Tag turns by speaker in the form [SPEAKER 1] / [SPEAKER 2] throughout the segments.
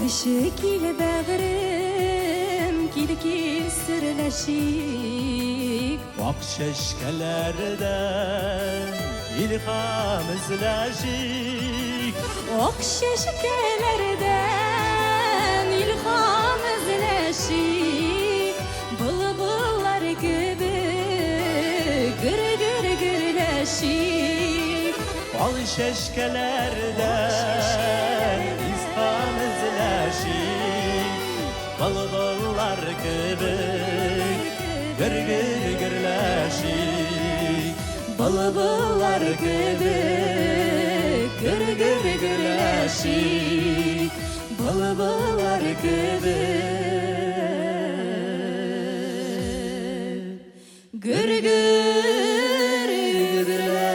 [SPEAKER 1] Килче кил бәгърем, кил кил серләшик.
[SPEAKER 2] Ак чәчкәләрдән илһам эзләшик.
[SPEAKER 1] Ак чәчкәләрдән илһам эзләшик. Былбыллар кебек гөр-гөр гөрләшик.
[SPEAKER 2] Ал чәчкәләрдән илһам эзләшик. Былбыллар кебек гөр-гөр гөрләшик.
[SPEAKER 1] Былбыллар кебек гөр-гөр гөрләшик. Былбыллар кебек гөр-гөр гөрләшик.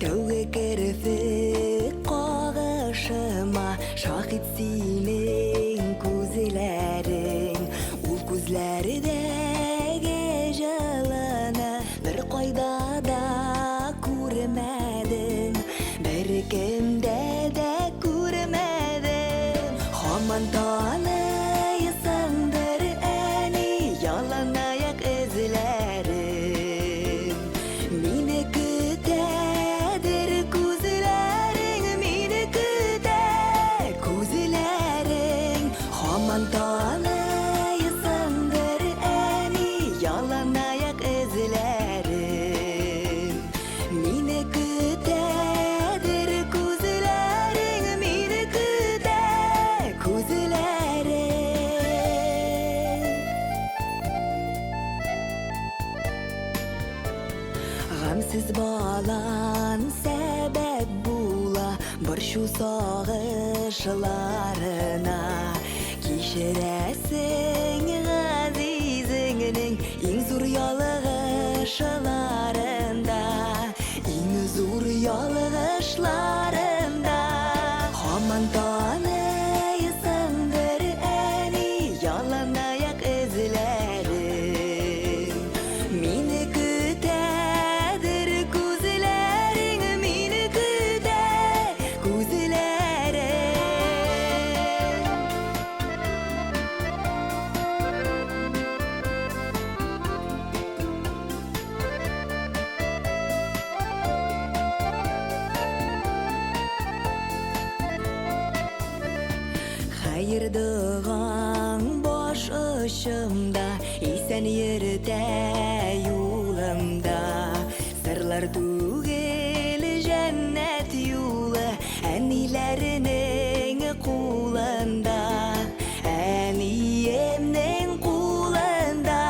[SPEAKER 3] Тәүге керфек кагышыма шаһит синең күзләрең. Ул күзләрдәге җылыны бер кайда да күрмәдем. Бер кемдә дә күрмәдем. Һаман таныйсыңдыр, әни, яланаяк эзләрен. Мине көтәдер күзләрең, мине көтә күзләрең. Һаман таныйсыңдыр, әни, яланаяк эзләрен. Мине көтәдер күзләрең, мине көтә күзләрең. Гамьсез балан сәбәп була борчу сагышларына. Кичерәсең газизеңнең иң зур ялгышларында, иң зур ялгышларында. Һаман таныйсыңдыр, әни, яланаяк эзләрен. Мине көтәдер күзләрең, мине көтә күзләрең. Хәер догаң баш очымда, исән йөртә юлымда. Сырлар түгел җәннәт юлы, әниләренең кулында. Әниемнең кулында.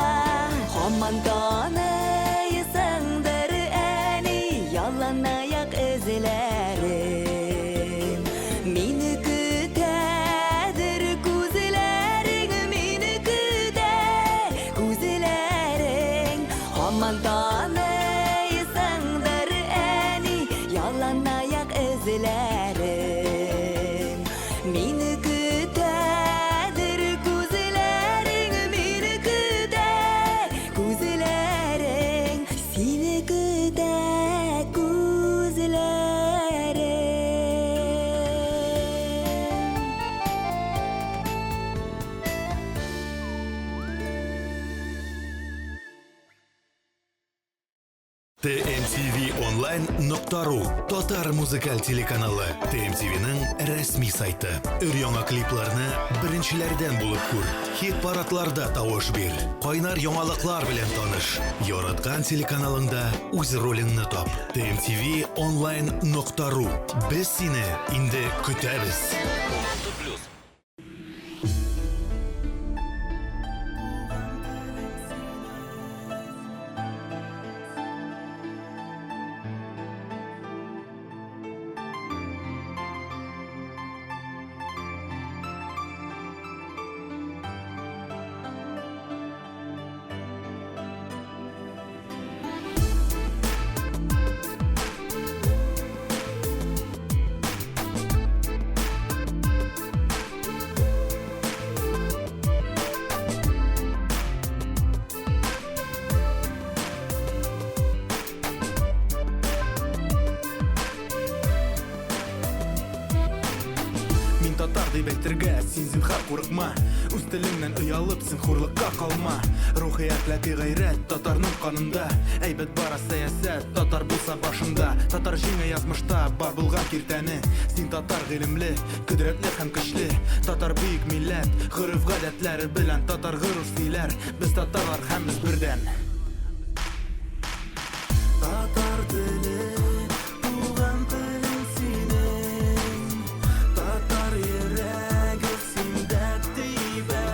[SPEAKER 3] Һаман таныйсыңдыр, әни, яланаяк эзләрен. Мине көтәдер күзләрең, мине көтә күзләрең. Һаман таныйсыңдыр, әни, яланаяк эзләрен. Мине көтәдер күзләрең, мине көтә күзләрең. Сине көтә күзләрең.
[SPEAKER 4] tmtvonline.ru Татар музыкаль телеканалы TMTVның рәсми сайты. Өр-яңа клипларны беренчеләрдән булып күр. Хит-парадларда тавыш бир. Кайнар яңалыклар белән таныш. Яраткан телеканалыңда үз ролеңне тап. tmtvonline.ru Без сине инде көтәбез.
[SPEAKER 5] татар дип әйтергә. Син зинһар курыкма, үз телеңнән оялып, син хурлыкка калма. Рухи әхлаки гайрәт татарның канында. Әйбәт бара сәясәт, татар булса башында. Татар җиңә язмышта, бар булган киртәне. Син татар гыйлемле, кодрәтле һәм көчле. Татар бөек милләт, гореф-гадәтләре белән татар горур сөйләр. Без татарлар һәм без бердәм. Татар теле, туган телең синең. Татар йөрәге синдә тибә.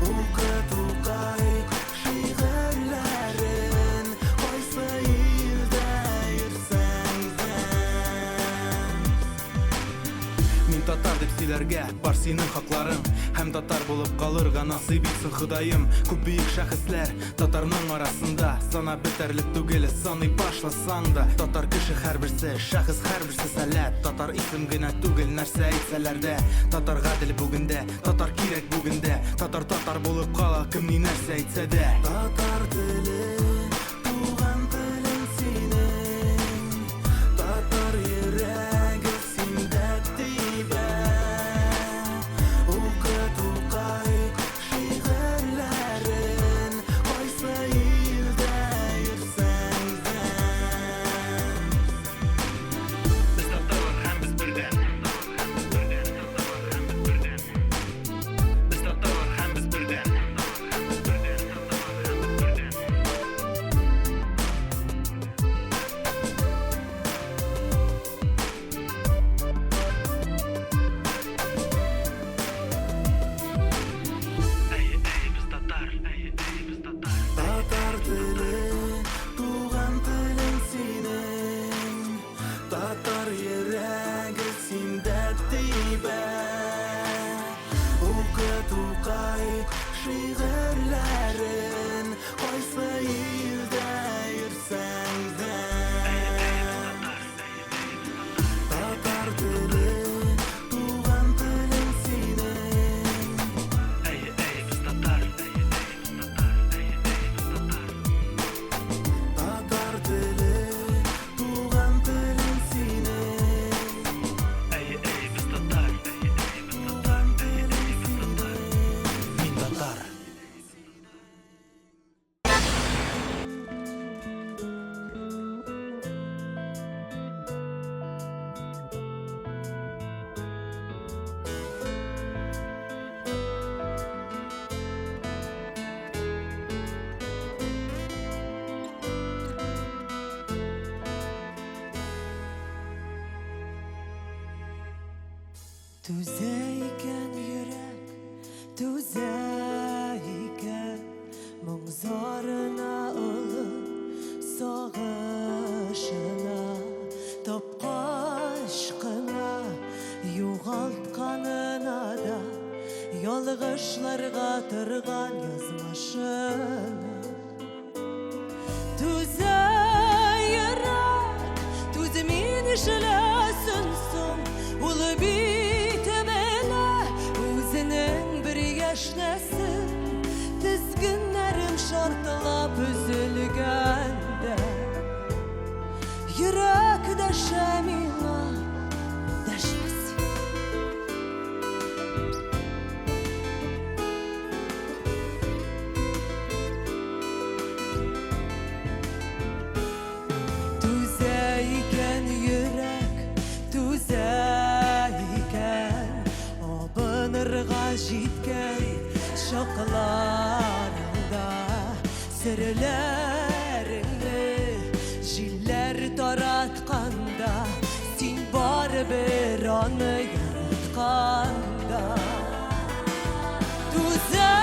[SPEAKER 5] Укы Тукай шигырьләрен, кайсы илдә йөрсәң дә. Мин татар дип сөйләргә бар синең хакларың, һәм татар булып калырга насыйп итсен Ходаем. Күп бөек шәхесләр татарның арасында, санап бетәрлек түгел, саный башласаң да. Татар кеше һәрберсе, шәхес һәрберсе сәләт. Татар исем генә түгел, нәрсә әйтсәләр дә. Татар гадел бүгендә, татар кирәк бүгендә. Татар татар булып кала, кем ни нәрсә әйтсә дә. Татар теле, туган телең синең. Татар йөрәге синдә тибә. Укы Тукай шигырьләрен, кайсы илдә йөрсәң дә. Без татарлар һәм без бердәм. Без татарлар һәм без бердәм. Әйе, әйе, без татар. Әйе, әйе, без татар. Татар теле, туган телең синең. Татар йөрәге синдә тибә. Укы Тукай шигырьләрен, кайсы илдә йөрсәң дә. Татар теле, туган телең синең. Әйе, әйе, без татар. Әйе, әйе, без татар. Әйе, әйе, без татар. Татар теле, туган телең синең. Әйе, әйе, без татар. Әйе, әйе, без татар. Әйе, әйе, без татар. Мин татар.
[SPEAKER 1] Түзә икән йөрәк, түзә икән, моң зарына олы сагышына, тапкач кына югалтканына да ялгышларга торган язмышына. Түзә йөрәк, түзми нишләсен соң, ул бит белә үзенең бер яшьнәсен, тезгеннәрем шартлап өзелгәндә. Йөрәк дәшә миңа, дәшмәсен. Түзә икән йөрәк, түзә икән, абынырга җиткән чакларыңда, серләреңне җилләр таратканда, син барыбер аны яратканда. Түзә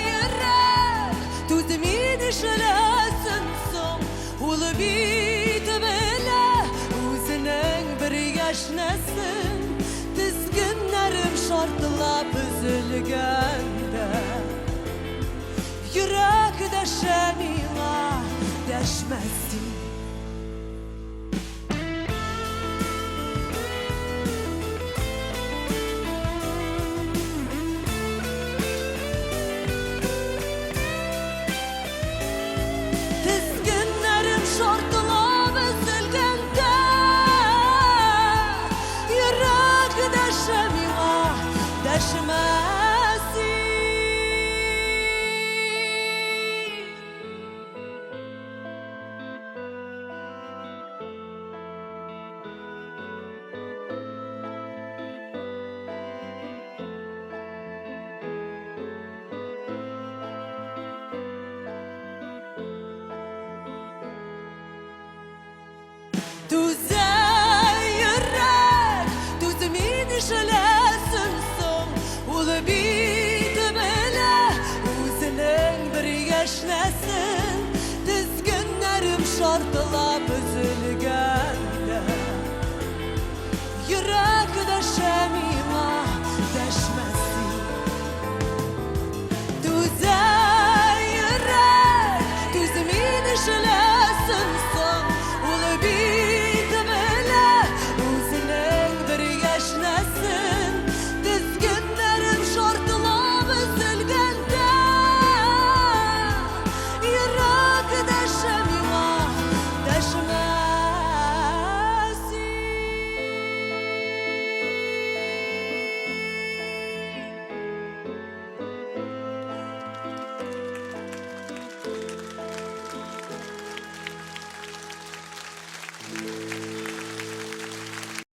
[SPEAKER 1] йөрәк, түзми нишләсен соң, ул бит белә үзенең бер яшьнәсен, тезгеннәрем шартлап өзелгәндә. Йөрәк дәшә миңа, дәшмәс син. Тезгеннәрем шартлап өзелгәндә, йөрәк дәшә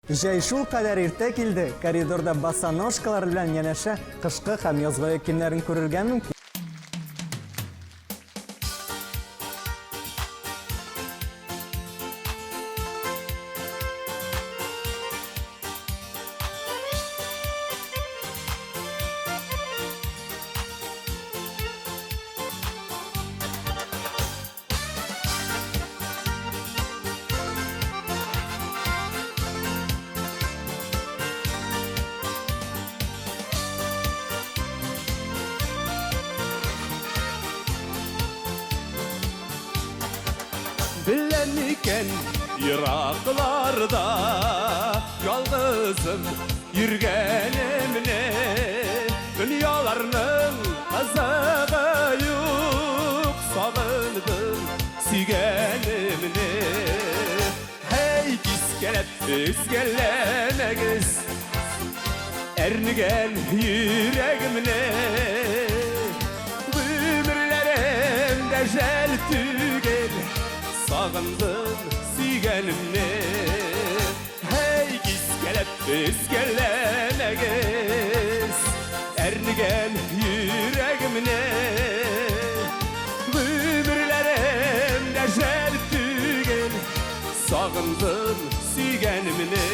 [SPEAKER 6] Җәй шулкадәр иртә килде, коридорда босоножкалар белән янәшә кышкы һәм язгы аяк киемнәрен күрергә мөмкин.
[SPEAKER 7] Беләм микән еракларда ялгызым йөргәнемне, дөньяларның кызыгы юк, сагындым сөйгәнемне. Һәй, кискәләп өзгәләмәгез әрнегән йөрәгемне. Гомерләрем дә жәл түгел, сагындым сөйгәнемне. Һәй, кискәләп өзгәләмәгез әрнегән йөрәгемне. Гомерләрем дә жәл түгел, сагындым сөйгәнемне.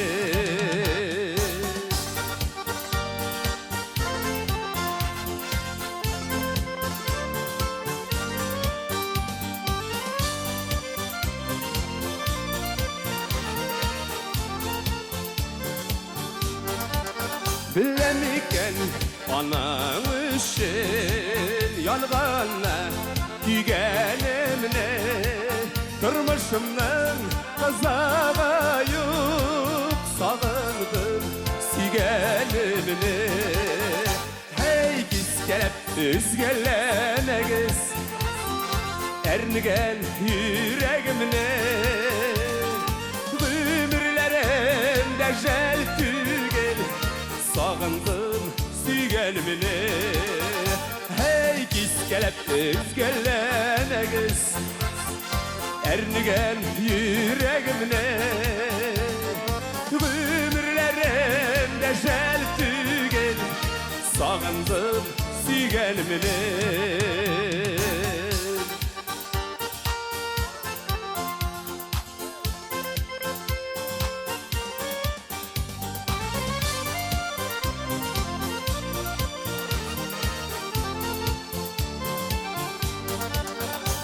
[SPEAKER 7] Беләм микән аның өчен янганны, көйгәнемне, тормышымның кызыгы юк, сагындым сөйгәнемне. Һәй, кискәләп өзгәләмәгез әрнегән йөрәгемне. Гомерләрем дә жәл түгел, сагындым сөйгәнемне. Һәй, кискәләп өзгәләмәгез әрнегән йөрәгемне. Гомерләрем дә жәл түгел, сагындым сөйгәнемне.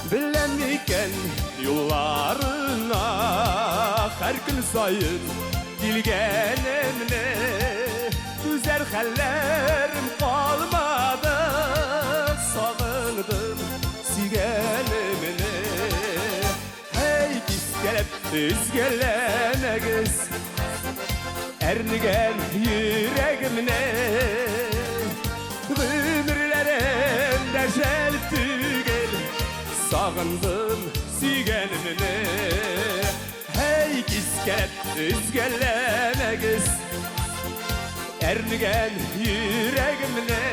[SPEAKER 7] Беләм микән юлларына һәр көн саен килгәнемне, түзәр хәлләрем калмады, сагындым сөйгәнемне. Һәй, кискәләп өзгәләмәгез әрнегән йөрәгемне. Гомерләрем дә жәл түгел, сагындым сөйгәнемне. Һәй, кискәләп өзгәләмәгез әрнегән йөрәгемне.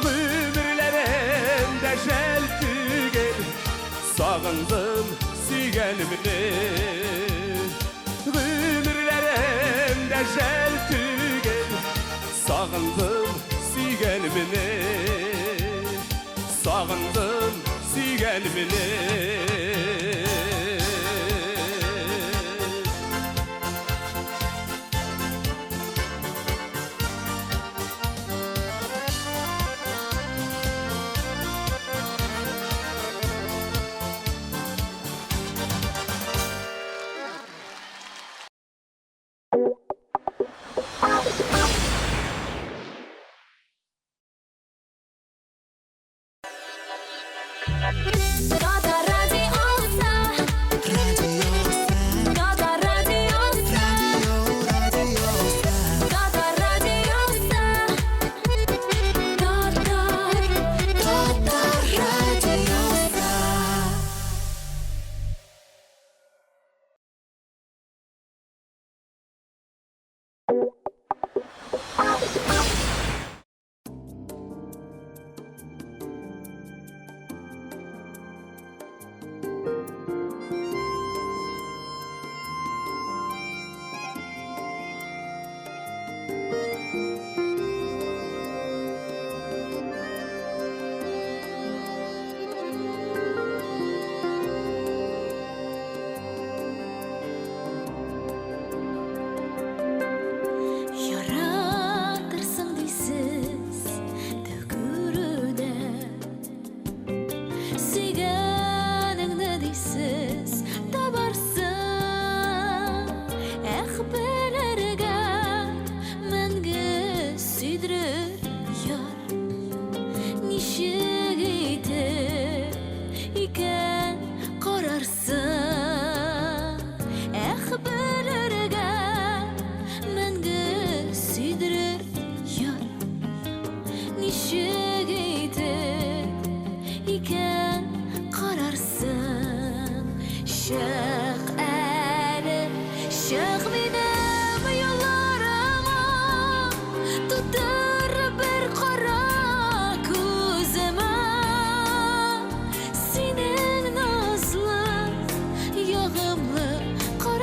[SPEAKER 7] Гомерләрем дә жәл түгел, сагындым сөйгәнемне. Гомерләрем дә жәл түгел, сагындым сөйгәнемне. Сагындым сөйгәнемне.
[SPEAKER 3] Татар радиосы. Татар радиосы. Татар радиосы. Татар. Татар радиосы.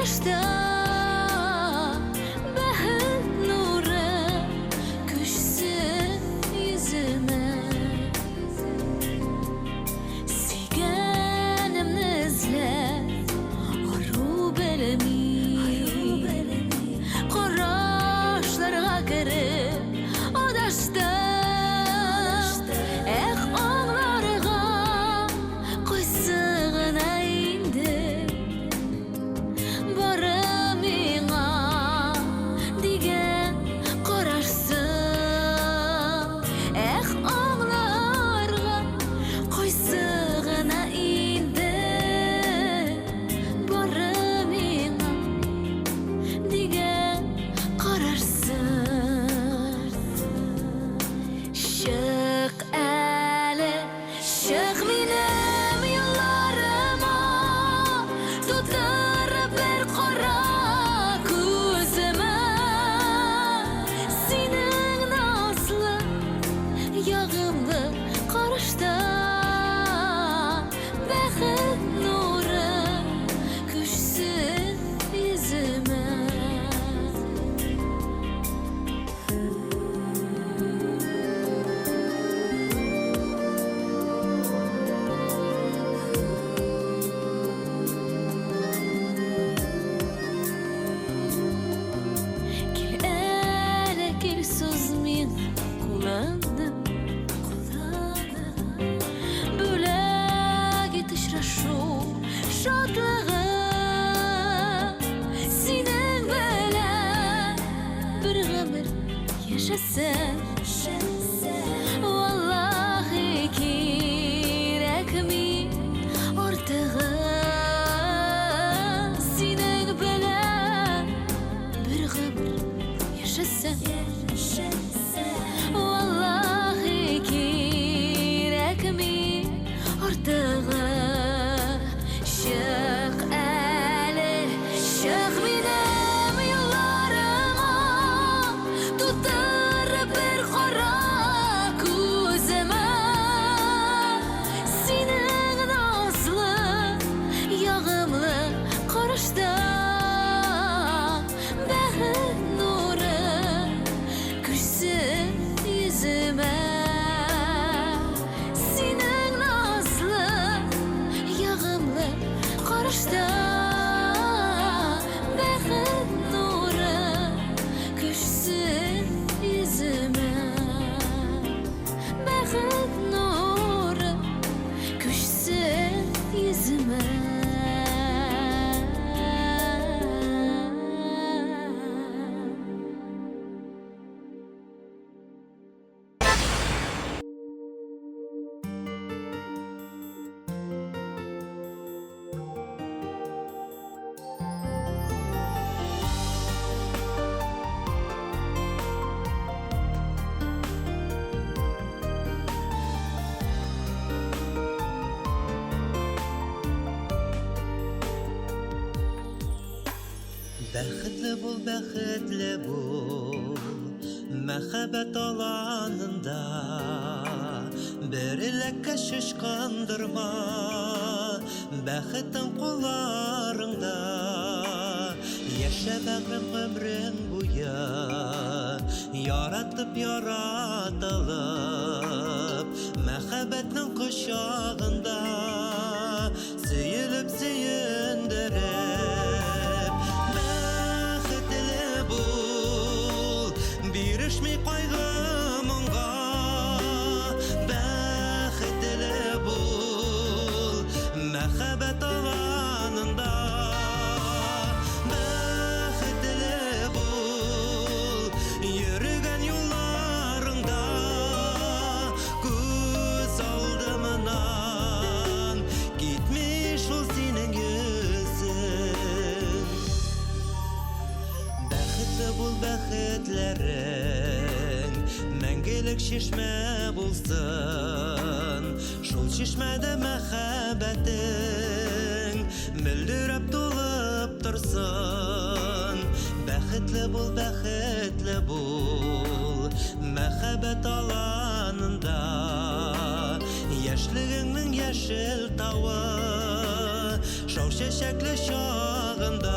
[SPEAKER 3] Карашта бәхет нуры күчсен йөземә. Сөйгәнемне эзләп ару белми. Карашларга кереп адаштым. Эх, аңларга кайсы гына инде бары миңа дигән карашсың. Эх, аңларга кайсы гына инде бары миңа дигән карашсың. Чык әле, чык минем юлларыма, тутырып бер кара күземә. Синең назлы, ягымлы карашта бәхет нуры күчсен йөземә. Кил әле, кил, суз миңа кулыңны, кулыңны. Бүләк ит очрашу шатлыгы. Синең белән бер гомер яшәсәм, валлаһи, кирәкми артыгы. Синең белән бер гомер яшәсәм, валлаһи, кирәкми артыгы. Чык әле, чык минем юлларыма, тутырып бер кара күземә. Синең назлы, ягымлы карашта бәхет нуры күчсен йөземә. Синең назлы, ягымлы карашта бәхет нуры күчсен йөземә. Бәхет нуры күчсен йөземә.
[SPEAKER 2] Бәхетле бул, бәхетле бул, мәхәббәт аланында. Бер эләккәч ычкындырма, бәхетең кулларыңда. Яшә бәгърем гомрең буе, яратып, яратылып, мәхәббәтнең кочагында, сөелеп, сөендереп. Бәхетле бул, бирешми кайгы моңга. Бәхетле бул, мәхәббәт аланында. Бәхетле бул, йөргән юлларыңда. Күз алдымнан китми шул синең йөзең. Бәхетле бул, бәхетләрең мәңгелек чишмә булсын. Шул чишмәдә мәхәббәтең мөлдерәп тулып торсын. Бәхетле бул, бәхетле бул, мәхәббәт аланында. Яшьлегеңнең яшел тавы, шау чәчәкле чагында.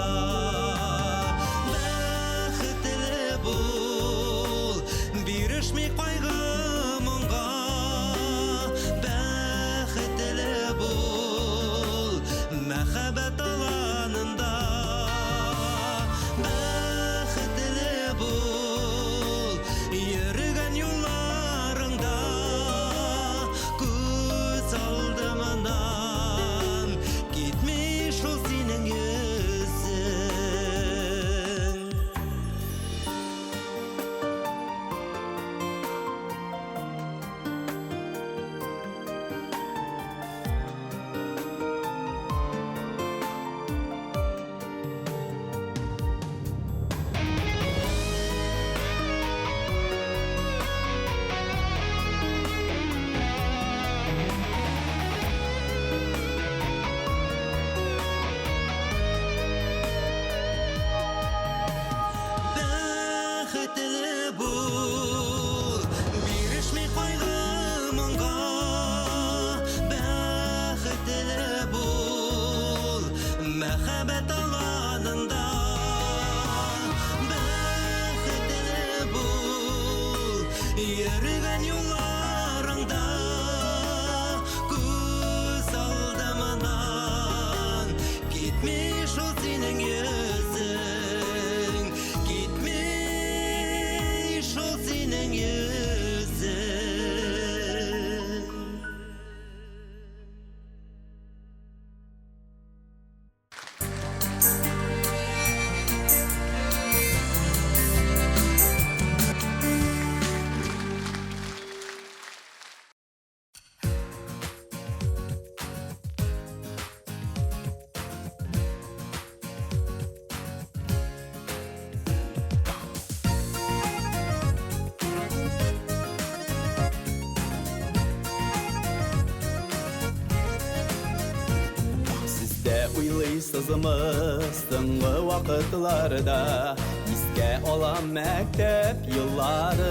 [SPEAKER 2] Очрыйсызмы соңгы вакытларда? Искә алам мәктәп елларын.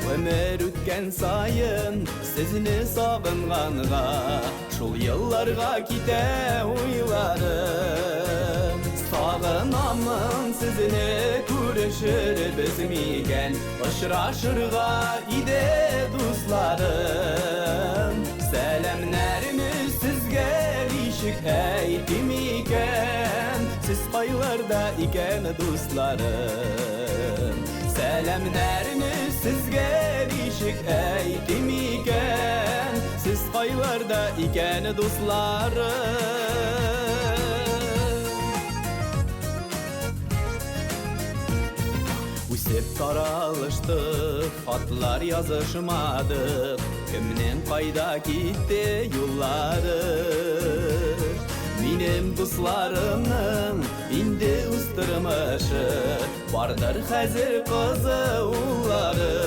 [SPEAKER 2] Гомер үткән саен сезне сагынганга, шул елларга китә уйларым. Сагынамын сезне, күрешербез микән? Очрашырга иде, дусларым. Сәламнәрне сезгә ничек әйтим икән? Сез кайларда икән, дусларым? Сәламнәрне сезгә ничек әйтим икән? Сез кайларда икән, дусларым? Үсеп таралыштык, хатлар язышмадык. Кемнең кайда китте юллары? Минем дусларымның инде үз тормышы, бардыр хәзер кызы, уллары.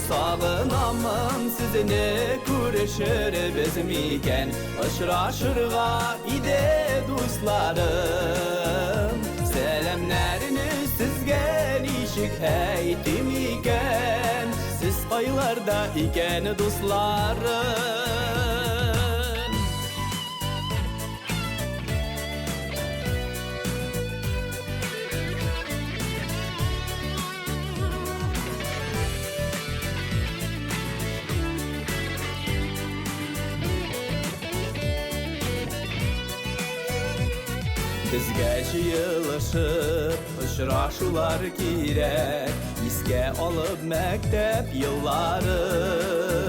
[SPEAKER 2] Сагынамын сезне, күрешербез микән? Очрашырга иде, дусларым. Сәламнәрне сезгә ничек әйтим икән? Сез кайларда икән, дусларым? Безгә җыелышып очрашулар кирәк, искә алып мәктәп елларын.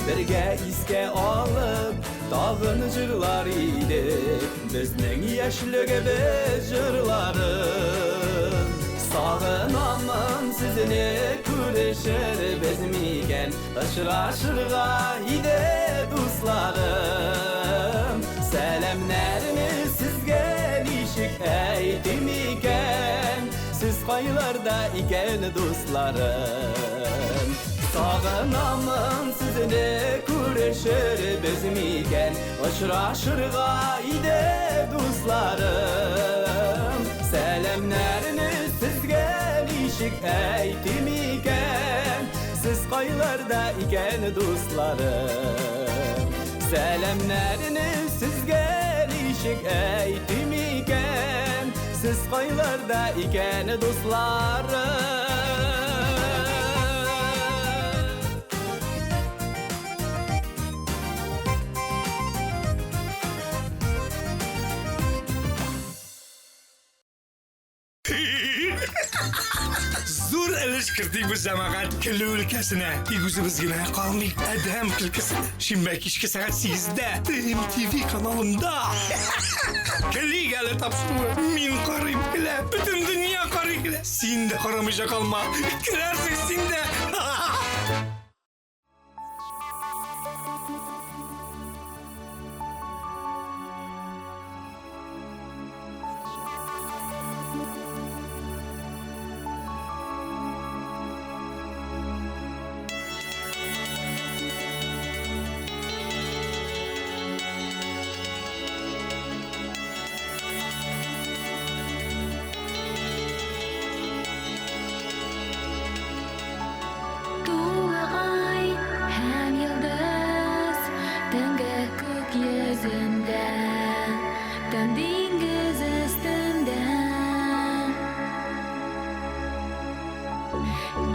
[SPEAKER 2] Бергә искә алып тагын җырлар идек безнең яшьлегебез җырларын. Сагынамын сезне, күрешербез микән? Очрашырга иде, дусларым. Сәламнәрне сезгә ничек әйтим икән? Сез кайларда икән, дусларым? Сагынамын сезне, күрешербез микән? Очрашырга иде, дусларым. Сәламнәрне сезгә ничек әйтим икән? Сез кайларда икән, дусларым? Сәламнәрне сезгә ничек әйтим икән? Сез кайларда икән, дусларым?
[SPEAKER 8] Зур өлеш кертик без, җәмәгать, көлү өлкәсенә. Тик үзебез генә калмыйк адәм көлкесенә. Шимбә кичке сәгать 8-дә ТМТВ каналында «Көлик әле» тапшыруы. Мин карыйм, көлә, бөтен дөнья карый, көлә. Син дә карамыйча калма. Көләрсең син дә.
[SPEAKER 3] Тулы ай һәм йолдыз төнге күк йөзендә, тын диңгез өстендә.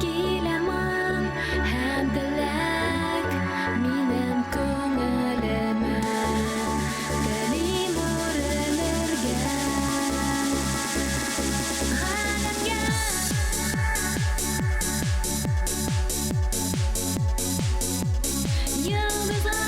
[SPEAKER 3] Килә моң һәм теләк минем күңелемә, телим үрелергә галәмгә. Йолдызга.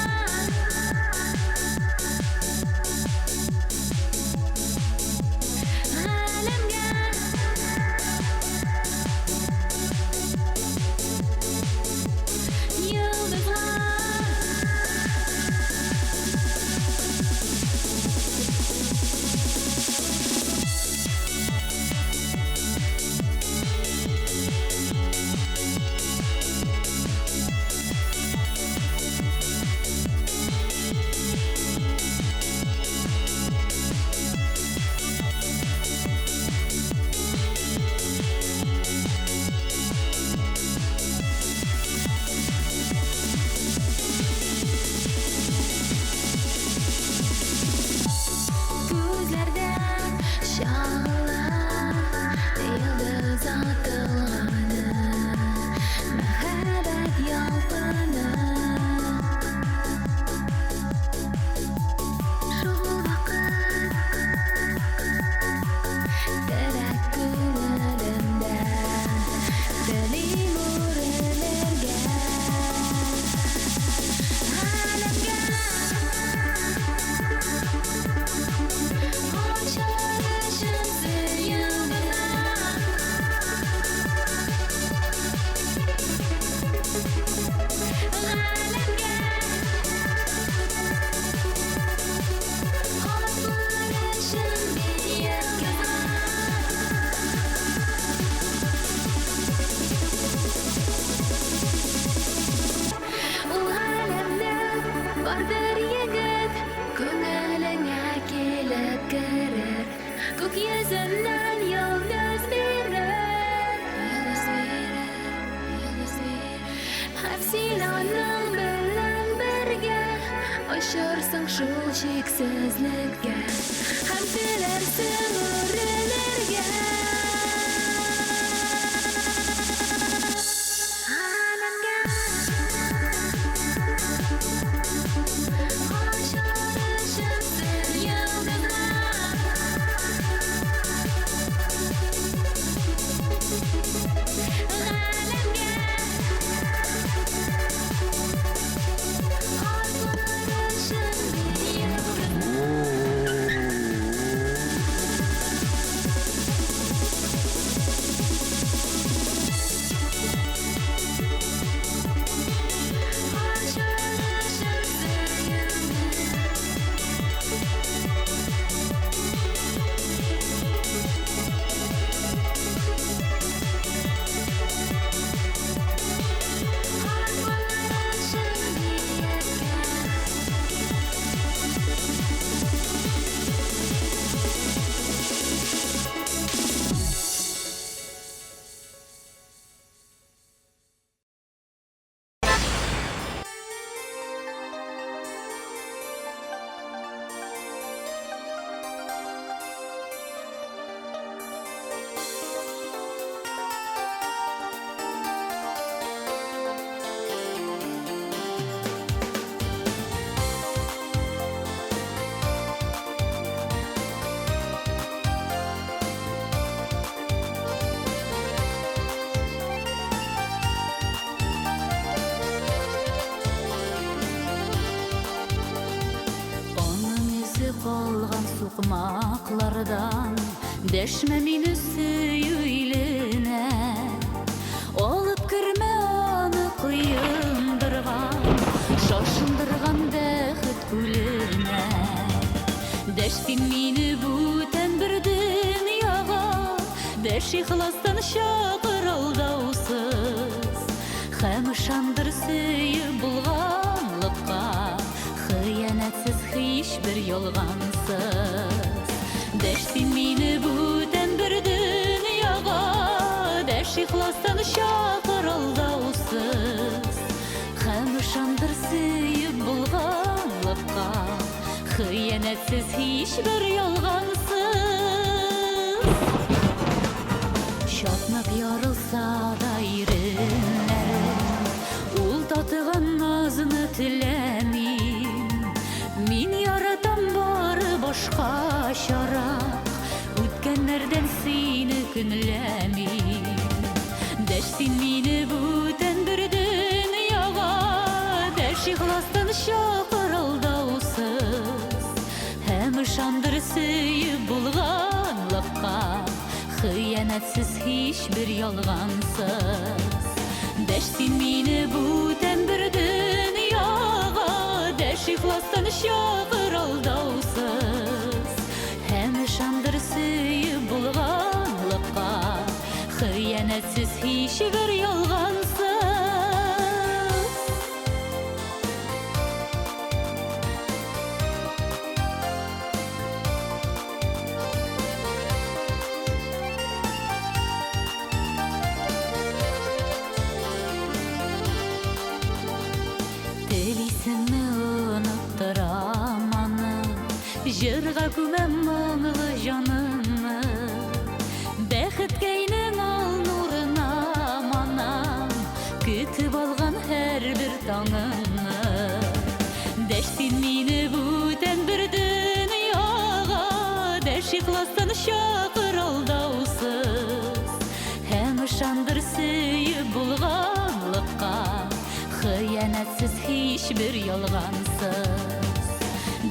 [SPEAKER 3] Күк йөзеннән йолдыз бирер. Йолдыз бирер, йолдыз бирер. Һәм син аның белән бергә очарсың шул чиксезлеккә. Һәм теләрсең үрелергә. Галәмгә очар өчен син йолдызга. Галәмгә атлар өчен йолдызга. Очар өчен син йолдызга. Атлар өчен биеккә.
[SPEAKER 9] Аның изе калган сукмаклардан Дәшмә мине сөю иленә. Алып кермә аны коендырган, Шашындырган бәхет күленә. Дәш син мине бүтән бер дөньяга, Дәш ихластан чакыр алдаусыз. Һәм ышандыр сөеп булганлыкка, Хыянәтсез һичбер ялгансыз. Дәш син мине бүтән бер дөньяга, Дәш ихластан чакыр алдаусыз. Һәм ышандыр сөеп булганлыкка, Хыянәтсез һичбер ялгансыз. Чатнап ярылса да иреннәрем, Ул татыган назны теләмим. Мин яратам бары башкачарак, Үткәннәрдән сине көнләмим. Дәш син мине бүтән бер дөньяга, Дәш ихластан чакыр алдаусыз. Һәм ышандыр сөеп булганлыкка, Хыянәтсез һичбер ялгансыз. Дәш син мине бүтән бер дөньяга, Дәш ихластан чакыр алдаусыз. Һәм ышандыр сөеп булганлыкка, Хыянәтсез һичбер ялгансыз. Телисеңме оныттырам аны, Җырга күмәм моңлы җанымны. Бәхеткәйнең ал нурына манам, Көтеп алган һәрбер таңымны. Дәш син мине бүтән бер дөньяга, Дәш ихластан чакыр алдаусыз. Һәм ышандыр сөеп булганлыкка, Хыянәтсез һичбер ялгансыз.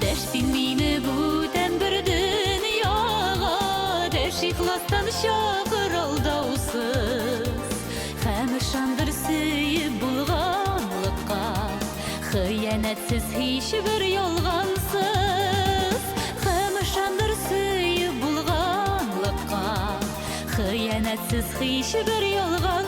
[SPEAKER 9] Дәш син мине бүтән бер дөньяга, Дәш ихластан чакыр алдаусыз. Һәм ышандыр сөеп булганлыкка, Хыянәтсез һичбер ялгансыз. Һәм ышандыр сөеп булганлыкка, Хыянәтсез һичбер ялгансыз.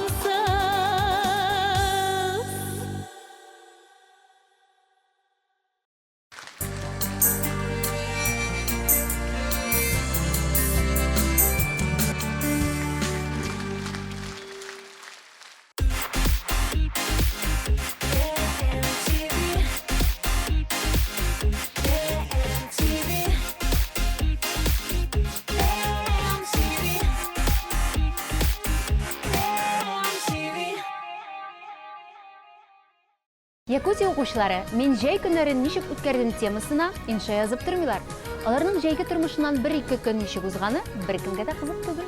[SPEAKER 10] Якутия укучылары Мин җәй көннәрен ничек үткәрдем темасына инша язып тормыйлар. Аларның җәйге тормышыннан бер-ике көн ничек узганы беркемгә дә кызык түгел.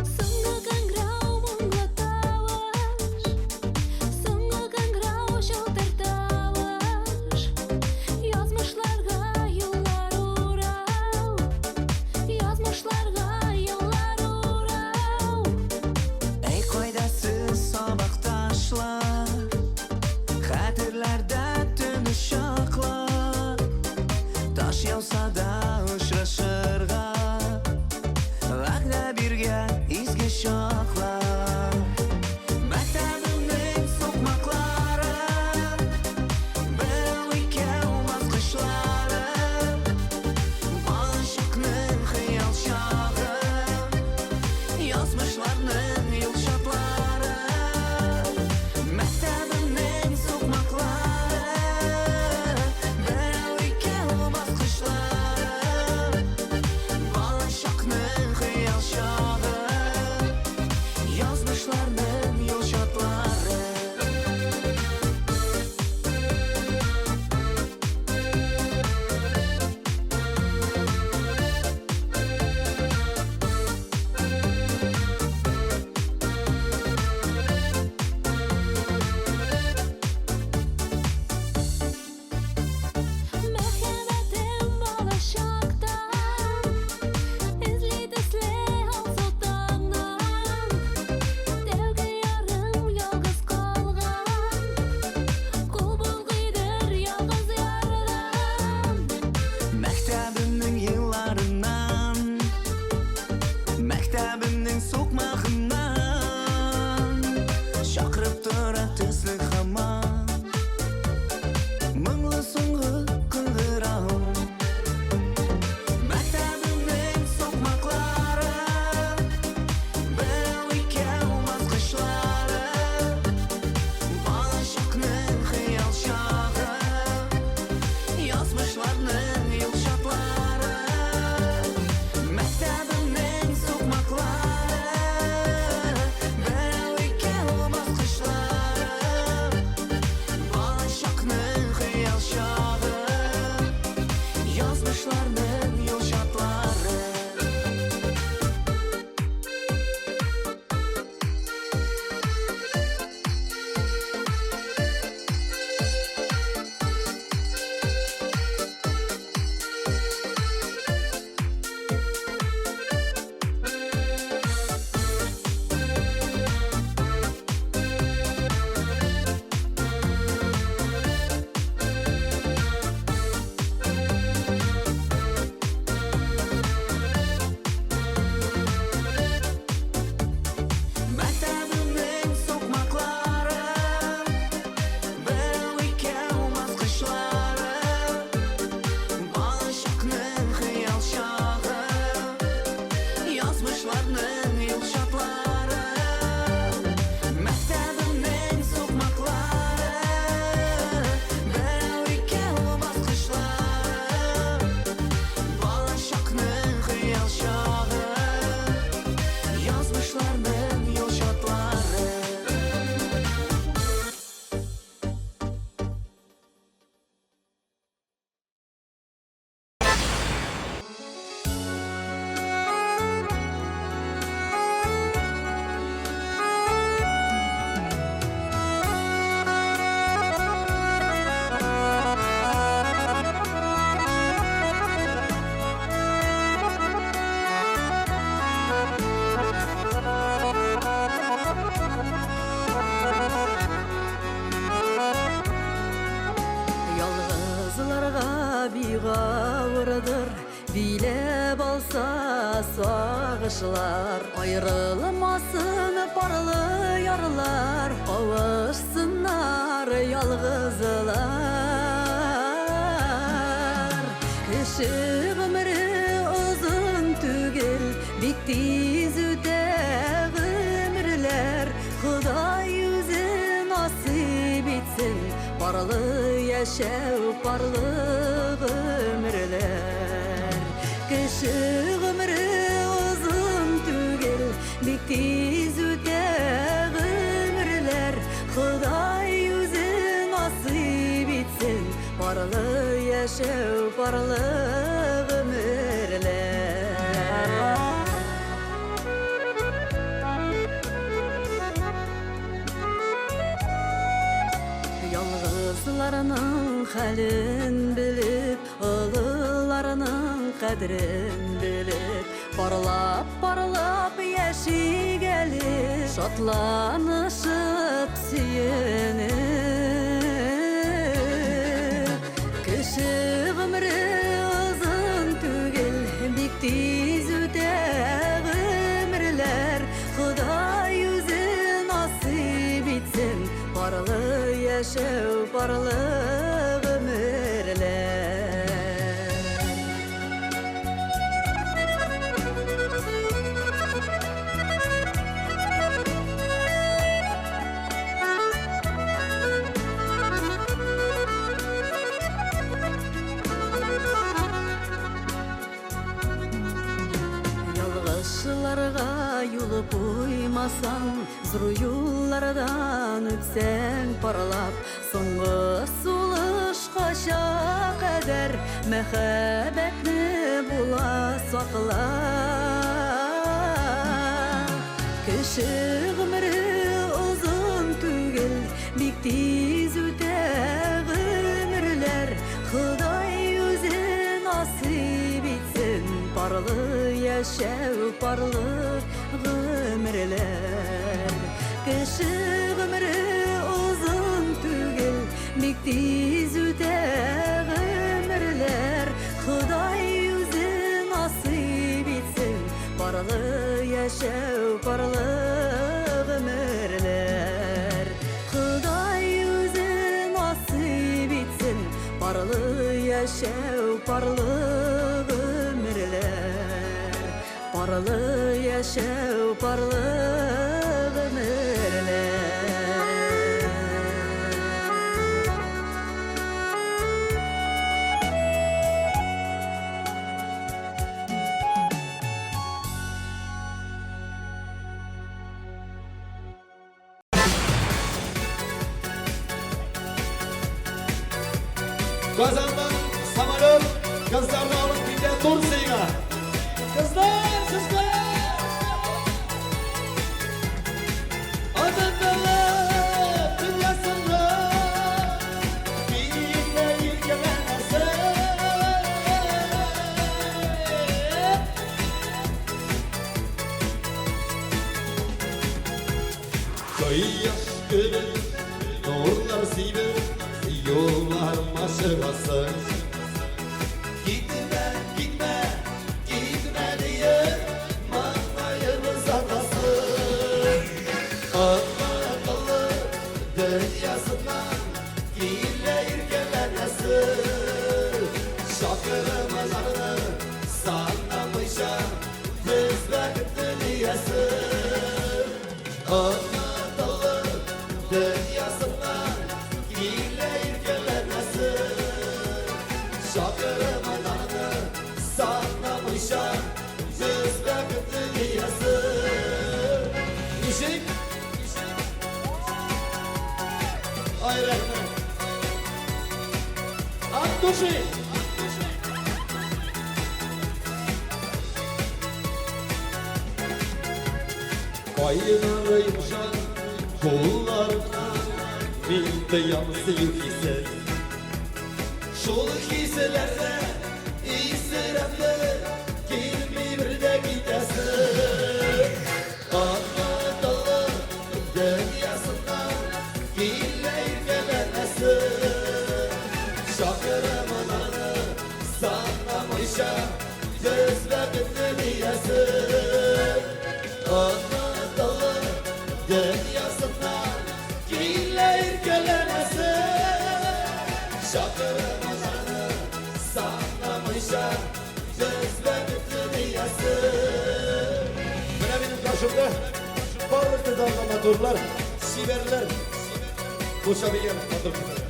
[SPEAKER 3] Соңгы кыңгырау моңлы тавыш, Соңгы кыңгырау чылтыр тавыш, Язмышларга юллар урау, Язмышларга юллар урау.
[SPEAKER 11] Әй кайда сез сабакташлар Хәтерләрдә төн чаклар Таш яуса да очрашырга Вәгъдә биргән изге чаклар Мәктәбемнең сукмаклары Берәү икәү баскычлары Балачакның хыял чагы Язмышларның юл чатлары Мәктәбемнең сукмаклары Берәү икәү баскычлары Балачакның хыял чагы Язмышларның юл чатлары.
[SPEAKER 3] Мәхәббәтем балачактан Эзли төсле алсу таңнан Тәүге ярым ялгыз калган Кул болгыйдыр ялгыз ярдан.
[SPEAKER 11] Мәктәбемнең елларыннан, Мәктәбемнең сукмагыннан Чакырып тора төсле һаман Моңлы соңгы кыңгырау. Мәктәбемнең сукмаклары, Берәү икәү баскычлары, Балачакның хыял чагы, Язмышларның юл чатлары. Мәктәбемнең сукмаклары, Берәү икәү баскычлары, Балачакның хыял чагы, Язмышларның юл чатлары. Мәктәбемнең сукмаклары, Берәү икәү баскычлары, Балачакның хыял чагы, Язмышларның юл чатлары. Мәктәбемнең сукмаклары, Берәү икәү баскычлары, Балачакның хыял чагы, Язмышларның юл чатлары.
[SPEAKER 1] Ялгызларга бик авырдыр. Биләп алса сагышлар, аерылмасын парлы ярлар, кавышсыннар ялгызлар. Кеше гомере озын түгел, бик тиз үтә гомерләр. Ходай үзе насыйп итсен, парлы яшәү, парлы гомерләр. Кеше гомере озын түгел, бик тиз үтә гомерләр. Ходай үзе насыйп итсен, парлы яшәү, парлы гомерләр. Ялгызларның хәлен белеп, олыларның кадерен белеп, парлап-парлап яшик әле, шатланышып сөенеп. Кеше гомере озын түгел, бик тиз үтә гомерләр. Ходай үзе насыйп итсен, парлы яшәү, парлы гомерләр. Ялгышларга юл куймасаң, зур юллардан үтсәң парлап, соңгы сулышкача кадәр мәхәббәтне була саклап. Кеше гомере озын түгел, бик тиз үтә гомерләр. Ходай үзе насыйп итсен, парлы яшәү, парлы гомерләр. Кеше гомере озын түгел, бик тиз үтә гомерләр. Ходай үзе насыйп итсен, парлы яшәү, парлы гомерләр. Ходай үзе насыйп итсен, парлы яшәү, парлы гомерләр. Парлы яшәү, парлы гомерләр.
[SPEAKER 12] Казаннан самолет кызларны алып китә Турциягә. Кызлар, сез кая? Адымнары дөньясында бик иркәләнәсең. Кояш кебек нурлар сибеп, юлларыма чыгасың. Китмә, китмә, китмә диеп, маңгаемны сатасың. Акыллы дөньясыннан килә иркәләнәсең. Чакрымнарны санамыйча, без бәхетле диясең. Акыллы дөньясыннан килә иркәләнәсең. Чакрымнарны санамыйча, без бәхетле диясең. Ничек? Ай, рәхмәт. От души! Кайнар йомшак кулларыңнан мин тоям сөю хисен. Шул хисләрдә исерәм дә, килми бер дә китәсең. Акыллы дөньясыннан килә иркәләнәсең. Чакрымнарны санамыйча, Без бәхетле диясе. Онытылыр дөньясыннан килә иркәләнәсе. Чакырымнарны санамыйча, без бәхетле диясе. Менә минем каршымда барысы да матурлар, чибәрләр. Куша дигән матур кызлар.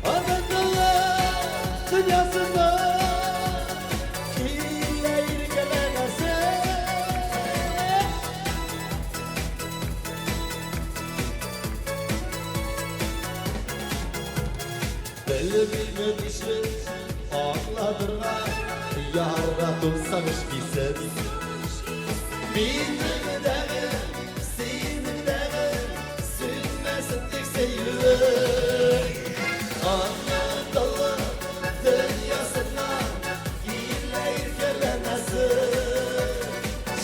[SPEAKER 12] Anadolu dünyasında kile irkelenesi. Белмимен ничек аңлатырга, ярату сагыш кисен. Минем дәге, синең дәге, сүнмәсен тик сөюең. Анadolu dünyasına килә иркәләнәсе.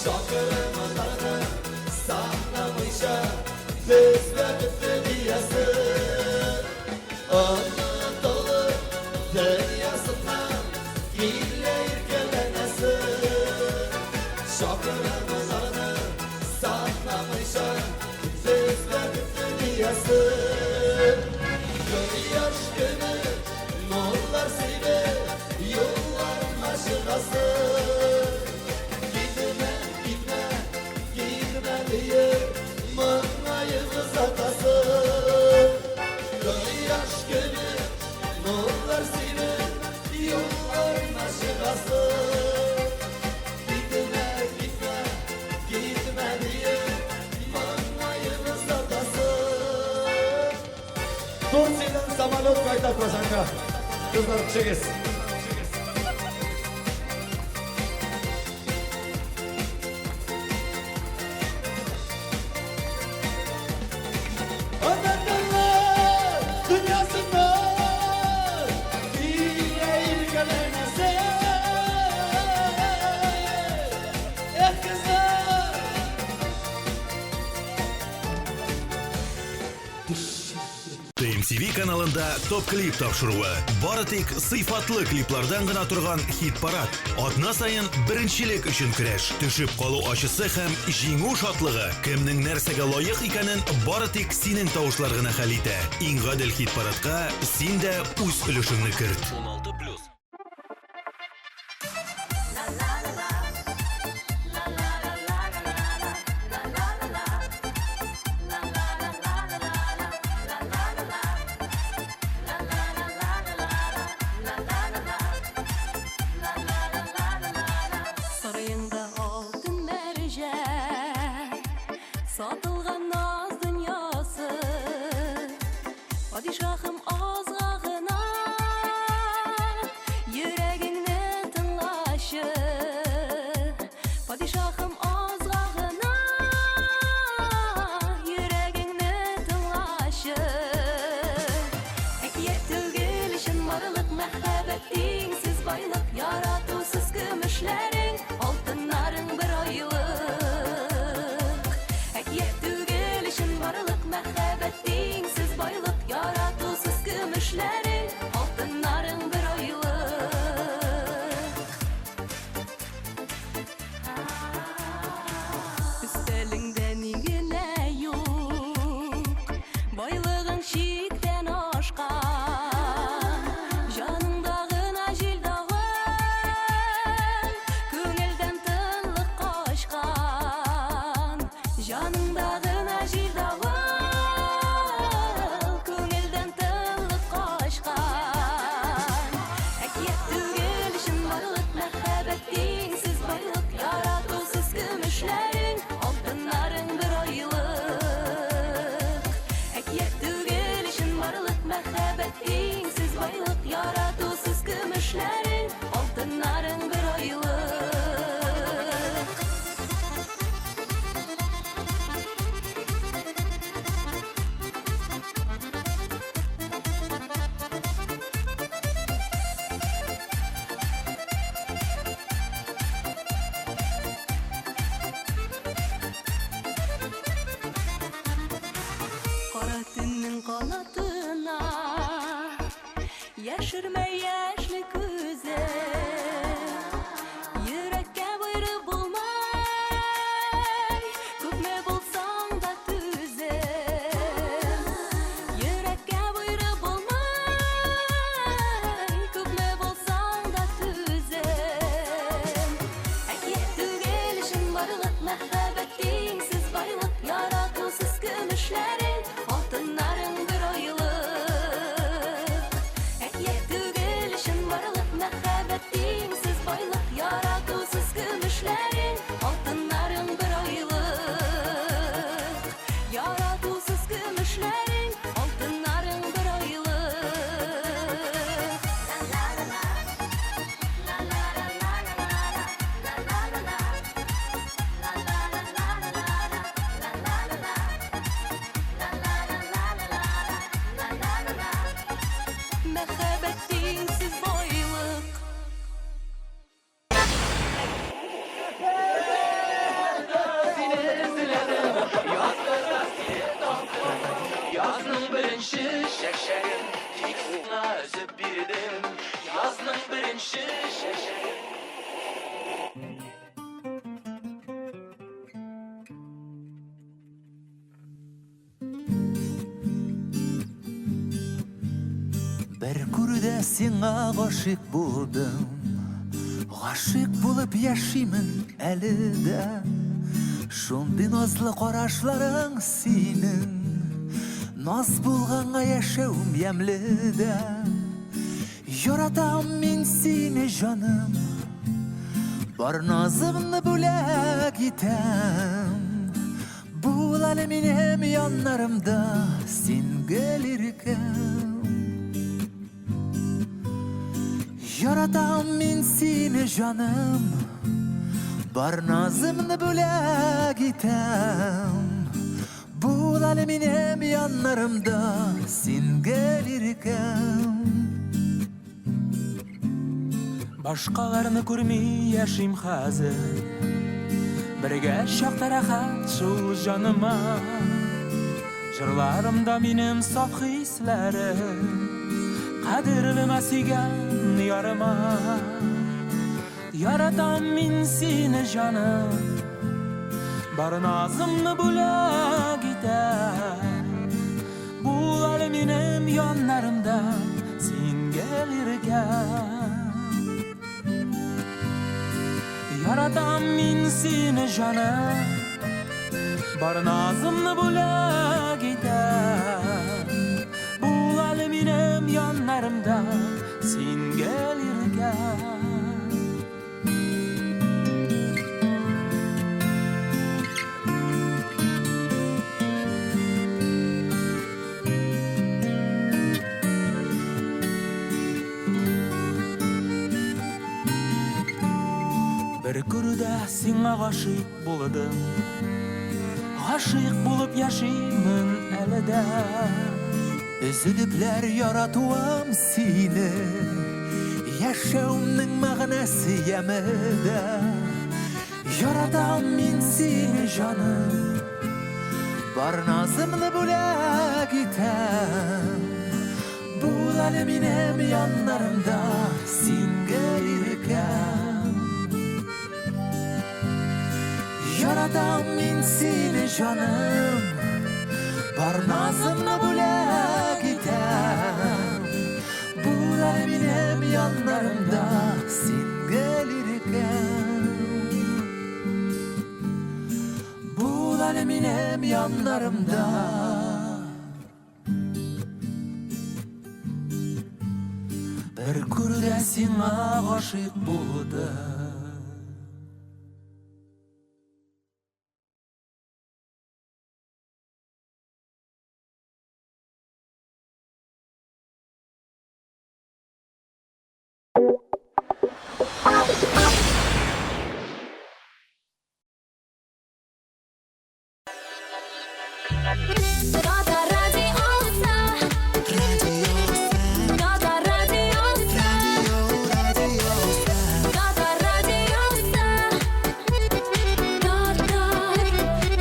[SPEAKER 12] Чакырымнарны санамыйча, без бәхетле диясе. Anadolu dünyasına килә иркәләнәсе. Чакырымнарны санамыйча, без бәхетле диясе. Кояш кебек нурлар сибеп, юлларга чыгасың. Китмә, китмә, китмә диеп, моңаеп озатасың. Кояш кебек нурлар сибеп, юлларга чыгасың. Китмә, китмә, китмә диеп, моңаеп озатасың. Турциядән самолет кайта Казанга. Кызлар, төшегез. Anadolu dünyasında килә иркәләнәсе. Эх, кызлар!
[SPEAKER 4] ТМТВ каналында Топ клип тапшыруы. Бары тик сыйфатлы клиплардан гына торган хит-парад. Атна саен беренчелек өчен көрәш, төшеп калу ачысы һәм җиңү шатлыгы. Кемнең нәрсәгә лаек икәнен бары тик синең тавышлар гына хәл итә. Иң гадел хит-парадка син дә үз өлешеңне керт.
[SPEAKER 13] 16+.
[SPEAKER 1] Сарайыңда алтын мәрҗән, сатылган наз дөньясы. Падишаһым, азга гына йөрәгеңне тыңлашы. Падишаһым, азга гына йөрәгеңне тыңлашы. Әкият түгел, чынбарлык, мәхәббәт тиңсез байлык, яратусыз көмешләрең, алтыннарың бер айлык. Әкият түгел, Син канатына Яшермә яшьле күзең Йөрәккә боерып булмай Күпме булсаң да түзем Йөрәккә боерып булмай Күпме булсаң да түзем Әкият түгел чынбарлык Мәхәббәт тиңсез байлык Яратусыз көмешләрең Алтыннарың бер айлык Әкият түгел чынбарлык Мәхәббәт тиңсез байлык Яратусыз көмешләрең Алтыннарың бер айлык Яратусыз көмешләрең Алтыннарың бер айлык Мәхәббәт тиңсез байлык
[SPEAKER 11] Язның беренче чәчәген тик сиңа өзеп бирдем. Язның беренче чәчәген.
[SPEAKER 13] Бер күрүдә сиңа гашыйк булдым. Гашыйк булып яшимен әле дә. Шундый назлы карашларың синең. Наз булганга яшәвем ямьле дә. Яратам мин сине, җаным. Бар назымны бүләк итәм. Бул әле минем яннарымда, син гел иркәм. Яратам мин сине, җаным. Бар назымны бүләк итәм. Бул әле минем яннарымда, син гел иркәм.
[SPEAKER 2] Башкаларны күрми яшим хәзер. Бергә чакта рәхәт шул җаныма. Җырларымда минем саф хисләрем. Кадерлемә сөйгән ярыма. Яратам мин сине, җаным. Бар назымны бүләк итәм. Бул әле минем яннарымда, син гел иркәм. Яратам мин сине, җаным. Бар назымны бүләк итәм. Бул әле минем яннарымда, син гел иркәм. Бер күрүдә сиңа гашыйк булдым. Гашыйк булып яшимен әле дә.
[SPEAKER 13] Өзелепләр яратуым сине. Яшәүемнең мәгънәсе яме дә. Яратам мин сине, җаным. Бар назымны бүләк итәм. Бул әле минем яннарымда, син гел иркәм. Яратам мин сине, җаным. Бар назымны бүләк итәм. Бул әле минем яннарымда, син гел иркәм. Бул әле минем яннарымда.
[SPEAKER 2] Бер күрүдә сиңа гашыйк булдым.
[SPEAKER 3] Татар радиосы. Татар радиосы. Татар радиосы. Татар,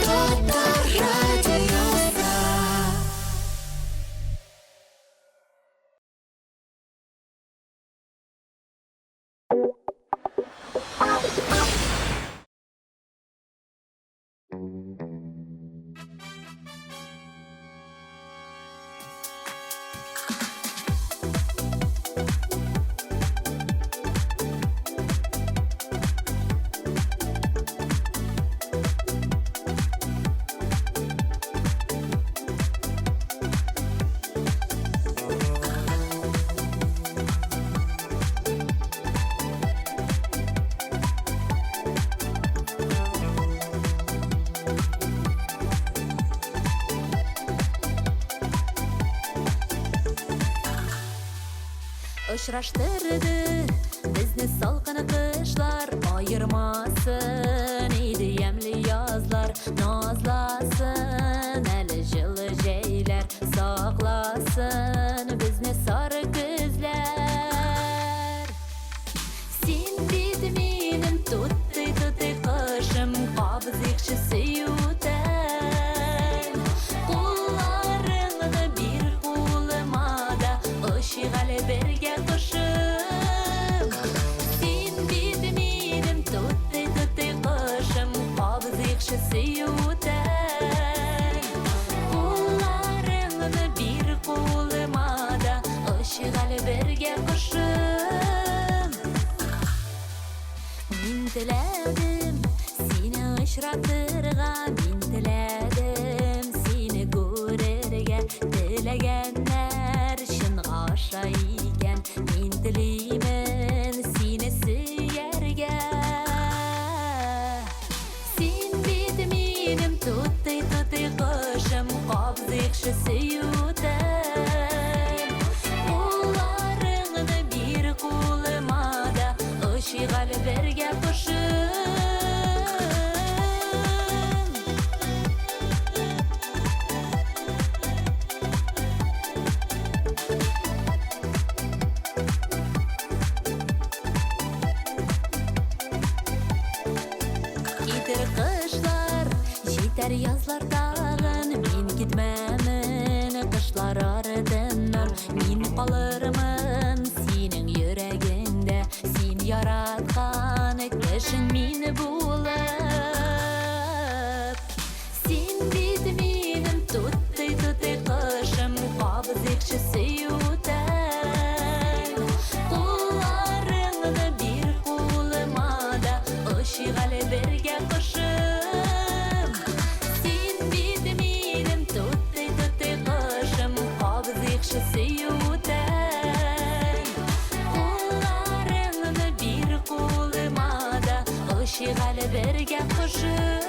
[SPEAKER 3] Татар радиосы.
[SPEAKER 9] Очраштырды безне салкын кышлар, аермасын иде ямьле язлар, назласын әле җылы җәйләр, сакласын безне сары көзләр. Син бит минем тутый-тутый кошым, кабызыйкчы сөюдән. Кулларыңны бир кулыма да, очыйк әле бергә кошым. Син бит минем тутый-тутый кошым, кабызыйкчы сөюдән. Кулларыңны бир кулыма да, очыйк әле бергә кошым. Мин теләдем сине очратырга, мин теләдем сине күрергә, теләгәннәр чынга аша икән, мин телимен сине сөяргә. Син бит минем тутый-тутый кошым, кабызыйкчы сөюдән. Кулларыңны бир кулыма да, очыйк әле бергә кошым. Китер кышлар, җитәр язлар тагын, мин китмәмен кышлар артыннан, мин калырмын синең йөрәгеңдә, син яраткан кешең мин булып. Син бит минем тутый-тутый кошым, кабызыйкчы сөюдән. Кулларыңны бир кулыма да, очыйк әле бергә кошым. Син бит минем тутый-тутый кошым, кабызыйкчы сөюдән. Кулларыңны бир кулыма да, очыйк әле бергә кошым.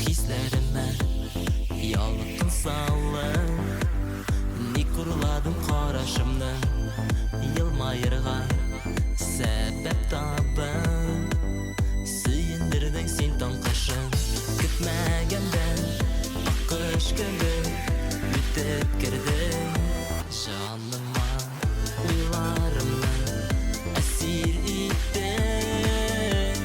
[SPEAKER 2] Хисләремә ялкын салып, ник урладың карашымны, елмаерга сәбәп табып, сөендердең син таң кышын, көтмәгәндә аккош кебек үтеп кердең җаныма, уйларымны әсир иттең,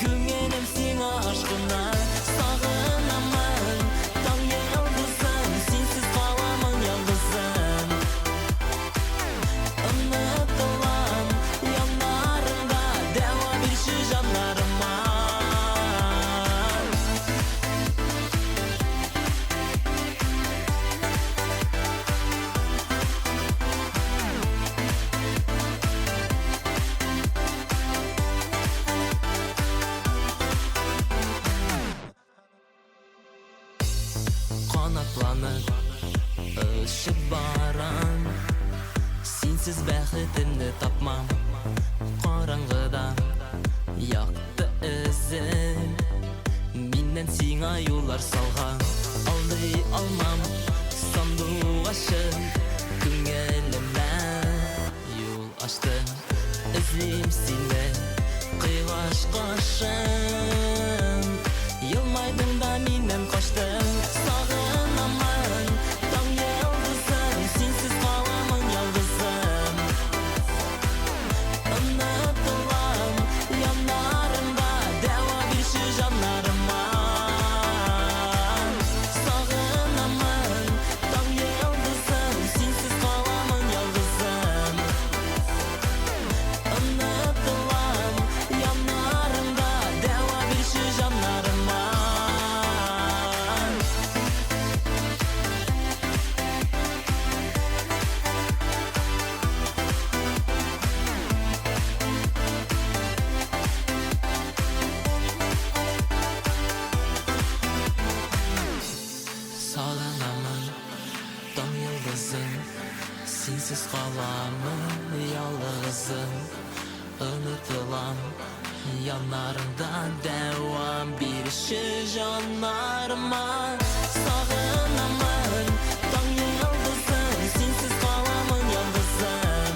[SPEAKER 2] күңелем сиңа ашкына, сагынамын таң йолдызым, синсез каламын ялгызым, онытылам яннарыңда, дәва бирче җаннарыма. Канатланып очып барам, синсез бәхетемне тапмам, караңгыда якты эзем, миннән сиңа юллар салган, алдый алмам сандугачым, күңелемә юл ачты, эзлим сине кояш кашым, елмайдың да миннән качтың, сагынамын таң йолдызым, синсез каламын ялгызым, онытылам яннарыңда, дәва бирче җаннарыма, сагынамын таң йолдызым. йолдызым, Синсез каламын ялгызым. Онытылам яннарыңда, дәвам бирче җаннарыма. Сагынамын, таң йолдызым, Синсез каламын ялгызым.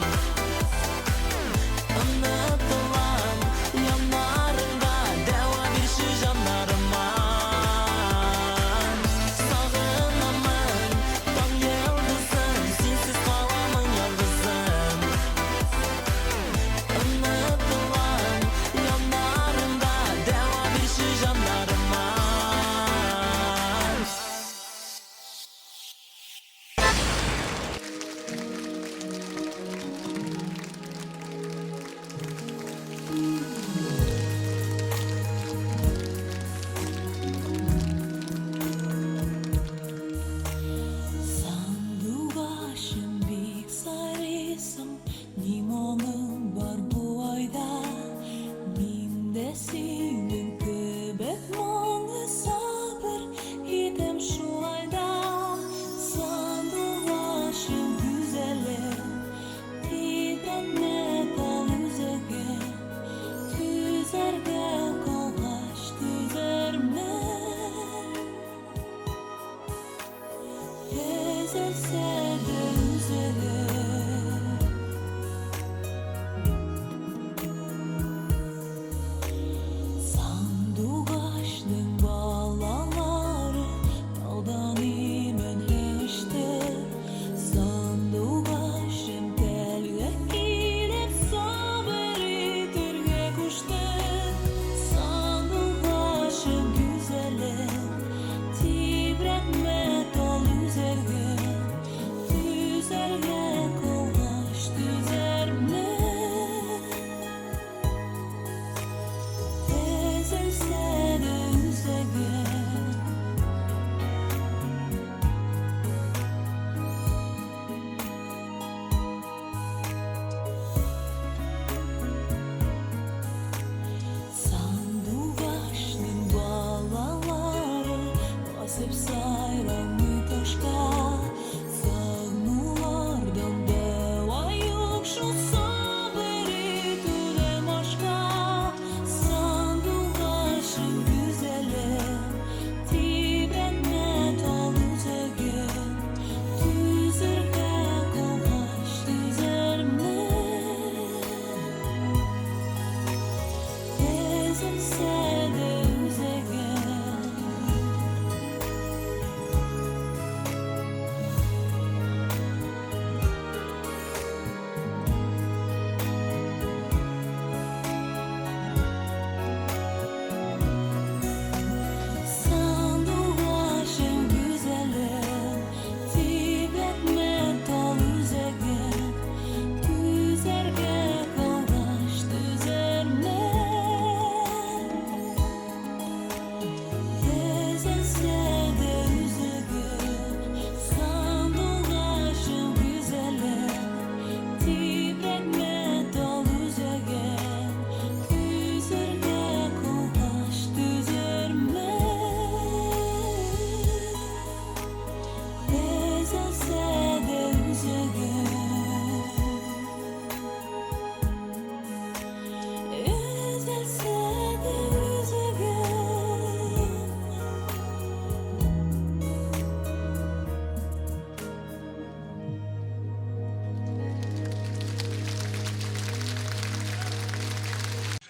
[SPEAKER 2] Онытылам яннарыңда, дәва бирче җаннарыма. Сагынамын, таң йолдызым, Синсез каламын ялгызым. Онытылам яннарыңда, дәва бирче җаннарыма.
[SPEAKER 1] Сандугачым, бик сайрыйсың, Ни моңың бар бу айда? Мин дә синең кебек моңлы сабыр итәм шулай да. Сандугачым, гүзәлем, Тибрәтмә тал үзәген, Түзәргә калгач түзәрмен. Өзелсә дә үзәгем. Сандугачның балалары талдан имәнгә очты. Сандугачым телгә килеп сабыр итәргә кушты. Сандугачым, гүзәлем, Тибрәтмә тал үзәген, Түзәргә калгач түзәрмен. Өзелсә дә үзәгем. Сандугачның балалары басып сайрамый ташка. Сагынулардан дәва юк шул сабыр итүдән башка. Сандугачым, гүзәлем, Тибрәтмә тал үзәген, Түзәргә калгач түзәрмен. Өзелсә дә үзәгем. Сандугачым, гүзәлем, Тибрәтмә тал үзәген, Түзәргә калгач түзәрмен. Өзелсә дә үзәгем. Сандугачым, гүзәлем, Тибрәтмә тал үзәген, Түзәргә калгач түзәрмен. Өзелсә дә үзәгем. Өзелсә дә үзәгем.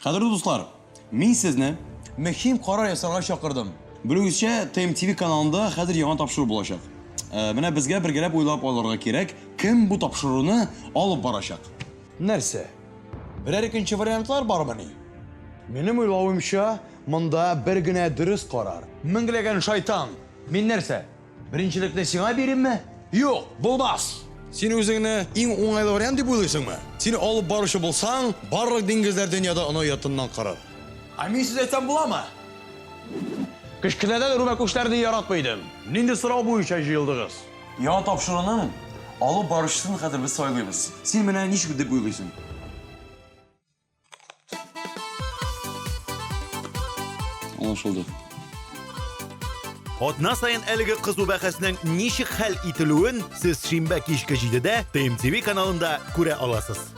[SPEAKER 14] Кадерле дуслар, мин сезне мөһим карар ясарга чакырдым. Белүегезчә, TMTV каналында хәзер яңа тапшыру булачак. Э, менә безгә бергәләп уйлап алырга кирәк, кем бу тапшыруны алып барачак. Нәрсә? Берәр икенче вариантлар бармыни? Минем уйлавымча, монда бер генә дөрес карар. Меңләгән шайтан! Мин нәрсә, беренчелекне сиңа биримме? Юк, булмас! Син үзеңне иң уңайлы вариант дип уйлыйсыңмы? Син алып баручы булсаң, барлык диңгезләр дөньяда аны оятыннан кырыр. Ә мин сүз әйтсәм буламы? Кечкенәдән үрмәкүчләрне яратмый идем. Нинди сорау буенча җыелдыгыз? Яңа тапшыруның алып баручысын хәзер без сайлыйбыз. Син менә ничек дип уйлыйсың? Аңлашылды.
[SPEAKER 4] Атна саен әлеге кызу бәхәснең ничек хәл ителүен сез шимбә кичке 7-дә ТМТВ каналында күрә аласыз.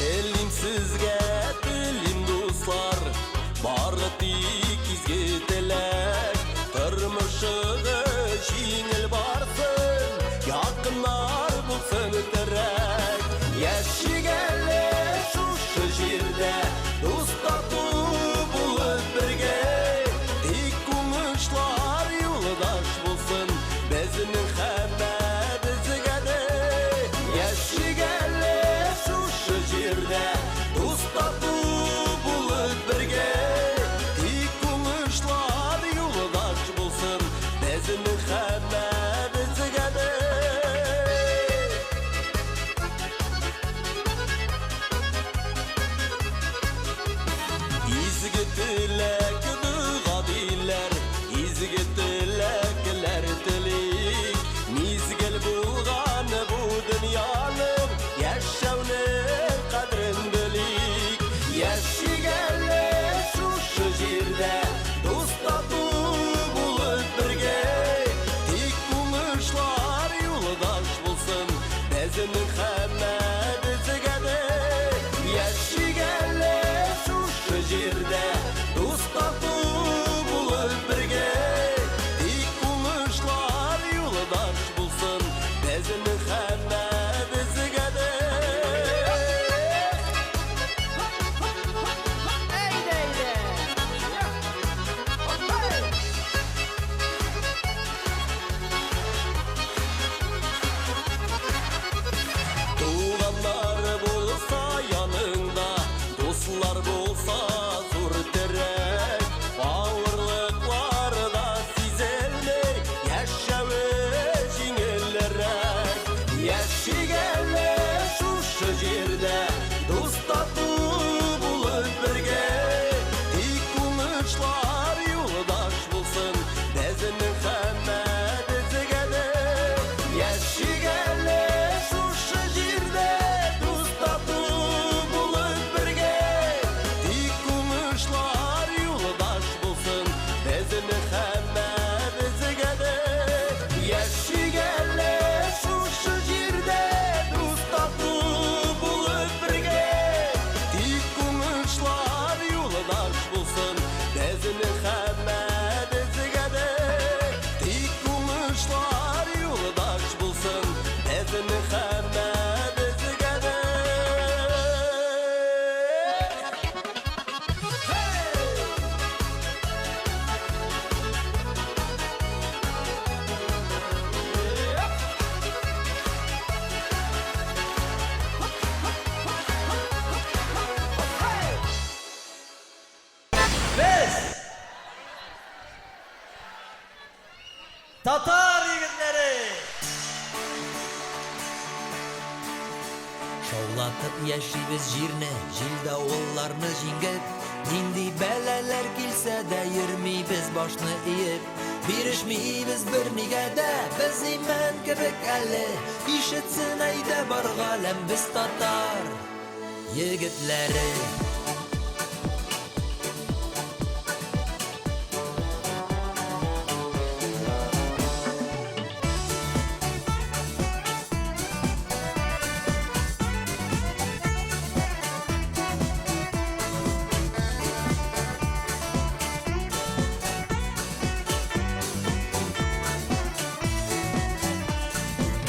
[SPEAKER 2] Телим сезгә, телим дуслар, бары тик изге теләк. Тормышыгыз җиңел барсын, якыннар булсын терәк. Яшик әле шушы җирдә, дус тату булып бергә. Тик уңышлар юлдаш булсын, безнең һәммәбезгә дә. Яшик әле шушы җирдә, дус тату булып бергә. Тик уңышлар юлдаш булсын, безнең һәммәбезгә дә. Изге теләк дога диләр, изге теләкләр телик. Мизгел булган бу дөньяның яшәүнең кадерен белик. Яшик әле шушы җирдә, дус тату булып бергә. Тик уңышлар юлдаш булсын, безнең һәммәбезгә дә. Яшик әле шушы җирдә, дус тату булып бергә. Тик уңышлар юлдаш булсын, безнең һәммәбезгә дә. Туганнар булса яныңда, дуслар булса зур терәк. Авырлыклар да сизелми, яшәве җиңелрәк. Яшик әле шушы җирдә, дус тату булып бергә. Тик уңышлар юлдаш булсын, безнең һәммәбезгә дә. Яшик әле шушы җирдә, дус тату булып бергә. Тик уңышлар юлдаш булсын, безнең һәммәбезгә дә. Яшик әле шушы җирдә, дус тату булып бергә. Тик уңышлар юлдаш булсын, безнең һәммәбезгә дә. Тик уңышлар юлдаш булсын, безнең һәммәбезгә дә.
[SPEAKER 12] Без татар егетләре!
[SPEAKER 13] Шаулатып яшибез җирне, җил-давылларны җиңеп. Нинди бәлаләр килсә дә йөрмибез башны иеп. Бирешмибез бернигә дә, без имән кебек әле. Ишетсен әйдә бар галәм, без татар егетләре.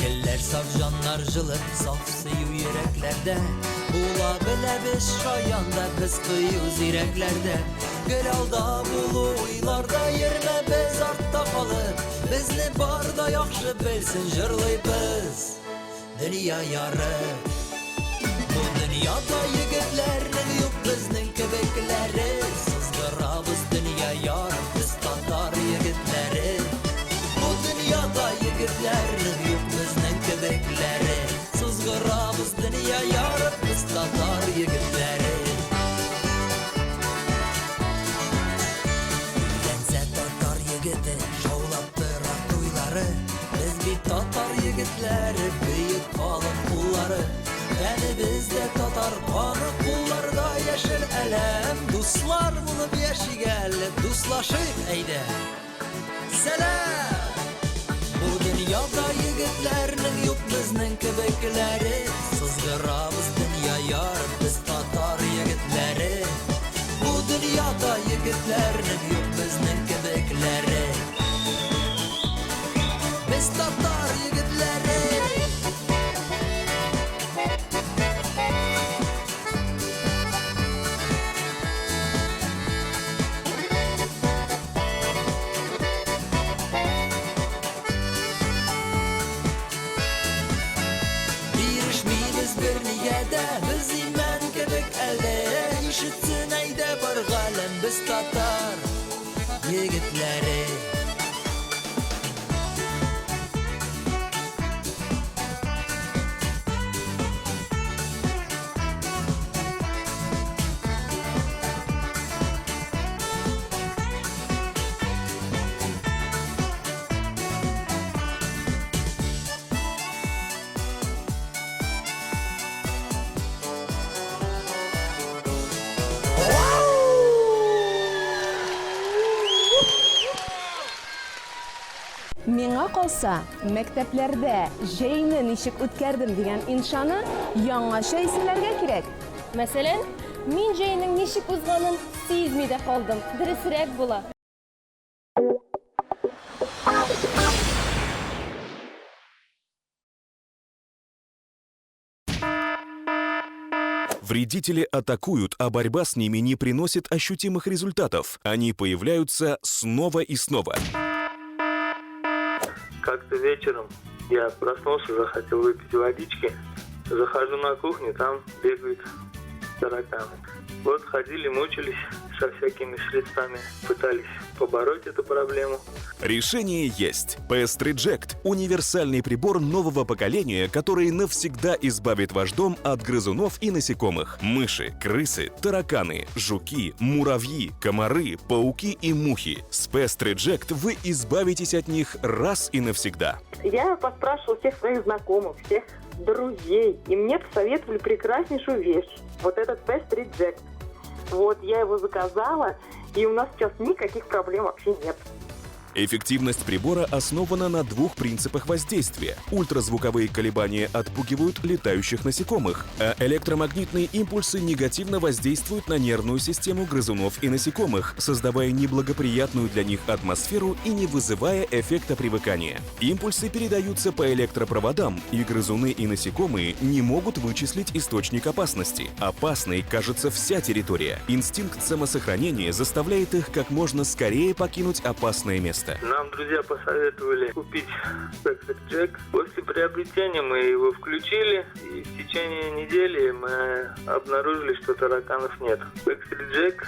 [SPEAKER 13] Гелләр саф җаннар җылы, саф сөю йөрәкләрдә. Була беләбез шаян да, без кыю зирәкләрдә. Гел алда булу уйларда йөрмәбез артта калып. Безне бар да яхшы белсен, җырлыйбыз дөнья ярып. Бу дөньяда егетләрнең юк безнең кебекләре. Сызгырабыз дөнья ярып, без татар егетләре. Бу дөньяда егетләрнең юк безнең кебекләре. Сызгырабыз дөнья ярып, без татар егетләре. Татар егетләре, бөек халык уллары. Тәнебездә татар каны, кулларда яшел әләм. Дуслар булып яшик әле, дуслашыйк әйдә. Сәлам! Бу дөньяда егетләрнең юк безнең кебекләре. Сызгырабыз дөнья ярып, без татар егетләре. Бу дөньяда егетләрнең юк безнең кебекләре. Без татар егетләре. Бирешмибез бернигә дә, без имән кебек әле. Ишетсен әйдә бар галәм, без татар егетләре.
[SPEAKER 15] Миңа калса, мәктәпләрдә җәйне ничек үткәрдем дигән иншаны яңача исемләргә кирәк.
[SPEAKER 16] Мәсәлән, мин җәйнең ничек узганын сизми дә калдым. Дөресрәк була.
[SPEAKER 17] Вредители атакуют, а борьба с ними не приносит ощутимых результатов. Они появляются снова и снова.
[SPEAKER 18] Как-то вечером я проснулся, захотел выпить водички. Захожу на кухню, там бегают тараканы. Вот ходили, мучились со всякими средствами, пытались побороть эту проблему.
[SPEAKER 17] Решение есть. Pest Reject – универсальный прибор нового поколения, который навсегда избавит ваш дом от грызунов и насекомых. Мыши, крысы, тараканы, жуки, муравьи, комары, пауки и мухи. С Pest Reject вы избавитесь от них раз и навсегда.
[SPEAKER 19] Я поспрашивала всех своих знакомых, всех друзей, и мне посоветовали прекраснейшую вещь. Вот этот Pest Reject. Вот, я его заказала, и у нас сейчас никаких проблем вообще нет.
[SPEAKER 17] Эффективность прибора основана на двух принципах воздействия. Ультразвуковые колебания отпугивают летающих насекомых, а электромагнитные импульсы негативно воздействуют на нервную систему грызунов и насекомых, создавая неблагоприятную для них атмосферу и не вызывая эффекта привыкания. Импульсы передаются по электропроводам, и грызуны и насекомые не могут вычислить источник опасности. Опасной кажется вся территория. Инстинкт самосохранения заставляет их как можно скорее покинуть опасное место.
[SPEAKER 18] Нам друзья посоветовали купить Pest Reject. После приобретения мы его включили, и в течение недели мы обнаружили, что тараканов нет. Pest Reject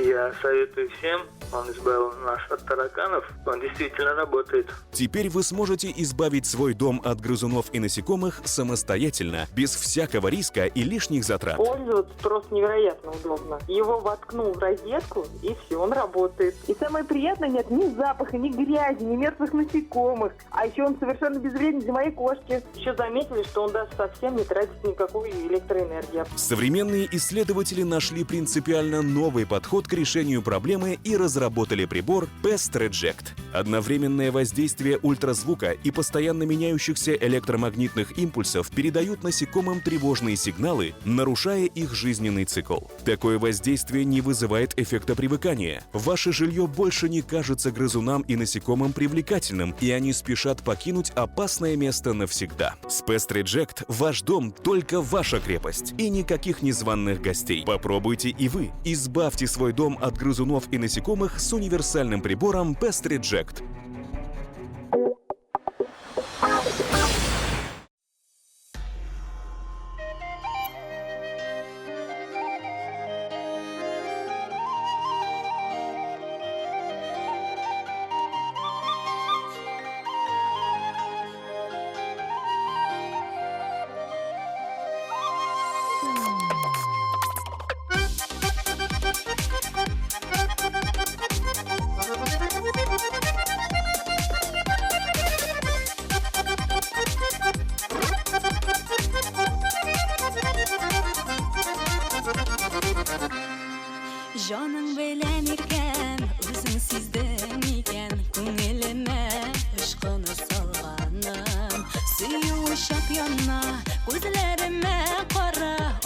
[SPEAKER 18] я советую всем. Он избавил нас от тараканов. Он действительно работает.
[SPEAKER 17] Теперь вы сможете избавить свой дом от грызунов и насекомых самостоятельно, без всякого риска и лишних затрат.
[SPEAKER 19] Пользоваться просто невероятно удобно. Его воткнул в розетку, и все, он работает. И самое приятное, нет ни запаха, ни грязи, ни мертвых насекомых. А еще он совершенно безвреден для моей кошки. Еще заметили, что он даже совсем не тратит никакую электроэнергию.
[SPEAKER 17] Современные исследователи нашли принципиально новый подход к решению проблемы и разработали прибор Pest Reject. Одновременное воздействие ультразвука и постоянно меняющихся электромагнитных импульсов передают насекомым тревожные сигналы, нарушая их жизненный цикл. Такое воздействие не вызывает эффекта привыкания. Ваше жилье больше не кажется грызунам и насекомым привлекательным, и они спешат покинуть опасное место навсегда. С Pest Reject ваш дом только ваша крепость и никаких незваных гостей. Попробуйте и вы. Избавьте свой дом от грызунов и насекомых с универсальным прибором Pest Reject.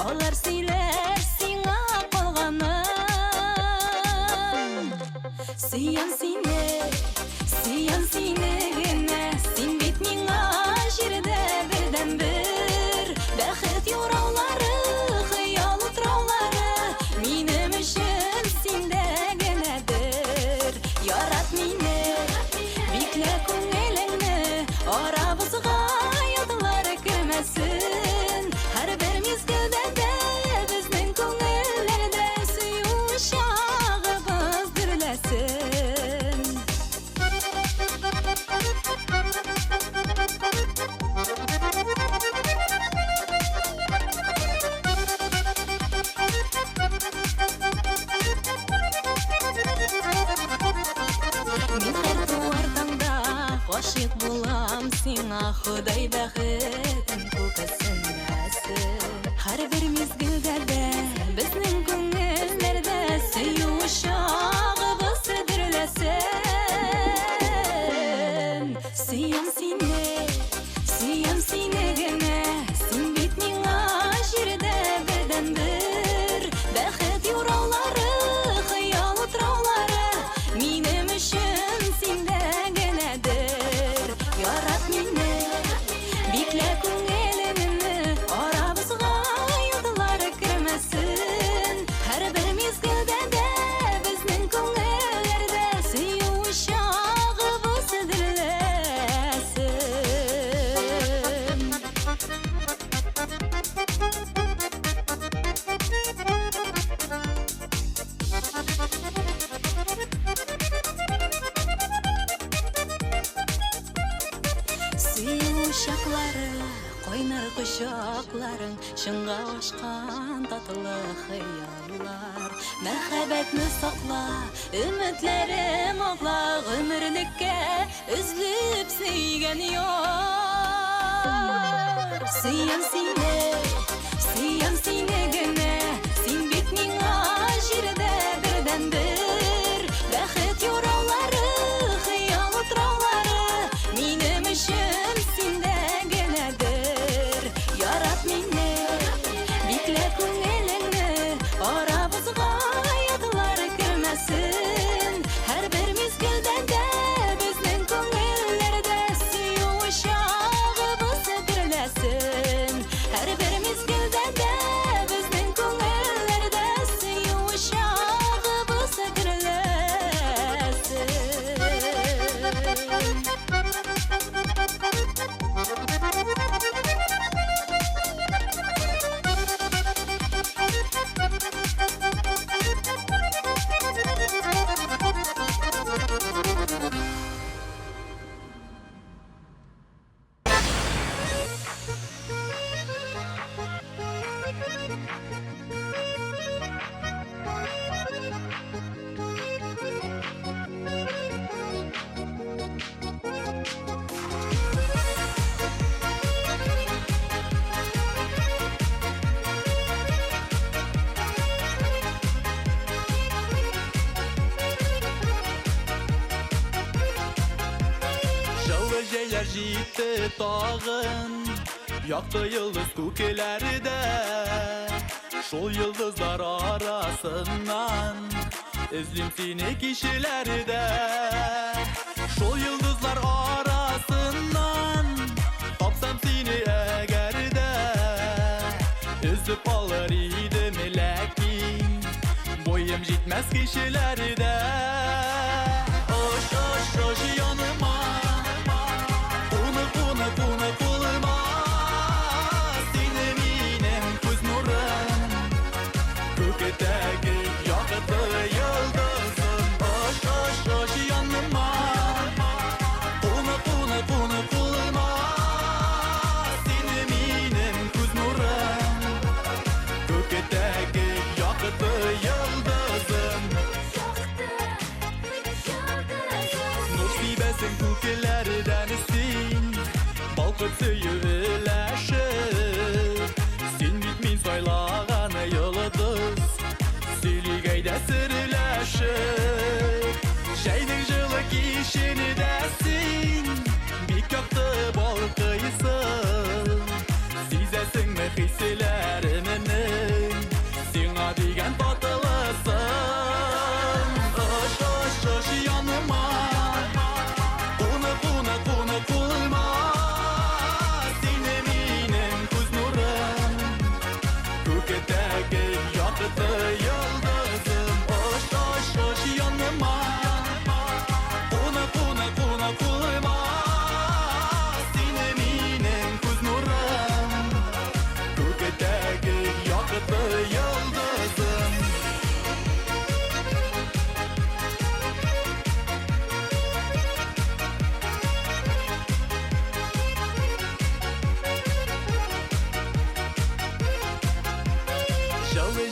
[SPEAKER 1] Алар сөйләр сиңа калганын. Сөям сине, сөям сине генә. Син бит миңа җирдә бердәнбер. Бәхет юраулары, хыял утраулары минем өчен синдә генәдер. Ярат мине, биклә күңелеңне, арабызга ятлар кермәсен. Һәрбер мизгелдә дә безнең күңелләрдә сөю чагыбыз дөрләсен. Мин һәр туар таңда гашыйк булам сиңа, Ходай бәхетен күкәсенмәсен. Һәрбер мизгелдә дә безнең күңелләрдә сөю чагыбыз дөрләсен. Сөям сине, сөям сине генә, син бит миңа җирдә бердәнбер. Бәхет юраулары, хыял утраулары минем өчен синдә генәдер. Ярат мине, биклә күңелеңне, арабызга ятлар кермәсен. Һәрбер мизгелдә дә безнең күңелләрдә сөю чагыбыз дөрләсен. Сөю чаклары, кайнар кочакларың, чынга ашкан татлы хыяллар. Мәхәббәтне сакла, өметләрем акла, гомерлеккә өзлеп сөйгән яр. Сөям сине, сөям сине генә, син бит миңа җирдә бердәнбер. Бәхет юраулары, хыял утраулары минем өчен синдә генәдер. Ярат мине, биклә күңелеңне, арабызга ятлар кермәсен. Һәрбер мизгелдә дә безнең күңелләрдә сөю чагыбыз дөрләсен. Һәрбер мизгелдә дә безнең күңелләрдә сөю чагыбыз дөрләсен.
[SPEAKER 5] Җылы җәйләр җитте тагын, Якты йолдыз күкләрдә. Шул йолдызлар арасыннан Эзлим сине кичеләрдә. Шул йолдызлар арасыннан Тапсам сине әгәр дә, Өзеп алыр идем, ләкин Буем җитмәс кичеләрдә. Ош, ош, ош яныма, Куны, куны, куны кулыма. Син минем күз нурым, Күктәге якты йолдызым. Ош, ош, ош яныма, Куны, куны, куны кулыма. Син минем күз нурым, Күктәге якты йолдызым. Нур сибәсең күкләрдән син, Балкып сөю өләшеп. Син бит мин сайлаган йолдыз, Сөйлик әйдә серләшеп. Җәйнең җылы кичендә син Бик якты балкыйсың. Сизәсеңме хисләремне?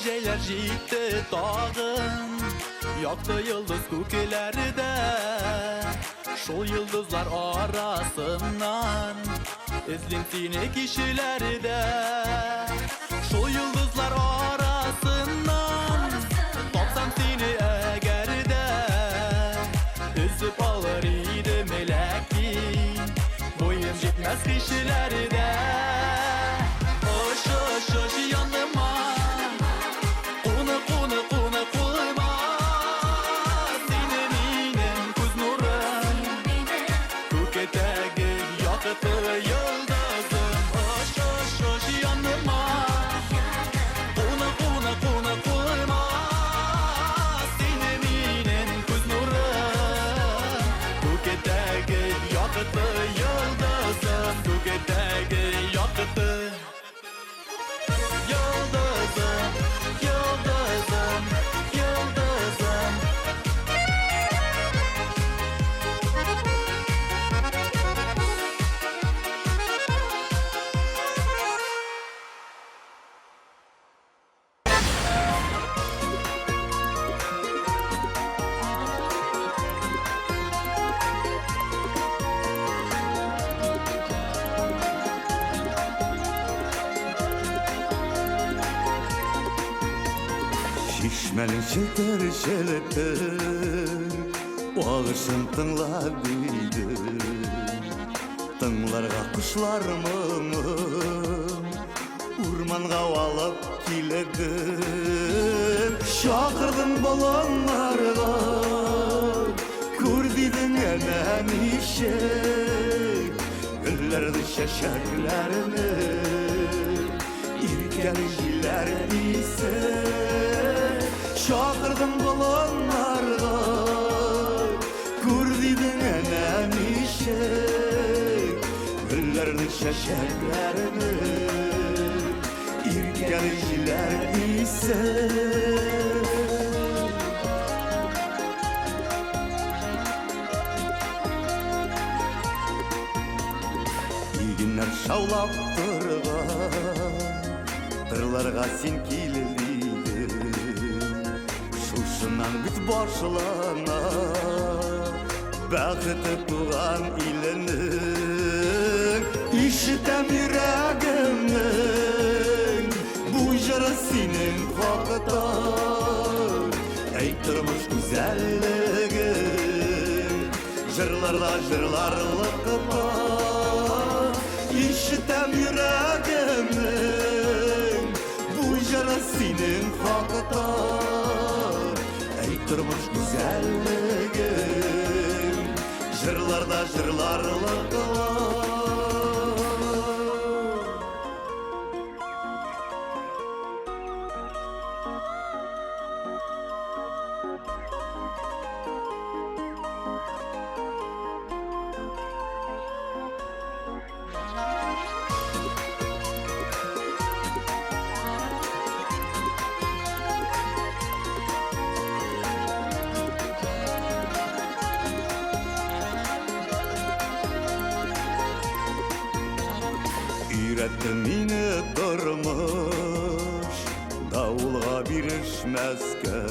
[SPEAKER 5] Җәйләр җитте тагын. Якты йолдыз күкләрдә, шул йолдызлар арасыннан эзлим сине кичләрдә. Шул йолдызлар арасыннан тапсам сине әгәр дә, өзеп алыр идем, ләкин буем җитмәс кешеләрдә. Ош, ош, ош, яныма, куны, куны, куны, куйма. Сине минем күз нурым, күктәге якты йолдызым. Ош, ош, ош, яныма, куны, куны, куны, куйма. Сине минем күз нурым, күктәге якты йолдызым, күктәге якты йолдызым, йолдызым, йолдызым.
[SPEAKER 2] Чишмәнең челтер челтер агышын тыңлап дидем. Тыңларга кошлар моңын урманга алып килдем. Чакырдым болыннарга, күр дидең әнә ничек гөлләрне, чәчәкләрне иркәле җилләр исеп. Чакырдым болыннарга, күр дидең әнә ничек гөлләрне, чәчәкләрне иркәле җилләр исеп. Игеннәр шаулап торган кырларга син кил дидең. Шушыннан бит башлана бәхете туган иленең. Ишетәм йөрәгемнең бу җыры синең хакта. Әй, тормыш гүзәллеге, җырларда җырларлыкта. Ишетәм йөрәгемнең бу җыры синең хакта. Әй, тормыш гүзәллеге, җырларда җырларлыкта. Өйрәтте мине тормыш давылга бирешмәскә.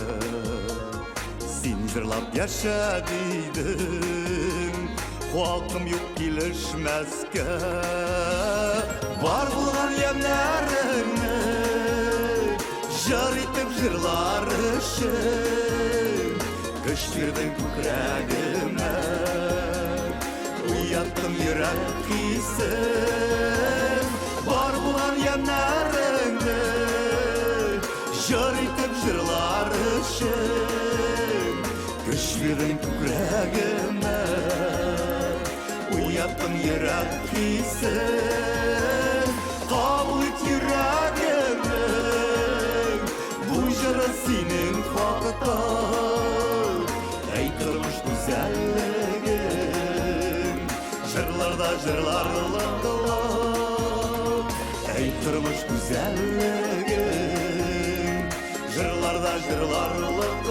[SPEAKER 2] Син җырлап яшә дидең, хакым юк килешмәскә. Бар булган ямьнәреңне җыр итеп җырлар өчен көч бирдең күкрәгемә, уяттың йөрәк хисен. Бар булган ямьнәреңне җыр итеп җырлар өчен көч бирдең күкрәгемә, уяттың йөрәк хисен. Кабул ит йөрәгемнең бу җыры синең хакта. Әй, тормыш гүзәллеге, җырларда җырларлык. Әй, тормыш гүзәллеге, җырларда җырларлык.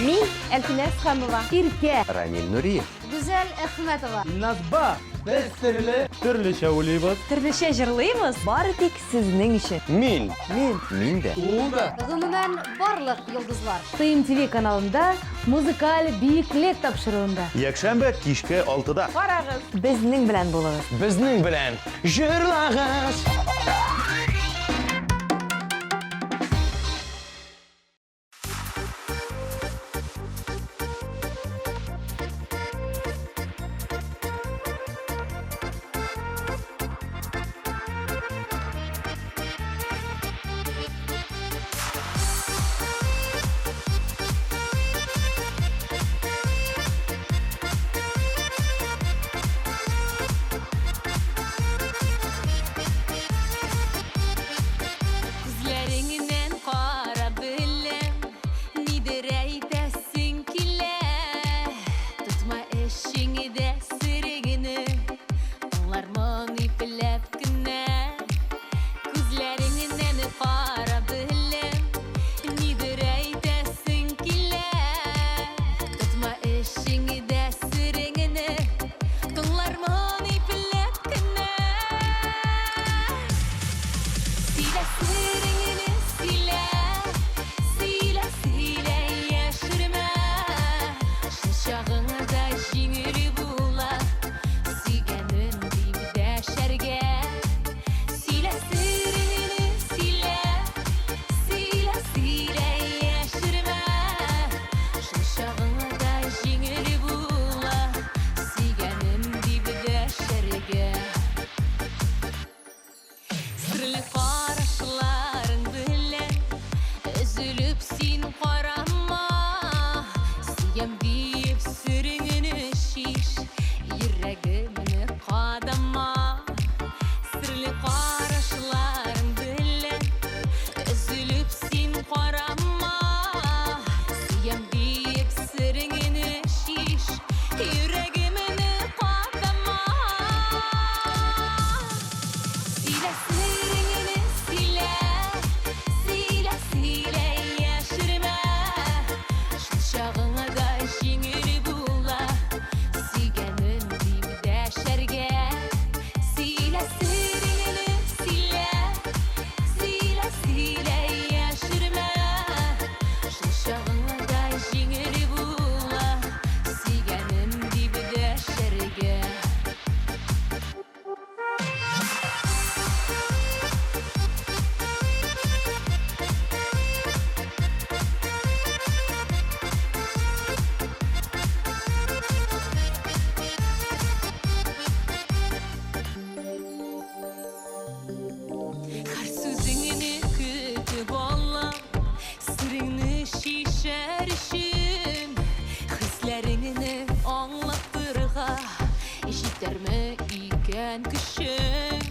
[SPEAKER 16] Мин Әлфинә Әсхәмова. Иркә.
[SPEAKER 20] Рамил Нуриев.
[SPEAKER 10] Гүзәл Әхмәтова.
[SPEAKER 12] Назба. Без төрле.
[SPEAKER 20] Төрлечә уйлыйбыз.
[SPEAKER 16] Төрлечә җырлыйбыз.
[SPEAKER 19] Бары тик сезнең өчен.
[SPEAKER 20] Мин.
[SPEAKER 6] Мин.
[SPEAKER 20] Мин дә.
[SPEAKER 12] Ул да.
[SPEAKER 10] Гомумән, барлык йолдызлар. ТМТВ каналында музыкаль биеклек тапшыруында.
[SPEAKER 2] Якшәмбе кичке 6-да.
[SPEAKER 15] Карагыз.
[SPEAKER 19] Безнең белән булыгыз.
[SPEAKER 20] Безнең белән җырлагыз.
[SPEAKER 1] Күзләреңнән карап беләм, нидер әйтәсең килә. Тотма эчеңдә сереңне, тыңлармын ипләп кенә. Күзләреңнән карап беләм, нидер әйтәсең килә. Тотма эчеңдә сереңне, тыңлармын ипләп кенә. Сөйлә сереңне, сөйлә, сөйлә, сөйлә, яшермә. Шул чагыңда җиңел була, сөйгәнем дип дәшәргә. Сөйлә сереңне, сөйлә, сөйлә, сөйлә, яшермә. Шул чагыңда җиңел була, сөйгәнем дип дәшәргә. Серле карашларың белән өзелеп син карама. Сөям диеп сереңне шиш, йөрәгемне кадама. Серле карашларың белән өзелеп син карама. Сөям диеп сереңне шиш, йөрәгемне кадама. Сөйлә сереңне, сөйлә, сөйлә, сөйлә, яшермә. Шул чагыңда җиңел була, сөйгәнем дип дәшәргә. Сөйлә сереңне, сөйлә, сөйлә, сөйлә, яшермә. Шул чагыңда җиңел була, сөйгәнем дип дәшәргә. Һәр сүзеңне көтеп алам, сереңне шишәр өчен, хисләреңне аңлатырга җитәрме икән көчең?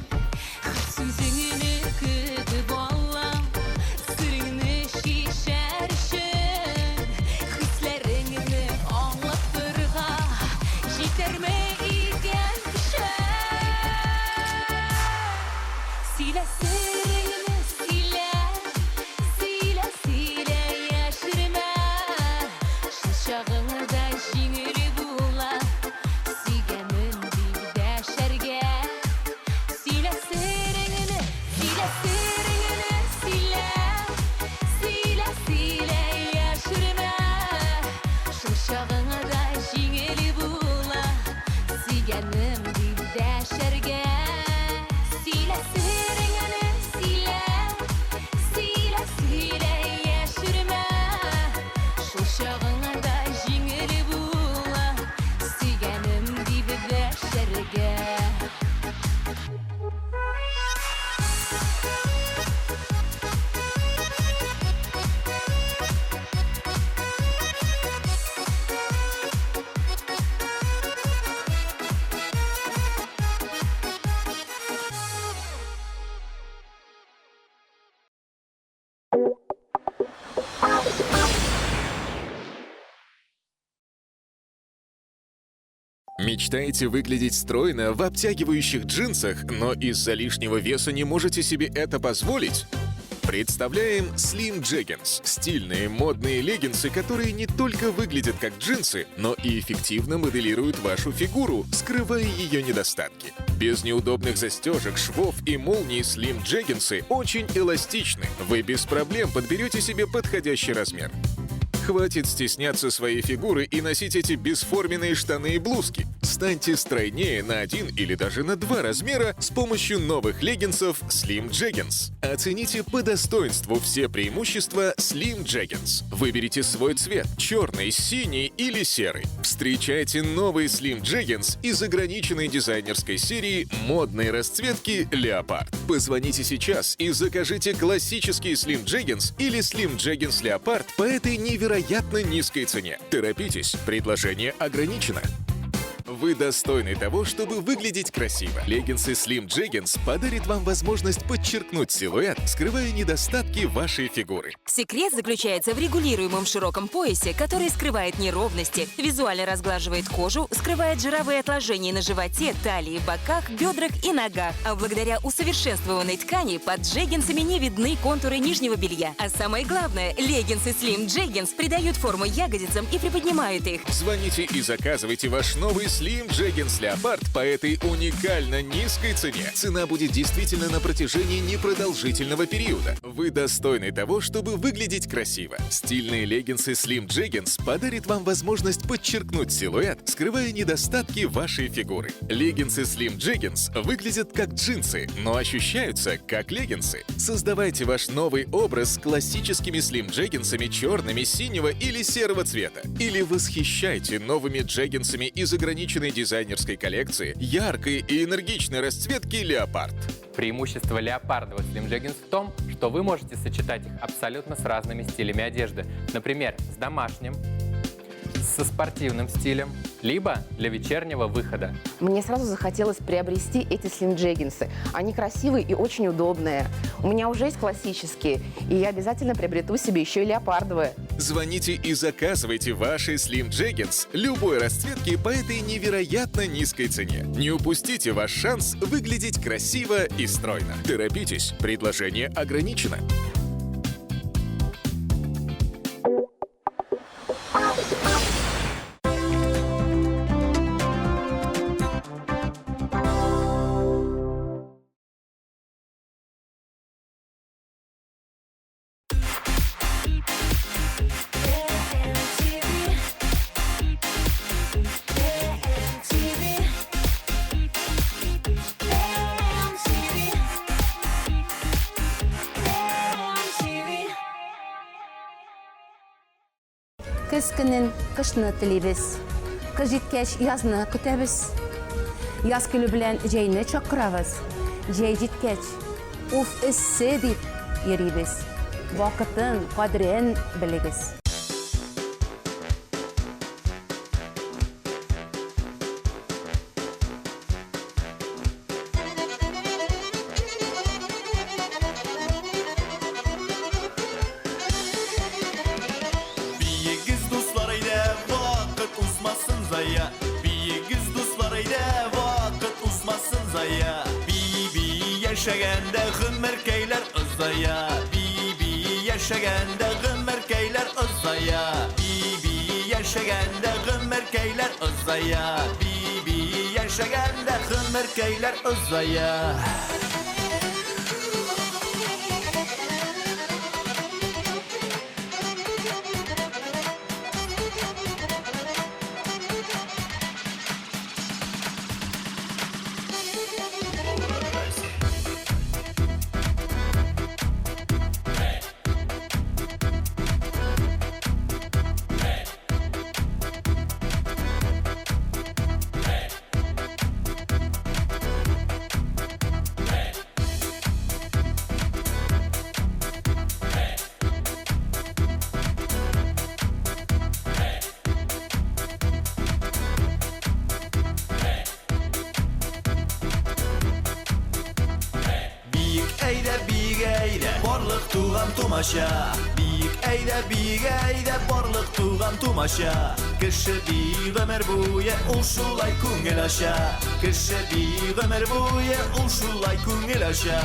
[SPEAKER 1] Һәр сүзеңне көтеп алам, сереңне шишәр өчен, хисләреңне аңлатырга җитәрме икән көчең? Сөйлә сереңне, сөйлә, сөйлә, сөйлә, яшермә. Шул чагыңда җиңел була, сөйгәнем дип дәшәргә. Сөйлә сереңне, сөйлә сереңне, сөйлә, сөйлә, сөйлә, яшермә. Шул чагыңда җиңел була, сөйгәнем дип дәшәргә. Сөйлә сереңне, сөйлә, сөйлә, сөйлә, яшермә. Шул чагыңда җиңел була, сөйгәнем дип дәшәргә.
[SPEAKER 17] Мечтаете выглядеть стройно в обтягивающих джинсах, но из-за лишнего веса не можете себе это позволить? Представляем Slim Jeggings. Стильные модные леггинсы, которые не только выглядят как джинсы, но и эффективно моделируют вашу фигуру, скрывая ее недостатки. Без неудобных застежек, швов и молний Slim Jeggings очень эластичны. Вы без проблем подберете себе подходящий размер. Хватит стесняться своей фигуры и носить эти бесформенные штаны и блузки. Станьте стройнее на один или даже на два размера с помощью новых леггинсов Slim Jeggings. Оцените по достоинству все преимущества Slim Jeggings. Выберите свой цвет – черный, синий или серый. Встречайте новые Slim Jeggings из ограниченной дизайнерской серии модной расцветки «Леопард». Позвоните сейчас и закажите классические Slim Jeggings или Slim Jeggings Леопард по этой невероятно низкой цене. Торопитесь, предложение ограничено. Вы достойны того, чтобы выглядеть красиво. Леггинсы Slim Jeggings подарит вам возможность подчеркнуть силуэт, скрывая недостатки вашей фигуры.
[SPEAKER 1] Секрет заключается в регулируемом широком поясе, который скрывает неровности, визуально разглаживает кожу, скрывает жировые отложения на животе, талии, боках, бедрах и ногах. А благодаря усовершенствованной ткани под джеггинсами не видны контуры нижнего белья. А самое главное, леггинсы Slim Jeggings придают форму ягодицам и приподнимают их.
[SPEAKER 17] Звоните и заказывайте ваш новый Slim Jeggings Леопард по этой уникально низкой цене. Цена будет действительно на протяжении непродолжительного периода. Вы достойны того, чтобы выглядеть красиво. Стильные леггинсы Slim Jeggings подарит вам возможность подчеркнуть силуэт, скрывая недостатки вашей фигуры. Леггинсы Slim Jeggings выглядят как джинсы, но ощущаются как леггинсы. Создавайте ваш новый образ с классическими Slim Джеггинсами черными, синего или серого цвета. Или восхищайте новыми джеггинсами из ограниченной дизайнерской коллекции яркой и энергичной расцветки «Леопард».
[SPEAKER 21] Преимущество леопардовых Slim Jeggings в том, что вы можете сочетать их абсолютно с разными стилями одежды. Например, с домашним, со спортивным стилем, либо для вечернего выхода.
[SPEAKER 22] Мне сразу захотелось приобрести эти Slim Jeggings. Они красивые и очень удобные. У меня уже есть классические, и я обязательно приобрету себе еще и леопардовые.
[SPEAKER 17] Звоните и заказывайте ваши Slim Jeggings любой расцветки по этой невероятно низкой цене. Не упустите ваш шанс выглядеть красиво и стройно. Торопитесь, предложение ограничено.
[SPEAKER 23] Көз көнен кышны телибез. Кыш җиткәч язны көтәбез. Яз килү белән җәйне чакырабыз. Җәй җиткәч, уф эссе дип йөрибез. Вакытын, кадерен белегез.
[SPEAKER 24] Биегез, дуслар, әйдә, вакыт узмасын зая. Биегез, дуслар, әйдә, вакыт узмасын зая. Би-би яшәгәндә гомеркәйләр озая. Би-би яшәгәндә гомеркәйләр озая. Би-би яшәгәндә гомеркәйләр озая. Би-би яшәгәндә гомеркәйләр озая. Биек әйдә, биек әйдә, барлык туган тумача. Биек әйдә, биек әйдә, барлык туган тумача. Кеше бии гомер буе, ул шулай күңел ача. Кеше бии гомер буе, ул шулай күңел ача.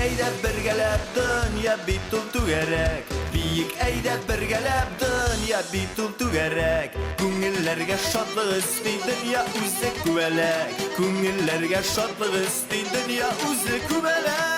[SPEAKER 24] әйдә бергәләп, дөнья бит ул түгәрәк. Биик әйдә бергәләп, дөнья бит ул түгәрәк. Күңелләргә шатлык өсти дөнья үзе күбәләк. Күңелләргә шатлык өсти дөнья үзе күбәләк.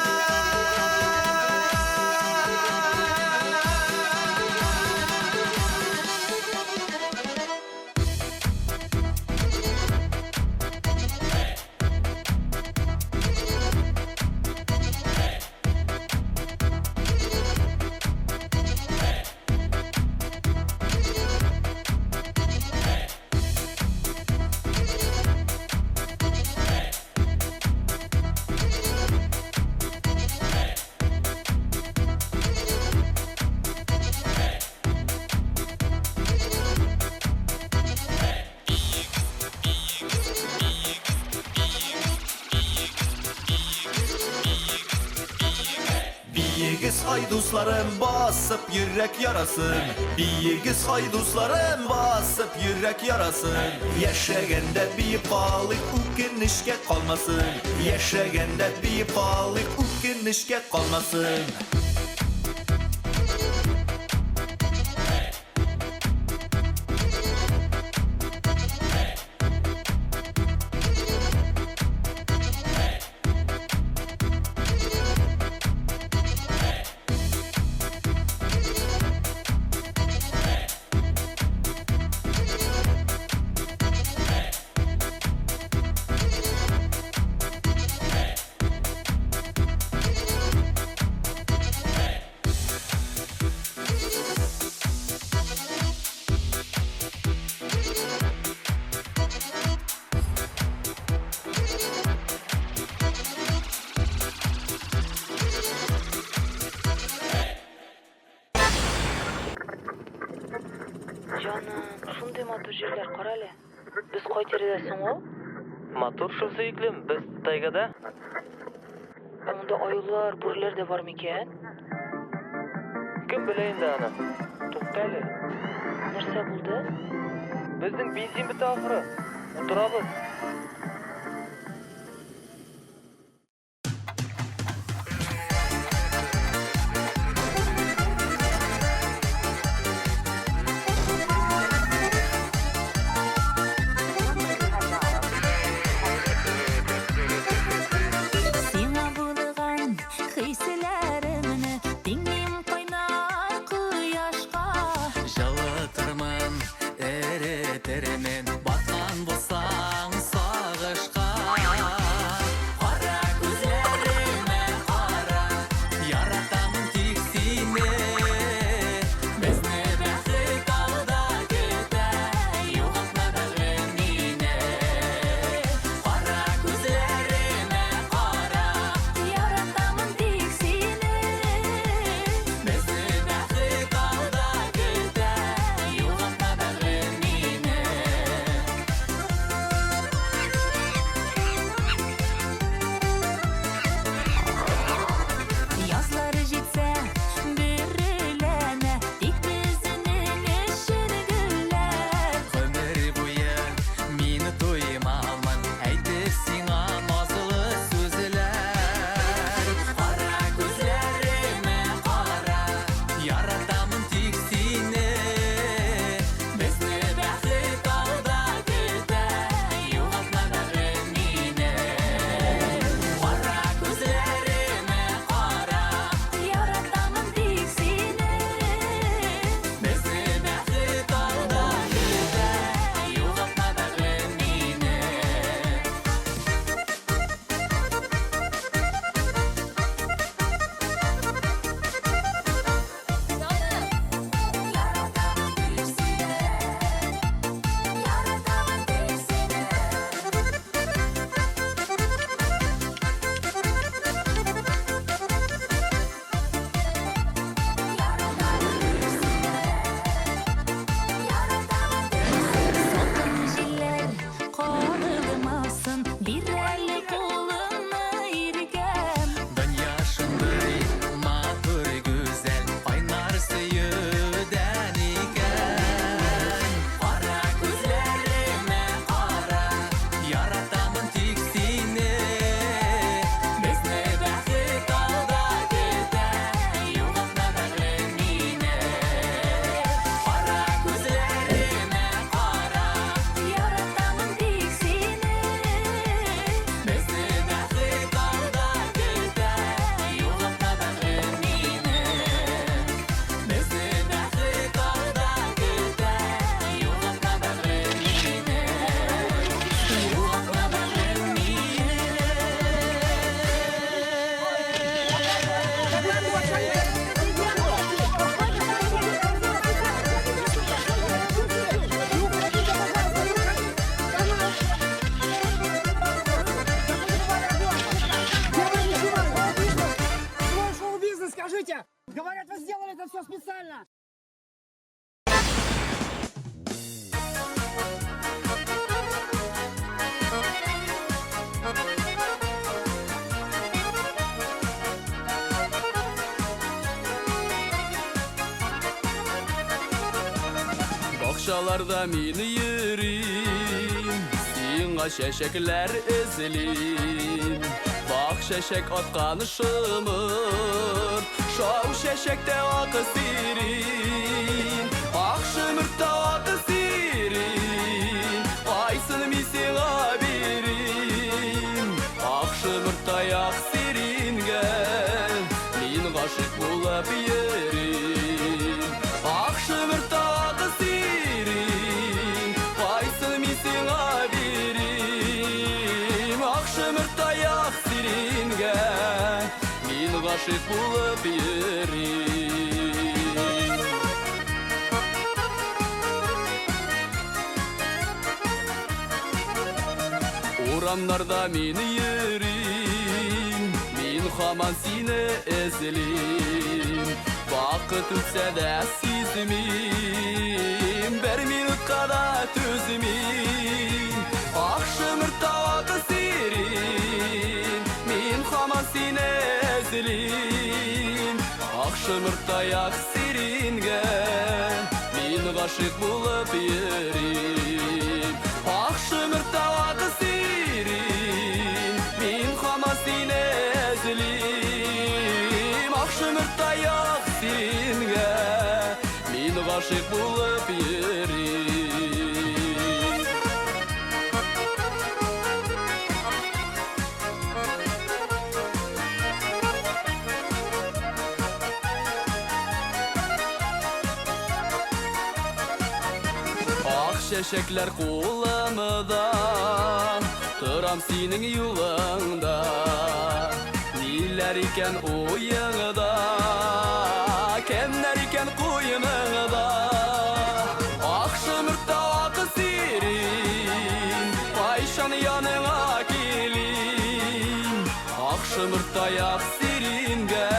[SPEAKER 24] Биегез, ай дусларым, басып йөрәк ярасын. Биегез, ай дусларым, басып йөрәк ярасын. Яшәгәндә биеп калыйк, үкенечкә калмасын. Яшәгәндә биеп калыйк, үкенечкә калмасын.
[SPEAKER 3] Җаным, шундый матур җирләр, карале. Без кай тирәдә соң ул?
[SPEAKER 18] Матур шул, сөеклем, без тайгада.
[SPEAKER 3] Ә монда аюлар, бүреләр дә бар микән?
[SPEAKER 18] Кем белә инде аны. Тукта әле.
[SPEAKER 3] Нәрсә булды?
[SPEAKER 18] Безнең бензин бетә ахры. Утырабыз.
[SPEAKER 9] Сиңа булган хисләремне тиңлим кайнар кояшка.
[SPEAKER 7] Җылытырмын, эретермен, баткан булсаң. Бакчаларда мин йөрим, сиңа чәчәкләр эзлим. Бак чәчәк аткан шымыр, шау чәчәктә ак сирин. Ак шымыртта ак сирин, кайсын мин сиңа бирим. Ак шымыртта ак сирингә, мин гашыйк булып йөрим. Ак шымыртта ак сирин, кайсын мин сиңа бирим. Ак шымыртта ак сирингә, мин гашыйк булып йөрим. Урамнарда мин йөрим, мин һаман сине эзлим. Вакыт үтсә дә сизмим, бер минутка да түзмим. Ак шымыртта ак сирин, мин һаман сине эзлим. Ак шымыртта ак сирингә, мин гашыйк булып йөрим. Ак шымыртта ак сирин, мин һаман сине эзлим. Ак шымыртта ак сирингә, мин гашыйк булып йөрим. Ак чәчәкләр кулымда, торам синең юлыңда. Ниләр икән уеңда, кемнәр икән куеныңда? Ак шымыртта ак сирин, кайчан яныңа килим? Ак шымыртта ак сирингә,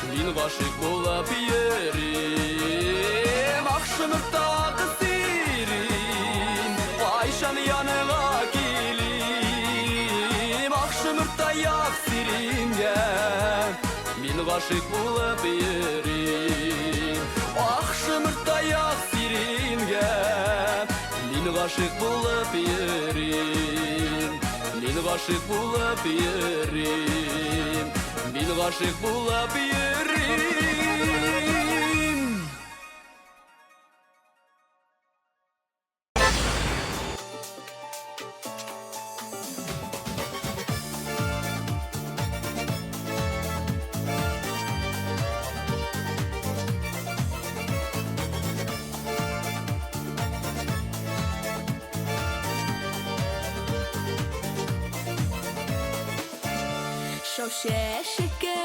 [SPEAKER 7] мин гашыйк булып йөрим. Ак шымыртта ак сирин, кайчан яныңа килим? Ак шымыртта ак сирингә, мин гашыйк булып йөрим. Ак шымыртта ак сирингә, мин гашыйк булып йөрим. Мин гашыйк булып йөрим. Мин гашыйк булып йөрим.
[SPEAKER 9] Шау чәчәккә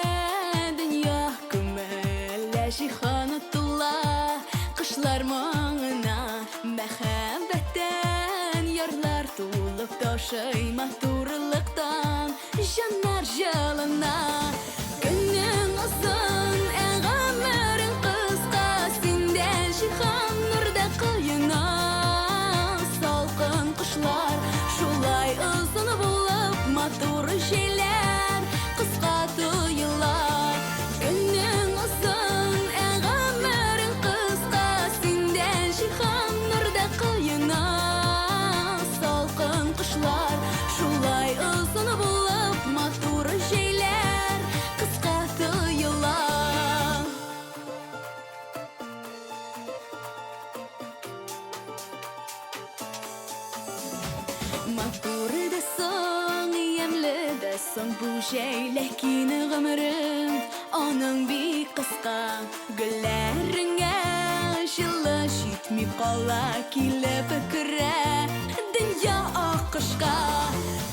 [SPEAKER 9] дөнья күмелә, җиһаны тула. Кышлар моңына мәхәббәттән ярлар тулып ташый, матурлыктан җаннар җылына. Көнең озын, ә гомерең кыска, синдә җиһан нурда коена. Салкын кышлар шулай озын булып, матур җәйләр кыска тоела. Көнең озын, ә гомерең кыска, синдә җиһан нурда коена. Салкын кышлар шулай озын булып, матур җәйләр кыска тоела. Матур да соң, ямьле дә соң бу җәй, ләкин гомерем аның бик кыска. Гөлләреңә җылы җитми кала, килеп керә дөнья аккошка.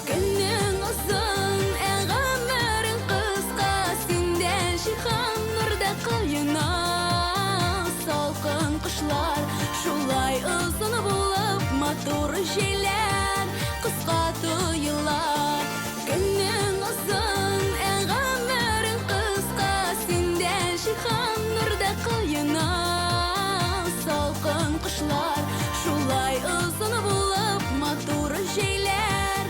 [SPEAKER 9] Көнең озын, ә гомерең кыска, синдә җиһан нурда коена. Салкын кышлар шулай озын булып, матур җәйләр кыска тоела. Көнең озын, ә гомерең кыска, синдә җиһан нурда коена. Салкын кышлар шулай озын булып, матур җәйләр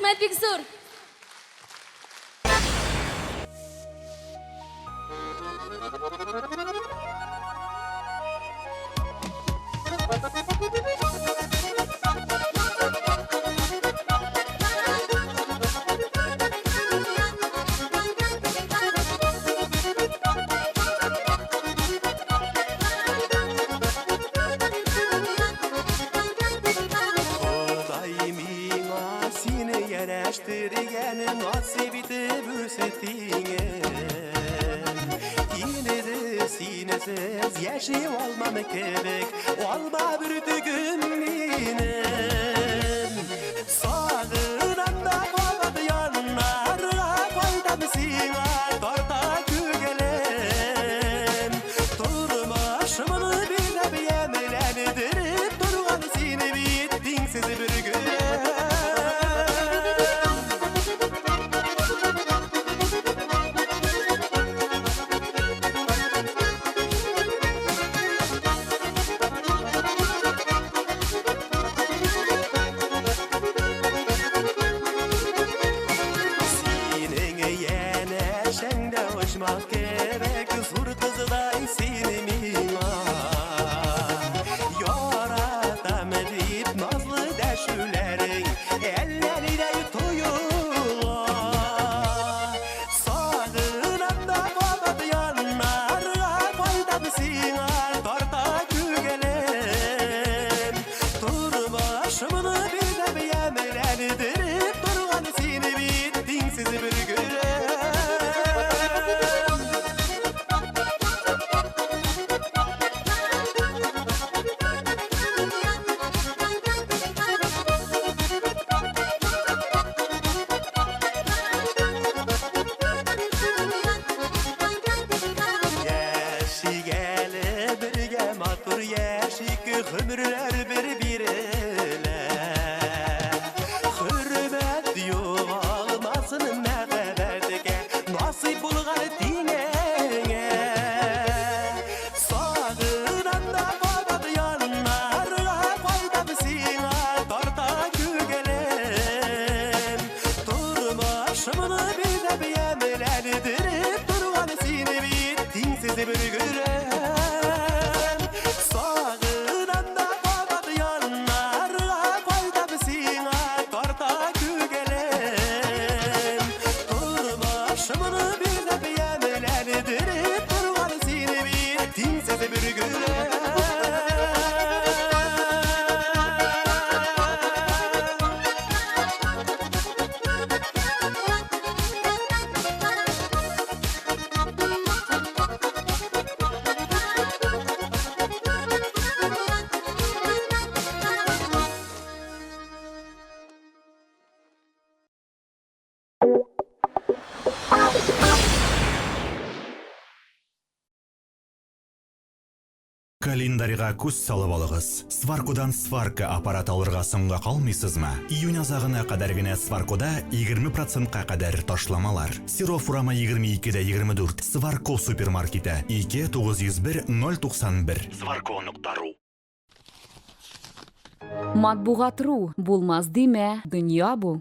[SPEAKER 16] Рәхмәт бик зур!
[SPEAKER 4] Ходай миңа сине ярәштергән, насыйп итеп үзе тиңен. Инде синесез яши алмам кебек, алма бөртегем минем. Сагынам да кабат яннарга кайтам сиңа, тарта күңелем. Тормышымны бизәп, ямьләндереп торган сине бит тиңсез бер гөлем. Синең янәшәңдә очмак кебек зур кыздай сине миңа. Яратам дип назлы дәшүләрең әллә нидәй тоела. Сагынам да кабат яннарга кайтам сиңа, тарта күңелем. Тормышымны бизәп, ямьләндереп торган сине бит тиңсез бер гөлем. Яшик әле бергә матур яшик, гомерләр бер бирелә. Хөрмәт югалмасын мәхәббәткә, насыйп булган тиңеңә. Сагынам да кабат яннарга кайтам сиңа, тарта күңелем. Тормышымны бизәп, ямьләндереп торган сине бит тиңсез бер гөлем. Сагынам да кабат яннарга кайтам сиңа, тарта күңелем. Тормышымны бизәп, ямьләндереп торган сине бит тиңсез бер гөлем.
[SPEAKER 8] Календарьга күз салып алыгыз. Сваркодан сварка аппараты алырга соңга калмыйсызмы? Июнь азагына кадәр генә Сваркода 20 процентка кадәр ташламалар. Серов урамы 22 дә 24. Сварко супермаркеты 2 901 091. Сварко.ру.
[SPEAKER 11] Матбугат.ру булмас димә, дөнья бу.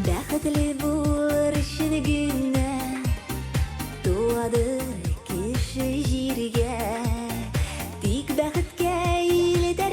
[SPEAKER 9] Бәхетле булыр өчен генә туадыр кеше җиргә. Тик бәхеткә илтә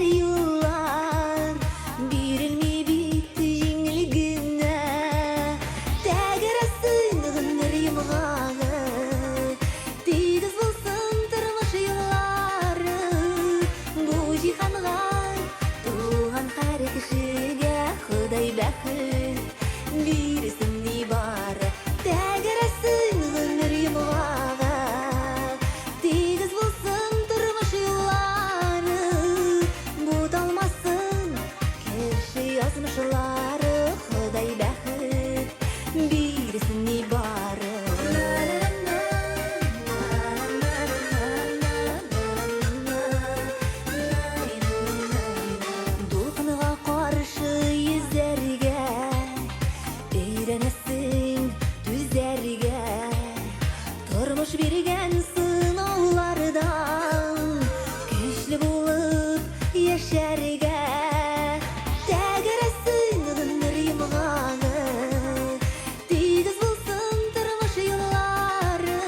[SPEAKER 9] Тормыш биргән сынаулардан көчле булып яшәргә. Тәгәрәсен гомер йомгагы, тигез булсын тормыш юллары.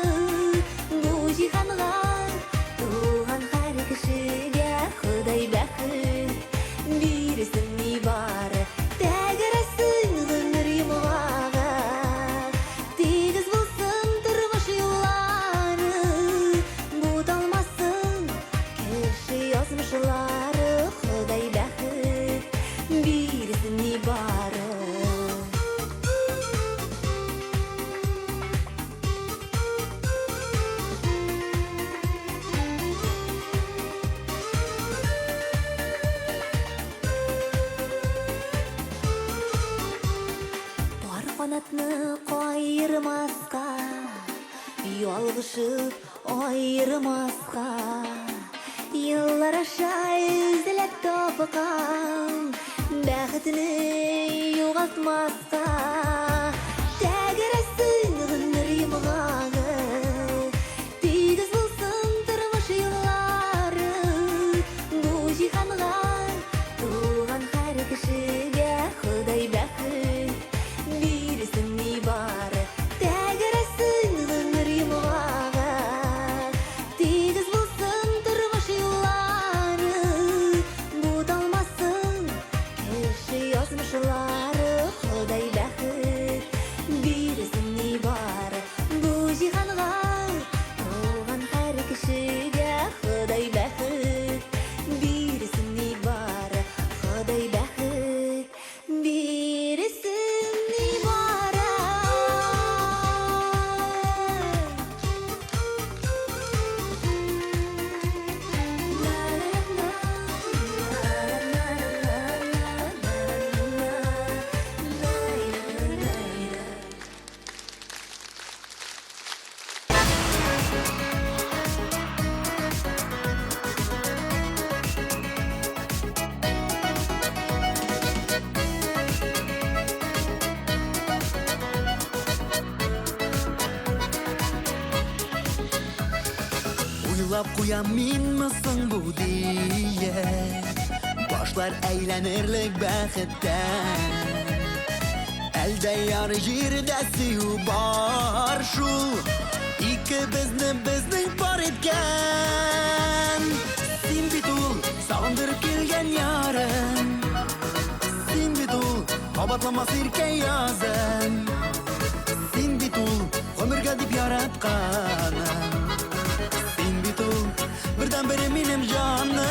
[SPEAKER 9] Бу җиһанга туган һәр кешегә Ходай бәхет бирсен нибары. Тәгәрәсен гомер йомгагы, тигез булсын тормыш юллары. Буталмасын кеше язмышлары, Ходай бәхет бирсен нибары. Пар канатны каермаска, ялгышып аермаска. Еллар аша эзләп тапкан бәхетне югалтмаска. Тәгәрәсен гомер йомгагы, тигез булсын тормыш юллары. Бу җиһанга туган һәр кешегә Ходай бәхет бирсен нибары. Тәгәрәсен гомер йомгагы, тигез булсын тормыш юллары. Буталмасын кеше язмышлары, Ходай бәхет бирсен нибары. Бу җиһанга туган һәр кешегә Ходай бәхет бирсен нибары. Ходай бәхет бирсен нибары.
[SPEAKER 24] Уйлап куям минме соң бу диеп, Башлар әйләнерлек бәхеттән. Әлдә яр җирдә сөю бар шул, Икебезне безнең пар иткән. Син бит ул сагындырып килгән ярым, Син бит ул кабатламас иркә язым, Син бит ул гомергә дип яратканым. Син бит ул бердән-бере минем җаным.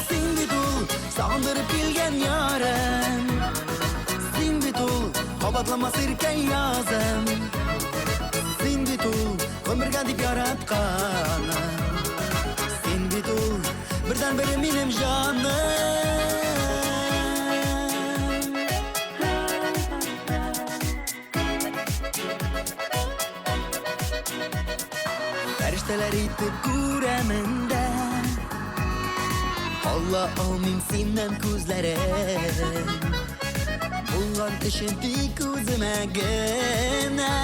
[SPEAKER 24] Син бит ул сагындырып килгән ярым, Син бит ул кабатламас иркә язым, Син бит ул гомергә дип яратканым. Син бит ул бердән-бере минем җаным. Фәрештәләр итеп күрәмен дә, Ала алмыйм синнән күзләрен. Булган өчен тик үземә генә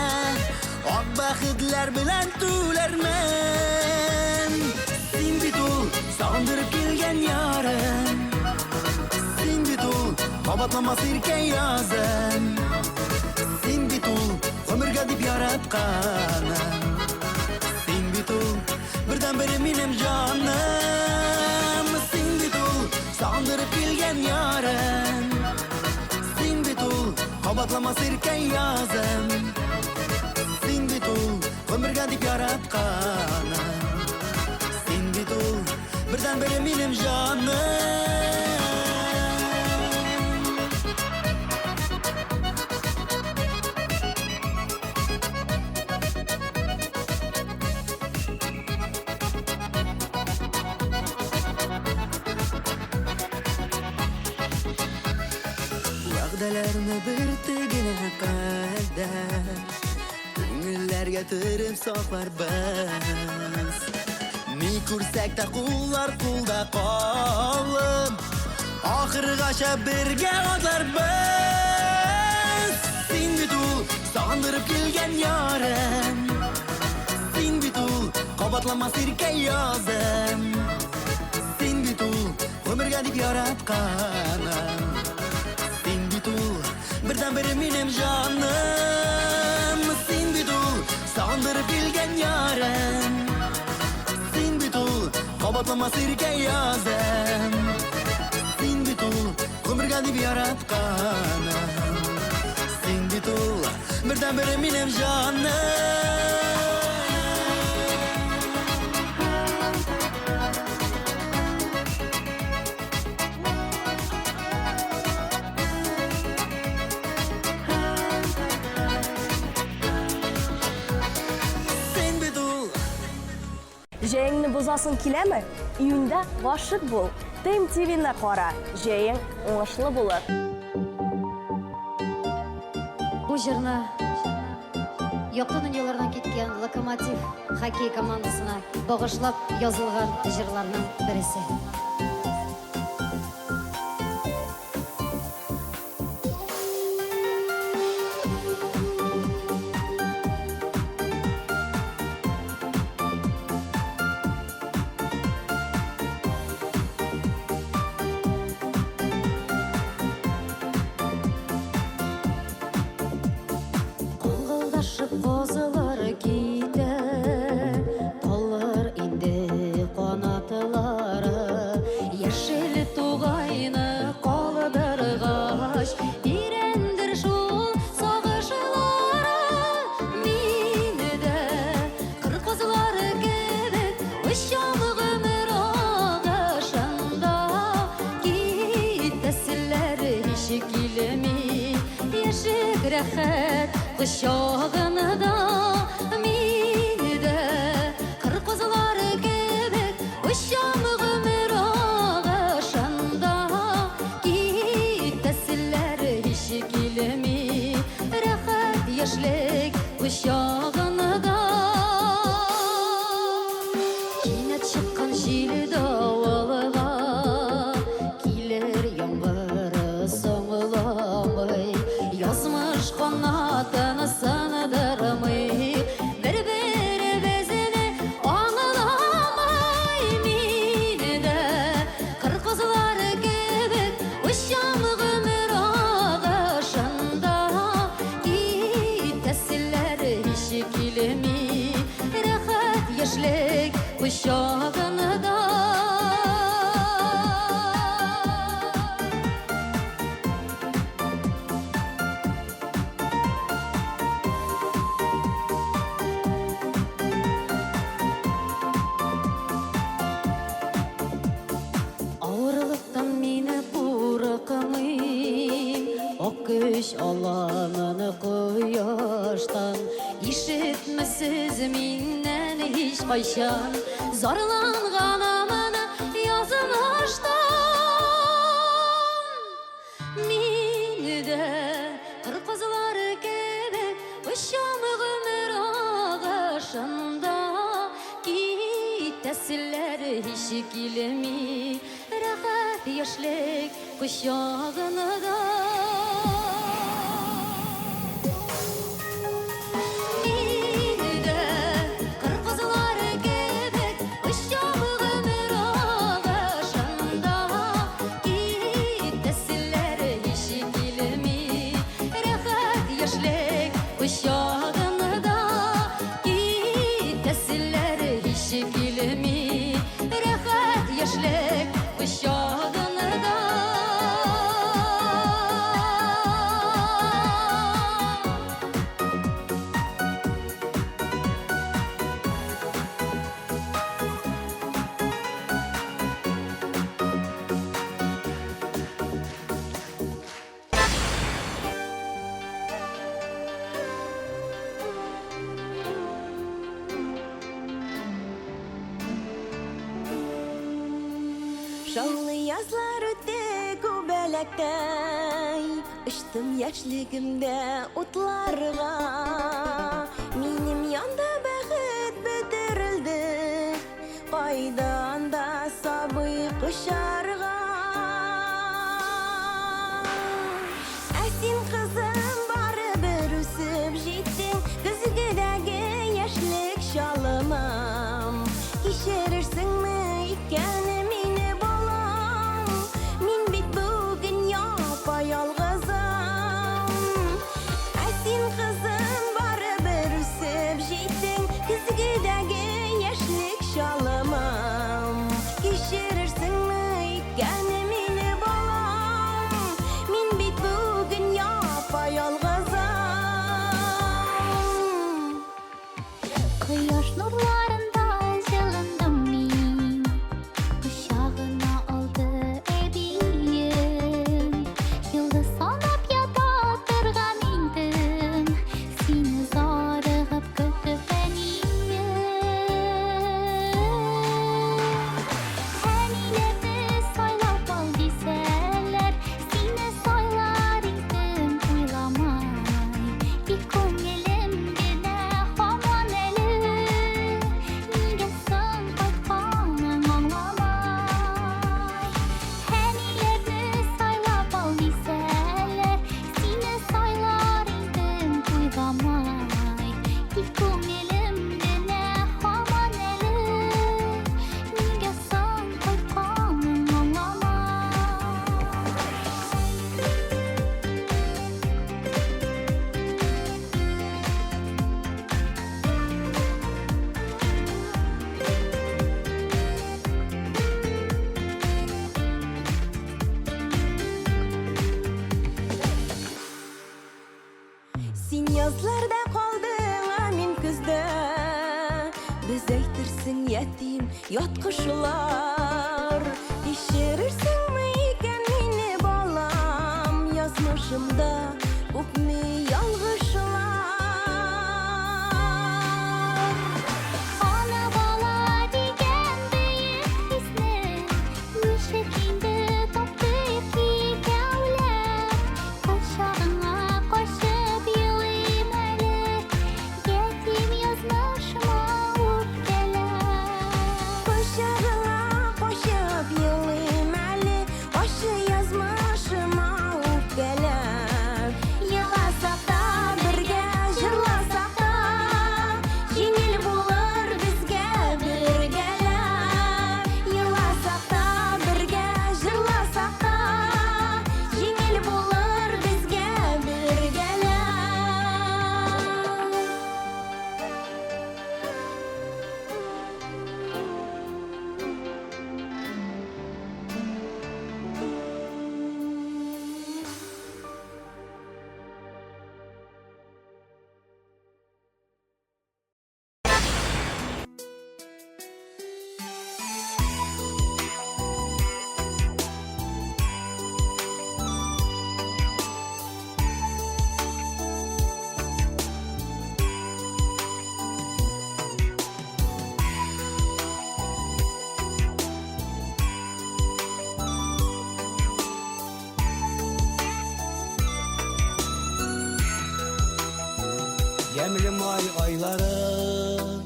[SPEAKER 24] Ак бәхетләр белән түләрмен. Син бит ул сагындырып килгән ярым, Син бит ул кабатламас иркә язым, Син бит ул гомергә дип яратканым. Син бит ул бердән-бере минем җаным. Син бит ул сагындырып килгән ярым, Син бит ул кабатламас иркә язым, Син бит ул гомергә дип яратканым. Син бит ул бердән-бере минем җаным. Вәгъдәләрне бөртегенә кадәр Күңелләргә төреп сакларбыз. Ни күрсәк тә куллар кулда калып, Ахыргача бергә атларбыз. Син бит ул сагындырып килгән ярым,
[SPEAKER 4] Кабатламас иркә язым. Син бит ул гомергә дип яратканым. Син бит ул бердәнбер минем җаным. Син бит ул сагындырып килгән ярым. Син бит ул кабатламас иркә язым. Син бит ул гомергә дип яратканым. Син бит ул бердәнбер минем җаным. Син бит ул
[SPEAKER 16] Җәеңне бозасың киләме? Июньдә гашыйк бул. ТМ ТВ-ны кара. Җәең уңышлы булыр.
[SPEAKER 10] Бу җырны якты дөньялардан киткән Локомотив хоккей командасына багышлап язылган җырларның бересе.
[SPEAKER 9] Каңгылдашып казылар китә, Таллар инде канатлары. Яшел тугайны калдыргач, Тирәндер шул сагышлары. Мин дә кыр казлары кебек очам гомер агышында. Китәселәр һич килми, яшек рәхәт кочагында. Мин дә кыр казлары кебек очам гомер агышында. Китәселәр һич килми, рәхәт яшьлек кочагында. Кинәт чыккан җил давылга, Килер яңгыр соңламый, Язмыш канатын сындырмый, Бер-беребезне аңламый. Мин дә кыр казлары кебек очам гомер агышында. Китәселәр һич килми, рәхәт яшьлек кочагында. Авырлыктан мин курыкмыйм, Ак көч аламын кояштан. Ишетмәсез миннән һич кайчан Зарланганымны язмыштан. Мин дә кыр казлары кебек очам гомер агышында. Китәселәр һич килми, рәхәт яшьлек кочагында. Мин дә кыр казлары кебек очам гомер агышында. Китәселәр һич килми, рәхәт яшьлек кочагында. Китәселәр һич килми, рәхәт яшьлек кочагында.
[SPEAKER 5] Шаулы язлар үтте күбәләктәй, Очтым яшьлегемдә утларга. Минем янда бәхет бөтерелде, Кайдан да сабый кочарга. Ә син, кызым, барыбер үсеп җиттең, Көзгедәге яшьлек чалымым.
[SPEAKER 9] Кояш нурларында җылындым мин. Кочагына алды әбием. Йолдыз санап ята торган идем. Сине зарыгып көтеп әнием. Әниләрне сайлап ал дисәләр, сине сайлар идем уйламай. Тик күңелем генә һаман әле нигә соң кайтканың аңламай. Әниләрне сайлап ал дисәләр, сине сайлар идем уйламай. Тик күңелем генә һаман әле нигә соң кайтканың аңламай.
[SPEAKER 5] Син язларда калдың, ә мин көздә. Без әйтерсең ятим, ят кошлар. Кичерерсеңме икән мине, балам? Язмышымда күпме ялгышлар.
[SPEAKER 9] Ана бала дигән бөек хисне ничек инде таптык икәүләп. Кочагыңа качып елыйм әле, ятим язмышыма үпкәләп.
[SPEAKER 5] Кочагыңа качып елыйм әле, ачы язмышыма үпкәләп. Еласак та бергә, җырласак та, җиңел булыр безгә бергәләп. Еласак та бергә, җырласак та, җиңел булыр безгә бергәләп.
[SPEAKER 6] Ямьле май айлары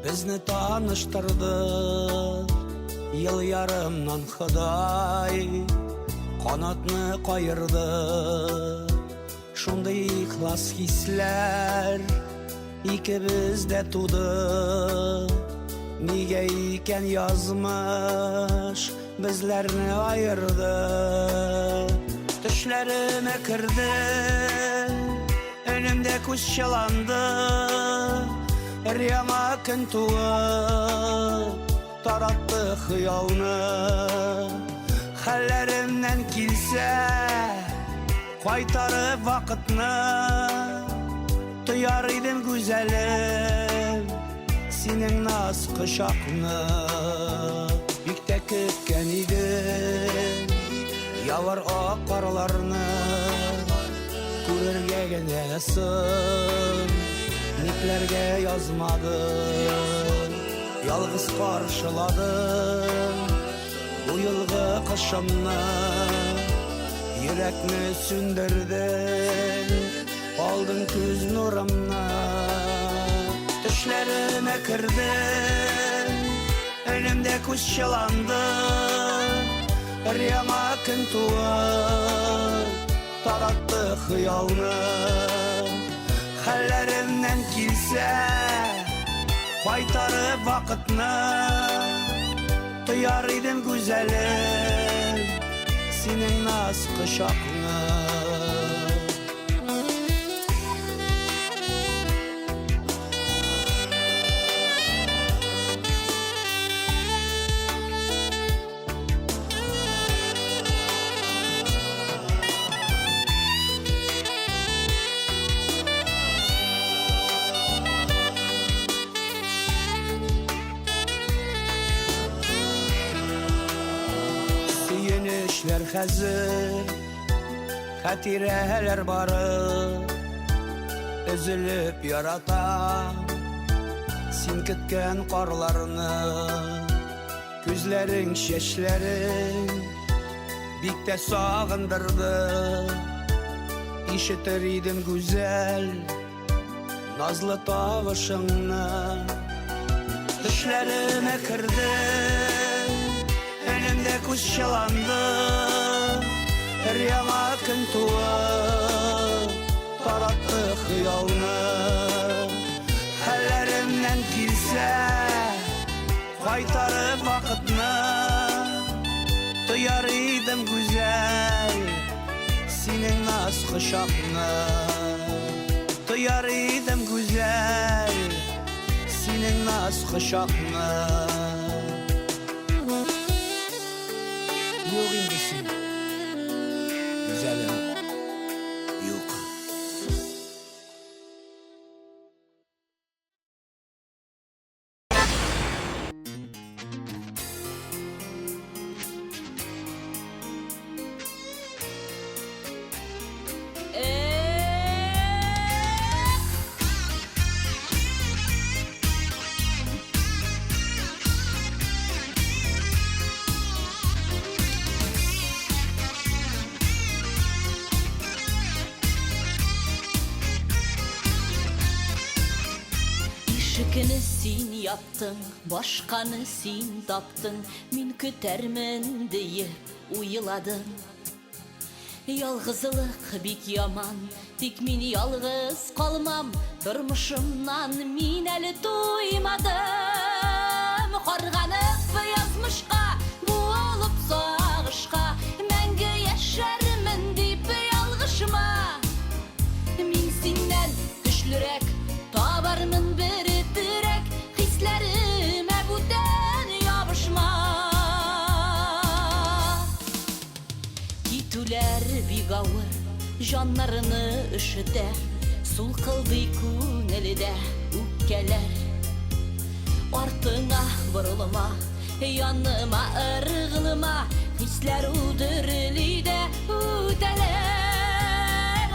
[SPEAKER 6] безне таныштырды. Ел ярымнан Ходай канатны каерды. Шундый ихлас хисләр икебездә туды. Нигә икән язмыш безләрне аерды? Төшләремә керде, өнемдә күз чыланды. Яңа көн туып таратты хыялны. Хәлләремнән килсә, кайтарып вакытны, тояр идем гүзәлем синең наз кочакны. Бик тә көткән идем явар ак карларны, күрергә генә соң никләргә язмады. Ялгыз каршыладым бу елгы кышымны, йөрәкне сүндердең, алдың күз нурымны. Төшләремә кердең, өнемдә күз чыланды. Яңа көн туып таратты хыялны. Хәлләремнән килсә, кайтарып вакытны, тояр идем гүзәлем синең наз кочакны. хәзер хатирәләр бары. Өзелеп яратам син көткән карларны. Күзләрең, чәчләрең бик тә сагындырды. Ишетер идем гүзәл назлы тавышыңны. Төшләремә кердең, өнемдә күз чыланды. Һәр яңа көн туып, таратты хыялны. Хәлләремнән килсә, кайтарып вакытны, тояр идем гүзәл синең наз кочакны. Тояр идем гүзәл синең наз кочакны. Юк инде син, гүзәлем, юк.
[SPEAKER 9] Ишекне син яптың, башканы син таптың, мин көтәрмен диеп уйладым. Ялгызлык бик яман, тик мин ялгыз калмам, тормышымнан мин әле туймадым. Карганып язмышка, буылып сагышка, мәңге яшәрмен дип ялгышма. Мин синнән көчлерәк, табармын бер терәк, хисләремә бүтән ябышма. Китүләр бик авыр, җаннарны өшетә, сулкылдый күңелдә үпкәләр. Артыңа борылма, яныма ыргылма, хисләр үдерли дә үтәләр.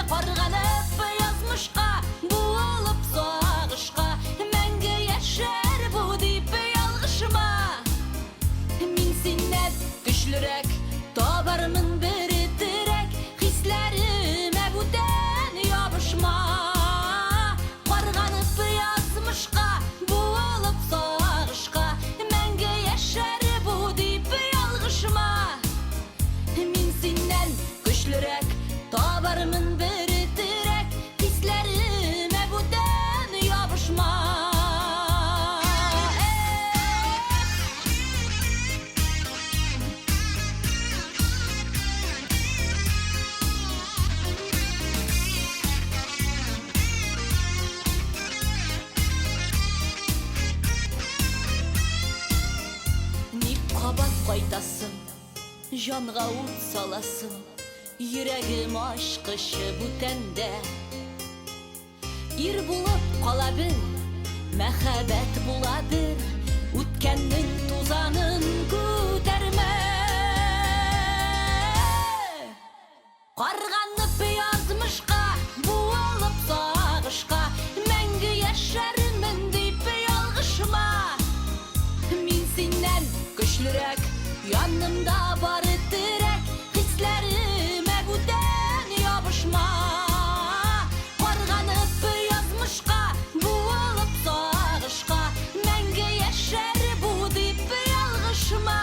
[SPEAKER 9] Карганып язмышка, буылып сагышка, мәңге яшәр бу дип ялгышма. Мин синнән көчлерәк, табармын бер терәк, хисләремә бүтән ябышма. Карганып язмышка, буылып сагышка, мәңге яшәр бу дип ялгышма. Мин синнән көчлерәк, табармын бер терәк, хисләремә бүтән ябышма. Ник кабат кайтасың, җанга ут саласың, йөрәгем ачкычы бүтәндә. Ир булып кала бел, мәхәббәт була бер, үткәннең тузанын күтәрмә. Карганып язмышка, буылып сагышка, мәңге яшәрмен дип ялгышма. Мин синнән көчлерәк, янымда бар терәк, хисләремә бүтән ябышма. Карганып язмышка, буылып сагышка, мәңге яшәр бу дип ялгышма.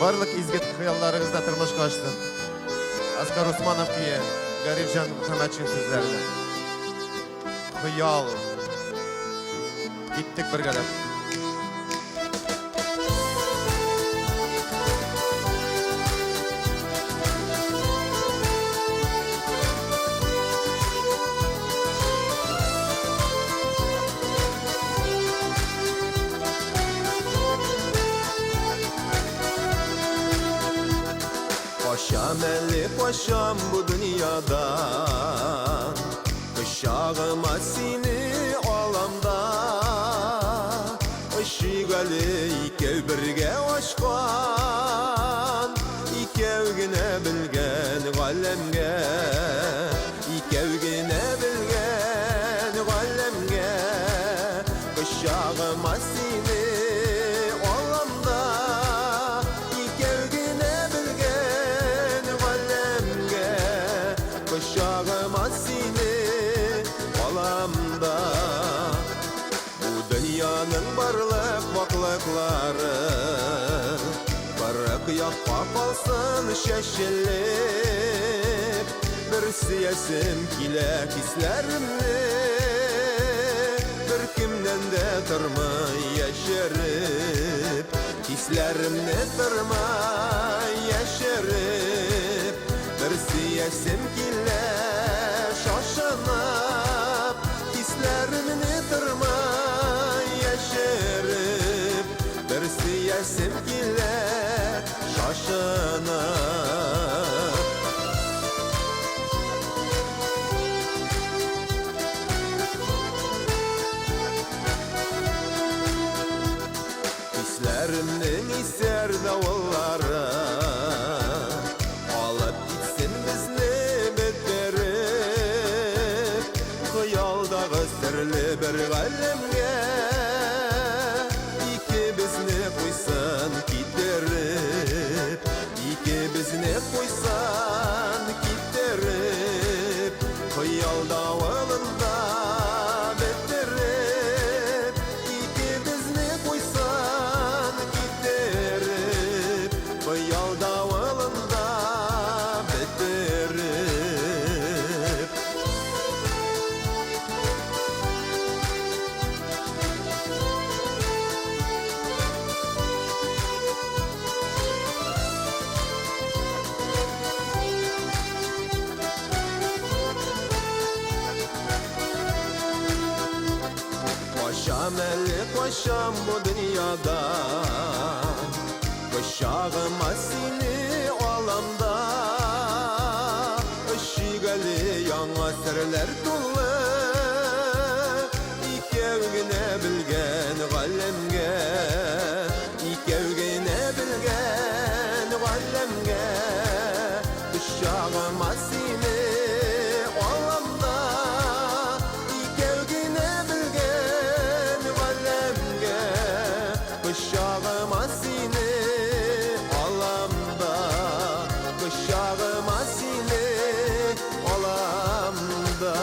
[SPEAKER 2] Барлык изге хыялларыгыз да тормышка ашсын. Аскар Усманов көе, Гарифҗан Мөхәммәтшин сүзләренә. Хыял. Киттек бергәләп.
[SPEAKER 12] Качам әле, качам бу дөньядан, Кочагыма сине алам да. Очыйк әле икәү бергә ачкан, Икәү генә белгән галәмгә, Икәү генә белгән галәмгә. Кочагыма сине алам да, Икәү генә белгән галәмгә. Кочагыма сине алам да. Бу дөньяның барлык ваклыклары Кырык якка калсын чәчелеп. Бер сөясем килә хисләремне, Беркемнән дә тормый яшереп. Хисләремне тормый яшереп. Бер сөясем килә шашынып, Хисләремне тормый яшереп. Бер сөясем килә шашынып. Хисләремнең исәр давыллары Алып китсен безне бетереп, Хыялдагы серле бер галәмгә. Икебезне куйсын китереп, Икебезне куйсын китереп, Хыял давылында бетереп. Икебезне куйсын китереп, Хыял давылында бетереп. Качам әле, качам бу дөньядан, Кочагыма сине алам да. Очыйк әле яңа серләр тулы, Икәү генә белгән галәмгә, Икәү генә белгән галәмгә. Кочагыма сине алам да, Икәү генә белгән галәмгә. Кочагыма сине алам да, Кочагыма сине алам да.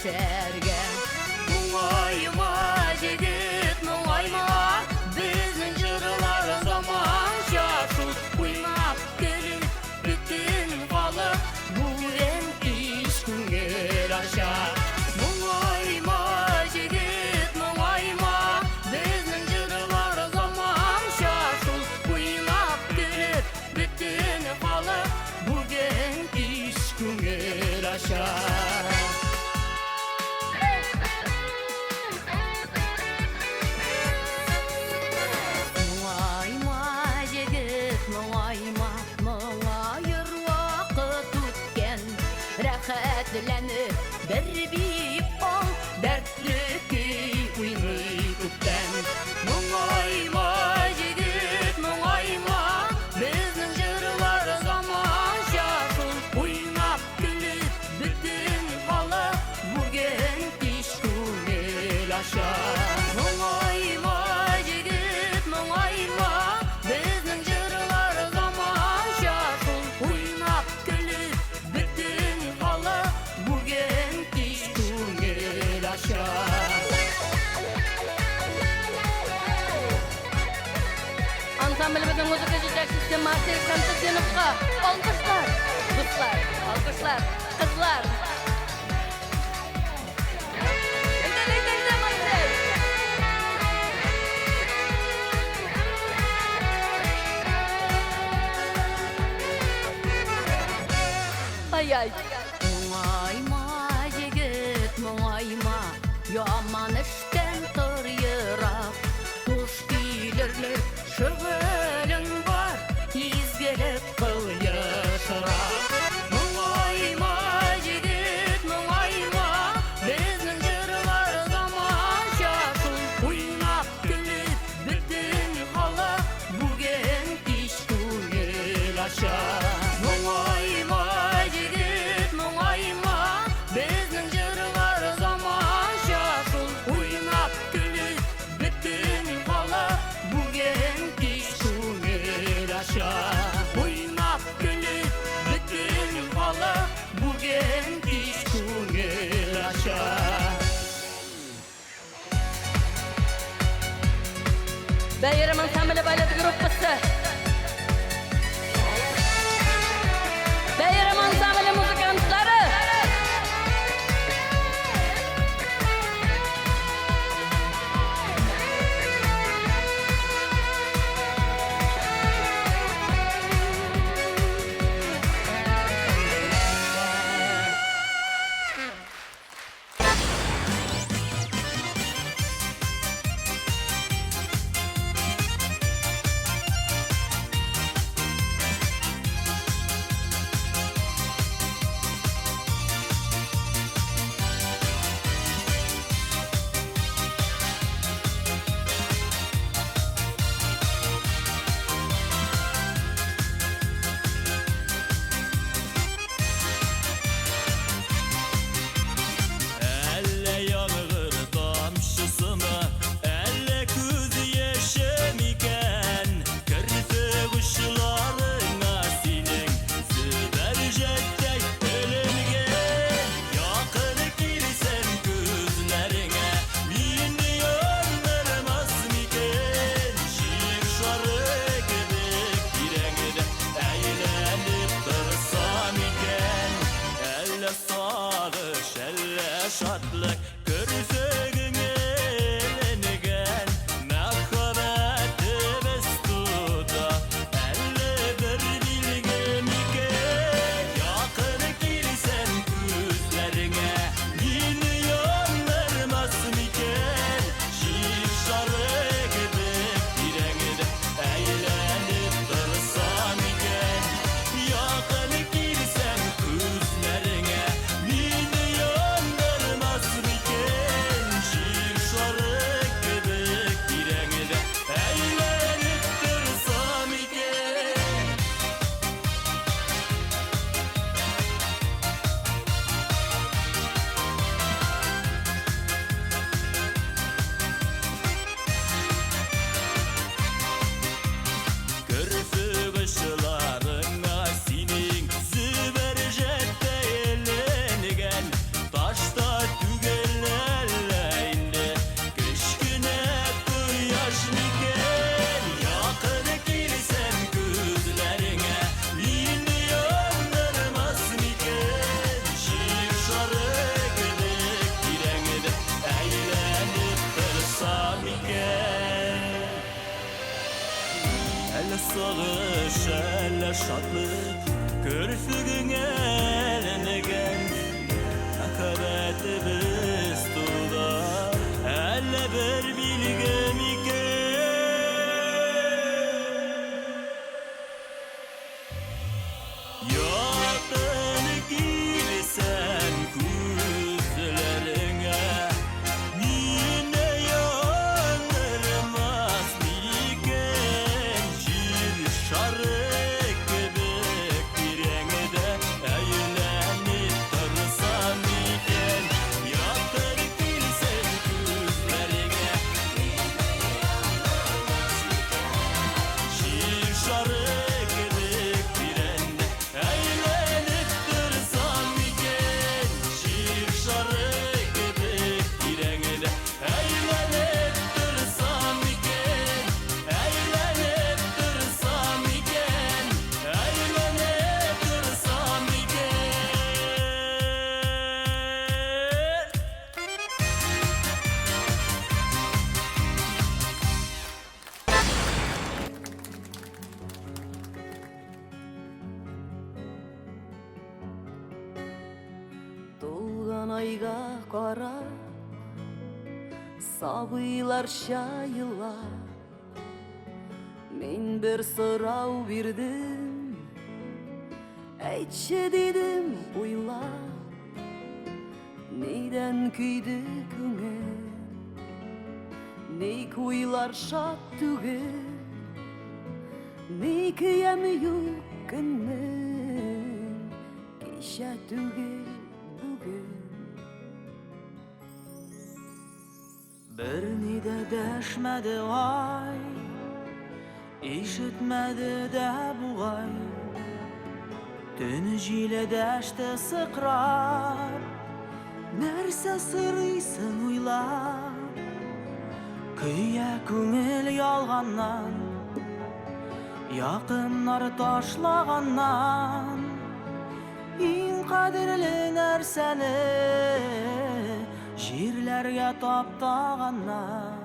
[SPEAKER 13] яшәргә. Моңайма, җегет, моңайма, безнең җырлар заманча шул. Уйнап көлеп бөтен халык бүген кич күңел ача. Моңайма, җегет, моңайма, безнең җырлар заманча шул. Уйнап көлеп бөтен халык бүген кич күңел ача. Моңайма, җегет, моңайма, моңаер вакыт үткән. Рәхәтләнеп бер биеп ал, дәртле көй уйный күптән. Моңайма, җегет, моңайма, безнең җырлар заманча шул. Уйнап көлеп бөтен халык бүген кич күңел ача. Моңайма, җегет, моңайма, безнең җырлар заманча шул. Уйнап көлеп бөтен халык бүген кич күңел ача.
[SPEAKER 14] Ансамблебезнең музыка җитәкчесе Марсель Шәмсетдиновка алкышлар, дуслар, алкышлар, кызлар. Әйдә, әйдә, әйдә, Марсель! Ай-ай.
[SPEAKER 13] Моңайма, җегет, моңайма, яман эштән тор ерак. Хуш килерлек шөгылең бар, изгелек кыл ешрак. Моңайма, җегет, моңайма, безнең җырлар заманча шул. Уйнап көлеп бөтен халык бүген кич күңел ача. Моңайма, җегет, моңайма, безнең җырлар заманча шул. Уйнап көлеп бөтен халык бүген кич күңел ача. Уйнап көлеп бөтен халык бүген кич күңел ача.
[SPEAKER 14] Бәйрәм ансамбле балет группасы. Бәйрәм ансамбле музыкантлары.
[SPEAKER 24] Әллә яңгыр тамчысымы, әллә күз яше микән? Керфек очларыңа синең зөбәрҗәттәй эленгән. Якын килсәм күзләреңә, мине яндырмас микән? Җир шары кебек тирәңдә әйләнеп торсам икән? Әллә сагыш, әллә шатлык керфегеңә эленгән. Мәхәббәтебез тота әллә бер билге микән? Якын килсәм күзләреңә, мине яндырмас микән? Җир шары кебек тирәңдә әйләнеп торсам икән? Якын килсәм күзләреңә, мине яндырмас микән?
[SPEAKER 4] Айга карап, сабыйларча елап, мин бер сорау бирдем, әйтче дидем уйлап, нидән көйде күңел, ник уйлар шат түгел, ник яме юк көннең, кичә түгел бүген.
[SPEAKER 6] Берни дә дәшмәде ай, ишетмәде дә бугай. Төн җиле дәште сыкрап, нәрсә сорыйсың уйлап. Көя күңел ялганнан, якыннар ташлаганнан. Иң кадерле нәрсәне җирләргә таптаганнар.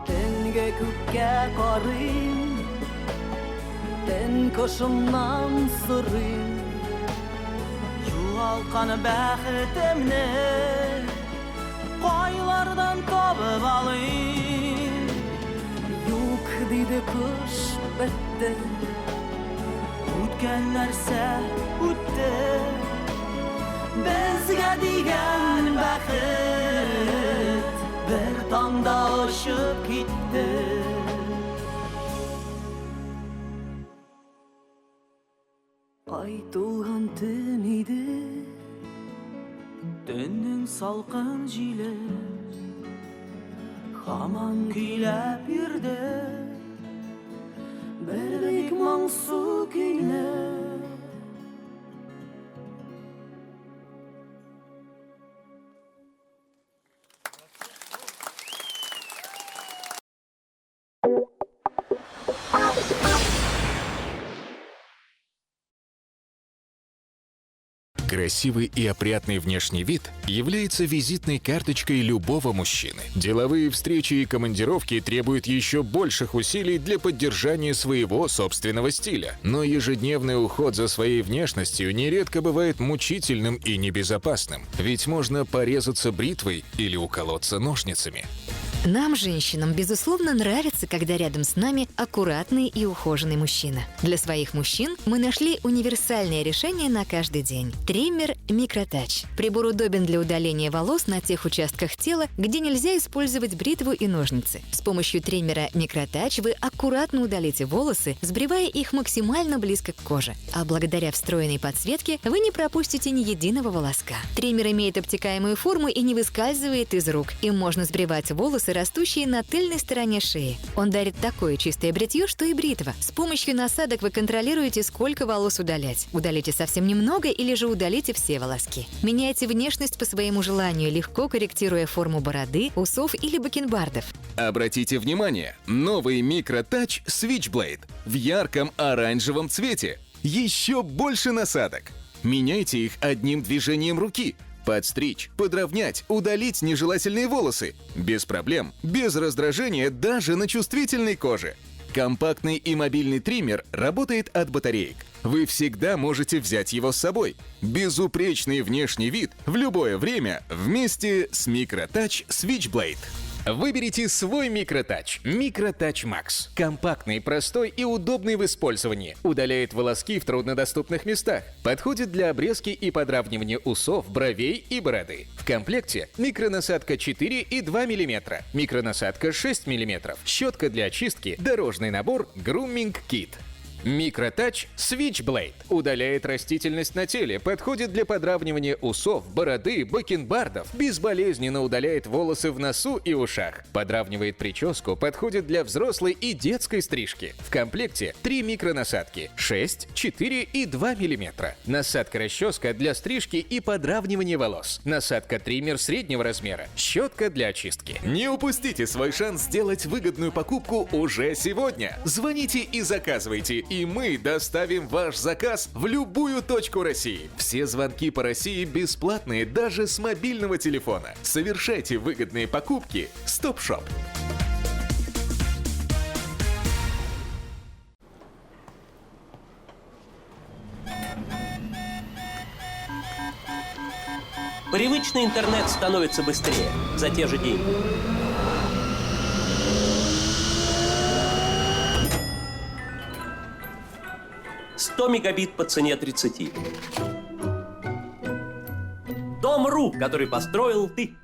[SPEAKER 4] Төнгә күккә карыйм, төн кошымнан сорыйм.
[SPEAKER 6] Югалткан бәхетемне кайлардан табып алыйм?
[SPEAKER 4] Юк, диде кош, бетте.
[SPEAKER 6] Үткән нәрсә үтте. Безгә дигән бәхет бер таңда очып китте.
[SPEAKER 4] Ай тулган төн иде,
[SPEAKER 6] Төннең салкын җиле һаман көйләп йөрде. Бер бик моңсу көйне.
[SPEAKER 1] Красивый и опрятный внешний вид является визитной карточкой любого мужчины. Деловые встречи и командировки требуют еще больших усилий для поддержания своего собственного стиля. Но ежедневный уход за своей внешностью нередко бывает мучительным и небезопасным. Ведь можно порезаться бритвой или уколоться ножницами.
[SPEAKER 15] Нам, женщинам, безусловно, нравится, когда рядом с нами аккуратный и ухоженный мужчина. Для своих мужчин мы нашли универсальное решение на каждый день. Триммер Микротач. Прибор удобен для удаления волос на тех участках тела, где нельзя использовать бритву и ножницы. С помощью триммера Микротач вы аккуратно удалите волосы, сбривая их максимально близко к коже. А благодаря встроенной подсветке вы не пропустите ни единого волоска. Триммер имеет обтекаемую форму и не выскальзывает из рук. Им можно сбривать волосы, растущие на тыльной стороне шеи. Он дарит такое чистое бритье, что и бритва. С помощью насадок вы контролируете, сколько волос удалять. Удалите совсем немного или же удалите все волоски. Меняйте внешность по своему желанию, легко корректируя форму бороды, усов или бакенбардов.
[SPEAKER 1] Обратите внимание, новый микротач Switchblade в ярком оранжевом цвете. Еще больше насадок. Меняйте их одним движением руки. Подстричь, подровнять, удалить нежелательные волосы. Без проблем, без раздражения даже на чувствительной коже. Компактный и мобильный триммер работает от батареек. Вы всегда можете взять его с собой. Безупречный внешний вид в любое время вместе с микротач Switchblade. Выберите свой микротач. Микротач Макс. Компактный, простой и удобный в использовании. Удаляет волоски в труднодоступных местах. Подходит для обрезки и подравнивания усов, бровей и бороды. В комплекте микронасадка 4,2 мм, микронасадка 6 мм, щетка для очистки, дорожный набор, груминг-кит. Микротач Switchblade удаляет растительность на теле, подходит для подравнивания усов, бороды, бакенбардов, безболезненно удаляет волосы в носу и ушах, подравнивает прическу, подходит для взрослой и детской стрижки. В комплекте 3 микронасадки 6, 4 и 2 мм. Насадка-расческа для стрижки и подравнивания волос. Насадка-триммер среднего размера. Щетка для очистки. Не упустите свой шанс сделать выгодную покупку уже сегодня. Звоните и заказывайте, и мы доставим ваш заказ в любую точку России. Все звонки по России бесплатные даже с мобильного телефона. Совершайте выгодные покупки. Стоп-шоп.
[SPEAKER 19] Привычный интернет становится быстрее за те же деньги. «100 мегабит по цене 30». Дом.ру, который построил ты.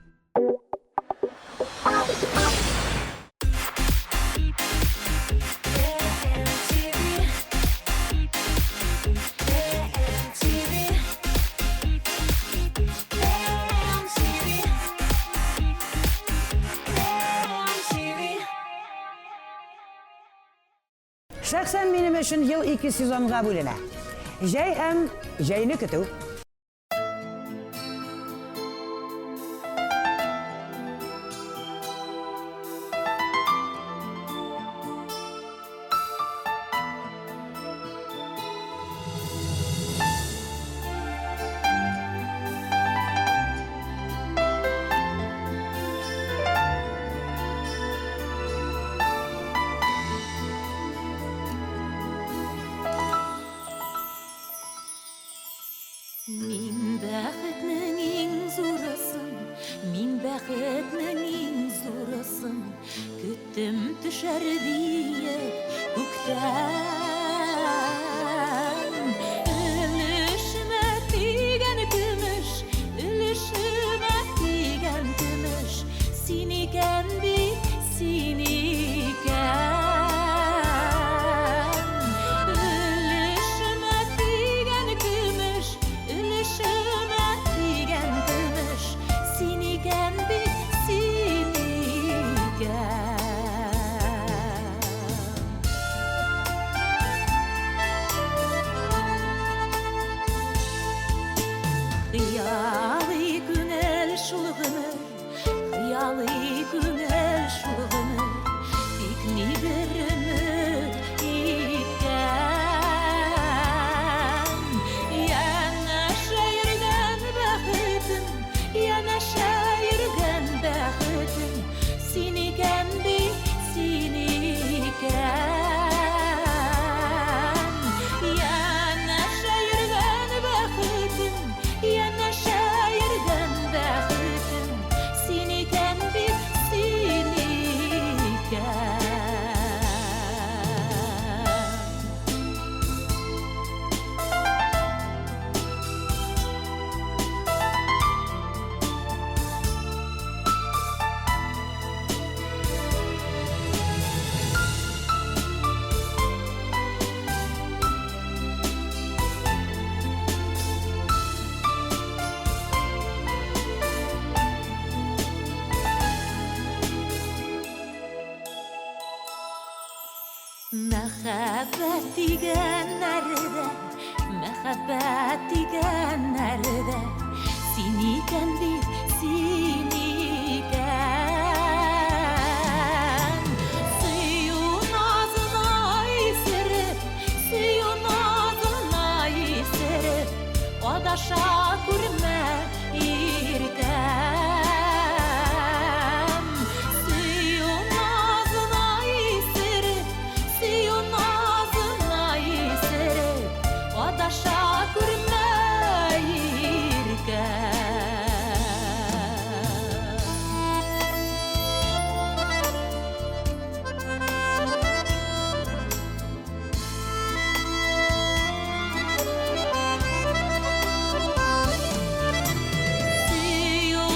[SPEAKER 20] Шәхсән минем өчен ел ике сезонга бүленә. Җәй һәм җәйне көтү.
[SPEAKER 9] Мин бәхетнең иң зурысын, мин бәхетнең иң зурысын көттем төшәр диеп күктән. Өлешемә тигән көмеш, өлешемә тигән көмеш, син икән бит, син икән. Өлешемә тигән көмеш, өлешемә тигән көмеш, син икән бит, син икән. Хыялый күңел шул гомер, хыялый күңел шул гомер, тик ни бер өмет иткән. Янәшә йөргән бәхетем, янәшә йөргән бәхетем, син икән бит, син икән. Янәшә йөргән бәхетем, янәшә йөргән бәхетем, син икән бит, син икән. Мәхәббәт дигән нәрдә, мәхәббәт дигән нәрдә, син икән бит, син икән. Сөю назына исереп, сөю назына исереп, адаша күрмә иркәм. Сөю назына исереп, сөю назына исереп, адаша күрмә иркәм. Сөю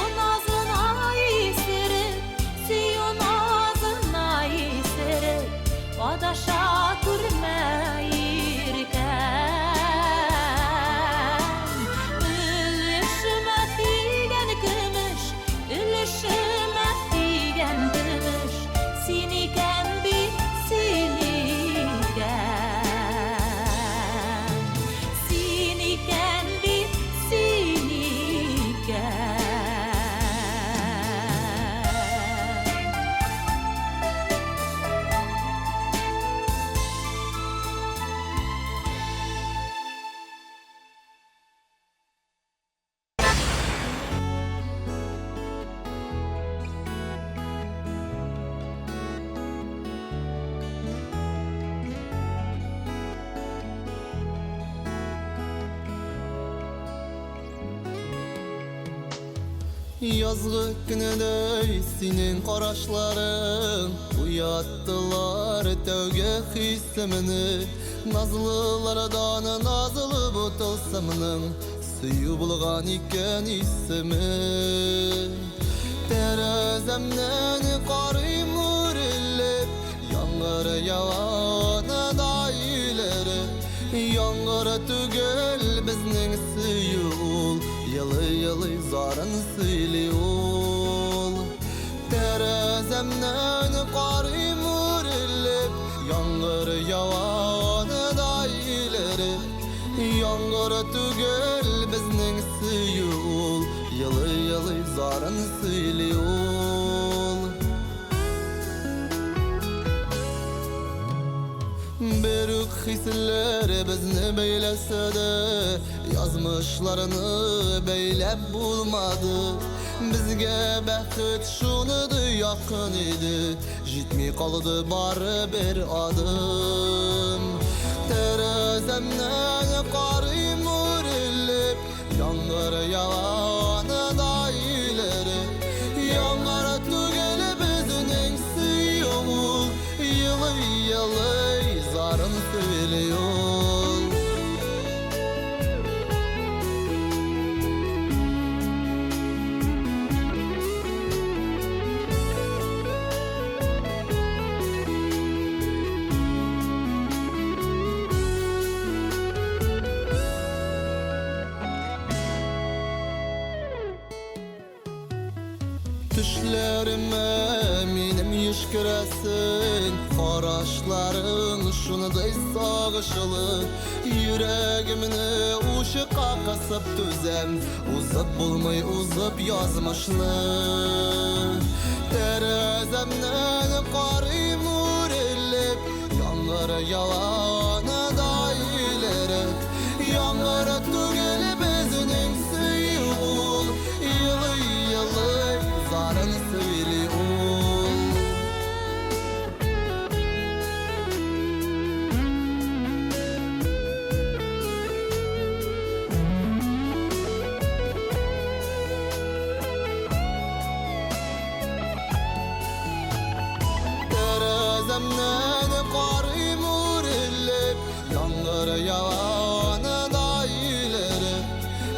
[SPEAKER 12] Язгы көнедәй синең карашларың Уяттылар тәүге хисемне Назлылардан назлы бу тылсымның Сөю булган икән исеме Тәрәзәмнән карыйм үрелеп Яңгыр ява да илереп Яңгыр түгел безнең сөю ул Елый-елый зарын сөйли ул Тәрәзәмнән карыйм үрелеп Яңгыр ява да илереп Яңгыр түгел безнең сөю ул Елый-елый зарын сөйли ул Бер үк хисләр безне бәйләсә дә Язмышларны бәйләп булмады Безгә бәхет шуны да якын иде Җитми калды бары бер адым Тәрәзәмнән карыйм үрелеп Яңгыр ява да илереп Яңгыр түгел безнең сөю ул Елый-елый зарын сөйли ул Төшләремә минем еш керәсең Карашларың шундый сагышлы Йөрәгемне учка кысып түзәм Узып булмый узып язмышны Тәрәзәмнән карыйм үрелеп Яңгыр ява да илереп Яңгыр түгел безнең сөю ул Елый-елый зарын сөйли ул Тәрәзәмнән карыйм үрелеп Яңгыр ява да илереп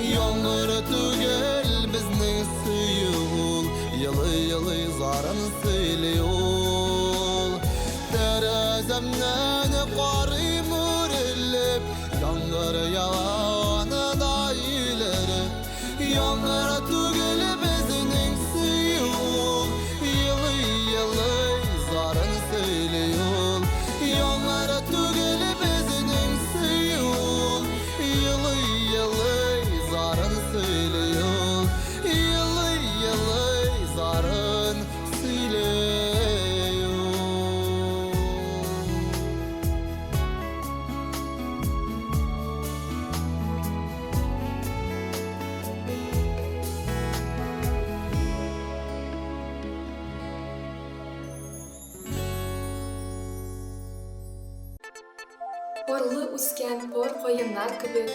[SPEAKER 12] Яңгыр түгел безнең сөю ул Елый-елый зарын сөйли ул Тәрәзәмнән карыйм үрелеп Яңгыр ява да илереп Яңгыр түгел безнең сөю ул Елый-елый зарын сөйли ул Яңгыр түгел безнең сөю ул Елый-елый зарын сөйли ул Елый-елый зарын сөйли ул
[SPEAKER 17] Парлы үскән пар каеннар кебек,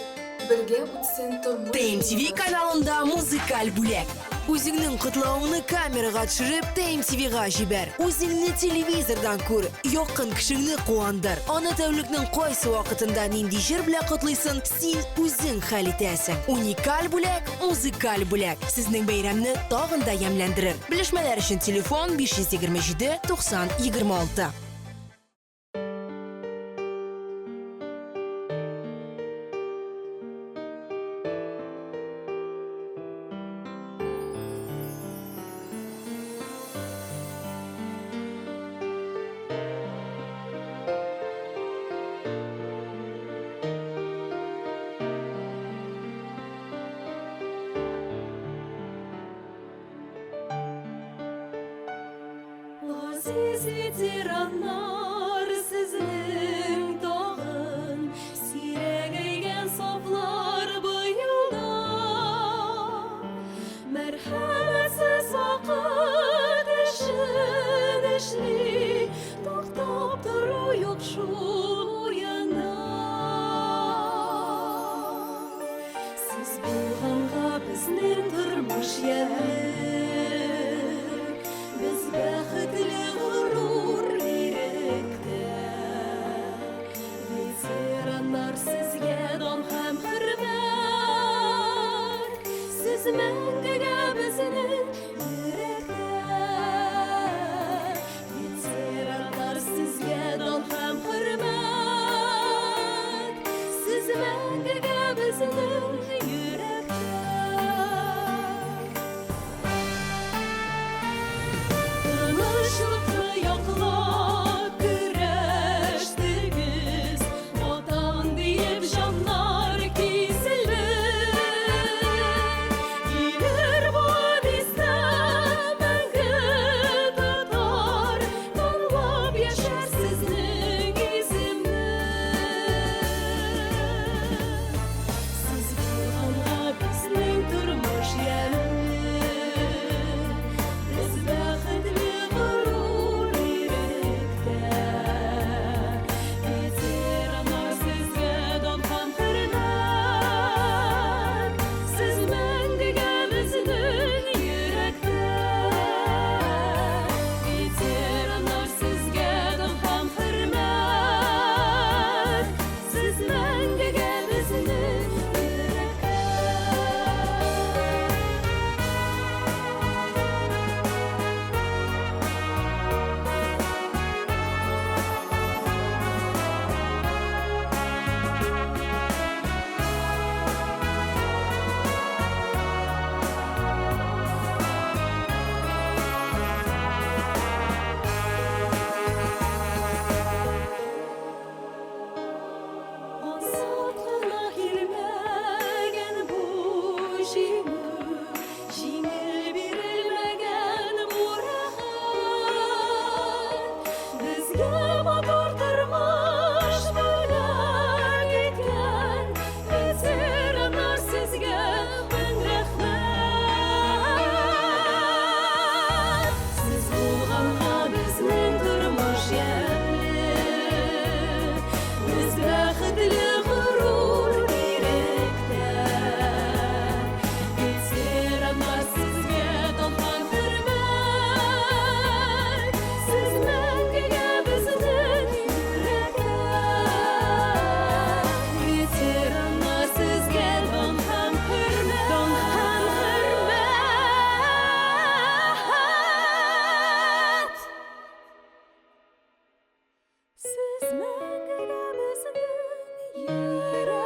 [SPEAKER 17] Бергә үтсен тормыш
[SPEAKER 21] ТМТВ
[SPEAKER 17] юлыбыз.
[SPEAKER 21] каналында музыкаль бүләк. Үзеңнең котлавыңны камерага төшереп, ТМТВга җибәр. Үзеңне телевизордан күр, якын кешеңне куандыр. Аны тәүлекнең кайсы вакытында нинди җыр белән котлыйсың, син үзең хәл итәсең. Уникаль бүләк, музыкаль бүләк. Сезнең бәйрәмне тагын да ямьләндерер. Белешмәләр өчен телефон 527 90 26.
[SPEAKER 9] Газиз ветераннар, сезнең тагын сирәгәйгән сафлар быел да. Мәрхәмәтсез вакыт эшен эшли, туктап тору юк шул уенда. Сез булганга.
[SPEAKER 4] безнең тормыш ямьле. Без бәхетле горур иректә. Ветераннар, сезгә дан һәм хөрмәт. Сез мәңгегә безнең йөрәктә. Ветераннар, сезгә дан һәм хөрмәт. Сез мәңгегә безнең йөрәктә. Тынычлыкны яклап көрәштегез, Ватан диеп җаннар киселде. Килер буын истә мәңге тотар, Данлап яшәр сезнең исемне. Сез булганга безнең тормыш ямьле. Без бәхетле горур иректә. Ветераннар, сезгә дан һәм хөрмәт. Сез мәңгегә безнең йөрәктә. Ветераннар, сезгә дан һәм хөрмәт. Сез мәңгегә безнең йөрәктә. Ансат кына килмәгән бу җиңү, җиңел бирелмәгән бу рәхәт. Безгә матур тормыш бүләк иткән ветераннар, сезгә мең рәхмәт. Сез булганга безнең тормыш ямьле. Без бәхетле горур иректә. Ветераннар, сезгә дан һәм хөрмәт. Сез мәңгегә безнең йөрәктә. Ветераннар, сезгә дан һәм хөрмәт. Дан һәм хөрмәт. Сез мәңгегә безнең йөрәктә.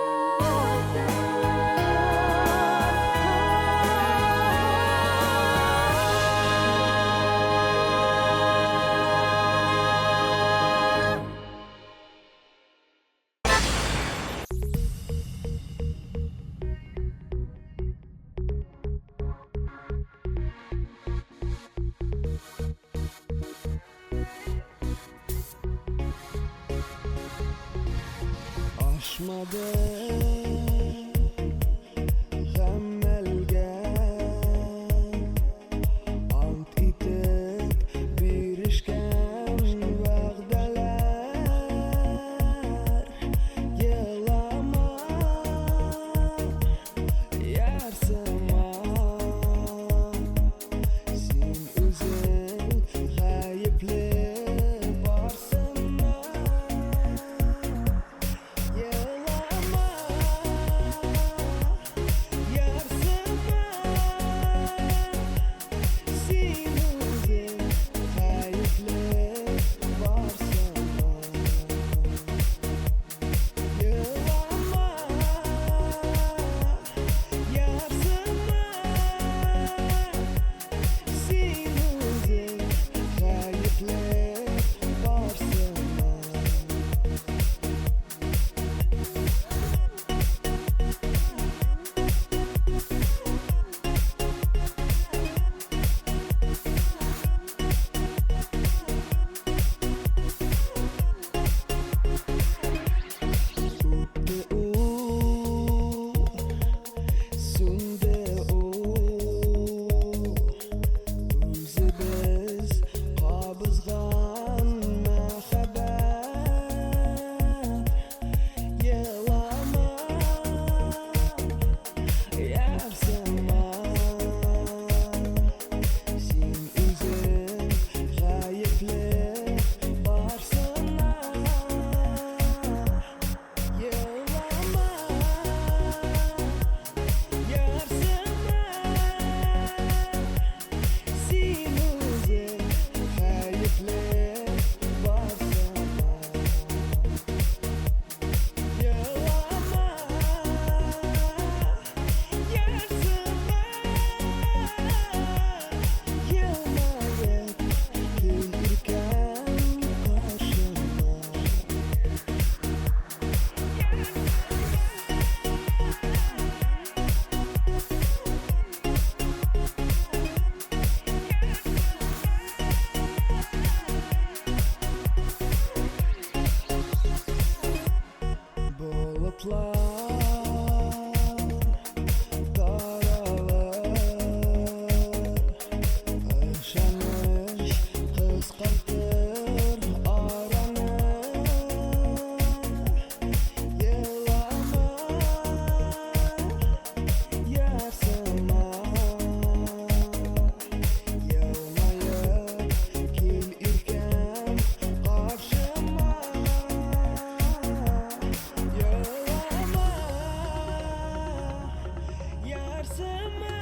[SPEAKER 3] Ашмады гамәлгә ант итеп бирешкән вәгъдәләр. Елама, ярсыма, син үзең гаепле барсына. Елама, ярсыма, син үзең гаепле барсына. Елама, ярсыма. Ярсыма,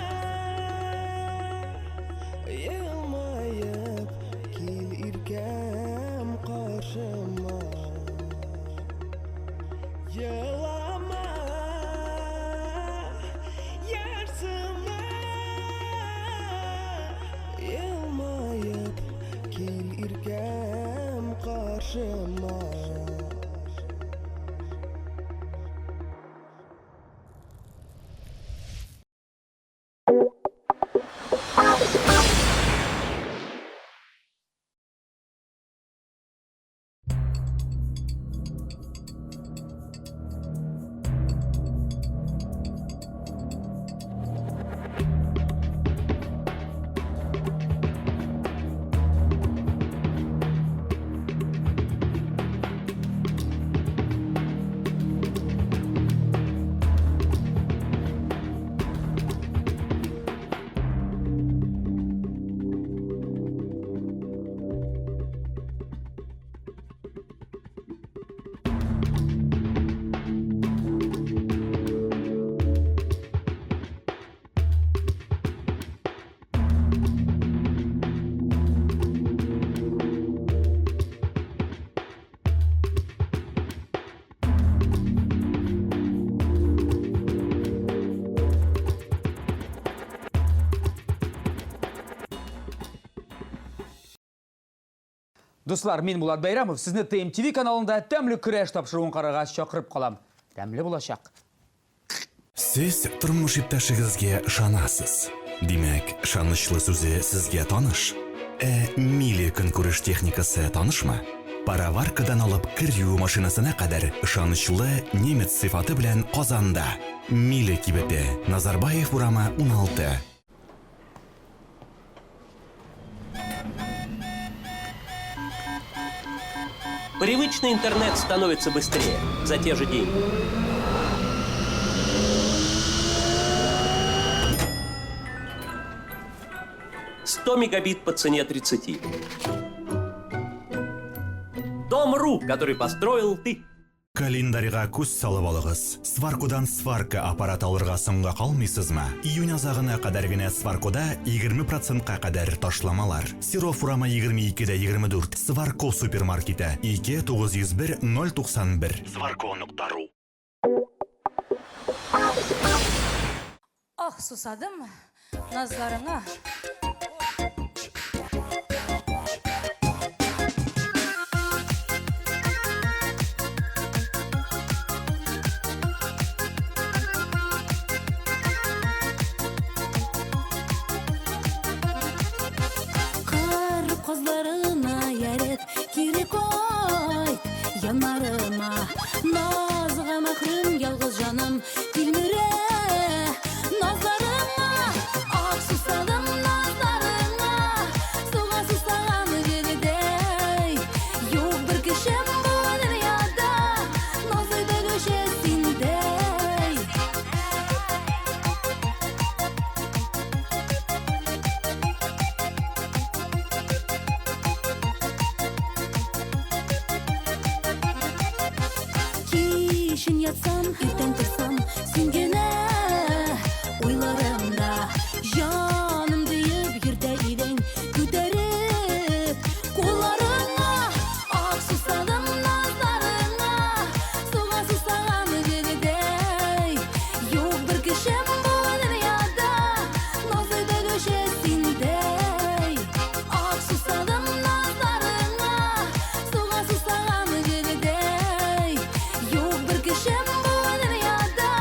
[SPEAKER 3] елмаеп кил иркәм каршыма. Елама, ярсыма, елмаеп кил иркәм каршыма.
[SPEAKER 7] Дуслар, мин Булат Бәйрәмов, сезне ТМТВ каналында Тәмле көрәш тапшыруын карарга чакырып калам. Тәмле булачак.
[SPEAKER 8] Сез тормыш иптәшегезгә ышанасыз. Димәк, ышанычлы сүзе сезгә таныш. Ә Мили көнкүреш техникасы танышмы? Пароваркадан алып кер юу машинасына кадәр ышанычлы немец сыйфаты белән Казанда. Мили кибете, Назарбаев урамы 16.
[SPEAKER 19] Привычный интернет становится быстрее за те же деньги. «100 мегабит по цене 30. Дом.ру, который построил ты.
[SPEAKER 8] Календарьга күз салып алыгыз. Сваркодан сварка аппараты алырга соңга калмыйсызмы? Июнь азагына кадәр генә Сваркода 20 процентка кадәр ташламалар. Серов урамы 22 дә 24, Сварко супермаркеты, 2 901 091. Сварко.ру.
[SPEAKER 18] Ах, сусадым назларыңа.
[SPEAKER 9] Кыр казларына яреп, кире кайт яннарыма. Назга мәхрүм ялгыз җаным тилмерә назларыңа. Ах, сусадым назларыңа, суга сусаган җирдәй. Юк бер кешем бу дөньяда, назлый белүче синдәй. Кичен ятсам, иртән торсам, син генә уйларымда. Җаным диеп йөртә идең, күтәреп кулларыңа. Ах, сусадым назларыңа, суга сусаган җирдәй. Юк бер кешем бу дөньяда, назлый белүче синдәй. Ах, сусадым назларыңа, суга сусаган җирдәй. Юк бер кешем бу дөньяда,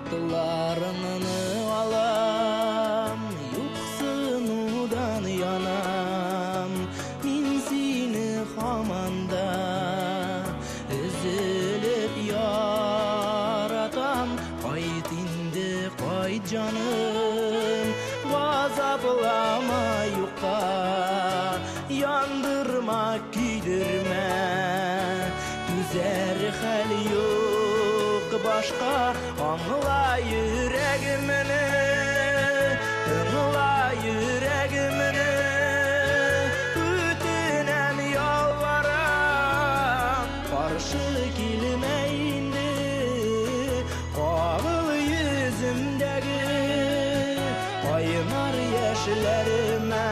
[SPEAKER 3] Хатларыңны алам, юксынудан янам. Мин сине һаман да өзелеп яратам. Кайт инде, кайт, җаным, газаплама юкка, яндырма, көйдермә. Түзәр хәл юк башка, аңла йөрәгемне, тыңла йөрәгемне. Үтенәм, ялварам, каршы килмә инде, кагыл йөземдәге кайнар яшьләремә.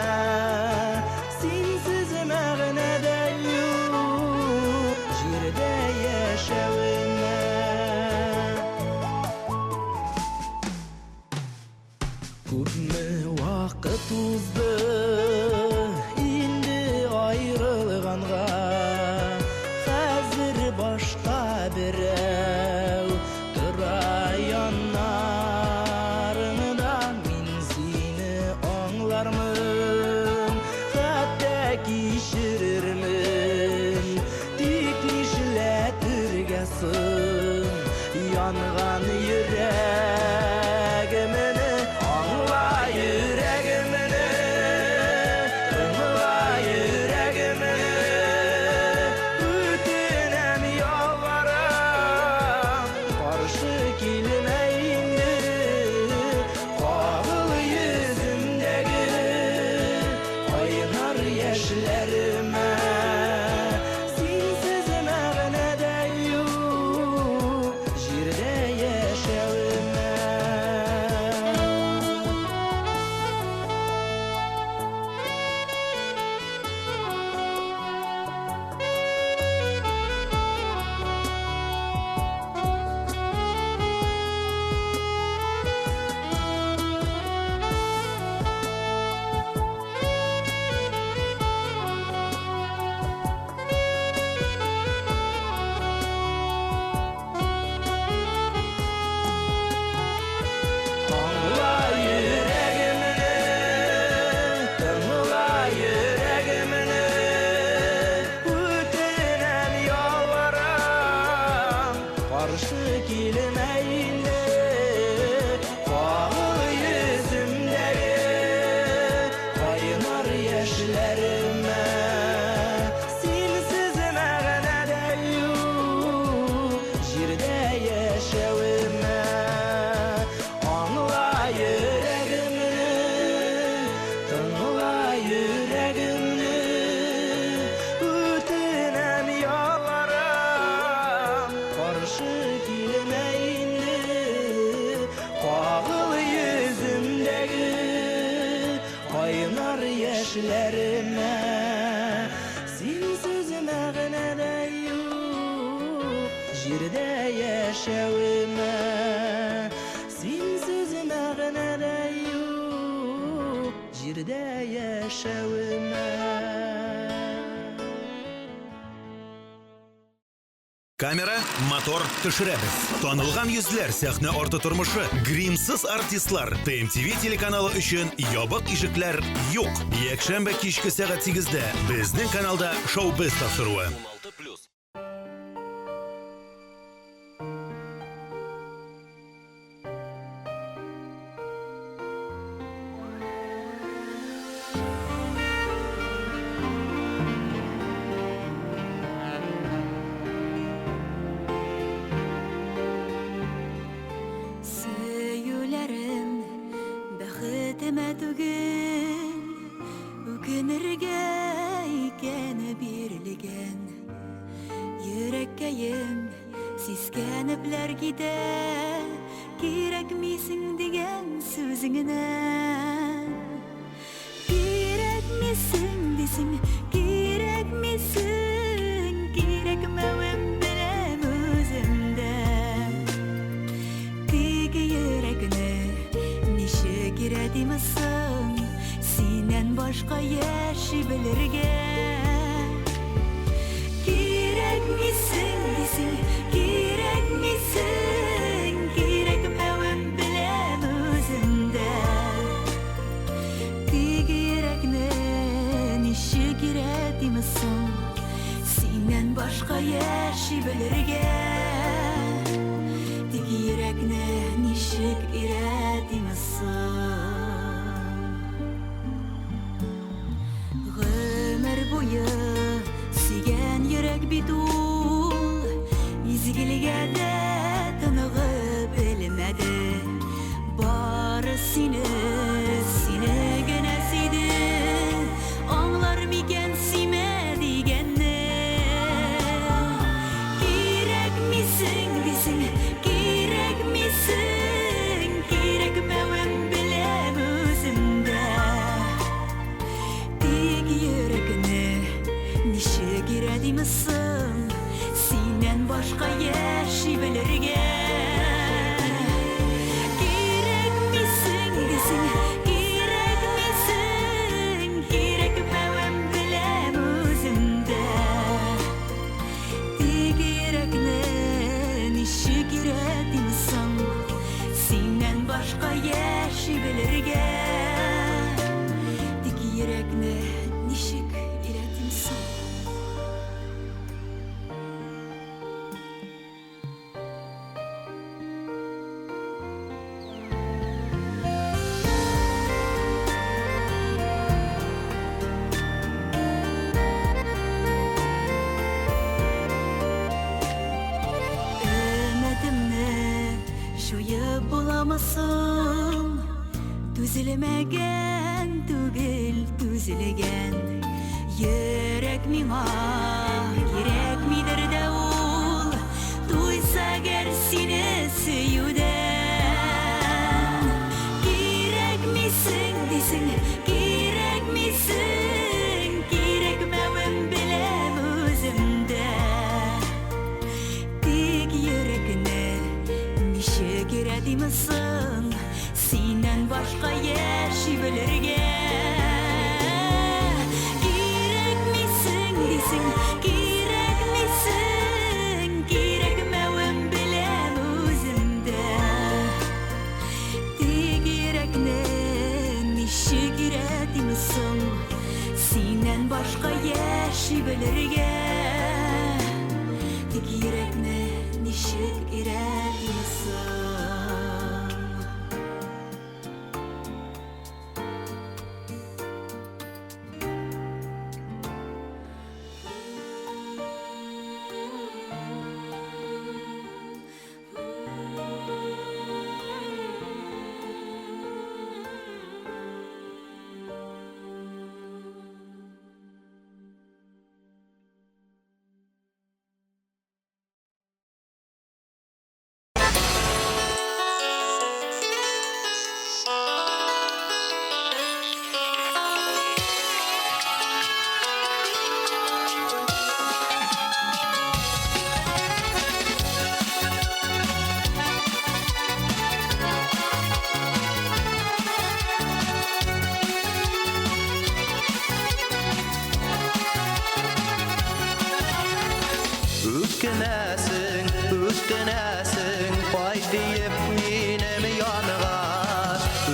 [SPEAKER 3] Синсез мәгънә дә юк җирдә яшәвемә. Күпме вакыт узды инде аерылганга, хәзер башка берәү тора яннарыңда. Мин сине аңлармын, хәтта кичерермен, тик нишләтергә соң янган йөрәгемне? Аңла йөрәгемне, тыңла йөрәгемне. Үтенәм, ялварам, каршы килмә инде, кагыл йөземдәге кайнар яшьләремә. Синсез мәгънә дә юк җирдә яшәвемә. Аңла йөрәгемне, тыңла йөрәгемне. Үтенәм, ялварам, каршы килмә инде, кагыл йөземдәге кайнар яшьләремә. Синсез мәгънә дә юк җирдә яшәвемә. Аңла йөрәгемне, тыңла йөрәгемне. Үтенәм, ялварам, каршы килмә инде, кагыл йөземдәге кайнар яшьләремә. Синсез мәгънә дә юк җирдә яшәвемә. Синсез мәгънә дә юк җирдә яшәвемә.
[SPEAKER 8] Камера, мотор, төшерәбез. Танылган йөзләр, сәхнә арты тормышы, гримсыз артистлар. ТМТВ телеканалы өчен ябык ишекләр юк. Якшәмбе кичке сәгать 8-дә безнең каналда шоу-біз тапшыруы.
[SPEAKER 4] Сөюләрем бәхетемә түгел, үкенергә икән бирелгән. Йөрәккәем сискәнепләр китә, кирәкмисең дигән сүзеңнән. Кирәкмисең дисең, кирәкмисең, кирәкмәвем беләм үзем дә. Тик йөрәкне ничек өйрәтим соң синнән башка яши белергә? Кирәкмисең дисең, кирәкмисең, кирәкмәвем өйрәтиме соң синнән башка яши белергә? Тик йөрәкне ничек өйрәтиме соң? Гомер буе сөйгән йөрәк бит ул, изгелегә дә тыныгып белмәде. Бары сине, сине генә сөйде, аңлар микән сөймә дигәнне? Кирәкмисең дисең, кирәкмисең, кирәкмәвен беләм үзем дә. Тик йөрәкне ничек өйрәтим соң синнән башка яши белергә? Кирәкмисең дисең, кирәкмисең, кирәкмәвен беләм үзем дә. Тик йөрәкне ничек өйрәтим соң синнән башка яши белергә? Тик йөрәкне ничек өйрәтим соң? Өметемне җуеп буламы соң? Түзелмәгән түгел, түзелгән. Йөрәк миңа кирәкмидер дә ул, туйса әгәр сине сөюдән. Кирәкмисең дисең, кирәкмисең, кирәкмәвен беләм үзем дә. Тик йөрәкне ничек өйрәтим соң синнән башка яши белергә? Кирәкмисең дисең, кирәкмисең, кирәкмәвен беләм үзем дә. Тик йөрәкне ничек өйрәтим соң синнән башка яши белергә? Тик йөрәкне ничек өйрәтим соң?
[SPEAKER 24] Үткенәсең, үткенәсең, кайт диеп минем янга.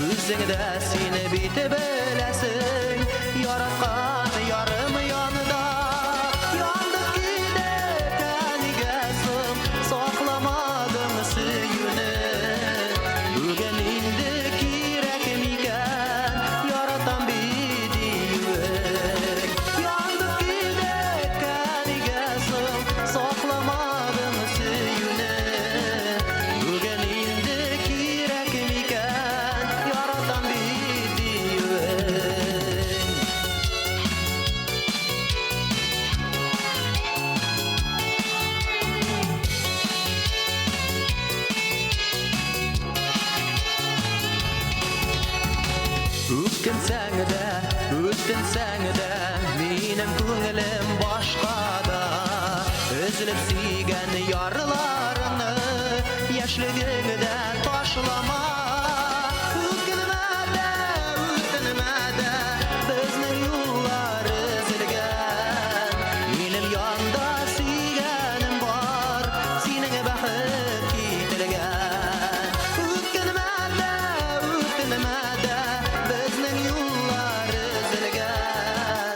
[SPEAKER 24] Үзең дә сине бит беләсең, яраткан ярым янда. Яндык килеп, әнигә соң сакламадың сөюне. Бүген инде кирәк микән, яратам бит диюең. Яндык килеп, әнигә соң сакламадың сөюне. Бүген инде кирәк микән, яратам бит диюең. Үткенсәң дә, үткенсәң дә, минем күңелем башкада. Өзелеп сөйгән ярларыңны яшьлегеңдә ташлама. Үткенмә дә, үткенмә дә, безнең юллар өзелгән. Минем янда сөйгәнем бар, синең бәхет кителгән. Үткенмә дә, үткенмә дә, безнең юллар өзелгән.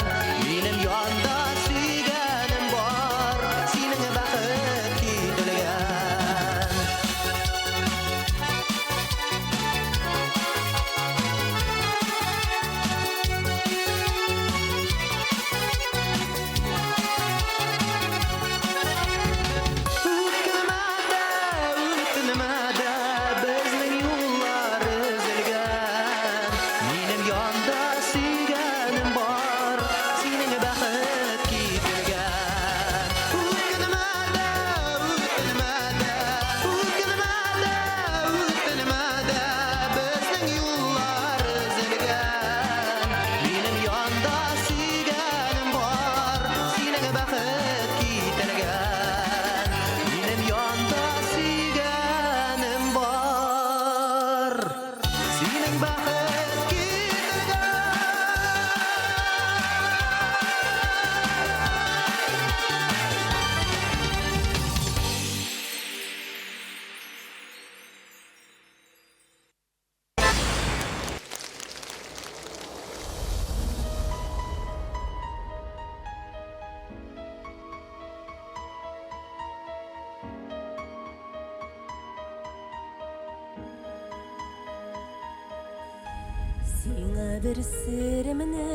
[SPEAKER 4] Сиңа бер серемне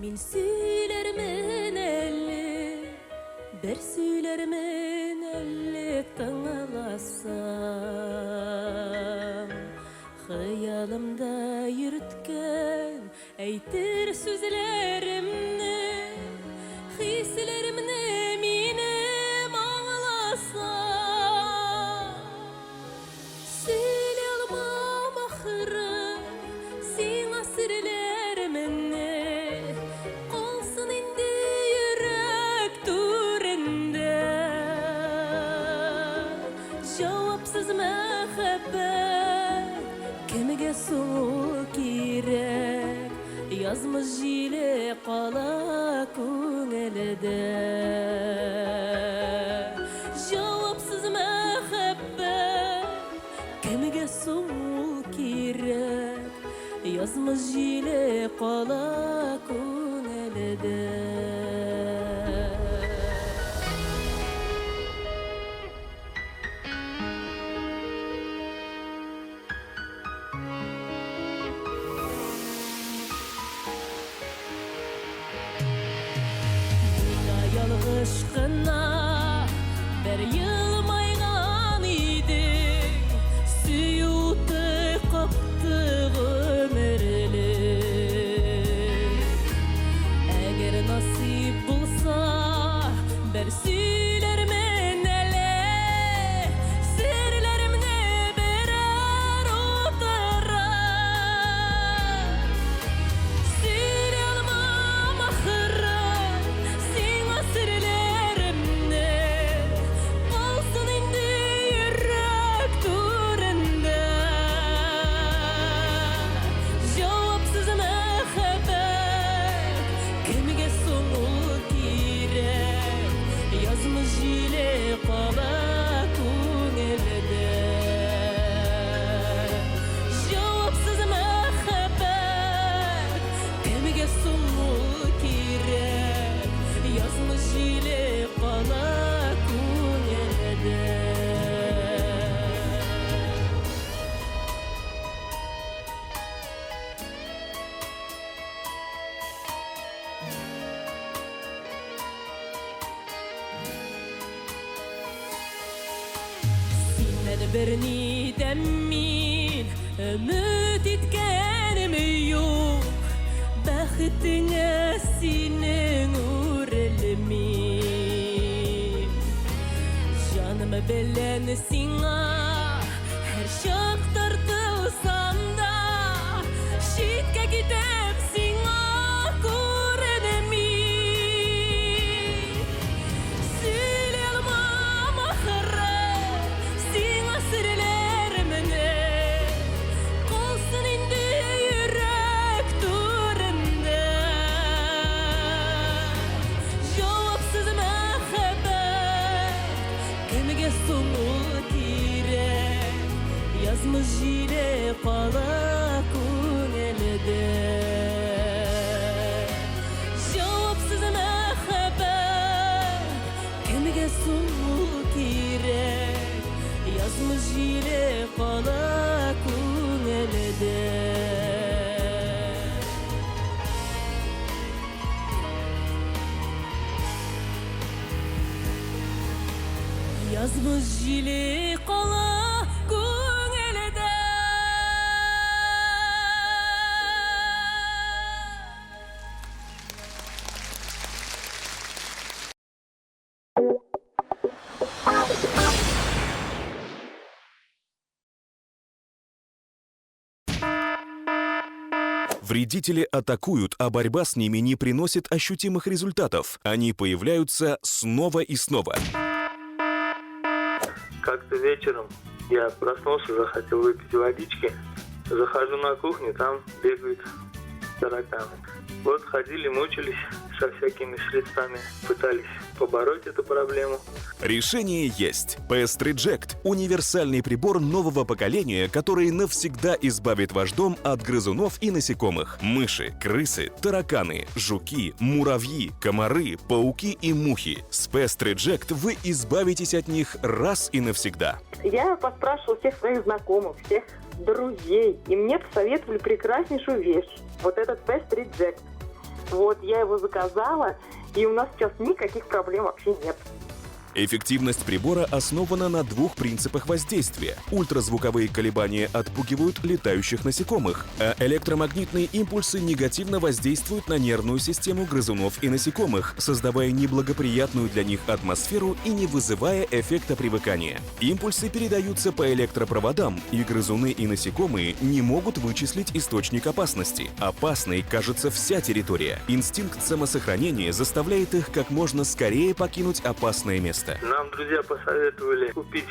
[SPEAKER 4] мин сөйләрмен әле, бер сөйләрмен әле тыңласаң. Хыялымда йөрткән әйтер сүзләремне, хисләремне минем аңласаң. Сөйли алмам ахыры сиңа серләремне, калсын инде йөрәк түрендә. Җавапсыз мәхәббәт кемгә соң ул кирәк? Язмыш җиле кала күңелдә. Җавапсыз мәхәббәт кемгә соң ул кирәк? Язмыш җиле кала күңелдә. Миңа ялгыш кына бер елмайган идең, сөю уты капты гомерлек. Әгәр насыйп булса, бер сөйләрмен әле, серләремне берәр утырып. Сөйли алмам ахыры сиңа серләремне, калсын инде йөрәк түрендә. Җавапсыз мәхәббәт кемгә соң ул кирәк? Язмыш җиле кала күңелдә. Җавапсыз мәхәббәт кемгә соң ул кирәк? Язмыш җиле кала күңелдә. Синнән берни дә мин өмет иткәнем юк, бәхетеңә синең үрелмим. Җаным белән сиңа һәрчак тартылсам да, читкә китеп сиңа күренмим. Сөйли алмам ахыры сиңа серләремне, калсын инде йөрәк түрендә. Җавапсыз мәхәббәт кемгә соң ул кирәк? Язмыш җиле кала күңелдә. Җавапсыз мәхәббәт кемгә соң ул кирәк? Язмыш җиле кала күңелдә. Язмыш җиле кала күңелдә.
[SPEAKER 1] Вредители атакуют, а борьба с ними не приносит ощутимых результатов. Они появляются снова и снова.
[SPEAKER 11] Как-то вечером я проснулся, захотел выпить водички. Захожу на кухню, там бегают тараканы. Вот ходили, мучились со всякими средствами, пытались побороть эту проблему.
[SPEAKER 1] Решение есть. Pest Reject – универсальный прибор нового поколения, который навсегда избавит ваш дом от грызунов и насекомых. Мыши, крысы, тараканы, жуки, муравьи, комары, пауки и мухи. С Pest Reject вы избавитесь от них раз и навсегда.
[SPEAKER 16] Я поспрашивала всех своих знакомых, всех
[SPEAKER 10] друзей, и мне посоветовали прекраснейшую вещь. Вот этот Pest Reject. Вот, я его заказала, и у нас сейчас никаких проблем вообще нет.
[SPEAKER 1] Эффективность прибора основана на двух принципах воздействия. Ультразвуковые колебания отпугивают летающих насекомых, а электромагнитные импульсы негативно воздействуют на нервную систему грызунов и насекомых, создавая неблагоприятную для них атмосферу и не вызывая эффекта привыкания. Импульсы передаются по электропроводам, и грызуны и насекомые не могут вычислить источник опасности. Опасной кажется вся территория. Инстинкт самосохранения заставляет их как можно скорее покинуть опасное место.
[SPEAKER 11] Нам друзья посоветовали купить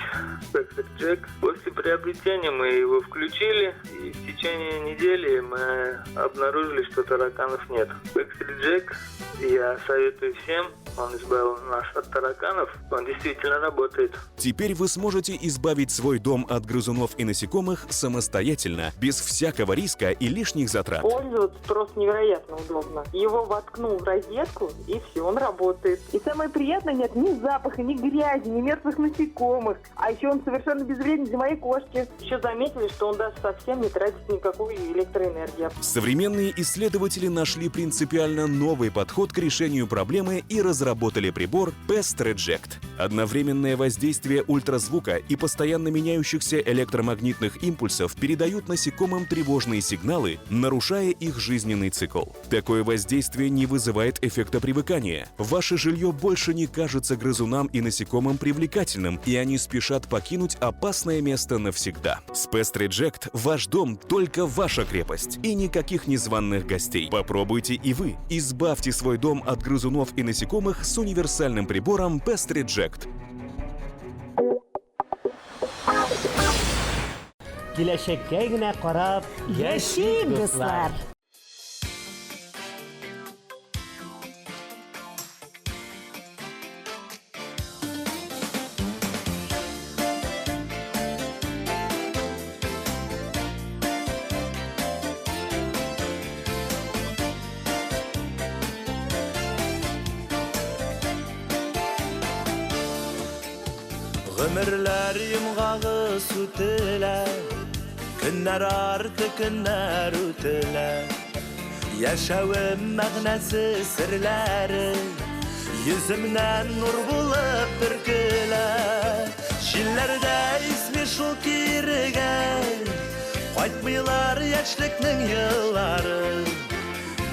[SPEAKER 11] Pest Reject. После приобретения мы его включили, и в течение недели мы обнаружили, что тараканов нет. Pest Reject я советую всем. Он избавил нас от тараканов. Он действительно работает.
[SPEAKER 1] Теперь вы сможете избавить свой дом от грызунов и насекомых самостоятельно, без всякого риска и лишних затрат.
[SPEAKER 10] Пользоваться просто невероятно удобно. Его воткнул в розетку, и все, он работает. И самое приятное, нет ни запаха, ни грязи, ни мертвых насекомых. А еще он совершенно безвреден для моей кошки. Еще заметили, что он даже совсем не тратит никакую электроэнергию.
[SPEAKER 1] Современные исследователи нашли принципиально новый подход к решению проблемы и разработали прибор Pest Reject. Одновременное воздействие ультразвука и постоянно меняющихся электромагнитных импульсов передают насекомым тревожные сигналы, нарушая их жизненный цикл. Такое воздействие не вызывает эффекта привыкания. Ваше жилье больше не кажется грызунам и насекомым привлекательным, и они спешат покинуть опасное место навсегда. С Pest Reject ваш дом только ваша крепость и никаких незваных гостей. Попробуйте и вы. Избавьте свой дом от грызунов и насекомых с универсальным прибором Pest Reject.
[SPEAKER 16] Киләчәккә генә карап
[SPEAKER 20] Яшик, дуслар!
[SPEAKER 24] Гомерләр йомгагы сүтелә, көннәр арты көннәр үтелә. Яшәвем мәгънәсе серләре йөземнән нур булып бөркелә. Җилләрдә исми шул кирегә, кайтмыйлар яшьлекнең еллары.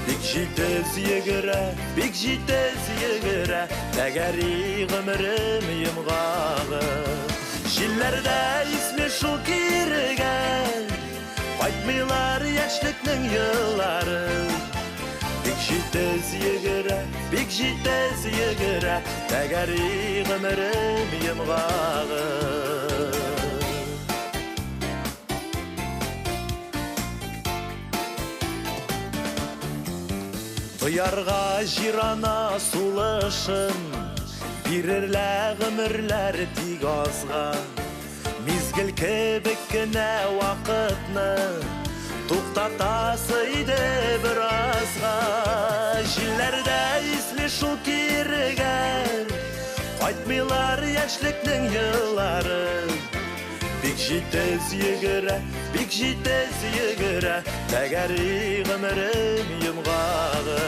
[SPEAKER 24] Бик җитез йөгерә, бик җитез йөгерә, тәгәри гомерем йомгагы. Җилләрдә исми шул кирегә, кайтмыйлар яшьлекнең еллары. Бик җитез йөгерә, бик җитез йөгерә, тәгәри гомерем йомгагы. Тоярга җирана сулышын, бирерлә гомерләр тик азга. Мизгел кебек кенә вакытны туктатасы иде беразга. Җилләрдә исми шул кирегә, кайтмыйлар яшьлекнең еллары. Бик җитез йөгерә, бик җитез йөгерә, тәгәри гомерем йомгагы.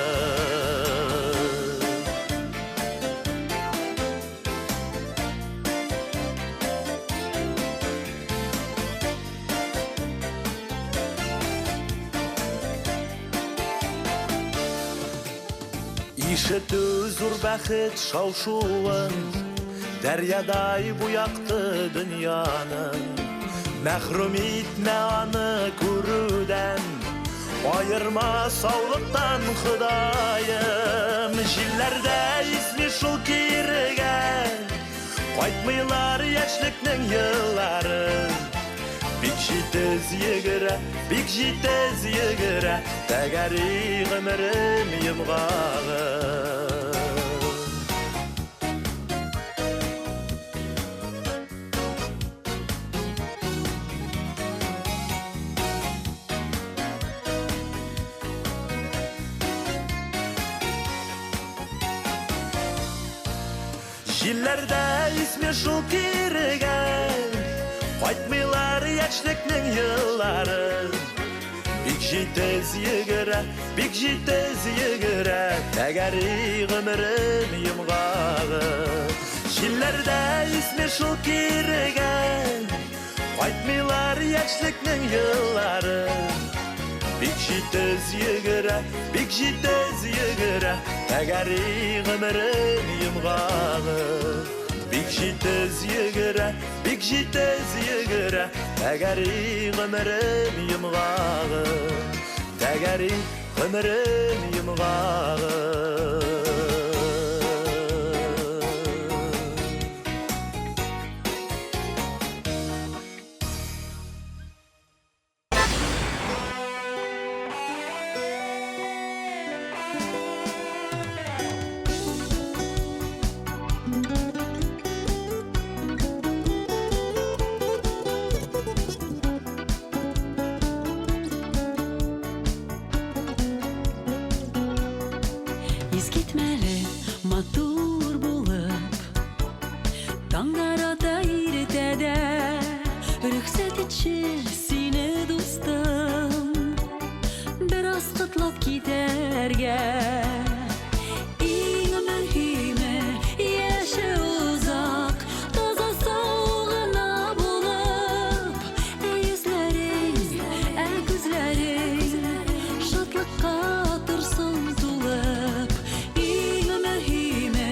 [SPEAKER 24] Ишетү зур бәхет шау-шуын, дәрьядай бу якты дөньяны. Мәхрүм итмә аны күрүдән, аерма саулыктан, Ходаем. Җилләрдә исми шул кирегә, кайтмыйлар яшьлекнең еллары. Бик җитез йөгерә, бик җитез йөгерә, тәгәри гомерем йомгагы. Җилләрдә исми шул кирегә,
[SPEAKER 2] Кайтмыйлар яшьлекнең еллары. Бик җитез йөгерә, бик җитез йөгерә, тәгәри гомерем йомгагы. Җилләрдә исме шул кирегә, кайтмыйлар яшьлекнең еллары. Бик җитез йөгерә, бик җитез йөгерә, тәгәри гомерем йомгагы. Бик җитез йөгерә, бик җитез йөгерә, тәгәри гомерем йомгагы. Тәгәри гомерем йомгагы.
[SPEAKER 4] Искитмәле матур булып Таңнар ата иртәдә Рөхсәт итче сине дустым Бераз котлап китәргә Иң мөһиме яше озак Таза сау гына булып Ә йөзләрең, ә күзләрең Шатлыкка торсын тулып Иң мөһиме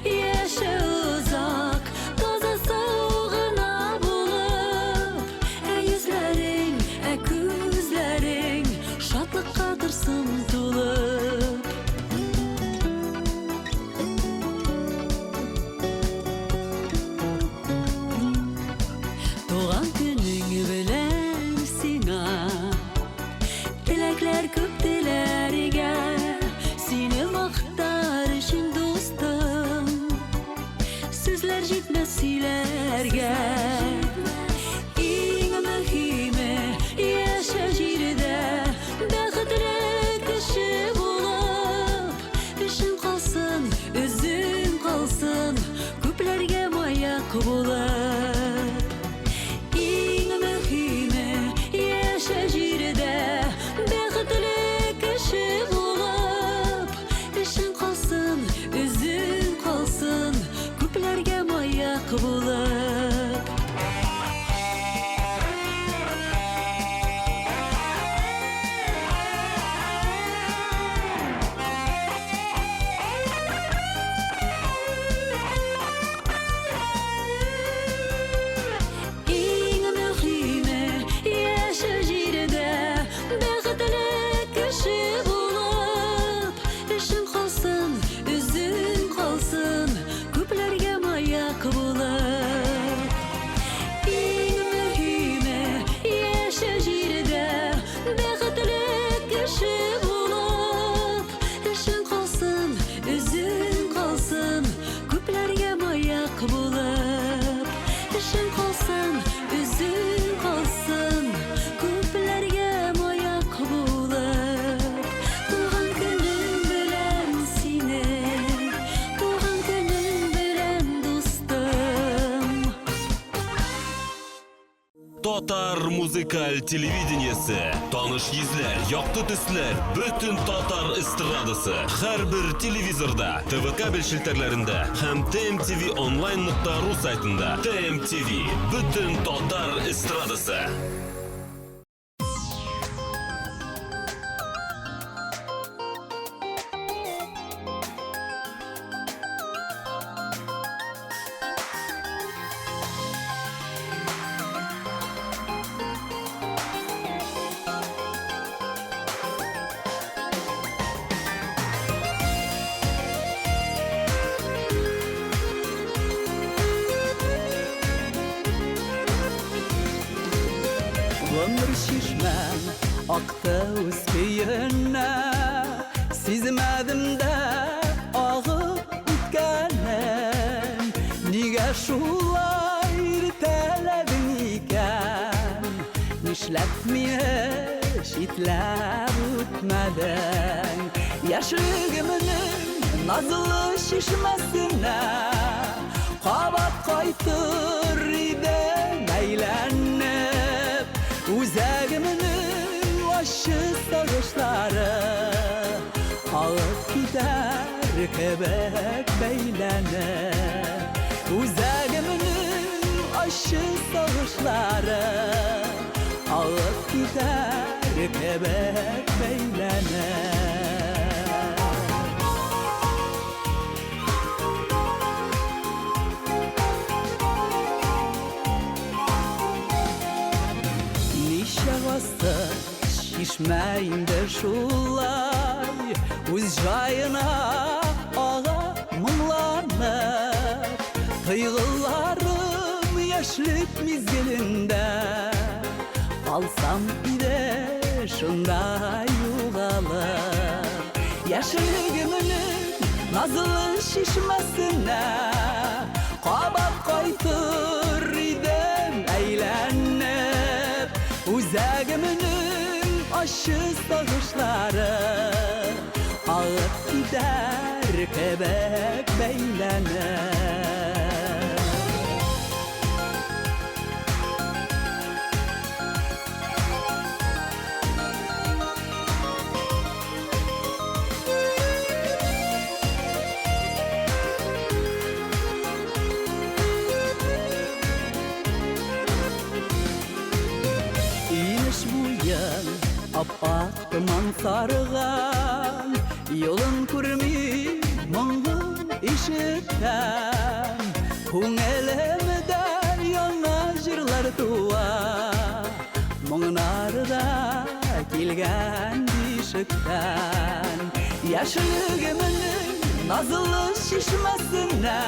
[SPEAKER 4] яше озак Таза сау гына булып Ә йөзләрең, ә күзләрең Шатлыкка торсын тулып Туган көнең белән сиңа Теләкләр күп теләргә Сине мактар өчен дустым Сүзләр җитмәс сөйләргә Иң мөһиме яшә җирдә Бәхетле кеше булып Эшең калсын, үзең калсын Күпләргә маяк булып Иң мөһиме яшә җирдә Бәхетле кеше булып Эшең калсын, үзең калсын Күпләргә маяк булып Иң мөһиме яшә җирдә Бәхетле кеше булып Эшең калсын, үзең калсын Күпләргә маяк булып Иң мөһиме яшә җирдә Бәхетле кеше булып Эшең калсын, үзең калсын Күпләргә маяк булып Эшең калсын, үзең калсын Күпләргә маяк булып Туган көнең белән сине Туган көнең белән дустым
[SPEAKER 5] Татар музыкаль телевидениесе. Таныш йөзләр, якты төсләр, бөтен татар эстрадасы. Һәрбер телевизорда, ТВ кабель челтәрләрендә һәм tmtvonline.ru сайтында. TMTV. Бөтен татар эстрадасы.
[SPEAKER 6] Гомер чишмәм акты үз көенә, Сизмәдем дә агып үткәнен. Нигә шулай иртәләдең икән? Нишләп мине читләп үтмәдең? Яшьлегемнең назлы чишмәсенә Кабат кайтыр идем әйләнеп. Үзәгемнең ачы сагышлары Алып китәр кебек бәйләнеп. Үзәгемнең ачы сагышлары Алып китәр кебек бәйләнеп. Ничә гасыр чишмә инде шулай Үз җаена ага моңланып. Тойгыларым яшьлек мизгелендә Калсам иде шунда югалып. Яшьлегемнең назлы чишмәсенә Кабат кайтыр идем әйләнеп. Үзәгемнең ачы сагышлары Агып китәр кебек бәйләнеп. Инеш буен ап-ак томан сарган, Юлын күрми, моңын ишетәм. Күңелемдә яңа җырлар туа, Моңнар да килгән бишектән. Яшьлегемнең назлы чишмәсенә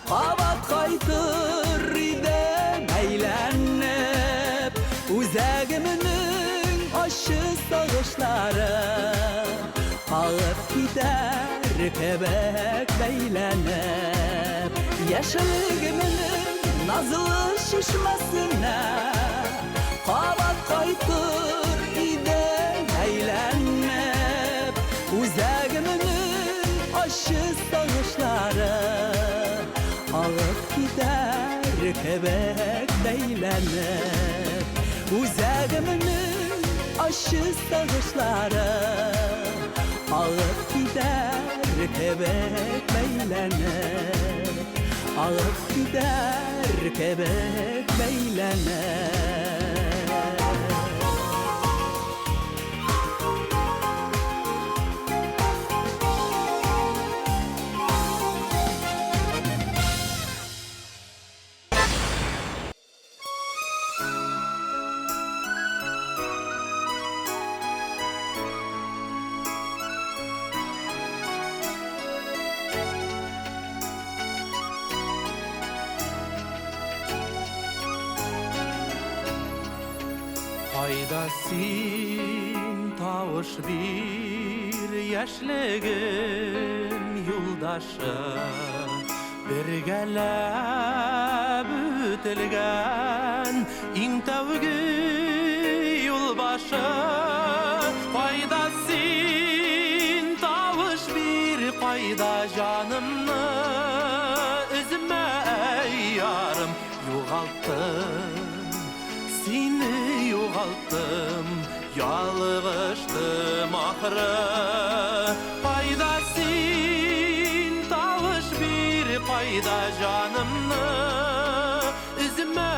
[SPEAKER 6] Кабат кайтыр идем әйләнеп. Үзәгемнең ачы сагышлары Агып китәр кебек бәйләнеп. Яшьлегемнең назлы чишмәсенә Кабат кайтыр идем әйләнеп. Үзәгемнең ачы сагышлары Агып китәр кебек бәйләнеп. Үзәгемнең ачы сагышлары Агып китәр кебек бәйләнеп. Агып китәр кебек бәйләнеп.
[SPEAKER 13] Кайда син, тавыш бир, яшьлегем юлдашы? Бергәләп үтелгән иң тәүге юл башы. Кайда син, тавыш бир, кайда җанымны өзмә, ярым, югалттым. Сине югалттым, ялгыштым ахры. Кайда син, тавыш бир, кайда җанымны өзмә,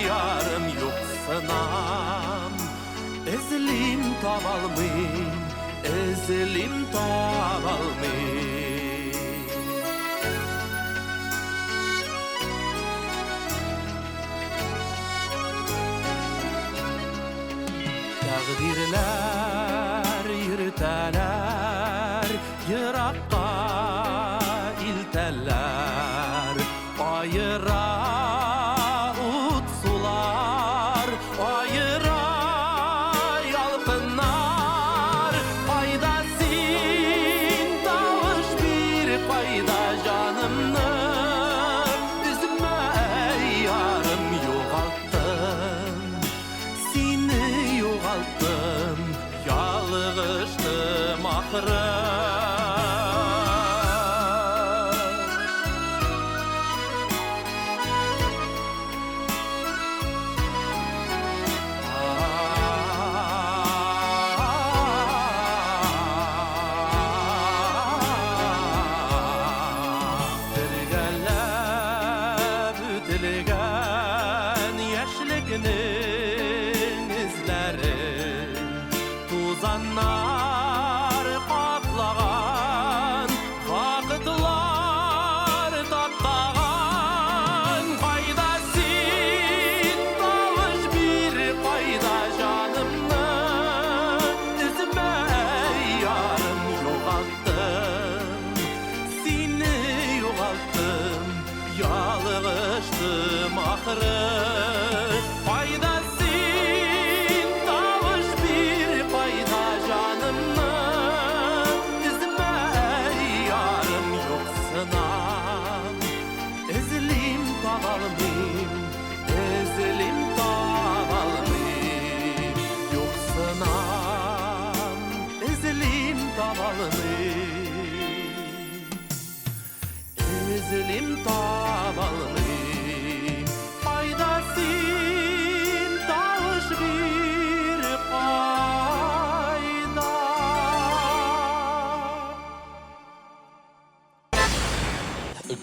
[SPEAKER 13] ярым, юксынам. Эзлим, табалмыйм, эзлим, табалмыйм. Тәкъдирләр йөртәләр, еракка илтәләр. Аера ут сулар, аера ялкыннар. Кайда син, тавыш бир, кайда җанымны өзмә, ярым, югалттым. Сине югалттым, ялгыштым ахры. ахры. Кайда син, тавыш бир, кайда җанымны өзмә, ярым, юксынам. Эзлим, табалмыйм, эзлим, табалмыйм, юксынам, эзлим, табалмыйм, эзлим, табалмыйм. Кайда син, тавыш бир, кайда?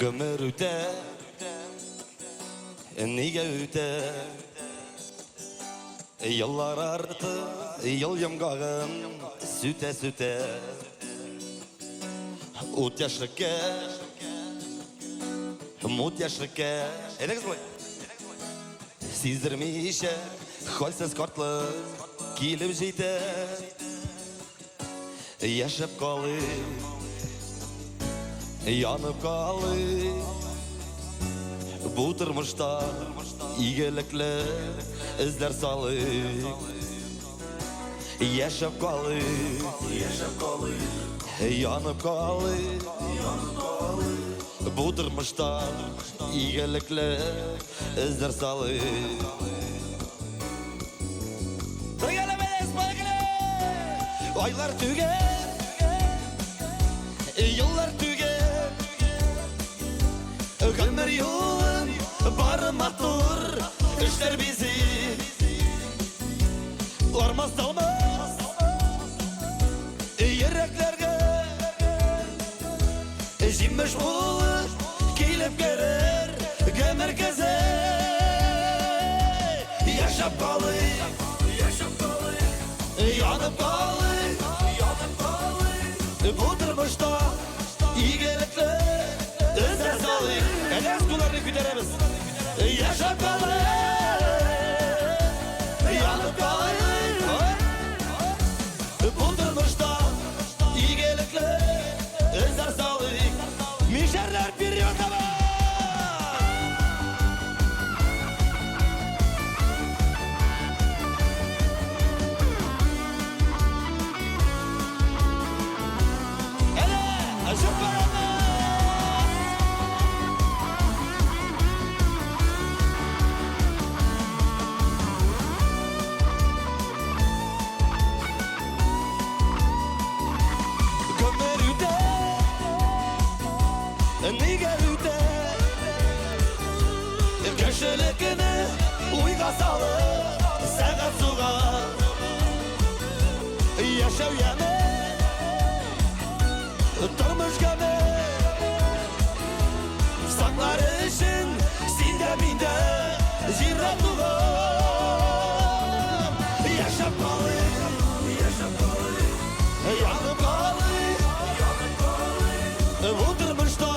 [SPEAKER 2] Гомер үтә, нигә үтә? Еллар арты, ел йомгагын сүтә-сүтә. Ут яшьлеккә, мут яшьлеккә. Әйдәгез болай. Сиздермичә, хәлсез картлык килеп җитә. Яшәп калыйк, янып калыйк. Бу тормышта игелекле эзләр салыйк. Яшәп калыйк, яшәп калыйк, янып калыйк. Бу тормышта игелекле эзләр салыйк. Бергәләп әйдәгез, Айлар түгел, еллар түгел, Гомер юлын бары матур эшләр бизи. Армас талмас йөрәкләргә җимеш булып килеп керер гомер көзе. Яшәп калыйк, яшәп калыйк, янып калыйк, янып калыйк. Бу тормышта игелекле эзләр салыйк. Әйдәгез, кулларны күтәрәбез. Яшәп калыйк, янып калыйк. Бу тормышта игелекле эзләр салыйк. Мишәрләр, вперед давай! Әнә, җыр барабыз! Гомер үтә, нигә үтә? Кешелекне уйга салып, сәгать суга. Яшәү яме, тормыш гаме. Саклар өчен син дә мин дә җирдә туган. Яшәп калыйк, яшәп калыйк, янып калыйк, янып калыйк. Бу тормышта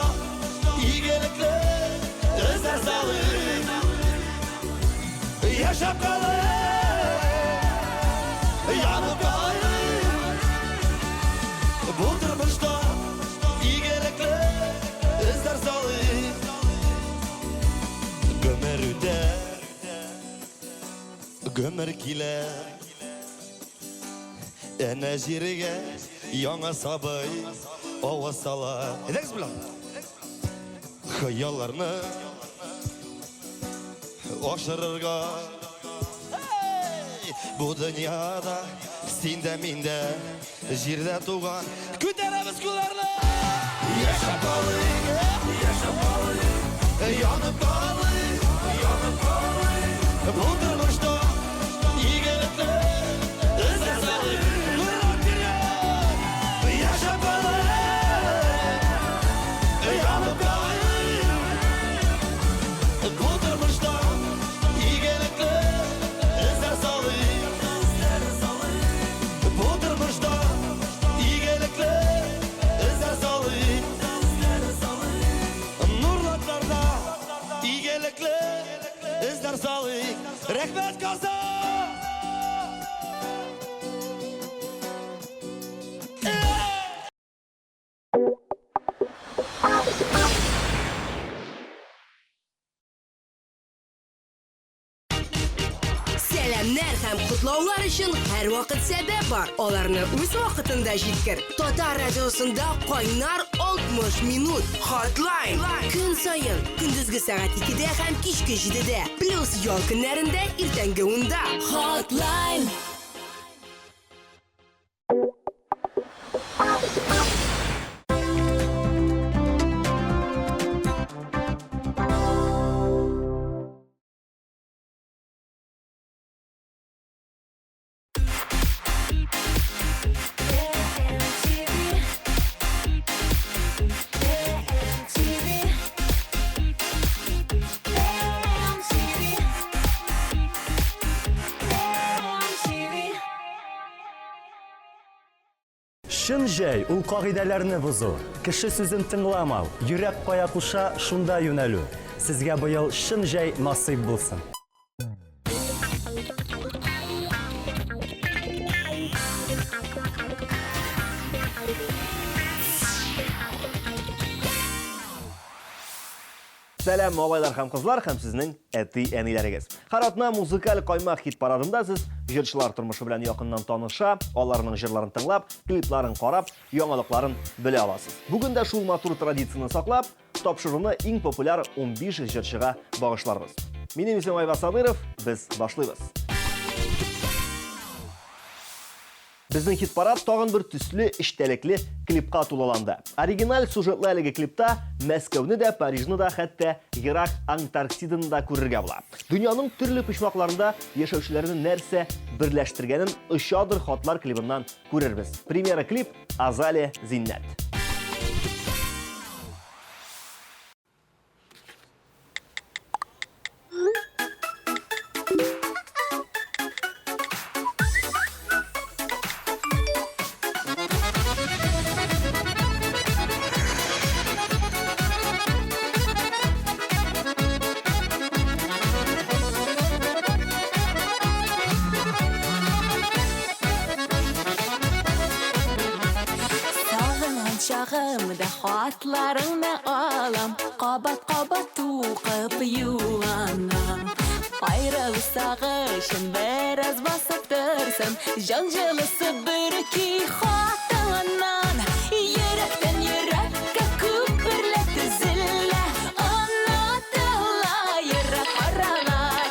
[SPEAKER 2] игелекле эзләр салыйк. Яшәп калыйк, янып калыйк. Бу тормышта игелекле эзләр салыйк. Гомер үтә, гомер килә. Әнә җиргә яңа сабый аваз сала. Әйдәгез белән. Хыялларны ашырырга. Бу дөньяда син дә мин дә җирдә туган. Күтәрәбез кулларны! Яшәп калыйк, яшәп калыйк, янып калыйк, янып калыйк. Бу тормышта игелекле эзләр салыйк. Нурлар вперед! Яшәп калыйк, янып калыйк. Бу тормышта игелекле эзләр салыйк. Бу тормышта игелекле эзләр салыйк. Нурлатларда игелекле эзләр салыйк. Рәхмәт, Казан!
[SPEAKER 21] һәм котлаулар өчен һәрвакыт сәбәп бар. Аларны үз вакытында җиткер. Татар радиосында кайнар 60 минут. Hotline. Көн саен көндезге сәгать 2-дә һәм кичке 7-дә. Плюс ял көннәрендә иртәнге 10-да. Hotline.
[SPEAKER 14] Чын җәй ул кагыйдәләрне бозу, кеше сүзен тыңламау, йөрәк кая куша, шунда юнәлү. Сезгә быел чын җәй насыйп булсын.
[SPEAKER 15] Сәлам, малайлар һәм кызлар һәм сезнең әти-әниләрегез. Һәр атна музыкаль каймак хит парадында сез җырчылар тормышы белән якыннан таныша, аларның җырларын тыңлап, клипларын карап, яңалыкларын белә аласыз. Бүген дә шул матур традицияне саклап, тапшыруны иң популяр 15 җырчыга багышларбыз. Минем исемем Айваз Садыров, без башлыйбыз. Безнең хит-парад тагын бер төсле, эчтәлекле клипка тулыланды. Оригиналь сюжетлы әлеге клипта Мәскәүне дә, Парижны да, хәтта ерак Антарктиданы да күрергә була. Дөньяның төрле почмакларында яшәүчеләрне нәрсә берләштергәнен Очадыр хатлар клибыннан күрербез. Премьера клип Азалия Зиннәт.
[SPEAKER 4] Сагынган чагымда хатларыңны алам, кабат-кабат укып юанам. Аерылу сагышын бераз басып торсын, җан җылысы бөрки хатыңнан. Йөрәктән йөрәккә күперләр төзелә, онытыла ерак аралар.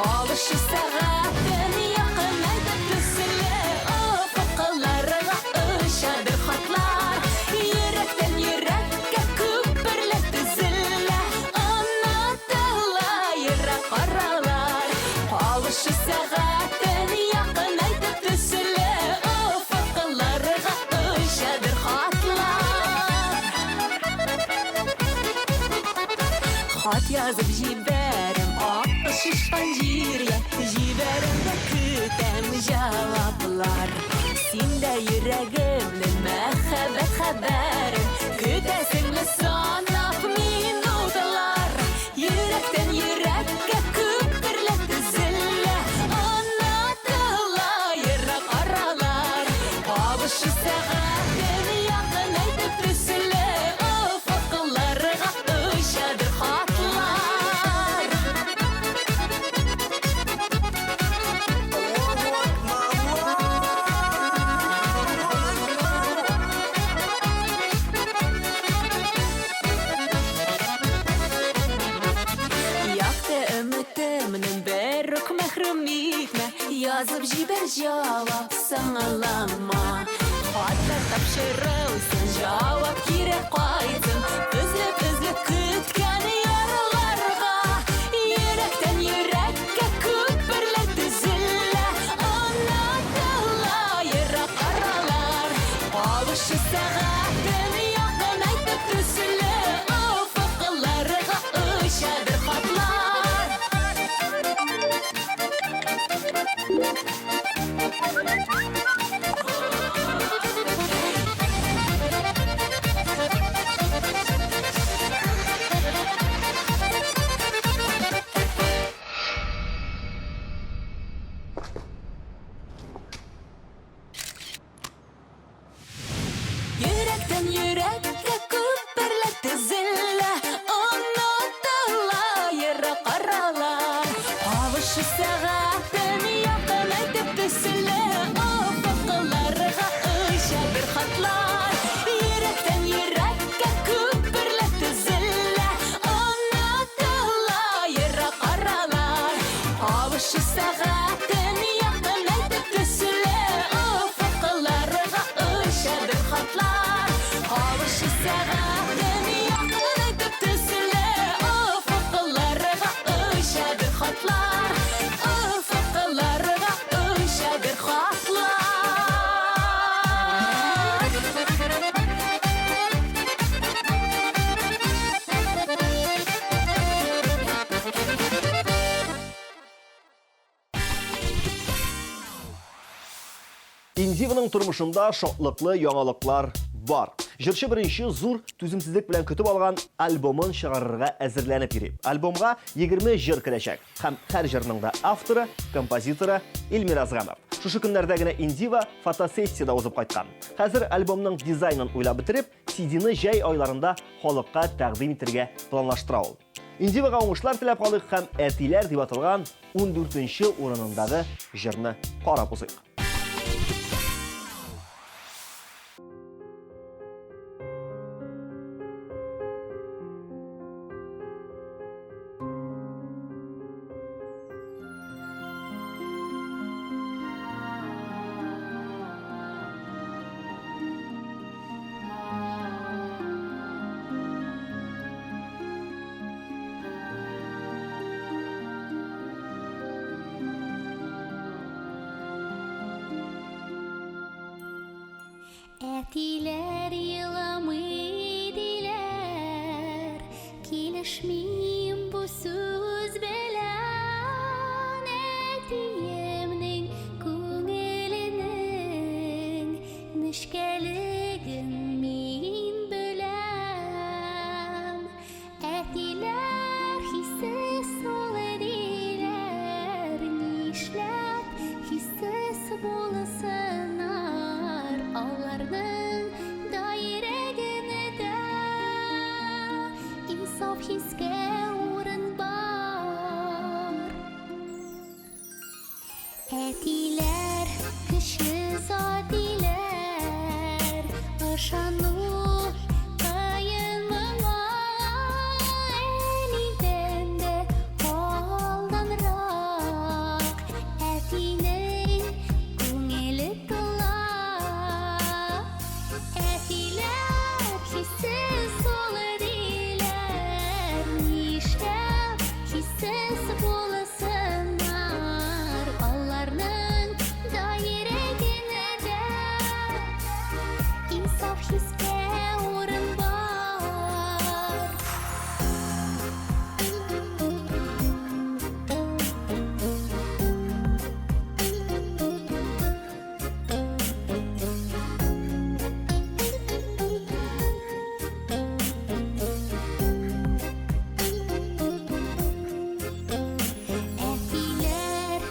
[SPEAKER 4] Алышы сәгатен якынайтып төзелә, офыкларга очадыр хатлар. Йөрәктән йөрәккә күперләр төзелә, онытыла ерак аралар. Алышы сәгатен якынайтып төзелә, офыкларга очадыр хатлар. Хат язып җибәрәм, ак шишкан җиргә, җибәрәм дә көтәм җаваплар. Син дә йөрәгемнең мәхәббәт хәбәрен көтәсеңме санап минутлар. Йөрәктән йөрәккә күперләр төзелә, онытыла ерак аралар. Кабышы сәгатен якынайтып төзелә, офыкларга очадыр хатлар. Якты өметемнең бер үк мәхрүм итмә, язып җибәр җавап соңлама. Хатлар тапшырылсын, җавап кире кайтсын, өзлеп-өзлеп көткән ярларга. Йөрәктән йөрәккә күперләр төзелә, онытыла ерак аралар. Кабышы сәгатен якынайтып төзелә, офыкларга очадыр хатлар.
[SPEAKER 15] Индиваның тормышында шатлыклы яңалыклар бар. Җырчы беренче зур түземсезлек белән көтеп алган альбомын чыгарырга әзерләнеп йөри. Альбомга 20 җыр керәчәк һәм һәр җырның да авторы, композиторы Эльмир Әзгамов. Шушы көннәрдә генә Индива фотосессиядә узып кайткан. Хәзер альбомның дизайнын уйлап бетереп, CD-ны җәй айларында халыкка тәкъдим итәргә планлаштыра ул. Индивага уңышлар теләп калыйк һәм Әтиләр дип аталган ундүртенче урынындагы җырны карап узыйк.
[SPEAKER 4] Әтиләр еламый диләр, Килешмим бу сүз белән. Әтиемнең күңеленең Нечкәлеген мин беләм. Әтиләр хиссез ул диләр, Нишләп хиссез булсыннар? Аларның да йөрәгендә Инсаф хискә урын бар. Әтиләр көчле зат диләр, Ышану кыен моңа. Әнидән дә алданрак Әтинең күңеле тула. Әтиләр хиссез ул диләр, Нишләп хиссез булсыннар? Аларның да йөрәгендә Инсаф хискә урын бар. Әтиләр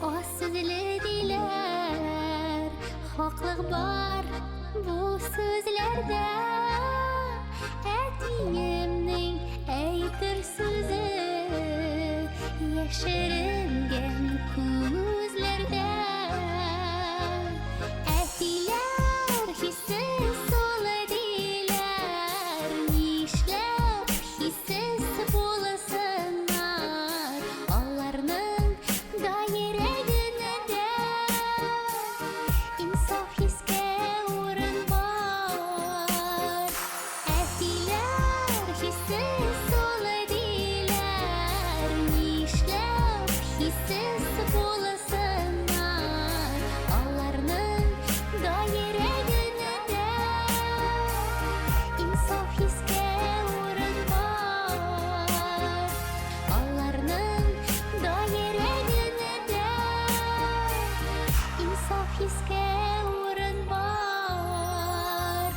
[SPEAKER 4] аз сүзле диләр, Хаклык бар бу сүзләрдә. Әтиемнең әйтер сүзе Яшеренгән күзләрдә. Әтиләр хиссез ул диләр, Нишләп хиссез булсыннар? Аларның да йөрәгендә Инсаф хискә урын бар. Әтиләр хиссез ул диләр, Нишләп хиссез булсыннар? Аларның да йөрәгендә Инсаф хискә урын бар. Аларның да йөрәгендә Инсаф хискә урын бар.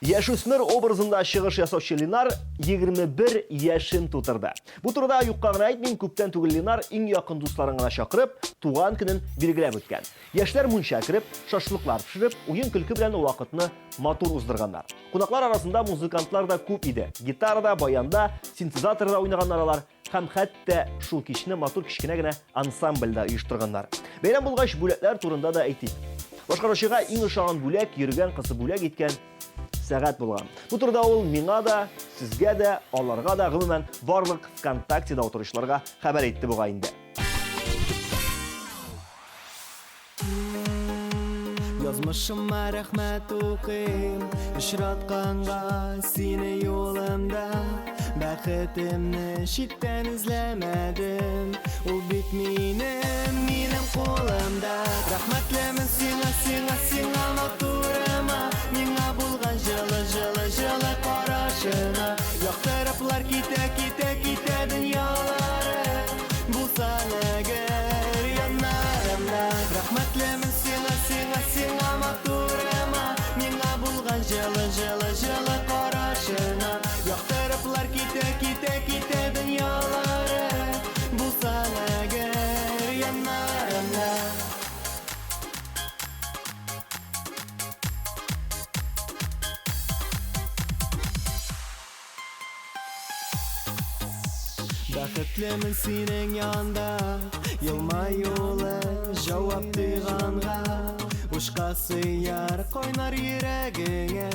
[SPEAKER 15] Яшүсмер образында чыгыш ясаучы Ленар 21 яшен тутырды. Бу турыда юкка гына әйтмим, күптән түгел Ленар иң якын дусларын гына чакырып, туган көнен билгеләп үткән. Яшьләр мунча кереп, шашлыклар пешереп, уен-көлке белән вакытны матур уздырганнар. Кунаклар арасында музыкантлар да күп иде. Гитарада, баянда, синтезаторда уйнаганнар алар. Һәм хәтта шул кичне матур кечкенә генә ансамбль дә оештырганнар. Бәйрәм булгач, бүләкләр турында да әйтик. Башкаручыга иң ошаган бүләк йөргән кызы бүләк иткән сәгать булган. Бу турыда ул миңа да, сезгә дә, аларга да, гомумән, барлык ВКонтактеда утыручыларга хәбәр итте бугай инде.
[SPEAKER 3] Язмышыма рәхмәт укыйм, очратканга сине юлымда. Бәхетемне читтән эзләмәдем, ул бит минем, минем кулымда. Рәхмәтлемен сиңа, сиңа, сиңа матурыма, миңа булган җылы, җылы, җылы карашыңа. Яктырыплар китә, китә, китә дөньялары, булсаң әгәр яннарымда. Рәхмәтлемен сиңа, сиңа, сиңа матурыма, миңа булган җылы, җылы, җылы карашыңа. Яктырыплар китә, китә, китә дөньялары, булсаң әгәр яннарымда. Бәхетлемен синең янда, елмаюлы җавап тойганга. Ушка сыяр кайнар йөрәгеңә,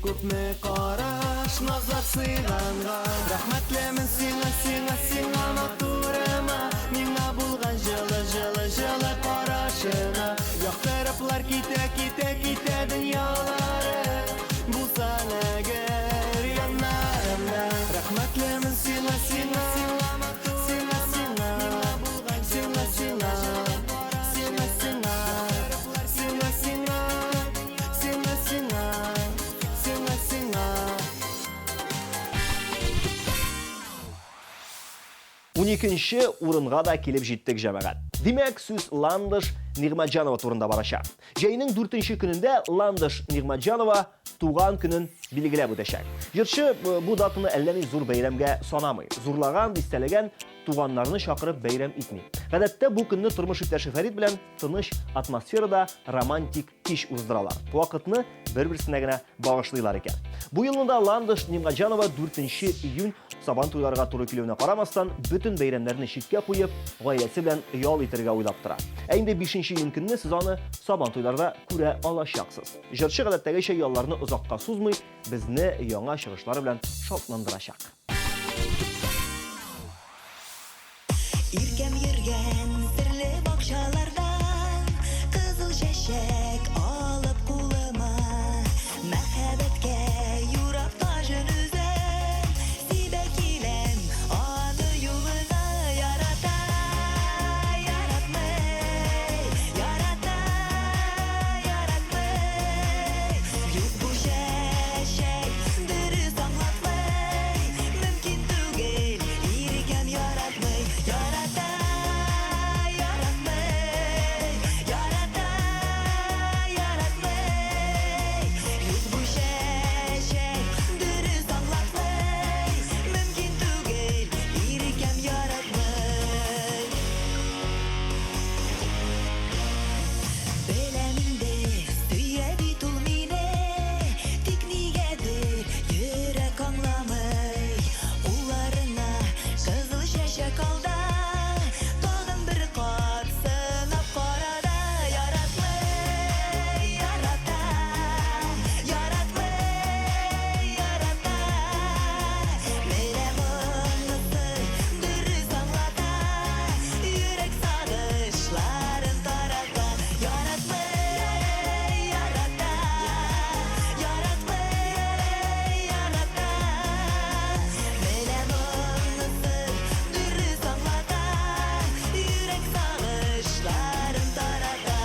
[SPEAKER 3] күпме караш, назлар сыйганга. Рәхмәтлемен сиңа, сиңа, сиңа матурыма, миңа булган җылы, җылы, җылы карашыңа. Яктырыплар китә, китә, китә дөньялары, булсаң әгәр яннарымда. Рәхмәтлемен сиңа, сиңа, сиңа, сиңа, сиңа, сиңа, сиңа, сиңа, сиңа, сиңа, сиңа, сиңа, сиңа, сиңа.
[SPEAKER 15] Уникенче урынга да килеп җиттек, җәмәгать. Димәк, сүз Ландыш Нигъмәтҗанова турында барачак. Җәйнең дүртенче көнендә Ландыш Нигъмәтҗанова туган көнен билгеләп үтәчәк. Җырчы э, бу датаны әллә ни зур бәйрәмгә санамый. Зурлаган, дистәләгән туганнарны чакырып бәйрәм итми. Гадәттә бу көнне тормыш иптәше Фәрит белән тыныч атмосферада романтик кич уздыралар. Вакытны бер-берсенә генә багышлыйлар икән. Бу елны да Ландыш Нимгаҗанова 4 июнь Сабан туйларга туры килүенә карамастан, бөтен бәйрәмнәрне читкә куеп, гаиләсе белән ял итәргә уйлап тора. Ә инде 5 июнь көнне сез аны Сабан туйларда күрә алачаксыз. Җырчы гадәттәгечә ялларны озакка сузмый, безне яңа чыгышлары белән шатландырачак.
[SPEAKER 12] Иркәм йөргән серле бакчалардан Кызыл чәчәк алып кулыма Мәхәббәткә юрап таҗын үзем Сибә киләм аны юлына Ярата, яратмый, ярата, яратмый Юк бу чәчәк дөрес аңлатмый Мөмкин түгел Иркәм яратмый, ярата, яратмый, ярата, яратмый. Юк бу чәчәк дөрес аңлатмый, мөмкин түгел, иркәм яратмый. Беләм инде, сөя бит ул мине, тик нигәдер йөрәк аңламый. Кулларына кызыл чәчәк ал да, тагын бер кат сынап кара да. Яратмый, ярата, яратмый, ярата. Менә монысы дөрес аңлата, йөрәк сагышларын тарата. Яратмый, ярата, яратмый, ярата. Менә монысы дөрес аңлата, йөрәк сагышларын тарата.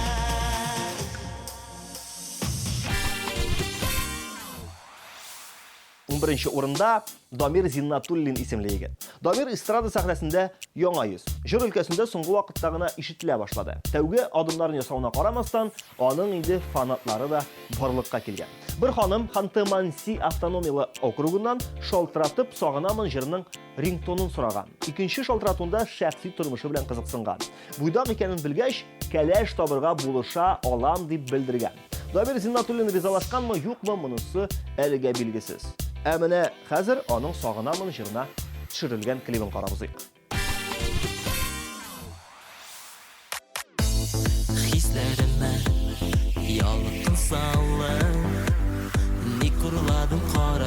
[SPEAKER 15] Унберенче урында Дамир Зиннатуллин исемле егет. Дамир эстрада сәхнәсендә яңа йөз. Җыр өлкәсендә соңгы вакытта гына ишетелә башлады. Тәүге адымнарын ясавына карамастан, аның инде фанатлары да барлыкка килгән. Бер ханым Ханты-Манси автономияле округыннан шалтыратып Сагынамын җырының рингтонын сораган. Икенче шалтыратуында шәхси тормышы белән кызыксынган. Буйдак икәнен белгәч, кәләш табырга булыша алам дип белдергән. Дамир Зиннатуллин ризалашканмы, юкмы, монысы әлегә билгесез. Ә менә хәзер аның Сагынамын җырына төшерелгән клибын карап узыйк.
[SPEAKER 12] Хисләремә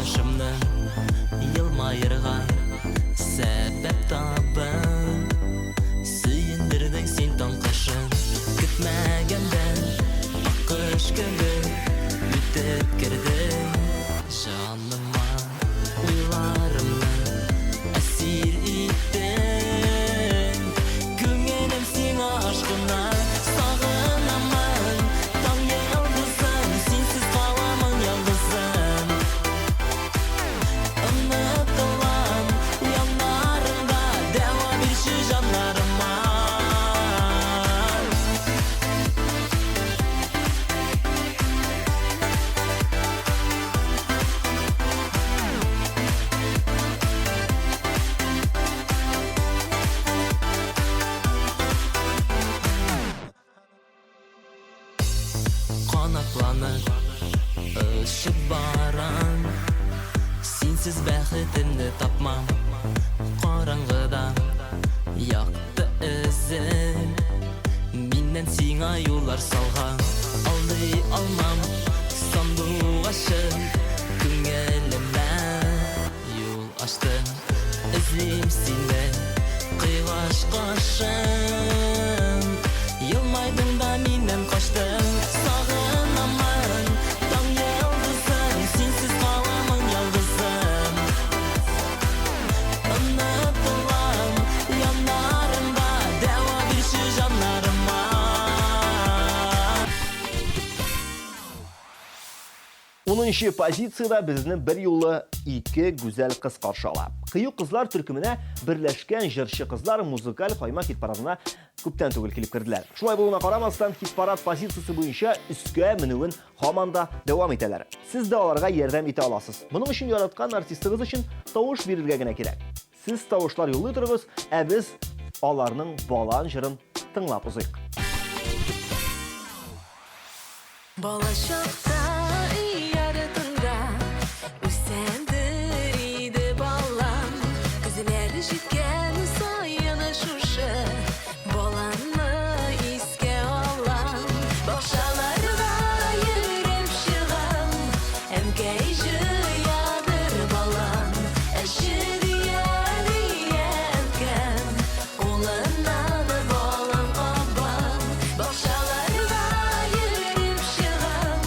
[SPEAKER 7] Кояшымны елмаерга сәбәп табып Сөендердең син таң кышын Көтмәгәндә аккош кебек үтеп кердең Җаныма уйларымны әсир иттең Күңелем сиңа ашкына Сагынамын таң йолдызым Синсез каламын ялгызым Онытылам яннарыңда Дәва бирче җаннарыма Канатланып очып барам Синсез бәхетемне тапмам Караңгыда якты эзем Миннән сиңа юллар салган Алдый алмам сандугачым Күңелемә юл ачтың Эзлим сине кыйгач кашым Елмайдың да миннән качтың Сагынамын таң йолдызым Синсез каламын ялгызым Онытылам яннарыңда Дәва бирче җаннарыма
[SPEAKER 15] Унынчы позициядә безне берьюлы ике гүзәл кыз каршы ала. Кыю кызлар төркеменә берләшкән җырчы кызлар музыкаль кайма хит-парадына күптән түгел килеп керделәр. Шулай булуына карамастан, хит-парад позициясе буенча өскә менүен һаман да дәвам итәләр. Сез дә аларга ярдәм итә аласыз. Моның өчен яраткан артистыгыз өчен тавыш бирергә генә кирәк. Сез тавышлар юллый торыгыз, ә без аларның балан җырын тыңлап узыйк.
[SPEAKER 4] Балачакта өй артында үсәдер иде балан. Көзләр җиткән саен шушы баланны искә алам. Бакчаларга йөреп чыгам, әнкәй җыядыр балан. Әче дия-дия әнкәм, кулыннан балан кабам. Бакчаларга йөреп чыгам,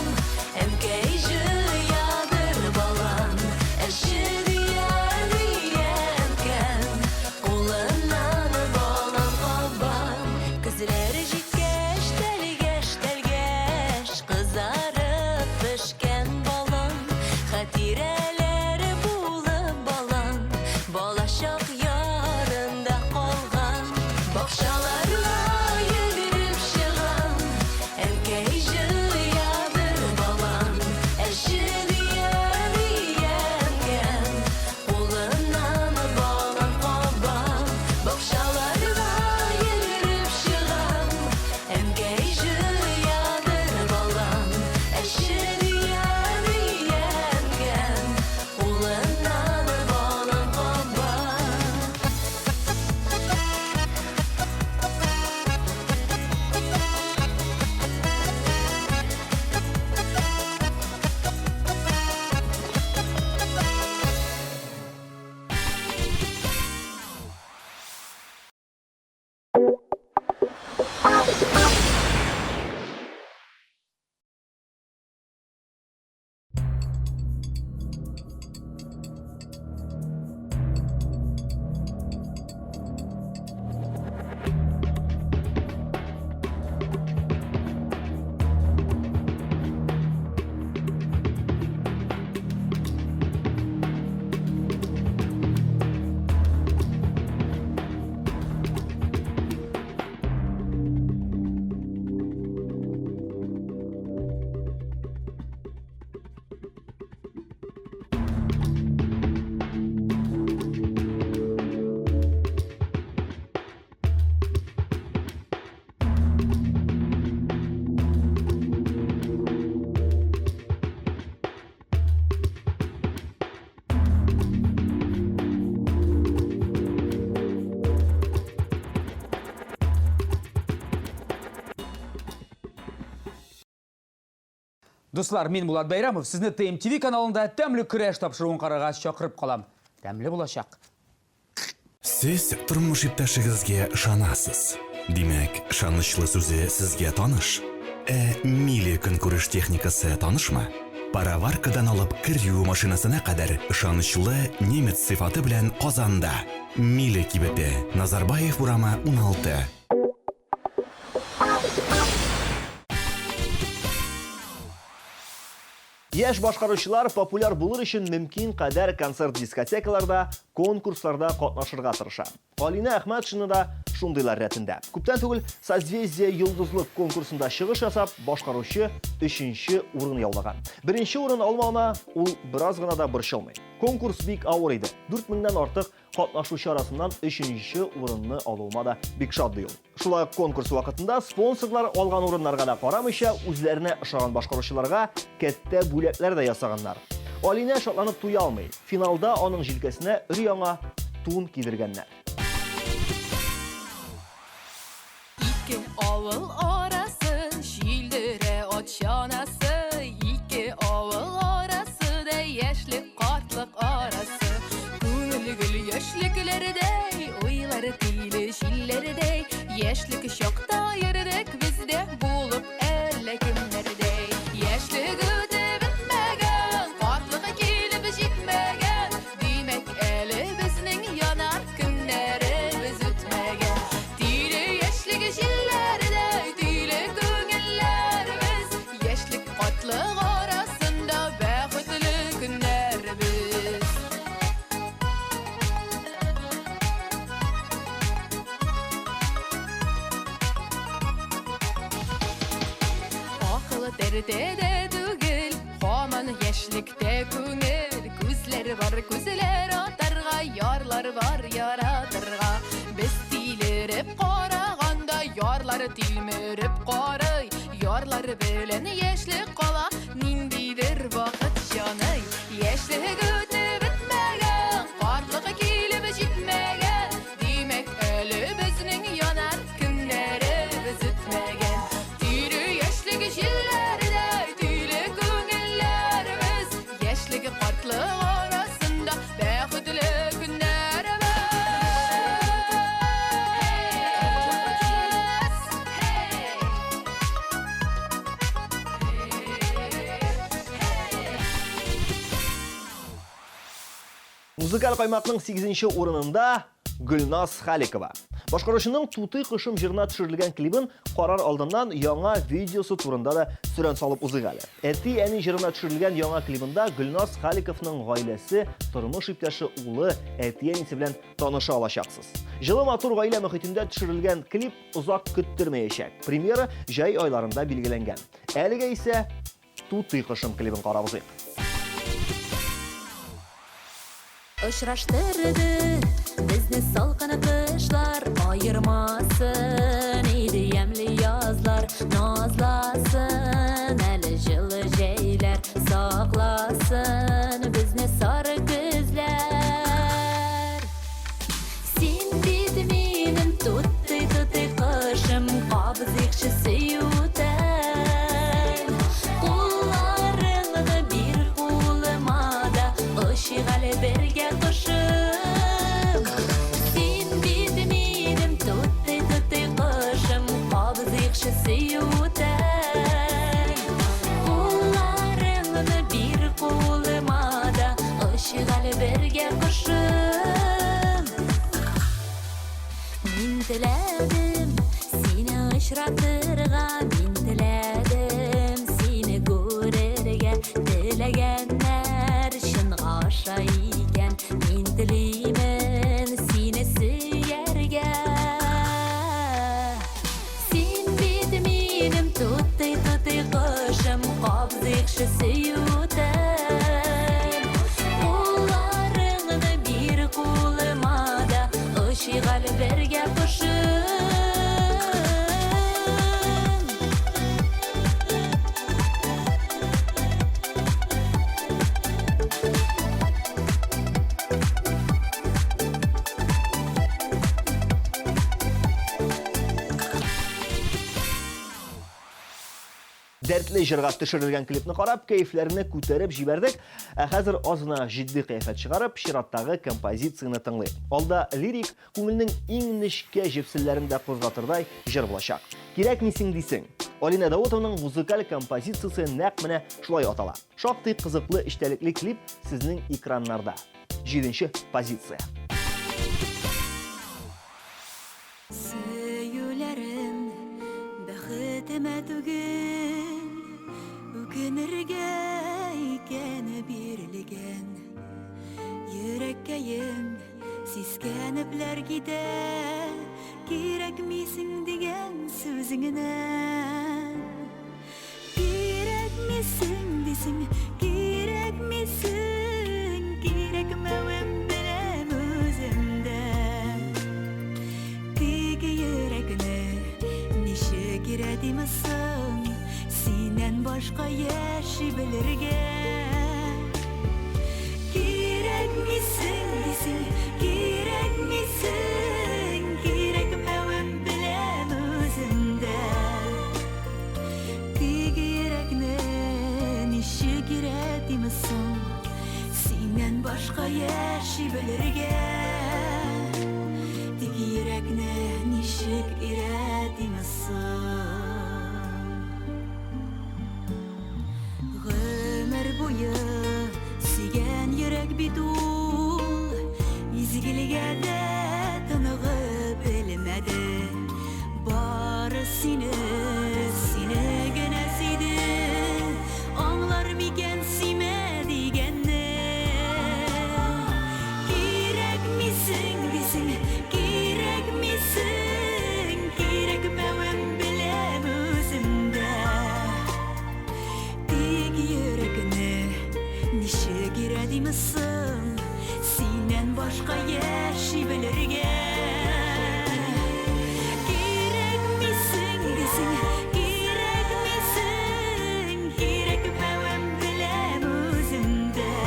[SPEAKER 17] Дуслар, мин Булат Бәйрәмов, сезне ТМТВ каналында Тәмле көрәш тапшыруын карарга чакырып калам. Тәмле булачак.
[SPEAKER 8] Сез тормыш иптәшегезгә ышанасыз. Димәк, ышанычлы сүзе сезгә таныш. Ә Мили көнкүреш техникасы танышмы? Пароваркадан алып кер юу машинасына кадәр ышанычлы немец сыйфаты белән Казанда. Мили кибете, Назарбаев урамы, 16.
[SPEAKER 15] Яшь башкаручылар популяр булыр өчен мөмкин кадәр концерт-дискотекаларда, конкурсларда катнашырга тырыша. Алинә Әхмәтшина да шундыйлар рәтендә. Күптән түгел Созвездие йолдызлык конкурсында чыгыш ясап, башкаручы өченче урын яулаган. Беренче урын алмавына ул бераз гына да борчылмый. Конкурс бик авыр иде. 4000-нән артык Катнашучы арасыннан өченче урынны алуыма да бик шат, ди ул. Шулай ук конкурс вакытында спонсорлар алган урыннарга да карамыйча, үзләренә ошаган башкаручыларга кәттә бүләкләр дә ясаганнар. Алинә шатланып туя алмый. Финалда аның җилкәсенә өр-яңа тун кидергәннәр.
[SPEAKER 4] Ике авыл арасын җилдерә ат чанасы, Ике авыл арасы да яшьлек, картлык арасы. Күңел гөл яшьлекләрдәй, уйлар тиле җилләрдәй, Яшьлек чакта йөрдек без дә булып әллә кемнәрдәй. Яшьлек үтеп бетмәгән, картлык килеп җитмәгән, Димәк, әле безнең янар көннәребез үтмәгән. Тиле яшьлек җилләрдәй, тиле күңелләребез, яшьлек картлык арасында бәхетле көннәребез. Акыл тәртәдә түгел, һаман яшьлектә күңел. Күзләр бар, күзләр атарга, ярлар бар яратырга. Без тилереп караганда, ярлар тилмереп карый. Ярлар белән яшьлек кала, ниндидер вакыт җаный. Яшьлек үтеп бетмәгән, картлык килеп җитмәгән. Димәк, әле безнең янар көннәребез үтмәгән. Тиле яшьлек җилләрдәй, тиле күңелләребез, яшьлек картлык арасында бәхетле көннәребез.
[SPEAKER 15] Музыкаль каймакның 8 урынында Гөлназ Халикова. Башкаручының Тутый кошым җырына төшерелгән клибын карар алдыннан яңа видеосы турында да сөрән салып узыйк әле. Әти-әни җырына төшерелгән яңа клибында Гөлназ Халиковның гаиләсе, тормыш иптәше, улы, әти-әнисе белән таныша алачаксыз. Җылы матур гаилә мөхитендә төшерелгән клип озак көттермәячәк. Премьера җәй айларында билгеләнгән. Әлегә исә Тутый кошым клибын карап узыйк.
[SPEAKER 4] Очраштырды безне салкын кышлар, Аермасын иде ямьле язлар, Назласын әле җылы җәйләр, Сакласын безне сары көзләр. Син бит минем тутый-тутый кошым, Кабызыйкчы сөю утын. Кулларыңны бир кулыма да, Очыйк әле бергә кошым. Син бит минем тутый-тутый кошым, Кабызыйкчы сөю утын. Кулларыңны бир кулыма да, Очыйк әле бергә кошым. Мин теләдем сине очратырга, Мин теләдем сине күрергә. Теләгәннәр чынга аша икән, Мин телимен сине сөяргә. Син бит минем тутый-тутый кошым, Кабзыйкчы сөю утын. Кулларыңны бир кулыма да, Очыйк әле бергә кошым.
[SPEAKER 15] Дәртле җырга төшерелгән клипны карап, кәефләрне күтәреп җибәрдек. Ә хәзер аз гына җитди кыяфәт чыгарып, чираттагы композицияне тыңлыйк. Алда лирик, күңелнең иң нечкә җепселләрен дә кузгатырдай җыр булачак. Кирәкмисең дисең. Алинә Даутованың музыкаль композициясе нәкъ менә шулай атала. Шактый кызыклы эчтәлекле клип сезнең экраннарда. Җиденче позиция.
[SPEAKER 4] Сөюләрем бәхетемә түгел, үкенергә икән бирелгән. Йөрәккәем сискәнепләр китә, кирәкмисең дигән сүзеңнән. Кирәкмисең дисең, кирәкмисең, кирәкмәвем беләм үзем дә. Тик йөрәкне ничек өйрәтим соң, синнән башка яши белергә. Кирәкмисең дисең, кирәкмисең, кирәкмәвем беләм үзем дә. Тик йөрәкне ничек өйрәтим соң, синнән башка яши белергә. Тик йөрәкне ничек өйрәтим соң. Гомер буе сөйгән йөрәк бит ул, изгелегә дә тыныгып белмәде. Бары сине, сине генә сөйде, аңлар микән сөймә дигәнне. Кирәкмисең дисең, кирәкмисең, кирәкмәвем беләм үзем дә. Тик йөрәкне ничек өйрәтим соң, синнән башка яши белергә. Кирәкмисең дисең, кирәкмисең, кирәкмәвем беләм үзем дә.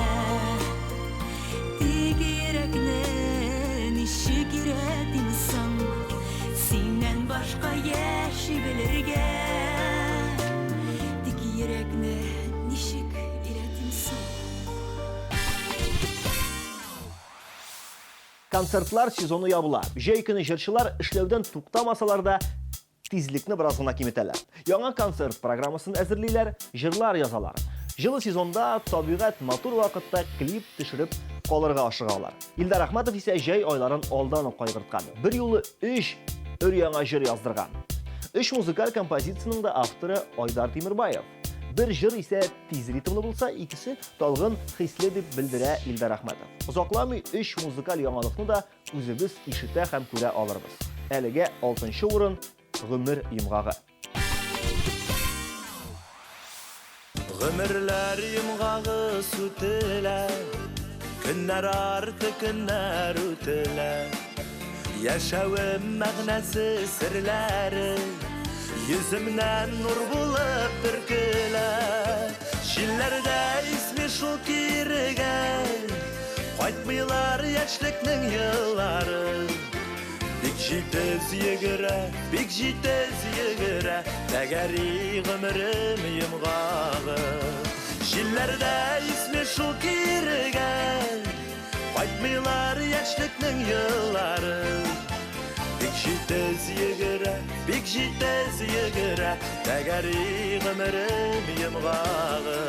[SPEAKER 4] Тик йөрәкне ничек өйрәтим соң, синнән башка яши белергә. Тик йөрәкне ничек өйрәтим соң.
[SPEAKER 15] Концертлар сезоны ябыла. Җәй көне җырчылар эшләүдән туктамасалар да, тизлекне бераз гына киметәләр. Яңа концерт программасын әзерлиләр, җырлар язалар. Җылы сезонда табигать матур вакытта клип төшереп калырга ашыгалар. Илдар Әхмәтов исә җәй айларын алдан ук кайгырткан. Бер юлы өч өр-яңа җыр яздырган. Өч музыкаль композициянең дә авторы Айдар Тимербаев. Бер җыр исә тиз ритмлы булса, икесе талгын, хисле дип белдерә Илдар Әхмәтов. Озакламый өч музыкаль яңалыкны да үзебез ишетә һәм күрә алырбыз. Әлегә алтынчы урын Гомер йомгагы.
[SPEAKER 24] Гомерләр йомгагы сүтелә, көннәр арты көннәр үтелә. Яшәвем мәгънәсе серләре йөземнән нур булып бөркелә. Җилләрдә исми шул кирегә, кайтмыйлар яшьлекнең еллары. Бик җитез йөгерә, бик җитез йөгерә, тәгәри гомерем йомгагы. Җилләрдә исми шул кирегә, кайтмыйлар яшьлекнең еллары. Бик җитез йөгерә, бик җитез йөгерә, тәгәри гомерем йомгагы.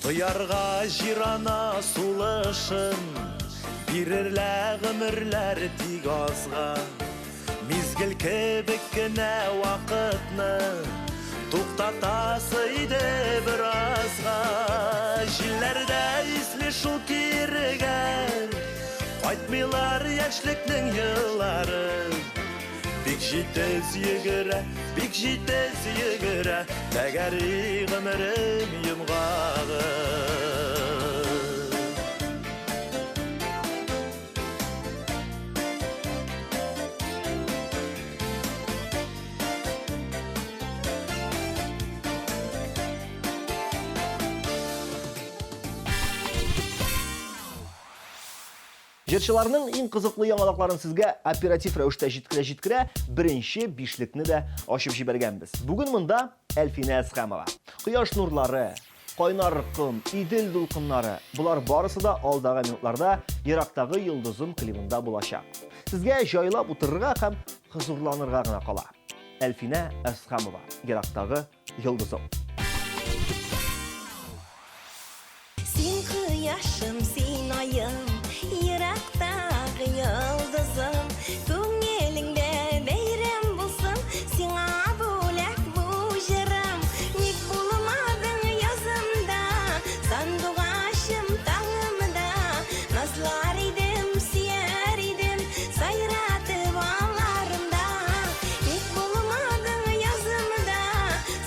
[SPEAKER 24] Тоярга җирана сулышын, бирерлә гомерләр тик азга. Мизгел кебек кенә вакытны туктатасы иде беразга. Җилләрдә исми шул кирегә, кайтмыйлар яшьлекнең еллары. Бик җитез йөгерә, бик җитез йөгерә, тәгәри гомерем йомгагы.
[SPEAKER 15] Җырчыларның иң кызыклы яңалыкларын сезгә оператив рәвештә җиткерә-җиткерә беренче бишлекне дә ачып җибәргәнбез. Бүген монда Әлфинә Әсхәмова. Кояш нурлары, кайнар ком, Идел дулкыннары, болар барысы да алдагы минутларда Ерактагы йолдызым клибында булачак. Сезгә җайлап утырырга һәм хозурланырга гына кала. Әлфинә Әсхәмова, Ерактагы йолдызым.
[SPEAKER 12] Син кояшым, син аем, ерактагы йолдызым. Күңелеңдә бәйрәм булсын, сиңа бүләк бу җырым. Ник булмадың язымда, сандугачым таңымда. Назлар идем, сөяр идем, сайратып аларымда. Ник булмадың язымда,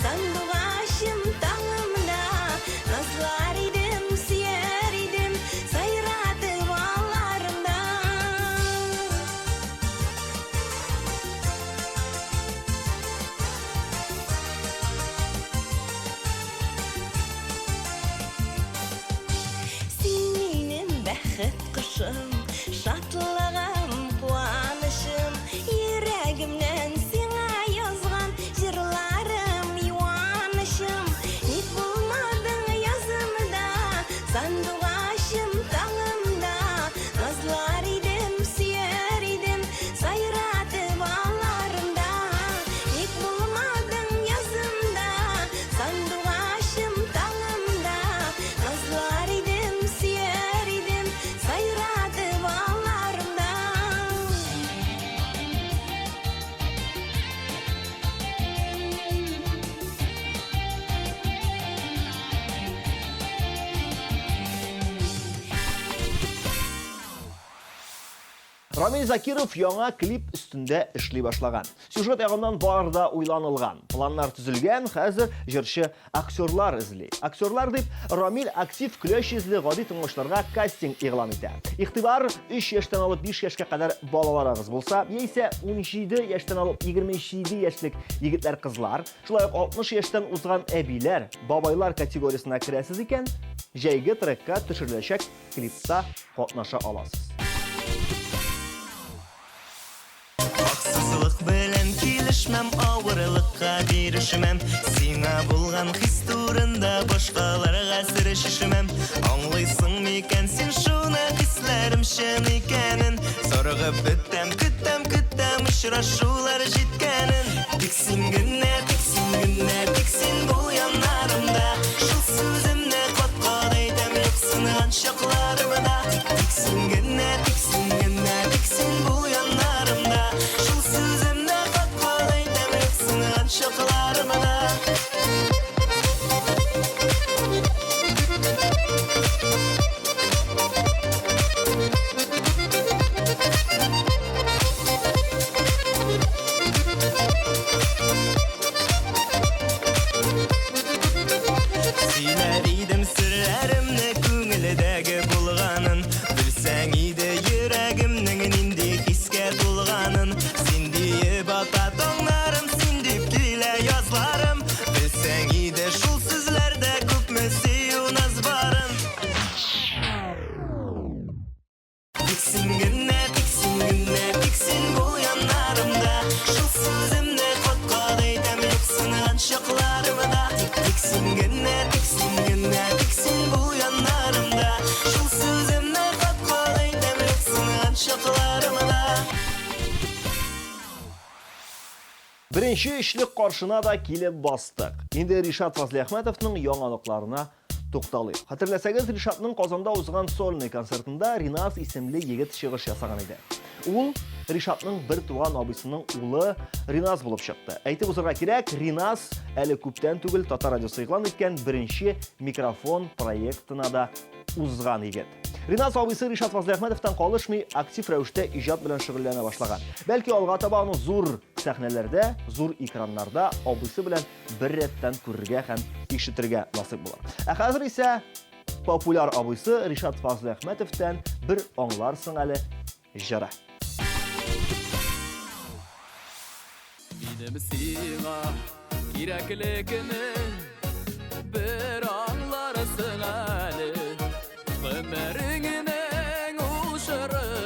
[SPEAKER 12] сандугачым таңымда. Назлар идем, сөяр идем, сайратып аларымда. Син минем бәхет кошым, шатлыгым, куанычым, йөрәгемнән сиңа язган җырларым, юанычым. Ник булмадың язымда, сандугачым таңымда. Назлар идем, сөяр идем, сайратып аларымда. Ник булмадың язымда, сандугачым таңымда. Назлар идем, сөяр идем, сайратып аларымда.
[SPEAKER 15] Рамил Закиров яңа клип өстендә эшли башлаган. Сюжет ягыннан бар да уйланылган. Планнар төзелгән, хәзер җырчы актерлар эзли. Актерлар дип Рамил актив көләч йөзле гади тыңлаучыларга кастинг игълан итә. Игътибар 3 яшьтән алып 5 яшькә кадәр балаларыгыз булса, яисә 17 яшьтән алып 27 яшьлек егетләр-кызлар, шулай ук 60 яшьтән узган әбиләр, бабайлар категориясенә керәсез икән, җәйге трекка төшереләчәк клипта катнаша аласыз.
[SPEAKER 3] Хаксызлык белән килешмәм, авырлыкка бирешмәм. Сиңа булган хис турында башкаларга сер чишмәм. Аңлыйсың микән син шуны, хисләрем чын икәнен? Сарыгып бетәм, көтәм, көтәм очрашулар җиткәнен. Тик син генә, тик син генә, тик син бул яннарымда. Шул сүземне кат-кат әйтәм, юксынган чакларымда. Тик син генә, тик син генә, тик син бул яннарымда. Шул сүземне кат-кат әйтәм, юксынган чакларымда. Сөйләр идем серләремне, күңелдәге булганын. Белсәң иде йөрәгемнең нинди хискә тулганын. Син диеп ата таңнарым, син дип килә язларым. Белсәң иде шул сүзләрдә күпме сөю наз барын. Тик син генә, тик син генә, тик син бул яннарымда. Шул сүземне кат-кат әйтәм, юксынган чакларымда. Тик син генә, тик син генә, тик син бул яннарымда. Шул сүземне кат-кат әйтәм, юксынган чакларымда.
[SPEAKER 15] Беренче өчлек каршына да килеп бастык. Инде Ришат Фазлиәхмәтовның яңалыкларына тукталыйк. Хәтерләсәгез, Ришатның Казанда узган сольный концертында Риназ исемле егет чыгыш ясаган иде. Ул Ришатның бер туган абыйсының улы Риназ булып чыкты. Әйтеп узарга кирәк, Риназ әле күптән түгел Татар радиосы игълан иткән беренче микрофон проектына да узган егет. Риназ абыйсы Ришат Фазлиәхмәтовтан калышмый актив рәвештә иҗат белән шөгыльләнә башлаган. Бәлки алга таба аны зур сәхнәләрдә, зур экраннарда абыйсы белән бер рәттән күрергә һәм ишетергә насыйп булыр. Ә хәзер исә популяр абыйсы Ришат Фазлиәхмәтовтан бер аңларсың әле җыры.
[SPEAKER 6] Минем сиңа кирәклекне бер аңларсың әле. Гомереңнең ул чоры.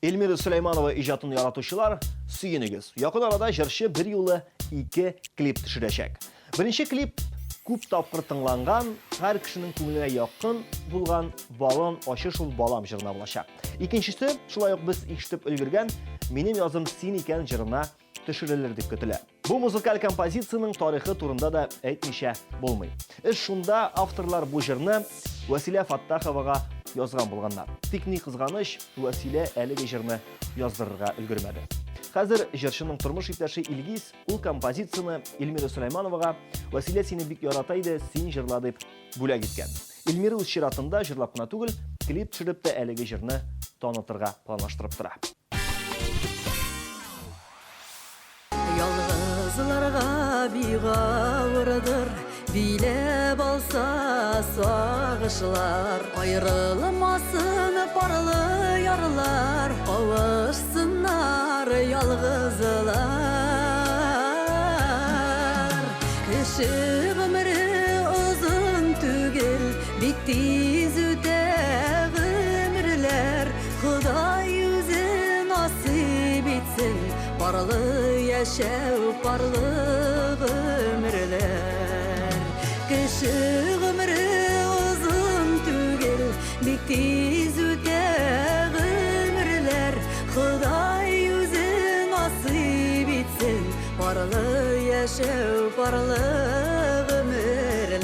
[SPEAKER 15] Эльмира Сөләйманова иҗатын яратучылар, сөенегез. Якын арада җырчы берьюлы ике клип төшерәчәк. Беренче клип күп тапкыр тыңланган, һәр кешенең күңеленә якын булган Балын ачы шул балам җырына булачак. Икенчесе, шулай ук без ишетеп өлгергән Минем язым син икән җырына төшерелер дип көтелә. Бу музыкаль композициянең тарихы турында да әйтмичә булмый. Эш шунда, авторлар бу җырны Вәсилә Фаттаховага язган булганнар. Тик ни кызганыч, Вәсилә әлеге җырны яздырырга өлгермәде. Хәзер җырчының тормыш иптәше Илгиз ул композицияне Эльмира Сөләймановага Вәсилә сине бик ярата иде, син җырла дип бүләк иткән. Эльмира үз чиратында җырлап кына түгел, клип төшереп тә әлеге җырны танытырга планлаштырып тора.
[SPEAKER 4] Ялгызларга бик авырдыр, биләп алса сагышлар. Аерылмасын парлы ярлар, кавышсыннар ялгызлар. Кеше гомере озын түгел, бик тиз үтә гомерләр. Ходай үзе насыйп итсен, парлы яшәү, парлы гомерләр. Кеше гомере озын түгел, бик тиз үтә гомерләр. Ходай үзе насыйп итсен, парлы яшәү, парлы гомерләр.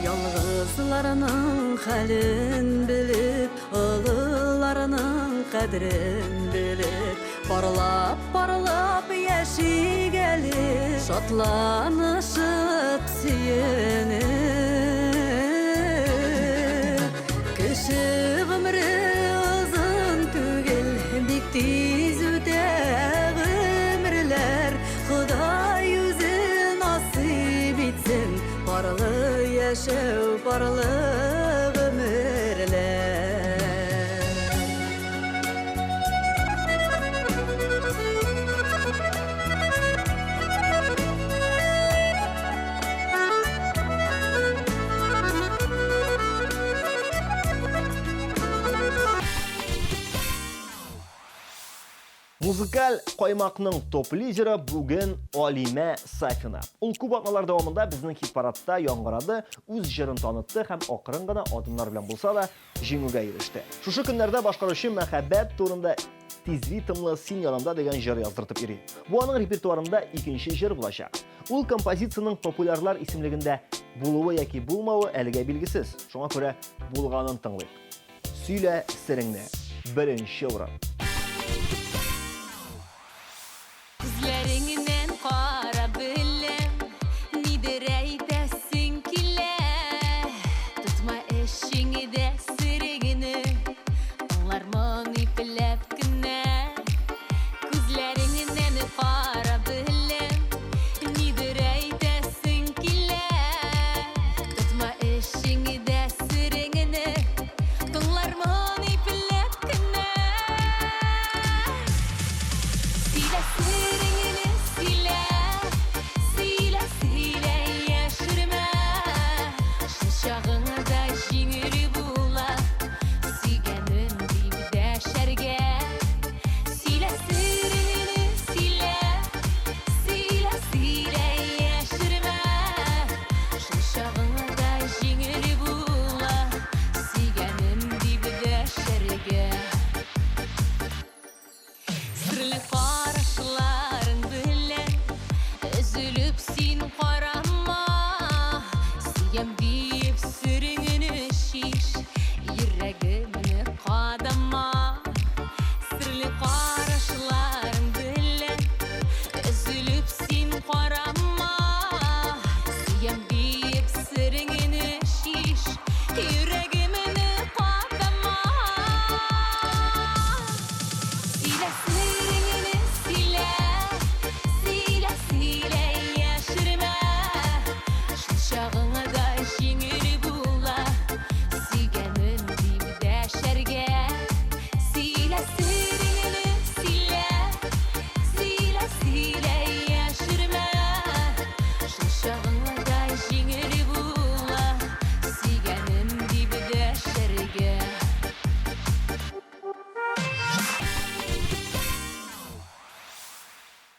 [SPEAKER 4] Ялгызларның хәлен белеп, олыларның кадерен белеп, парлап-парлап яшик әле, шатланышып сөенеп. Кеше гомере озын түгел, бик тиз үтә гомерләр. Ходай үзе насыйп итсен, парлы яшәү, парлы гомерләр.
[SPEAKER 15] Музыкаль каймакның топ-лидеры бүген Алимә Сафина. Ул күп атналар дәвамында безнең хит-парадта яңгырады, үз җырын танытты һәм акрын гына адымнар белән булса да җиңүгә иреште. Шушы көннәрдә башкаручы мәхәббәт турында тиз ритмлы Син янымда дигән җыр яздыртып йөри. Бу аның репертуарында икенче җыр булачак. Ул композициянең популярлар исемлегендә булуы яки булмавы әлегә билгесез. Шуңа күрә булганын тыңлыйк. Сөйлә сереңне. Беренче урын.
[SPEAKER 4] Күзләреңнән карап беләм, нидер әйтәсең килә. Тотма эчеңдә сереңне, аңлармын ипләп кенә. Күзләреңнән карап беләм, нидер әйтәсең килә. Тотма эчеңдә сереңне, тыңлармын ипләп кенә.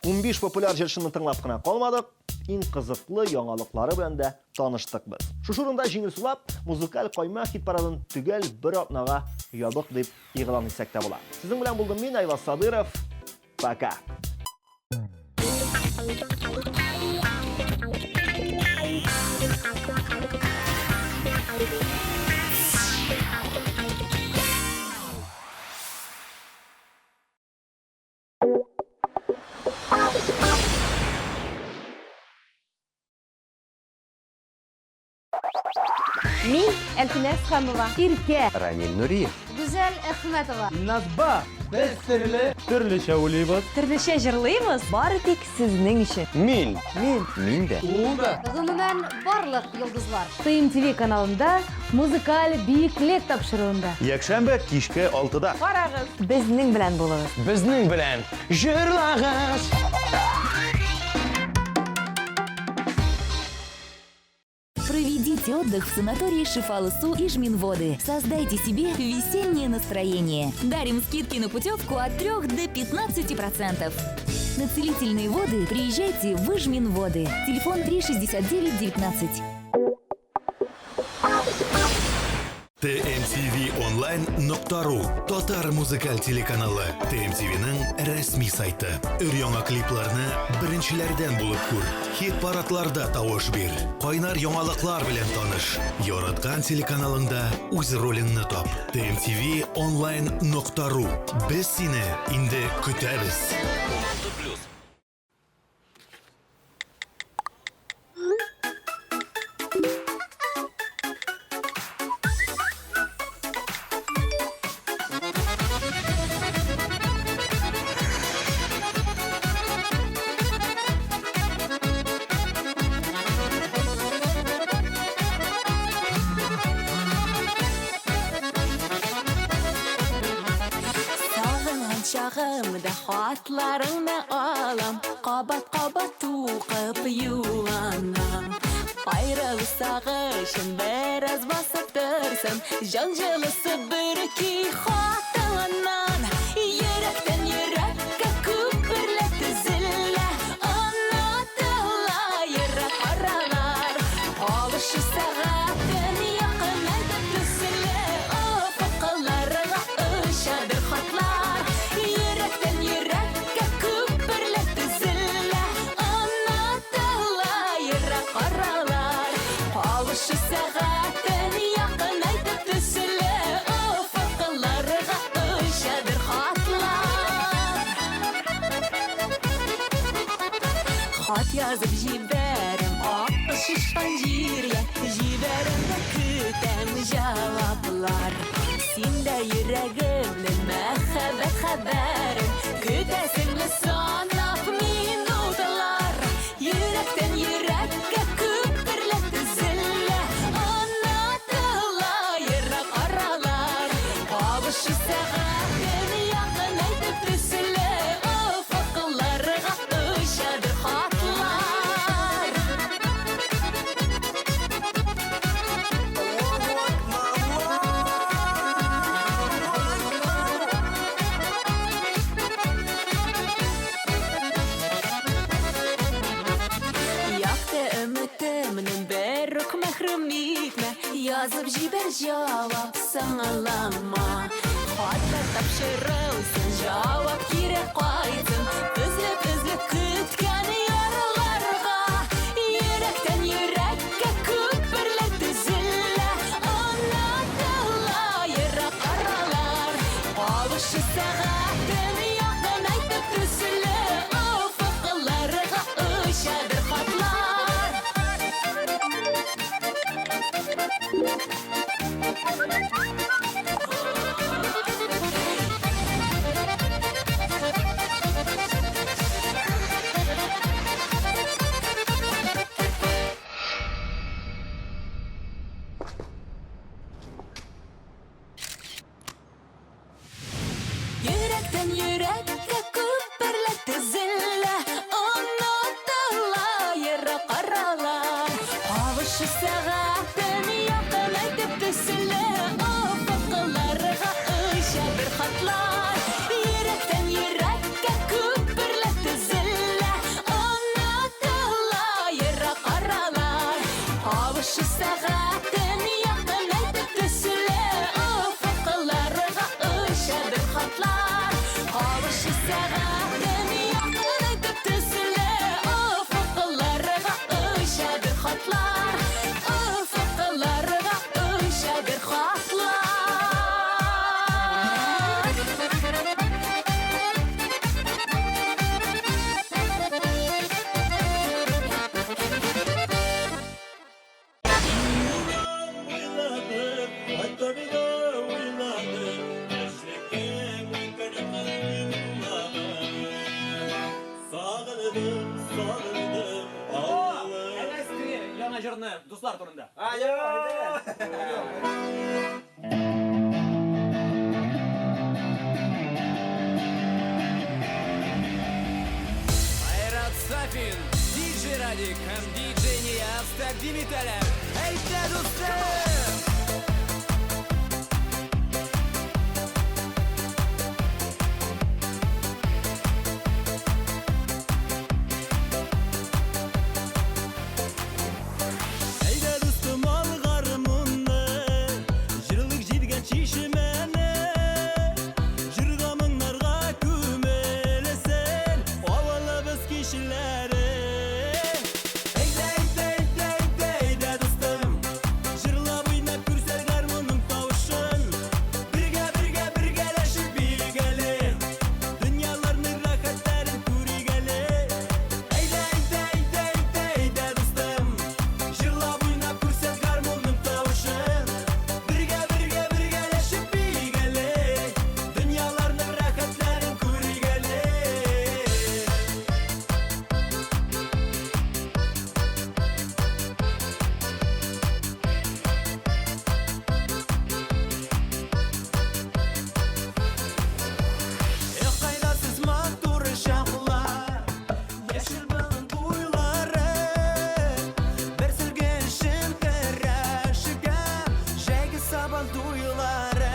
[SPEAKER 15] 15 популяр җырчыны тыңлап кына калмадык, иң кызыклы яңалыклары белән дә таныштык без. Шушы урында җиңел сулап, музыкаль каймак хит-парадын төгәл бер атнага ябык дип игълан итсәк тә була. Сезнең белән булдым мин, Айваз Садыров. Пока.
[SPEAKER 18] Мин Әлфинә Әсхәмова. Иркә.
[SPEAKER 19] Раниль Нуриев.
[SPEAKER 18] Гүзәл Әхмәтова.
[SPEAKER 19] Назба. Без төрле. Төрлечә уйлыйбыз.
[SPEAKER 18] Төрлечә җырлыйбыз. Бары тик сезнең өчен.
[SPEAKER 19] Мин. Мин. Мин дә. Ул да.
[SPEAKER 18] Гомумән, барлык йолдызлар. ТМТВ каналында музыкаль биеклек тапшыруында.
[SPEAKER 22] Якшәмбе кичке 6-да.
[SPEAKER 18] Карагыз. Безнең белән булыгыз.
[SPEAKER 19] Безнең белән җырлагыз.
[SPEAKER 23] Проведите отдых в санатории Шифалысу и Жминводы. Создайте себе весеннее настроение. Дарим скидки на путевку от 3 до 15%. На целительные воды приезжайте в Ижминводы. Телефон 369 19.
[SPEAKER 25] TMTV-online.ru Татар музыкаль телеканалы TMTV-ның рәсми сайты. Өр-яңа клипларны беренчеләрдән булып күр. Хит-парадларда тавыш бир. Кайнар яңалыклар белән таныш. Яраткан телеканалыңда үз ролеңне тап. TMTV-online.ru Без сине инде көтәбез.
[SPEAKER 4] Сагынган чагымда хатларыңны алам, кабат-кабат укып юанам. Айрылу сагышын бераз басып торсын, җан җылысы бөрки хатыңнан. Йөрәктән йөрәккә күперләр төзелә, онытыла ерак аралар. Алышу сәгатен якынайтып төзелә, офыкларга очадыр хатлар. Йөрәктән йөрәккә күперләр төзелә, онытыла ерак аралар. Алышу сәгатен якынайтып төзелә, офыкларга очадыр хатлар. Хат язып җибәрәм, ак шишкан җиргә җибәрәм дә көтәм җаваплар. Син дә йөрәгемнең мәхәббәт хәбәрен көтәсеңме санап минутлар. Йөрәктән йөрәккә күперләр төзелә, онытыла ерак аралар. Кабышу сәгатен якынайтып төзелә, офыкларга очадыр хатлар. Якты өметемнең бер үк мәхрүм итмә, язып җибәр җавап соңлама. Хатлар тапшырылсын, җавап кире кайтсын, өзлеп-өзлеп көткән ярларга. Йөрәктән йөрәккә күперләр төзелә, онытыла ерак аралар. Кабышу сәгатен якынайтып төзелә, офыкларга очадыр хатлар. Йөрәктән йөрәккә
[SPEAKER 17] Дуслар турында.
[SPEAKER 15] Алло!
[SPEAKER 6] Айрат Сафин, диджей Радик һәм диджей Нияз тәкъдим итәләр. Әйдә, дустым!
[SPEAKER 3] Әйдә, дустым, ал гармунны, җырлык җиргә чишмәне, җырга моңнарга күмелсен авылыбыз кешеләре. Әйдә, әйдә, әйдә, әйдә, әйдә, дустым, җырлап уйнап күрсәт гармунның тавышын. Бергә, бергә, бергәләшеп биик әле, дөньяларның рәхәтләрен күрик әле. Әйдә, әйдә, әйдә, әйдә, әйдә, дустым, җырлап уйнап күрсәт гармунның тавышын. Бергә, бергә, бергәләшеп биик әле, дөньяларның рәхәтләрен күрик әле. Эх, кайда сез матур чаклар, яшел болын буйлары, бер сөлгешен көрәшкә, җәйге сабан туйлары.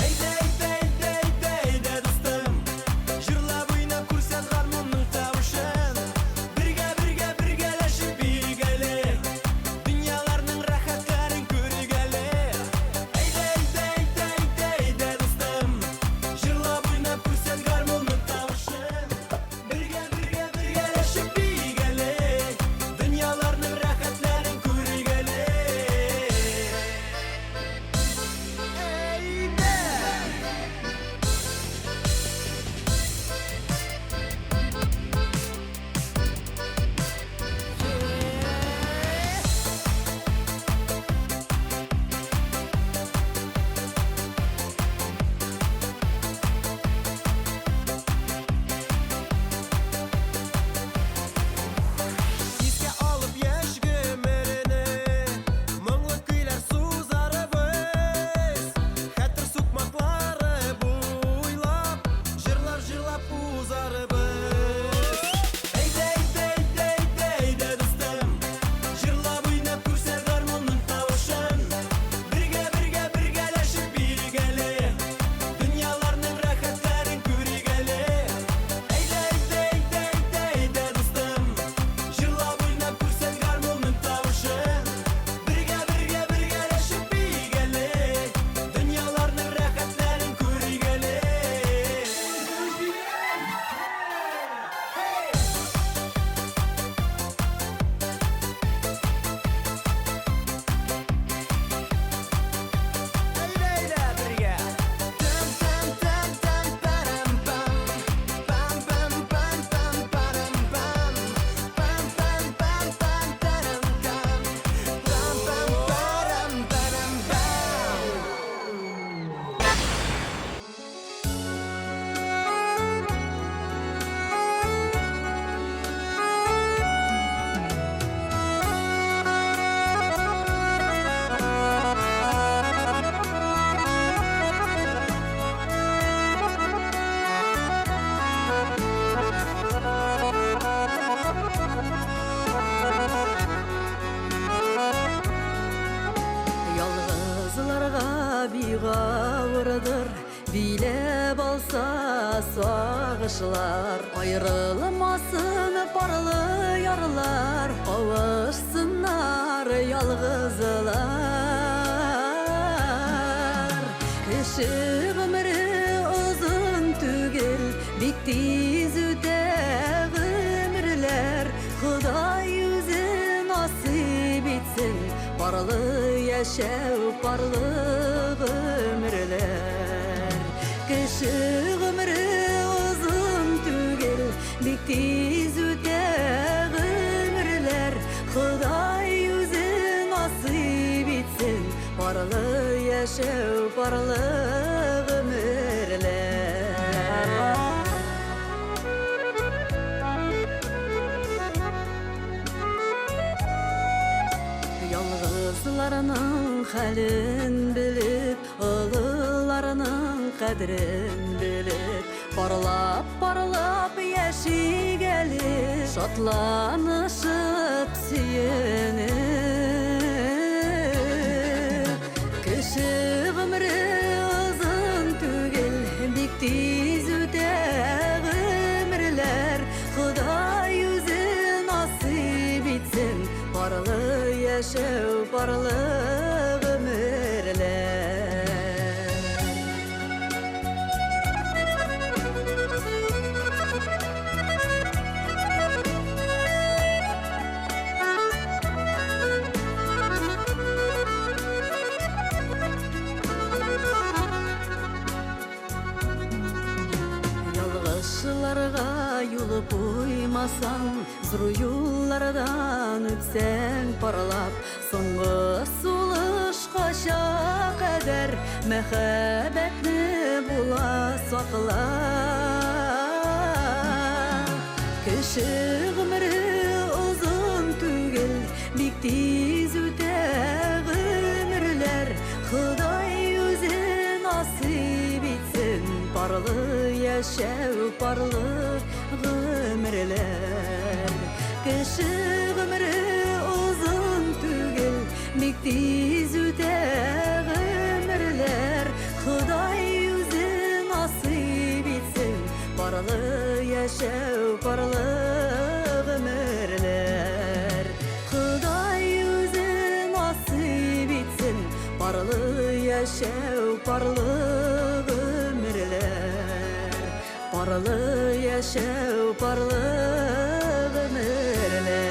[SPEAKER 3] Әйдә, әйдә, әйдә, әйдә, әйдә, дустым, җырлап уйнап күрсәт гармунның тавышын. Бергә, бергә, бергәләшеп биик әле, дөньяларның рәхәтләрен күрик әле. Әйдә, әйдә, әйдә, әйдә, әйдә, дустым, җырлап уйнап күрсәт гармунның тавышын. Бергә, бергә, бергәләшеп биик әле, дөньяларның рәхәтләрен күрик әле. Әйдә! Искә алып яшь гомерне, моңлы көйләр сузарыбыз, хәтер сукмаклары буйлап, җырлар җырлап узарыбыз. Әйдә, әйдә, әйдә, әйдә, әйдә, дустым, җырлап уйнап күрсәт гармунның тавышын. Бергә, бергә, бергәләшеп биик әле, дөньяларның рәхәтләрен күрик әле. Әйдә, әйдә, әйдә, әйдә, әйдә, дустым, җырлап уйнап күрсәт гармунның тавышын. Бергә, бергә, бергәләшеп биик әле, дөньяларның рәхәтләрен күрик әле. Әйдә, әйдә, бергә. Там, там, там, там, парам, пам. Пам, пам, пам, пам, парам, пам. Пам, пам, пам, пам, тарам, там. Пам, пам, парам, парам, пам.
[SPEAKER 4] Ялгызларга бик авырдыр, биләп алса сагышлар. Аерылмасын парлы ярлар, кавышсыннар ялгызлар. Кеше гомере озын түгел, бик тиз үтә гомерләр. Ходай үзе насыйп итсен, парлы яшәү, парлы гомерләр. Кеше гомере озын түгел, бик тиз үтә гомерләр. Ходай үзе насыйп итсен, парлы яшәү, парлы гомерләр. Олыларның хәлен белеп, олыларның кадерен белеп, парлап, парлап яшик әле, шатланышып сөенеп. Кеше гомере озын түгел, бик тиз үтә гомерләр. Ходай үзе насыйп итсен, парлы яшәү, парлы гомерләр. Ялгышларга юл куймасаң, зур юллардан үтсәң парлап, соңгы сулышкача кадәр мәхәббәтне була сакла. Кеше гомере озын түгел, бик тиз үтә гомерләр. Ходай үзе насыйп итсен, парлы яшәү, парлы гомерләр. Кеше гомере озын түгел, бик тиз үтә гомерләр. Ходай үзе насыйп итсен, парлы яшәү, парлы гомерләр. Ходай үзе насыйп итсен, парлы яшәү, парлы гомерләр. Парлы яшәү, парлы гомерләр.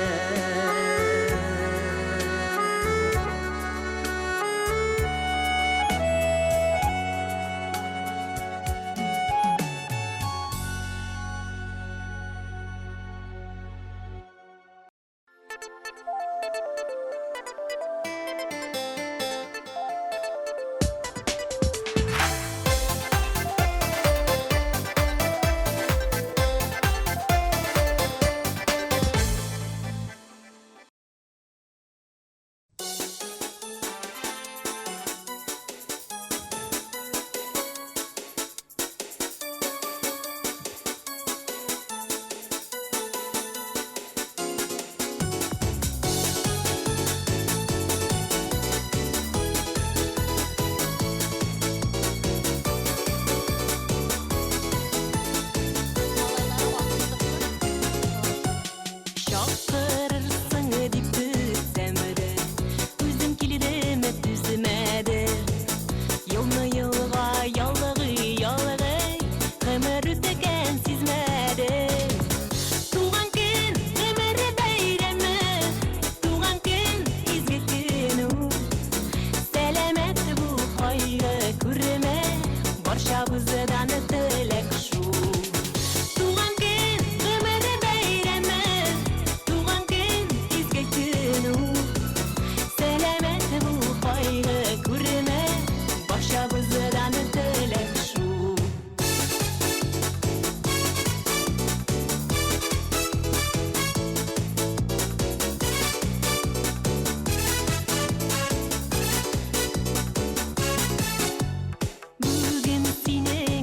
[SPEAKER 7] Чакырырсың дип көтсәм дә, үзем килдем түзмәдем. Елны елга ялгый ялгый, гомер үткән сизмәдем. Туган көн гомер бәйрәме, туган көн изге көн ул. Сәламәт бул, кайгы күрмә, барчабыздан теләк шул. Туган көн гомер бәйрәме, туган көн изге көн ул. Сәламәт бул, кайгы күрмә, барчабыздан теләк шул. Бүген синең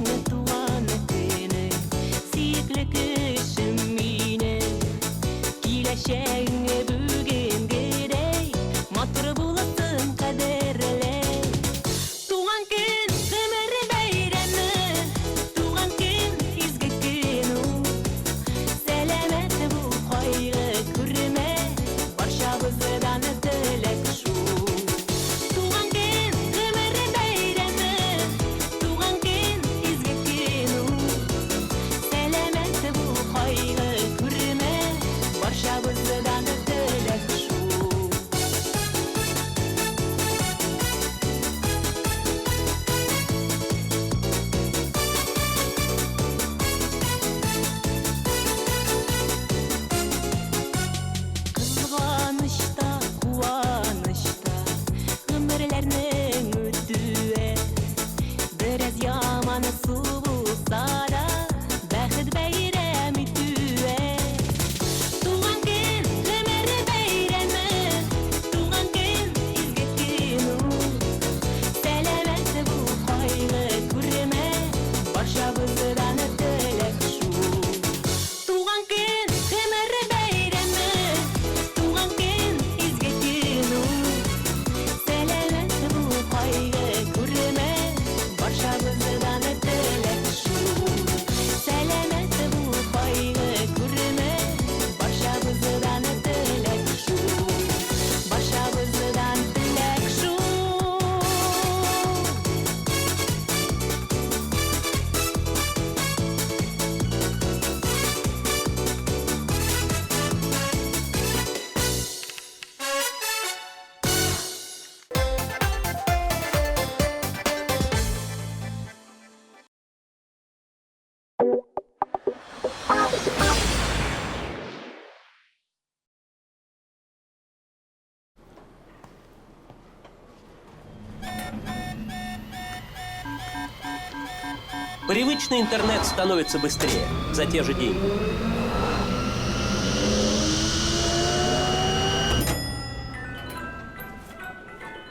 [SPEAKER 1] Привычный интернет становится быстрее за те же деньги.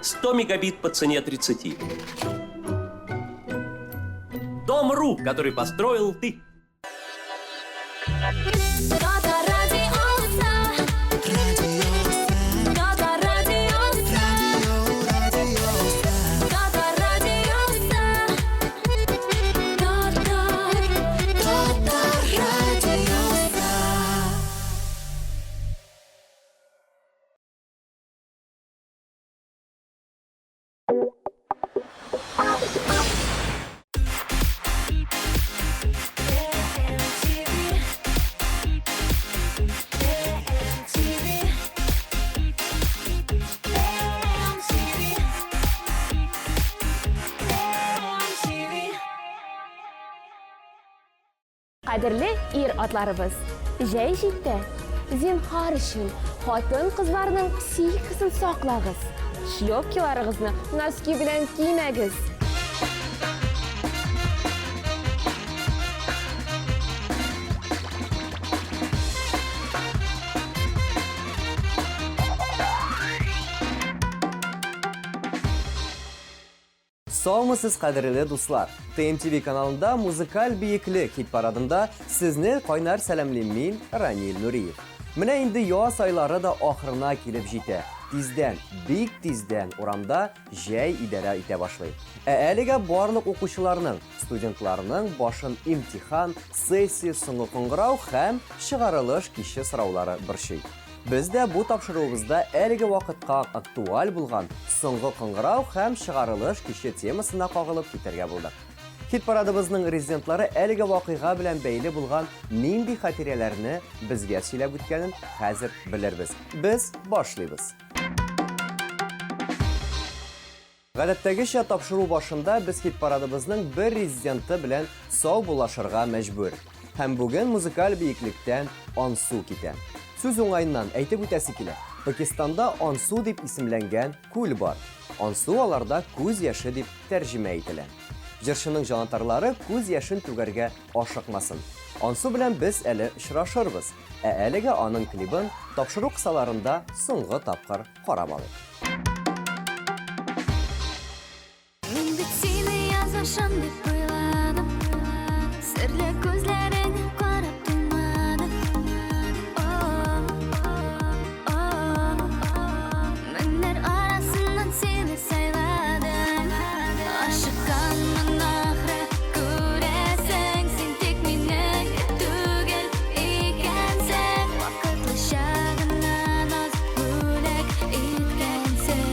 [SPEAKER 1] «100 мегабит по цене 30. Дом.ру, который построил ты.
[SPEAKER 4] Татар радиосы. Татар радиосы. Татар радиосы. Татар, Татар радиосы.
[SPEAKER 9] Кадерле ир-атларыбыз, җәй җитте. Зинһар өчен, хатын-кызларның психикасын саклагыз. Шлепкиларыгызны носки белән кимәгез.
[SPEAKER 10] Саумысыз, кадерле дуслар! ТМТВ каналында музыкаль биеклек хит-парадында сезне кайнар сәламлим мин, Ранил Нуриев. Менә инде яз айлары да ахырына килеп җитә. Тиздән, бик тиздән урамда җәй идарә итә башлый. Ә әлегә барлык укучыларның, студентларның башын имтихан, сессия, соңгы кыңгырау һәм чыгарылыш киче сораулары борчый. Без дә бу тапшыруыбызда әлеге вакытка актуаль булган соңгы кыңгырау һәм чыгарылыш киче темасына кагылып китәргә булдык. Хит-парадыбызның резидентлары әлеге вакыйга белән бәйле булган нинди хатирәләрне безгә сөйләп үткәнен хәзер белербез. Без башлыйбыз. Гадәттәгечә, тапшыру башында без хит-парадыбызның бер резиденты белән саубуллашырга мәҗбүр. Һәм бүген музыкаль биеклектән Ансу китә. Сүз уңаеннан әйтеп үтәсе килә, Пакистанда Ансу дип исемләнгән күл бар. Ансу аларда күз яше дип тәрҗемә ителә. Җырчының җанатарлары күз яшен түгәргә ашыкмасын. Ансу белән без әле очрашырбыз. Ә әлегә аның клибын тапшыру кысаларында соңгы тапкыр карап алыйк.
[SPEAKER 4] Мин бит сине язмышым дип уйладым. Серле күзләреңә карап туймадым. О, о, Меңнәр арасыннан сине сайладым. Ашыкканмын ахры, күрәсең, син тик минеке түгел икәнсең. Вакытлыча гына наз бүләк иткәнсең.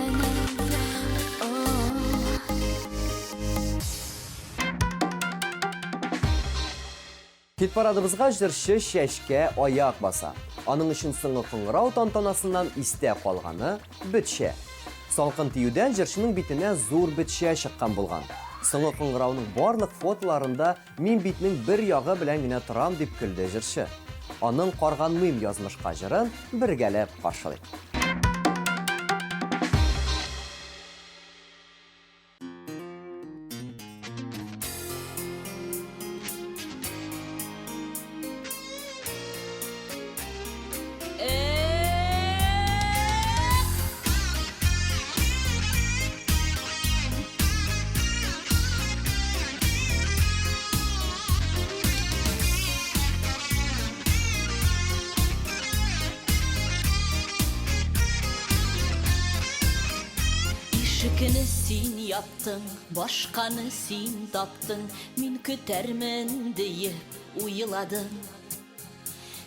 [SPEAKER 10] Хит-парадыбызга җырчы Чәчкә аяк баса. Аның өчен соңгы кыңгырау тантанасыннан истә калганы, бетчә. Салкын тиюдән җырчының битенә зур бетчә чыккан булган. Соңгы кыңгырауның барлык фотоларында мин битнең бер ягы белән генә торам дип көлде җырчы. Аның Карганмыйм язмышка җырын бергәләп каршылыйк.
[SPEAKER 7] Ишекне син яптың, башканы син таптың, мин көтәрмен диеп уйладым.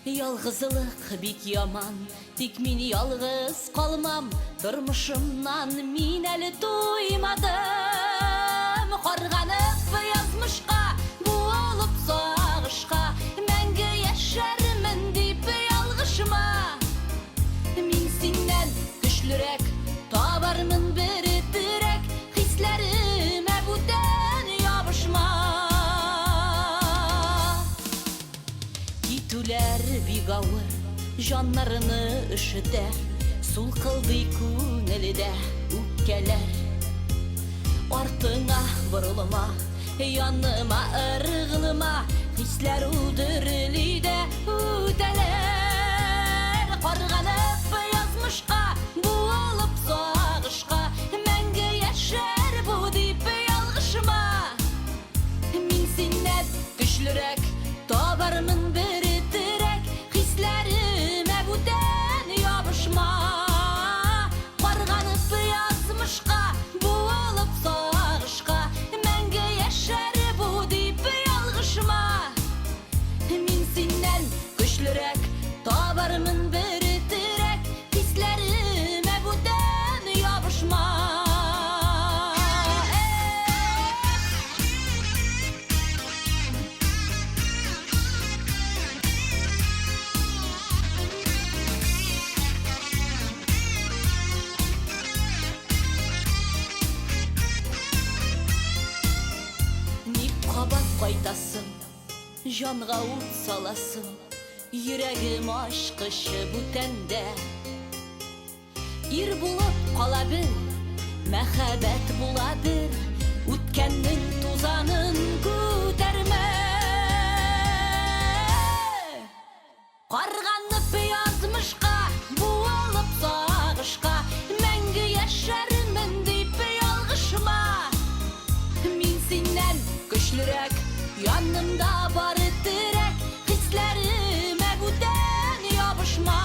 [SPEAKER 7] Ялгызлык бик яман, тик мин ялгыз калмам, тормышымнан мин әле туймадым. Карганып язмышка, буылып сагышка, мәңге яшәрмен дип ялгышма. Мин синнән көчлерәк, табармын бер терәк, хисләремә бүтән ябышма. Китүләр бик авыр, җаннарны өшетә, сулкылдый күңелдә үпкәләр. Артыңа борылма, Яныма ыргылма, хисләр ул дөрели дә үтәләр. Карганып язмышка, буылып сагышка, мәңге яшәр бу дип ялгышма. Мин синнән көчлерәк, табармын бер терәк, хисләремә бүтән ябышма. Карганып язмышка, буылып сагышка, мәңге яшәр бу дип ялгышма. Мин синнән көчлерәк, табармын бер терәк, хисләремә бүтән ябышма. Ник кабат кайтасың, җанга ут саласың, йөрәгем ачкычы бүтәндә. Ир булып кала бел, мәхәббәт була бер, үткәннең тузанын күтәрмә. Карганып язмышка, буылып сагышка, мәңге яшәрмен дип ялгышма. Мин синнән көчлерәк, янымда бар терәк, хисләремә бүтән ябышма.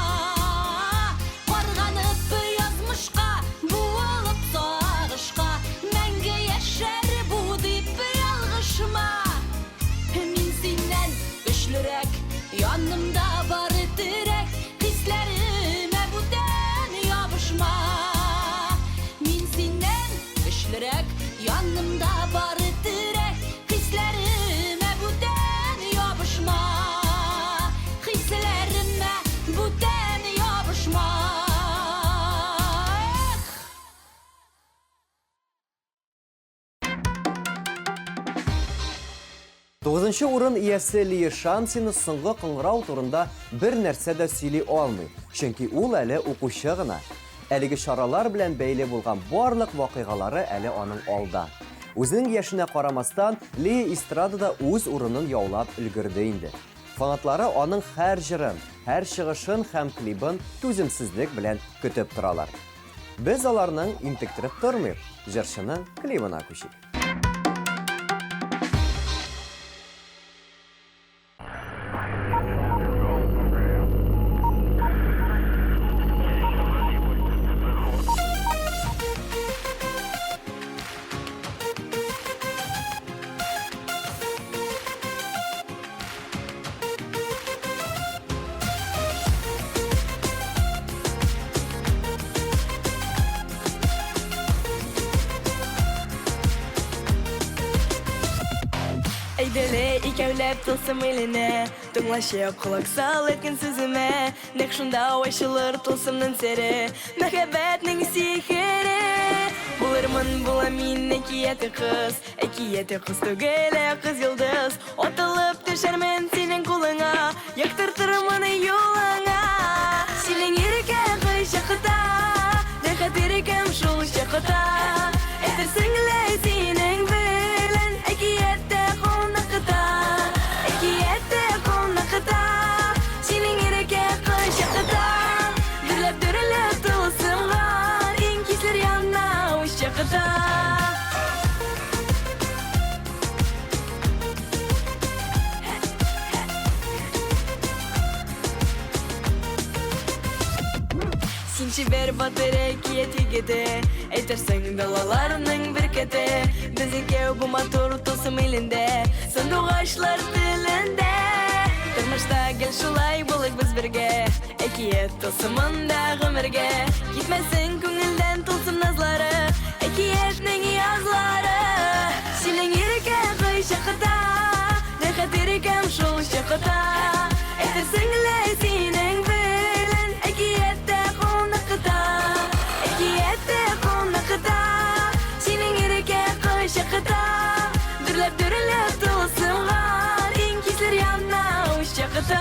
[SPEAKER 7] Карганып язмышка, буылып сагышка, мәңге яшәр бу дип ялгышма. Мин синнән көчлерәк, янымда бар терәк, хисләремә бүтән ябышма. Мин синнән көчлерәк, янымда бар терәк, хисләремә бүтән ябышма. Хисләремә бүтән ябышма. Эх!
[SPEAKER 10] Тугызынчы урын иясе Лия Шамсина соңгы кыңгырау турында бер нәрсә дә сөйли алмый, чөнки ул әле укучы гына. Әлеге чаралар белән бәйле булган барлык вакыйгалары әле аның алда. Үзенең яшенә карамастан, Лия эстрадада үз урынын яулап өлгерде инде. Фанатлары аның һәр җырын, һәр чыгышын һәм клибын түземсезлек белән көтеп торалар. Без аларның интектереп тормыйк, җырчының клибына күчик.
[SPEAKER 5] Әйдәле икәүләп тылсым иленә, Тыңлачы, колак сал әйткән сүземә. Нәкъ шунда ачылыр тылсымның сере, Мәхәббәтнең сихере. Булырмын, булам мин әкияти кыз, Әкияти кыз түгел, ә кыз йолдыз. Атылып төшәрмен синең кулыңа, Яктыртырмын юлыңа. Синең иркә кочакта, Рәхәт иркәм шул чакта. Әйтерсең лә синең белән әкияттә кунакта, Әкияттә кунакта. Синең иркә кочакта, Дөрләп дөрләп тылсымга, Иң хисләр яна учакта. Син чибәр батыр әкият егете, Әйтерсең далаларның бөркете. Без икәү бу матур тылсым илендә, Сандугачлар телендә. Тормышта гел шулай булыйк без бергә, Әкият тылсымында гомергә. Китмәсен күңелдән тылсым назлары, Әкиятнең язлары. Синең иркә кочакта, Рәхәт иркәм шул чакта. Әйтерсең лә синең белән әкияттә кунакта, Әкияттә кунакта. Синең иркә кочакта, Дөрләп дөрләп тылсымга, Иң хисләр яна учакта.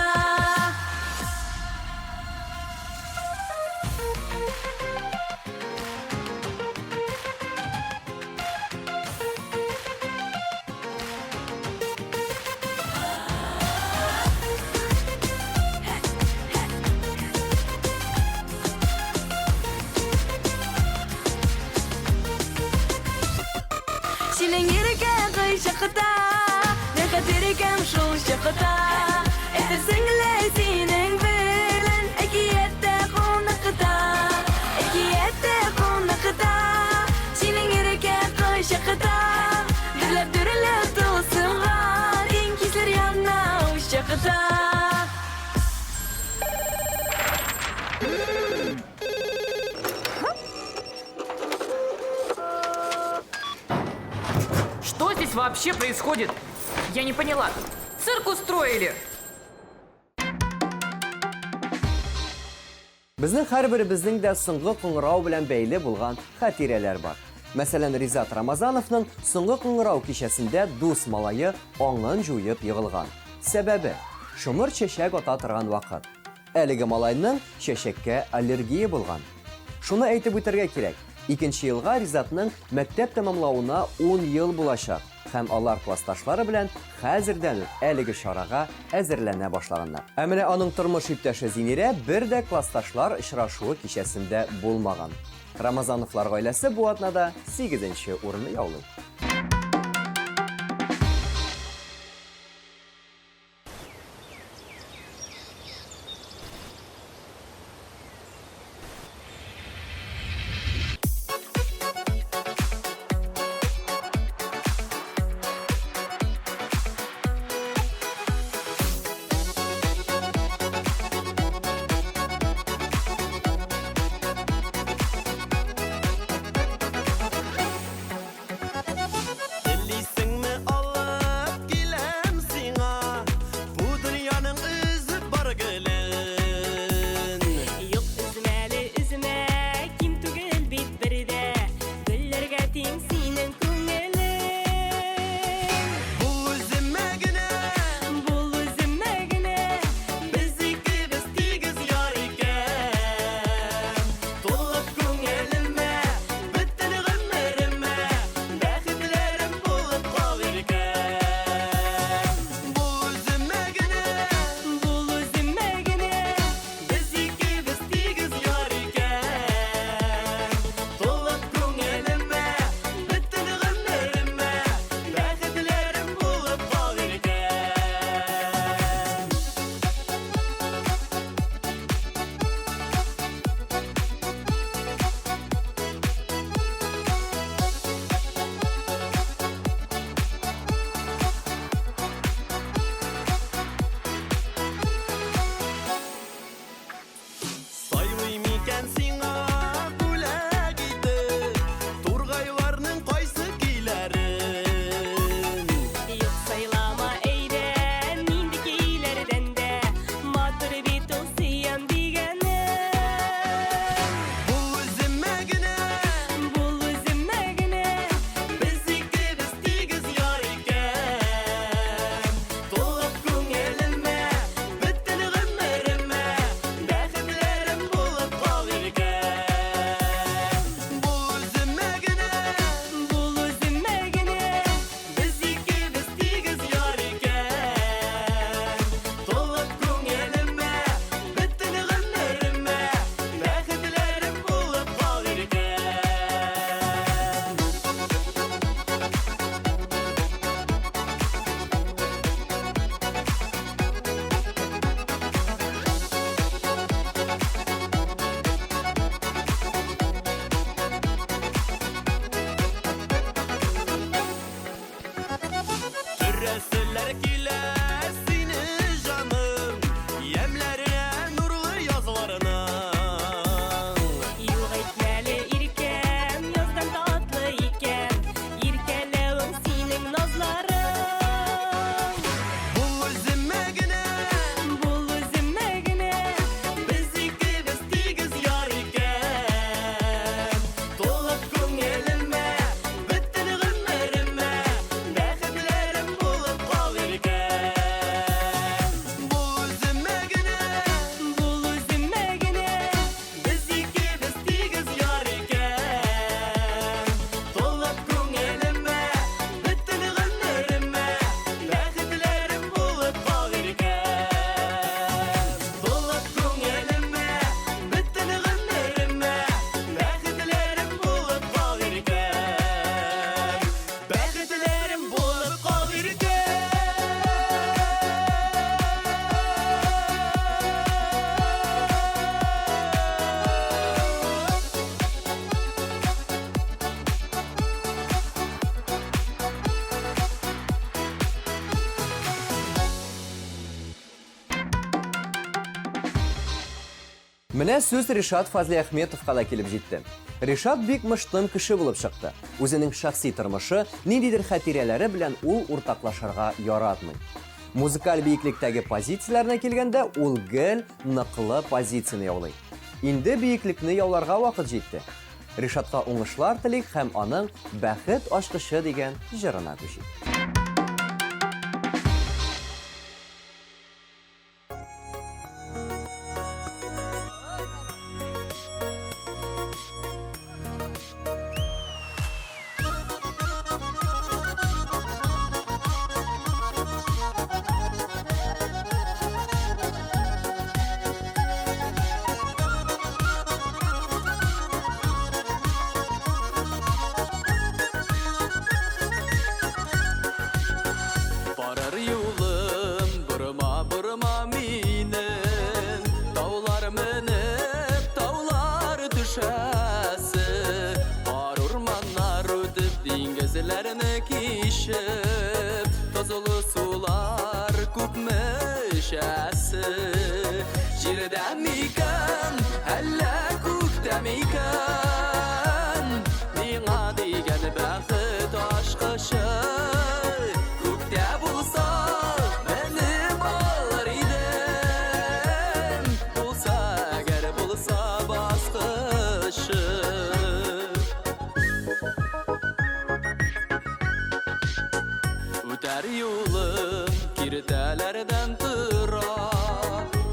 [SPEAKER 2] здесь вообще происходит? Я не поняла. Цирк устроили!
[SPEAKER 10] Безнең һәрберебезнең дә соңгы кыңгырау белән бәйле булган хатирәләр бар. Мәсәлән, Ризат Рамазановның соңгы кыңгырау кичәсендә дус малае аңын җуеп егылган. Сәбәбе, шомырт чәчәк ата торган вакыт. Әлеге малайның чәчәккә аллергия булган. Шуны әйтеп үтәргә кирәк, икенче елга Ризатның мәктәп тәмамлавына ун ел булачак. Һәм алар классташлары белән хәзердән үк әлеге чарага әзерләнә башлаганнар. Ә менә аның тормыш иптәше Зинирә бер дә классташлар очрашуы кичәсендә булмаган. Рамазановлар гаиләсе бу атнада сигезенче урынны яулый.
[SPEAKER 3] Телисеңме алып киләм сиңа Бу дөньяның өзеп бар гөлен
[SPEAKER 4] Юк, өзмә әле, өзмә, ким түгел бит бер дә Гөлләргә тиң синең күңелең
[SPEAKER 3] Бул үземә генә
[SPEAKER 4] Бул үземә генә
[SPEAKER 3] Без икебез тигез яр икән Тулып күңелемә Бөтен гомеремә Бәхетләрем булып кал иркәм. Бул үземә генә,
[SPEAKER 4] бул үземә генә.
[SPEAKER 3] Без икебез тигез яр икән. Тулып күңелемә, бөтен гомеремә, бәхетләрем булып кал иркәм. Сайлыйм икән сиңа бүләк итеп Тургайларның кайсы көйләрен
[SPEAKER 4] Юк, сайлама әйдә, нинди көйләрдән дә Матур бит ул сөям дигәнең.
[SPEAKER 3] Бул үземә генә,
[SPEAKER 4] бул үземә генә.
[SPEAKER 3] Без икебез тигез яр икән. Тулып күңелемә, бөтен гомеремә, бәхетләрем булып кал иркәм. Бул үземә генә,
[SPEAKER 4] бул үземә генә.
[SPEAKER 3] Без икебез тигез яр икән. Тулып күңелемә, бөтен гомеремә, бәхетләрем булып кал иркәм. Төрәселәр килә сине җаным, ямьләренә нурлы язларына.
[SPEAKER 4] Юк, әйтмәле, иркәм, яздан татлы икән Иркәләвең синең назларың.
[SPEAKER 3] Бул үземә генә,
[SPEAKER 4] бул үземә генә.
[SPEAKER 3] Без икебез тигез яр икән. Тулып күңелемә, бөтен гомеремә, бәхетләрем булып кал иркәм. Бул үземә генә,
[SPEAKER 4] бул үземә генә.
[SPEAKER 3] Без икебез тигез яр икән. Тулып күңелемә, бөтен гомеремә, бәхетләрем булып кал иркәм. Тулып күңелемә, бөтен гомеремә, бәхетләрем булып кал иркәм. Бәхетләрем булып кал иркәм.
[SPEAKER 10] Менә сүз Ришат Фазлиәхметовка да килеп җитте. Ришат бик мыштым кеше булып чыкты. Үзенең шәхси тормышы, ниндидер хатирәләре белән ул уртаклашырга яратмый. Музыкаль биеклектәге позицияләренә килгәндә, ул гел ныклы позицияне яулый. Инде биеклекне яуларга вакыт җитте. Ришатка уңышлар телик һәм аның Бәхет ачкычы дигән җырына күчик.
[SPEAKER 6] Барыр юлым борма борма минем Таулар менеп, таулар төшәсе Бар урманнар үтеп, диңгезләрне кичеп Тозлы сулар күпме эчәсе Җирдә микән, әллә күктә микән Миңа дигән бәхет ачкычы Күктә булса, менеп алыр идем Булса, әгәр булса баскычы Үтәр юлым киртәләрдән тора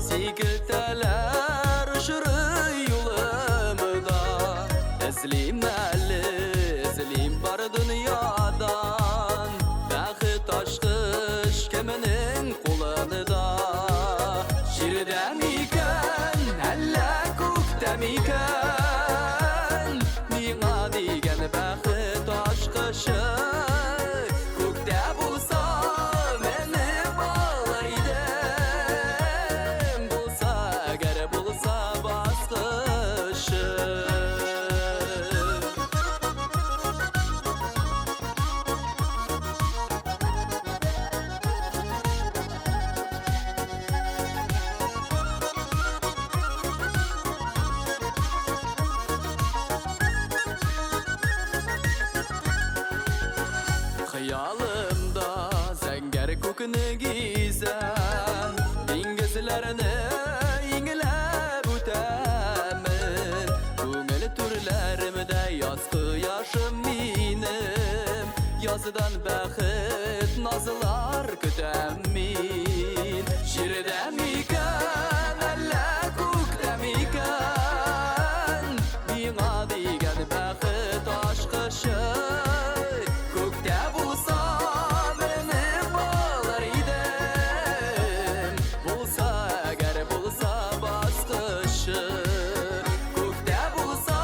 [SPEAKER 6] Сикелтәләр очрый юлымда Эзлим әле, эзлим бар дөньядан Бәхет ачкыч кемнең кулында Җирдә микән, әллә күктә микән Миңа дигән бәхет ачкычы Күктә булса, менеп алыр идем Булса, әгәр булса баскычы Хыялымда зәңгәр күкне гизәм Диңгезләрне иңләп үтәмен Күңел түрләремдә яз кояшым минем Яздан бәхет назлар көтәм мин Җирдә микән, әллә күктә микән Миңа дигән бәхет ачкычы Күктә булса, менеп алыр идем Булса, әгәр булса баскычы Күктә булса,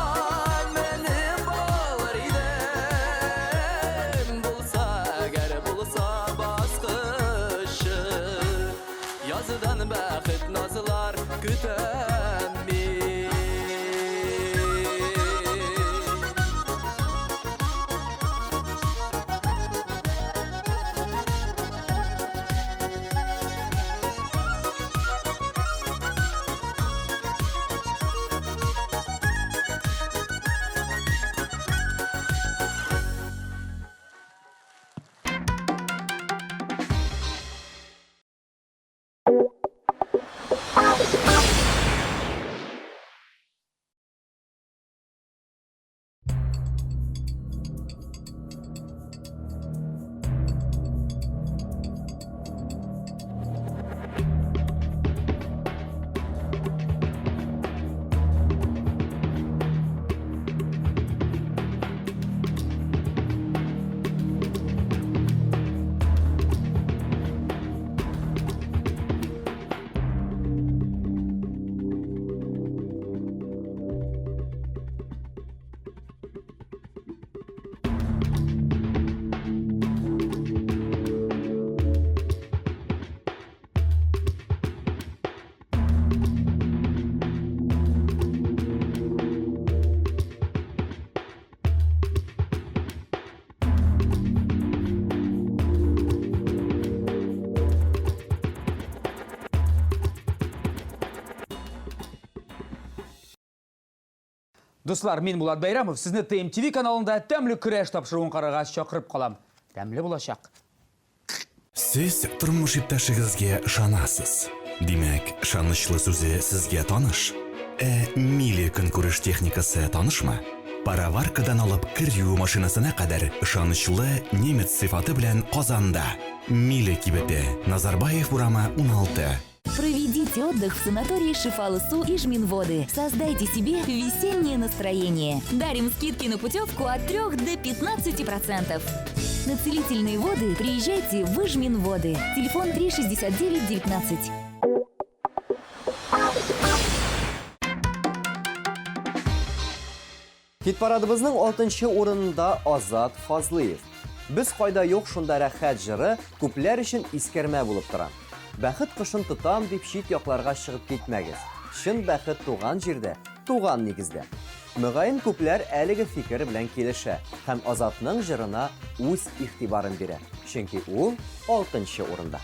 [SPEAKER 6] менеп алыр идем Булса, әгәр булса баскычы Яздан бәхет
[SPEAKER 17] Дуслар, мин Булат Бәйрәмов, сезне ТМТВ каналында Тәмле көрәш тапшыруын карарга чакырып калам. Тәмле булачак.
[SPEAKER 8] Сез тормыш иптәшегезгә ышанасыз. Димәк, ышанычлы сүзе сезгә таныш. Ә Мили көнкүреш техникасы танышмы? Пароваркадан алып кер юу машинасына кадәр ышанычлы немец сыйфаты белән Казанда. Мили кибете, Назарбаев урамы 16.
[SPEAKER 23] Проведите отдых в санатории Шифалысу и Жминводы. Создайте себе весеннее настроение. Дарим скидки на путевку от 3 до 15%. На целительные воды приезжайте в Ижминводы. Телефон 369 19.
[SPEAKER 10] Хит-парадыбызның алтынчы урынында Азат Фазлыев. Без кайда юк, шунда рәхәт җыры күпләр өчен искәрмә булып тора. Бәхет кошын тотам дип чит якларга чыгып китмәгез. Чын бәхет туган җирдә, туган нигездә. Мөгаен күпләр әлеге фикер белән килешә һәм Азатның җырына үз игътибарын бирә, чөнки ул алтынчы урында.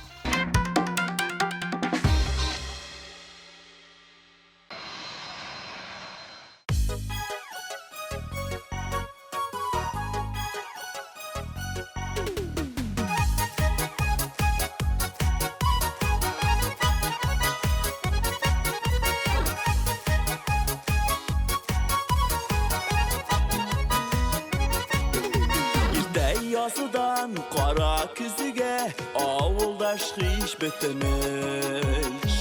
[SPEAKER 24] Иртә яздан кара көзгә авылдаш һич бетми.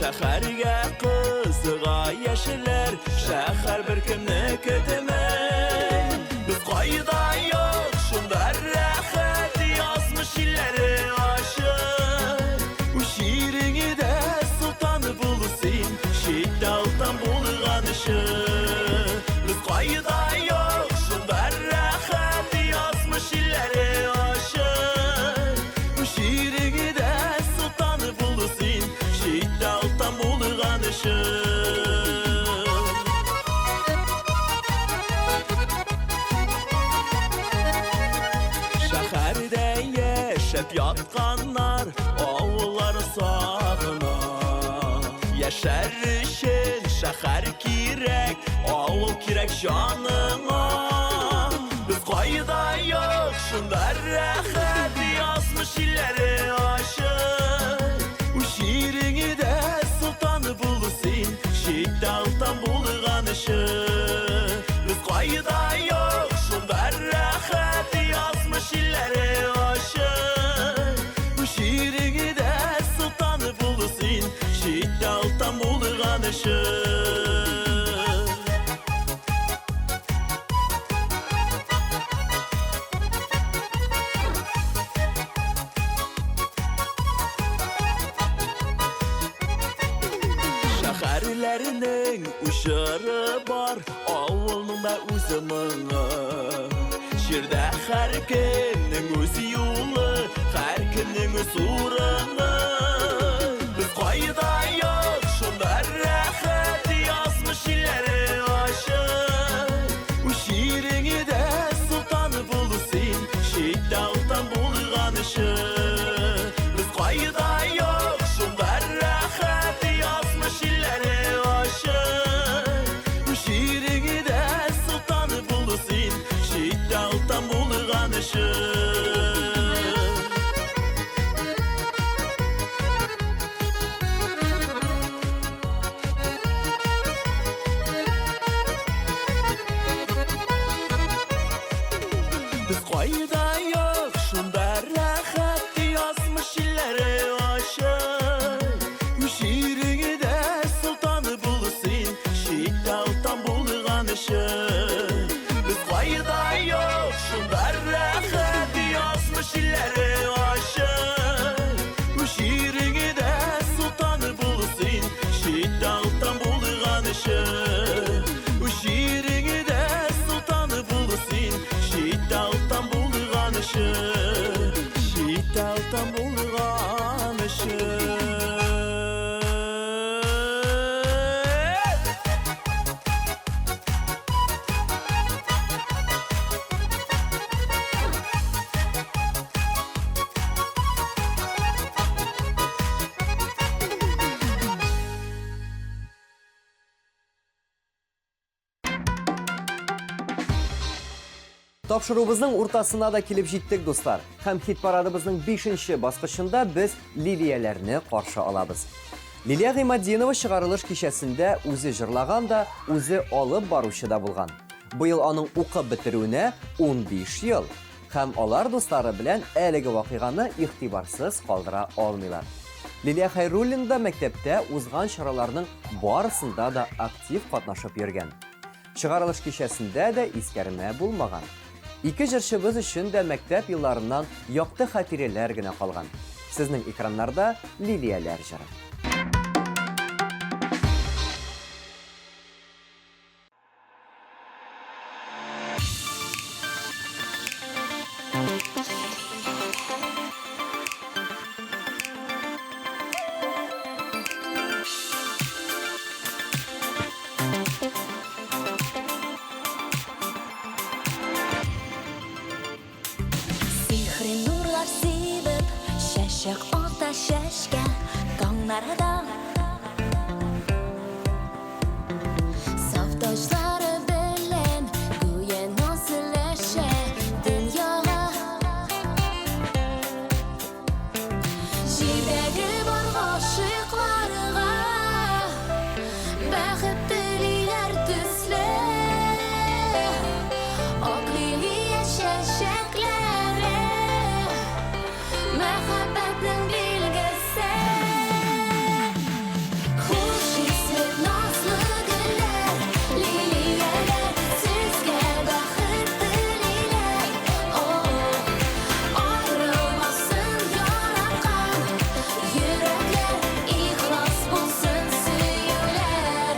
[SPEAKER 24] Шәһәргә кызыга яшьләр, шәһәр беркемне көтми. Без кайда юк, шунда рәхәт, язмыш илләре ачык. Үз җиреңдә солтан булу син, читтә алтан булган өчен. Без кайда юк, шунда рәхәт, язмыш илләре ачык. Үз җиреңдә солтан булу син, читтә алтан булган өчен. Шәһәрдә яшәп ятканнар авыллар сагына. Яшәр өчен шәһәр кирәк, авыл кирәк җаныңа. Без кайда юк, шунда рәхәт, язмыш илләре ачык. Үз җиреңдә солтан булу син, читтә алтан булган өчен. Без кайда юк, шунда рәхәт, язмыш илләре ачык. Үз җиреңдә солтан булу син, читтә алтан булган өчен. Шәһәрләрнең үз җыры бар, авылның да үз моңы. Җирдә һәркемнең үз юлы, һәркемнең үз урыны. Без кайда юк, шунда рәхәт, язмыш илләре ачык. Үз җиреңдә солтан булу син, читтә алтан булган өчен. Без кайда юк, шунда рәхәт, язмыш илләре ачык. Үз җиреңдә солтан булу син, читтә алтан булган өчен. Без кайда юк, шунда рәхәт, язмыш илләре ачык. Үз җиреңдә солтан булу син, читтә алтан булган өчен. Без кайда юк, шунда рәхәт, язмыш илләре ачык. Үз җиреңдә солтан булу син, читтә алтан булган өчен. Үз җиреңдә солтан булу син, читтә алтан булган өчен. Читтә алтан булган өчен.
[SPEAKER 10] Тапшыруыбызның уртасына да килеп җиттек, дуслар. Һәм хит-парадыбызның бишенче баскычында без Лилияләрне каршы алабыз. Лилия Гыйматдинова чыгарылыш кичәсендә үзе җырлаган да, үзе алып баручы да булган. Быел аның укып бетерүенә 15 ел. Һәм алар дуслары белән әлеге вакыйганы игътибарсыз калдыра алмыйлар. Лилия Хәйруллина да мәктәптә узган чараларның барысында да актив катнашып йөргән. Чыгарылыш кичәсендә дә искәрмә булмаган. Ике җырчыбыз өчен дә мәктәп елларыннан якты хатирәләр генә калган. Сезнең экраннарда Лилияләр җыры.
[SPEAKER 12] Сихри нурлар сибеп, чәчәк ата чәчкә таңнарда. Саф таҗлары белән гүя наз өләшә дөньяга. Җилдәге бар гашыйкларга Бәхет телиләр төсле Ак лилия чәчәкләре Мәхәббәтнең билгесе Хуш исле назлы гөлләр Лилияләр сезгә бәхет телиләр О, Аерылмасын яраткан йөрәкләр, ихлас булсын сөюләр.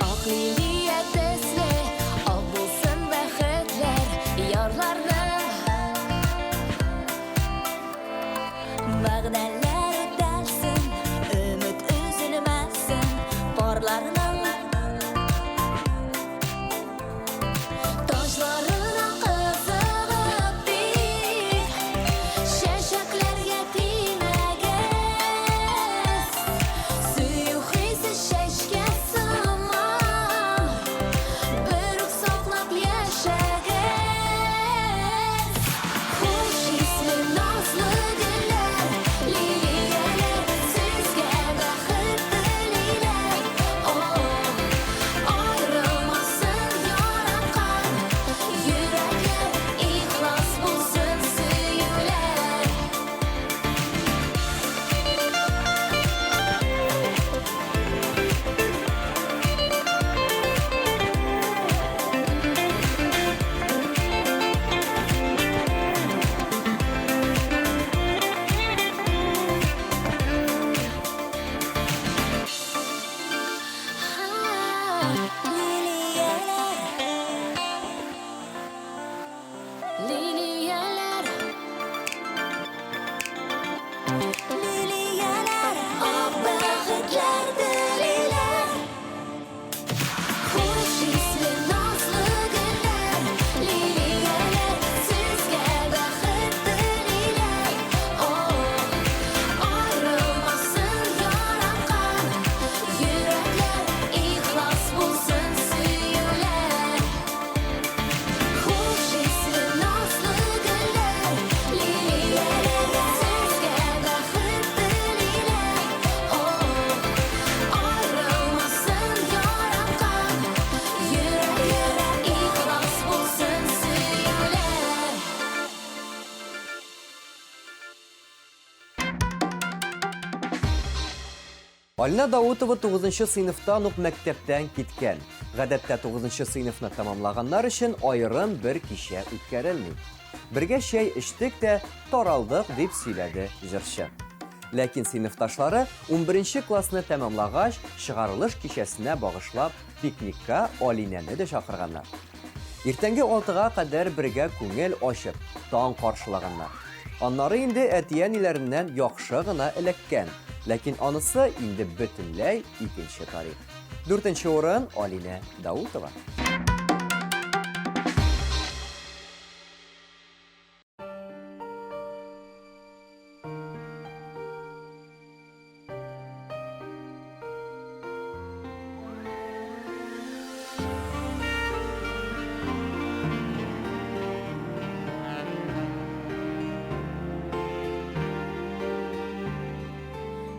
[SPEAKER 12] Ак лилия төсле, ак булсын бәхетләр ярларның. Вәгъдәләр үтәлсен, өмет өзелмәсен парларның. Таҗларына кызыгып тик, чәчәкләргә тимәгез. Сөю хисе чәчкә сыман, бер үк саклап яшәгез. Хуш исле назлы гөлләр, лилияләр сезгә бәхет телиләр. О, аерылмасын яраткан йөрәкләр, ихлас булсын сөюләр. Лилияләр, лилияләр, ак бәхетләр телиләр. Хуш исле назлы гөлләр, лилияләр сезгә бәхет телиләр. О, аерылмасын яраткан йөрәкләр, ихлас булсын сөюләр. Хуш исле назлы гөлләр, лилияләр сезгә бәхет телиләр. О, аерылмасын яраткан йөрәкләр, ихлас булсын сөюләр.
[SPEAKER 10] Алинә Даутова тугызынчы сыйныфтан ук мәктәптән киткән. Гадәттә тугызынчы сыйныфны тәмамлаганнар өчен аерым бер кичә үткәрелми. Бергә чәй эчтек тә, таралдык, дип сөйләде җырчы. Ләкин сыйныфташлары унберенче классны тәмамлагач, чыгарылыш кичәсенә багышлап пикникка Алинәне дә чакырганнар. Иртәнге алтыга кадәр бергә күңел ачып, таң каршылаганнар. Аннары инде әти-әниләреннән яхшы гына эләккән. Ләкин анысы инде бөтенләй икенче тарих. Дүртенче урын Алинә Даутова.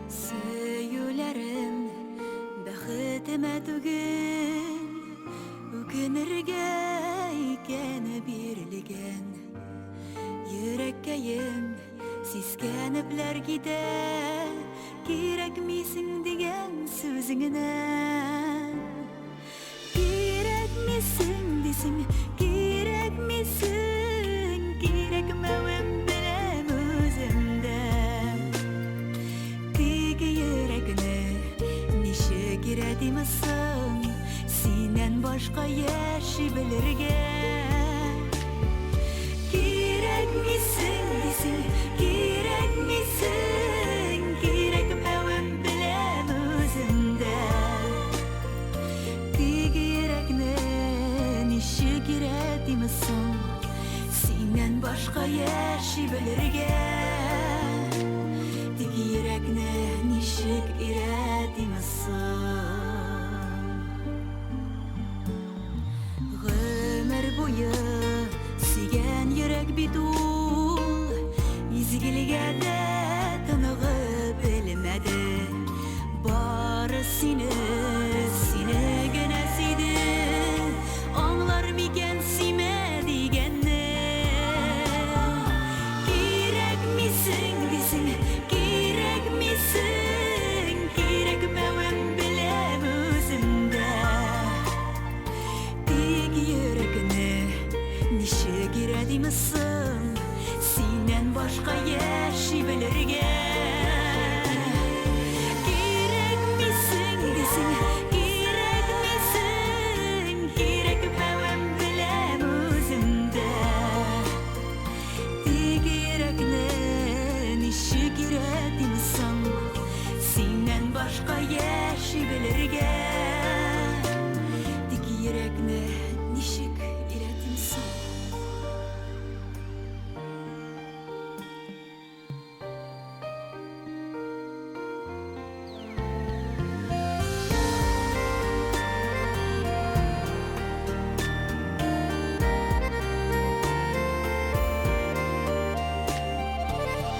[SPEAKER 12] Сөюләрем бәхетемә түгел, үкенергә икән бирелгән. Йөрәккәем сискәнепләр китә, кирәкмисең дигән сүзеңнән. Кирәкмисең дисең, кирәкмисең, кирәкмәвем беләм үзем дә. Тик йөрәкне ничек өйрәтим соң, синнән башка яши белергә. Кирәкмисең дисең, кирәкмисең, кирәкмәвем беләм үзем дә. Тик йөрәкне ничек өйрәтим соң, синнән башка яши белергә. Тик йөрәкне ничек өйрәтим соң. Гомер буе сөйгән йөрәк бит ул, изгелегә дә тыныгып белмәде. Бары сине, сине генә сөйде, аңлар микән сөймә дигәнне. Кирәкмисең дисең, кирәкмисең, кирәкмәвем беләм үзем дә. Тик йөрәкне ничек өйрәтим соң, синнән башка яши белергә. Кирәкмисең дисең, кирәкмисең, кирәкмәвем беләм үзем дә. Тик йөрәкне ничек өйрәтим соң, синнән башка яши белергә. Тик йөрәкне ничек өйрәтим соң?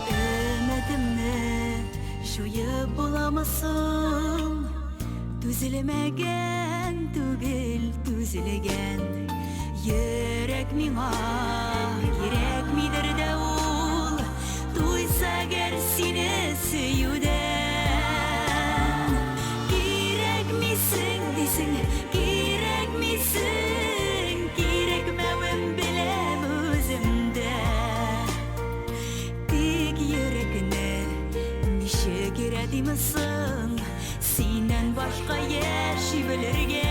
[SPEAKER 12] Өметемне җуеп буламы соң? Түзелмәгән түгел, түзелгән. Йөрәк миңа кирәкмидер дә ул, туйса әгәр сине сөюдән. Кирәкмисең дисең, кирәкмисең, кирәкмәвем беләм үзем дә. Тик йөрәкне ничек өйрәтим соң, синнән башка яши белергә.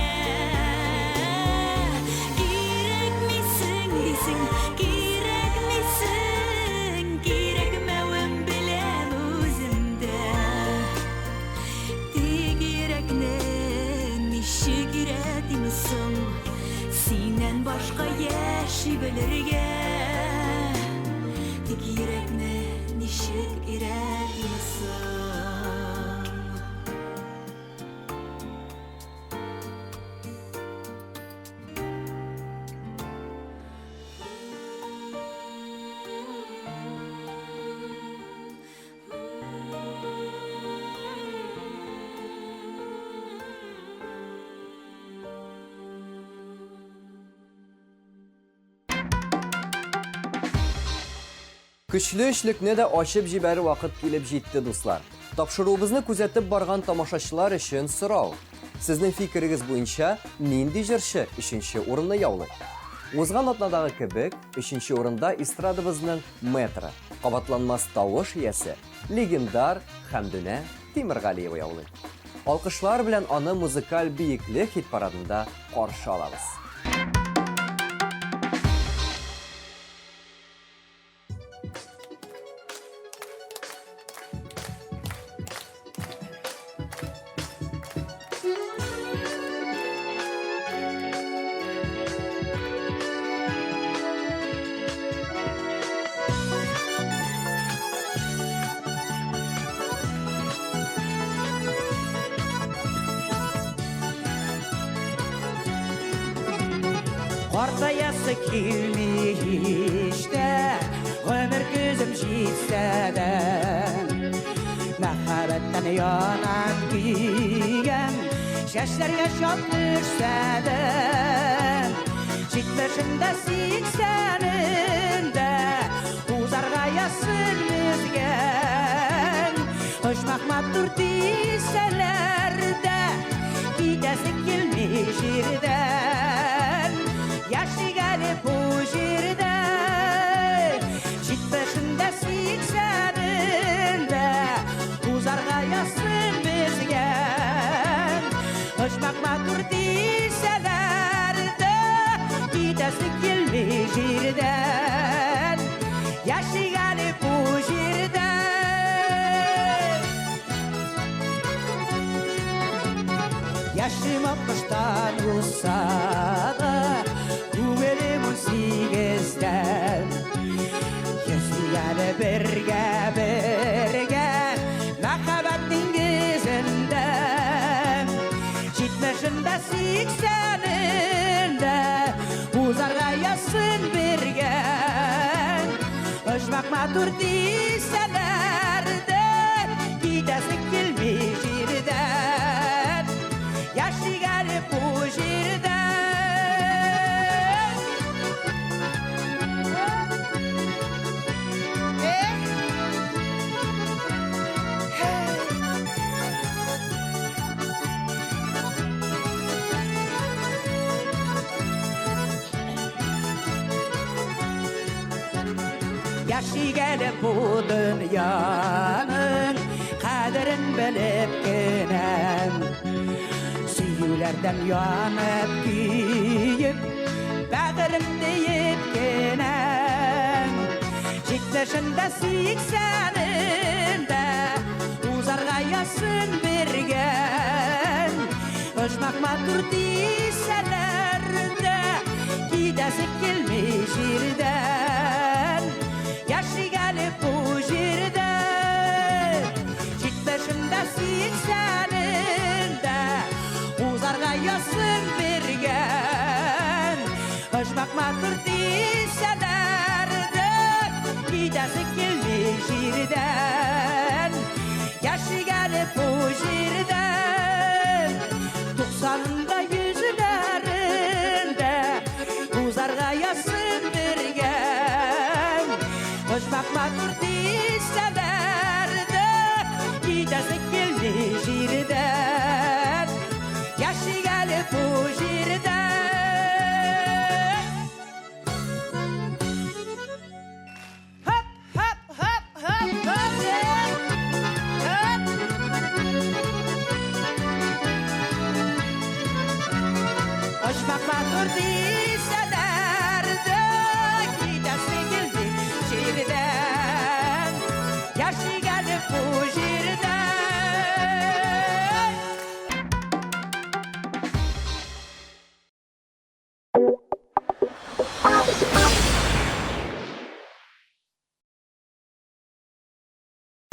[SPEAKER 12] Кирәкмисең дисең, кирәкмисең, кирәкмәвем беләм үзем дә. Тик йөрәкне ничек өйрәтим соң, синнән башка яши белергә. Тик йөрәкне ничек өйрәтим соң?
[SPEAKER 10] Көчле өчлекне дә ачып җибәрер вакыт килеп җитте, дуслар. Тапшыруыбызны күзәтеп барган тамашачылар өчен сорау. Сезнең фикерегез буенча, нинди җырчы өченче урынны яулый? Узган атнадагы кебек, өченче урында эстрадабызның мэтры, кабатланмас тавыш иясе, легендар Хәмдүнә Тимергалиева яулый. Алкышлар белән аны музыкаль биеклек хит-парадында каршы алабыз.
[SPEAKER 11] Картаясы килми һич тә, гомер көзем җитсә дә. Мәхәббәттән янам көйгән, чәчләргә чал төшсә дә. Җитмешендә, сиксәнендә узарга язсын безгә. Оҗмах матур дисәләр дә, китәсе килми җирдән. Яшик әле бу җирдә, җитмешендә, сиксәнендә узарга язсын безгә. Оҗмах матур дисәләр дә, китәсе килми җирдән. Яшик әле бу җирдә. Яшем алтмыштан узса да, күңелем унсигездән. Йөзик әле бергә, бергә, мәхәббәт диңгезендә. Җитмешендә, сиксәнендә узарга язсын бергә. Оҗмах матур дисәләр дә, китәсе килми җирдән. Яшик әле бу җирдә. Эх! Яшик әле бу дөньяның кадерен белеп кенә. Сөюләрдән янып көеп, бәгырем диеп кенә. Җитмешендә, сиксәнендә узарга язсын бергә. Оҗмах матур дисәләр дә, китәсе килми җирдән. Яшик әле бу җирдә. Җитмешендә, сиксәнендә узарга язсын бергә. Оҗмах матур дисәләр дә, китәсе килми җирдән. Яшик әле бу җирдә. Туксанында, йөзләрендә узарга язсын бергә. Оҗмах матур дисәләр дә, китәсе килми җирдән. Яшик әле бу җирдә. Хоп, хоп, хоп, хоп, хоп, хоп. Оҗмах матур дисәләр дә, китәсе килми җирдән. Яшик әле бу җирдә.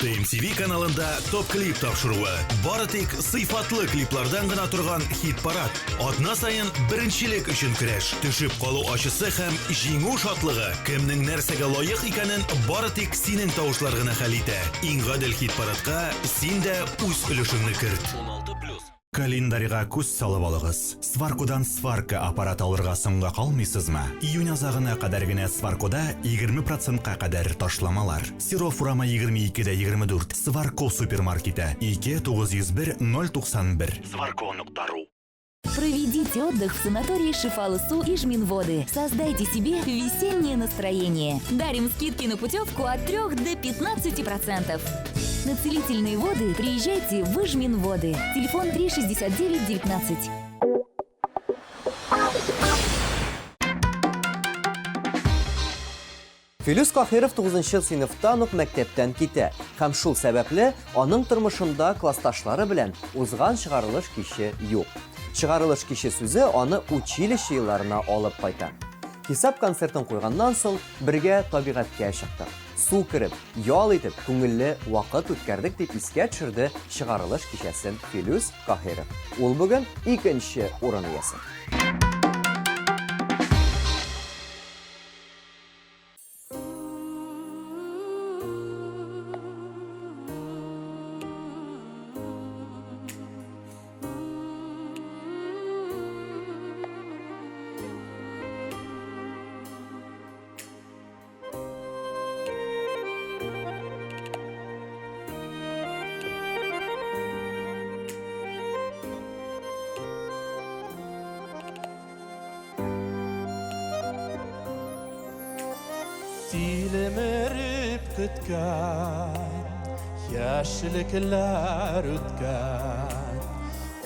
[SPEAKER 25] TMTV каналында Топ клип тапшыруы. Бары тик сыйфатлы клиплардан гына торган хит-парад. Атна саен беренчелек өчен көрәш, төшеп калу ачысы һәм җиңү шатлыгы. Кемнең нәрсәгә лаек икәнен бары тик синең тавышлар гына хәл итә. Иң гадел хит-парадка син дә үз өлешеңне керт.
[SPEAKER 8] Календарьга күз салып алыгыз. Сваркодан сварка аппараты алырга соңга калмыйсызмы? Июнь азагына кадәр генә Сваркода 20 процентка кадәр ташламалар. Серов урамы 22 дә 24, Сварко супермаркеты, 2 901 091. Сварко.ру.
[SPEAKER 23] Проведите отдых в санатории Шифалы-Су и Жминводы. Создайте себе весеннее настроение. Дарим скидки на путевку от 3 до 15%. На целительные воды приезжайте в Ижминводы. Телефон 369 19.
[SPEAKER 10] Филүс Каһиров 9 сыйныфтан ук мәктәптән китә һәм шул сәбәпле аның тормышында классташлары белән узган чыгарылыш киче юк. Чыгарылыш киче сүзе аны училище елларына алып кайта. Хисап концертын куйганнан соң бергә табигатькә чыктык. Су кереп, ял итеп, күңелле вакыт үткәрдек, дип искә төшерде чыгарылыш кичәсен Филүс Каһиров. Ул бүген икенче урын иясе.
[SPEAKER 13] Тилмереп көткән яшьлекләр үткән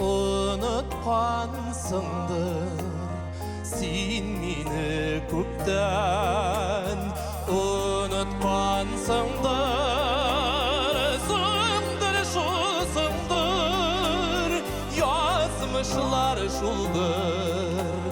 [SPEAKER 13] Оныткансыңдыр син мине күптән Оныткансыңдыр Соңдыр шул соңдыр Язмышлар шулдыр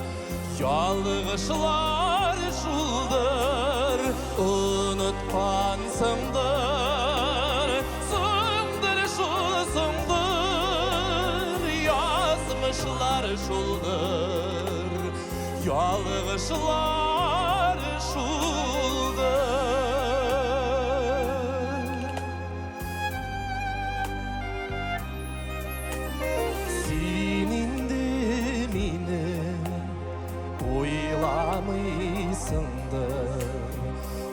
[SPEAKER 13] Ялгышлар шулдыр Оныткансыңдыр Соңдыр шул соңдыр Язмышлар шулдыр Ялгышлар шулдыр Син инде мине уйламыйсыңдыр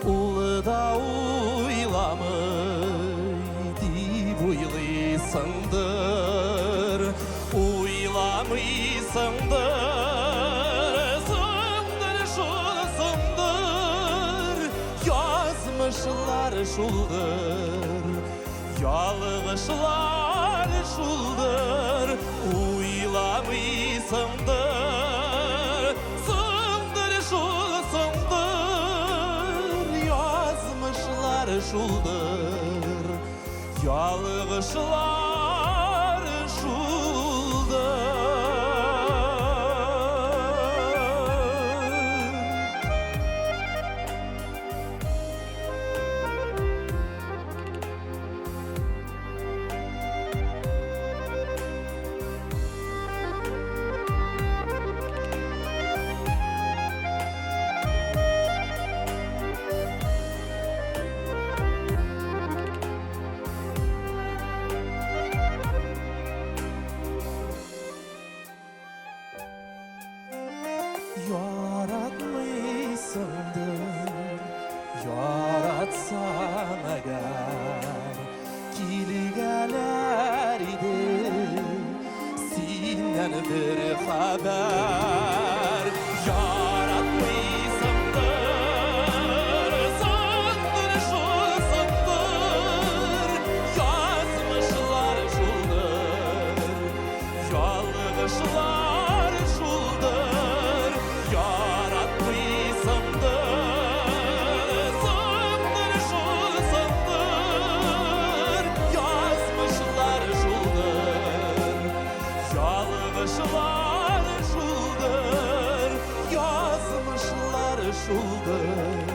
[SPEAKER 13] Ул да уйламый дип уйлыйсыңдыр Уйламыйсыңдыр Соңдыр шул соңдыр Язмышлар шулдыр Ялгышлар шулдыр Уйламыйсыңдыр Соңдыр шул соңдыр Язмышлар шулдыр Ялгышлар шулдыр Яратмыйсыңдыр, яратсаң әгәр, Килгәләр иде синнән бер хәбәр. Яратмыйсыңдыр, соңдыр шул соңдыр, Язмышлар шулдыр, ялгышлар шулдыр, Яратмыйсыңдыр, соңдыр шул соңдыр, Язмышлар шулдыр, ялгышлар шулдыр, Язмышлар шулдыр,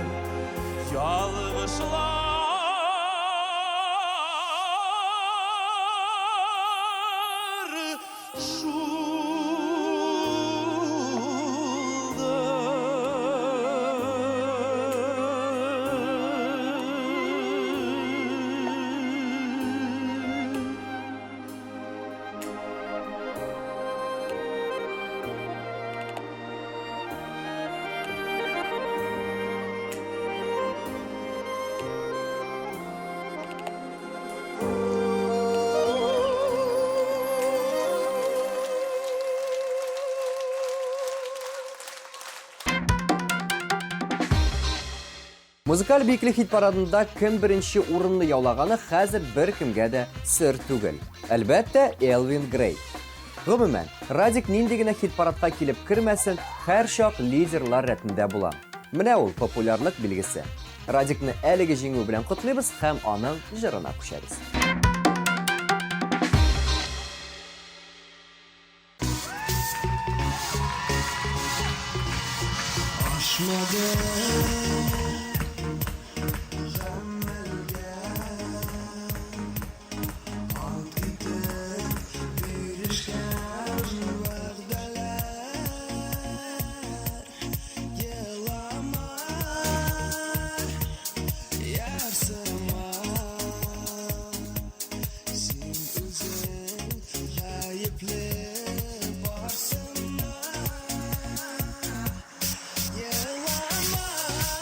[SPEAKER 13] ялгышлар шулдыр.
[SPEAKER 10] Музыкаль биеклек хит-парадында кем беренче урынны яулаганы хәзер беркемгә дә сер түгел. Әлбәттә, Элвин Грей. Гомумән, Радик нинди генә хит-парадка килеп кермәсен, һәрчак лидерлар рәтендә була. Менә ул популярлык билгесе. Радикны әлеге җиңү белән котлыйбыз һәм аның җырына күчәбез.
[SPEAKER 3] Барсына. Елама.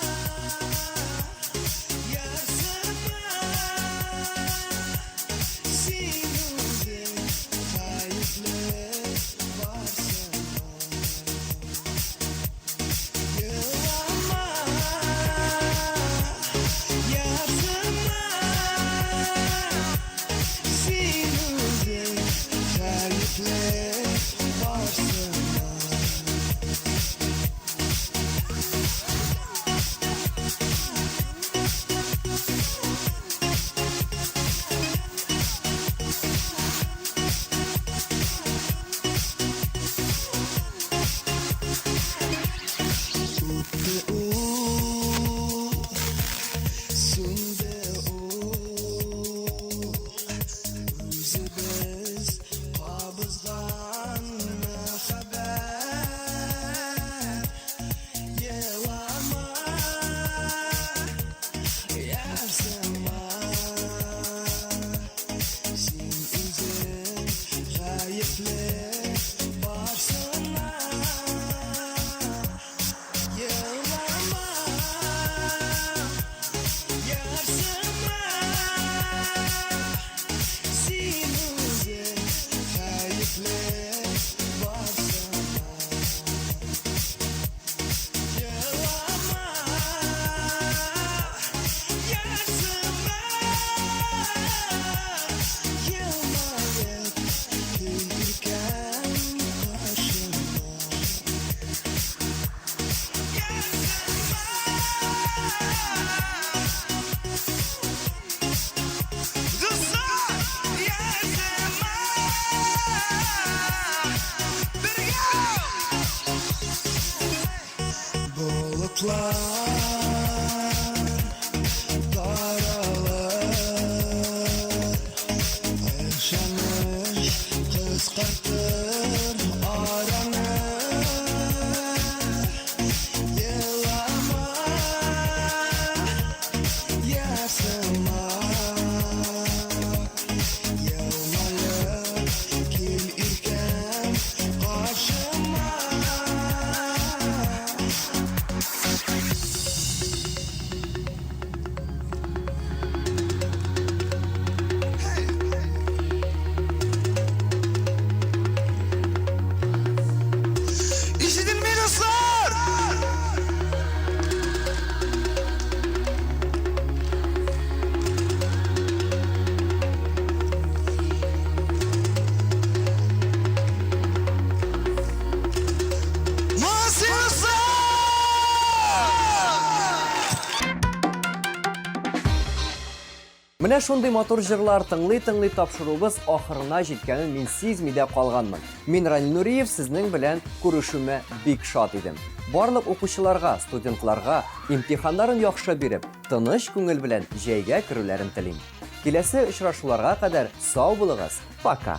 [SPEAKER 10] Менә шундый матур җырлар тыңлый-тыңлый тапшыруыбыз ахырына җиткәнен мин сизми дә калганмын. Мин Ранил Нуриев сезнең белән күрешүмә бик шат идем. Барлык укучыларга, студентларга имтиханнарын яхшы биреп, тыныч күңел белән җәйгә керүләрен телим. Киләсе очрашуларга кадәр сау булыгыз, пока!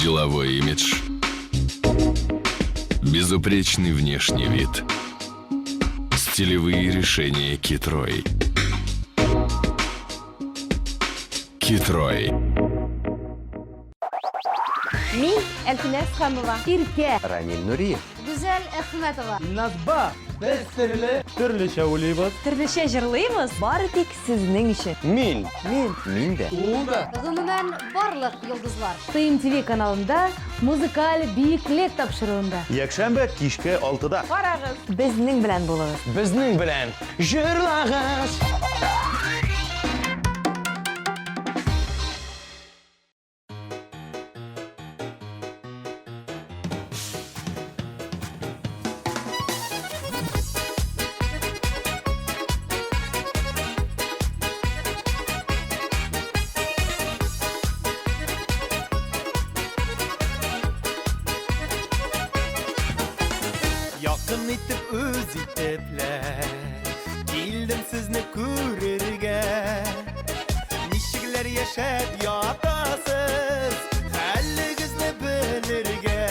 [SPEAKER 14] Деловой имидж. Безупречный внешний вид. Стилевые решения Китрой. Китрой.
[SPEAKER 18] Мин Әлфинә Әсхәмова. Иркә.
[SPEAKER 10] Ранил Нуриев.
[SPEAKER 18] Гүзәл Әхмәтова.
[SPEAKER 19] Назба. Без төрле. Төрлечә уйлыйбыз.
[SPEAKER 18] Төрлечә җырлыйбыз. Бары тик сезнең өчен.
[SPEAKER 19] Мин.
[SPEAKER 10] Мин. Мин дә.
[SPEAKER 19] Ул да.
[SPEAKER 18] Гомумән, барлык йолдызлар. ТМТВ каналында музыкаль биеклек тапшыруында.
[SPEAKER 16] Якшәмбе кичке 6-да.
[SPEAKER 18] Карагыз. Безнең белән булыгыз.
[SPEAKER 19] Безнең белән җырлагыз.
[SPEAKER 3] Якын итеп үз итепләр Килдем сезне күрергә Ничекләр яшәп ятасыз Хәлегезне белергә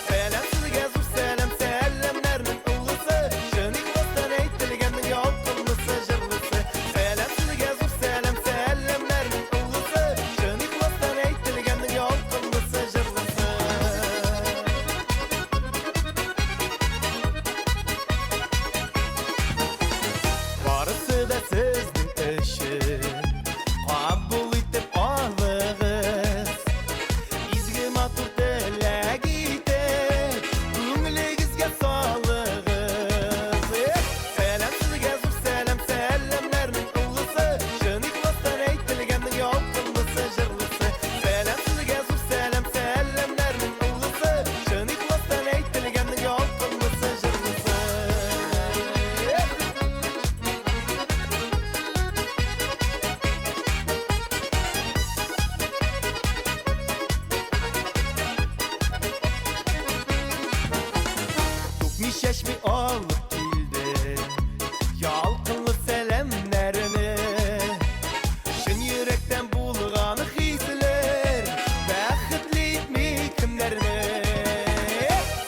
[SPEAKER 3] Сәлам сезгә зур сәлам Сәламнәрнең олысы Чын ихластан әйтелгәннең ялкынлысы җырлысы Сәлам сезгә зур сәлам Сәламнәрнең олысы Чын ихластан әйтелгәннең ялкынлысы җырлысы Барысы да сезнең өчен Кабул итеп алыгыз Изге матур теләк итеп Күңелегезгә салыгыз Эх, Сәлам сезгә зур сәлам Сәламнәрнең олысы Чын ихластан әйтелгәннең ялкынлысы җырлысы Сәлам сезгә зур сәлам Сәламнәрнең олысы Чын ихластан әйтелгәннең ялкынлысы җырлысы Эх! Түкми чәчми алып килде Ялкынлы сәламнәрне Чын йөрәктән булган хисләр Бәхетле итми кемнәрне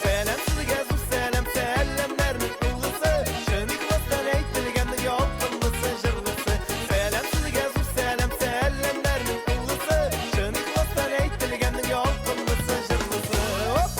[SPEAKER 3] Сәлам сезгә зур сәлам Сәламнәрнең олысы Чын ихластан әйтелгәннең ялкынлысы җырлысы Сәлам сезгә зур сәлам Сәламнәрнең олысы Чын ихластан әйтелгәннең ялкынлысы җырлысы Оп!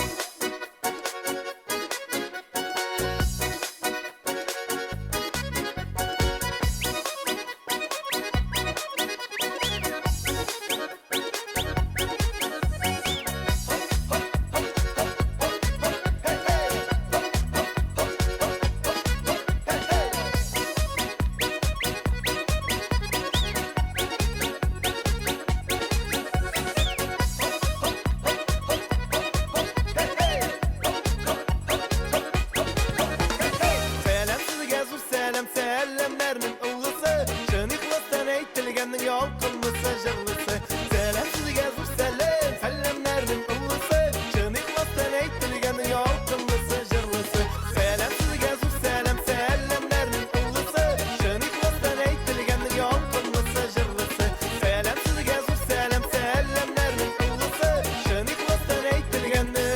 [SPEAKER 3] Сәлам сезгә зур сәлам Сәламнәрнең олысы Чын ихластан әйтелгәннең ялкынлысы җырлысы Сәлам сезгә зур сәлам Сәламнәрнең олысы Чын ихластан әйтелгәннең ялкынлысы җырлысы Сәлам сезгә зур сәлам Сәламнәрнең олысы Чын ихластан әйтелгәннең ялкынлысы җырлысы Сәлам сезгә зур сәлам Сәламнәрнең олысы Чын ихластан әйтелгәннең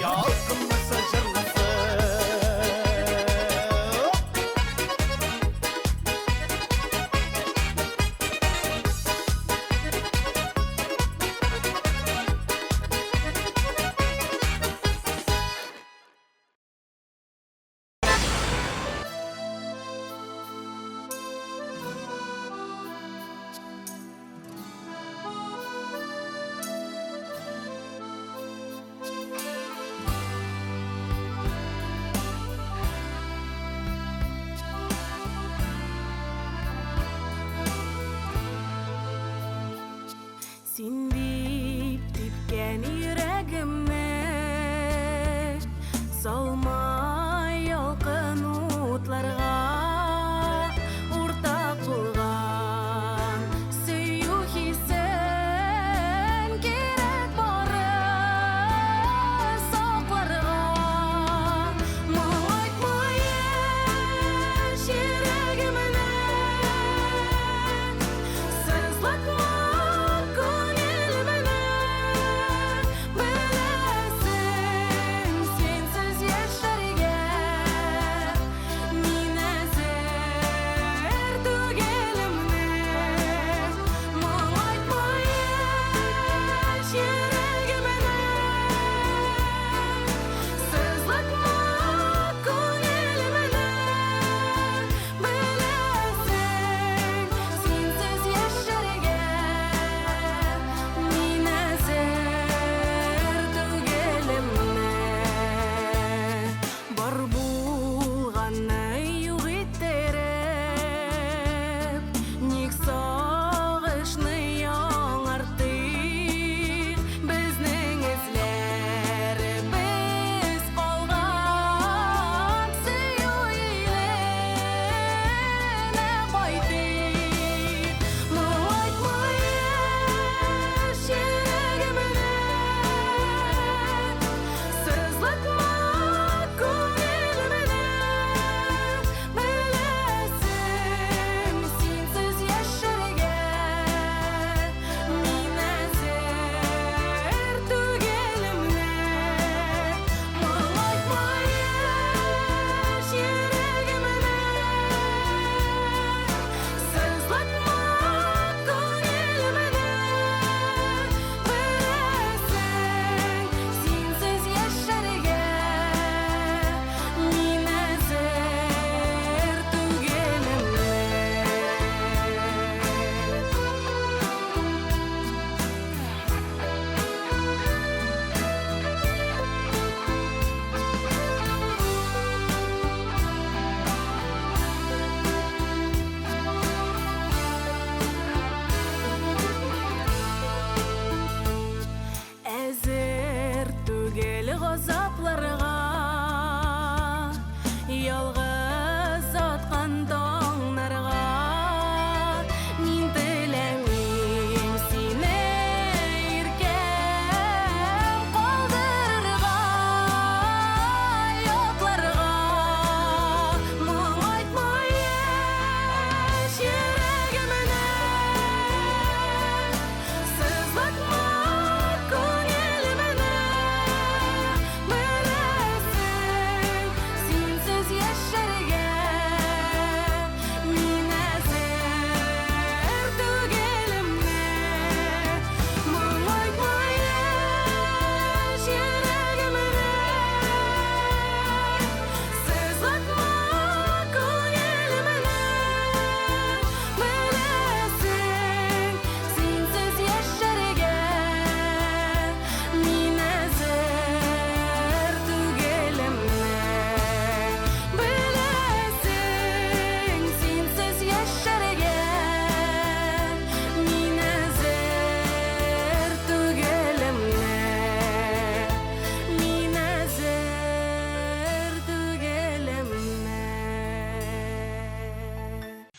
[SPEAKER 3] Ялкынлысы җырлысы.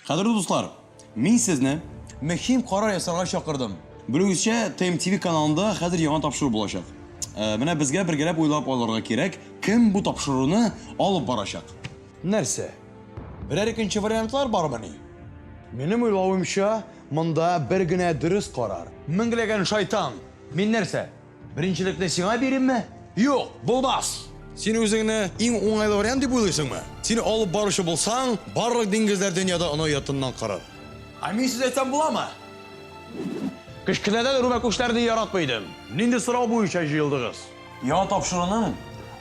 [SPEAKER 1] Кадерле дуслар, мин сезне мөһим карар ясарга чакырдым. Белүегезчә, ТМТВ каналында хәзер яңа тапшыру булачак. Э, менә безгә бергәләп уйлап алырга кирәк, кем бу тапшыруны алып барачак.
[SPEAKER 15] Нәрсә? Берәр икенче вариантлар бармыни? Минем уйлавымча, монда бер генә дөрес карар.
[SPEAKER 1] Меңләгән шайтан! Мин нәрсә, беренчелекне сиңа биримме? Юк, булмас!
[SPEAKER 15] Син үзеңне иң уңайлы вариант дип уйлыйсыңмы? Син алып баручы булсаң, барлык диңгезләр дөньяда аны оятыннан карар.
[SPEAKER 1] Ә мин сүз әйтсәм буламы? Кечкенәдән үрмәкүчләрне яратмый идем. Нинди сорау буенча җыелдыгыз? Яңа тапшыруның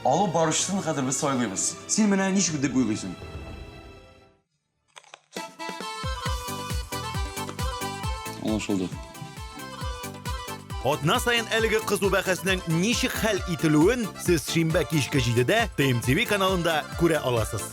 [SPEAKER 1] алып баручысын хәзер без сайлыйбыз. Син менә ничек дип уйлыйсың? Аңлашылды.
[SPEAKER 25] Атна саен әлеге кызу бәхәснең ничек хәл ителүен сез шимбә кичке 7-дә ТМТВ каналында күрә аласыз.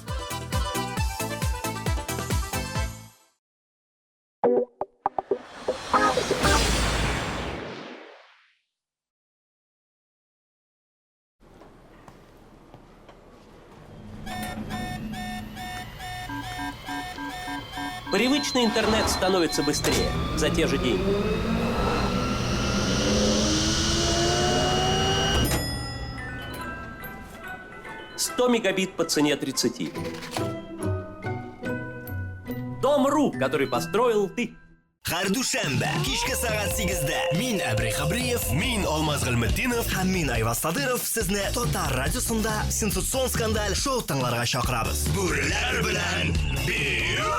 [SPEAKER 20] Привычный интернет становится быстрее за те же деньги. «100 мегабит по цене 30. Дом.ру, который построил ты.
[SPEAKER 3] Һәр дүшәмбе кичке сәгать 8-дә мин Әбри Хабриев, мин Алмаз Гыйльметдинов һәм мин Айваз Садыров сезне Татар радиосында сенсацион скандаль шоу тыңларга чакырабыз. Бүреләр белән бию!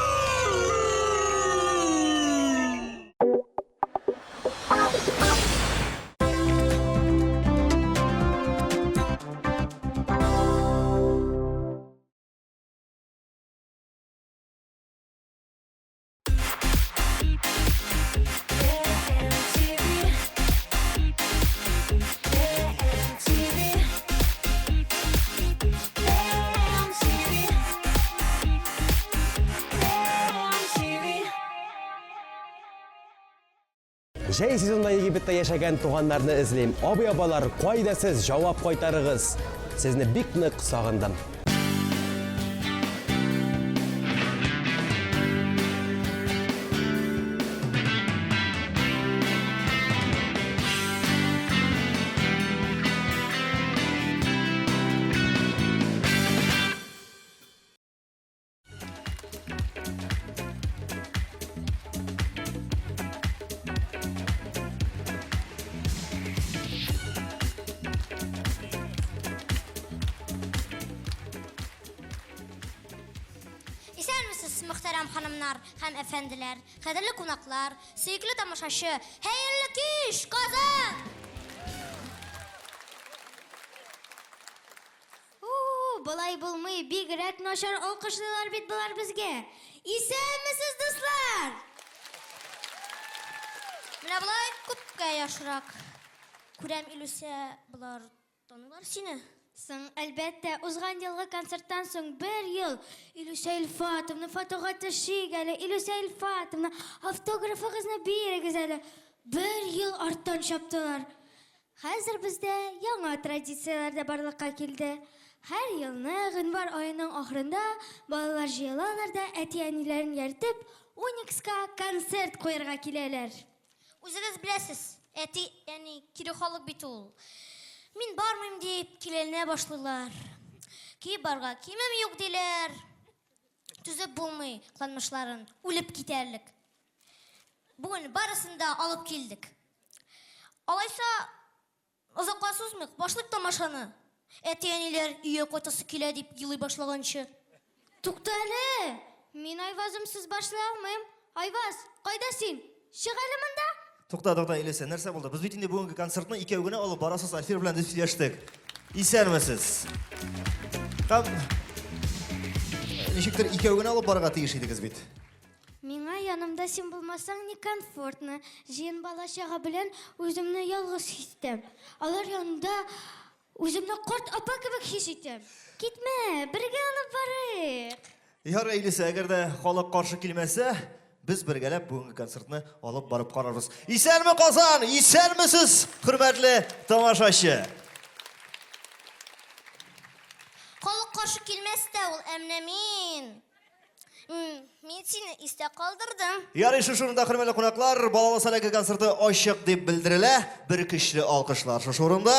[SPEAKER 21] Җәй сезонында Египетта яшәгән туганнарны эзлим. Абый-апалар, кайда сез? Җавап кайтарыгыз. Сезне бик нык сагындым.
[SPEAKER 22] Исәнмесез, мөхтәрәм ханымнар һәм әфәнделәр, кадерле кунаклар, сөекле тамашачы, хәерле кич, Казан! У, болай булмый, бигрәк начар алкышлыйлар бит болар безгә. Исәнмесез, дуслар! Менә болай күпкә яхшырак. Күрәм, Илүсә, болар таныйлар сине. Соң, әлбәттә, узган елгы концерттан соң бер ел Илүсә Илфатовна, фотога төшик әле, Илүсә Илфатовна, автографыгызны бирегез әле. Бер ел арттан чаптылар. Хәзер бездә яңа традицияләр дә барлыкка килде. Һәр елны гыйнвар аеның ахырында балалар җыелалар да әти-әниләрен ияртеп, Уникска концерт куярга киләләр. Үзегез беләсез, әти-әни кире халык бит ул. Мин бармыйм дип киләләнә башлыйлар. Киеп барырга киемем юк диләр. Түзеп булмый кыланмышларын, үлеп китәрлек. Бүген барысын да алып килдек. Алайса, озакка сузмыйк, башлыйк тамашаны. Әти-әниләр өйгә кайтасы килә дип елый башлаганчы. Тукта әле! Мин Айвазымсыз башлый алмыйм. Айваз, кайда син? Чык әле монда!
[SPEAKER 26] Тукта, тукта, Илүсә, нәрсә булды? Без бит инде бүгенге концертны икәү генә алып барасыз, Альфир белән дип сөйләштек. Исәнмесез. Һәм ничектер икәү генә алып барырга тиеш идегез бит.
[SPEAKER 22] Миңа янымда син булмасаң некомфортно. Җыен бала-чага белән үземне ялгыз хис итәм. Алар янында үземне карт апа кебек хис итәм. Китмә, бергә алып барыйк.
[SPEAKER 26] Ярый, Илүсә, әгәр дә халык каршы килмәсә, без бергәләп бүгенге концертны алып барып карарбыз. Исәнме, Казан! Исәнмесез, хөрмәтле тамашачы!
[SPEAKER 22] Халык каршы килмәс тә ул, ә менә мин. Мин сине истә калдырдым.
[SPEAKER 26] Ярый, шушы урында, хөрмәтле кунаклар, балалы солянка концерты ачык дип белдерелә. Бер көчле алкышлар шушы урында.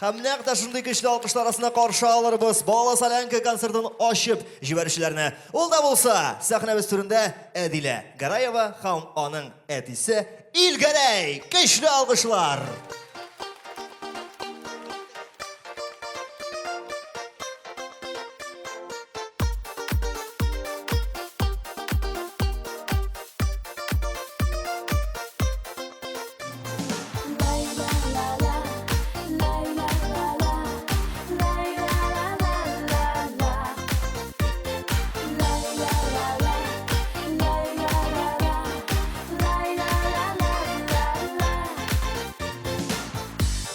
[SPEAKER 26] Һәм нәкъ тә шундый көчле алкышлар астында каршы алырбыз балалы солянка концертын ачып җибәрүчеләрне. Ул да булса, сәхнәбез түрендә Әдилә Гараева һәм аның әтисе Илгәрәй! Көчле алкышлар!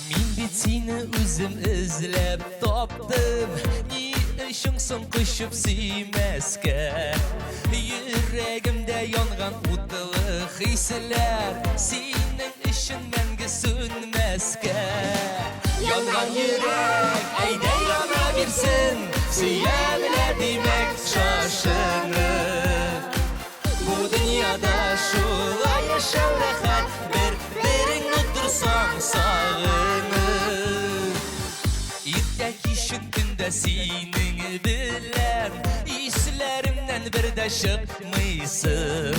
[SPEAKER 13] Мин бит сине үзем эзләп таптым Ни өчен соң кочып сөймәскә Йөрәгемдә янган утлы хисләр Синең өчен мәңге сүнмәскә Янган йөрәк, әйдә яна бирсен Сөя белә димәк шашынып Бу дөньяда шулай яшәү рәхәт Бер-береңне торсаң сагынып Иртә кичен көндә синең белән Исләремнән бер дә чыкмыйсың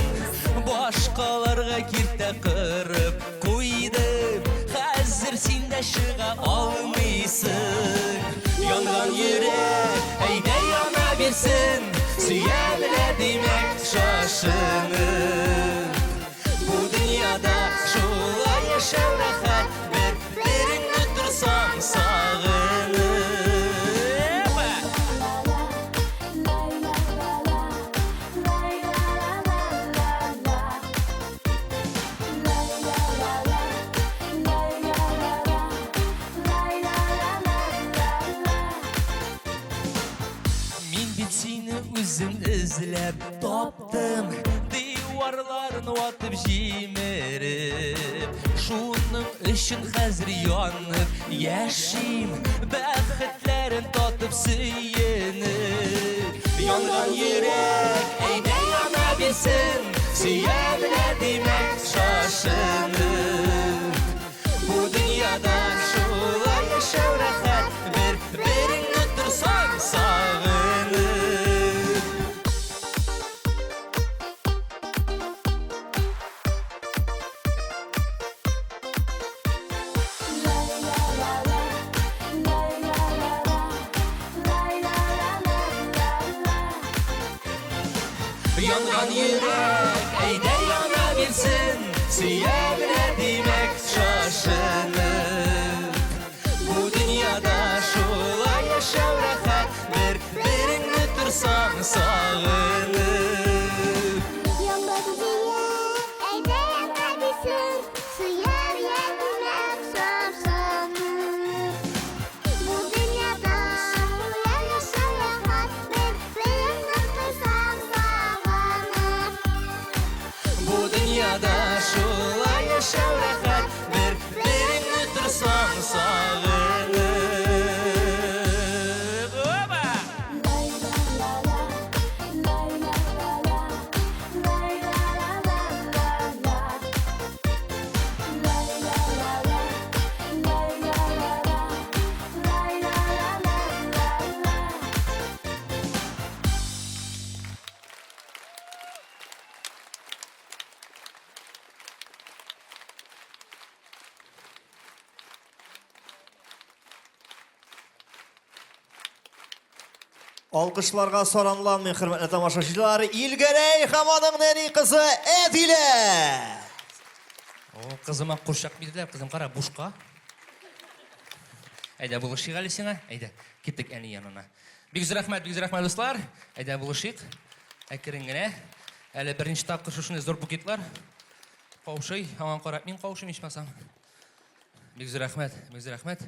[SPEAKER 13] Башкаларга киртә кырып куйдым Хәзер син дә чыга алмыйсың Янган йөрәк, әйдә яна бирсен Сөя белә димәк шашынып Бу дөньяда шулай яшәү рәхәт Бер-береңне торсаң сагынып Мин бит сине үзем эзләп таптым Диварларын ватып җимереп Шуның өчен хәзер янып яшим Бәхетләрен татып сөенеп Янган йөрәк, әйдә яна бирсен Сөя белә димәк шашынып Бу дөньяда шулай яшәү рәхәт Бер-береңне торсаң сагынып Янган йөрәк, әйдә яна бирсен, сөя белә димәк шашынып. Бу дөньяда шулай яшәү рәхәт, бер-береңне торсаң сагынып.
[SPEAKER 22] Янган йөрәк, әйдә яна бирсен, сөя белә димәк шашынып. Бу дөньяда шулай яшәү рәхәт, бер-береңне торсаң сагынып.
[SPEAKER 13] Бу дөньяда шулай яшәү рәхәт, бер-береңне торсаң сагынып. Опа!
[SPEAKER 26] Алкышларга саранланмый, хөрмәтле тамашачылар, Илгәрәй һәм аның нәни кызы Әдилә!
[SPEAKER 2] О, кызыма курчак бирделәр, кызым, кара, бушка. Әйдә, булышыйк әле сиңа. Әйдә, киттек әни янына. Бик зур рәхмәт, бик зур рәхмәт, дуслар. Әйдә, булышыйк. Әкрен генә. Әле беренче тапкыр шушындый зур букетлар. Каушый, аңа карап мин каушыйм ичмасам. Бик зур рәхмәт, бик зур рәхмәт.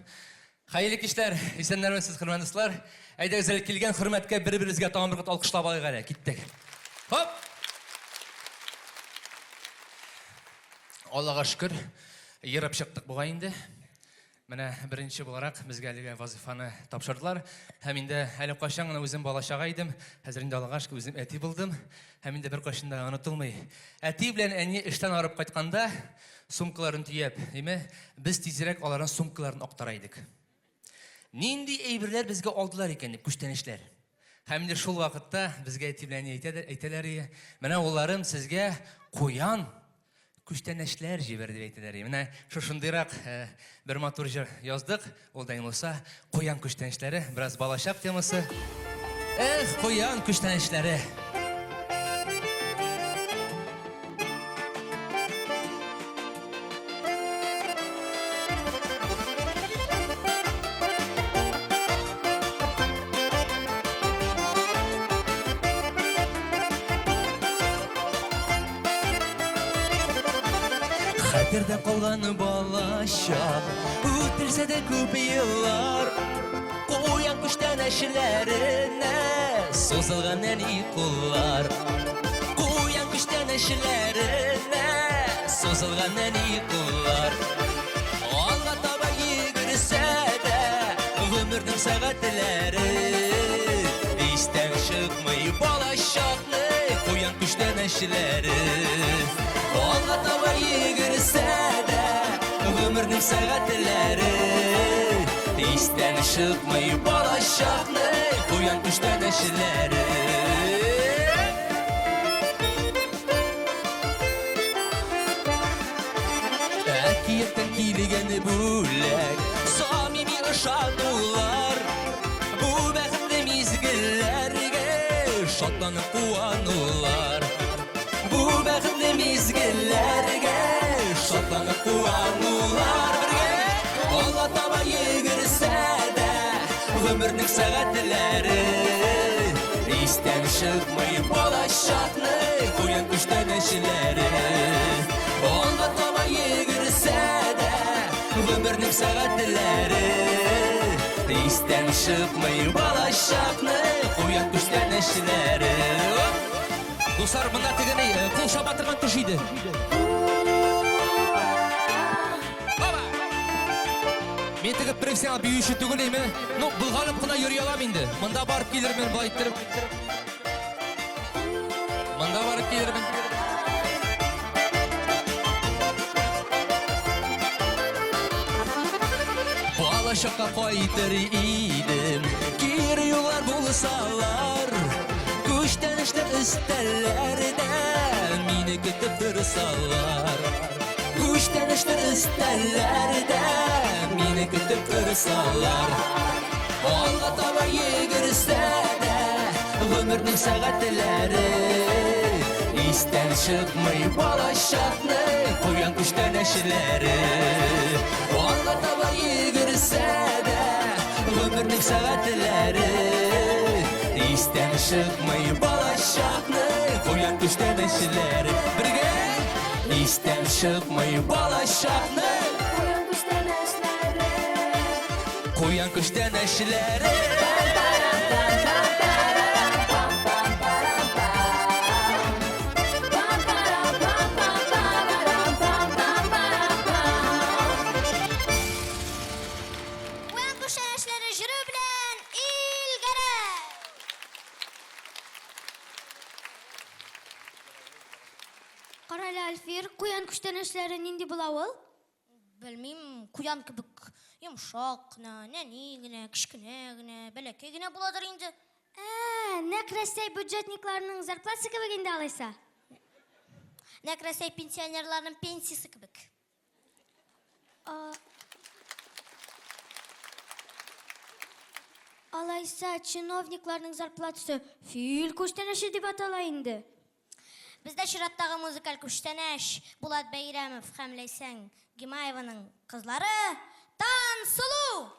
[SPEAKER 2] Хәерле кичләр, исәннәрмесез, хөрмәтле дуслар. Әйдәгез әле килгән хөрмәткә бер-беребезгә тагын бер кат алкышлап алыйк әле. Киттек. Хоп! Аллага шөкер, ерып чыктык бугай инде. Менә беренче буларак безгә әлеге вазыйфаны тапшырдылар. Һәм инде әле кайчан гына үзем бала-чага идем, хәзер инде Аллага шөкер үзем әти булдым. Һәм инде беркайчан да онытылмый. Әти белән әни эштән арып кайтканда, сумкаларын төяп, димә, без тизрәк аларның сумкаларын актара идек. Нинди әйберләр безгә алдылар икән дип, күчтәнәчләр. Һәм инде шул вакытта безгә әти белән әни әйтәләр, менә улларым сезгә куян күчтәнәчләр җибәр дип әйтәләр. Менә шушындыйрак э, бер матур җыр яздык. Ул да булса, куян күчтәнәчләре, бераз балачак темасы. Эх, куян күчтәнәчләре. Хәтердә калган балачак, үтелсә дә күп еллар, куян күчтәнәчләренә сузылган нәни куллар. Куян күчтәнәчләренә сузылган нәни куллар. Алга таба йөгерсә дә гомернең сәгатьләре, истән чыкмый балачакны куян күчтәнәчләре. Алга таба йөгерсә дә гомернең сәгатьләре, истән чыкмый балачакны куян күчтәнәчләре. Әкияттән килгән бүләк, самими ышанулар, бу бәхетле мизгелләргә шатланып куанулар. Бу бәхетле мизгелләргә шатланып куанулар. Бергә алга таба йөгерсә дә гомернең сәгатьләре, истән чыкмый балачакны куян күчтәнәчләре. Алга таба йөгерсә дә гомернең сәгатьләре, истән чыкмый балачакны куян күчтәнәчләре. Дуслар, монда тегене кул чаба торган төш иде. Мин теге профессионал биюче түгел име? Ну, болганып кына йөри алам инде. Монда барып килермен, болай иттереп. Монда барып килермен. Балачакка кайтыр идем, кире юллар булсалар, күчтәнәчләр өстәлләрдә мине көтеп торсалар. Күчтәнәчләр өстәлләрдә мине көтеп торсалар. Алга таба йөгерсә дә гомернең сәгатьләре, истән чыкмый балачакны куян күчтәнәчләре. Алга таба йөгерсә дә гомернең сәгатьләре, истән чыкмый балачакны куян күчтәнәчләре. Бергә истән чыкмый балачакны
[SPEAKER 4] куян күчтәнәчләре.
[SPEAKER 2] Куян күчтәнәчләре.
[SPEAKER 22] Куян күчтәнәчләре җыры белән Илгәрәй! Карале, Альфир, куян күчтәнәчләре нинди була ул? Белмим, куян кебек йомшак кына, нәни генә, кечкенә генә, бәләкәй генә буладыр инде. Ә, нәкъ Рәсәй бюджетникларының зарплатасы кебек инде алайса. Нәкъ Рәсәй пенсионерларының пенсиясе кебек. Алайса, чиновникларның зарплатасы фил күчтәнәче дип атала инде. Бездә чираттагы музыкаль күчтәнәч Булат Бәйрәмов һәм Ләйсән Гимаеваның кызлары Тансылу!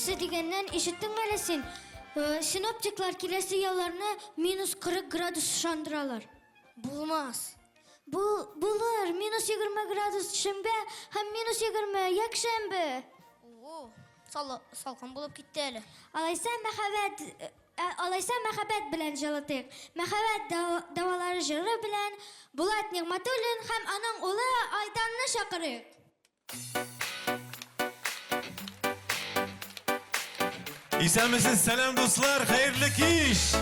[SPEAKER 22] Эссе дигәннән, ишеттеңме әле син? Синоптиклар киләсе ялларны минус 40 градус ышандыралар. Булмас. Бу, булыр, минус 20 градус шимбә һәм минус 20 якшәмбе. О, салкын булып китте әле. Алайса мәхәббәт, алайса мәхәббәт белән җылытыйк. Мәхәббәт дәвалары җыры белән Булат Нигъмәтуллин һәм аның улы Айданны чакырыйк.
[SPEAKER 5] Исәнмесез, сәлам дуслар, хәерле кич!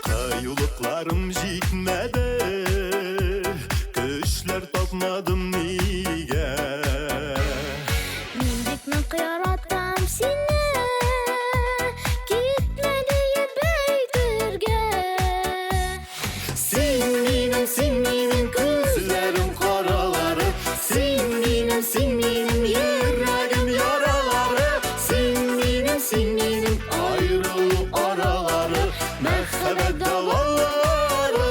[SPEAKER 6] Кыюлыкларым җитмәде, көчләр тапмадым нигә?
[SPEAKER 4] Мин бик нык яратам сине, китмә диеп әйтергә.
[SPEAKER 6] Син минем, син минем күзләрем каралары, син минем, син минем йөрәгем яралары, син минем, син минем аерылу аралары, мәхәббәт дәвалары.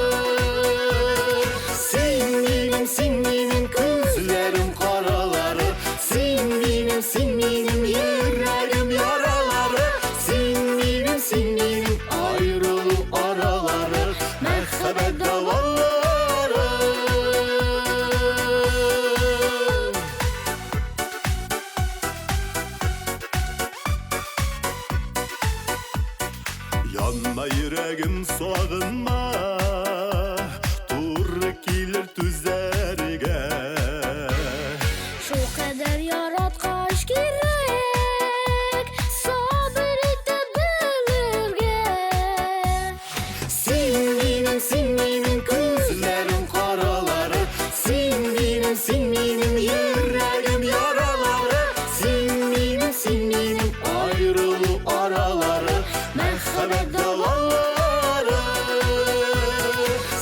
[SPEAKER 6] Син минем, син минем күзләрем каралары, син минем, син минем йөрәгем яралары, син минем, син минем аерылу аралары, мәхәббәт дәвалары. Янма йөрәгем сагынма, туры килер түзәргә.
[SPEAKER 4] Шул кадәр яраткач кирәк, сабыр итә белергә.
[SPEAKER 6] Син минем, син минем күзләрем каралары, син минем, син минем йөрәгем яралары, син минем, син минем аерылу аралары, мәхәббәт дәвалары.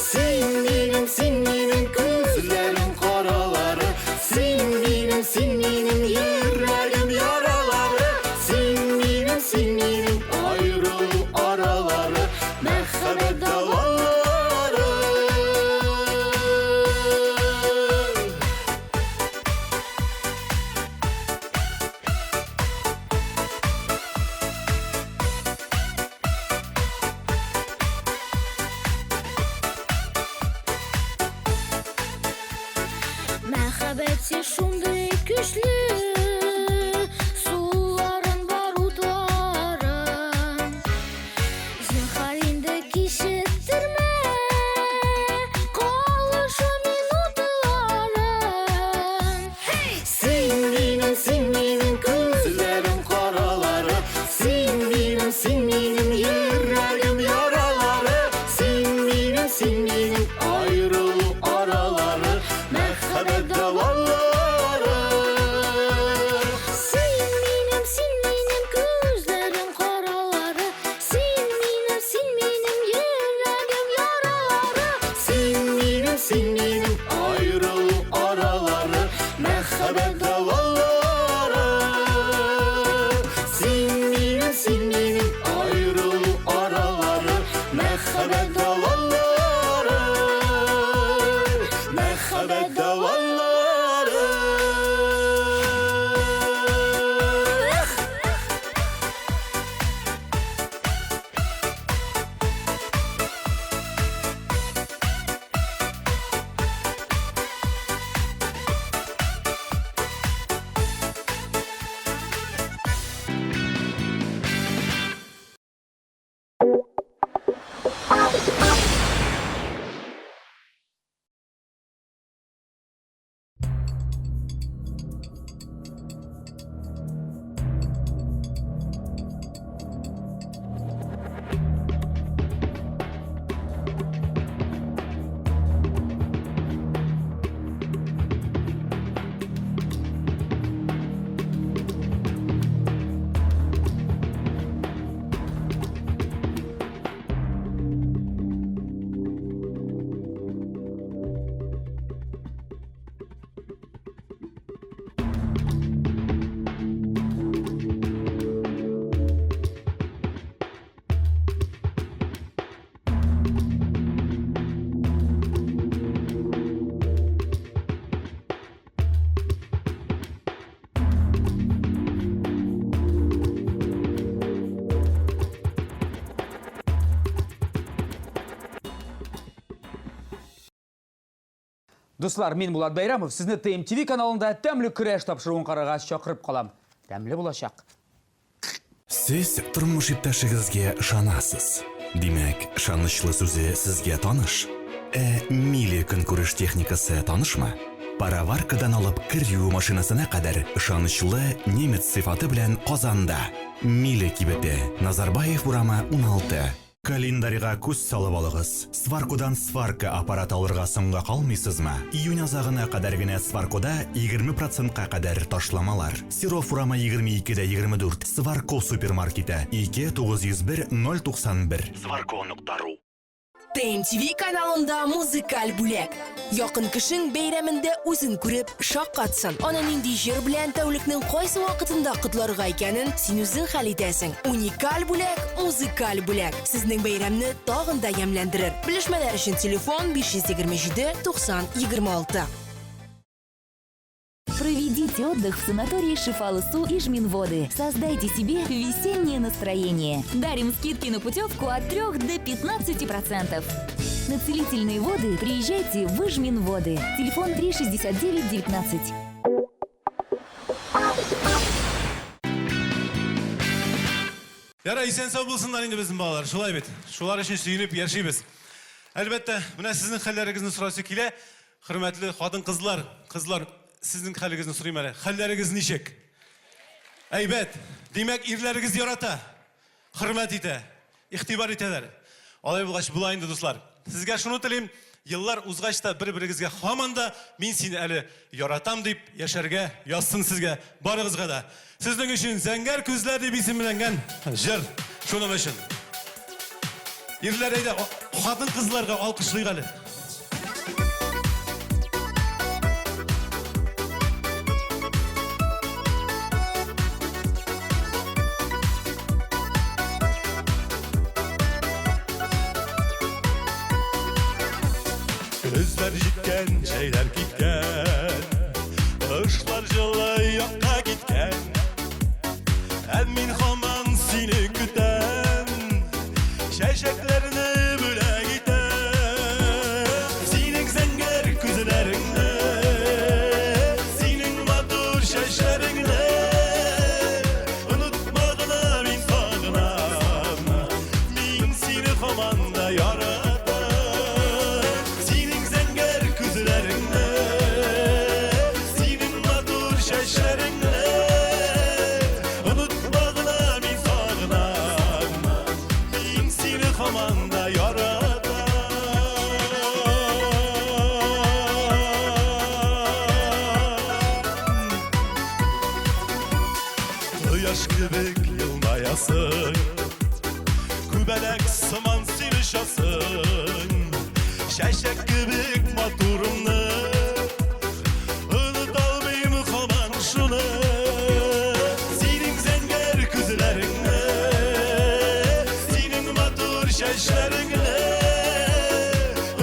[SPEAKER 6] Син минем, син минем күзләрем каралары, син минем, син минем йөрәгем яралары, син минем, син минем аерылу аралары, мәхәббәт дәвалары.
[SPEAKER 4] Мәхәббәт син шундый көчле, суларын бар утларын. Зинһар инде кичектермә, калышу минутларын.
[SPEAKER 6] Син минем, син минем күзләрем каралары, син минем, син минем йөрәгем яралары, син минем, син минем аерылу аралары, мәхәббәт дәвалары.
[SPEAKER 4] Син минем, син минем күзләрем каралары, син минем, син минем йөрәгем яралары.
[SPEAKER 6] Син минем, син минем аерылу аралары, мәхәббәт дәвалары. Син минем, син минем аерылу аралары, мәхәббәт дәвалары. Мәхәббәт дәвалары.
[SPEAKER 7] Дуслар, мин Булат Бәйрәмов, сезне ТМТВ каналында Тәмле көрәш тапшыруын карарга чакырып калам. Тәмле булачак.
[SPEAKER 8] Сез тормыш иптәшегезгә ышанасыз. Димәк, ышанычлы сүзе сезгә таныш. Ә Мили көнкүреш техникасы танышмы? Пароваркадан алып кер юу машинасына кадәр ышанычлы немец сыйфаты белән Казанда. Мили кибете, Назарбаев урамы 16. Календарьга күз салып алыгыз. Сваркодан сварка аппараты алырга соңга калмыйсызмы? Июнь азагына кадәр генә Сваркода 20 процентка кадәр ташламалар. Серов урамы 22 дә 24, Сварко супермаркеты, 2 901 091. Сварко нокта ру.
[SPEAKER 9] ТМТВ каналында музыкаль бүләк. Якын кешең бәйрәмендә үзен күреп шаккатсын. Аны нинди җыр белән тәүлекнең кайсы вакытында котларга икәнен син үзең хәл итәсең. Уникаль бүләк, музыкаль бүләк. Сезнең бәйрәмне тагын да ямьләндерер. Белешмәләр өчен телефон 527 90 26.
[SPEAKER 23] Проведите отдых в санатории Шифалысу и Жминводы. Создайте себе весеннее настроение. Дарим скидки на путевку от 3 до 15%. На целительные воды приезжайте в Ижминводы. Телефон 369 19.
[SPEAKER 5] Ярар, исән-сау булсыннар инде безнең балалар, шулай бит. Шулар өчен сөенеп яшибез. Әлбәттә, менә сезнең хәлләрегезне сорасы килә. Хөрмәтле хатын-кызлар, кызлар, сезнең хәлегезне сорыйм әле. Хәлләрегез ничек? Әйбәт. Димәк, ирләрегез ярата, хөрмәт итә, игътибар итәләр. Алай булгач, була инде, дуслар. Сезгә шуны телим, еллар узгач та бер-берегезгә һаман да мин сине әле яратам дип яшәргә язсын сезгә, барыгызга да. Сезнең өчен Зәңгәр күзләр дип исемләнгән җыр шуның өчен. Ирләр, әйдә, хатын-кызларга алкышлыйк әле. Көзләр җиткән, җәйләр киткән, Кышлар җылы якка киткән. Ә мин һаман сине көтәм, Чәчәкләрне бүләк итәм. Синең зәңгәр күзләреңне, Синең матур чәчләреңне Онытма гына, мин сагынам. Мин сине һаман да яратам. Синең зәңгәр күзләреңне, Синең матур чәчләреңне Онытма гына, мин сагынам. Мин сине һаман да яратам. Кояш кебек елмаясың, Күбәләк сыман син очасың, Чәчәк кебек матурыңны Оныта алмыйм һаман шуны. Синең зәңгәр күзләреңне, Синең матур чәчләреңне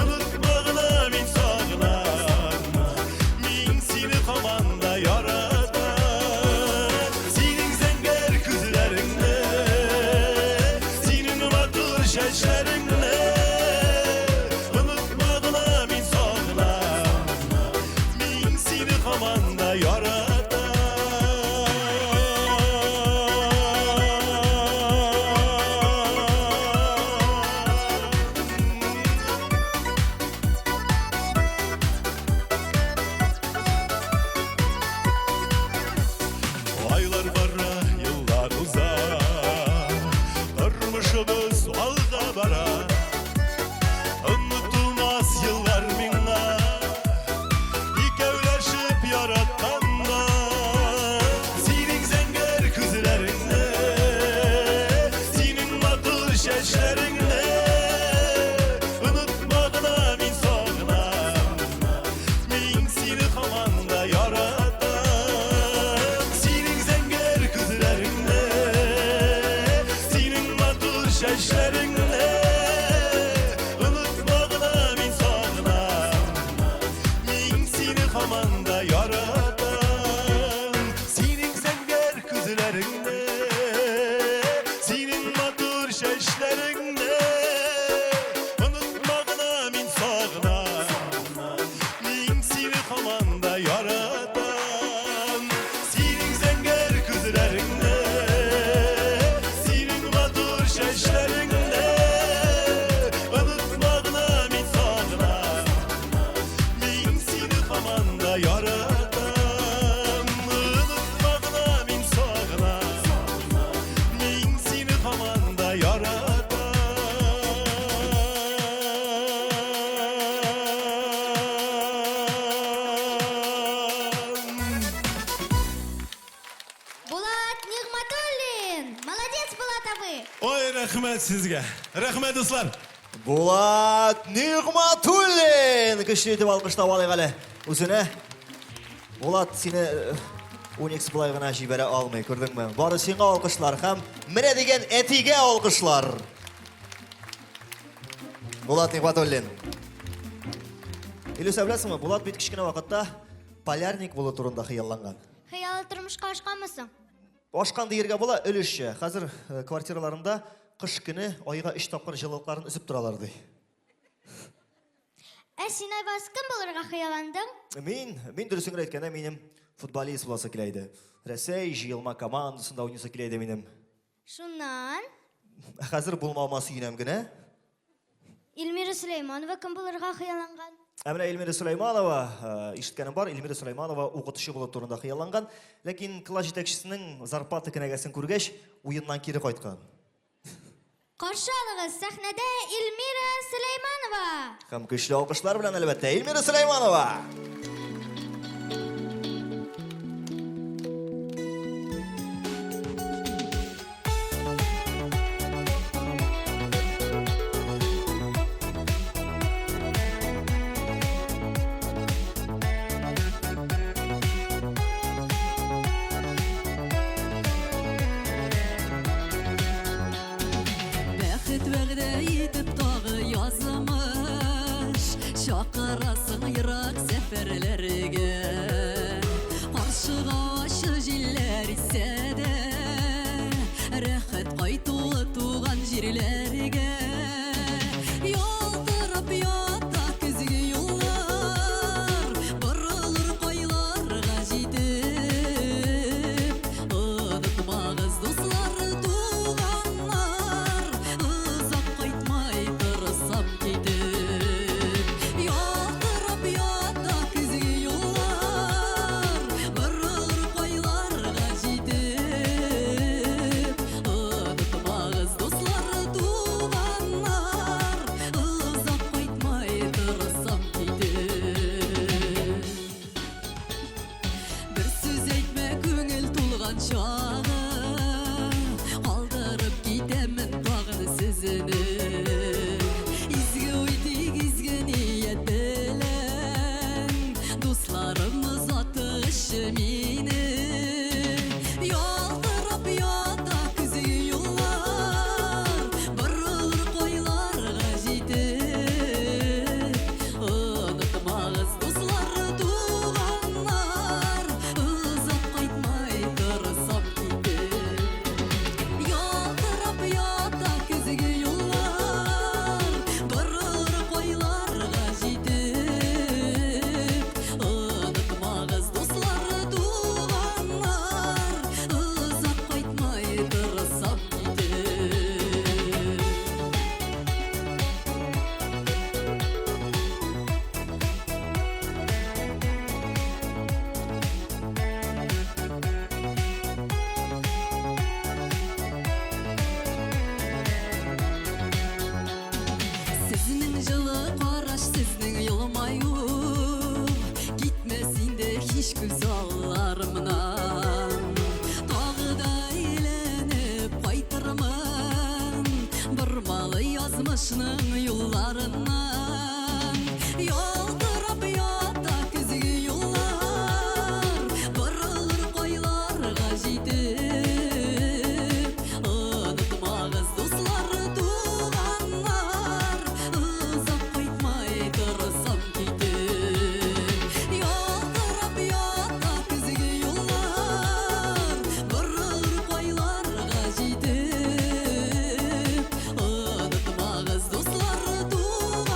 [SPEAKER 5] Онытма гына, мин сагынам. Мин сине һаман да яратам. Синең зәңгәр күзләреңне, Синең матур чәчләреңне Онытма гына, мин сагынам. Рәхмәт сезгә. Рәхмәт, дуслар.
[SPEAKER 26] Булат Нигъматуллин! Көчле итеп алкышлап алыйк әле үзенә. Булат, сине э, Уникс болай гына җибәрә алмый, күрдеңме? Бары сиңа алкышлар һәм менә дигән әтигә алкышлар. Булат Нигъматуллин. Илүсә, беләсеңме, Булат бит кечкенә вакытта полярник булу турында хыялланган.
[SPEAKER 22] Хыялы тормышка ашканмы соң?
[SPEAKER 26] Ашкан диергә була, өлешчә. Хәзер э, квартираларында кыш көне айга өч тапкыр җылылыкларын өзеп торалар ди.
[SPEAKER 22] Ә син, Айваз, кем булырга хыялландың?
[SPEAKER 26] Мин, мин дөресен генә әйткәндә, минем футболист буласы килә иде. Рәсәй җыелма командасында уйныйсы килә иде минем.
[SPEAKER 22] Шуннан?
[SPEAKER 26] Ә хәзер булмавыма сөенәм генә.
[SPEAKER 22] Эльмира Сөләйманова кем булырга хыялланган?
[SPEAKER 26] Ә менә Эльмира Сөләйманова, э, ишеткәнем бар, Эльмира Сөләйманова укытучы булу турында хыялланган, ләкин класс җитәкчесенең зарплата кенәгәсен күргәч, уеннан кире кайткан.
[SPEAKER 22] Каршы алыгыз, сәхнәдә Эльмира Сөләйманова!
[SPEAKER 26] Һәм көчле алкышлар белән, әлбәттә, Эльмира Сөләйманова!
[SPEAKER 10] Бәхет вәгъдә итеп тагы язмыш Чакырасың ерак сәфәрләргә Каршыга ачы җилләр исә дә Рәхәт кайтуы туган җирләргә Ялтырап ята көзге юллар Борылыр кайларга җитеп Онытмагыз, дуслар, туганнар, Озак кайтмай торсам китеп. Ялтырап ята көзге юллар, Борылыр кайларга җитеп. Онытмагыз, дуслар, туганнар, Озак кайтмай торсам китеп. Бер сүз әйтмә күңел тулган чагы, Калдырып китәмен тагын сезне. Изге уй тик изге ният белән, Дусларым озатыгызчы мине. Ялтырап ята көзге юллар, Борылыр кайларга җитеп. Онытмагыз, дуслар, туганнар, Озак кайтмай торсам китеп. Ялтырап ята көзге юллар, Борылыр кайларга җитеп. Онытмагыз, дуслар, туганнар, Озак кайтмай торсам китеп. Сезнең җылы караш, сезнең елмаю Китмәс инде һич күз алларымнан. Тагы да әйләнеп кайтырмын Бормалы язмышның юлларыннан. Ялтырап ята көзге юллар, Борылыр кайларга җитеп. Онытмагыз, дуслар, туганнар, Озак кайтмай торсам китеп. Ялтырап ята көзге юллар, Борылыр кайларга җитеп. Онытмагыз, дуслар, туганнар,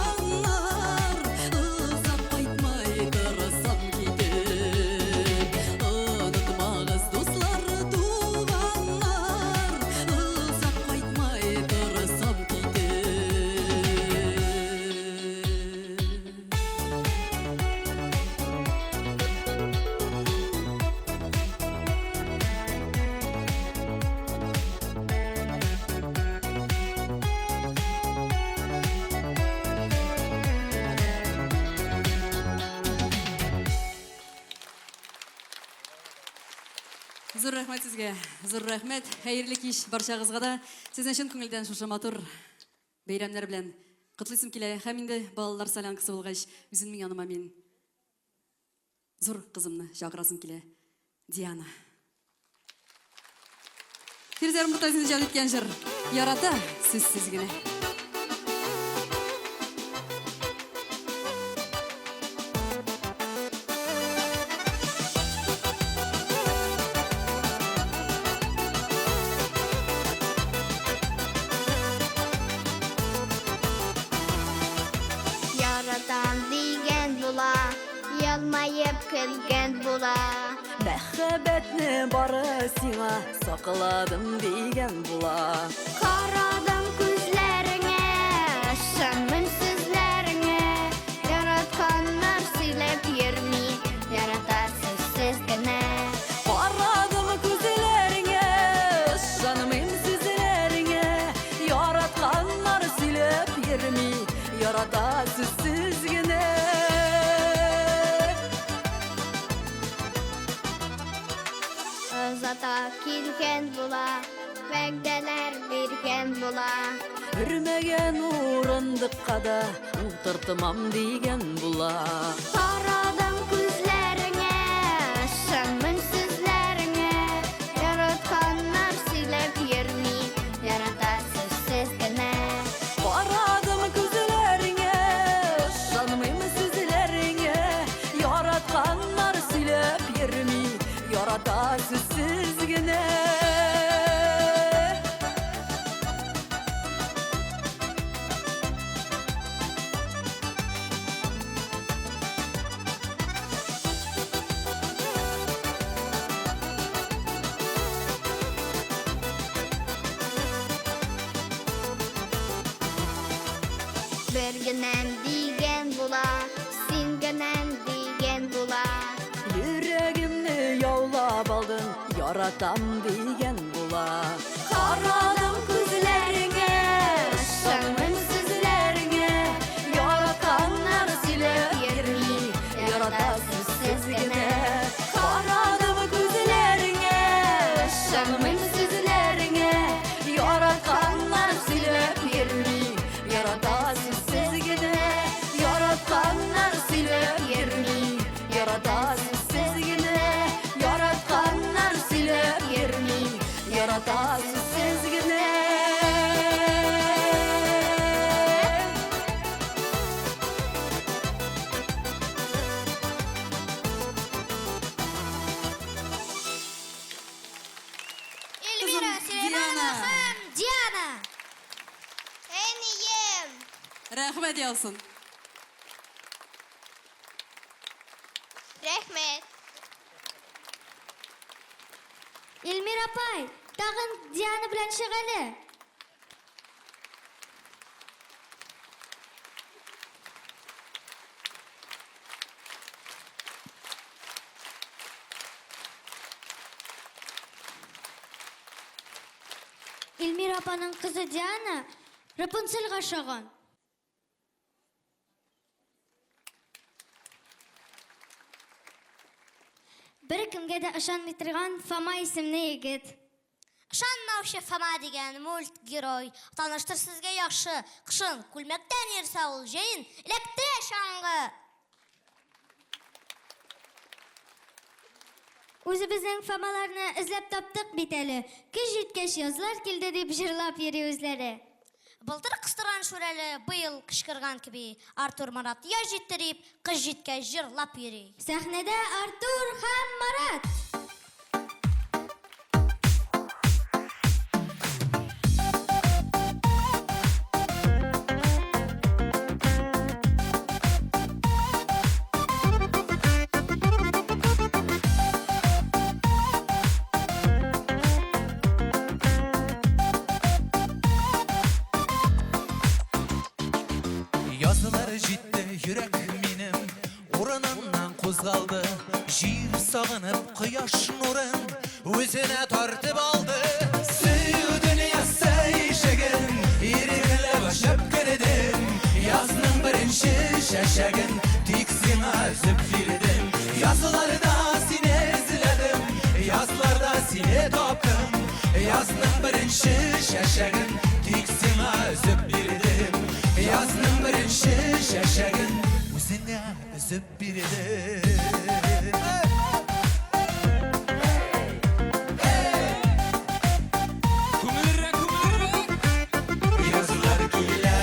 [SPEAKER 10] Зур рәхмәт сезгә. Зур рәхмәт. Хәерле кич барчагызга да. Сезне чын күңелдән шушы матур бәйрәмнәр белән котлыйсым килә. Һәм инде балалар солянкасы булгач, үземнең яныма мин зур кызымны чакырасым килә. Диана. Фирзәр Муртазин иҗат иткән җыр. Ярата сүзсез генә.
[SPEAKER 4] Яратам дигән була, елмаеп көлгән була.
[SPEAKER 10] Мәхәббәтне бары сиңа сакладым дигән була.
[SPEAKER 4] Карадым күзләреңә, ышанмыйм сүзләреңә. Яратканнар сөйләп йөрми, ярата сүзсез генә.
[SPEAKER 10] Карадым күзләреңә, ышанмыйм сүзләреңә. Яратканнар сөйләп йөрми, ярата сүзсез генә.
[SPEAKER 4] Озата килгән була, вәгъдәләр биргән була.
[SPEAKER 10] Өрмәгән урындыкка да утыртмам дигән була.
[SPEAKER 4] Карадым күзләреңә, ышанмыйм сүзләреңә. Яратканнар сөйләп йөрми, ярата сүзсез генә.
[SPEAKER 10] Карадым күзләреңә, ышанмыйм сүзләреңә. Яратканнар сөйләп йөрми, ярата сүзсез генә.
[SPEAKER 4] Бер генәм дигән була, син генәм дигән була.
[SPEAKER 10] Йөрәгемне яулап алдың, яратам дигән була. Карадым күзләреңә, ышанмыйм сүзләреңә. Яратканнар сөйләп йөрми, ярата сүзсез генә. Карадым күзләреңә, ышанмыйм сүзләреңә. Яратканнар сөйләп йөрми, ярата сүзсез генә. Яратканнар сөйләп йөрми, ярата сүзсез генә. Яратканнар сөйләп йөрми, ярата сүзсез генә.
[SPEAKER 22] Эльмира Сөләйманова һәм Диана.
[SPEAKER 4] Әнием!
[SPEAKER 10] Рәхмәт яусын.
[SPEAKER 4] Рәхмәт.
[SPEAKER 22] Эльмира апай, тагын Диана белән чык әле. Эльмира апаның кызы Диана Рапунцельга ошаган. Беркемгә дә ышанмый торган Фома исемле егет.
[SPEAKER 11] Ышанмаучы Фома дигән мульт герой таныштыр сезгә яхшы. Кышын күлмәктән йөрсә ул, җәен эләктерә чаңгы.
[SPEAKER 22] Үзебезнең Фомаларны эзләп таптык бит әле. Көз җиткәч язлар килде дип җырлап йөри үзләре.
[SPEAKER 11] Былтыр кыстырган шүрәле, быел кычкырган кеби. Артур Марат яз җитте дип, кыш җиткәч җырлап йөри.
[SPEAKER 22] Сәхнәдә Артур һәм Марат.
[SPEAKER 12] Язлар җитте, йөрәк минем урыныннан кузгалды. Җир сагынып кояш нурын үзенә тартып алды. Сөю дөньясы ишеген ирекләп ачып кердем. Язның беренче чәчәген тик сиңа өзеп бирдем. Язларда сине эзләдем, язларда сине Язның беренче чәчәген тик сиңа өзеп бирдем. Язның беренче чәчәген үзеңә өзеп бирдем.
[SPEAKER 13] Күңеллерәк, күңеллерәк!
[SPEAKER 12] Язлар килә.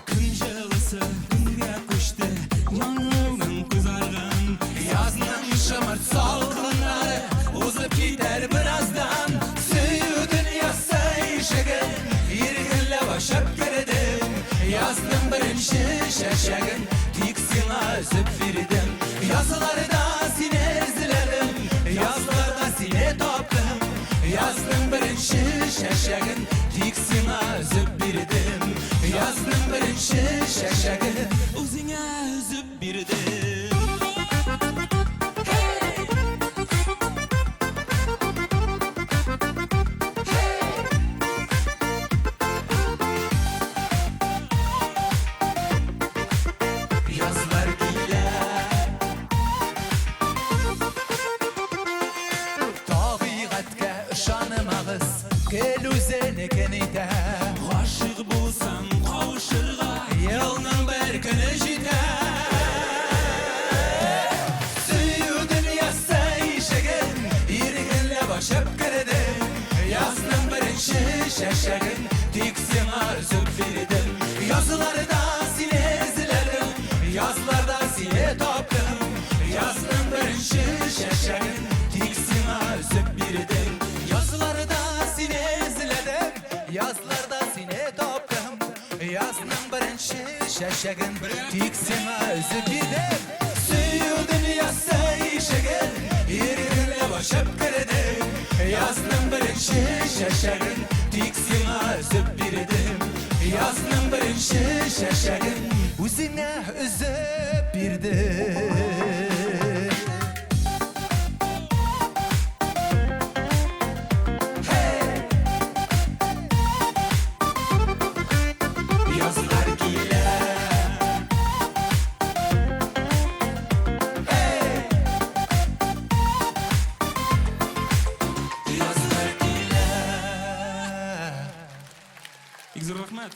[SPEAKER 13] Көн җылысы көнгә күчте, Яңгырның кызарган.
[SPEAKER 12] Язның шымырт салкыннары узып китәр бераздан. Сөю дөньясы ишеген иркенләп ачып кердем. Язның беренче чәчәген тик сиңа өзеп бирдем. Язларда сине эзләдем, язларда сине таптым. Язның беренче чәчәген тик сиңа өзеп бирдем. Язның беренче чәчәген
[SPEAKER 13] Үзеңә өзеп бирдем.
[SPEAKER 12] Язлар килә. Табигатькә ышанмагыз, гел үзенекен итә.
[SPEAKER 13] Гашыйк булсаң кавышырга,
[SPEAKER 12] Елның бер көне җитә. Сөю дөньясы ишеген иркенләп ачып кердем. Язның беренче чәчәген тик сиңа өзеп бирдем. Язларда сине эзләдем, язларда сине таптым. Язның беренче чәчәген тик сиңа өзеп бирдем. Язларда сине эзләдем, язларда сине таптым. Язның беренче чәчәген тик сиңа өзеп бирдем. Сөю дөньясы ишеген иркенләп ачып кердем. Язның беренче чәчәген тик сиңа өзеп бирдем. Язның беренче чәчәген үзеңә өзеп бирдем. Язлар килә. Язлар килә.
[SPEAKER 13] Бик зур рәхмәт.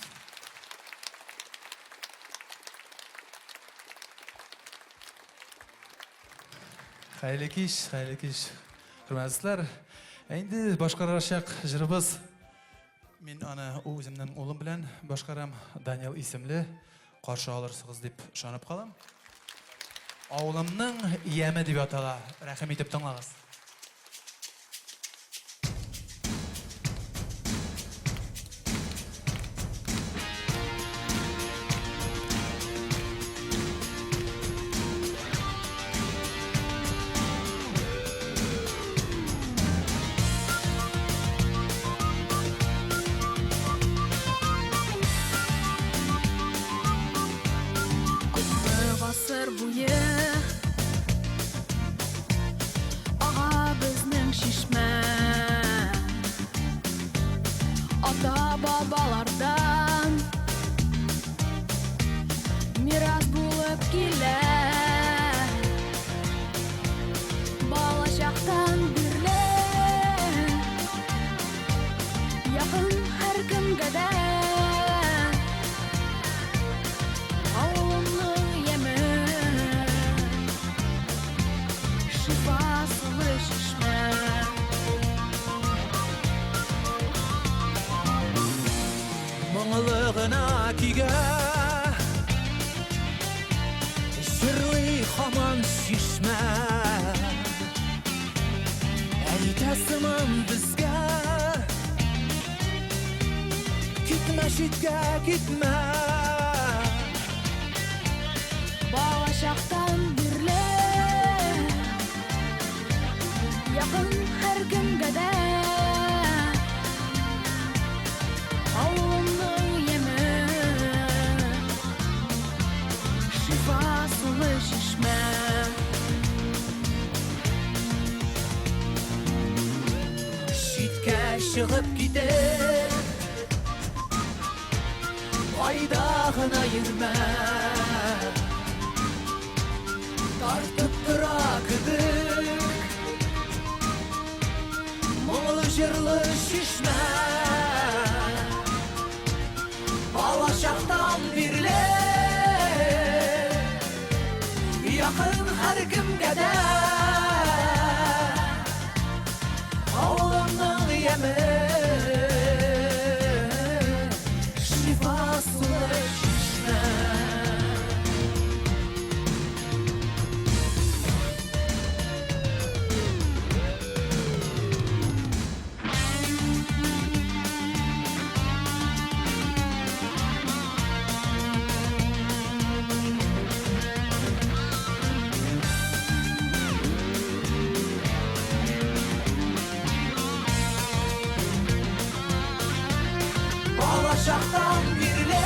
[SPEAKER 5] Хәерле кич, хәерле кич, хөрмәтле дуслар. Ә инде башкарачак җырыбыз мин аны үземнең улым белән башкарам, Данил исемле. Каршы алырсыгыз дип ышанып калам. Авылымның яме дип атала. Рәхим итеп тыңлагыз.
[SPEAKER 14] Күпме гасыр буе ага безнең чишмә. Ата-бабалардан мирас булып килә. Балачактан бирле якын һәркемгә дә. Авылымның яме, шифа сулы чишмә.
[SPEAKER 12] Моңлы гына көйгә җырлый һаман чишмә. Әйтә сыман безгә, китмә читкә, китмә.
[SPEAKER 14] Балачактан бирле якын һәркемгә дә. Авылымның яме, шифа сулы чишмә.
[SPEAKER 12] Читкә чыгып китеп, кайда гына йөрмә. Тартып тора кебек Моңлы җырлы чишмә Балачактан бирле Якын һәркемгә дә Авылымның яме Шифа сулы чишмә Балачактан бирле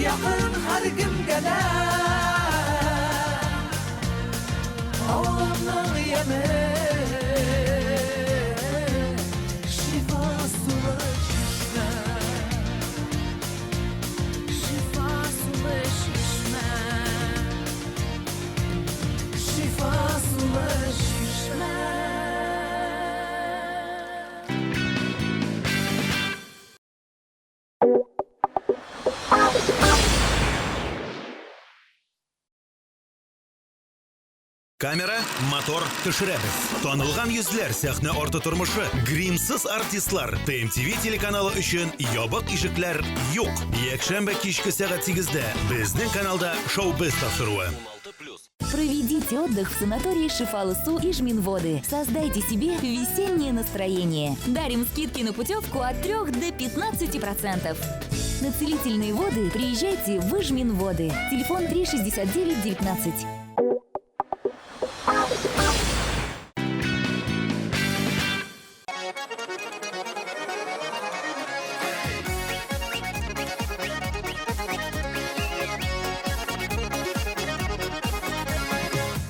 [SPEAKER 12] Якын һәркемгә дә Авылымның яме Шифа сулы чишмә Шифа сулы чишмә Шифа сулы чишмә
[SPEAKER 25] Камера, мотор, төшерәбез. Танылган йөзләр, сәхнә арты тормышы, гримсыз артистлар. ТМТВ телеканалы өчен ябык ишекләр юк. Якшәмбе кичке сәгать 8-дә безнең каналда шоу-без тапшыруы.
[SPEAKER 23] Проведите отдых в санатории Шифалысу и Жминводы. Создайте себе весеннее настроение. Дарим скидки на путевку от 3 до 15%. На целительные воды приезжайте в Ижминводы. Телефон 369 19.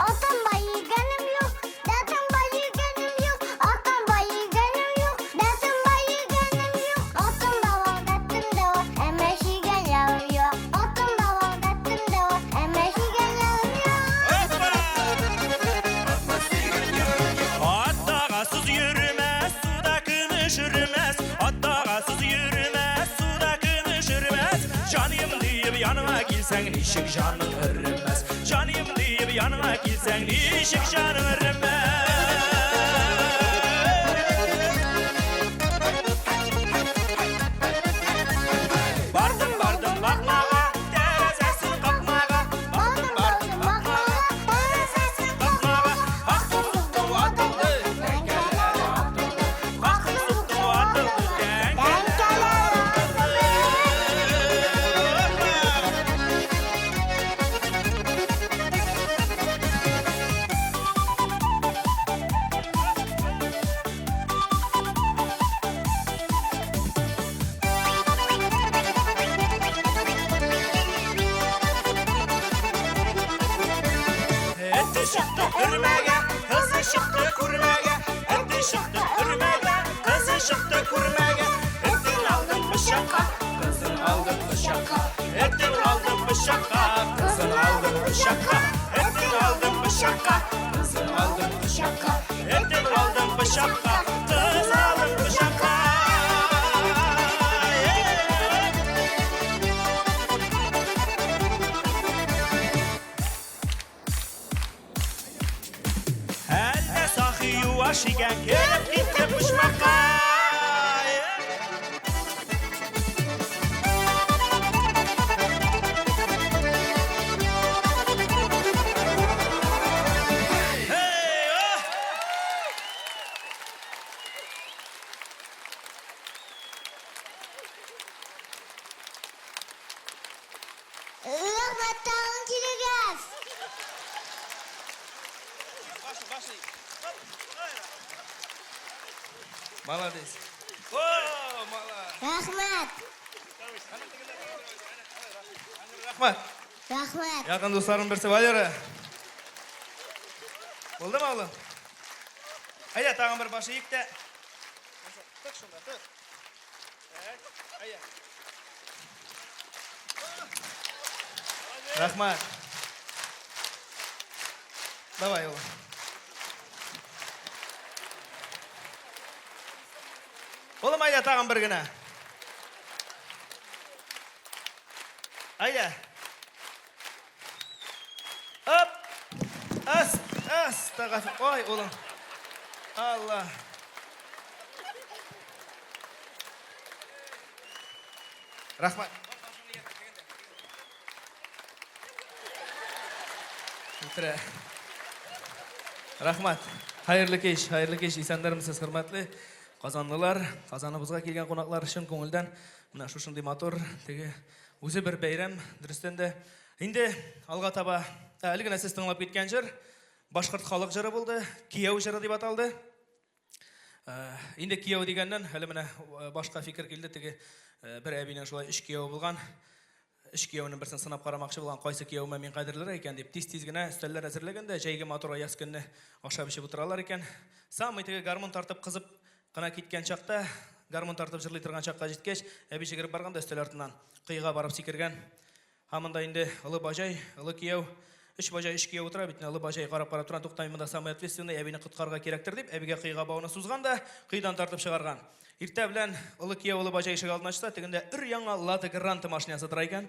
[SPEAKER 11] Атам бай йөргәнем юк, дәтем бай йөргәнем юк. Атам бай йөргәнем юк, дәтем бай йөргәнем юк. Атам да бар, дәтем дә бар, әмма сөйгән ярым юк. Атам да бар, дәтем дә бар, әмма сөйгән ярым юк.
[SPEAKER 3] Ат дагасыз йөрмәс, суда көмеш өрмәс. Ат дагасыз йөрмәс, суда көмеш өрмәс. Җаным диеп яныма килсәң, ничек җаның өрмәс. Җаным диеп яныма килсәң, ничек җаның өрмәс. Бардым, бардым бакмага, тәрәзәсен какмага. Бардым, бардым бакмага, тәрәзәсен какмага. Кактым, суктым, ватылды, тәңкәләр атылды. Кактым, суктым, ватылды, тәңкәләр атылды. Эте чыкты өрмәгә, кызы чыкты күрмәгә. Эте чыкты өрмәгә, кызы чыкты күрмәгә. Этен алдым пычакка, кызын алдым пычакка. Этен алдым пычакка, кызын алдым пычакка. Этен алдым пычакка, кызын алдым пычакка. Этен алдым пычакка, кыз алдым пычакка. Әллә сахи юаш икән, кереп китте почмакка.
[SPEAKER 11] Рәхмәт, тагын килегез.
[SPEAKER 2] Молодец. О, молодец.
[SPEAKER 11] Рәхмәт.
[SPEAKER 2] Рәхмәт.
[SPEAKER 11] Рәхмәт.
[SPEAKER 2] Якын дусларым берсе Валера. Булдымы, улым? Әйдә, тагын бер башы ик тә. Тык шунда, тык. Так, әйдә.
[SPEAKER 15] Рәхмәт. Давай, улым. Улым, әйдә тагын бер генә. Әйдә. Оп! Ас, ас, тагын. Ой, улым. Алла. Рәхмәт. Үтерә. Рәхмәт. Хәерле кич, хәерле кич, исәннәрмесез, хөрмәтле казанлылар, Казаныбызга килгән кунаклар, чын күңелдән менә шушындый матур, теге үзе бер бәйрәм, дөрестән дә. Инде алга таба, әле генә сез тыңлап киткән җыр, башкорт халык җыры булды, кияү җыры дип аталды. Инде кияү дигәннән, әле менә башка фикер килде, теге бер әбинең шулай өч кияүе булган. Өч кияүнең берсен сынап карамакчы булган, кайсы кияүемә мин кадерлерәк икән дип, тиз-тиз генә өстәлләр әзерләгән дә, җәйге матур аяз көнне ашап-эчеп утыралар икән. Самый теге гармун тартып кызып кына киткән чакта, гармун тартып җырлый торган чакка җиткәч, әби җегереп барган да өстәл артыннан коега барып сикергән. Һәм монда инде олы баҗай, олы кияү, өч баҗай, өч кияү утыра бит, олы баҗай карап-карап тора, тукта, мин монда самый ответственный, әбине коткарырга кирәктер дип, әбигә коега бауны сузган да, коедан тартып чыгарган. Иртә белән олы кияү, олы баҗай ишек алдына чыкса, тегендә өр-яңа Лада Гранта машинасы тора икән.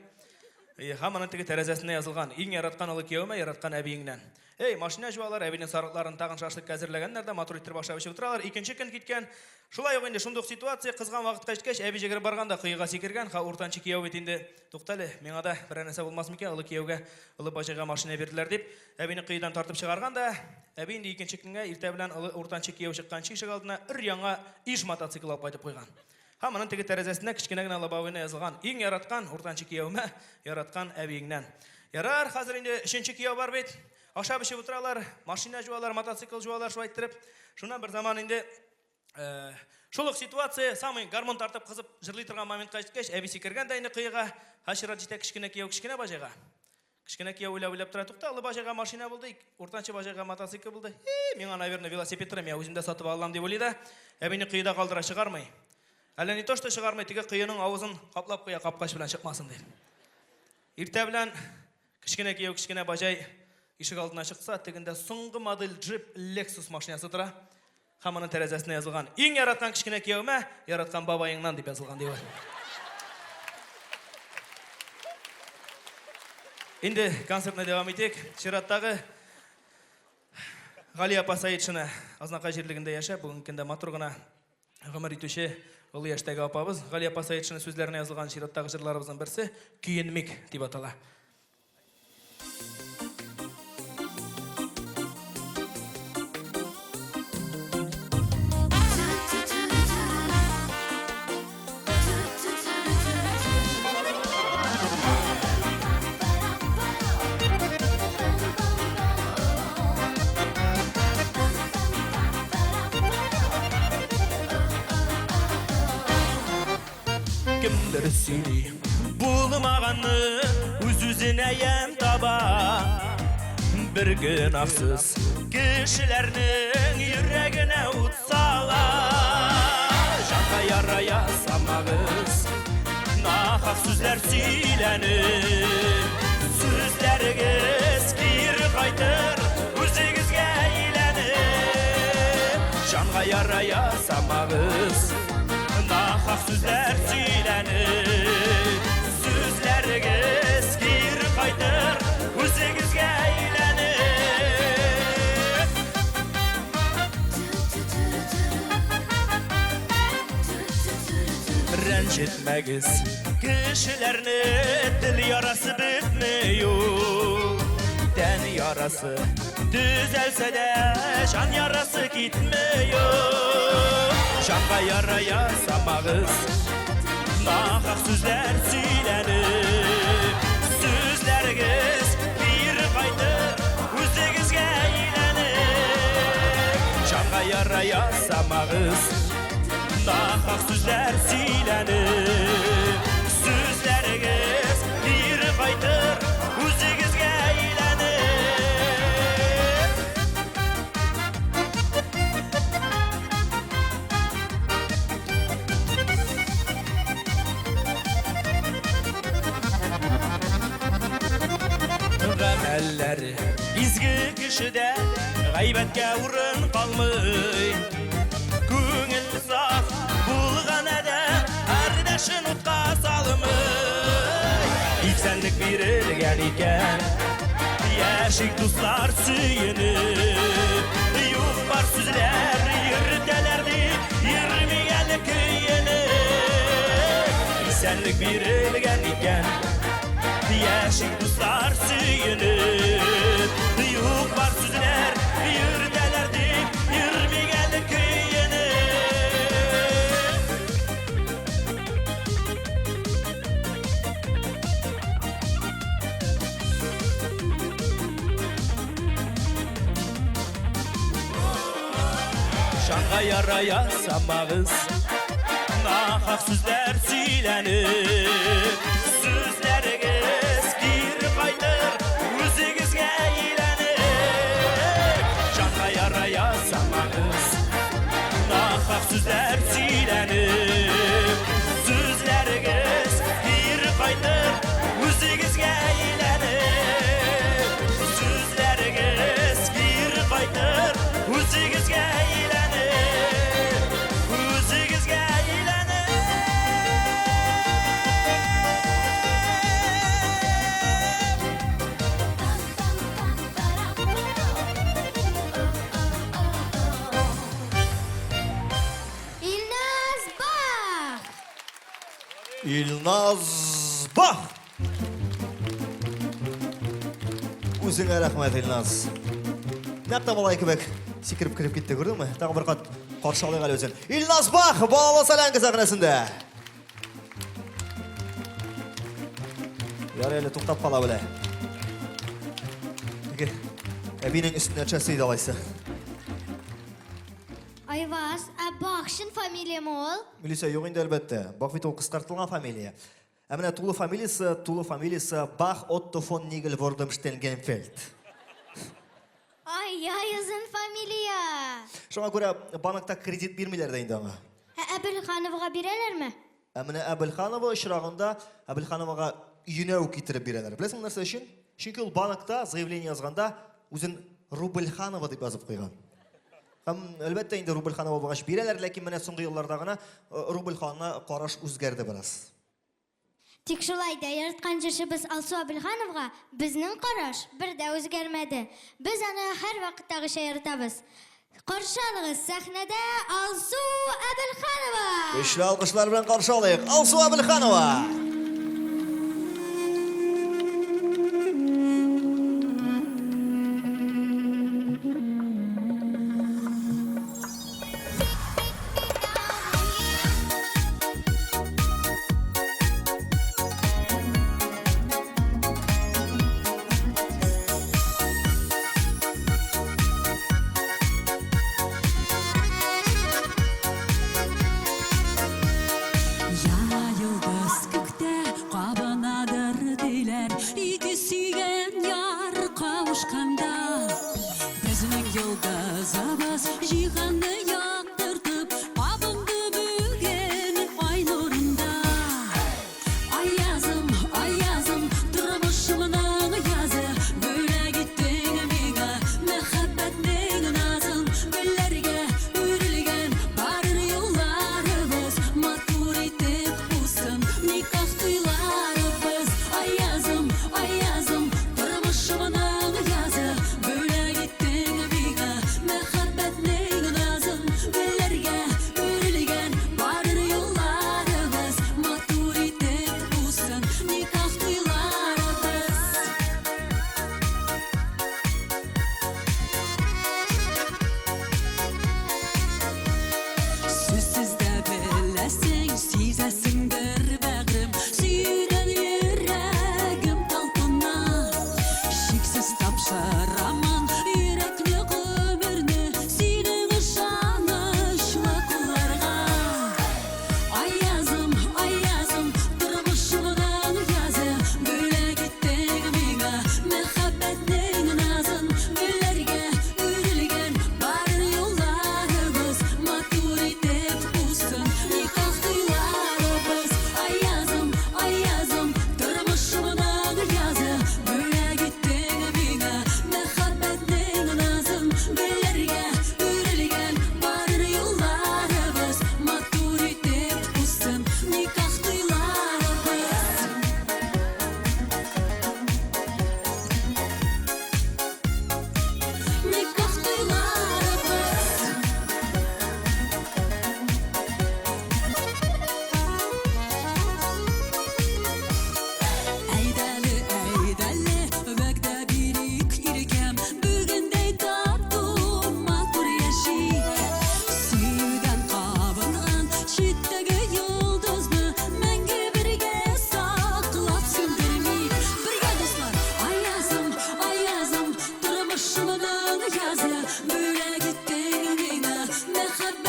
[SPEAKER 15] Һәм аның теге тәрәзәсендә язылган, иң яраткан олы кияүемә, яраткан әбиеңнән. Эй, машина җуалар, әбинең сарыкларын тагын шашлыкка әзерләгәннәр дә, матур иттереп ашап эчеп утыралар. Икенче көн киткән. Шулай ук инде шундый ук ситуация, кызган вакытка җиткәч, әби җегереп барган да коега сикергән. Ха, уртанчы кияү бит инде. Туктале, миңа да берәр нәрсә булмас микән, олы кияүгә, олы баҗайга машина бирделәр дип, әбине коедан тартып чыгарган да, әби инде икенче көнгә иртә белән олы уртанчы кияү чыкканчы ишек алдына өр-яңа Иж мотоцикл алып кайтып куйган. Һәм аның теге тәрәзәсенә кечкенә генә лобовойна язылган, Иң яраткан уртанчы кияүемә, яраткан әбиеңнән. Ярар, хәзер инде өченче кияү бар бит. Ашап-эчеп утыралар, машина җуалар, мотоцикл җуалар шулай иттереп. Шуннан бер заман инде шул ук ситуация, самый гармун тартып кызып җырлый торган моментка җиткәч, әби сикергән дә инде коега. Һә чират җитә кечкенә кияү кечкенә баҗайга. Кечкенә кияү уйлап-уйлап тора, тукта, олы баҗайга машина булды, уртанчы баҗайга мотоцикл булды. Һи, миңа, наверное, велосипед тора, мин үзем дә сатып алам дип уйлый да, әбине коеда калдыра, чыгармый. Әллә не то, что чыгармый, теге коеның авызын каплап куя, капкач белән чыкмасын дип. Иртә белән кечкенә кияү, кечкенә баҗай ишек алдына чыкса, тегендә соңгы модель джип Lexus машинасы тора. Һәм аның тәрәзәсенә язылган, Иң яраткан кечкенә кияүемә, яраткан бабаеңнан дип язылган, ди ул. Инде концертны дәвам итик. Чираттагы Гали апа Саитшина Азнакай җирлегендә яшәп, бүгенге көндә матур гына гомер итүче олы яшьтәге апабыз. Гали апа Саитшина сүзләренә язылган чираттагы җырларыбызның берсе Көенмик дип атала. Кемдер сөйли булмаганны, үз-үзенә ямь таба. Бер гөнаһсыз кешеләрнең йөрәгенә ут сала. Җанга яра ясамагыз, нахак сүзләр сөйләнеп. Сүзләрегез кире кайтыр, үзегезгә әйләнеп. Җанга яра ясамагыз, нахак сүзләр сөйләнеп. Сүзләрегез кире кайтыр, үзегезгә әйләнеп. Рәнҗетмәгез кешеләрне, тел ярасы бетми ул. Тән ярасы төзәлсә дә, җан ярасы китми ул. Җанга яра ясамагыз, нахак сүзләр сөйләнеп. Сүзләрегез кире кайтыр, үзегезгә әйләнеп. Җанга яра ясамагыз, нахак сүзләр сөйләнеп. Сүзләрегез кире кайтыр, үзегезгә әйләнеп.
[SPEAKER 13] Изге кешедә гайбәткә урын калмый. Күңел саф булган адәм кардәшен утка салмый. Исәнлек бирелгән икән, яшик дуслар сөенеп. Юк бар сүзләр йөртәләр дип, йөрмик әле көенеп. Исәнлек бирелгән икән, яшик дуслар сөенеп. Юк бар сүзләр йөртәләр дип, йөрмик әле көенеп. Жанга яра ясамагыз, нахак сүзләр сөйләнеп. Сүзләрегез кире кайтыр, үзегезгә әйләнеп. Жанга яра ясамагыз, нахак сүзләр сөйләнеп. Сүзләрегез кире кайтыр, үзегезгә әйләнеп. Сүзләрегез кире кайтыр, үзегезгә әйләнеп. Үзегезгә әйләнеп.
[SPEAKER 22] Илназ Бах!
[SPEAKER 26] Илназ Бах! Үзеңә рәхмәт, Илназ. Нәкъ тә малай кебек сикереп кереп китте, күрдеңме? Тагын бер кат каршы алыйк әле үзен. Илназ Бах, балалы солянка сәхнәсендә. Ярый әле туктап кала белә. Теге әбинең өстенә төшәсе иде алайса.
[SPEAKER 22] Айваз, ә Бах чын фамилияме ул?
[SPEAKER 26] Милисә, юк инде, әлбәттә. Бах бит ул кыскартылган фамилия. Ә менә тулы фамилиясе, тулы фамилиясе Бах Отто фон Нигель Вордемштенгенфельд.
[SPEAKER 22] Ай-яй, озын фамилия!
[SPEAKER 26] Шуңа күрә банкта кредит бирмиләр дә инде аңа.
[SPEAKER 22] Ә Әбелхановага бирәләрме?
[SPEAKER 26] Ә менә Әбелханова очрагында Әбелхановага өенә үк китереп бирәләр. Беләсеңме нәрсә өчен? Чөнки ул банкта заявление язганда үзен Рубльханова дип язып куйган. Һәм, әлбәттә, инде Рубльханова булгач бирәләр, ләкин менә соңгы елларда гына Рубльханына караш үзгәрде бераз.
[SPEAKER 22] Тик шулай да яраткан җырчыбыз Алсу Әбелхановага безнең караш бер дә үзгәрмәде. Без аны һәрвакыттагыча яратабыз. Каршы алыгыз, сәхнәдә Алсу Әбелханова!
[SPEAKER 26] Көчле алкышлар белән каршы алыйк, Алсу Әбелханова!
[SPEAKER 12] Яңа йолдыз күктә кабынадыр диләр, ике сөйгән яр кавышканда. Безнең йолдызыбыз җиһанны яктыртып, кабынды бүген ай нурында. Аязым, аязым, тормышымның язы, бүләк иттең миңа мәхәббәтнең назын. Гөлләргә үрелгән барыр юлларыбыз, матур итеп узсын никах туйларыбыз. Аязым, аязым, тормышымның язы, бүләк иттең миңа мәхәббәтнең назын.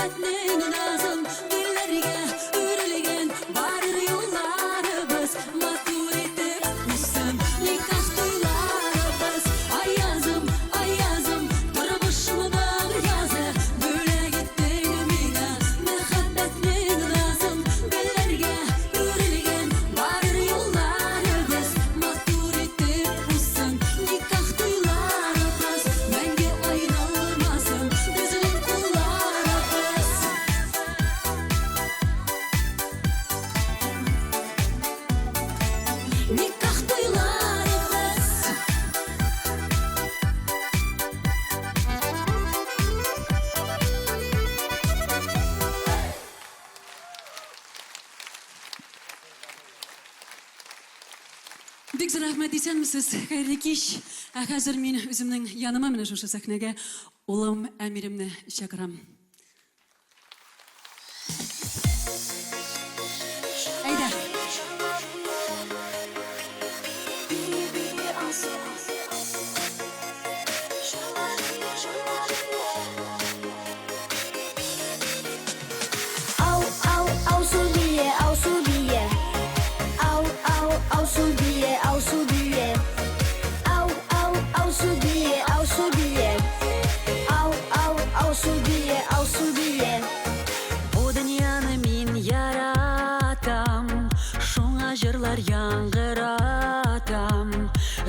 [SPEAKER 12] Мәхәббәтнең назын гөлләргә үрелгән барыр юлларыбыз матур итеп узсын никах туйларыбыз. Аязым, аязым, тормышымның язы, бүләк иттең миңа мәхәббәтнең назын гөлләргә үрелгән барыр юлларыбыз матур итеп узсын никах туйларыбыз, мәңге аерылмасын безнең кулларыбыз. Никах туйларыбыз. Бик зур рәхмәт, исәнмесез, хәерле кич. Ә хәзер мин үземнең яныма менә шушы сәхнәгә улым Әмиремне чакырам. Әйдә.
[SPEAKER 4] Ау, ау, Алсу бие, Алсу бие. Ау, ау, Алсу бие, Алсу бие. Ау, ау, Алсу бие, Алсу бие. Ау, ау, Алсу бие, Алсу бие.
[SPEAKER 12] Бу дөньяны мин яратам, шуңа җырлар яңгыратам.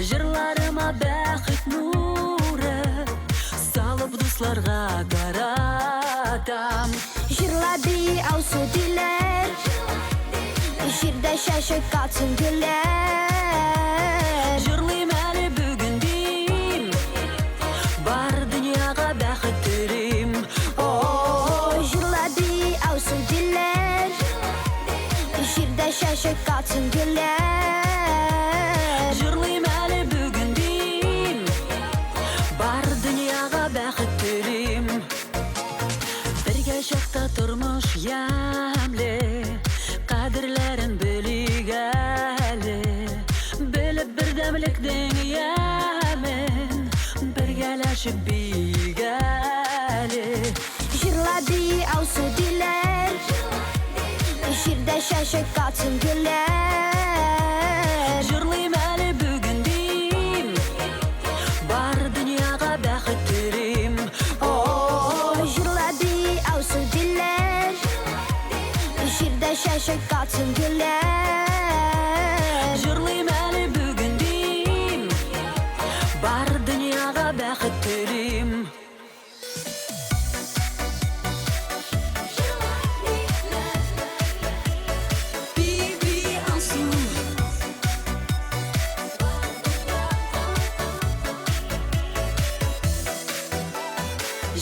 [SPEAKER 12] Җырларыма бәхет нуры салып дусларга таратам.
[SPEAKER 4] Җырла бии, Алсу диләр. Җирдә чәчәк атсын гөлләр.
[SPEAKER 12] Җырлыйм әле бүген дим, бар дөньяга бәхет телим.
[SPEAKER 4] О, җырла бии, Алсу диләр. Җирдә чәчәк атсын гөлләр.
[SPEAKER 12] Җырлыйм әле бүген дим, бар дөньяга бәхет телим. Бергә чакта тормыш ямьле, кадерләрен белик әле. Белеп бердәмлекнең ямен, бергәләшеп биик әле.
[SPEAKER 4] Җырла бии, Алсу диләр. Җирдә чәчәк атсын гөлләр.
[SPEAKER 12] Җырлыйм әле бүген дим, бар дөньяга бәхет телим.
[SPEAKER 4] О, җырла бии, Алсу диләр. Җирдә чәчәк атсын гөлләр.
[SPEAKER 12] Җырлыйм әле бүген дим, бар дөньяга бәхет телим. Би-би Алсу.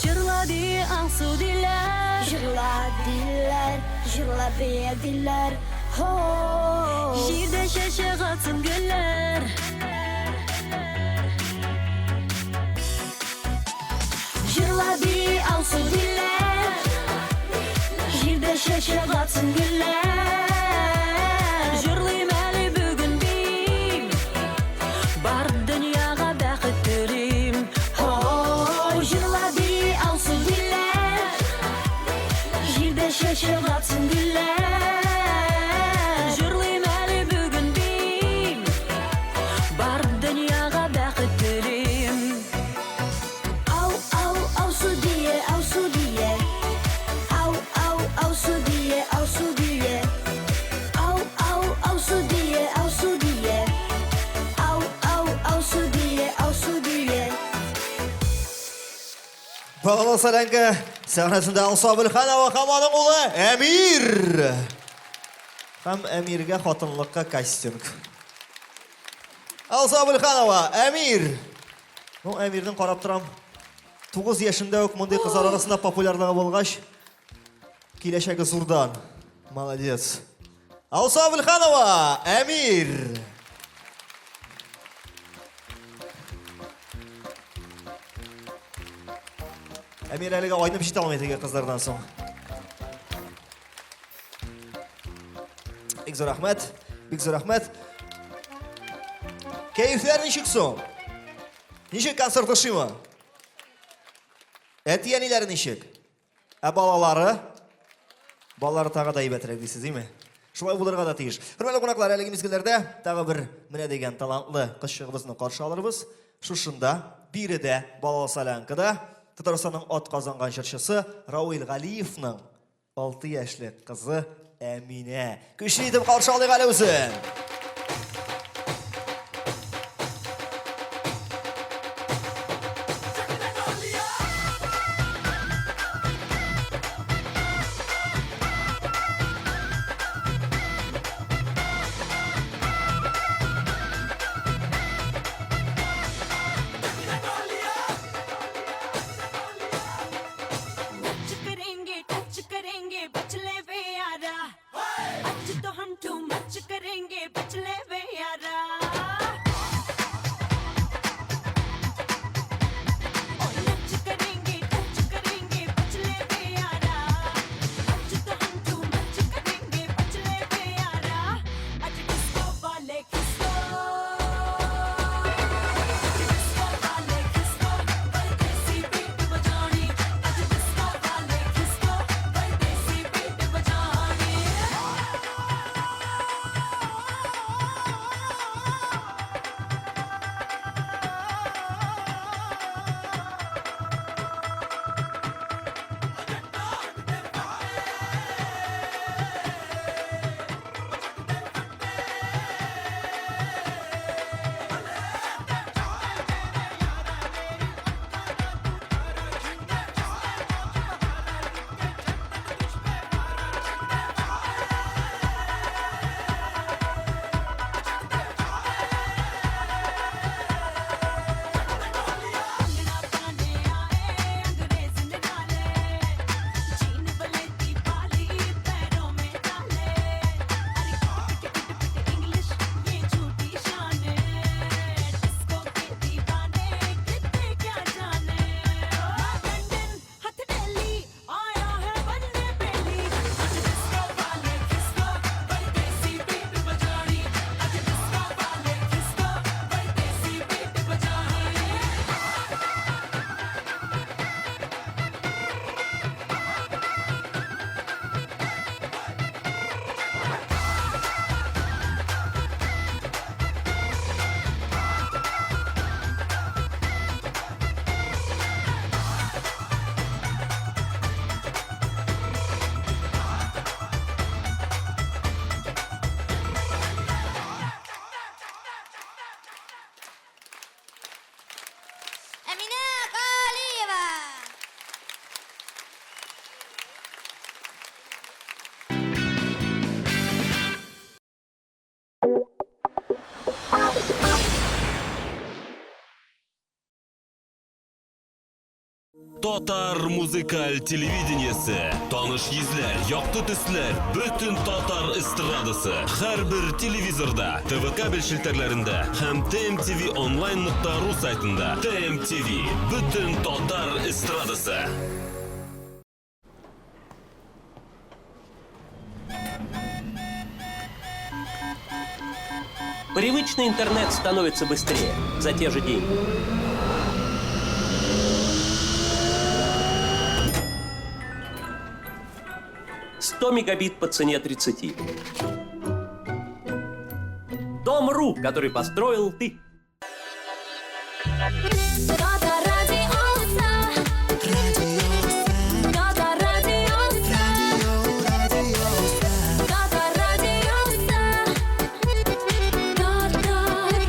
[SPEAKER 12] Җырла би Алсу диләр.
[SPEAKER 4] Җырла диләр, җырла бии диләр. Хо.
[SPEAKER 12] Җирдә чәчәк атсын гөлләр.
[SPEAKER 4] Җырла бии, Алсу диләр. Җирдә чәчәк атсын гөлләр.
[SPEAKER 12] Җырлыйм әле бүген дим, бар дөньяга бәхет телим.
[SPEAKER 4] О, җырла бии, Алсу диләр. Җирдә чәчәк атсын гөлләр.
[SPEAKER 12] Җырлыйм әле бүген дим, бар дөньяга бәхет телим.
[SPEAKER 4] Ау, ау, Алсу бие, Алсу бие. Ау, ау, Алсу бие, Алсу бие. Ау, ау, Алсу бие, Алсу бие. Ау, ау, Алсу бие, Алсу бие.
[SPEAKER 26] Балалы солянка сәхнәсендә Алсу Әбелханова һәм аның улы Әмир. Һәм Әмиргә хатынлыкка кастинг. Алсу Әбелханова, Әмир. Ну, Әмирнең карап торам. 9 яшендә үк мондый кызлар арасында популярлыгы булгач, киләчәге зурдан. Молодец. Алсу Әбелханова, Әмир. Әмир әлегә айнып җитә алмый теге кызлардан соң. Бик зур рәхмәт. Бик зур рәхмәт. Кәефләр ничек соң? Ничек концерт ошыймы? Әти-әниләре ничек? Ә балалары? Балалары тагы да әйбәтрәк дисез, димме? Шулай булырга да тиеш. Хөрмәтле кунаклар, әлеге мизгелләрдә тагы бер менә дигән талантлы кызчыгыбызны каршы алырбыз. Шушында, биредә, Балалы Солянкада Татарстанның ат казанган җырчысы Рауил Галиевның 6 яшьлек кызы Әминә. Көчле итеп каршы алыйк әле үзен.
[SPEAKER 14] टच करेंगे टच करेंगे बचले वे यारा आज तो हम too much करेंगे बचले वे यारा ओ नच करेंगे टच करेंगे बचले वे यारा आज तो हम टू मच करेंगे बचले वे यारा आज डिस्को वाले किसको आज डिस्को वाले किसको परदेसी बीट बजानी आज डिस्को वाले किसको परदेसी बीट बजानी। चीन बलेती पाली पैरों में डाले अरे kit kit kit पिट इंग्लिश ये झूठी शान डिस्को के दीवाने कितने क्या जाने लंदन हथडेली आया है बंदे बेली आज डिस्को वाले किसको परदेसी बीट बजानी आज डिस्को वाले किसको परदेसी बीट बजानी।
[SPEAKER 22] Әминә Галиева!
[SPEAKER 1] Татар музыкаль телевидениесе. Таныш йөзләр, якты төсләр, бөтен татар эстрадасы. Һәрбер телевизорда, ТВ кабель челтәрләрендә һәм TMTV онлайн.ру сайтында. TMTV бөтен татар эстрадасы.
[SPEAKER 20] Привычный интернет становится быстрее за те же деньги. «100 мегабит по цене 30. Дом.ру, который построил ты.
[SPEAKER 14] Татар радиосы. Татар радиосы. Татар радиосы. Татар,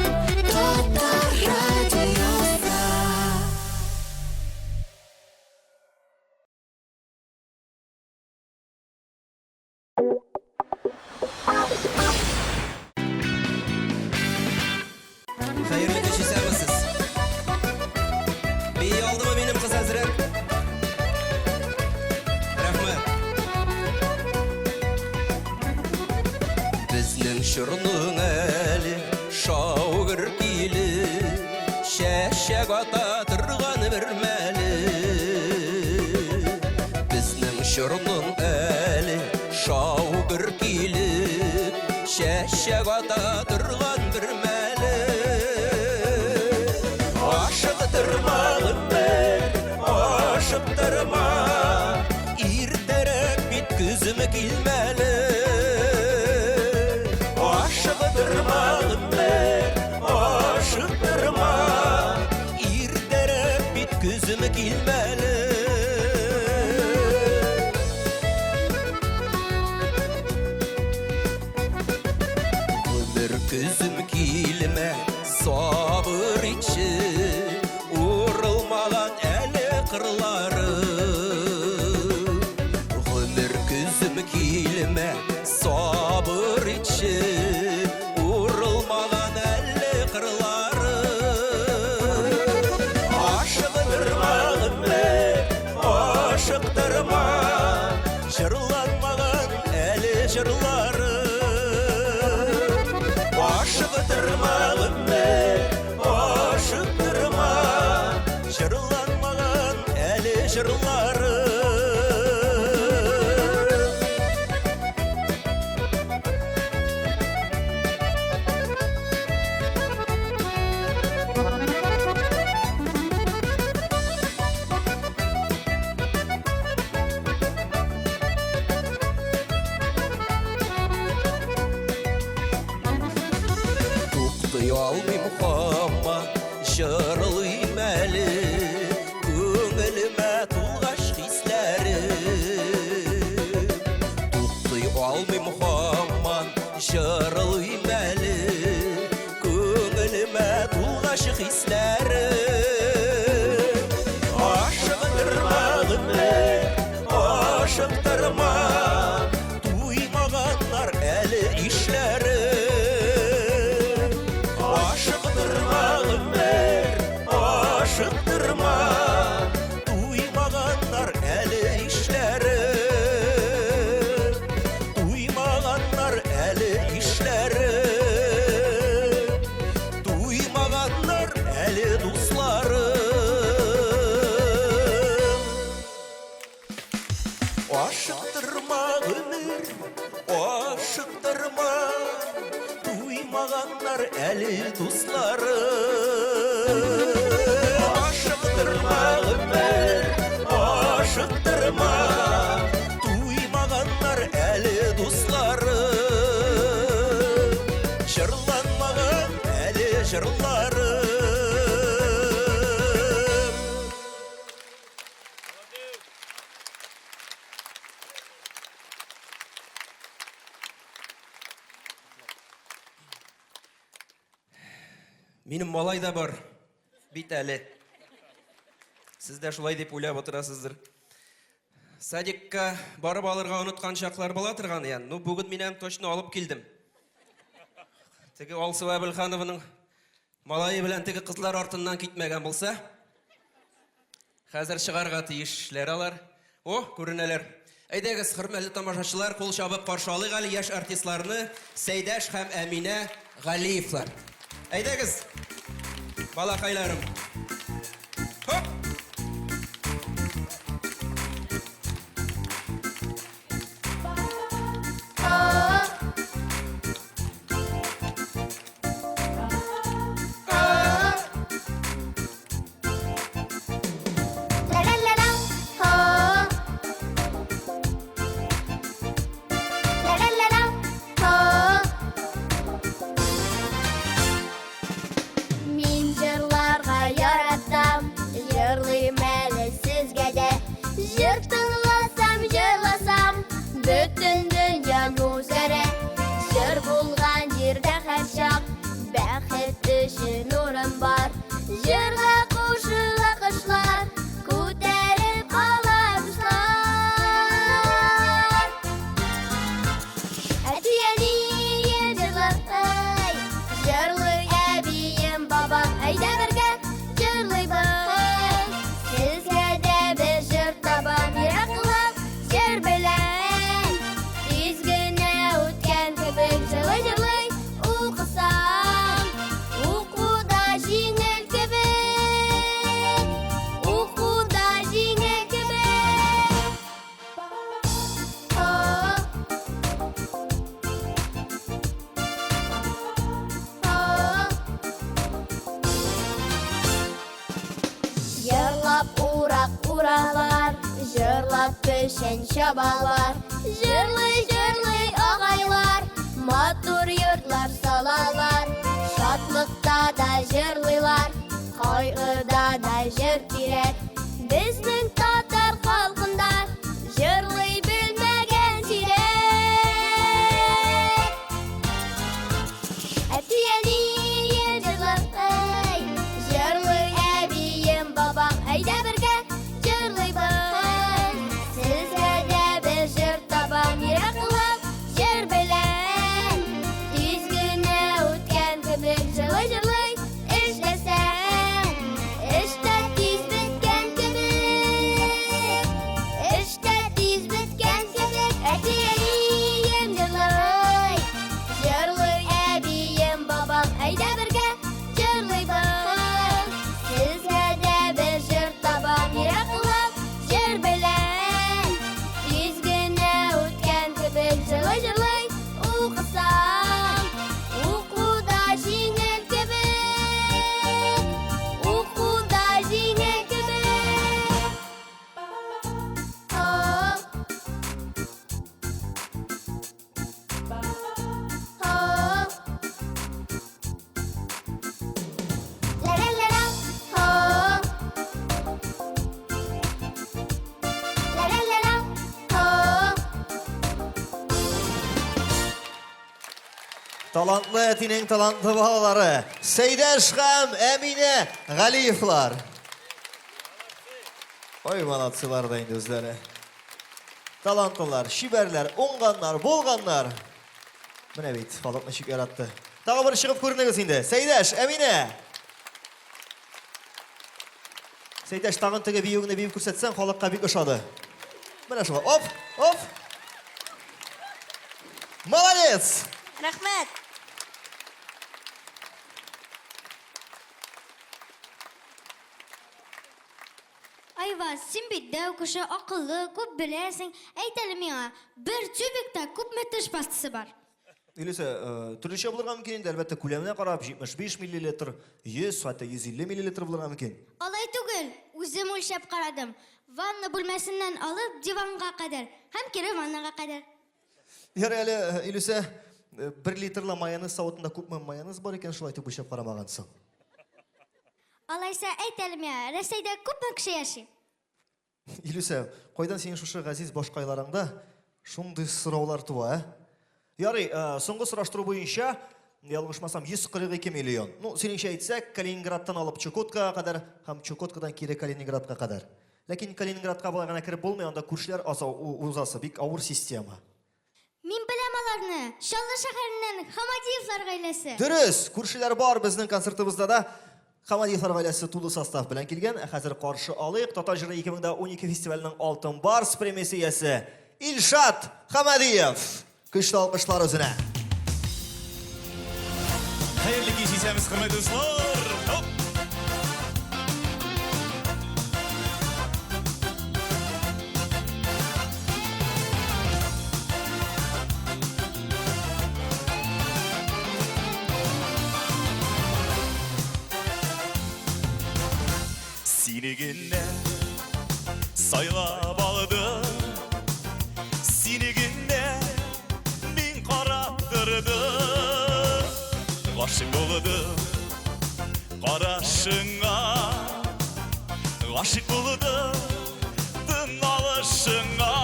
[SPEAKER 14] Татар радиосы.
[SPEAKER 16] Хәерле кич, исәнмесез. Бии алдымы минем кыз әзрәк? Рәхмәт.
[SPEAKER 17] Безнең чорның әле шау-гөр килеп, чәчәк ата торган бер мәле. Безнең чорның әле шау-гөр килеп, чәчәк ата торган бер мәле. Ашыктырма, бер, ашыктырма. Килмә, сабыр итче, урылмаган әле кырлары. Ашыктырма, гомер, ашыктырма, җырланмаган әле җырлары. Ашыктырма, гомер, ашыктырма, җырланмаган әле җырлары. Туктый алмыйм һаман, җырлыйм әле, күңелемә тулгач хисләре. Туктый алмыйм һаман, җырлыйм әле, күңелемә тулгач хисләре. Ашыктырма, гомер, ашыктырма, туймаганнар әле ишләре. Ашыктырма, гомер, ашыктырма, туймаганнар әле ишләре. Туймаганнар әле ишләре. Туймаганнар әле дуслары. Ашыктырма, гомер, ашыктырма, туймаганнар әле дуслары. Ашыктырма, гомер, ашыктырма, туймаганнар әле дуслары. Җырланмаган әле җырлары.
[SPEAKER 16] Минем малай да бар. Бит әле. Сез дә шулай дип уйлап утырасыздыр. Садикка барып алырга оныткан чаклар була торган ян. Ну, бүген мин аны точно алып килдем. Теге Алсу Әбелханованың малае белән теге кызлар артыннан китмәгән булса, хәзер чыгарга тиешләр алар. О, күренәләр. Әйдәгез, хөрмәтле тамашачылар, кул чабып каршы алыйк әле яшь артистларны Сәйдәш һәм Әминә Галиевлар. Әйдәгез, балакайларым. Хоп!
[SPEAKER 11] Ла-ла-ла-ла, хо. Ла-ла-ла-ла, хо. Мин җырларга яратам, җырлыйм әле сезгә дә. Җыр тыңласам, җырласам, бөтен дөньям үзгәрә. Җыр булган җирдә һәрчак бәхет өчен урын бар. Җырга кушыла кошлар, күтәреп ала дуслар. Әти-әнием җырлый, җырлый әбием, бабам, әйдә бергә җырлыйбыз. Сезгә дә бер җыр табам, ераклык җыр белән. Тиз генә үткән кебек җырлый-җырлый укысам, уку да җиңел кебек, уку да җиңел кебек. О, о. Җырлап урак уралар, җырлап печән чабалар, җырлый-җырлый агайлар, матур йортлар салалар. Шатлыкта да җырлыйлар, кайгыда да җыр кирәк. Безнең татар халкында җырлый белмәгән сирәк. Әти-әнием җырлый, җырлый әбием, бабам, әйдә бергә җырлыйбыз. Сезгә дә бер җыр табам, ерак
[SPEAKER 26] Талантлы әтинең талантлы балалары Сәйдәш һәм Әминә Галиевлар. Ой, молодцылар да инде үзләре. Талантлылар, чибәрләр, уңганнар, булганнар. Менә бит, халык ничек яратты. Тагы бер чыгып күренегез инде. Сәйдәш, Әминә. Сәйдәш, тагын теге биюеңне биеп күрсәтсәң, халыкка бик ошады. Менә шулай. Оп, оп. Молодец!
[SPEAKER 22] Рәхмәт. Айваз, син бит дәү кеше, акыллы, күп беләсең. Әйт әле миңа, бер тюбикта күпме теш пастасы бар?
[SPEAKER 26] Илүсә, э, төрлечә булырга мөмкин инде, әлбәттә, күләменә карап, 75 миллилитр, 100, хәтта 150 миллилитр булырга мөмкин.
[SPEAKER 22] Алай түгел, үзем үлчәп карадым. Ванна бүлмәсеннән алып диванга кадәр һәм кире ваннага кадәр.
[SPEAKER 26] Ярый әле, э, Илүсә, э, бер литрлы майонез савытында күпме майонез бар икән, шулай итеп үлчәп карамагансың.
[SPEAKER 22] Алайса, әйт әле миңа, Рәсәйдә күпме кеше яши?
[SPEAKER 26] Илүсә, кайдан синең шушы газиз башкайларыңда шундый сораулар туа, ә? Ярый, э, соңгы сораштыру буенча, ялгышмасам, 142 миллион. Ну, синеңчә әйтсәк, Калининградтан алып Чукоткага кадәр һәм Чукоткадан кире Калининградка кадәр. Ләкин Калининградка болай гына кереп булмый, анда күршеләр узасы, бик авыр система.
[SPEAKER 22] Мин беләм аларны! Чаллы шәһәреннән Хамадиевлар гаиләсе.
[SPEAKER 26] Дөрес, күршеләр бар безнең концертыбызда да. Хамадиевлар гаиләсе тулы состав белән килгән. Ә хәзер каршы алыйк Татар җыры 2012 фестиваленең Алтын Барс премиясе иясе Илшат Хамадиев. Көчле алкышлар үзенә.
[SPEAKER 5] Хәерле кич, исәнмесез, хөрмәтле дуслар! Хоп! Сине генә сайлап алдым, Сине генә мин карап тордым. Гашыйк булдым карашыңа, Гашыйк булдым тын алышыңа.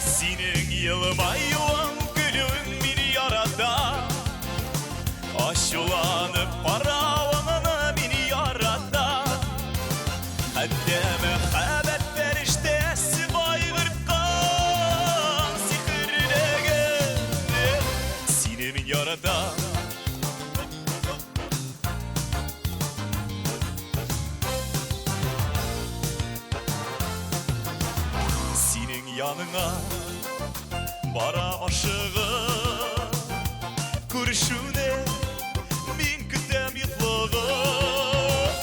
[SPEAKER 5] Синең елмаюың, көлүең мине ярата. Ачуланып каравыңны мин ярата. Хәтта мәхәббәт фәрештәсе кайгырткан сихерләгән сине мин яратам. Синең яныңа бара ашыгып, Күрешүне мин көтәм йотлыгып.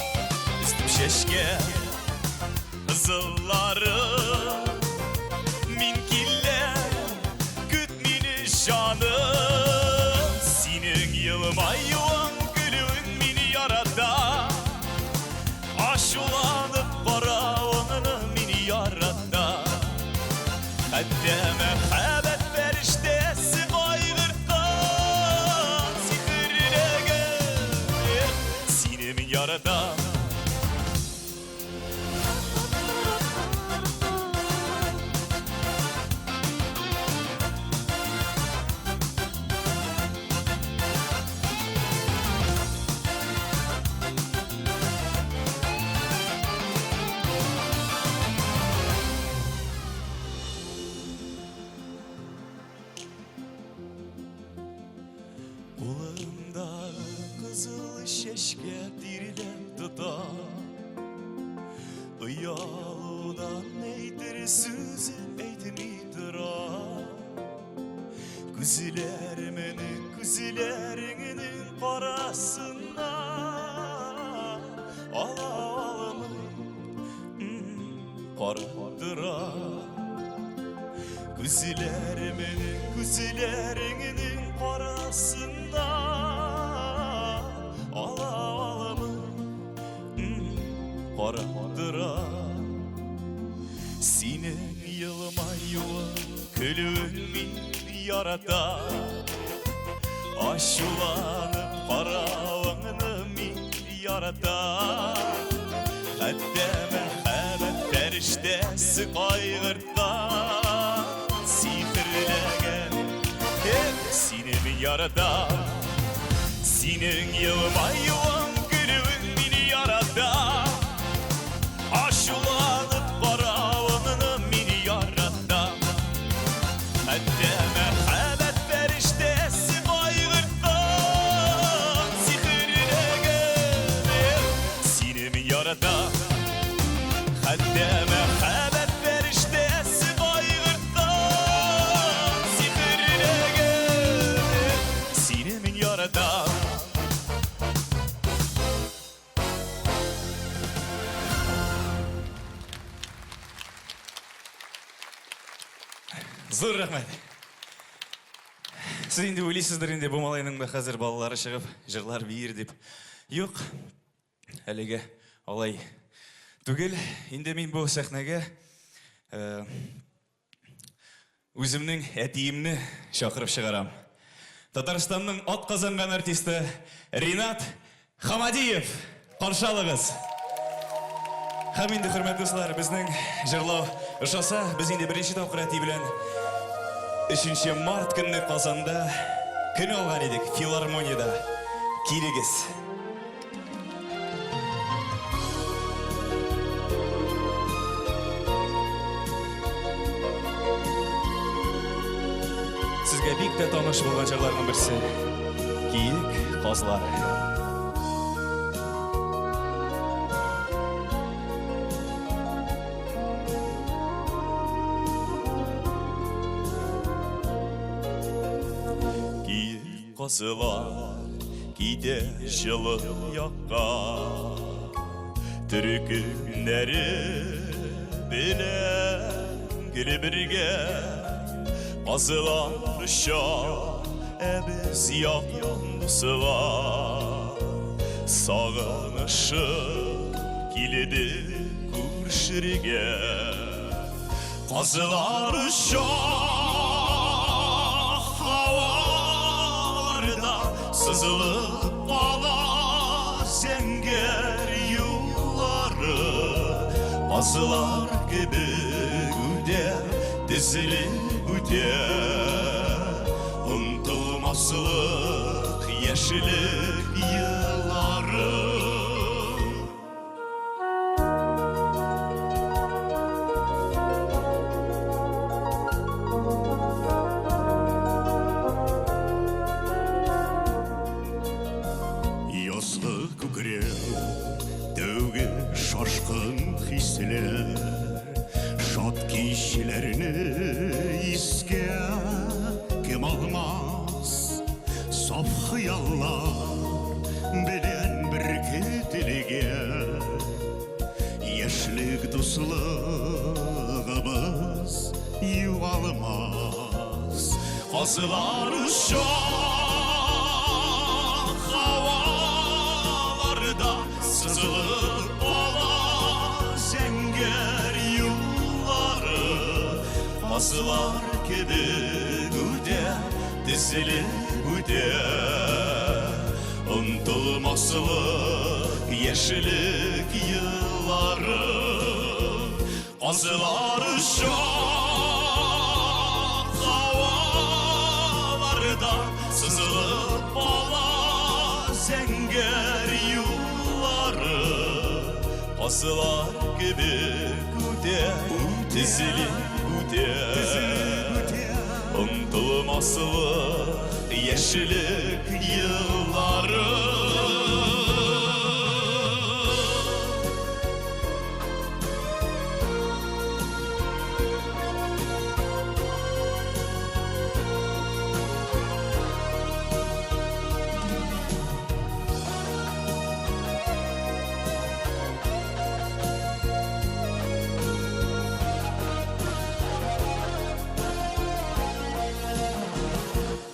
[SPEAKER 5] Өстем чәчкә кызыллары, Мин киләм, көт мине, җаным. Синең елмаюың, көлүең мине ярата. Ачуланып каравыңны мин ярата. Хәтта мәхәббәт фәрештәсе кайгырткан сихерләгән сине мин яратам. Кулымдагы кызыл чәчкә тирләп тота. Оялудан әйтер сүзен әйтми тора. Күзләремнең күзләреңнең карасына ала алмый карап тора. Күзләремнең күзләреңнең карасына ала алмый карап тора. Синең елмаюың, көлүең мин яратам. Ачуланып каравыңны мин яратам. Хәтта мәхәббәт фәрештәсе кайгырткан, сихерләгән Эх, сине мин.
[SPEAKER 13] яратам. Синең елмаюың, көлүең мине ярата. Ачуланып каравыңны мин яратам. Хәтта мәхәббәт фәрештәсе кайгырткан сихерләгән сине мин яратам. Хәтта мәхәббәт фәрештәсе кайгырткан сихерләгән сине мин яратам.
[SPEAKER 5] Зур рәхмәт. Сез инде уйлыйсыздыр инде бу малайның да хәзер балалары чыгып җырлар биер дип. Юк. Әлегә алай түгел. Инде мин бу сәхнәгә үземнең әтиемне чакырып чыгарам. Татарстанның атказанган артисты Ринат Хамадиев. Каршы алыгыз. Һәм инде, хөрмәтле дуслар, безнең җырлау ошаса, без инде беренче тапкыр әти белән 3 март көнне Казанда көн алган идек, филармониядә. Килегез. Сезгә бик тә таныш булган җырларның берсе. Киек казлары.
[SPEAKER 13] Киек казлар китә җылы якка. Төркемнәре белән гел бергә. Казлар оча, ә без якын дуслар. Сагынышып килде күрешергә. Казлар оча һаваларда, сызылып кала зәңгәр юллары. Казлар кебек үтә, тезелеп үтә. Онытылмаслык яшьлек еллары. Язгы күкрәү, тәүге шашкын хисләр, шат кичләрне искә кем алмас? Саф хыяллар белән беркетелгән яшьлек дуслыгыбыз югалмас. Казлар оча һаваларда, сызылып кала зәңгәр юллары. Казлар кебек үтә, тезелеп үтә. Онытылмаслык яшьлек еллары. Казлар оча һаваларда, сызылып кала зәңгәр юллары. Казлар кебек үтә, тезелеп үтә. Онытылмаслык яшьлек еллары.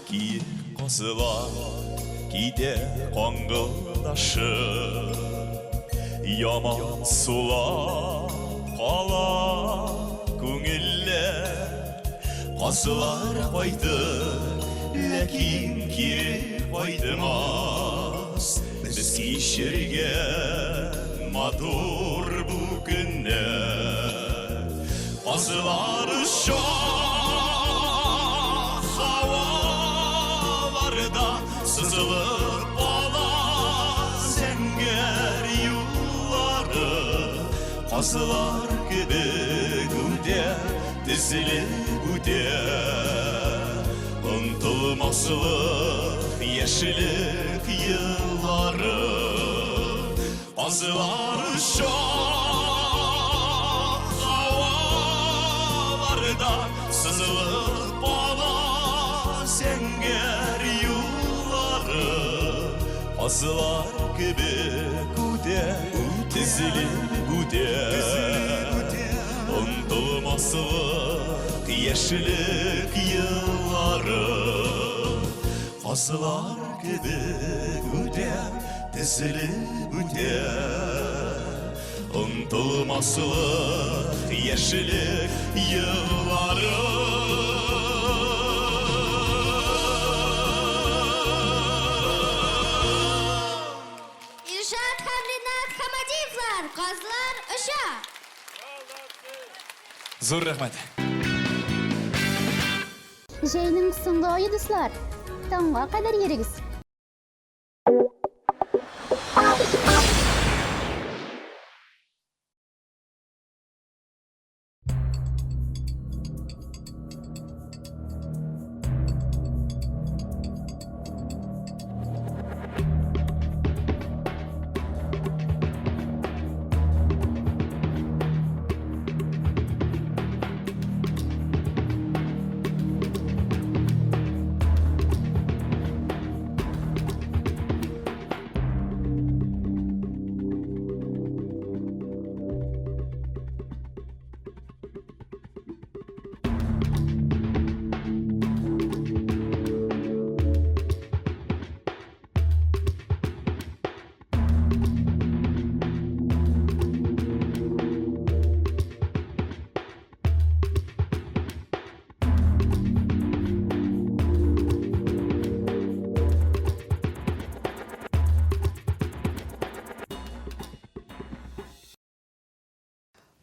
[SPEAKER 13] Киек казлар китә каңгылдашып, яман сулап кала күңелләр. Казлар кайтыр, ләкин кире кайтмас. Без кичергән матур бу көннәр. Казлар оча һаваларда, Сызылып ала зәңгәр юллары, Казлар кебек үтә, тезелеп үтә. Онтылмаслык яшьлек еллары, Казлар оча һаваларда, Сызылып ала зәңгәр юллары, Казлар кебек үтә, тезелеп үтә. Онтылмаслык яшьлек еллары, Казлар кебек үтә, тезелеп үтә. Онтылмаслык яшьлек еллары.
[SPEAKER 22] Илшат һәм Ринат Хамадиевлар, Казлар оча!
[SPEAKER 6] Зур рәхмәт.
[SPEAKER 7] Җәйнең соңгы ае, дуслар. Таңга кадәр йөрегез.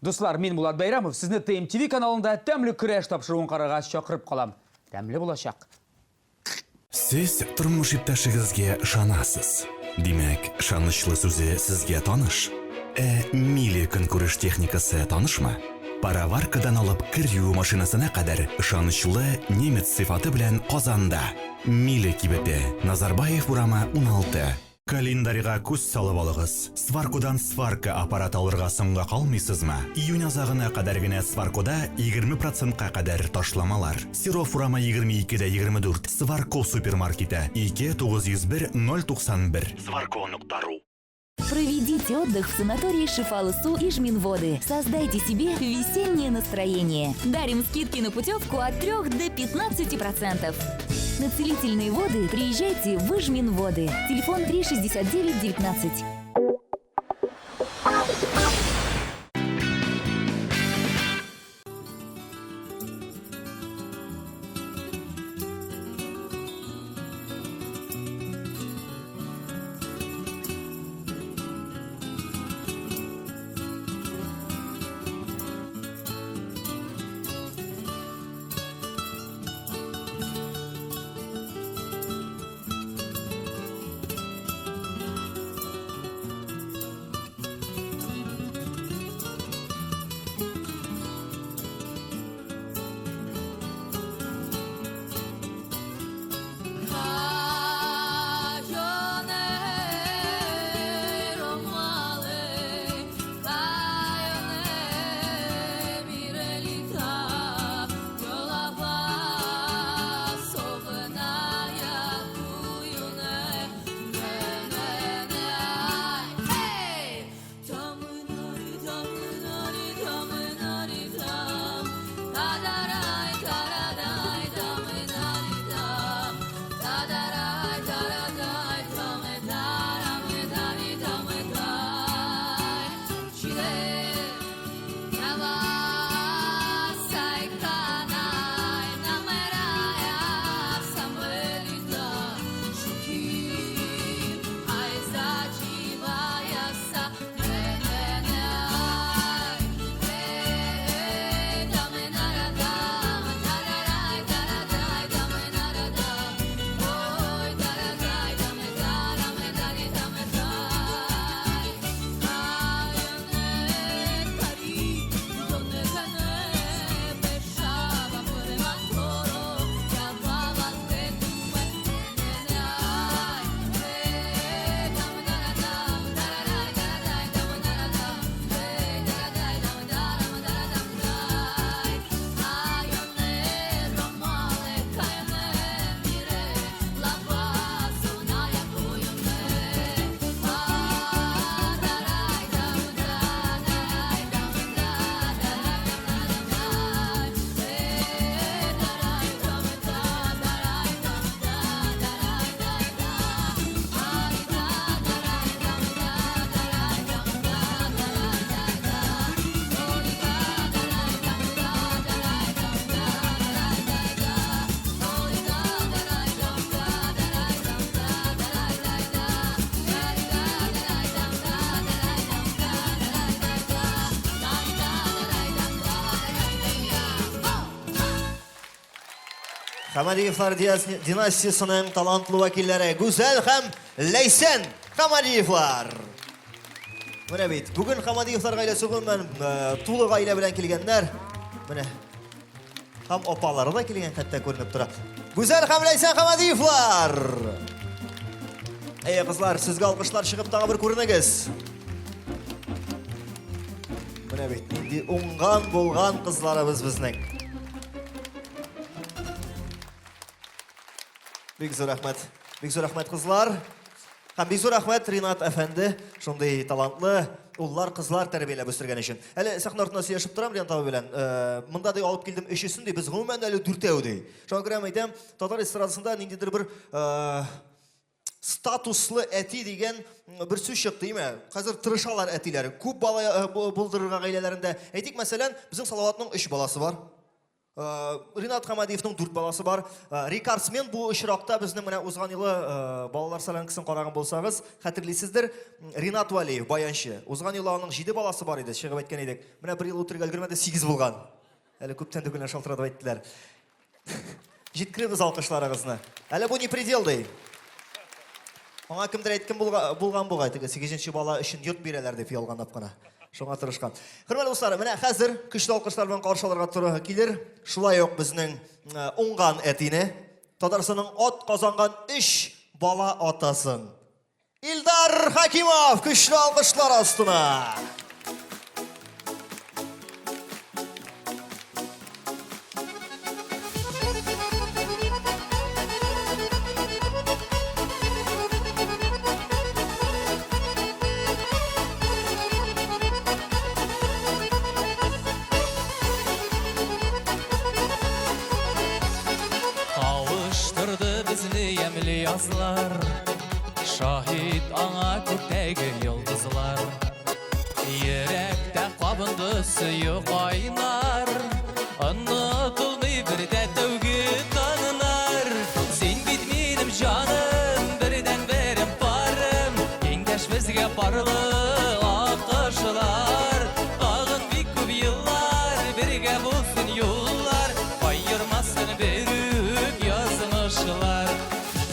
[SPEAKER 18] Дуслар, мин Булат Бәйрәмов, сезне ТМТВ каналында Тәмле көрәш тапшыруын карарга чакырып калам. Тәмле булачак.
[SPEAKER 8] Сез тормыш иптәшегезгә ышанасыз. Димәк, ышанычлы сүзе сезгә таныш. Ә Мили көнкүреш техникасы танышмы? Пароваркадан алып кер юу машинасына кадәр ышанычлы немец сыйфаты белән Казанда. Мили кибете, Назарбаев урамы 16. Календарьга күз салып алыгыз. Сваркодан сварка аппараты алырга соңга калмыйсызмы? Июнь азагына кадәр генә Сваркода 20 процентка кадәр ташламалар. Серов урамы 22 дә 24, Сварко супермаркеты, 2 901 091. Сварко нокта ру.
[SPEAKER 23] Проведите отдых в санатории Шифалысу и Жминводы. Создайте себе весеннее настроение. Дарим скидки на путевку от 3 до 15%. На целительные воды приезжайте в Ижминводы. Телефон 369 19.
[SPEAKER 26] Хамадиевлар династиясенең талантлы вәкилләре Гүзәл һәм Ләйсән Хамадиевлар. Менә бит, бүген Хамадиевлар гаиләсе гомумән э, тулы гаилә белән килгәннәр. Менә һәм апалары да килгән хәтта күренеп тора. Гүзәл һәм Ләйсән Хамадиевлар! Әйе, кызлар, сезгә алкышлар чыгып тагы бер күренегез. Менә бит, нинди уңган булган кызларыбыз безнең. Бик зур рәхмәт. Бик зур рәхмәт, кызлар. Һәм бик зур рәхмәт, Ринат әфәнде, шундый талантлы уллар, кызлар тәрбияләп үстергән өчен. Әле сәхнә артында сөйләшеп торам Ринат абый белән. Э, монда ди алып килдем өчесен ди, без гомумән әле дүртәү ди. Шуңа күрә әйтәм, татар эстрадасында ниндидер бер э, статуслы әти дигән бер сүз чыкты, име? Хәзер тырышалар әтиләр. Күп бала э, булдырырга гаиләләрендә. Әйтик, мәсәлән, безнең Салаватның өч баласы бар. Э, Ринат Хамадиевның дүрт баласы бар. Э, рекордсмен бу очракта безнең менә узган елы э, балалар солянкасын караган булсагыз, хәтерлисездер, Ринат Валиев, баянчы. Узган елы аның җиде баласы бар иде, чыгып әйткән идек. Менә бер ел үтергә өлгермәде, сигез булган. Әле күптән түгел шалтыратып әйттеләр. Җиткеребез алкышларыгызны. Әле бу не предел ди. Аңа кемдер әйткән булган бугай, теге сигезенче бала өчен йорт бирәләр дип ялганлап кына. Шуңа тырышкан. Хөрмәтле дуслар, менә хәзер көчле алкышлар белән каршы алырга туры килер. Шулай ук безнең э, уңган әтине, Татарстанның ат казанган өч бала атасын. Илдар Хакимов көчле алкышлар астына.
[SPEAKER 6] Кавыштырды безне ямьле язлар, Шаһит аңа күктәге йолдызлар. Йөрәктә кабынды сөю кайнар, Онытылмый бер дә тәүге таңнар. Син бит минем җаным, бердәнберем парым, Тиңдәш безгә парлы акышлар. Тагын бик күп еллар бергә булсын юллар, Аермасын берүк язмышлар.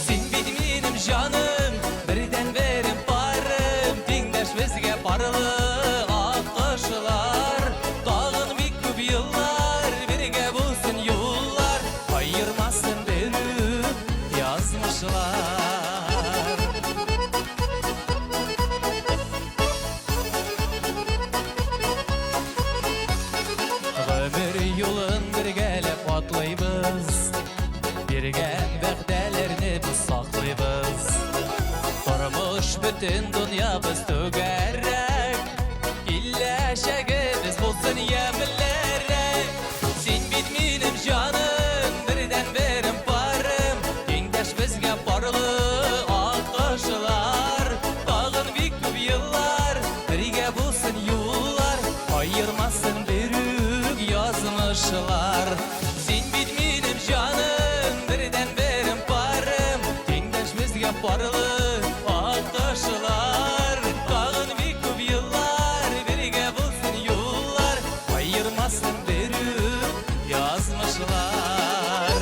[SPEAKER 6] Син бит минем җаным, бердәнберем парым, Тиңдәш безгә парлы аккошлар. Тагын бик күп еллар бергә булсын юллар, Аермасын берүк язмышлар. Гомер юлын бергәләп атлыйбыз, Биргән вәгъдәләрне без саклыйбыз. Тормыш бөтен дөньябыз түгәрәк, Киләчәгебез булсын ямьлерәк. Син бит минем җаным, бердәнберем парым, Тиңдәш безгә парлы аккошлар. Тагын бик күп еллар бергә булсын юллар, Аермасын берүк язмышлар. Син бит минем җаным, бердәнберем парым, Тиңдәш безгә парлы аккошлар. Тагын бик күп еллар бергә булсын юллар, Аермасын берүк язмышлар.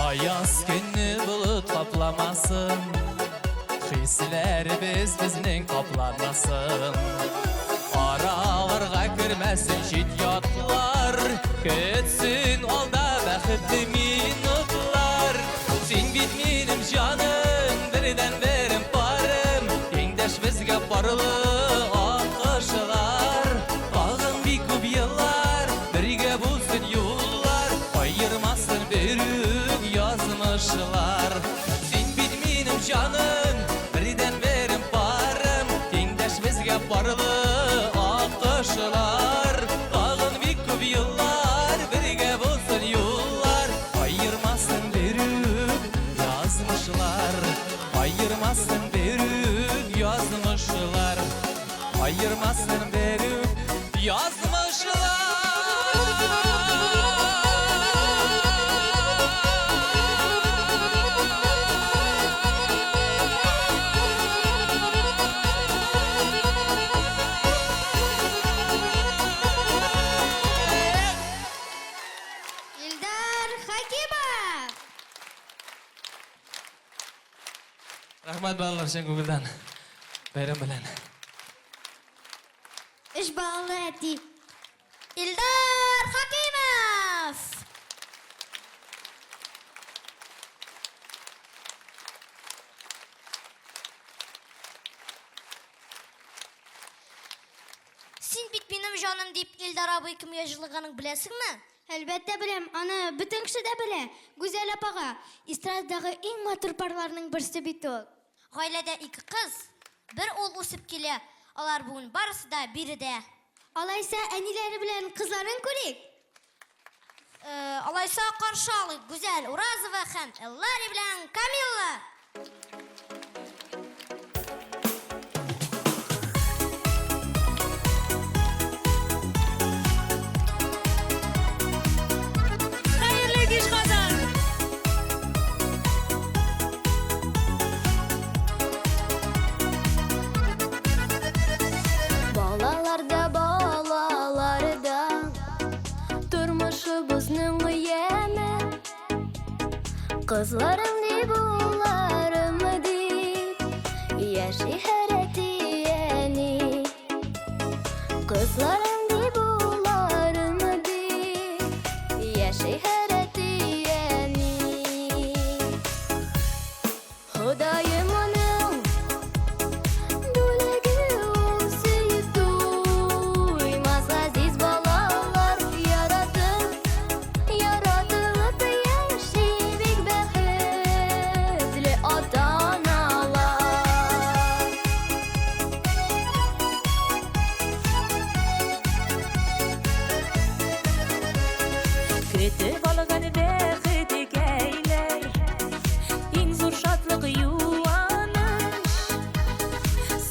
[SPEAKER 6] Аяз көнне болыт капламасын, Хисләребез безнең капланмасын. Араларга кермәсен чит ятлар, Көтсен алда бәхетле минутлар. Син бит минем җаным, бердәнберем парым, Тиңдәш безгә парлы аккошлар. Тагын бик күп еллар бергә булсын юллар, Аермасын берүк язмышлар. Син бит минем җаным, бердәнберем парым, Тиңдәш безгә парлы аккошлар. Тагын бик күп еллар бергә булсын юллар, Аермасын берүк язмышлар. Аермасын берүк язмышлар. Аермасын берүк язмышлар. Рәхмәт, балалар, чын күңелдән. Бәйрәм белән.
[SPEAKER 22] Өч балалы әти. Илдар Хакимов! Син бит минем җаным дип Илдар абый кемгә җырлаганын беләсеңме?
[SPEAKER 7] Әлбәттә беләм, аны бөтен кеше дә белә. Гүзәл апага. Эстрададагы иң матур парларның берсе бит ул.
[SPEAKER 22] Гаиләдә ике кыз, бер ул үсеп килә. Алар бүген барысы да биредә.
[SPEAKER 7] Алайса, әниләре белән кызларын күрик?
[SPEAKER 22] Э, алайса каршы алыйк Гүзәл Уразова һәм Эллари белән Камилла.
[SPEAKER 14] Хәерле кич, Казан!
[SPEAKER 4] Балаларда, балаларда Тормышыбызның яме. Кызларым дип, улларым дип Яши һәр әти-әни. Кызларым дип, улларым дип Яши һәр әти-әни. Ходаем аның бүләге ул сөеп туймас газиз балалар яратып, яратылып яши бик бәхетле ата-аналар.
[SPEAKER 14] Көтеп алган бәхеткәйләр, иң зур шатлык юаныч.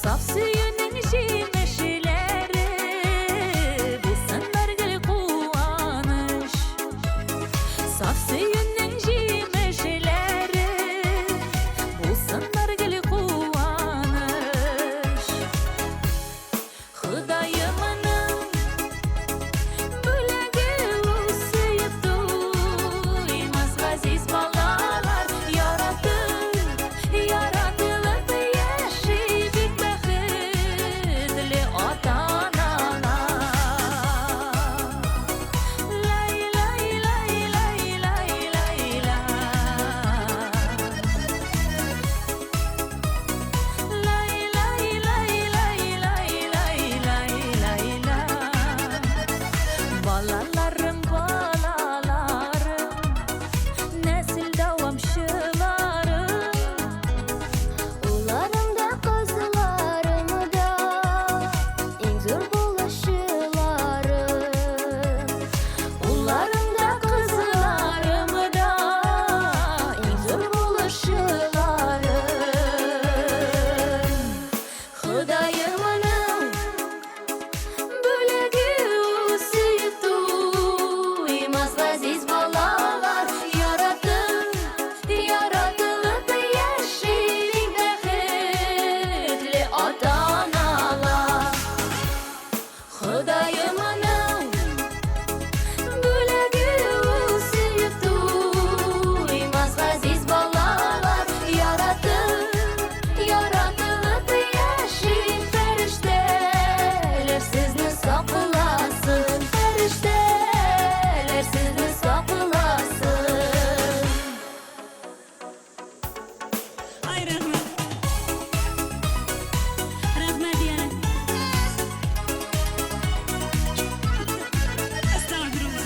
[SPEAKER 14] Саф сөюнең җимешләре, булсыннар гел куаныч. Саф сөюнең җимешләре, булсыннар гел куаныч. Ходаемның бүләге ул сөеп туймас газиз балалар яратып, яратылып яши бик бәхетле ата-аналар. Лай, лай, лай, лай, лай, лай, лай. Лай, лай, лай, лай, лай, лай, лай, лай, лай. Балаларым, балаларым, нәсел дәвамчыларым.
[SPEAKER 4] Улларым да, кызларым да иң зур булышчыларым.
[SPEAKER 14] Улларым да, кызларым да иң зур булышчыларым. Ходаемның бүләге ул сөеп туймас газиз балалар яратып, яратылып яши бик бәхетле ата-аналар. Ходаемның бүләге ул сөеп туймас газиз балалар яратып, яратылып яши фәрештәләр сезне сакласын, фәрештәләр сезне сакласын.
[SPEAKER 12] Ай, рәхмәт. Рәхмәт, Яна. Әстәгъфирулла.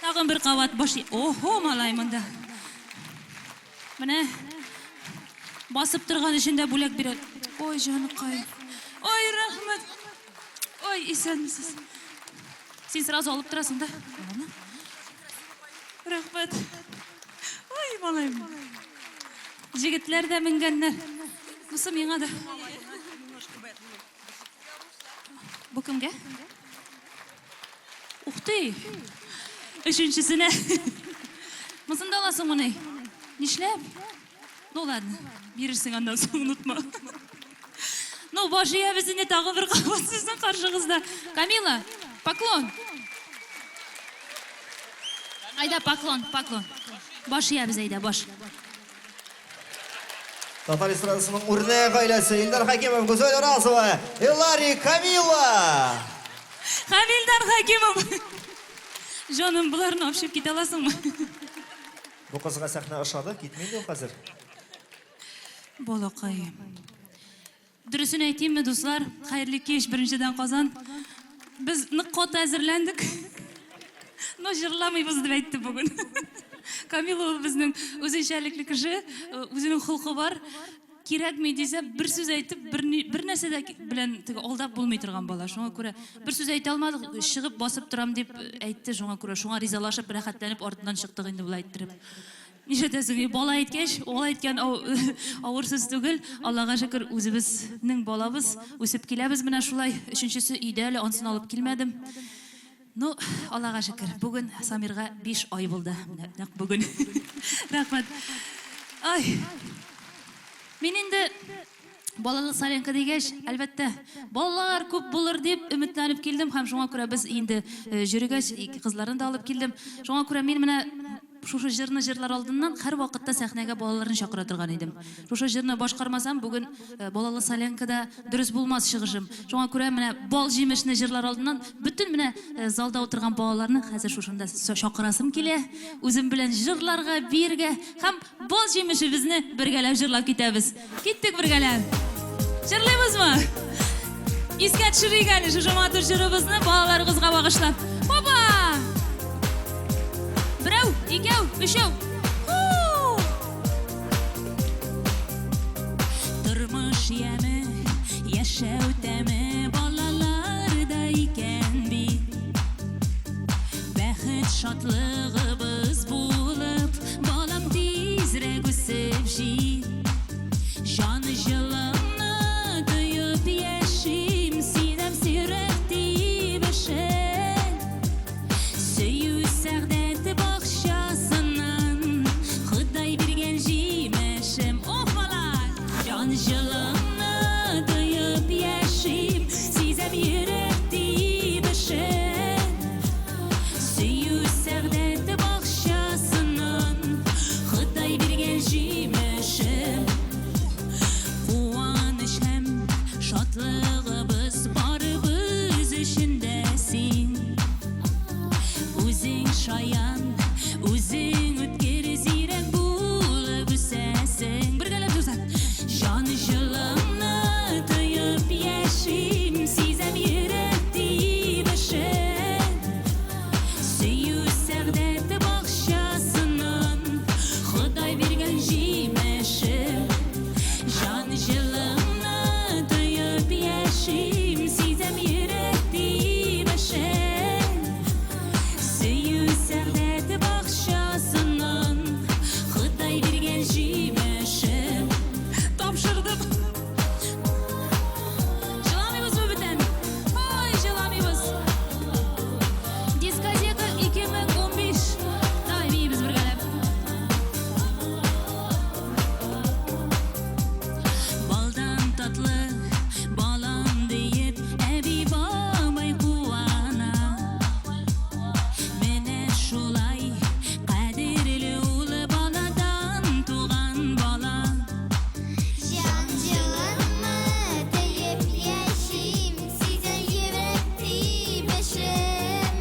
[SPEAKER 12] Тагын бер кабат баш. Охо, малай монда. Менә басып торган өчен дә бүләк бирә. Ой, җаныкай. Ой, рәхмәт. Ой, исәнмесез. Син сразу алып торасың да? Ладно. Рәхмәт. Ой, малаем. Җегетләр дә менгәннәр. Бусы миңа да. Бу кемгә? Ух ты! Өченчесенә. Монысын да аласың моны. Нишләп? Ну ладно, бирерсең аннан соң, онытма. Ну, баш иябез инде тагын бер кабат сезнең каршыгызда. Камила, поклон. Айда, поклон, поклон. Баш иябез, әйдә, баш.
[SPEAKER 26] Татар эстрадасының үрнәк гаиләсе Илдар Хәкимов, Гүзәл Уразова, Элари, Камила.
[SPEAKER 12] Һәм Илдар Хәкимов. Җаным, боларны апшып китә аласыңмы?
[SPEAKER 26] Бу кызга сәхнә ошады, китми инде ул хәзер.
[SPEAKER 12] Балакай. Дөресен әйтимме, дуслар? Хәерле кич, беренчедән Казан. Без нык каты әзерләндек. Но җырламыйбыз дип әйтте бүген. Камила ул безнең үзенчәлекле кеше, үзенең холкы бар. Кирәкми дисә, бер сүз әйтеп, бер, бер нәрсә дә белән теге алдап булмый торган бала. Шуңа күрә бер сүз әйтә алмадык, чыгып басып торам дип әйтте, шуңа күрә шуңа ризалашып, рәхәтләнеп артыннан чыктык инде болай иттереп. Нишләтәсең, бала әйткәч, ул әйткән авыр сүз түгел. Аллага шөкер, үзебезнең балабыз, үсеп киләбез менә шулай. Өченчесе өйдә әле, ансын алып килмәдем. Ну, Аллага шөкер, бүген Самирга 5 ай булды. Менә нәкъ бүген. Рәхмәт. Ай. Мин инде балалы солянка дигәч, әлбәттә, балалар күп булыр дип өметләнеп килдем һәм шуңа күрә без инде җөрегәч, кызларны да алып килдем. Шуңа күрә мин менә Шушы җырны җырлар алдыннан һәрвакытта сәхнәгә балаларны чакыра торган идем. Шушы җырны башкармасам, бүген балалы солянкада дөрес булмас чыгышым. Шуңа күрә менә бал җимешне җырлар алдыннан бөтен менә залда утырган балаларны хәзер шушында чакырасым килә. Үзем белән җырларга, биергә һәм бал җимешебезне бергәләп җырлап китәбез. Киттек бергәләп. Җырлыйбызмы? Искә төшерик әле шушы матур җырыбызны балаларыбызга багышлап. Опа! Берәү, икәү, өчәү. Тормыш яме, яшәү тәме балаларда икән бит. Бәхет шатлыгыбыз булып, балам тизрәк үсеп җит. Җан җылыңны тоеп яшим, синәм сирәк тибешен. Сөю сәгъдәт бакчасыннан Ходай биргән җимешем. Ох, малай! Җан җылыңны тоеп яшим, сизәм йөрәк тибешен. Сөю сәгъдәт бакчасыннан Ходай биргән җимешем. Куаныч һәм шатлыгыбыз барыбыз өчен дә син. Үзең шаян, үзең үткер, зирәк булып үсәсең. Бергәләп җырсак. Җан җылыңны тоеп яшим, сизәм йөрәк тибешен. Сөю сәгъдәт бакчасыннан Ходай биргән җимешем. Җан җылыңны тоеп яшим, сизәм йөрәк тибешен. Сөю сәгъдәт бакчасыннан Ходай биргән җимешем. Тапшырдым. Җыламыйбызмы бүтән? Ой, җыламыйбыз. Дискотека 2015. Давай, биибез бергәләп. Балдан татлы балам диеп, әби бабай куана. Менә шулай кадерле ул баладан туган бала.
[SPEAKER 11] Җан җылыңны тоеп яшим, сизәм йөрәк тибешен.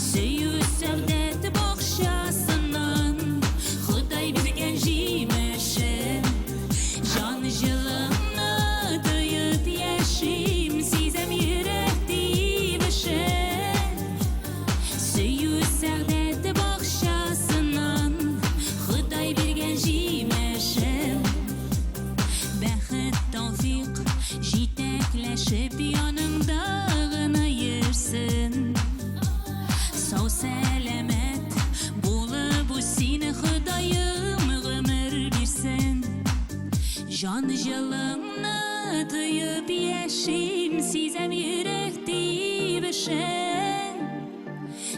[SPEAKER 12] Сөю сәгъдәт бакчасыннан Ходай биргән җимешем. Җан җылыңны тоеп яшим, сизәм йөрәк тибешен. Сөю сәгъдәт бакчасыннан Ходай биргән җимешем. Бәхет тәүфик җитәкләшеп яныңда гына йөрсен. Сау сәламәт булып үсин, Ходаем гомер бирсен. Җан җылыңны тоеп яшим, сизәм йөрәк тибешен.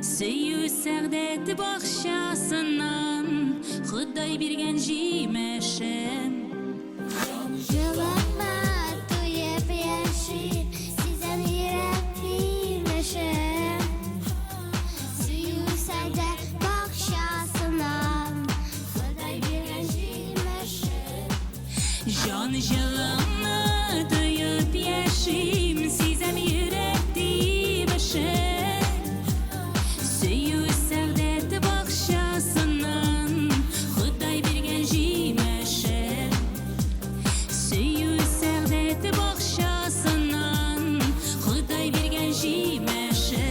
[SPEAKER 12] Сөю сәгъдәт бакчасыннан Ходай биргән җимешем.
[SPEAKER 11] Җылыңны тоеп яшим, сизәм йөрәк тибешен. Сөю сәгъдәт бакчасыннан Ходай биргән җимешем.
[SPEAKER 12] Җан җылыңны тоеп яшим, сизәм йөрәк тибешен. Сөю сәгъдәт бакчасыннан Ходай биргән җимешем. Сөю сәгъдәт бакчасыннан Ходай биргән җимешем.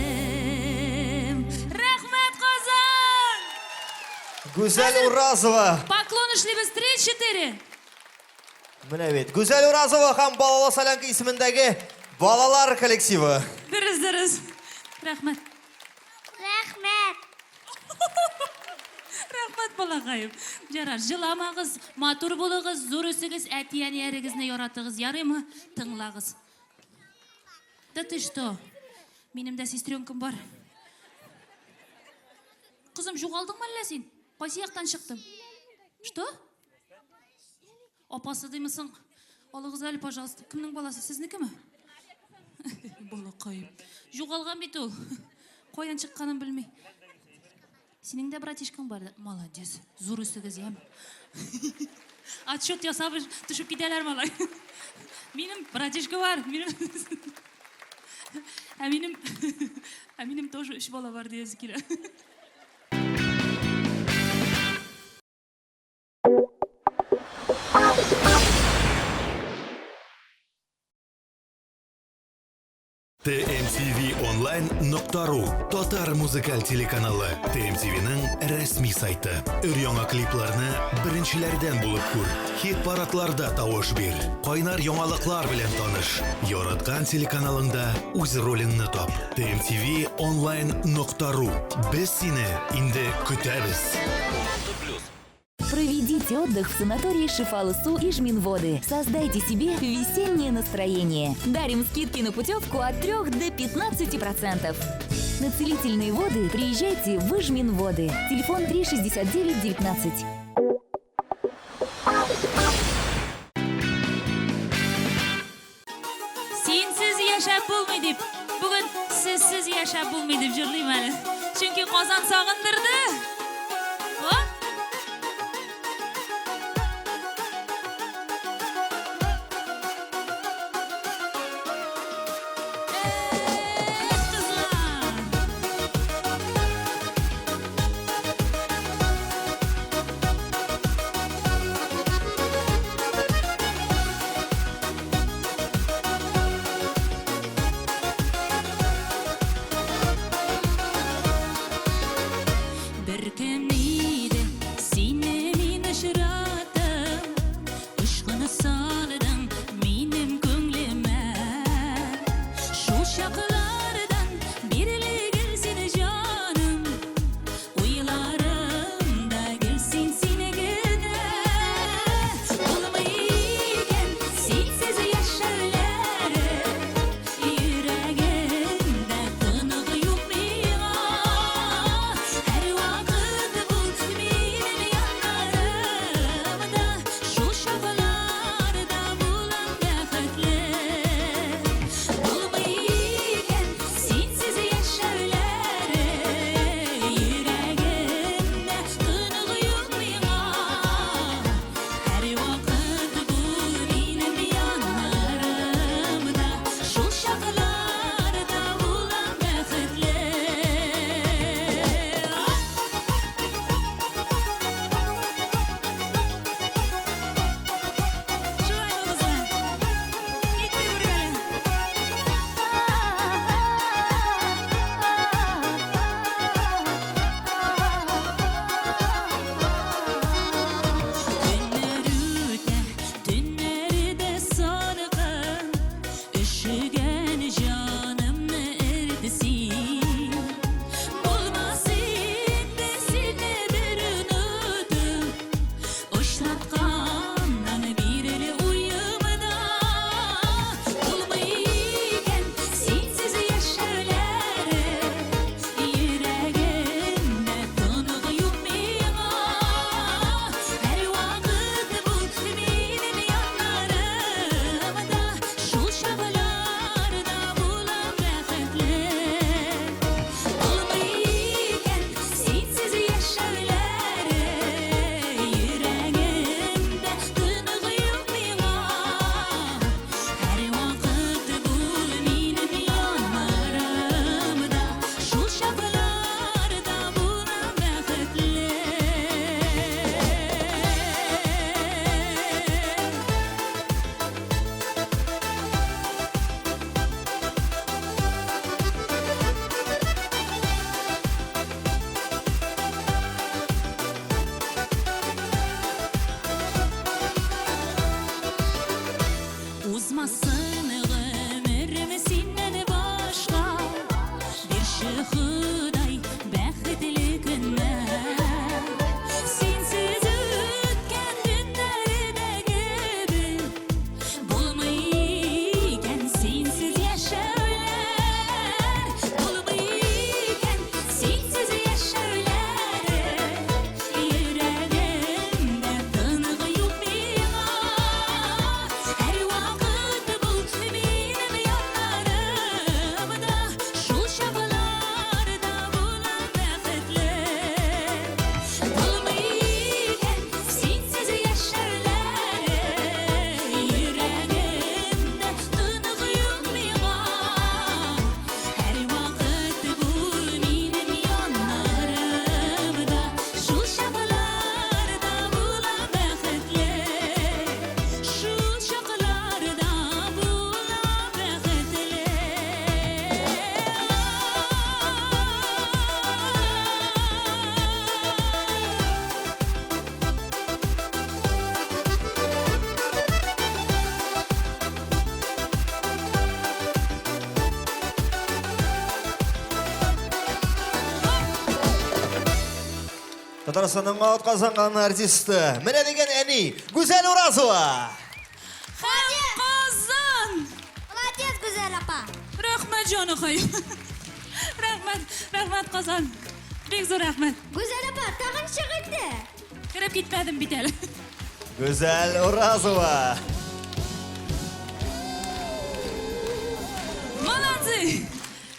[SPEAKER 12] Рәхмәт, Казан!
[SPEAKER 26] Гүзәл Уразова.
[SPEAKER 12] Поклон эшлибез. Три, четыре.
[SPEAKER 26] Менә бит. Гүзәл Уразова һәм Балалы Солянка исемендәге балалар коллективы.
[SPEAKER 12] Дөрес, дөрес. Рәхмәт.
[SPEAKER 11] Рәхмәт.
[SPEAKER 12] Рәхмәт, балакаем. Ярар, җыламагыз, матур булыгыз, зур үсегез, әти-әниләрегезне яратыгыз, ярыймы? Тыңлагыз. Да ты что? Минем дә сестренкам бар. Кызым, югалдыңмы әллә син? Кайсы яктан чыктың? Что? Апасы димесең? Алыгыз әле, пожалуйста. Кемнең баласы? Сезнекеме? Балакаем. Югалган бит ул. Каян чыкканын белми. Синең дә братишкаң бар. Молодец. Зур үсегез, яме. Отчет ясап төшеп китәләр малай. Минем братишка бар. Минем Ә минем тоже өч бала бар диясе килә.
[SPEAKER 8] TMTV Online.ru Татар музыкаль телеканалы TMTVның рәсми сайты. Өр-яңа клипларны беренчеләрдән булып күр. Хит-парадларда тавыш бир. Кайнар яңалыклар белән таныш. Яраткан телеканалыңда үз ролеңне тап. TMTV Online.ru. Без сине инде көтәбез.
[SPEAKER 23] Проведите отдых в санатории Шифалы-Су и Жминводы. Создайте себе весеннее настроение. Дарим скидки на путевку от 3 до 15%. На целительные воды приезжайте в Ижминводы. Телефон 369 19.
[SPEAKER 12] Синсез яшәп булмый дип, бүген сезсез яшәп булмый дип җырлыйм әле. Чөнки Казан сагындырды. О! Эх, кызлар! Бер көн иде, сине мин очраттым, Очкыны салдың минем күңелемә. Шул чаклардан бирле гел сине җаным, Уйларымда гел син син генә. Булмый икән синсез яшәүләре, Йөрәгемдә тынгы юк миңа. Һәрвакыт
[SPEAKER 26] Татарстанның атказанган артисты, менә дигән әни, Гүзәл Уразова!
[SPEAKER 12] Һәм Казан!
[SPEAKER 22] Молодец, Гүзәл апа!
[SPEAKER 12] Рәхмәт, җаныкай. Рәхмәт, рәхмәт, Казан. Бик зур рәхмәт.
[SPEAKER 22] Гүзәл апа, тагын чык инде.
[SPEAKER 12] Кереп китмәдем бит әле.
[SPEAKER 26] Гүзәл Уразова!
[SPEAKER 12] Молодцы!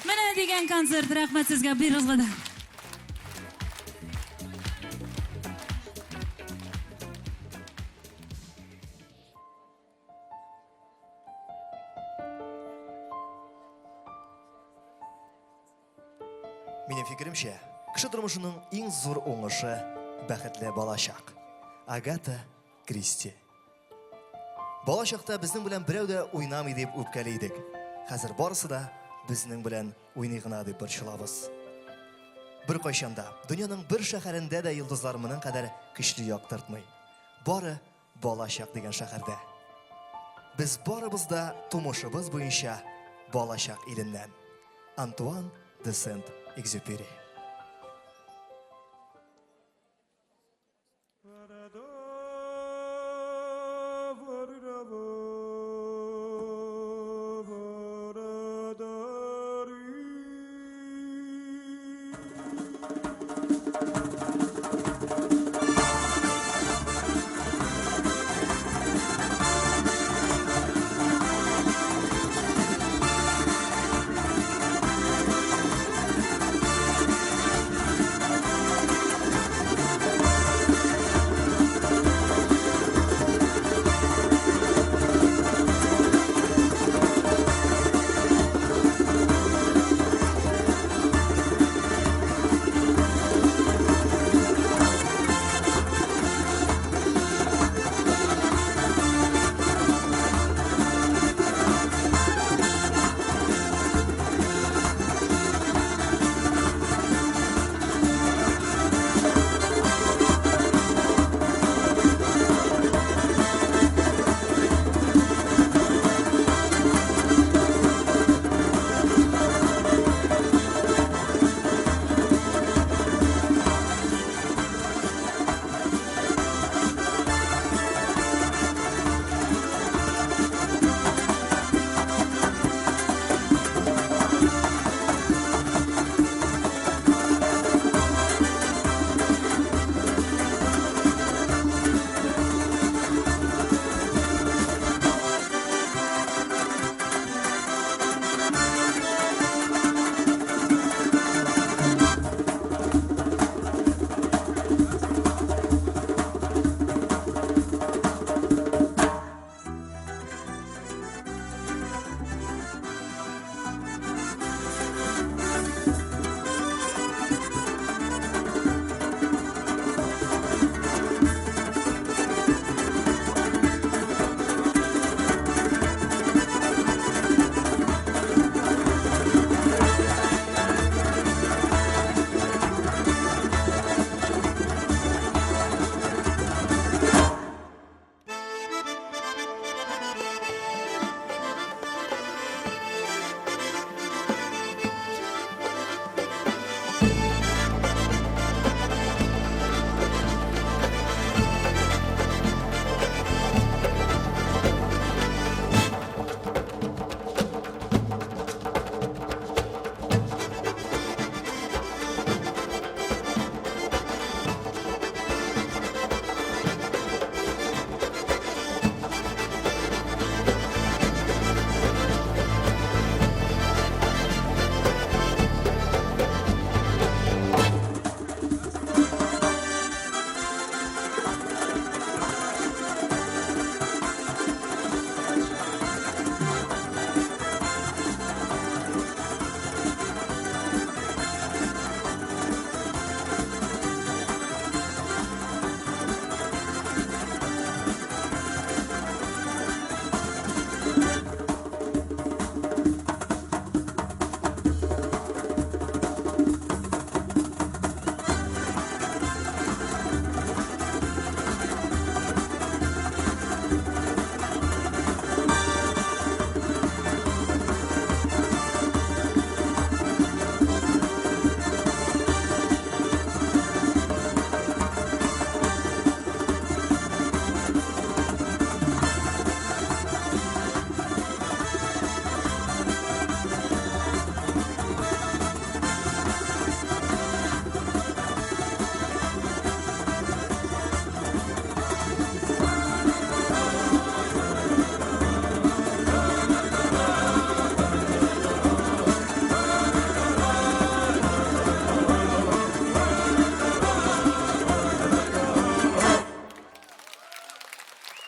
[SPEAKER 12] Менә дигән концерт, рәхмәт сезгә барыгызга да.
[SPEAKER 26] Минем фикеремчә, кеше тормышының иң зур уңышы бәхетле балачак. Агата Кристи. Балачакта безнең белән берәү дә уйнамый дип үпкәли идек. Хәзер барысы да безнең белән уйный гына дип борчылабыз. Беркайчан да дөньяның бер шәһәрендә дә йолдызлар моның кадәр көчле яктыртмый. Бары Балачак дигән шәһәрдә. Без барыбыз да тумышыбыз буенча балачак иленнән. Антуан де Сент-Экзюпери.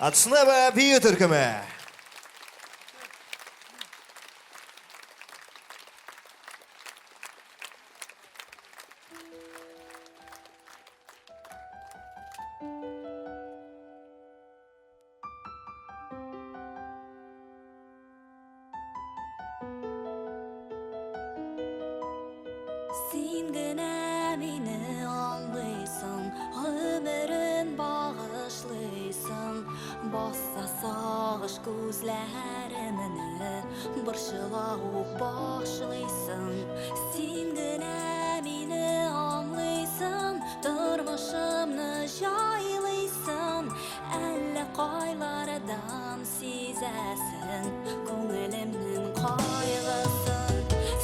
[SPEAKER 26] Ацнева бию төркеме.
[SPEAKER 14] Син генә мине аңлыйсың, гомерен багышлыйсың. Баса сагыш күзләремне, борчыла ук башлыйсың. Син генә мине аңлыйсың, тормышымны җайлыйсың. Әллә кайлардан сизәсең күңелемнең кайгысын.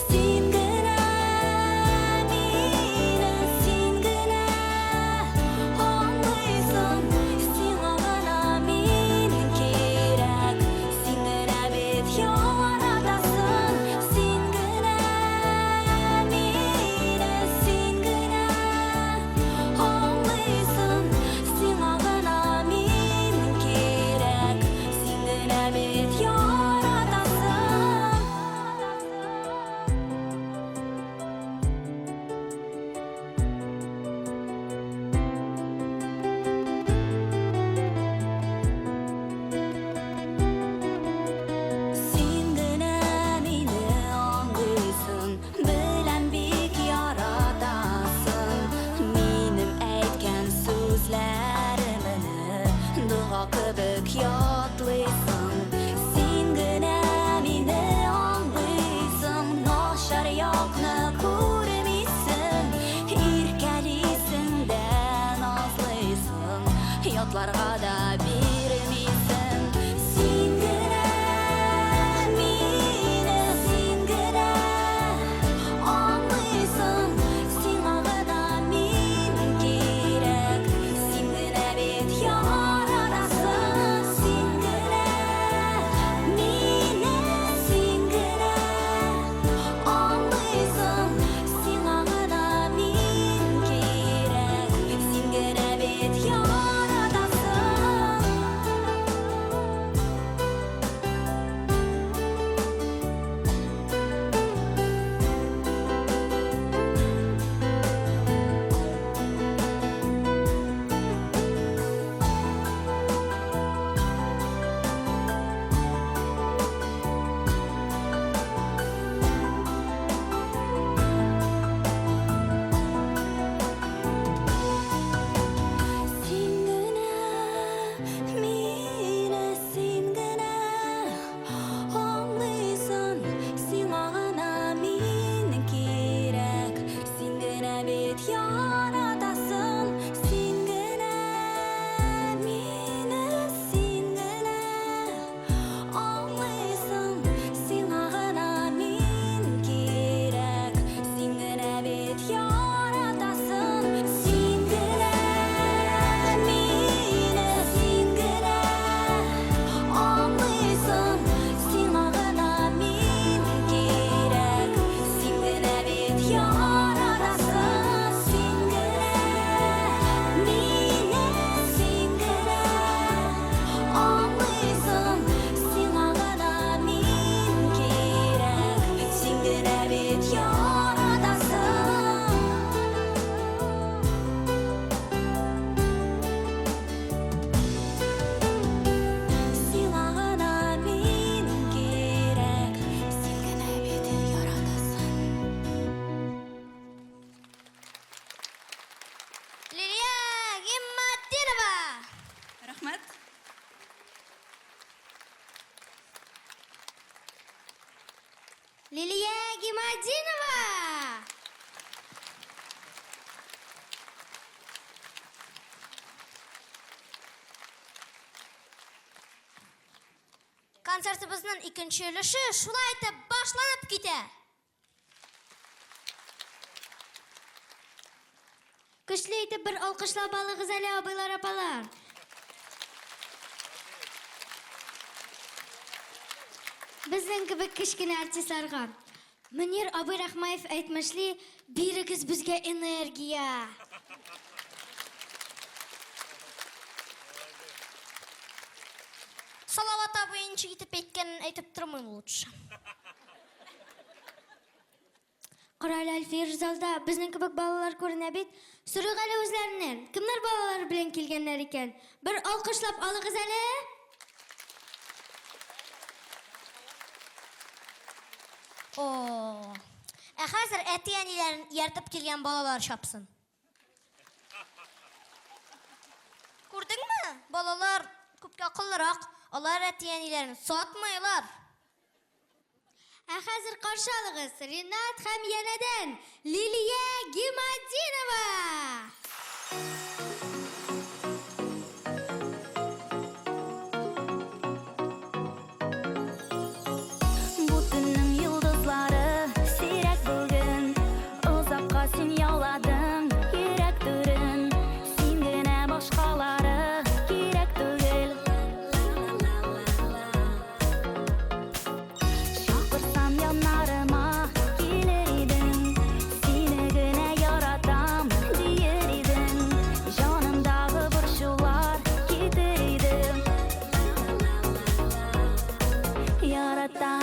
[SPEAKER 14] Син генә мине, син генә аңлыйсың, сиңа гына мин кирәк, син генә бит яратасың. Син генә мине, син генә аңлыйсың, сиңа гына мин кирәк, син генә бит яратасың. Син генә мине аңлыйсың, беләм бик яратасың. Минем әйткән сүзләремне дога кебек ятлыйсың. Син генә мине аңлыйсың, начар якны күрмисең, иркәлисең дә назлыйсың, ятларга да бирмисең. Син генә мине, син генә аңлыйсың, сиңа гына мин кирәк, син генә бит яратасың. Син генә мине, син генә аңлыйсың, сиңа гына мин кирәк, син генә бит яратасың. Син генә мине, син генә аңлыйсың, сиңа гына мин кирәк, син генә бит яратасың. Син генә мине, син генә аңлыйсың, сиңа гына мин кирәк, син генә бит яратасың. Син генә мине, син генә аңлыйсың, сиңа гына мин кирәк, син генә бит яратасың. Син генә мине, син генә аңлыйсың, сиңа гына мин кирәк, син генә бит яратасың. Сиңа гына мин кирәк, син генә бит яратасың.
[SPEAKER 22] Лилия Гимматдинова!
[SPEAKER 12] Рәхмәт.
[SPEAKER 22] Лилия Гиматдинова! Концертыбызның икенче өлеше шулай итеп башланып китә.
[SPEAKER 7] Көчле итеп бер алкышлап алыгыз әле, абыйлар, апалар. Безнең кебек кечкенә артистларга. Мөнир абый Рахмаев әйтмешли, бирегез безгә энергия.
[SPEAKER 22] абый ничек итеп әйткәнен әйтеп тормыйм лучше. Кара әле, Альфир, залда безнең кебек балалар күренә бит. Сорыйк әле үзләреннән, кемнәр балалары белән килгәннәр икән? Бер алкышлап алыгыз әле! О, ә хәзер әти-әниләрен ияртеп килгән балалар чапсын. Күрдеңме? Балалар күпкә акыллырак. Алар әти-әниләрен сатмыйлар. Ә хәзер каршы алыгыз Ринат һәм янәдән Лилия Гиматдинова!
[SPEAKER 9] Бу төннең йолдызлары сирәк бүген. Озакка син яуладың йөрәк түрен. Син генә башкалары кирәк түгел. Чакырсам яннарыма килер идең. Сине генә яратам диер идең. Җанымдагы борчулар китер иде. Яратам.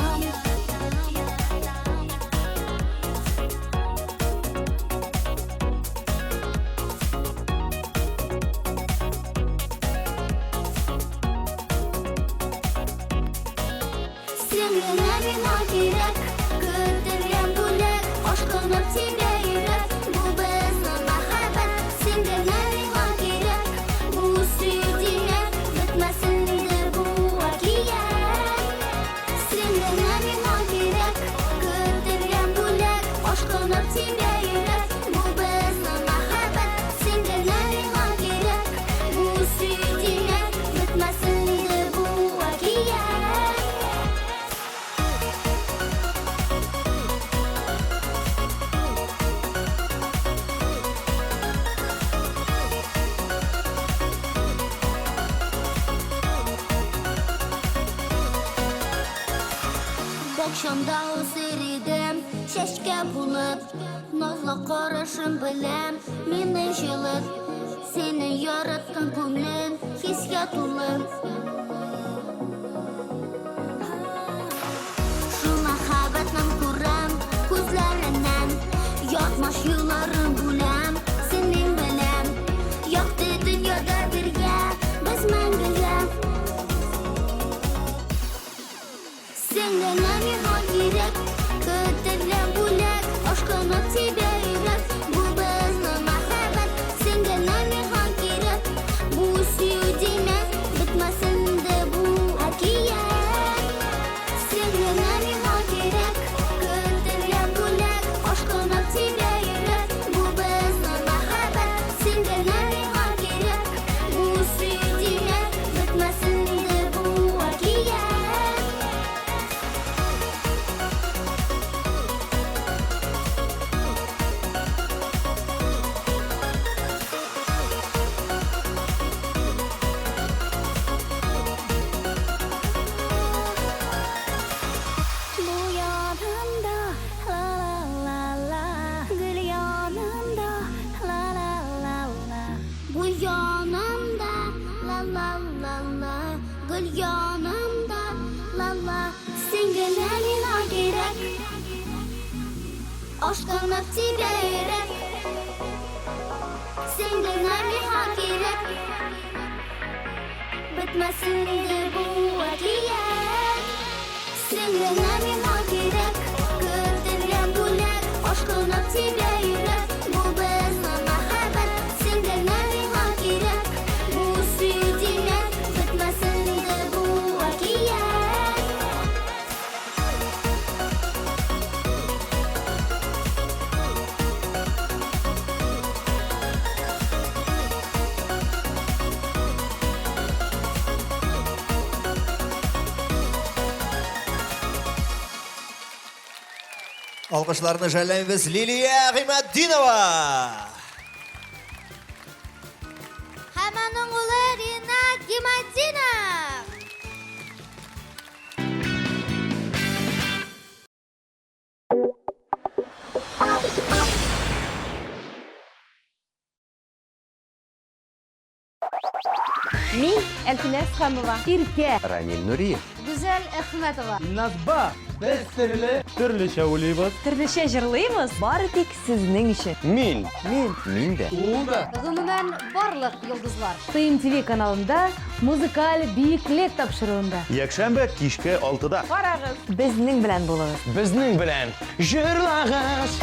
[SPEAKER 11] Син генә миңа кирәк, көтелгән бүләк, ашкынып тибә йөрәк, бу безнең мәхәббәт. Син генә миңа кирәк, бу сөю димәк, бетмәсен инде бу әкият. Син генә миңа кирәк, көтелгән бүләк, ашкынып тибә йөрәк, бу безнең мәхәббәт. Син генә миңа кирәк, бу сөю димәк, бетмәсен инде бу әкият. Бакчамда үсер идем, чәчкә булып, Назлы карашым белән мине җылыт. Сине яраткан күңлем хискә тулы. Шул мәхәббәтнең күрәм күзләреннән, Язмыш юлларын бүләм синең белән. Якты дөньяда бергә без мәңгегә. Син генә миңа кирәк, көтелгән бүләк, ашкынып тибә йөрәк, бу безнең мәхәббәт. Син генә миңа кирәк, бу сөю димәк, бетмәсен инде бу әкият. Син генә миңа кирәк, көтелгән бүләк, ашкынып тибә йөрәк, бу безнең мәхәббәт. Син генә миңа кирәк, бу сөю димәк, бетмәсен инде бу әкият.
[SPEAKER 9] Бу янымда, ла-ла-ла-ла, гөл янымда, ла-ла-ла-ла.
[SPEAKER 11] Бу янымда, ла-ла-ла-ла, гөл янымда, ла-ла. Син генә миңа кирәк, ашкынып тибә йөрәк. Син генә миңа кирәк, бетмәсен инде бу әкият. Син генә миңа кирәк, көтелгән бүләк, ашкынып тибә йөрәк, бу безнең мәхәббәт. Син генә миңа кирәк, бу сөю димәк, бетмәсен инде бу әкият.
[SPEAKER 26] Алкышларны жәлләмибез Лилия Гыйматдинова!
[SPEAKER 22] Һәм аның улы Ринат Гиматдинов!
[SPEAKER 3] Мин Әлфинә Әсхәмова. Иркә.
[SPEAKER 10] Рамиль Нуриев.
[SPEAKER 3] Гүзәл Әхмәтова.
[SPEAKER 10] Назба. Без төрле. Төрлечә уйлыйбыз.
[SPEAKER 3] Төрлечә җырлыйбыз. Бары тик сезнең өчен.
[SPEAKER 10] Мин. Мин. Мин дә. Ул да.
[SPEAKER 3] Гомумән, барлык йолдызлар. ТМТВ каналында музыкаль биеклек тапшыруында.
[SPEAKER 10] Якшәмбе кичке 6-да.
[SPEAKER 3] Карагыз. Безнең белән булыгыз.
[SPEAKER 10] Безнең белән җырлагыз.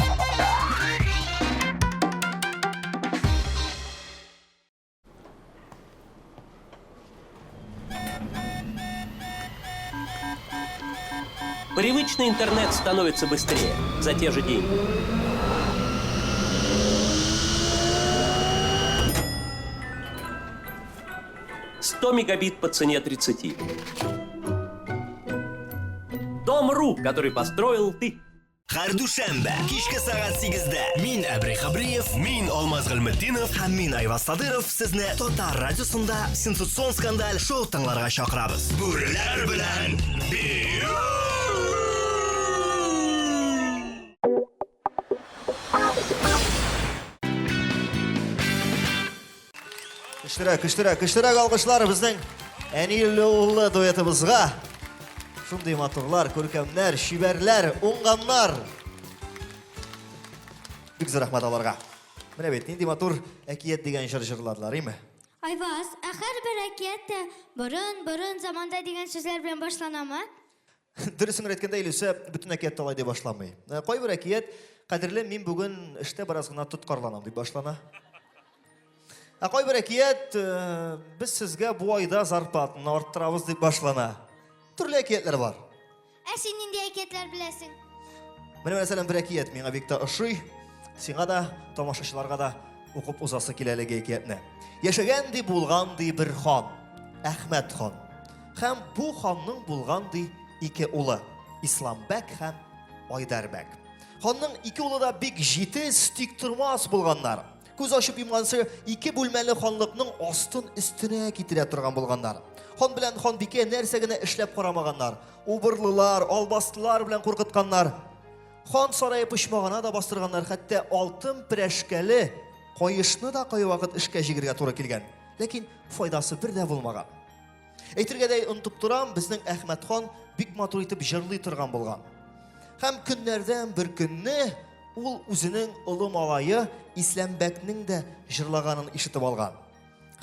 [SPEAKER 20] Привычный интернет становится быстрее за те же деньги. «100 мегабит по цене 30. Дом.ру, который построил ты.
[SPEAKER 19] Һәр дүшәмбе кичке сәгать 8-дә мин Әбри Хабриев, мин Алмаз Гыйльметдинов һәм мин Айваз Садыров сезне Татар радиосында сенсацион скандаль шоу тыңларга чакырабыз. Бүреләр белән бию!
[SPEAKER 26] Көчлерәк, көчлерәк, көчлерәк алкышлар безнең әниле уллы дуэтыбызга. Шундый матурлар, күркәмнәр, чибәрләр, уңганнар. Бик зур рәхмәт аларга. Менә бит нинди матур әкият дигән җыр җырладылар, име?
[SPEAKER 7] Айваз, ә һәрбер әкият тә борын-борын заманда дигән сүзләр белән башланамы?
[SPEAKER 26] Дөресен әйткәндә, Илүсә бөтен әкият алай дип башламый. Э, кайбер әкият, кадерле, мин бүген эштә бераз гына тоткарланам дип башлана. Ә кайбер әкият, э, без сезгә бу айда зарплатаны арттырабыз дип башлана. Төрле әкиятләр бар.
[SPEAKER 7] Ә син нинди әкиятләр беләсең?
[SPEAKER 26] Менә мәсәлән бер әкият миңа бик тә ошый. Сиңа да, тамашачыларга да укып узасы килә әлеге әкиятне. Яшәгән ди булган ди бер хан, Әхмәт хан. Һәм бу ханның булган ди ике улы, Исламбәк һәм Айдарбәк. Ханның ике улы да бик җитез, тик тормас булганнар. Күз ачып йомганчы ике бүлмәле ханлыкның астын өстенә китерә торган булганнар. Хан белән ханбикә нәрсә генә эшләп карамаганнар. Убырлылар, албастылар белән куркытканнар. Хан сарае почмагына да бастырганнар, хәтта алтын прәшкәле каешны да кайвакыт эшкә җигергә туры килгән. Ләкин файдасы бер дә булмаган. Әйтергә дә онытып торам, безнең Әхмәт хан бик матур итеп җырлый торган булган. Һәм көннәрдән бер көнне ул үзенең олы малае Исламбәкнең дә җырлаганын ишетеп алган.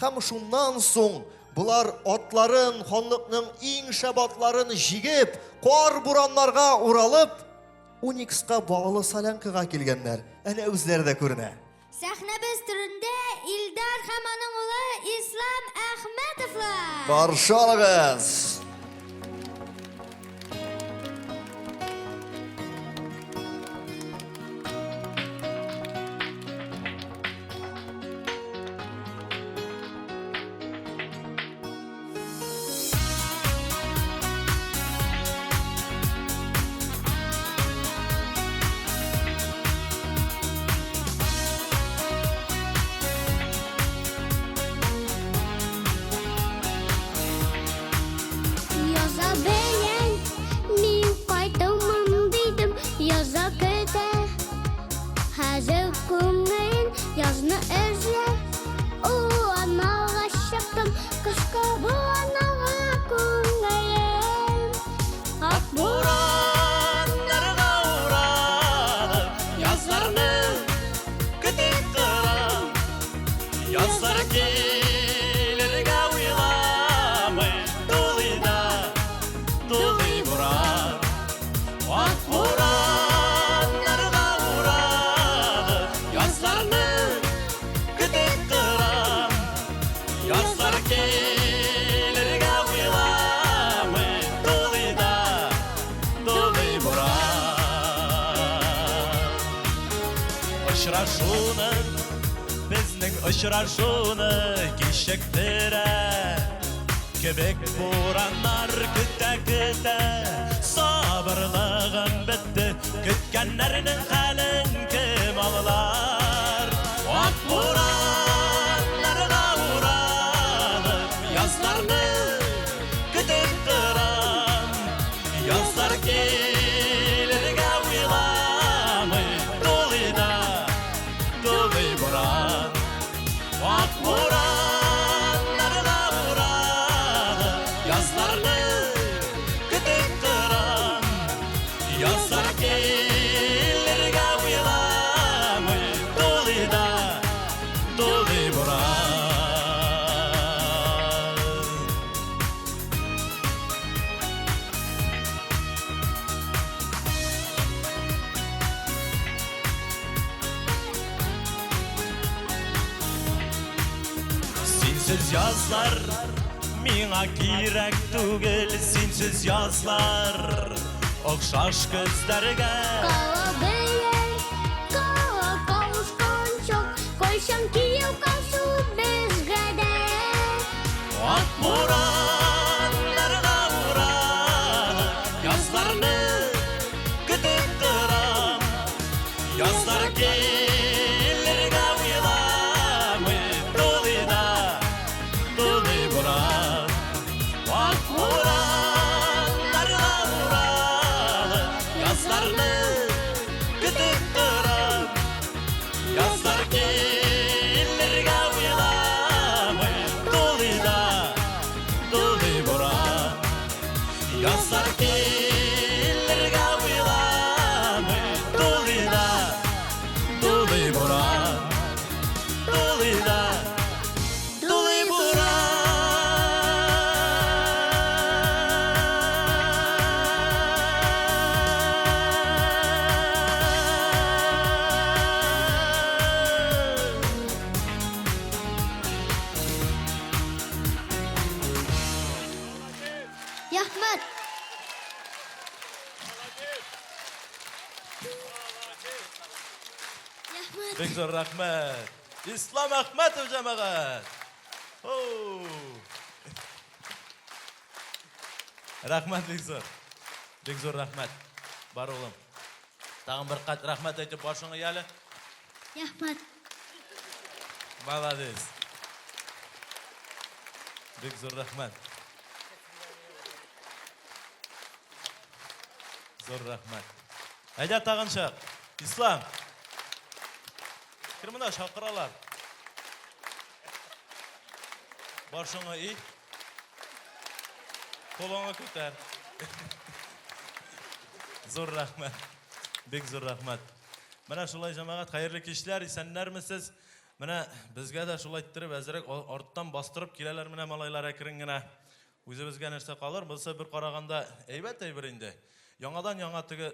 [SPEAKER 26] Һәм шуннан соң болар атларын, ханлыкның иң шәп атларын җигеп, кар бураннарга уралып, Уникска балалы солянкага килгәннәр. Әнә үзләре дә күренә.
[SPEAKER 7] Сәхнәбез түрендә Илдар һәм аның улы Ислам Әхмәтовлар.
[SPEAKER 26] Каршы алыгыз!
[SPEAKER 11] Яза белән мин кайтырмын дидем, яза көтә. Хәзер күңелем язны эзләп, урамнарга чыктым, кышкы бураннарга күңелем. Ак
[SPEAKER 17] Бураннарга уралып, язларны көтеп торам. Язлар килергә уйламый, дулый да, дулый буран. Ак бураннарга уралып, язларны көтеп торам. Язлар килергә уйламый, дулый да, дулый буран. Очрашуны, безнең очрашуны кичектерә. Кебек бураннар көтә-көтә, сабырлыгым бетте, көткәннәрнең хәлен кем аңлар? Ак бураннарга уралып, язларны көтеп торам. Язлар килергә уйламый, дулый да, дулый буран. Ак бураннарга Синсез язлар миңа кирәк түгел, синсез язлар охшаш көзләргә.
[SPEAKER 11] Калабыен, кала кавышкан чак, кайчан кияү кавышу безгә дә.
[SPEAKER 17] Ак бураннарга уралып, язларны көтеп торам. Язлар килергә уйламый, дулый да, дулый буран. Ак бураннарга уралып, язларны көтеп торам. Язлар килергә уйламый, дулый да, дулый буран. Язлар килергә уйламый, дулый да, дулый буран. Дулый да, дулый буран.
[SPEAKER 11] Рәхмәт. Рәхмәт.
[SPEAKER 17] Бик зур рәхмәт. Ислам Әхмәтов җәмәгать. Оу. Рәхмәт бик зур. Бик зур рәхмәт. Бар улым. Тагын бер кат рәхмәт әйтеп башыңа яле.
[SPEAKER 11] Рәхмәт.
[SPEAKER 17] Молодец. Бик зур рәхмәт. Зур рәхмәт. Әйдә тагын чык. Ислам. Кер монда чакыралар. Башыңа ий. Кулыңа күтәр. Зур рәхмәт. Бик зур рәхмәт. Менә шулай җәмәгать, хәерле кичләр, исәннәрмесез? Менә безгә дә шулай иттереп әзрәк арттан бастырып киләләр менә малайлар әкрен генә. Үзебезгә нәрсә калыр? Булса бер караганда әйбәт әйбер инде. Яңадан яңа теге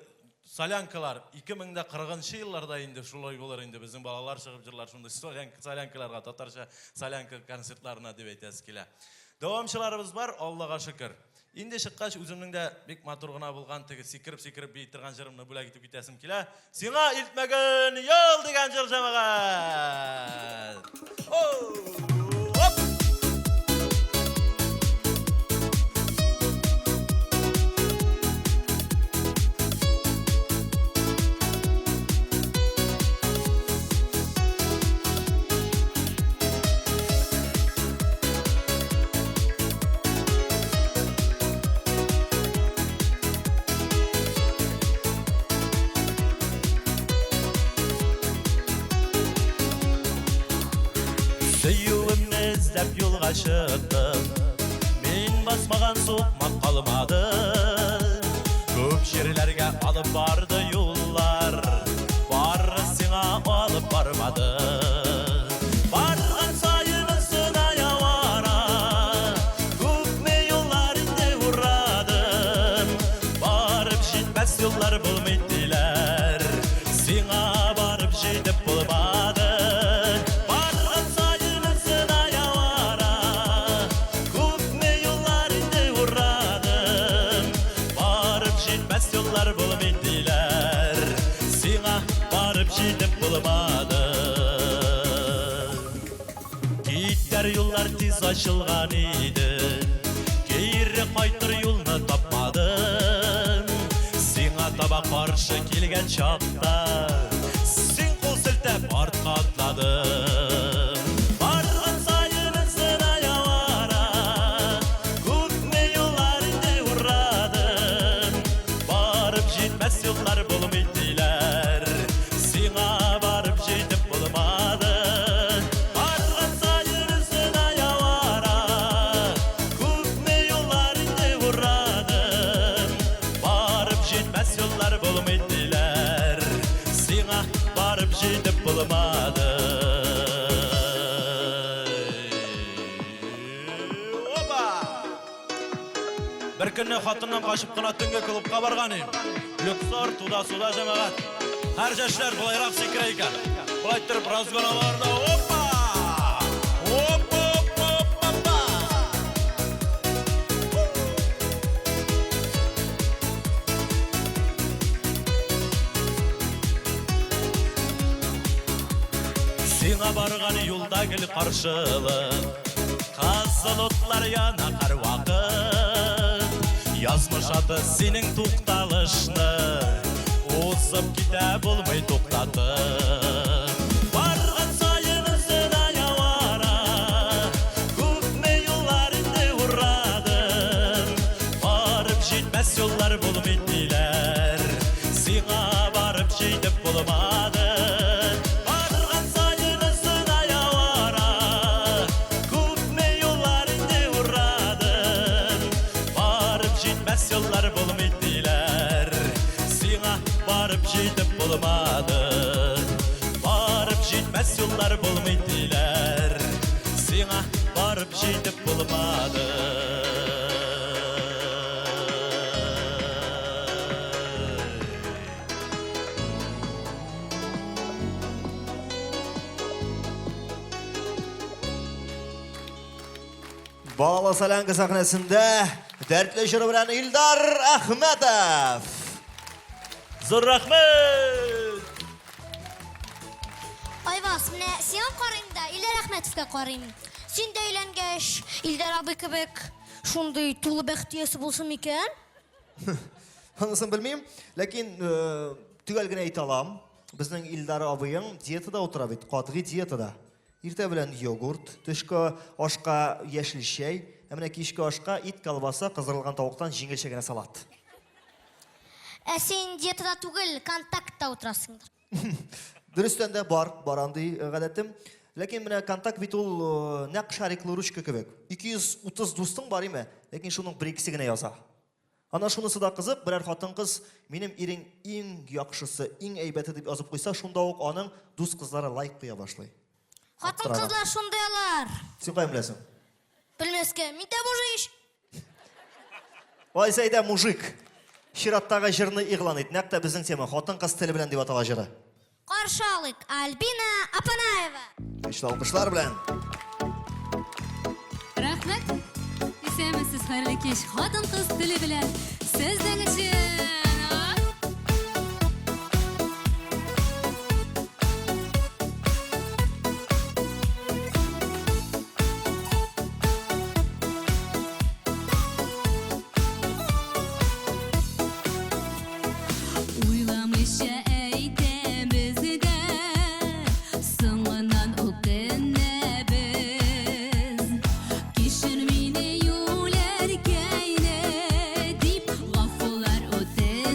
[SPEAKER 17] солянкалар 2040 елларда инде шулай булыр инде безнең балалар чыгып җырлар шундый солянкаларга, татарча солянка концертларына дип әйтәсе килә. Дәвамчыларыбыз бар, Аллага шөкер. Инде чыккач үземнең дә бик матур гына булган теге сикереп-сикереп бии торган җырымны бүләк итеп китәсем килә. Сиңа илтмәгән юл дигән җыр җәмәгать. Оп! Сөюемне эзләп юлга чыктым. Мин басмаган сукмак калмады. Күп җирләргә алып барды юллар, бары сиңа алып бармады. Барган саен өстенә явара, күпме юллар инде урадым. Барып җитмәс юллар булмый диләр, сиңа барып җитеп булмады. Барган саен өстенә явара, күпме юллар инде урадым. Барып җитмәс юллар булмый диләр, сиңа барып җитеп булмады. Китәр юллар тиз ачылган иде, кире кайтыр юлны тапмадым. Сиңа таба каршы килгән чакта, син кул селтәп артка атладың. Барган саен өстенә явара, күпме юллар инде урадым. Барып җитмәс юллар булмый диләр, сиңа барып җитеп булмады. Барган саен өстенә явара, күпме юллар инде урадым. Барып җитмәс юллар булмый диләр, сиңа барып җитеп булмады. Опа! Бер көнне хатыннан качып кына төнге клубка барган идем. Люксор, туда-сюда җәмәгать. Һәр яшьләр болайрак сикерә икән. Болай иттереп разгон алалар да, опа! Оп, оп, оп, Сиңа барган юлда гел каршылык. Кызыл утлар яна һәрвакыт. Язмыш аты синең тукталышны узып китә булмый туктатып. Барган саен үзенә явара, күпме юллар инде урадым. Барып җитмәс юллар булмый диләр. Сиңа барып җитеп булмады. Барган саен үзенә явара, күпме юллар инде урадым. Барып җитмәс юллар булмый диләр. Сиңа барып җитеп булмады. Барып җитмәс юллар булмый диләр. Сиңа барып җитеп булмады.
[SPEAKER 26] Балалы солянка сәхнәсендә дәртле җыры белән Илдар Әхмәтов.
[SPEAKER 17] Зур рәхмәт!
[SPEAKER 22] Айваз, менә сиңа карыйм да, Илдар Әхмәтовка карыйм. Син дә өйләнгәч, Илдар абый кебек шундый тулы бәхет иясе булсын микән?
[SPEAKER 26] Анысын белмим, ләкин э, төгәл генә әйтә алам. Безнең Илдар абыең диетада утыра бит, катгый диетада. Иртә белән йогурт, төшке ашка яшел чәй, ә менә кичке ашка ит, колбаса, кыздырылган тавыктан җиңелчә генә салат.
[SPEAKER 22] Ә син диетада түгел, контактта утырасыңдыр.
[SPEAKER 26] Дөрестән дә бар, бар андый э, гадәтем. Ләкин менә контакт бит ул э, нәкъ шариклы ручка кебек. 230 дустың бар име, ләкин шуның бер-икесе генә яза. Ана шунысы да кызык, берәр хатын-кыз минем ирең иң яхшысы, иң әйбәте дип язып куйса, шунда ук аның дус кызлары лайк куя башлый.
[SPEAKER 22] Хатын-кызлар шундый алар.
[SPEAKER 26] Син каян беләсең?
[SPEAKER 22] Белмәскә, мин дә мужик ич.
[SPEAKER 26] Алайса әйдә, мужик. Чираттагы җырны игълан ит. Нәкъ тә безнең тема, хатын-кыз теле белән дип атала җыры.
[SPEAKER 22] Каршы алыйк, Альбина Апанаева.
[SPEAKER 26] Көчле алкышлар белән.
[SPEAKER 12] Рәхмәт. Исәнмесез, хәерле кич. Хатын-кыз теле белән сезнең өчен. Уйламыйча әйтәбез дә, соңыннан үкенәбез. Кичер мине юләркәйне, дип гафулар үтенәбез.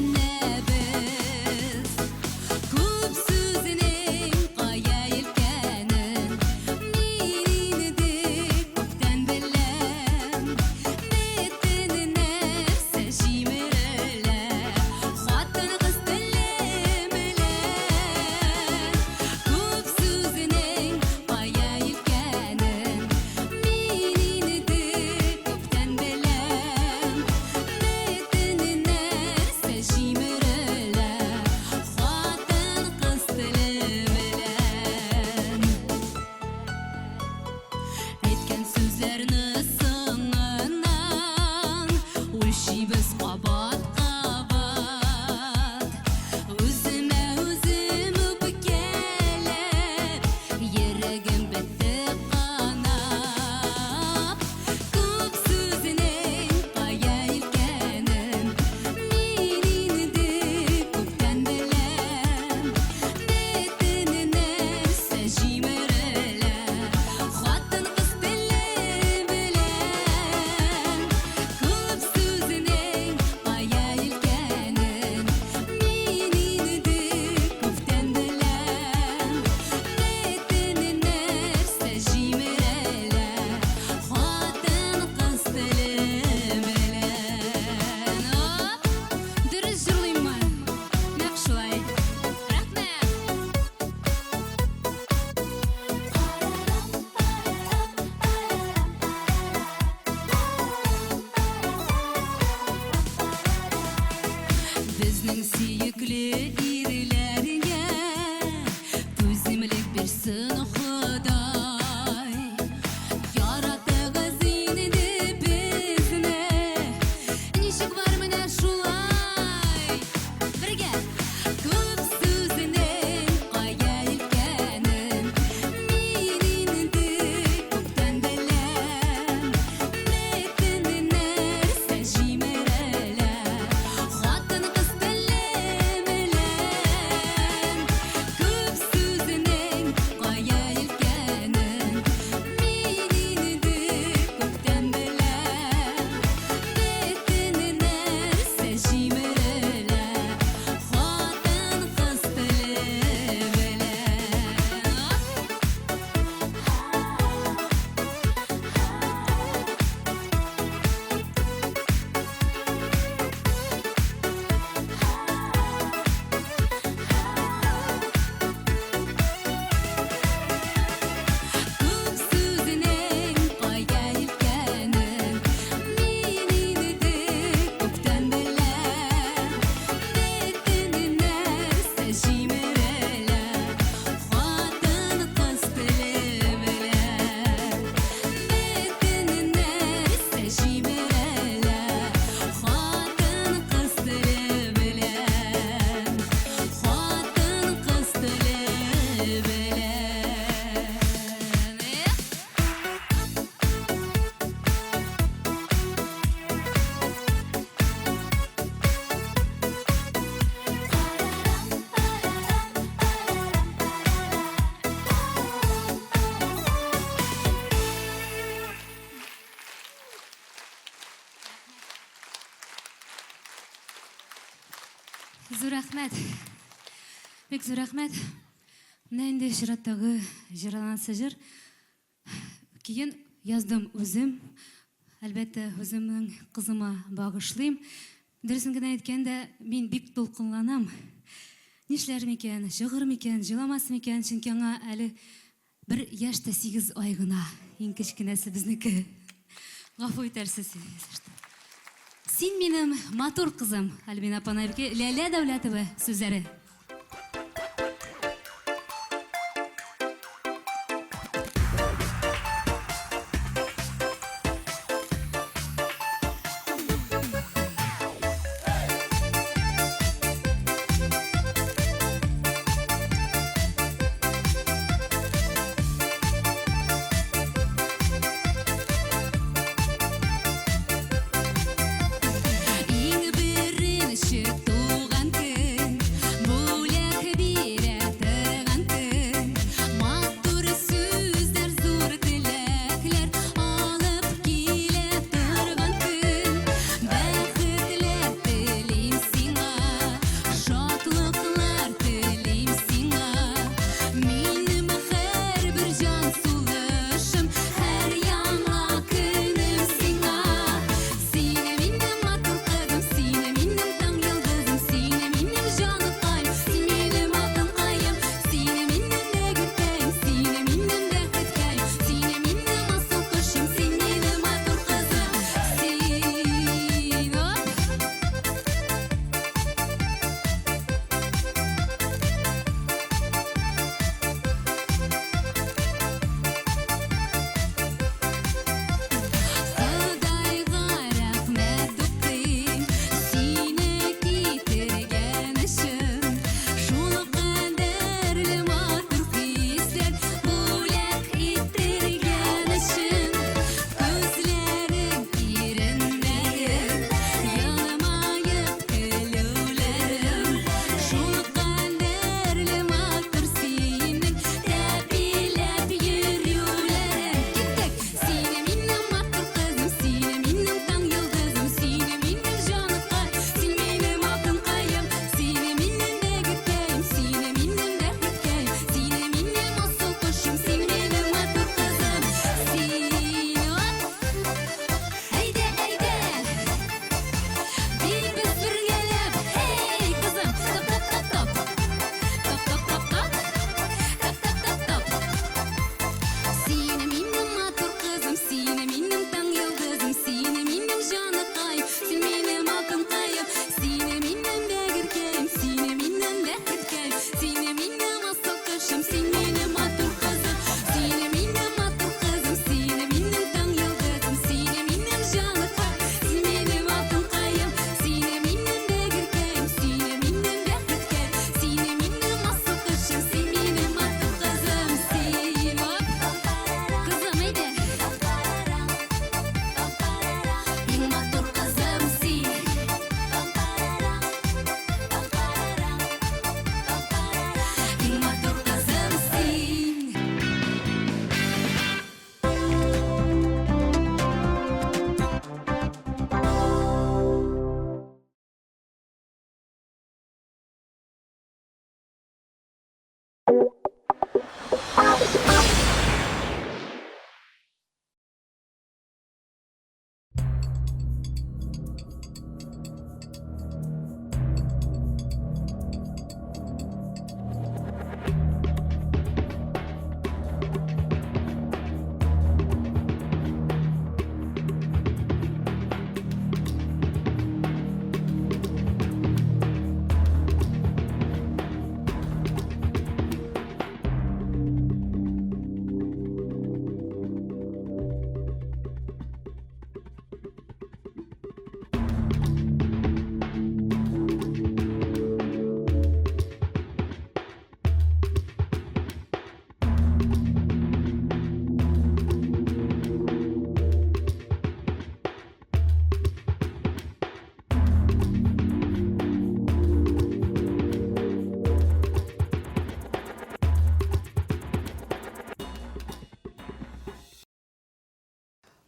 [SPEAKER 12] Зур рәхмәт. Бик зур рәхмәт. Менә инде чираттагы җырланасы җыр. Көен яздым үзем. Әлбәттә, үземнең кызыма багышлыйм. Дөресен генә әйткәндә, мин бик дулкынланам. Нишләр микән, чыгыр микән, җыламас микән, чөнки аңа әле бер яшь тә сигез ай гына. Иң кечкенәсе безнеке. Гафу итәрсез, если что. Син минем матур кызым, Альбина Панайбике, Ләлә Дәүләтова сүзләре. Иң беренче туган көн, бүләк бирә торган көн. Матур сүзләр, зур теләкләр алып килә торган көн. Бәхетләр телим сиңа, шатлыклар телим сиңа. Минем һәрбер җан сулышым, һәр яңа көнем сиңа. Син минем матур кызым, син минем таң йолдызым, син минем җаныкаем, син минем алтынкаем, син минем бәгырькәем, син минем бәхеткәем, син минем асыл кошым, син минем матур кызым, син. Оп! Ходайга рәхмәт укыйм, сине китергән өчен. Шул кадәрле матур хисләр бүләк иттергән өчен. Күзләрең, иреннәрең, елмаеп көлүләрең. Шул кадәрле матур синең тәпиләп йөрүләрең. Киттек! Син минем матур кызым, син минем таң йолдызым, син минем җаныкай, син минем алтынкаем, син минем бәгырькәем, син минем бәхеткәем, син минем асыл кошым, син минем матур кызым, син. Оп! Әйдә, әйдә! Биибез бергәләп, һей, кызым! Топ, топ, топ, топ! Топ, топ, топ, топ! Топ, топ, топ, топ! Син минем матур кызым, син минем таң йолдызым, син минем җаныкаем, син минем алтынкаем, син минем бәгырькәем, син минем бәхеткәем, син минем асыл кошым, син минем матур кызым, син минем матур кызым, син минем таң йолдызым, син минем җаныкаем, син минем алтынкаем, син минем бәгырькәем, син минем бәхеткәем, син минем асыл кошым, син минем матур кызым, син. Оп! Кызым, әйдә! Иң матур кызым син. Иң матур кызым син.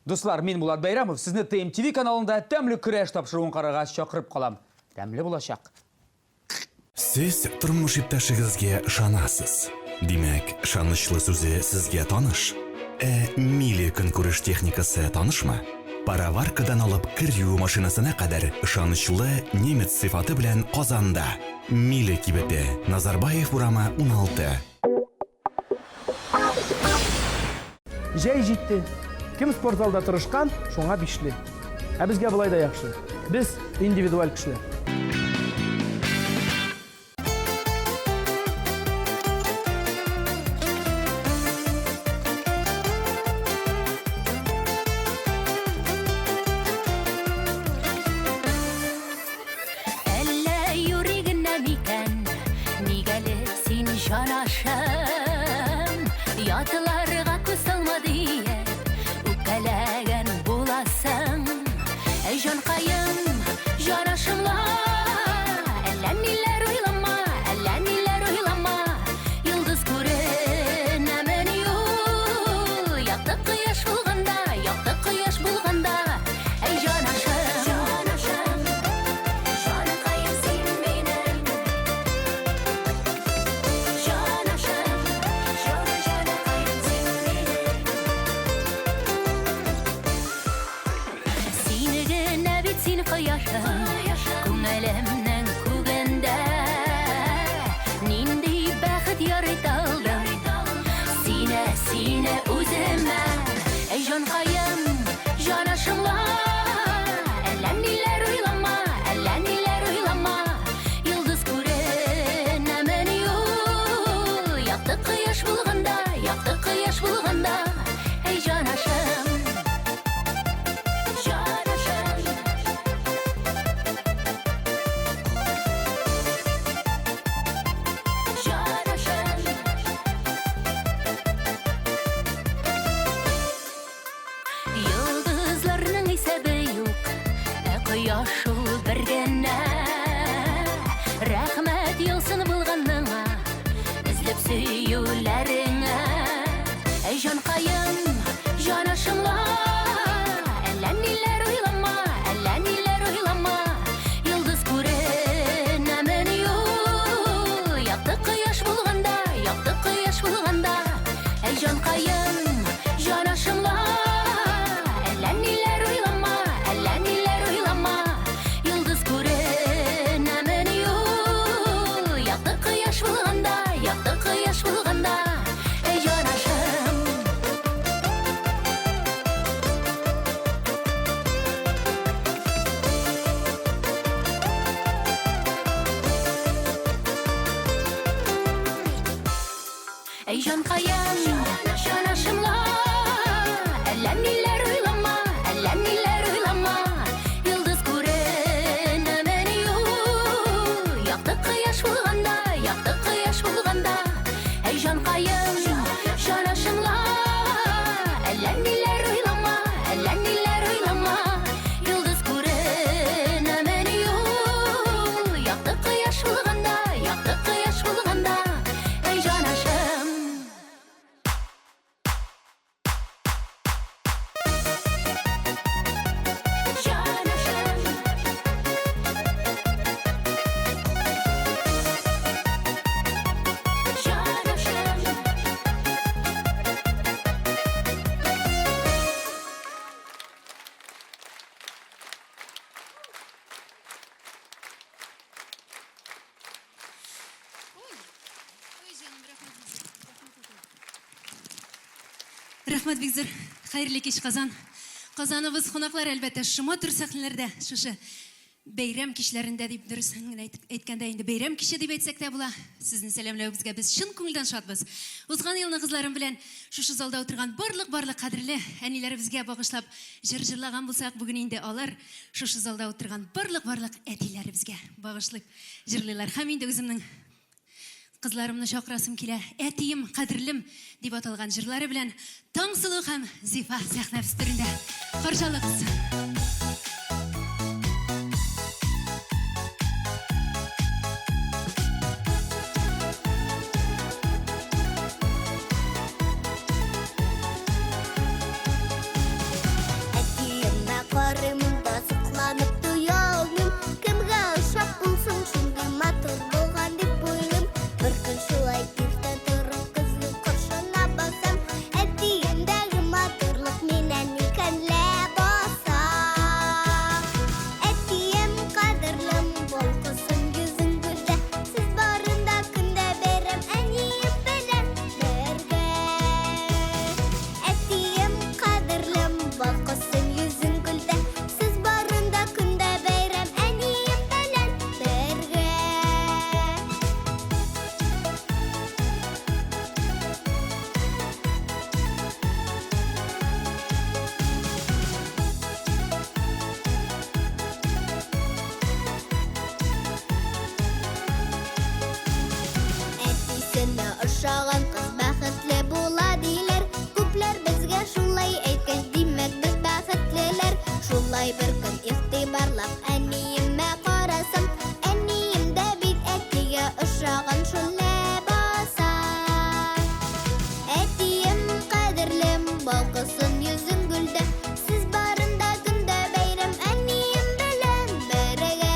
[SPEAKER 18] Дуслар, мин Булат Бәйрәмов, сезне ТМТВ каналында Тәмле көрәш тапшыруын карарга чакырып калам. Тәмле булачак.
[SPEAKER 8] Сез тормыш иптәшегезгә ышанасыз. Димәк, ышанычлы сүзе сезгә таныш. Ә Мили көнкүреш техникасы танышмы? Пароваркадан алып кер юу машинасына кадәр ышанычлы немец сыйфаты белән Казанда. Мили кибете, Назарбаев урамы 16.
[SPEAKER 1] Җәй җитте. Кем спортзалда тырышкан, шуңа бишле. Ә безгә болай да яхшы. Без индивидуаль кешеләр.
[SPEAKER 9] Әллә юри генә микән, ник әле син җанашым? Ятларга күз салма диеп, үпкәләгән буласың. Әй, җанкаем, җанашым ла, әллә ниләр уйлама, әллә ниләр уйлама. Йолдыз күренәмени ул, якты кояш булганда, якты кояш булганда. Әй, җанашым, җанашым, җанкаем син минем. Җанашым, җан, җанкаем син минем. Син генә бит син кояшым, күңелемнең күгендә. Нинди бәхет ярыйталдым, сине, сине үземә. Әй, җанкаем, җанашым ла, әллә ниләр уйлама, әллә ниләр уйлама. Йолдыз күренәмени ул, якты кояш булганда, якты кояш булганда. Әй, җанашым, җанашым. Җанашым. Йолдызларның исәбе юк, ә кояш ул бер генә. Рәхмәт яусын булганыңа, эзләп сөюләреңә. Әй, җанкаем, җанашым ла, әллә ниләр уйлама, әллә ниләр уйлама. Йолдыз күренәмени ул, якты кояш булганда, якты кояш булганда. Әй, җанкаем, җанашым ла, әллә ниләр уйлама, әллә ниләр уйлама. Йолдыз күренәмени ул, якты кояш булганда, якты кояш булганда. Әй, җанашым. Әй, җанкаем, җанашым ла, әллә ниләр уйлама, әллә ниләр уйлама. Йолдыз күренәмени ул, якты кояш булганда, якты кояш булганда. Әй, җанкаем, җанашым ла, әллә ниләр уйлама, әллә ниләр уйлама. Йолдыз күренәмени ул, якты кояш булганда, якты кояш булганда. Әй, җанашым. Җанашым. Җанашым.
[SPEAKER 12] Рәхмәт бик зур. Хәерле кич, Казан. Казаныбыз кунаклар, әлбәттә, шома төр сәхнәләрдә, шушы бәйрәм кичләрендә дип дөрес генә әйткәндә инде бәйрәм киче дип әйтсәк тә була. Сезне сәламләвебезгә без чын күңелдән шатбыз. Узган елны кызларым белән шушы залда утырган барлык-барлык кадерле әниләребезгә багышлап җыр җырлаган булсак, бүген инде алар шушы залда утырган барлык-барлык әтиләребезгә багышлап җырлыйлар. Һәм инде үземнең кызларымны чакырасым килә. Әтием, кадерлем дип аталган җырлары белән Таңсылу һәм Зифа сәхнә түрендә. Каршы алыгыз.
[SPEAKER 11] Әтиемә карыйм да сокланып туя алмыйм. Кемгә ошап булсын шундый матур булган дип. ошаган кыз бәхетле була диләр. Күпләр безгә шулай әйткәч, димәк без бәхетлеләр. Шулай бер көн игътибарлап әниемә карасам, әнием дә бит әтигә ошаган шул ләбаса. Әтием кадерлем, балкысын йөзең гөлдә. Сез барында көндә бәйрәм әнием белән бергә.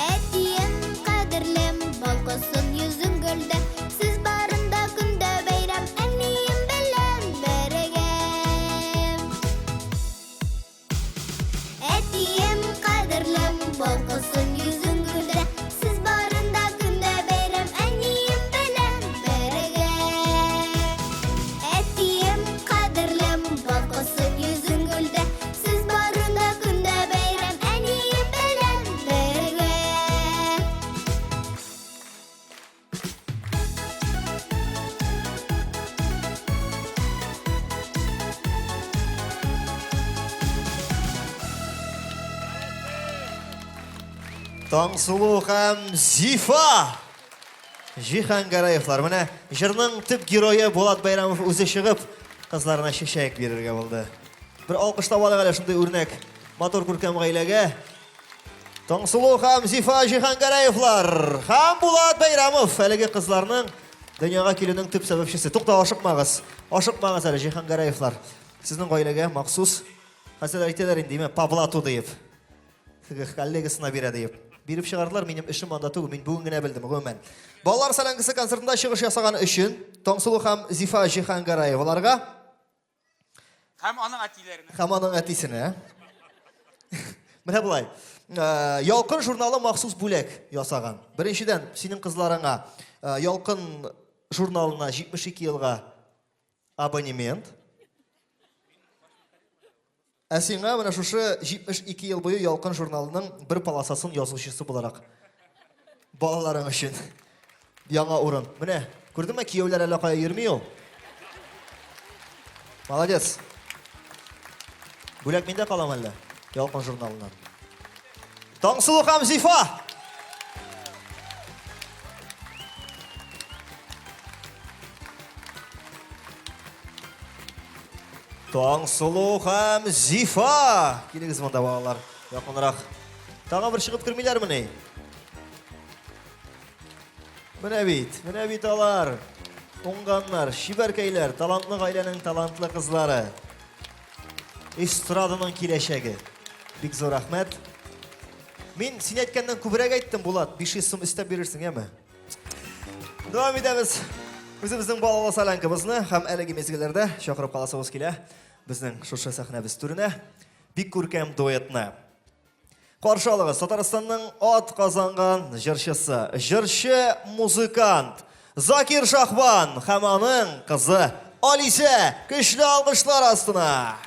[SPEAKER 11] Әтием кадерлем, балкысын йөзең гөлдә. Сез барында көндә бәйрәм әнием белән бергә. Әтием кадерлем, балкысын йөзең гөлдә. Сез барында көндә бәйрәм әнием белән бергә. Әтием кадерлем, балкысын йөзең гөлдә. Сез барында көндә бәйрәм әнием белән бергә.
[SPEAKER 26] Таңсылу һәм Зифа! Җиһангараевлар. Менә җырның төп герое Булат Байрамов үзе чыгып, кызларына чәчәк бирергә булды. Бер алкышлап алыйк әле шундый үрнәк матур күркәм гаиләгә. Таңсылу һәм Зифа Җиһангараевлар һәм Булат Байрамов әлеге кызларның дөньяга килүнең төп сәбәпчесе. Тукта, ашыкмагыз. Ашыкмагыз әле, Җиһангараевлар. Сезнең гаиләгә махсус хәзер әйтәләр инде, димә, по блату диеп. Теге коллегасына бирә диеп. Биреп чыгардылар, минем эшем анда түгел, мин бүген генә белдем, гомумән. Балалар сәләнгесе концертында чыгыш ясаган өчен Таңсылу һәм Зифа Җиһангараеваларга
[SPEAKER 2] Һәм аның әтиләренә.
[SPEAKER 26] һәм аның әтисенә. Менә болай. Э, Ялкын журналы махсус бүләк ясаган. Беренчедән, синең кызларыңа э, Ялкын журналына 72 елга абонемент. Ә сиңа менә шушы 72 ел буе Ялкын журналының бер полосасын язучысы буларак балаларың өчен яңа урын. Менә, күрдеңме, кияүләр әллә кая йөрми ул. Молодец. Бүләк миндә каламы әллә? Ялкын журналыннан. Таңсылу һәм Зифа! Таңсылу һәм Зифа! Килегез монда, балалар, якынрак. Тагын бер чыгып кермиләрмени? Менә бит, менә бит алар. Уңганнар, чибәркәйләр, талантлы гаиләнең талантлы кызлары. Эстраданың киләчәге. Бик зур рәхмәт. Мин син әйткәннән күбрәк әйттем, Булат. 500 сум өстәп бирерсең, яме? Дәвам итәбез. Үзебезнең балалы солянкабызны һәм әлеге мизгелләрдә чакырып каласыбыз килә. Безнең шушы сәхнәбез түренә бик күркәм дуэтны. Каршы алыгыз Татарстанның ат казанган җырчысы, җырчы музыкант Закир Шахбан һәм аның кызы Алисә көчле алкышлар астына.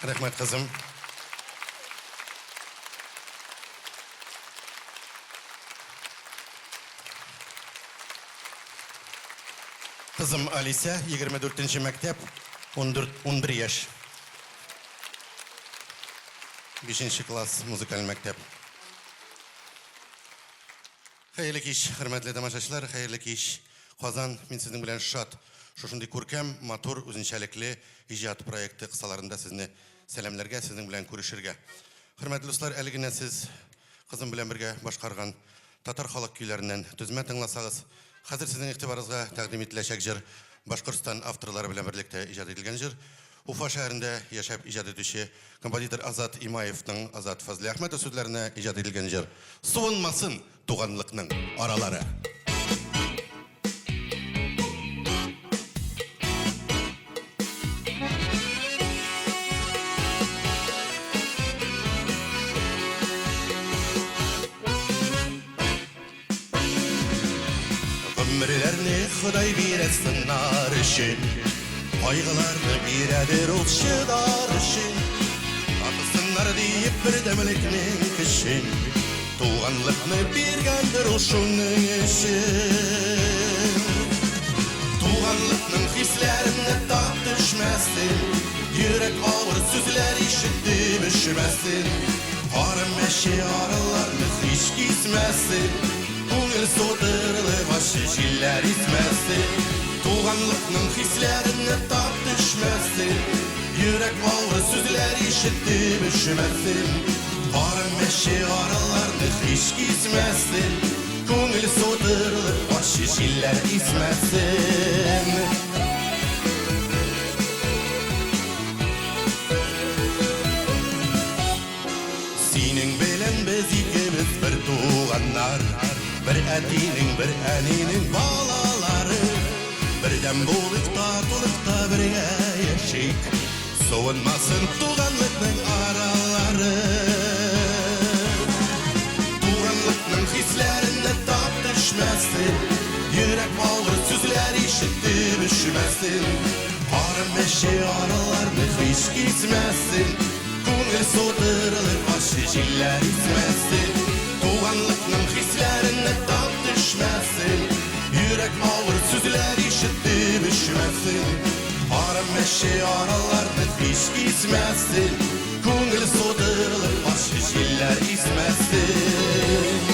[SPEAKER 5] Рәхмәт, кызым. Кызым Алисә, 24 нче мәктәп, 14, 11 яшь. 5 класс, музыкаль мәктәп. Хәерле кич, хөрмәтле тамашачылар, хәерле кич, Казан. Мин сезнең белән шат. Шушындый күркәм, матур, үзенчәлекле иҗат проекты кысаларында сезне сәламләргә, сезнең белән күрешергә. Хөрмәтле дуслар, әле генә сез кызым белән бергә башкарган татар халык көйләреннән төзмә тыңласагыз, хәзер сезнең игътибарыгызга тәкъдим ителәчәк җыр Башкортстан авторлары белән берлектә иҗат ителгән җыр. Уфа шәһәрендә яшәп иҗат итүче композитор Азат Имаевның Азат Фазлиәхмәтов сүзләренә иҗат ителгән җыр. Суынмасын туганлыкның аралары. Гомерләрне Ходай бирә сынар өчен, Кайгыларны бирәдер ул чыдар өчен. Татысыннар диеп бердәмлекнең көчен, Туганлыкны биргәндер ул шуның өчен. Туганлыкның хисләренә тап төшмәсен, Йөрәк авыр сүзләр ишетеп өшемәсен. Кара мәче араларны һич кисмәсен, Күңел сутырылып ачы җилләр исмәсен. Туганлыкның хисләренә тап төшмәсен, Йөрәк авыр сүзләр ишетеп өшемәсен. Кара мәче араларны һич кисмәсен, Күңел сутырылып ачы җилләр исмәсен. Синең белән без икебез бер туганнар, Бер әтинең, бер әнинең балалары. Бердәм булыйк, татулыкта бергә яшик, Суынмасын туганлыкның аралары. Туганлыкның хисләренә тап төшмәсен, Йөрәк авыр сүзләр ишетеп өшемәсен. Кара мәче араларны һич кисмәсен, Күңел сутырылып ачы җилләр исмәсен. Туганлыкның хисләренә тап төшмәсен, Йөрәк авыр сүзләр ишетеп өшемәсен. Кара мәче араларны һич кисмәсен, Күңел сутырылып ачы җилләр исмәсен.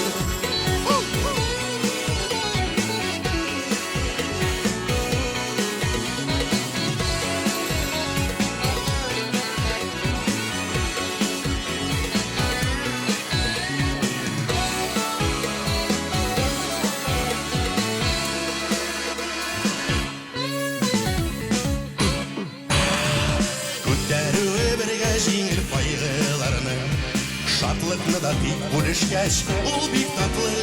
[SPEAKER 5] Күтәрүе бергә җиңел кайгыларны, Шатлыкны да тик бүлешкәч, ул бик татлы.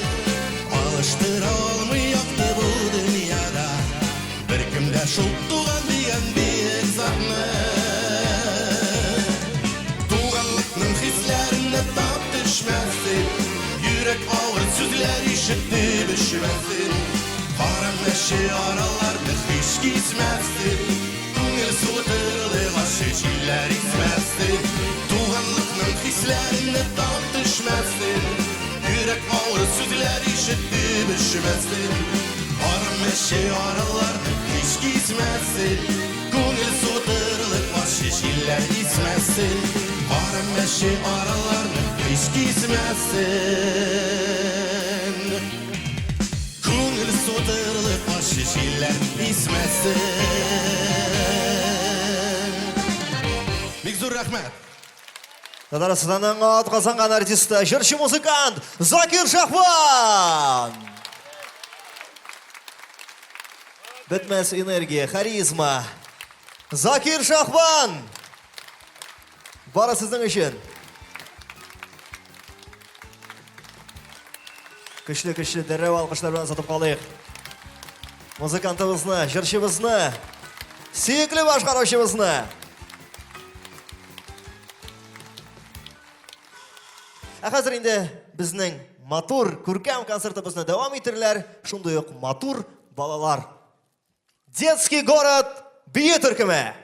[SPEAKER 5] Алыштыра алмый якты бу дөньяда Беркем дә шул туган дигән бөек затны. Туганлыкның хисләренә тап төшмәсен, Йөрәк авыр сүзләр ишетеп өшемәсен. Кара мәче араларны һич кисмәсен, Күңел суытырлык ачы җилләр исмәсен. Туганлыкның хисләренә тап төшмәсен, Йөрәк авыр сүзләр ишетеп өшемәсен. Кара мәче араларны һич кисмәсен, Күңел суытырлык ачы җилләр исмәсен. Кара мәче араларны һич кисмәсен. Күңел сутырлык ачы җилләр исмәсен. Бик зур рәхмәт.
[SPEAKER 26] Татарстанның атказанган артисты, җырчы-музыкант Закир Шахван! Бетмәс энергия, харизма. Закир Шахван! Бары сезнең өчен. Көчле-көчле дәррәү алкышлар белән озатып калыйк. Музыкантыбызны, җырчыбызны, сөекле башкаручыбызны. Ә хәзер инде безнең матур, күркәм концертыбызны дәвам итерләр шундый ук матур балалар. Детский город бию төркеме.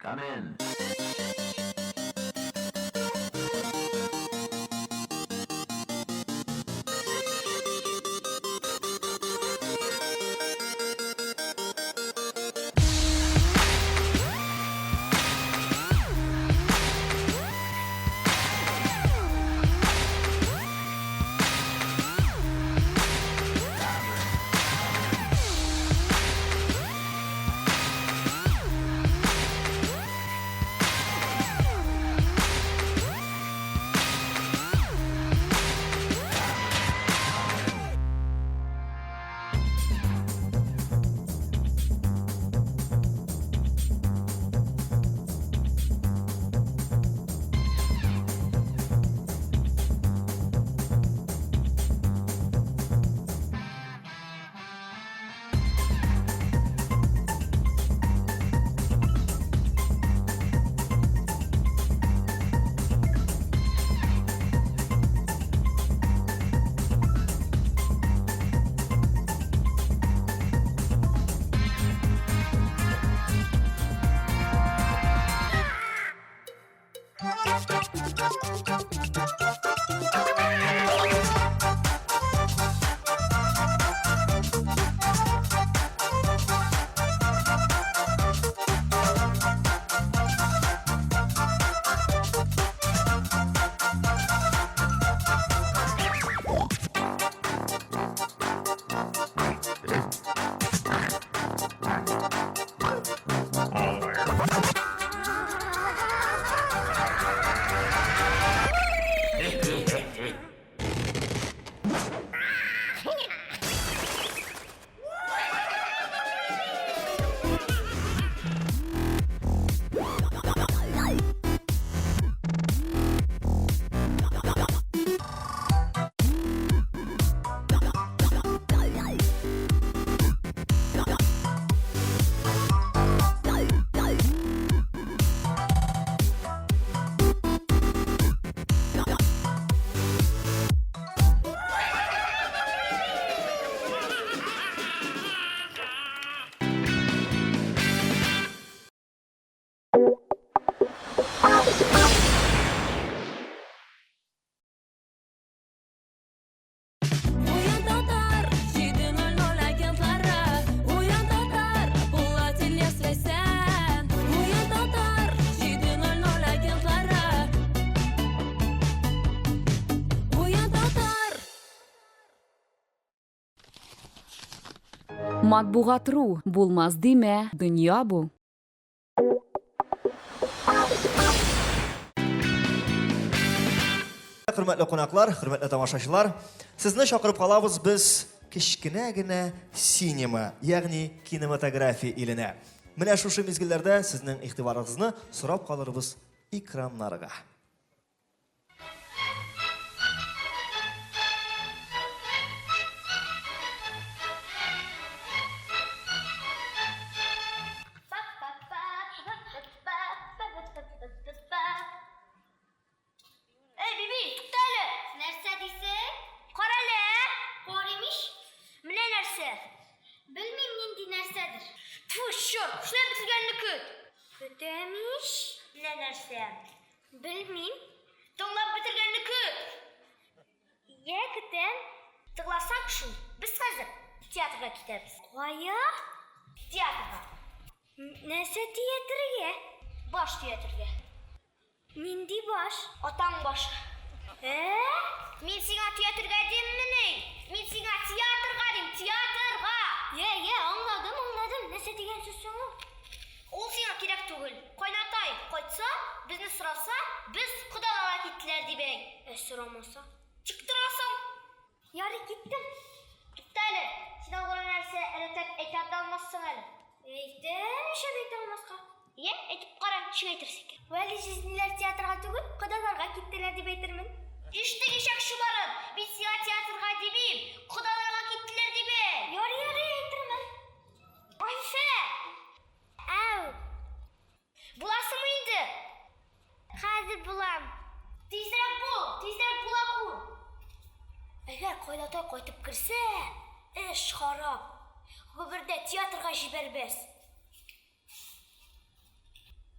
[SPEAKER 13] Come in.
[SPEAKER 9] Уян татар, 7:00 агентлары. Уян татар, Булат Ильяс Ләйсән. Уян татар, 7:00 агентлары. Уян татар.
[SPEAKER 15] Матбугат.ру Булмас димә, дөнья бу!
[SPEAKER 26] Хөрмәтле кунаклар, хөрмәтле тамашачылар, сезне чакырып калабыз без кечкенә генә синема, ягъни кинематография иленә. Менә шушы мизгелләрдә сезнең игътибарыгызны сорап калырбыз экраннарга.
[SPEAKER 22] Эй, Биби, тукта әле! Нәрсә дисең? Кара әле, ә? Карыйм ич. Менә нәрсә. Белмим нинди нәрсәдер. Тфу, чорт, эшләп бетергәнне көт. Көтәм ич. Менә нәрсә. Белмим. Тыңлап бетергәнне көт. Йә, көтәм. Тыңласаң шул, без хәзер театрга китәбез. Кая? Театрга. Нәрсә театрга? Баш театрга. Нинди баш? Атаң башы. Ә? Мин сиңа театрга диммени? Мин сиңа театрга дим, театрга! Йә, йә, аңладым, аңладым. Нәрсә дигән сүз соң ул? Ул сиңа кирәк түгел. Кайнатай кайтса, безне сораса, без кодаларга киттеләр дип әйт. Ә сорамаса? Тик торасың. Ярый, киттем. Тукта әле, син алган нәрсә рәтләп әйтә дә алмассың әле. Әйтәм, нишләп әйтә алмаска? Йә, әйтеп кара, ничек әйтерсең икән? Вәли җизниләр театрга түгел, кодаларга киттеләр дип әйтермен. Ишетек ишәк чубарын! Мин сиңа театрга димим, кодаларга киттеләр дип әйт! Ярый, ярый, әйтермен. Айфә! Әү! Буласыңмы инде? Хәзер булам. Тизрәк бул, тизрәк була күр. Әгәр кайнатай кайтып керсә, эш харап. Гомердә театрга җибәрмәс.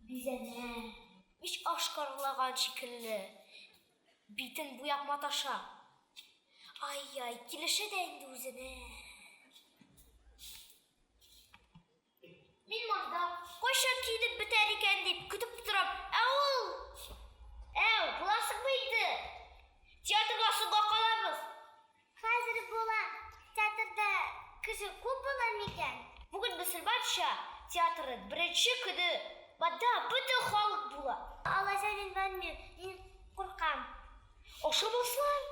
[SPEAKER 22] Бизәнә, мич ашкарлаган шикелле, битен буяп маташа. Ай-яй, килешә дә инде үзенә. Мин монда кайчан киенеп бетәр икән дип көтеп торам, ә ул... Әү, буласыңмы инде? Театрга соңга калабыз.
[SPEAKER 11] Хәзер була. Театрда кеше күп була микән?
[SPEAKER 22] Бүген мөселманча театры беренче көне. Монда бөтен халык була.
[SPEAKER 11] Алайса мин бармыйм, мин куркам.
[SPEAKER 22] Ашамаслар.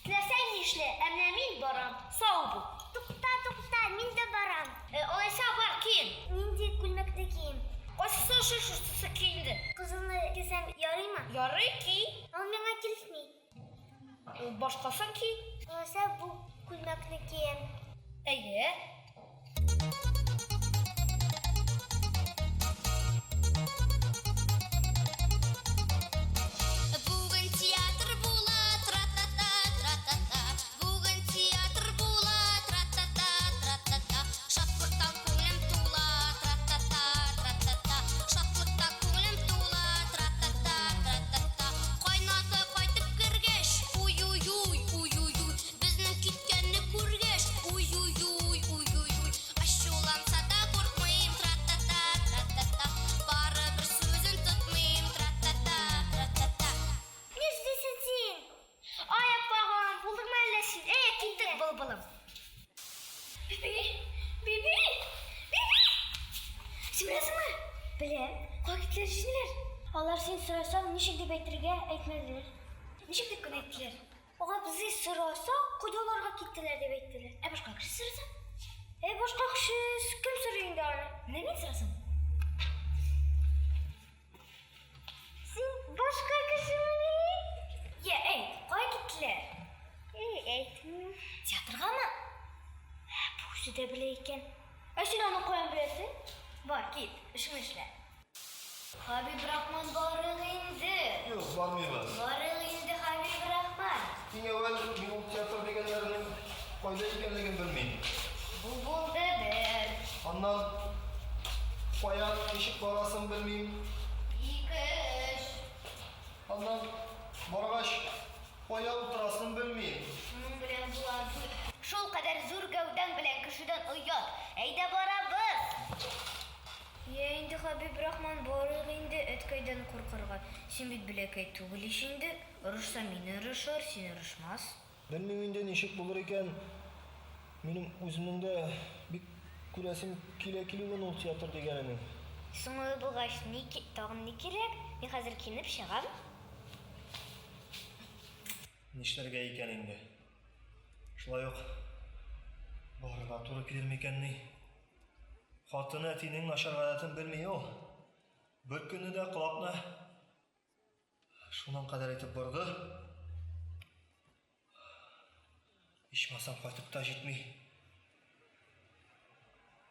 [SPEAKER 22] Теләсәң нишлә, ә менә мин барам. Сау бул.
[SPEAKER 11] Тукта, тукта, мин дә барам.
[SPEAKER 22] Э, алайса бар, киен.
[SPEAKER 11] Нинди күлмәкне киим?
[SPEAKER 22] Кайсысы ошый, шушысы ки инде.
[SPEAKER 11] Кызылны кисәм, ярыймы?
[SPEAKER 22] Ярый, ки.
[SPEAKER 11] Ул миңа килешми.
[SPEAKER 22] Башкасын ки.
[SPEAKER 11] Алайса бу күлмәкне киям.
[SPEAKER 22] Әйе.
[SPEAKER 9] Бүген театр була, тра-та-та, тра-та-та. Бүген театр була, тра-та-та, тра-та-та. Шатлыктан күңелем тула, тра-та-та, тра-та-та. Шатлыктан күңелем тула, тра-та-та, тра-та-та. Кайната кайтып кергәч, уй-уй-уй, уй-уй-уй. Безнең киткәнне күргәч, уй-уй-уй, уй-уй-уй. Ачуланса да куркмыйм, тра-та-та, тра-та-та. Барыбер сүзен тотмыйм, тра-та-та, тра-та-та.
[SPEAKER 11] Нишлисең син?
[SPEAKER 22] Ай, аппагым, булдыңмы әллә син? Әйе, киттек, былбылым. Биби, биби, биби! Син беләсеңме?
[SPEAKER 11] Беләм.
[SPEAKER 22] Кая киттеләр җизниләр?
[SPEAKER 11] Алар син сорасаң, ничек дип әйтергә әйтмәделәр.
[SPEAKER 22] Ничек дип кенә әйттеләр?
[SPEAKER 11] Абзый сораса, кодаларга киттеләр дип әйттеләр.
[SPEAKER 22] Ә башка кеше сораса?
[SPEAKER 11] Ә башка кеше кем сорый инде аны?
[SPEAKER 22] Менә мин сорасам.
[SPEAKER 11] Син башка кешемени?
[SPEAKER 22] Йә, әйт, кая киттеләр?
[SPEAKER 11] Әй, әйтмим.
[SPEAKER 22] Театргамы? Ә, бу үзе дә белә икән. Ә син аны каян беләсең? Бар, кит, эшеңне эшлә.
[SPEAKER 11] Хабибрахман барык инде.
[SPEAKER 6] Юк, бармыйбыз.
[SPEAKER 11] Барык инде, Хабибрахман.
[SPEAKER 6] Иң әүвәл мин ул театр дигәннәренең кайда икәнлеген белмим.
[SPEAKER 11] Бу булды бер.
[SPEAKER 6] Аннан каян, ничек барасын белмим.
[SPEAKER 11] Ике, өч.
[SPEAKER 6] Аннан баргач, кая утырасын белмим.
[SPEAKER 11] Шуның белән була дүрт. Шул кадәр зур гәүдәң белән кешедән оят. Әйдә барабыз. Йә инде, Хабибрахман, барыйк инде, әткәйдән куркырга. Син бит бәләкәй түгел ич инде. Орышса мине орышыр, сине орышмас.
[SPEAKER 6] Белмим инде, ничек булыр икән. Минем үземнең дә бик күрәсем килә килүен ул театр дигәненең.
[SPEAKER 11] Соң алай булгач, ни, тагын ни кирәк? Мин хәзер киенеп чыгам.
[SPEAKER 6] Нишләргә икән инде? Шулай ук барырга туры килер микәнни? Хатыны әтинең начар гадәтен белми ул. Бер көнне дә колакны шуның кадәр итеп борды. Ичмасам кайтып та җитми.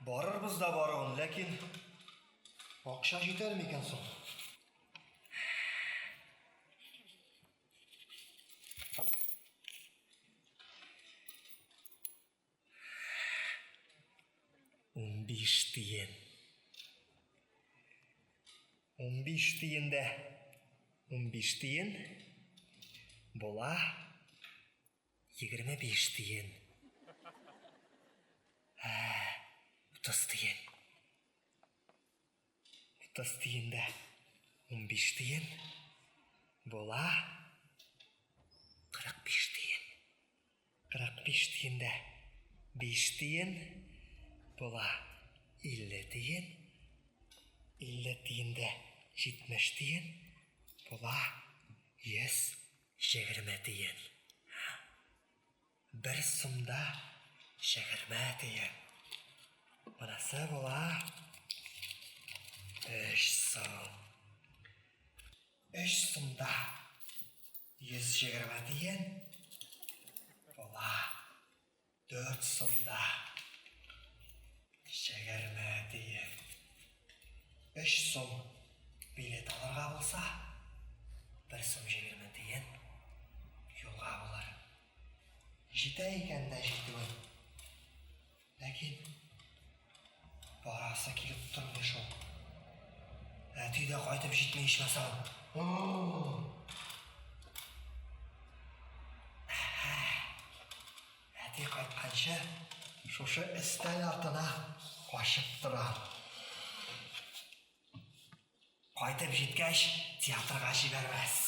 [SPEAKER 6] Барырбыз да баруын, ләкин акча җитәр микән соң? 15 тиен. 15 тиен дә 15 тиен була 25 тиен. Ә, 30 тиен. 30 тиен дә 15 тиен була 45 тиен. 45 тиен дә 5 тиен була 50 тиен. 50 тиен дә 70 тиен була 120 тиен. Бер сумда 20 тиен. Монысы була 3 сум. 3 сумда 120 тиен була 4 сумда 20 тиен. 3 сум билет алырга булса, 1 сум 20 тиен юлга булыр. Җитә икән дә җитүен. Ләкин барасы килеп тормый шул. Әти дә кайтып җитми ичмасам. Әти кайтканчы шушы өстәл артына качып торам. Кайтып җиткәч, театрга җибәрмәс.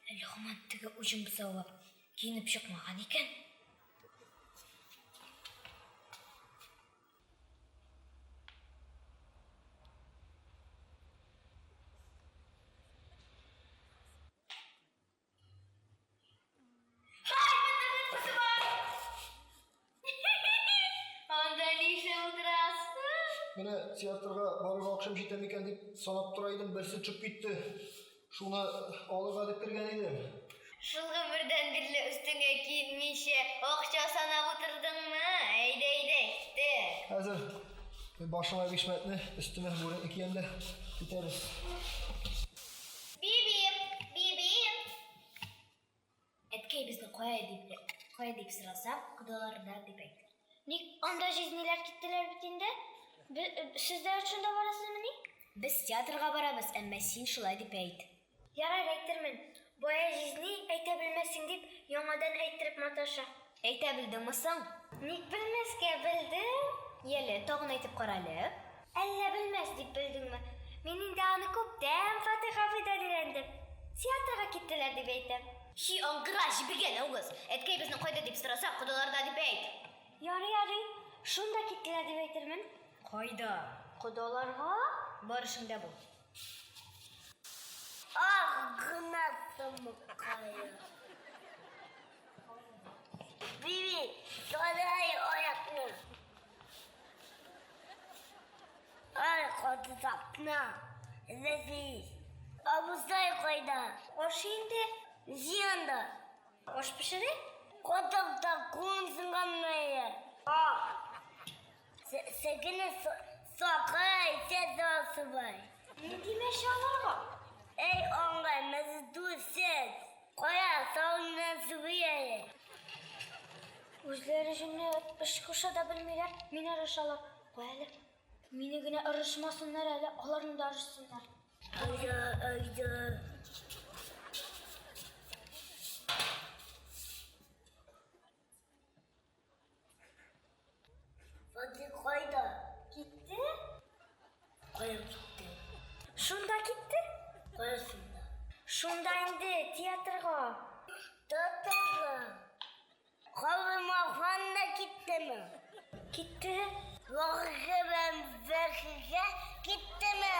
[SPEAKER 4] Әле һаман теге уҗым бозаулап киенеп чыкмаган икән. Анда нишләп утырасың?
[SPEAKER 6] Менә театрга барырга акчам җитә микән дип санап тора идем, берсе төшеп китте. Шуны алырга дип кергән идем.
[SPEAKER 4] Шул гомердән бирле өстеңә киенмичә акча санап утырдыңмы? Әйдә, әйдә, киттек.
[SPEAKER 6] Хәзер башыма бишмәтне, өстемә бүрекне киям дә китәбез.
[SPEAKER 4] Бибим, бибим. Әткәй безне кая дип, кая дип сораса, кодаларда дип әйт.
[SPEAKER 22] Ник анда җизниләр киттеләр бит инде? Сез дә шунда барасызмыни?
[SPEAKER 4] Без театрга барабыз, әмма син шулай дип әйт.
[SPEAKER 22] Ярар, әйтермен. Бая җизни, әйтә белмәссең дип, яңадан әйттереп маташа.
[SPEAKER 4] Әйтә белдеңме соң?
[SPEAKER 22] Ник белмәскә, белдем.
[SPEAKER 4] Яле, тагын әйтеп кара әле.
[SPEAKER 22] Әллә белмәс дип белдеңме? Мин инде аны күптән Фатыйх абыйдан өйрәндем. Театрга киттеләр дип әйтәм.
[SPEAKER 4] Һи, аңгыра, җебегән авыз. Әткәй безне кайда дип сораса, кодаларда дип әйт.
[SPEAKER 22] Ярый, ярый, шунда киттеләр дип әйтермен.
[SPEAKER 4] Кайда?
[SPEAKER 22] Кодаларга?
[SPEAKER 4] Бар эшеңдә бул.
[SPEAKER 11] Ах, гына сымыккая. Биби, сарай аякны. Ай, каты тапна. Ләзиз. Абыстай кайда?
[SPEAKER 22] Аш инде.
[SPEAKER 11] Зиянда.
[SPEAKER 22] Аш пешерә?
[SPEAKER 11] Катыкта кулым сынганмы? Сәкене сакай, сәзасыбай.
[SPEAKER 22] Нинди мәче аларга?
[SPEAKER 11] Әй, аңгай, мәзүсез. Кая, савыннан сүги әле.
[SPEAKER 22] Үзләре җүнле эш куша да белмиләр, мине ырышалар. Куй әле. Мине генә ырышмасыннар әле, аларны да ырышсыннар.
[SPEAKER 11] Әйдә, әйдә. Фатих кайда?
[SPEAKER 22] Китте.
[SPEAKER 11] Кая китте?
[SPEAKER 22] Шунда китте.
[SPEAKER 11] Кая шунда?
[SPEAKER 22] Шунда инде, театрга.
[SPEAKER 11] Театрга. Калымахан да киттеме?
[SPEAKER 22] Китте.
[SPEAKER 11] Вакыйга белән Бәхигә киттеме?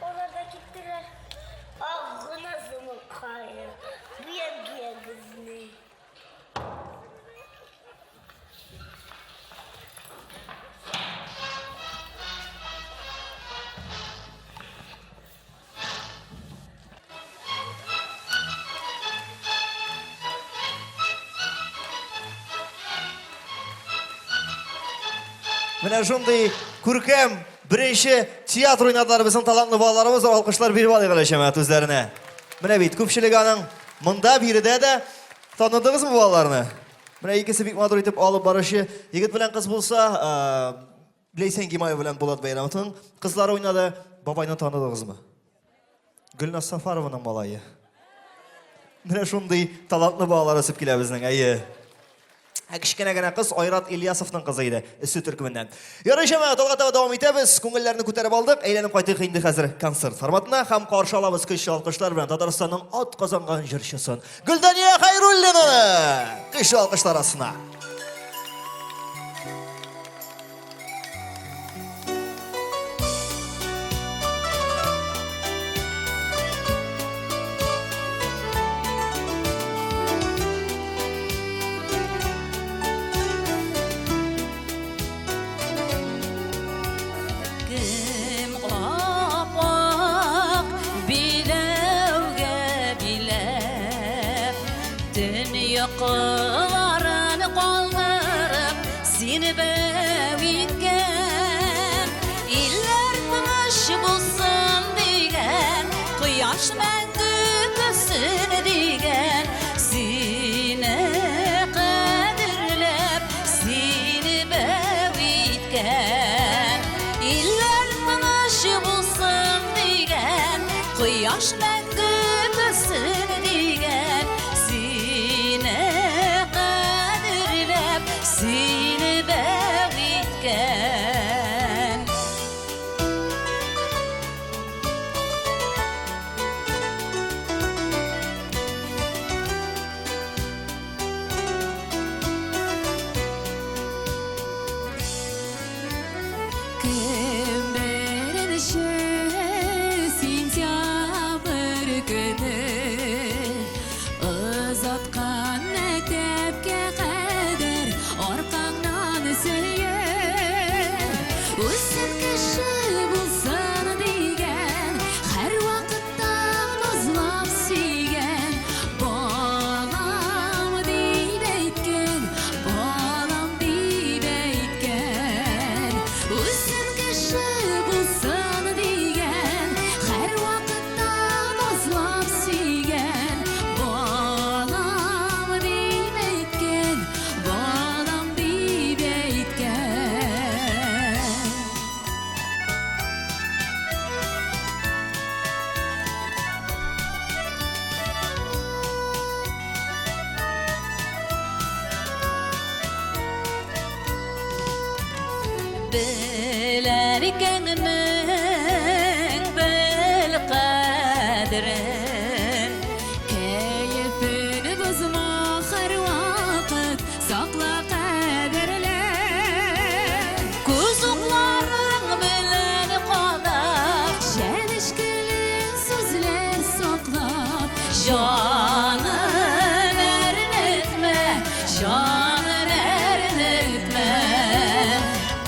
[SPEAKER 22] Алар да киттеләр.
[SPEAKER 11] Ах, гына сымыккая. Бия-бия безне.
[SPEAKER 26] Менә шундый күркәм беренче театр уйнадылар безнең талантлы балаларыбыз. Алкышлар биреп алыйк әле җәмәгать үзләренә. Менә бит күпчелек аның монда биредә дә таныдыгызмы балаларны? Менә икесе бик матур итеп алып баручы егет белән кыз булса, Ләйсән Гимаева белән Булат Бәйрәмовның кызлары уйнады. Бабайны таныдыгызмы? Гөлназ Сафарованың малае. Менә шундый талантлы балалар үсеп килә безнең, әйе. Ә кечкенә генә кыз Айрат Ильясовның кызы иде, Өсе төркеменнән. Ярый, җәмәгать, алга таба дәвам итәбез. Күңелләрне күтәреп алдык. Әйләнеп кайтыйк инде хәзер концерт форматына һәм каршы алабыз көчле алкышлар белән Татарстанның ат казанган җырчысын Гөлдания Хәйруллинаны! Көчле алкышлар астына.
[SPEAKER 12] Кем ап-ак биләүгә биләп, Төн йокыларын калдырып, сине бәү иткән. Илләр тыныч булсын дигән, кояш мәңге көлсен дигән, сине кадерләп, сине бәү.
[SPEAKER 9] Кояш мәңге көлсен дигән, сине кадерләп, сине бәү иткән. Кем беренче сентябрь көне озаткан мәктәпкә кадәр аркаңнан сөеп, үсен кеше булсын дигән, һәрвакытта назлап сөйгән, балам дип әйткән, балам дип әйткән. Үсен кеше булсын дигән, һәрвакытта назлап сөйгән, балам дип әйткән, балам дип әйткән. Беләр икәнмен бел кадерен, Кәефен бозма һәрвакыт, сакла кадерле. Күз укларың белән кадап, Чәнечкеле сүзләр саклап, Җанын әрнетмә, җанын әрнетмә.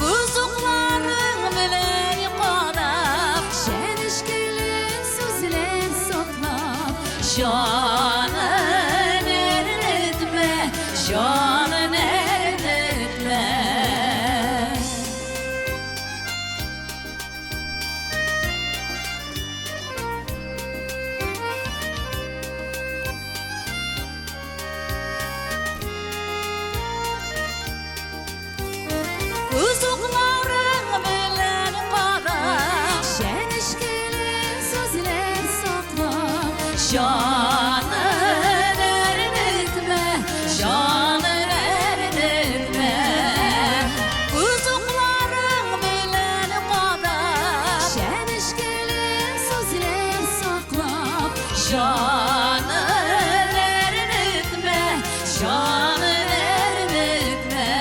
[SPEAKER 9] Күз укларың белән кадап, Чәнечкеле сүзләр саклап, Җанын әрнетмә, җанын әрнетмә. Күз укларың белән кадап, Чәнечкеле сүзләр саклап, Җанын әрнетмә, җанын әрнетмә. Күз укларың белән кадап, Чәнечкеле сүзләр саклап, Җанын әрнетмә, җанын әрнетмә.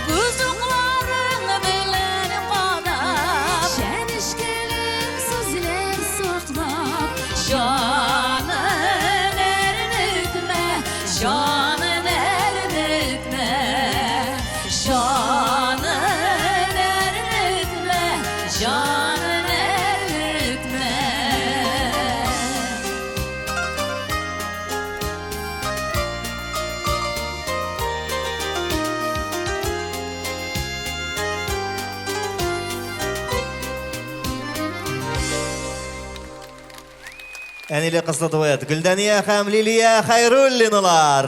[SPEAKER 9] Күз укларың белән кадап, Чәнечкеле сүзләр саклап, Җанын әрнетмә, җанын әрнетмә. Җанын әрнетмә, җанын әрнетмә.
[SPEAKER 26] Әниле кызлы дуэт Гөлдәния һәм Лилия Хәйруллиналар.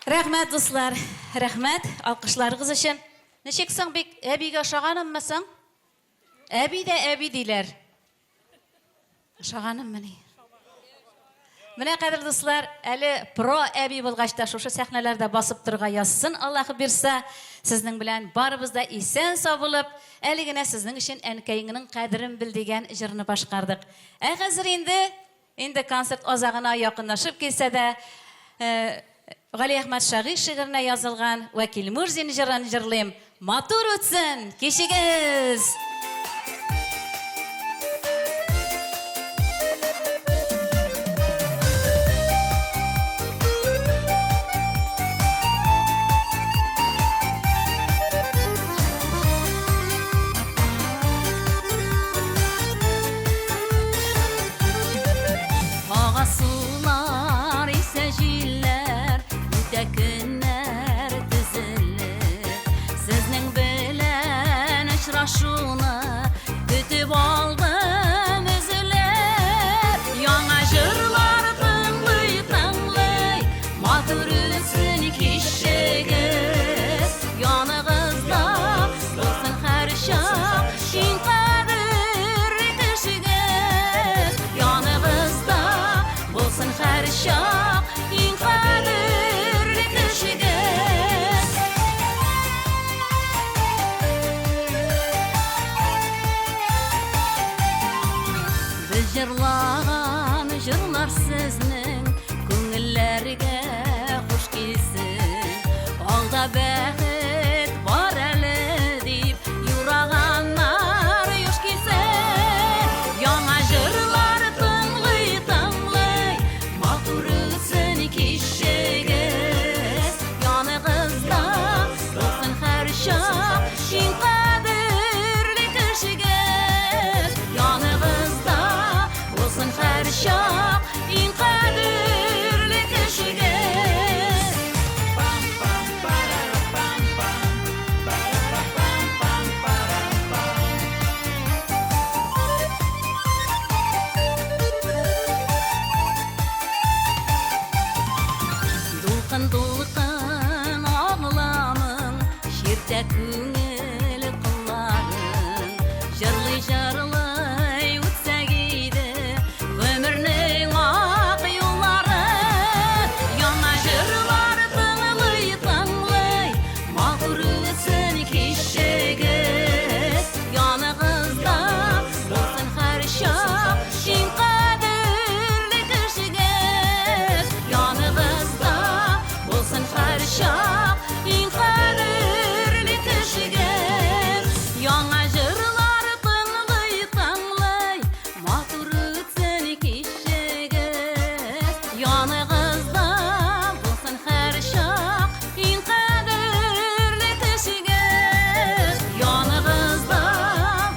[SPEAKER 12] Рәхмәт, дуслар, рәхмәт алкышларыгыз өчен. Ничек соң бик әбигә ошаганыммы соң? Әби дә әби диләр. Ошаганыммыни? Менә, кадерле дуслар, әле про әби булгач та шушы сәхнәләрдә басып торырга язсын, Аллаһы бирса. Сезнең белән барыбыз да исән-сау булып, әле генә сезнең өчен Әнкәеңнең кадерен бел дигән җырны башкардык. Ә хәзер инде, инде концерт азагына якынлашып килсә дә, Галиәхмәт Шагыйрь шигыренә язылган Вәкил Мурзин җырын җырлыйм. Матур үтсен кичегез! Ага сулар, исә җилләр, үтә көннәр тезелеп. Сезнең белән очрашуны көтеп алдым өзелеп. Яңа җырлар тыңлый-тыңлый, матур үтсен кичегез. Яныгызда
[SPEAKER 9] Иң кадерле кешегез яныгызда булсын һәрчак. Иң кадерле кешегез. Дулкын-дулкын агыламын, Чиртә күңел кылларын. Җырлый-җырлый үтсәк иде Гомернең ак юллары. Яңа җырлар тыңлый-тыңлый, Матур үтсен кичегез. Яныгызда булсын һәрчак Иң кадерле кешегез. Яныгызда булсын һәрчак Иң кадерле кешегез. Яңа җырлар тыңлый-тыңлый, Матур үтсен кичегез. Яныгызда булсын һәрчак Иң кадерле кешегез. Яныгызда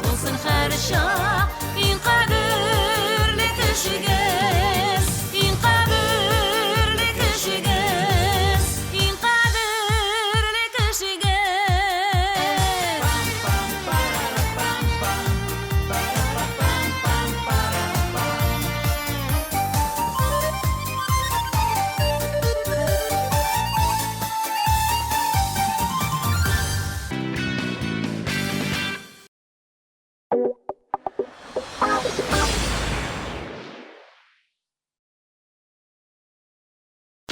[SPEAKER 9] булсын һәрчак Иң кадерле кешегез. Иң кадерле кешегез. Иң кадерле кешегез.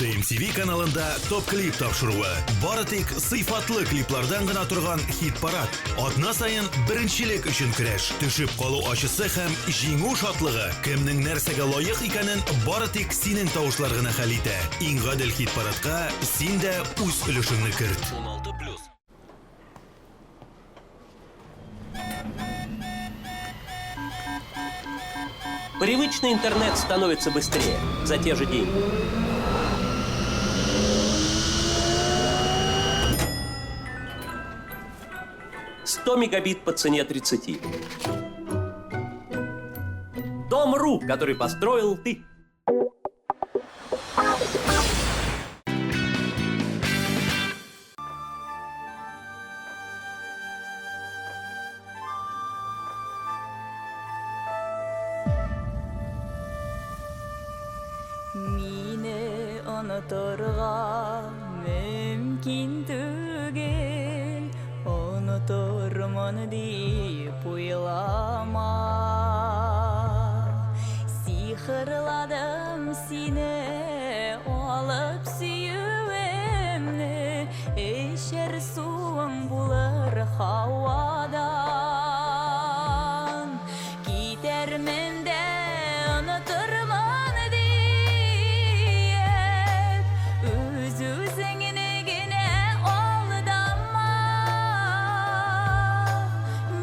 [SPEAKER 8] ТМТВ каналында Топ клип тапшыруы. Бары тик сыйфатлы клиплардан гына торган хит-парад. Атна саен беренчелек өчен көрәш, төшеп калу ачысы һәм җиңү шатлыгы. Кемнең нәрсәгә лаек икәнен бары тик синең тавышлар гына хәл итә. Иң гадел хит-парадка син дә үз өлешеңне керт. 16+.
[SPEAKER 20] Привычный интернет становится быстрее за те же деньги. «100 мегабит по цене 30. Дом.ру, который построил ты.
[SPEAKER 13] Мине онытырга мөмкин түгел, Онытырмын дип уйлама. Сихырладым сине алып сөюемне, Эчәр суың булыр һавадан. Китәрмен дә онытырмын диеп, Үз-үзеңне генә алдама.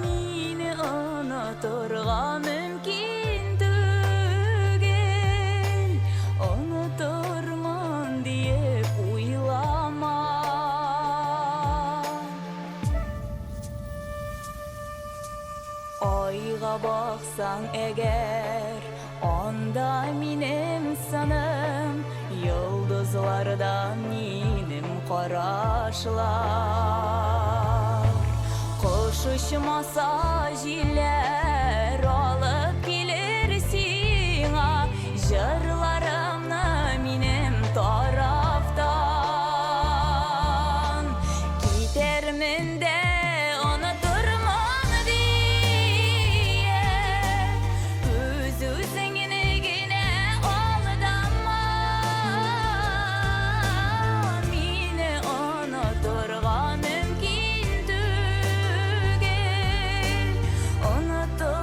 [SPEAKER 13] Мине онытырга мөмкин түгел, Онытырмын диеп уйлама. Айга баксаң әгәр, анда минем сыным, Йолдызларда минем карашлар. Кош очмаса җилләр алып килер сиңа Җырларымны минем тарафтан. Китәрмен дә онытырмын диеп, Үз-үзеңне генә алдама. Мине онытырга мөмкин түгел, Онытырмын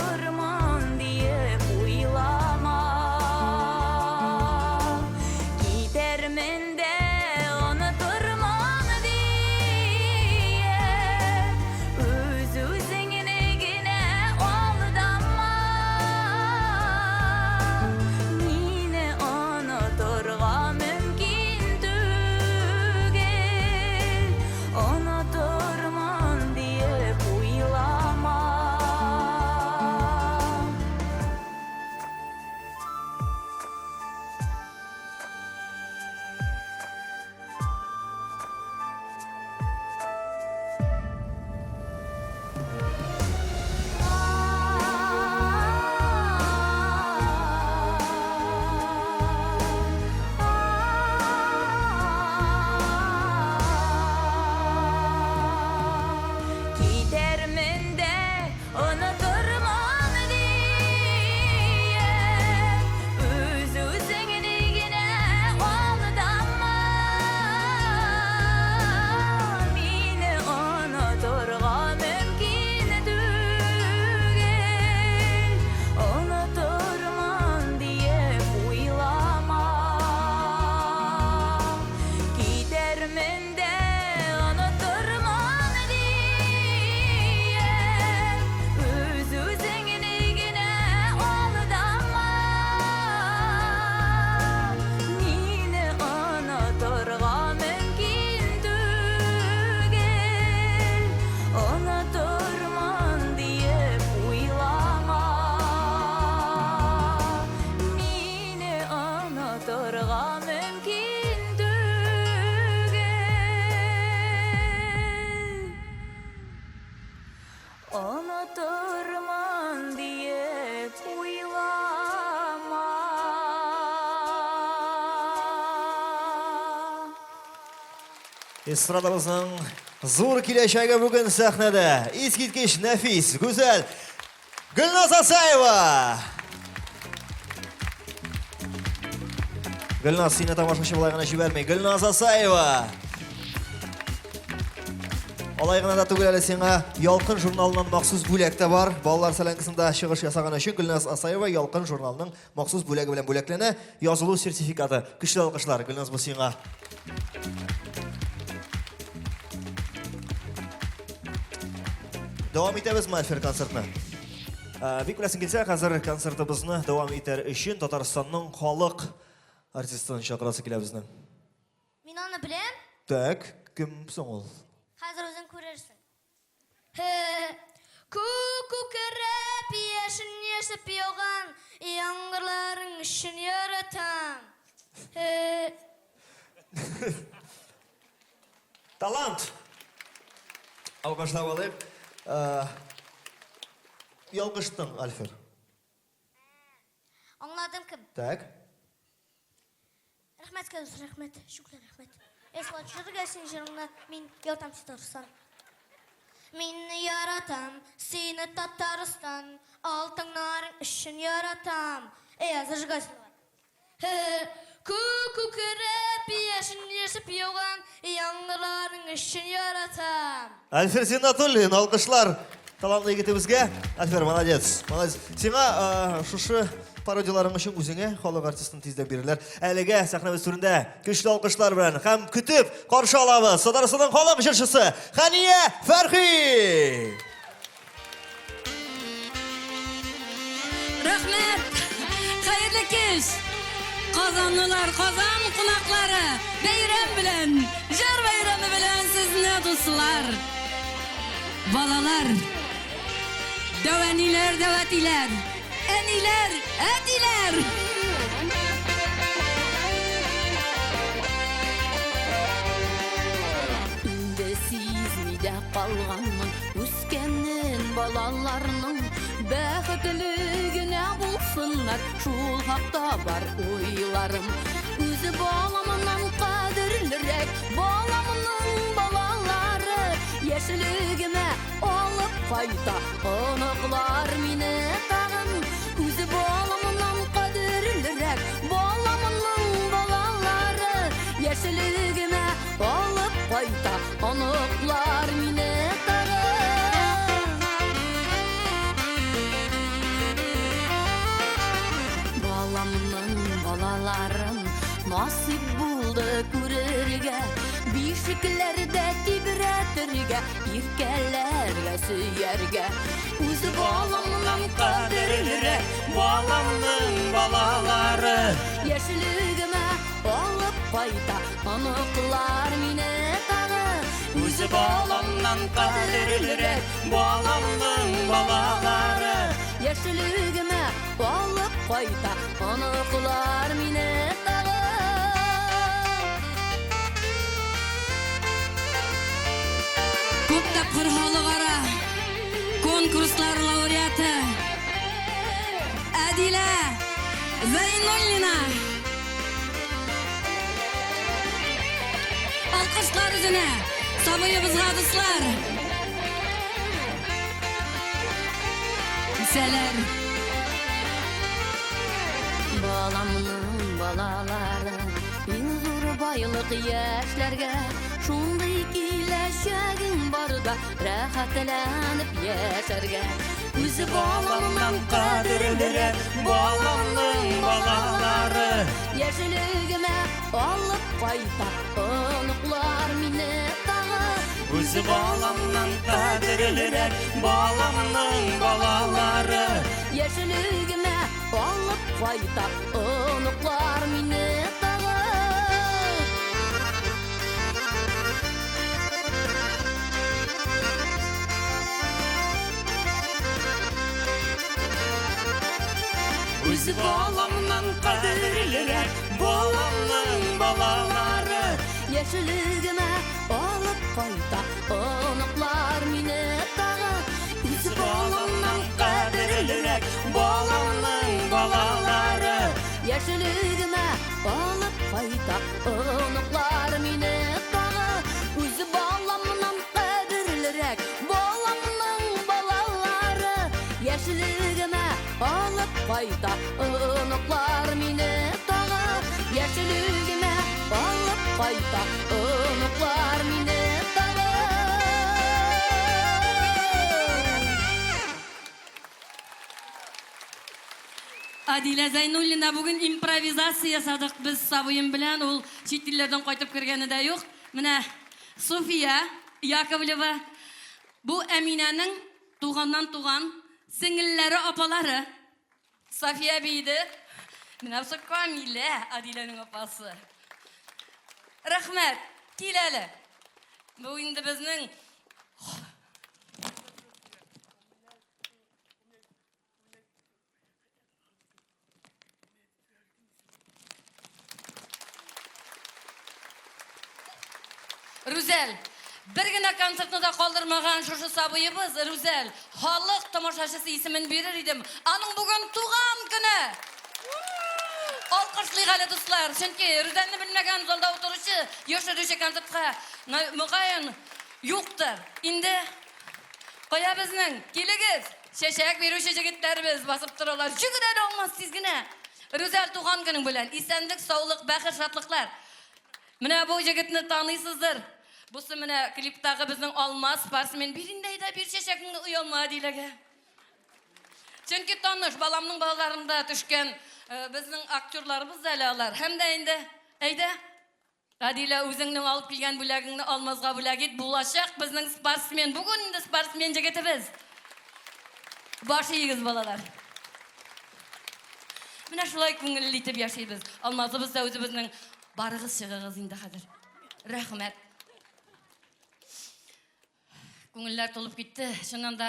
[SPEAKER 13] Онытырмын диеп уйлама.
[SPEAKER 26] Эстрадабызның зур киләчәге бүген сәхнәдә. Искиткеч нәфис, гүзәл Гөлназ Асаева! Гөлназ, сине тамашачы болай гына җибәрми. Гөлназ Асаева! Алай гына да түгел әле сиңа Ялкын журналыннан махсус бүләк тә бар. Балалар солянкасында чыгыш ясаган өчен Гөлназ Асаева Ялкын журналының махсус бүләге белән бүләкләнә. Язылу сертификаты. Көчле алкышлар, Гөлназ, бу сиңа. Дәвам итәбез Мальфер концертны. Ә, Бик беләсең килсә, хәзер концертыбызны дәвам итәр өчен Татарстанның халык артистын чакырасы килә безнең.
[SPEAKER 22] Мин аны беләм.
[SPEAKER 26] Так, кем соң ул?
[SPEAKER 22] Хәзер үзең күрерсең. Күк күкрәп, яшен яшәп яуган яңгырларың өчен яратам.
[SPEAKER 26] Талант! Алкышлап алыйк. Ялгыштың, Альфер.
[SPEAKER 22] Аңладым кем.
[SPEAKER 26] Так.
[SPEAKER 22] Рәхмәт, Кәдүс, рәхмәт. Шөкер, рәхмәт. Әй, Салат, җырга син җырыңны, мин яратам сине, Татарстан. Мин яратам сине, Татарстан, алтыннарың өчен яратам. Әй, зажигай син. Күк күкрәп, яшен яшәп яуган яңгырларың өчен яратам.
[SPEAKER 26] Альфер Зиннатуллин, алкышлар талантлы егетебезгә. Альфер, молодец, молодец. Сиңа шушы пародияларың өчен үзеңә халык артистын тиздән бирерләр. Әлегә сәхнәбез түрендә көчле алкышлар белән һәм көтеп каршы алабыз Татарстанның халык җырчысы Хәния Фәрхи!
[SPEAKER 12] Рәхмәт! Хәерле кич! Казанлылар, Казан кунаклары, бәйрәм белән, җыр бәйрәме белән сезне, дуслар! Балалар, дәү әниләр, дәү әтиләр, әниләр, әтиләр!
[SPEAKER 9] Инде сизми дә калганмын үскәнен балаларның бәхетле генә булсыннар, шул хакта бар уйларым. Үзе баламнан кадерлерәк, баламның балалары яшьлегемә алып кайта, оныклар мине тагын. Үзе баламнан кадерлерәк, баламның балалары яшьлегемә алып кайта, оныклар мине тагын. Баламның балаларын насыйп булды күрергә, бишекләрдә тибрәтергә, иркәләргә, сөяргә. Үз баламнан кадерлерәк,
[SPEAKER 17] баламның балалары
[SPEAKER 9] яшьлегемә алып кайта, оныклар мине тагы.
[SPEAKER 17] Үз баламнан кадерлерәк, баламның балалары
[SPEAKER 9] яшьлегемә алып кайта, оныклар мине тагы.
[SPEAKER 12] Күп тапкыр халыкара конкурслар лауреаты Әдилә Зәйнуллина. Алкышлар үзенә, сабыебызга, дуслар. Үсәләр.
[SPEAKER 9] Баламның балалары иң зур байлык яшьләргә, шундый киләчәгең барда рәхәтләнеп яшәргә. Үз
[SPEAKER 17] баламнан кадерлерәк, баламның балалары
[SPEAKER 9] яшьлегемә алып кайта, оныклар мине тагы.
[SPEAKER 17] Үз баламнан кадерлерәк, баламның балалары
[SPEAKER 9] яшьлегемә алып кайта, оныклар мине тагы.
[SPEAKER 17] Үз баламнан кадерлерәк, баламның балалары
[SPEAKER 9] яшьлегемә алып кайта, оныклар мине тагы. Үз Яшьлегемә алып кайта оныклар мине тагы. Үз баламнан кадерлерәк баламның балалары. Яшьлегемә алып кайта оныклар мине тагы. Яшьлегемә алып кайта оныклар мине тагы.
[SPEAKER 12] Адилә Зәйнуллина, бүген импровизация ясадык без сабыем белән, ул чит илләрдән кайтып кергәне дә юк. Менә Суфия Яковлева, бу Әминәнең туганнан туган сеңелләре, апалары. София биеде. Менә бусы Камилә, Адиләнең апасы. Рәхмәт, кил әле. Бу инде безнең Рүзәл, бер генә концертны да калдырмаган шушы сабыебыз Рүзәл, халык тамашачысы исемен бирер идем. Аның бүген туган көне! Алкышлыйк әле, дуслар, чөнки Рүзәлне белмәгән залда утыручы, яшерүче концертка, мөгаен, юктыр. Инде кая безнең? Килегез! Чәчәк бирүче җегетләребез басып торалар. Җөгер әле Алмаз тиз генә. Рүзәл, туган көнең белән. Исәнлек, саулык, бәхет, шатлыклар. Менә бу җегетне таныйсыздыр. Бусы менә клиптагы безнең Алмаз спортсмен. Бир инде әйдә, бир чәчәкеңне, оялма Әдиләгә. Чөнки таныш, баламның балаларында төшкән э, безнең актерларыбыз да әле алар. Һәм дә инде, әйдә, Гадилә, үзеңнең алып килгән бүләгеңне Алмазга бүләк ит. Булачак безнең спортсмен. Бүген инде спортсмен җегетебез. Баш иегез, балалар. Менә шулай күңелле итеп яшибез. Алмазыбыз да үзебезнең. Барыгыз чыгыгыз инде хәзер. Рәхмәт. Күңелләр тулып китте. Чыннан да,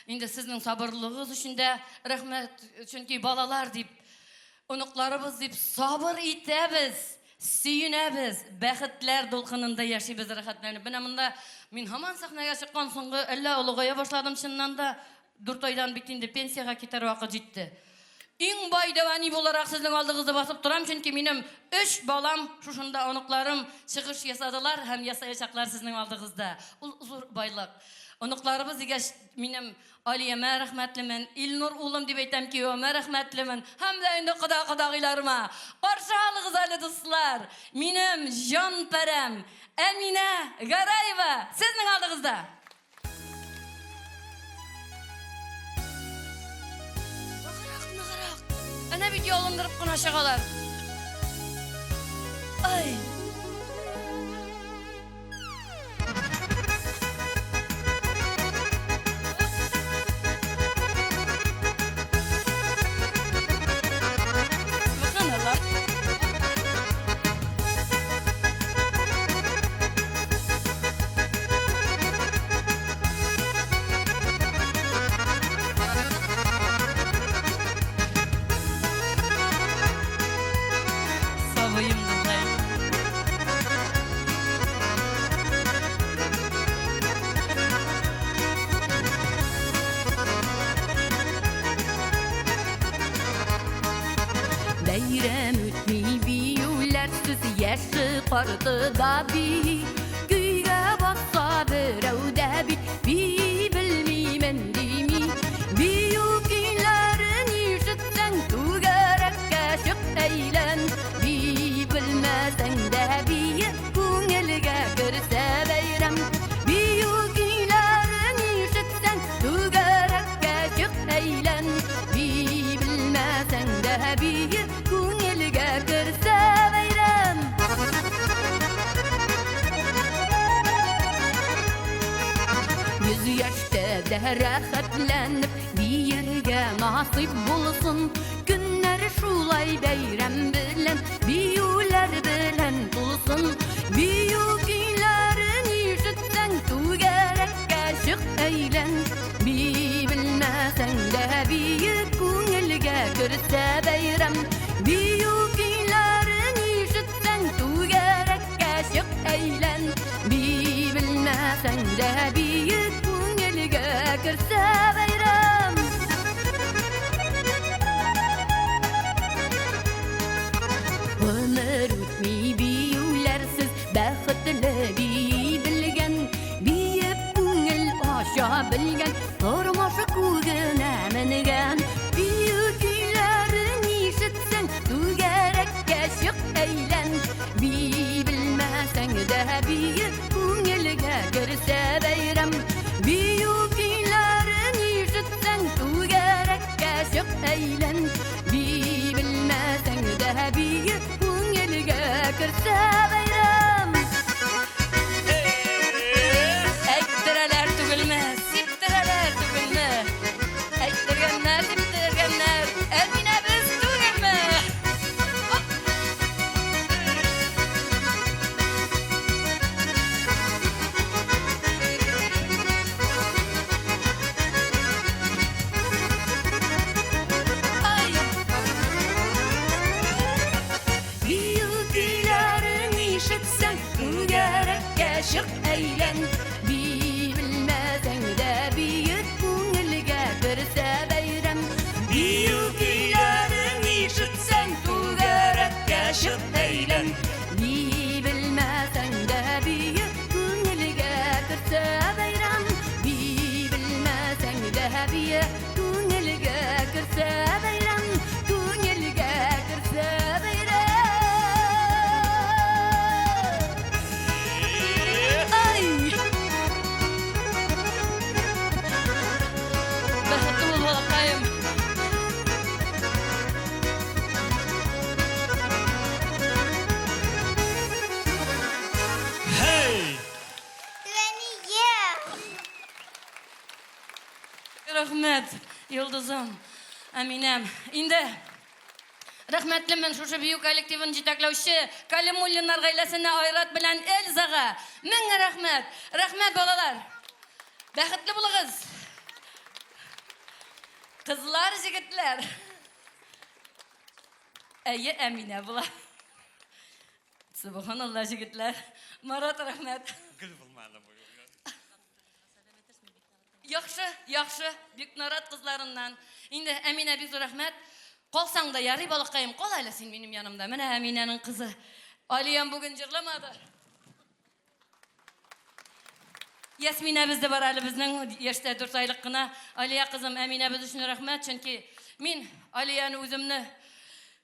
[SPEAKER 12] инде сезнең сабырлыгыгыз өчен дә рәхмәт. Чөнки балалар дип, оныкларыбыз дип сабыр итәбез, сөенәбез, бәхетләр дулкынында яшибез рәхәтләнеп. Менә монда мин һаман сәхнәгә чыккан соңгы, әллә олыгая башладым чыннан да, Дүрт айдан бит инде пенсиягә китәр вакыт җитте. Иң бай дәү әни буларак сезнең алдыгызда басып торам, чөнки минем өч балам, шушында оныкларым чыгыш ясадылар һәм ясаячаклар сезнең алдыгызда. Ул зур байлык. Оныкларыбыз дигәч, минем Алиямә рәхмәтлемен, Илнур улым дип әйтәм, киявемә рәхмәтлемен һәм дә инде кода-кодагыйларыма. Каршы алыгыз әле, дуслар, минем җан парәм, Әминә Гараева сезнең алдыгызда! Ныграк, ныграк. Әнә бит ялындырып кына чыгалар. Ай! Сабыем дулкай.
[SPEAKER 9] Бәйрәм үтми биюләрсез, яше карты да бии. Көйгә басса берәү дә бит бии белмимен дими. Бию көйләрен ишетсәң, түгәрәккә чык әйлән. Бии белмәсәң дә бие, күңелгә керсә бәйрәм. Бию көйләрен ишетсәң, түгәрәккә чык әйлән. Бии белмәсәң дә бие, күңелгә керсә бәйрәм. Йөз яшьтә дә рәхәтләнеп биергә насыйп булсын. Көннәр шулай бәйрәм белән, биюләр белән тулсын. Бию көйләрен ишетсәң, түгәрәккә чык әйлән. Бии белмәсәң дә бие, күңелгә керсә бәйрәм. Бию көйләрен ишетсәң, түгәрәккә чык әйлән. Бии белмәсәң дә бие, күңелгә керсә бәйрәм. Тормышы күгенә менгән. Бию көйләрен ишетсәң, түгәрәккә чык әйлән. Бии белмәсәң дә бие, күңелгә керсә бәйрәм. Бию көйләрен ишетсәң, түгәрәккә чык әйлән. Бии белмәсәң дә бие, күңелгә керсә бәйрәм. Әйттерәләр түгелме, сиптерәләр түгелме? Әйттергәннәр, сиптергәннәр, Әминәбез түгелме? Ай! Бию көйләрен ишетсәң, түгәрәккә чык әйлән. Бии белмәсәң дә бие, күңелгә керсә бәйрәм. Бию көйләрен ишетсәң, түгәрәккә чык әйлән. Бии белмәсәң дә бие, күңелгә керсә бәйрәм. Бии белмәсәң дә бие, күңелгә керсә бәйрәм. Күңелгә керсә бәйрәм. Ай! Бәхетле бул, балакаем.
[SPEAKER 17] Хей!
[SPEAKER 12] Рәхмәт, йолдызым, Әминәм. Инде рәхмәтлемен шушы бию коллективын җитәкләүче Калимуллиннар гаиләсенә Айрат белән Эльзага. Мең рәхмәт. Рәхмәт, балалар. Бәхетле булыгыз. Кызлар, җегетләр. Әйе, Әминә була. Субханалла, җегетләр. Марат, рәхмәт.
[SPEAKER 2] Гел булмады бу.
[SPEAKER 12] Яхшы, яхшы, бик нарат кызларыннан. Инде Әминә бик зур рәхмәт. Калсаң да ярый, балакаем, кал әле син минем янымда. Менә Әминәнең кызы. Алиям бүген җырламады. Ясминәбез дә бар әле безнең, яшьтә 4 айлык кына. Алия кызым, Әминәбез өчен рәхмәт, чөнки мин Алияне үземне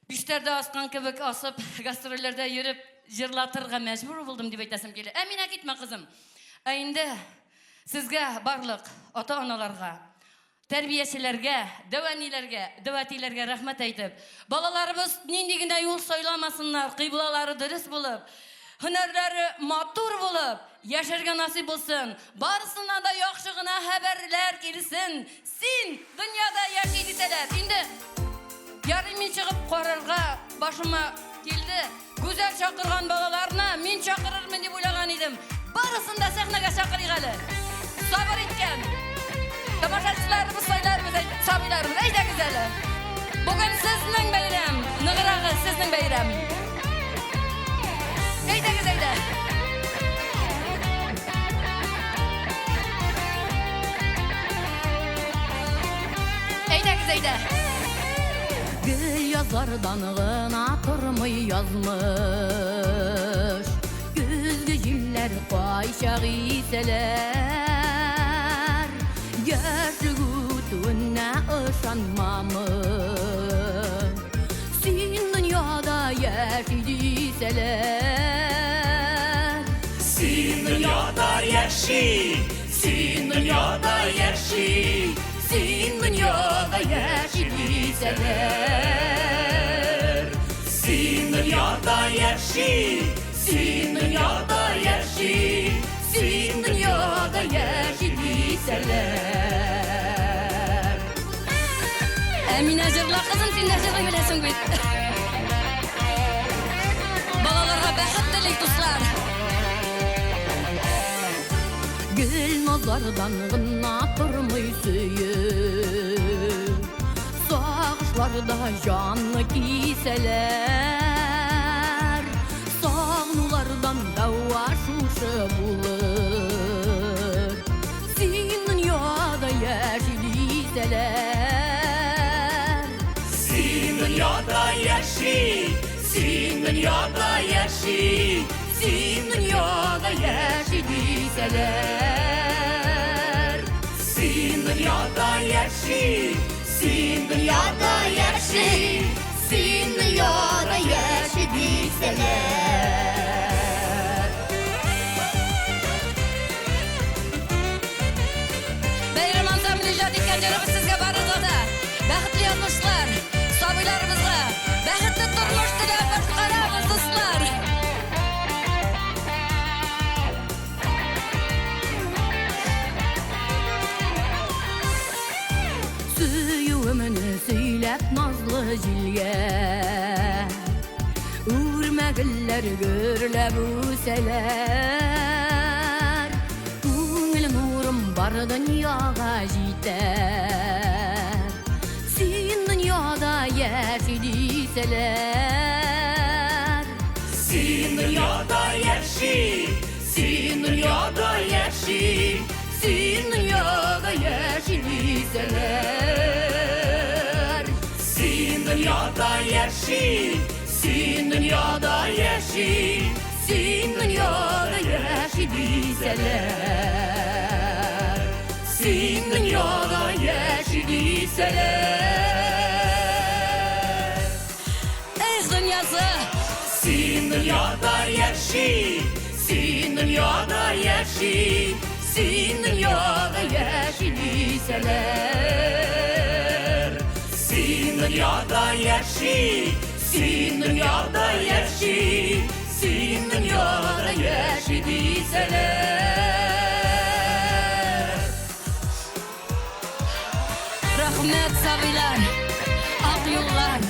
[SPEAKER 12] биштәрдә аскан кебек асып, гастрольләрдә йөреп җырлатырга мәҗбүр булдым дип әйтәсем килә. Әминә, китмә, кызым. Ә инде сезгә барлык ата-аналарга, тәрбиячеләргә, дәү әниләргә, дәү әтиләргә рәхмәт әйтеп, балаларыбыз нинди генә юл сайламасыннар, кыйблалары дөрес булып, һөнәрләре матур булып, яшәргә насыйп булсын. Барысыннан да яхшы гына хәбәрләр килсен. Син дөньяда яши дисәләр. Инде ярый мин чыгып карарга башыма килде. Гүзәл чакырган балаларны мин чакырырмын дип уйлаган идем. Барысын да сәхнәгә чакырыйк әле. Сабыр иткән тамашачыларыбыз, сайларыбыз, сабыйларыбыз, әйдәгез әле. Бүген сезнең бәйрәм, ныграгы сезнең бәйрәм. Әйдәгез, әйдә. Әйдәгез, әйдә.
[SPEAKER 9] Гел язлардан гына тормый язмыш. Көзге җилләр кайчак исәләр. Яшьлек үтүенә ышанмамын. Син дөньяда яши дисәләр.
[SPEAKER 13] Син дөньяда яши, син дөньяда яши, син дөньяда яши дисәләр. Син дөньяда яши, син дөньяда яши, син дөньяда яши дисәләр.
[SPEAKER 12] Әминә җырла, кызым, син дә җырлый беләсең бит. Балаларга бәхет телик, дуслар.
[SPEAKER 9] Гел назардан гына тормый сөю. Сагышларда җанны кисәләр. Сагынулардан дәва шушы булыр. Син дөньяда яши дисәләр.
[SPEAKER 13] Син дөньяда яши, син дөньяда яши, син дөньяда яши дисәләр. Син дөньяда яши, син дөньяда яши, син дөньяда яши дисәләр.
[SPEAKER 9] Бәйрәм ансамбле иҗат иткән җырыбыз сезгә барыгызга да бәхетле язмышлар, сабыйларыбызга бәхетле тормыш теләп башкарабыз, дуслар. Сөюемне сөйләп назлы җилгә Үрмә гөлләр гөрләп үсәләр Күңел нурым бар дөньяга җитәр Син дөньяда яши дисәләр
[SPEAKER 13] Син дөньяда яши, син дөньяда яши, син дөньяда яши дисәләр. Син дөньяда яши, син дөньяда яши, син дөньяда яши дисәләр. Син дөньяда яши дисәләр.
[SPEAKER 9] Эх, дөньясы!
[SPEAKER 13] Син дөньяда яши, син дөньяда яши, син дөньяда яши дисәләр. Син дөньяда яши, син дөньяда яши, син дөньяда яши дисәләр.
[SPEAKER 9] Рәхмәт, сабыйлар, ак юллар.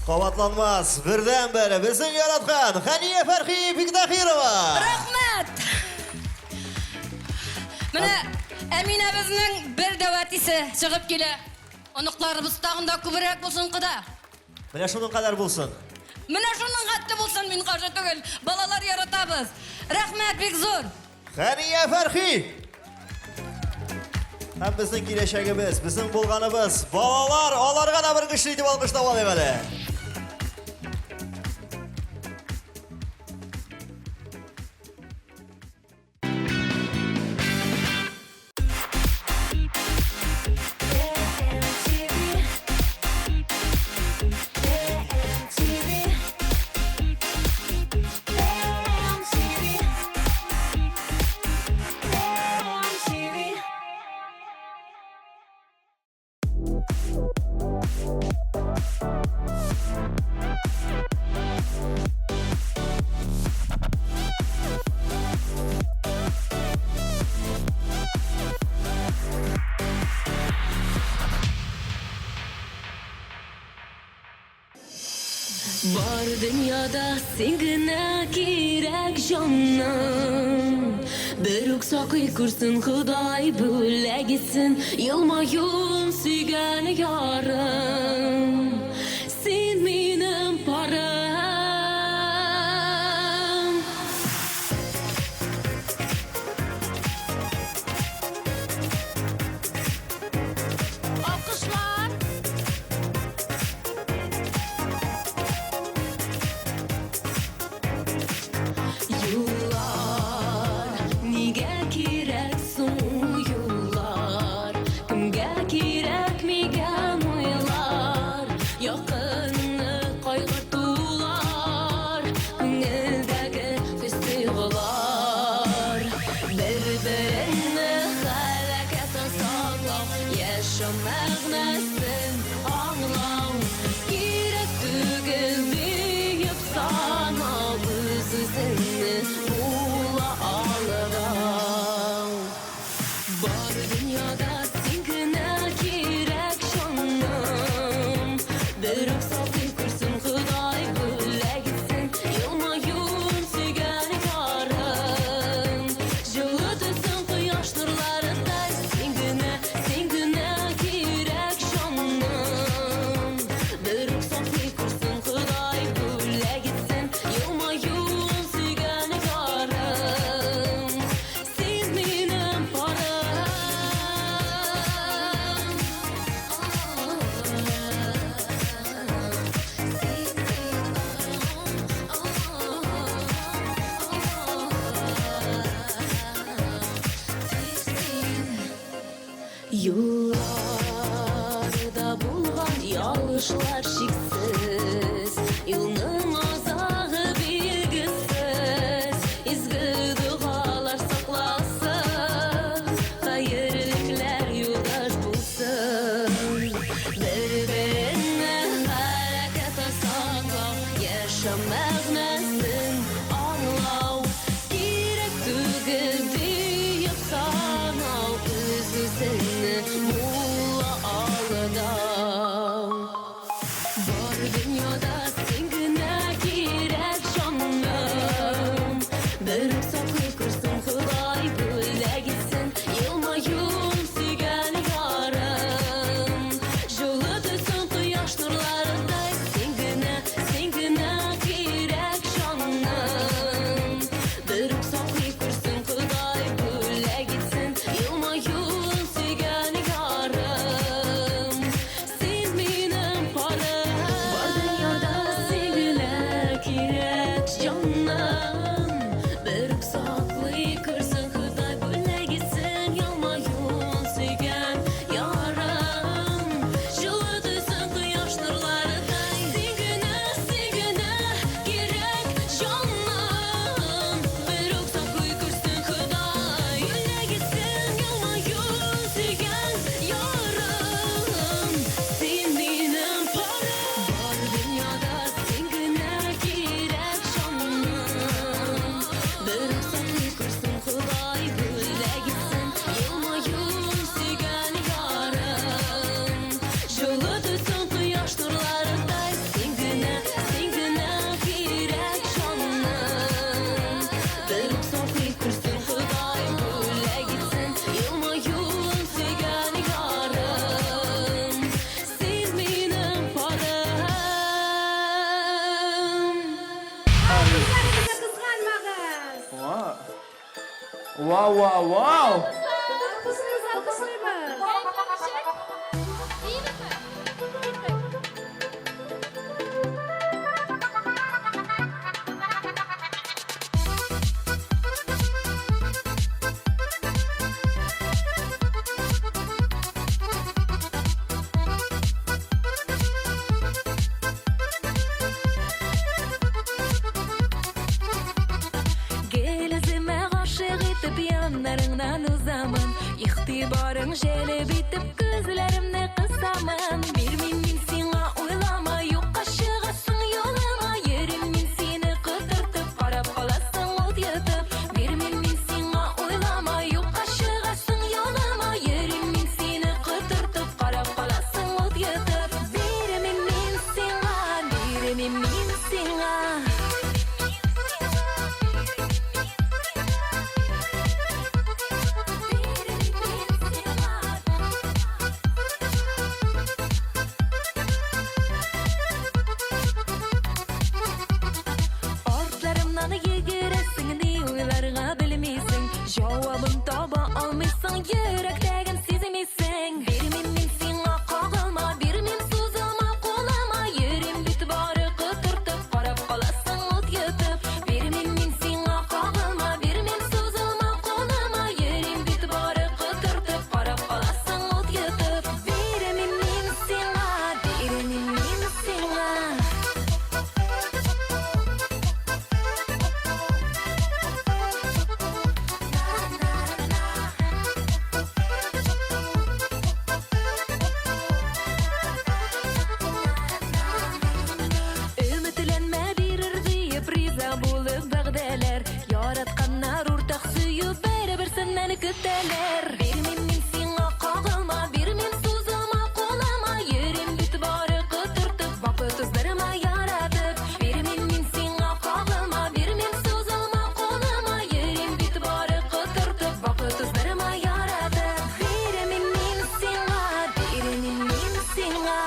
[SPEAKER 26] Кабатланмас, бердәнбер, безнең яраткан Хәния Фәрхи Биктахирова.
[SPEAKER 9] Рәхмәт! Менә Әминәбезнең бер дәү әтисе чыгып килә. Оныкларыбыз тагын да күбрәк булсын, кода.
[SPEAKER 26] Менә шуның кадәр булсын.
[SPEAKER 9] Менә шуның хәтле булсын, мин каршы түгел. Балалар яратабыз. Рәхмәт бик зур.
[SPEAKER 26] Хәния Фәрхи! Һәм безнең киләчәгебез, безнең булганыбыз, балалар, аларга да бер көчле итеп алкышлап алыйк әле.
[SPEAKER 9] Бар дөньяда син генә кирәк, җаным. Берүк сакый күрсен Ходай бүләк итсен елмаюын сөйгән ярым. Син минем парым. Алкышлар! Юллар, нигә кирәк соң юллар? Кемгә кирәк микән уйлар?
[SPEAKER 14] Юлларда булган ялгышлар чиксез, Юлның азагы билгесез. Изге догалар сакласын, Хәерлекләр юлдаш булсын. Бер-береңне хәрәкәттә саклау, Яшәү мәгънәсен аңлау. Кирәк түгел диеп санау, Үз-үзеңне мулла алдау. Бар дөньяда син генә кирәк, җаным. Берүк саклый күрсен Ходай, бүләк итсен елмаюын сөйгән ярым. Җылы төсен кояш нурларыдай, син генә, син генә кирәк, җаным. Берүк саклый күрсен Ходай, бүләк итсен елмаюын сөйгән ярым. Син минем парым. Бар дөньяда син генә кирәк, җаным. Берүк саклый күрсен Ходай, бүләк итсен елмаюын сөйгән ярым. Җылы төсен кояш нурларыдай, син генә, син генә кирәк, җаным. Берүк саклый күрсен Ходай, бүләк итсен елмаюын сөйгән ярым. Син минем парым. Бар дөньяда син генә кирәк, җаным. Берүк саклый күрсен Ходай, бүләк итсен елмаюын сөйгән ярым. Җылы төсен кояш нурларыдай, син генә, син генә кирәк, җаным. Берүк саклый күрсен Ходай, бүләк итсен елмаюын сөйгән ярым. Син минем парым.
[SPEAKER 16] Алкышларыгызны кызганмагыз.
[SPEAKER 1] Вау, вау, вау!
[SPEAKER 16] Алкышлыйбыз, алкышлыйбыз.
[SPEAKER 14] Гел үземә гашыйк итеп яннарыңнан узамын. Игътибарың җәлеп итеп күзләремне кысамын. Бирмим мин сиңа уйлама, юкка чыгасың юлыма. Йөрим мин сине котыртып, карап каласың ут йотып. Бирмим мин сиңа уйлама, юкка чыгасың юлыма. Йөрим мин сине котыртып, карап каласың ут йотып. Бирмим мин сиңа, бирмим мин сиңа. Артларымнан йөгерәсең, ни уйларга белмисең. Җавабын таба алмыйсың, йөрәктәген сизмисең. Бирмим мин сиңа кагылма, бирмим сузылма кулыма. Йөрим бит бары котыртып, карап каласың ут йотып. Бирмим мин сиңа кагылма, бирмим сузылма кулыма. Йөрим бит бары котыртып, карап каласың ут йотып. Бирмим мин сиңа, бирмим мин сиңа. Өметләнмә бирер диеп риза булып вәгъдәләр. Яратканнар уртак сөю бер-берсеннән көтәләр. Бирмим мин сиңа кагылма, бирмим сузылма кулыма. Йөрим бит бары котыртып, вакыт уздырма яратып. Бирмим мин сиңа кагылма, бирмим сузылма кулыма. Йөрим бит бары котыртып, вакыт уздырма яратып. Бирмим мин сиңа, бирмим мин сиңа.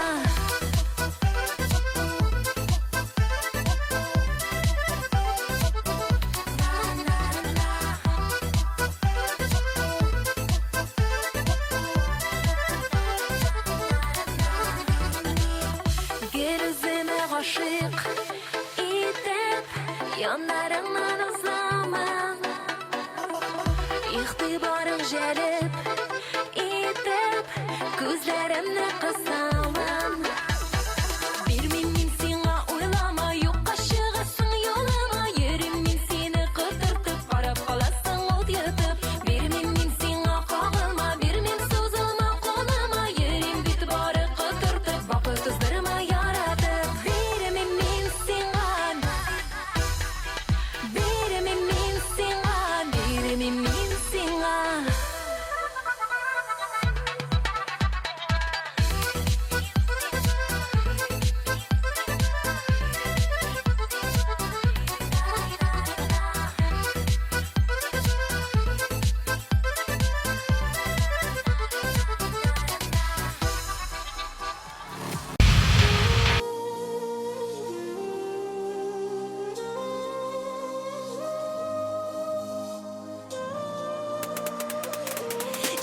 [SPEAKER 14] Гел үземә гашыйк итеп яннарыңнан узамын. Игътибарың җәлеп итеп Күзләремне кысамын. Бирмим мин сиңа, уйлама, юкка чыгасың юлыма. Йөрим мин сине котыртып, карап каласың ут йотып. Бирмим мин сиңа, кагылма, бирмим, сузылма кулыма. Йөрим бит бары котыртып, вакыт уздырма яратып. Бирмим мин сиңа, бирмим мин сиңа, бирмим мин сиңа.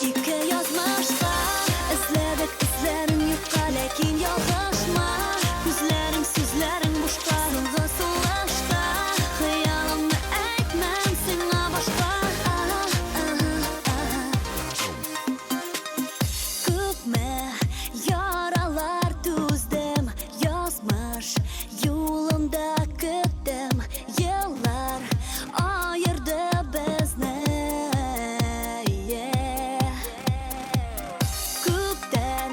[SPEAKER 14] Ике язмышка эзләдек эзләрен юкка, ләкин ялгышма. Күзләрең, сүзләрең бушка. Соңгы сулышта хыялымны әйтмәм сиңа башка. Күпме яралар түздем, язмыш юлында көттем. Еллар аерды безне. Күктән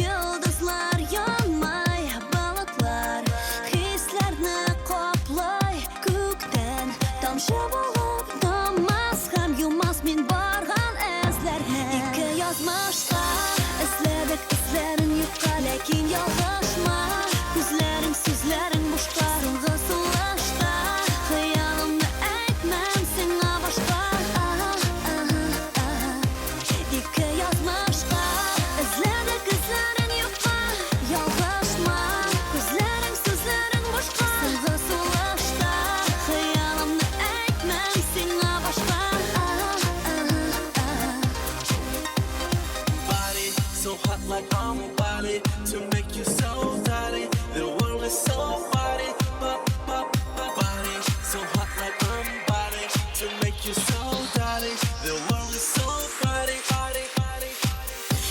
[SPEAKER 14] йолдызлар янмай, болытлар хисләрне каплай. Күктән тамчы булып таммас һәм юмас мин барган эзләрне. Ике язмышка эзләдек эзләрен юкка, ләкин ялгышма. Күзләрең, сүзләрең бушка. Соңгы сулышта хыялымны әйтмәм сиңа башка. Ике язмышка эзләдек эзләрен юкка, ялгышма. Күзләрең, сүзләрең бушка. Соңгы сулышта хыялымны әйтмәм сиңа башка.
[SPEAKER 3] Body so hot like I'm body to make you so dirty. The world is so body, pop, pop, pop, body so hot like I'm body to make you so dirty. The world is so body, body, body.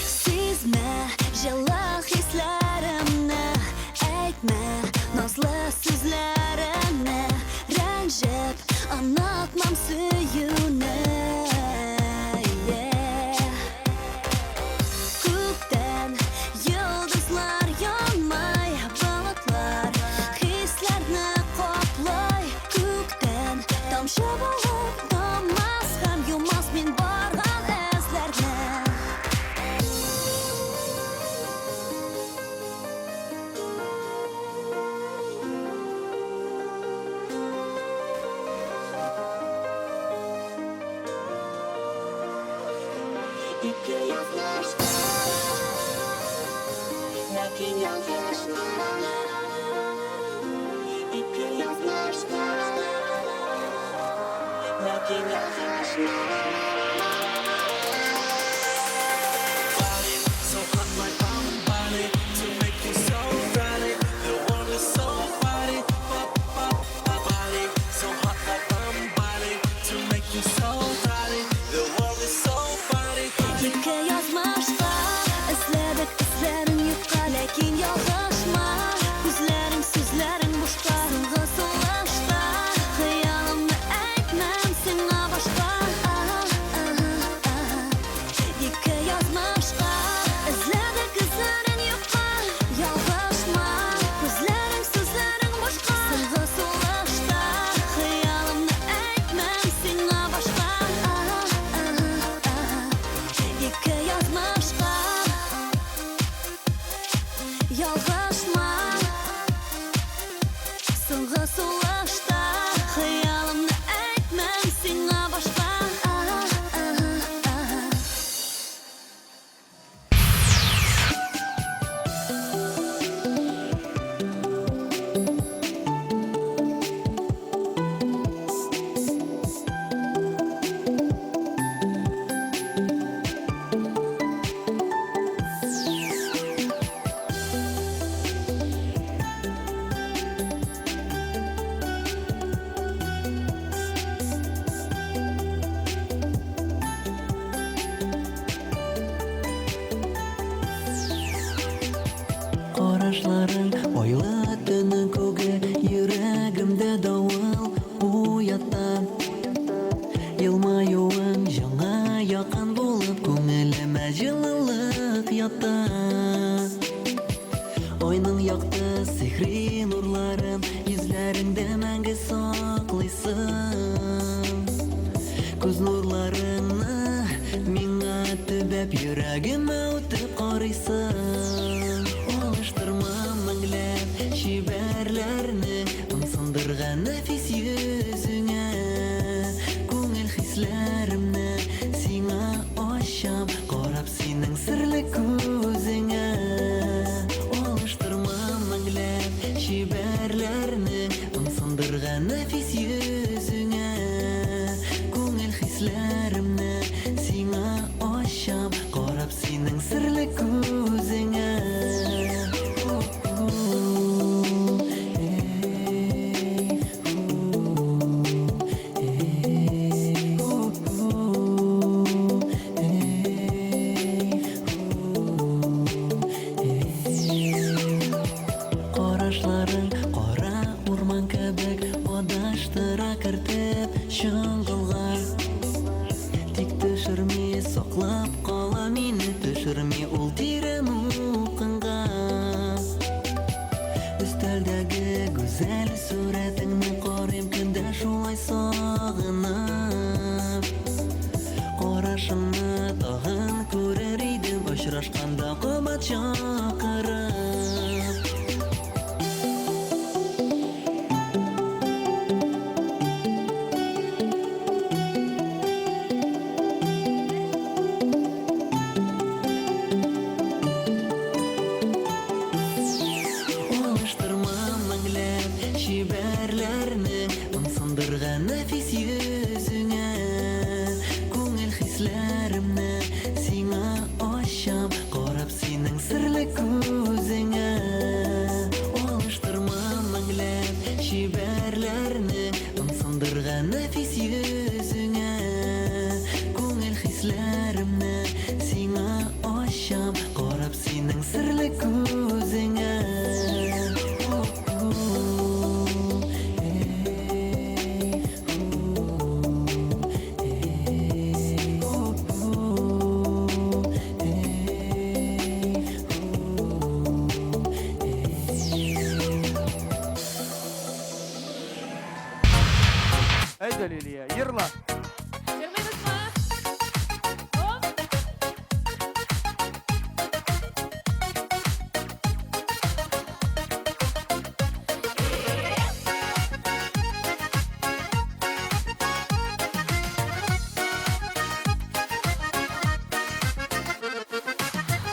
[SPEAKER 14] Сизмә җылы хисләремне, әйтмә назлы сүзләреңне. Рәнҗеп онытмам сөюне. Күктән йолдызлар янмай, болытлар хисләрне каплай. Күктән тамчы булып таммас һәм юмас мин барган эзләрне.
[SPEAKER 3] Ике язмышка, ләкин ялгышма. Ике язмышка, ләкин ялгышма. Body so hot like I'm body to make you so dirty. The world is so body, pop, pop, pop, body so hot like I'm body to make you so dirty. The world is so body.
[SPEAKER 14] Ике язмышка эзләдек эзләрен юкка, ләкин ялгышма. Күзләрең, сүзләрең бушка. Соңгы сулышта хыялымны әйтмәм сиңа башка. Ике язмышка эзләдек эзләрен юкка, ялгышма. Күзләрең, сүзләрең бушка. Соңгы сулышта хыялымны әйтмәм сиңа башка. Ике язмышка ялгышма. Соңгы сулышта хыялымны әйтмәм сиңа башка.
[SPEAKER 3] Күңелеңдә мәңге саклыйсың. Күз нурларыңны миңа төбәп йөрәгемә үтеп карыйсың. Алыштырмам меңләп чибәрләрне, ымсындырган нәфис йөзеңә. Күңел хисләремне сиңа ачам, карап синең серле күзеңә. Алыштырмам меңләп чибәрләрне, ымсындырган нәфис йөзеңә. Күңел хисләремне сиңа ачам, карап синең серле күзеңә. Карашларың кара урман кебек адаштыра кертеп чоңгылга. Тик төшерми, саклап кала мине, төшерми ул тирән упкынга. Өстәлдәге гүзәл сурәтеңне карыйм көндә шулай сагынып. Карашыңны тагын күрер идем, очрашканда кабат чакырып. Алыштырмам меңләп чибәрләрне, ымсындырган нәфис йөзеңә. Күңел хисләремне сиңа ачам, карап синең серле күзеңә. Алыштырмам меңләп чибәрләрне, ымсындырган нәфис йөзеңә. Күңел хисләремне сиңа ачам, карап синең серле күзеңә.
[SPEAKER 1] Әйдә, Лилия, йырла.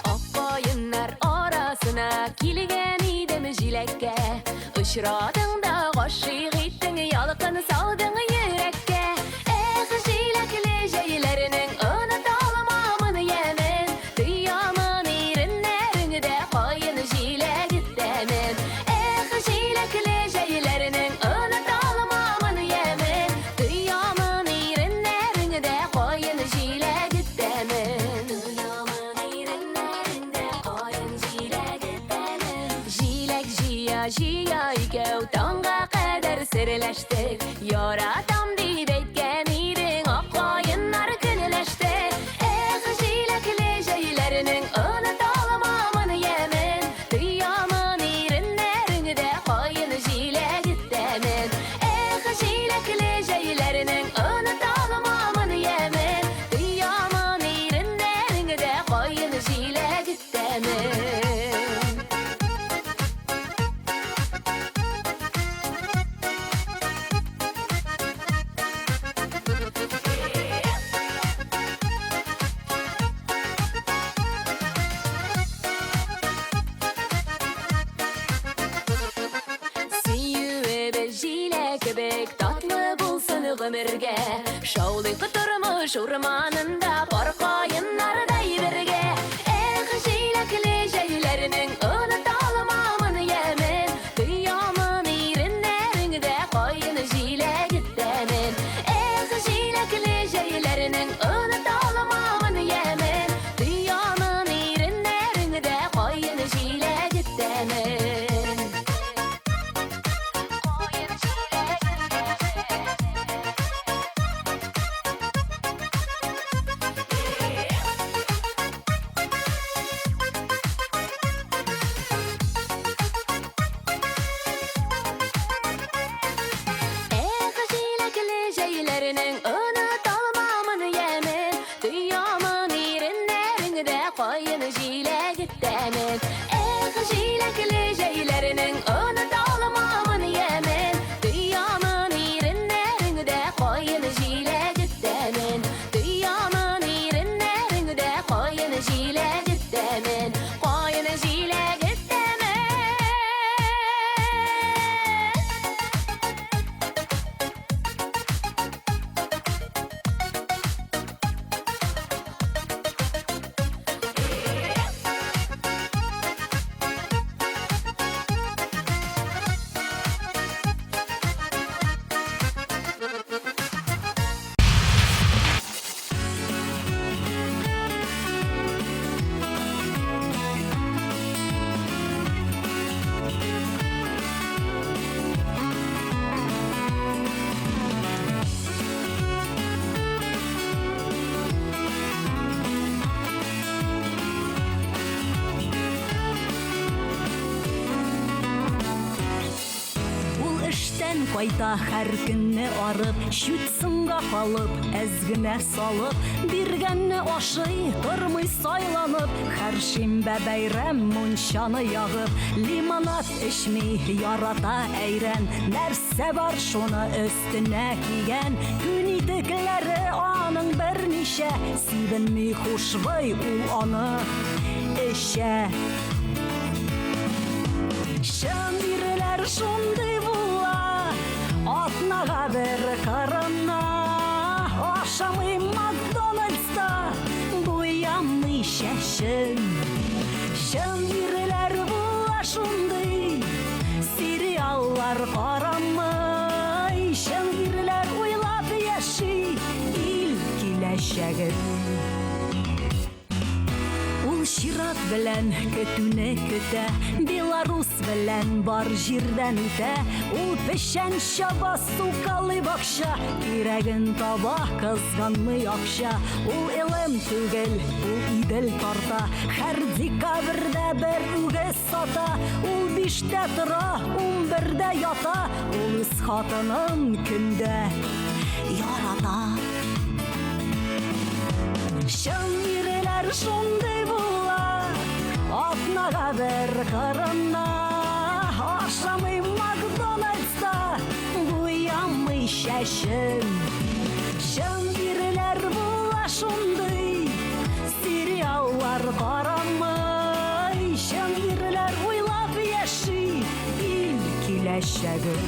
[SPEAKER 14] Ак каеннар арасына килгән идем җиләккә. Очрадың да гашыйк иттең, ялкын салдың йөрәккә. Эх, җиләкле җәйләрнең оныта алмамын ямен. Тоямын иреннәреңдә каен җиләге тәмен. Эх, җиләкле җәйләрнең оныта алмамын ямен. Тоямын иреннәреңдә каен җиләге тәмен. Тоямын иреннәреңдә каен җиләге тәмен. Җиләк җыя җыя икәү таңга кадәр серләштек. Яратам дип әйткән идең, ак каеннар көнләште. Эх, җиләкле җәйләрнең оныта алмамын ямен. Тоямын иреннәреңдә каен җиләге тәмен. Эх, җиләкле җәйләрнең оныта алмамын ямен. Тоямын иреннәреңдә каен җиләге тәмен. Сөюебез җиләк кебек татлы булсын гомергә. Шаулыйк тормыш урманында пар каеннардай бергә. Эх, җиләкле җәйләрнең оныта алмамын ямен. Тоямын иреннәреңдә каен җиләге тәмен. Эх, җиләкле җәйләрнең оныта алмамын ямен. Тоямын иреннәреңдә каен җиләге тәмен.
[SPEAKER 10] Кайта һәр көнне арып, чүт соңга калып, әз генә салып, биргәнне ашый, тормый сайланып, һәр шимбә бәйрәм мунчаны ягып, лимонад эчми, ярата әйрән, нәрсә бар шуны өстенә кигән, күн итекләре аның берничә, сибенми хушбый ул аны эчә. Чын ирләр шундый була, атнага бер кырына. Ашамый Макдональдста, буямый чәчен. Чын ирләр була шундый, сериаллар карамый. Чын ирләр уйлап яши ил киләчәген. Ул чират белән көтүне көтә, Белорус белән бар җирдән үтә. Ул печән чаба, сукалый бакча, кирәген таба, кызганмый акча. Ул Элем түгел, ул Идел тарта, һәр декабрьдә бер үгез сата. Ул биштә тора, унбердә ята, ул үз хатынын көндә ярата. Чын ирләр шундый була, атнага бер кырына. Ашамый Макдональдста, буямый чәчен. Чын ирләр була шундый, сериаллар карамый. Чын ирләр уйлап яши ил киләчәген.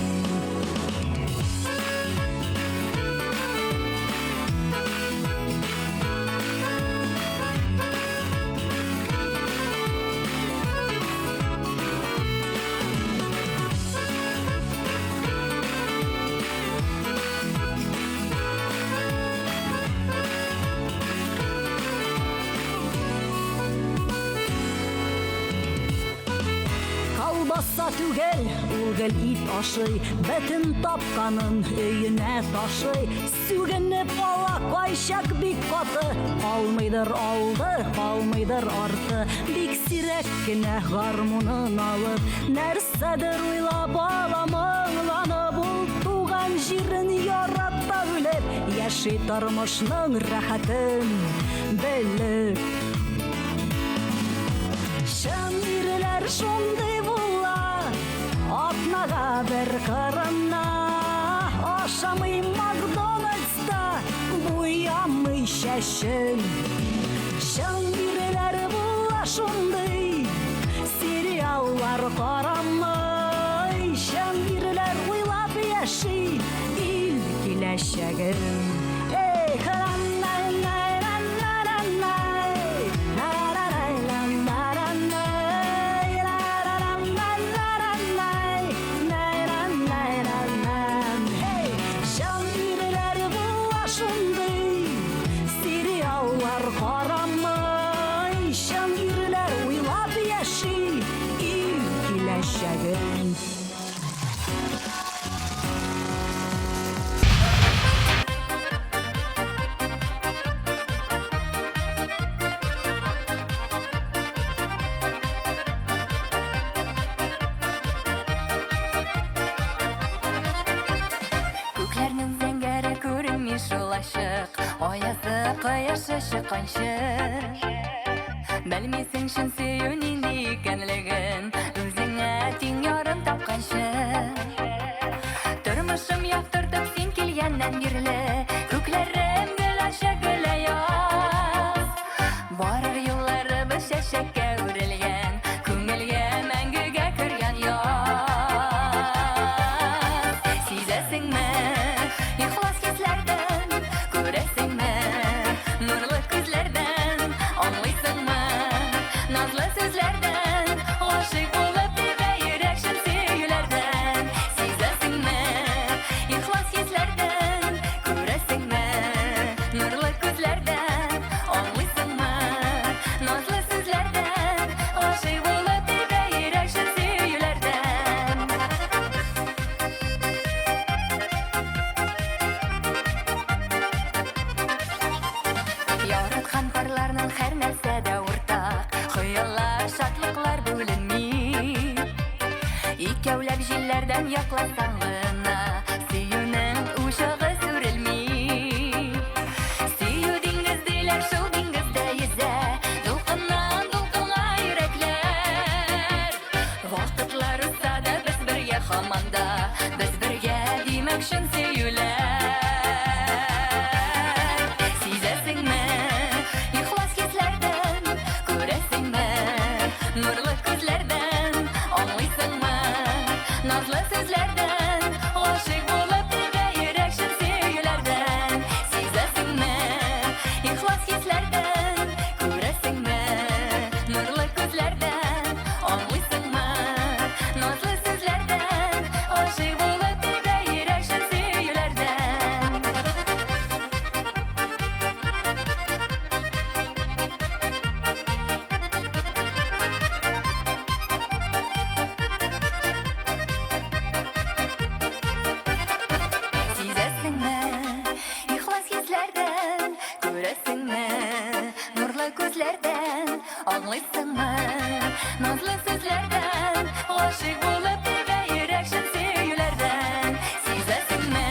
[SPEAKER 10] Колбаса түгел, ул гел ит ашый, бөтен тапканын өенә ташый. Сүгенеп ала кайчак бик каты, калмыйдыр алды, калмыйдыр арты. Бик сирәк кенә гармунын алып, нәрсәдер уйлап ала моңланып, ул туган җирен ярата үлеп, яши тормышның рәхәтен белеп. Чын ирләр шундый була, атнага бер кырына. Ашамый Макдональдста, буямый чәчен. Чын ирләр була шундый, сериаллар карамый. Чын ирләр уйлап яши ил киләчәген. Эх, ра-ра-най-най-най-най-най, Чын ирләр була шундый, сериаллар карамый. Чын ирләр уйлап яши ил киләчәген.
[SPEAKER 14] Күкләрнең зәңгәре күренми шул ачык, Аязы кояшы чыкканчы. Белмисең чын сөю нинди икәнлеген, Үзеңә тиң ярын тапканчы. Тормышым яктыртып син килгәннән бирле, Күкләрем гел ачык, гел аяз. Барыр юлларыбыз чәчәккә үрелгән, Күңелгә мәңгегә кергән яз. Сизәсеңме, ихлас хисләрдән, күрәсеңме, нурлы күзләрдән, аңлыйсыңмы, назлы сүзләрдән, гашыйк булып тибә йөрәк чын сөюләрдән. Сизәсеңме, ихлас хисләрдән, күрәсеңме, нурлы күзләрдән, аңлыйсыңмы, назлы сүзләрдән, гашыйк булып тибә йөрәк чын сөюләрдән. Яраткан парларның һәр нәрсәдә уртак, Хыяллар, шатлыклар бүленми. Икәүләп җилләрдән якласаң гына, чын сөюләр. Сизәсеңме, ихлас хисләрдән, күрәсеңме, нурлы күзләрдән, аңлыйсыңмы, назлы сүзләрдән, гашыйк булып тибә йөрәк чын сөюләрдән. Сизәсеңме, ихлас хисләрдән, күрәсеңме, нурлы күзләрдән, аңлыйсыңмы, назлы сүзләрдән, гашыйк булып тибә йөрәк чын сөюләрдән. Сизәсеңме, ихлас хисләрдән, күрәсеңме, нурлы күзләрдән, аңлыйсыңмы, назлы сүзләрдән, гашыйк булып тибә йөрәк чын сөюләрдән. Сизәсеңме,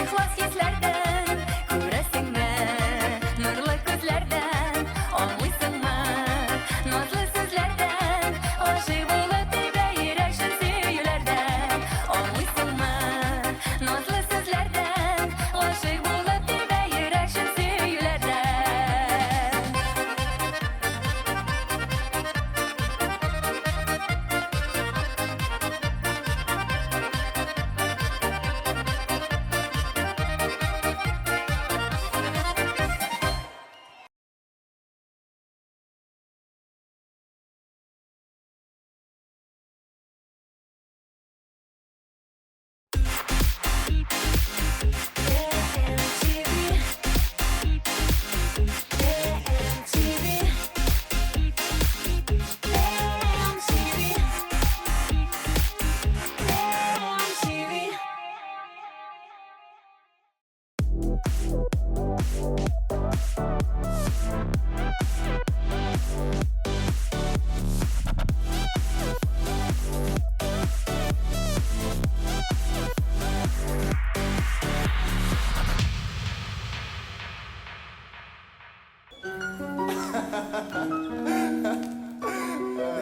[SPEAKER 14] ихлас хисләрдән, күрәсеңме, нурлы күзләрдән, аңлыйсыңмы, назлы сүзләрдән, гашыйк булып тибә йөрәк чын сөюләрдән. Аңлыйсыңмы, назлы сүзләрдән, гашыйк булып тибә йөрәк чын сөюләрдән.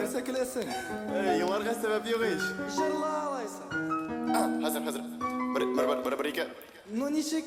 [SPEAKER 7] Нәрсә көләсең?
[SPEAKER 19] Еларга сәбәп юк ич.
[SPEAKER 7] Җырла алайса.
[SPEAKER 19] Хәзер, хәзер. Бер, бер, бер, бер, бер, ике.
[SPEAKER 7] Ну ничек?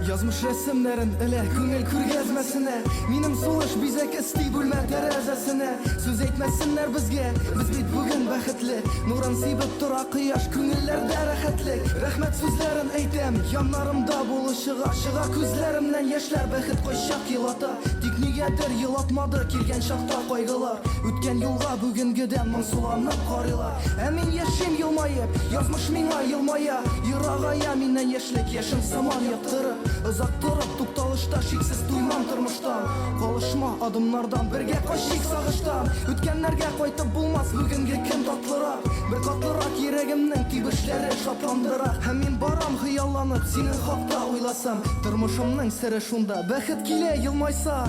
[SPEAKER 7] Язмыш рәсемнәрен элә күңел күргәзмәсенә. Минем сулыш бизәк өсти бүлмә тәрәзәсенә. Сүз әйтмәсеннәр безгә, без бит бүген бәхетле. Нурын сибеп тора кояш, күңелләрдә рәхәтлек. Рәхмәт сүзләрен әйтәм, яннарымда булучыга. Чыга күзләремнән яшьләр, бәхет кайчак елата. Тик нигәдер елатмады килгән чакта кайгылар. Үткән юлга бүгенгедән моңсуланып карыйлар. Ә мин яшим елмаеп, язмыш миңа елмая. Ерагая миннән яшьлек яшен сыман яктырып. Озак торып тукталышта шиксез туймам тормыштан. Калышма адымнардан, бергә качыйк сагыштан. Үткәннәргә кайтып булмас, бүгенге көн татлырак. Бер катлырак йөрәгемнең тибешләре шатландыра. Һәм мин барам хыялланып, синең хакта уйласам. Тормышымның сере шунда, бәхет килә елмайса.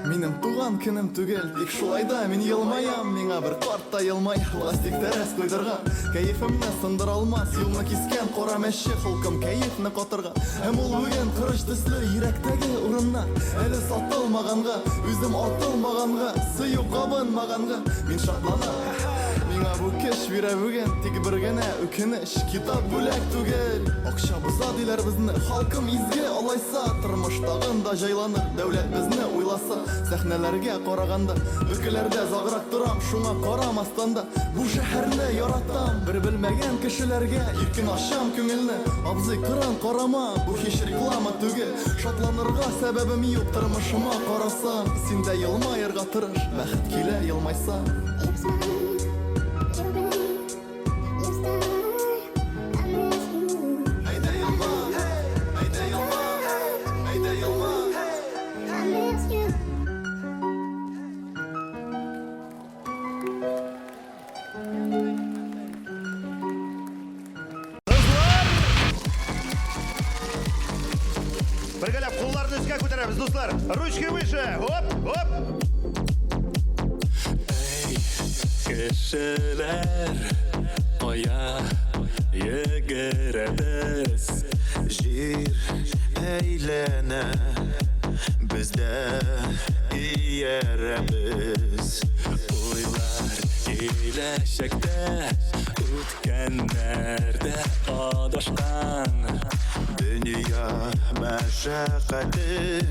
[SPEAKER 19] Минем туган көнем түгел, тик шулай да мин елмаям. Миңа бер карт та елмая, пластик тәрәз куйдырган. Кәефемне сындыра алмас, юлны кискән кара мәче холкым кәефне катырган. Һәм ул бүген корыч төсле йөрәктәге урыннар әле сатылмаганга, үзем атылмаганга, сөю кабынмаганга мин шатланам. Миңа бу көч бирә бүген, тик бер генә үкенеч, китап бүләк түгел. Акча боза диләр безне, халкым изге алайса, тормыш тагын да җайланыр, дәүләт безне уйласа. Сәхнәләргә караганда, өлкәләрдә озаграк торам, шуңа карамастан да бу шәһәрне яратам. Бер белмәгән кешеләргә иркен ачам күңелне. Абзый, кырын карама, бу һич реклама түгел. Шатланырга сәбәбем юк, тормышыма карасам. Син дә елмаерга тырыш, бәхет килә елмайса.
[SPEAKER 5] дуслар. Ручки выше. Оп, оп.
[SPEAKER 3] Кешеләр кая йөгерәбез?
[SPEAKER 5] Җир әйләнә, без дә иярәбез.
[SPEAKER 3] Уйлар киләчәктә, үткәннәрдә адашкан.
[SPEAKER 5] Дөнья мәшәкате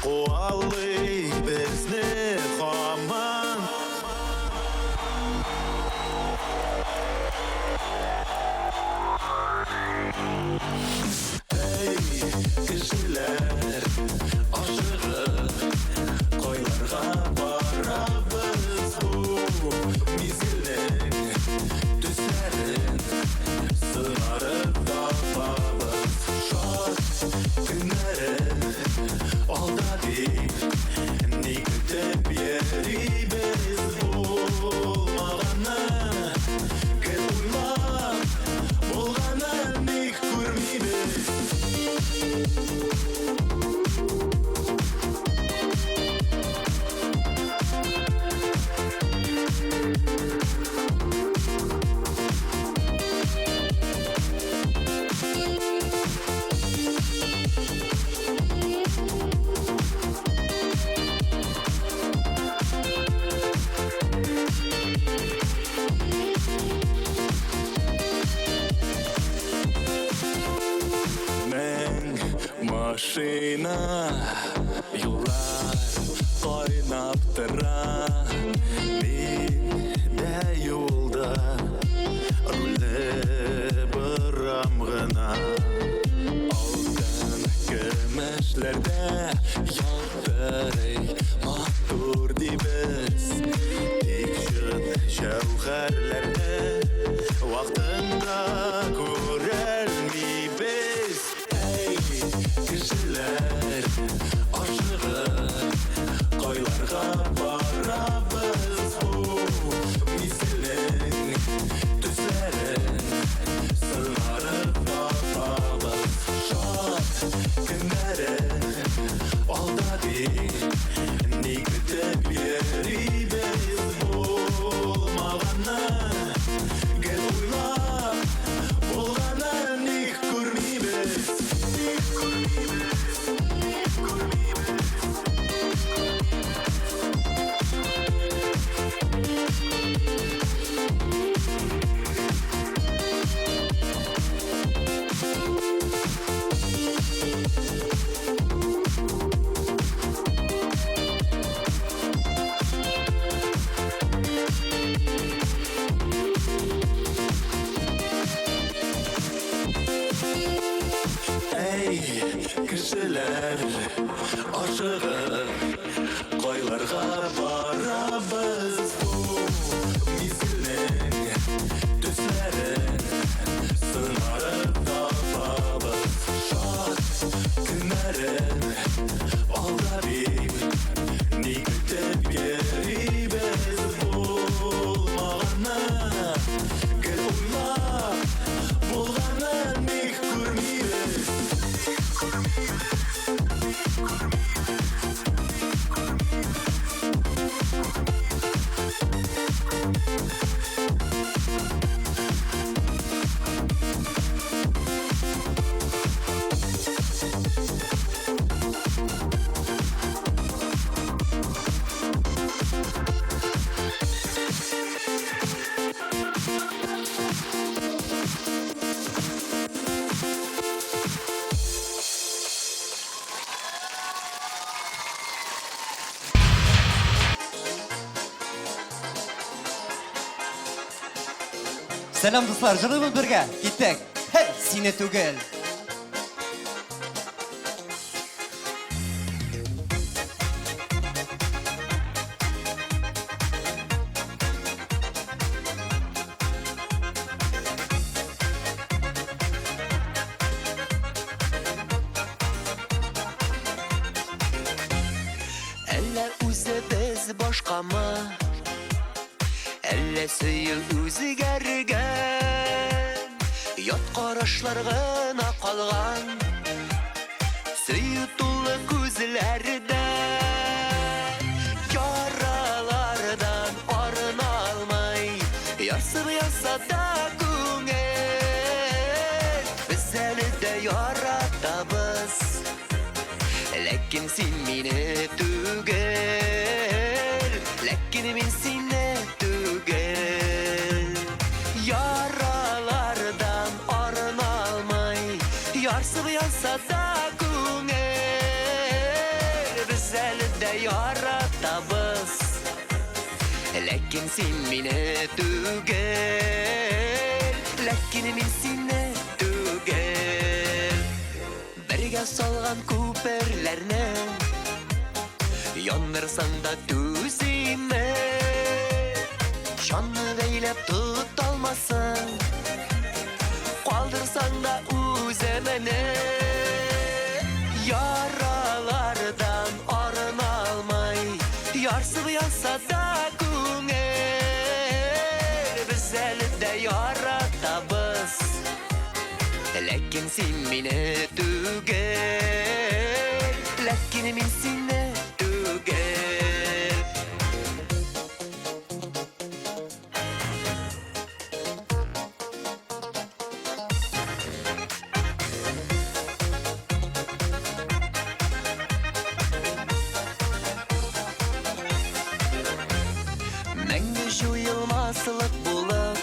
[SPEAKER 5] куалый безне һаман.
[SPEAKER 3] Әй, кешеләр, ашыгып, кайларга барабыз бу мизгелнең төсләрен сыңарып табабыз. Шат көннәрен алда дип, ни көтеп йөрибез булмаганны гел уйлап, булганын ник күрмибез? Мең машина юллар кайнап тора.
[SPEAKER 5] Мин дә юлда рульне борам гына.
[SPEAKER 3] Алтын көмешләрдә ялтырый матур дибез.
[SPEAKER 5] Тик чын җәүһәрләрне вакытында күрәлмибез.
[SPEAKER 3] Әй, кешеләр, ашыгып, кайларга барабыз бу мизгелнең төсләрен сыңарып табабыз. Шат көннәрен алда дип, ни көтеп йөрибез булмаганны гел уйлап, булганын ник күрмибез? Ник күрмибез? Ник күрмибез? Әй, кешеләр, ашыгып, кайларга барабыз бу мизгелнең төсләрен сыңарып табабыз. Шат көннәрен алда дип, ни көтеп йөрибез булмаганны гел уйлап, булганын ник күрмибез?
[SPEAKER 18] Сәлам, дуслар, җырлыйбыз бергә. Киттек. Һей, сине түгел.
[SPEAKER 21] Әллә үзебез башкамы? Әллә сөю үзгәргән? Ят карашлар гына калган. Сөю тулы күзләрдә. Яралардан арына алмай, ярсып янса да күңел. Без әле дә яратабыз, ләкин син мине түгел, ләкин мин сине түгел. Яралардан арына алмай, ярсып янса да күңел. Без әле дә яратабыз, ләкин син мине түгел, ләкин мин сине түгел. Бергә салган күперләрне яндырсаң да түзимен. Җанны бәйләп тоталмассың, калдырсаң да үземне. Яралардан арына алмай, ярсып янса да күңел. Без әле дә яратабыз, ләкин син мине түгел, ләкин мин сине түгел. Мәңге җуелмаслык булып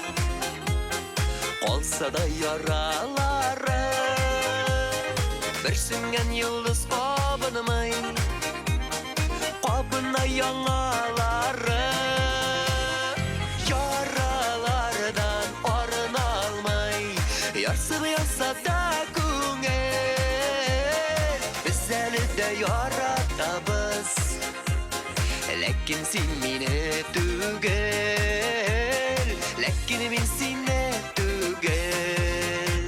[SPEAKER 21] калса да яралары, бер сүнгән йолдыз кабынмый, кабына яңалары. Яралардан арына алмай, ярсып янса да күңел. Без әле дә яратабыз, ләкин син мине түгел, ләкин мин сине түгел.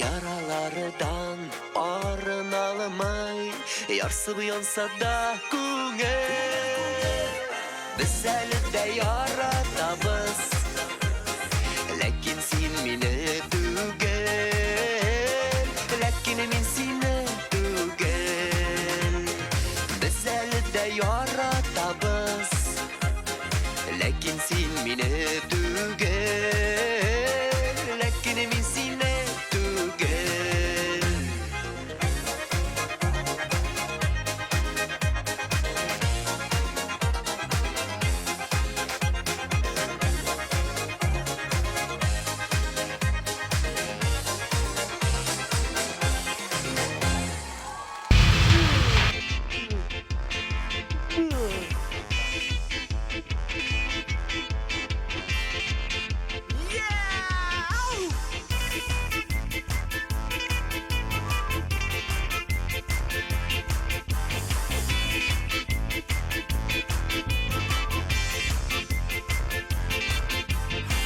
[SPEAKER 21] Яралардан арына алмай, ярсып янса да күңел. Без әле дә яратабыз, ләкин син мине түгел, ләкин мин сине түгел. Без әле дә яратабыз, ләкин син мине түгел, ләкин мин сине түгел.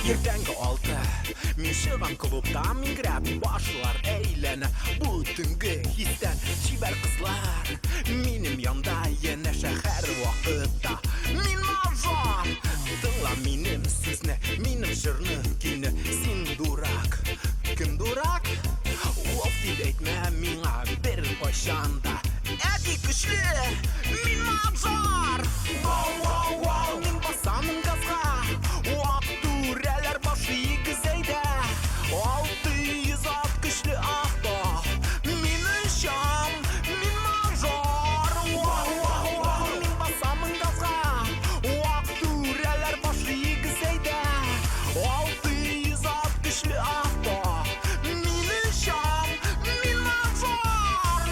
[SPEAKER 4] Иртәнге 6, мин чыгам клубтан, миңгерәп башлар әйләнә бу төнге хистән. Чибәр кызлар минем янда, янәшә һәр вакытта. Мин мажор, тыңла минем сүзне, минем җырны, көйне. Син дурак, кем дурак? Вов дип әйтмә миңа бер кайчан да. Әти көчле, мин мажор. Вау, вау, вау, мин басамын газга. Вак түрәләр башы игезәйдә. 600 ат көчле авто. Мин очам, мин мажор. Вау, вау, вау, мин басамын газга. Вак түрәләр башы игезәйдә. 600 ат көчле авто. Мин очам, мин мажор.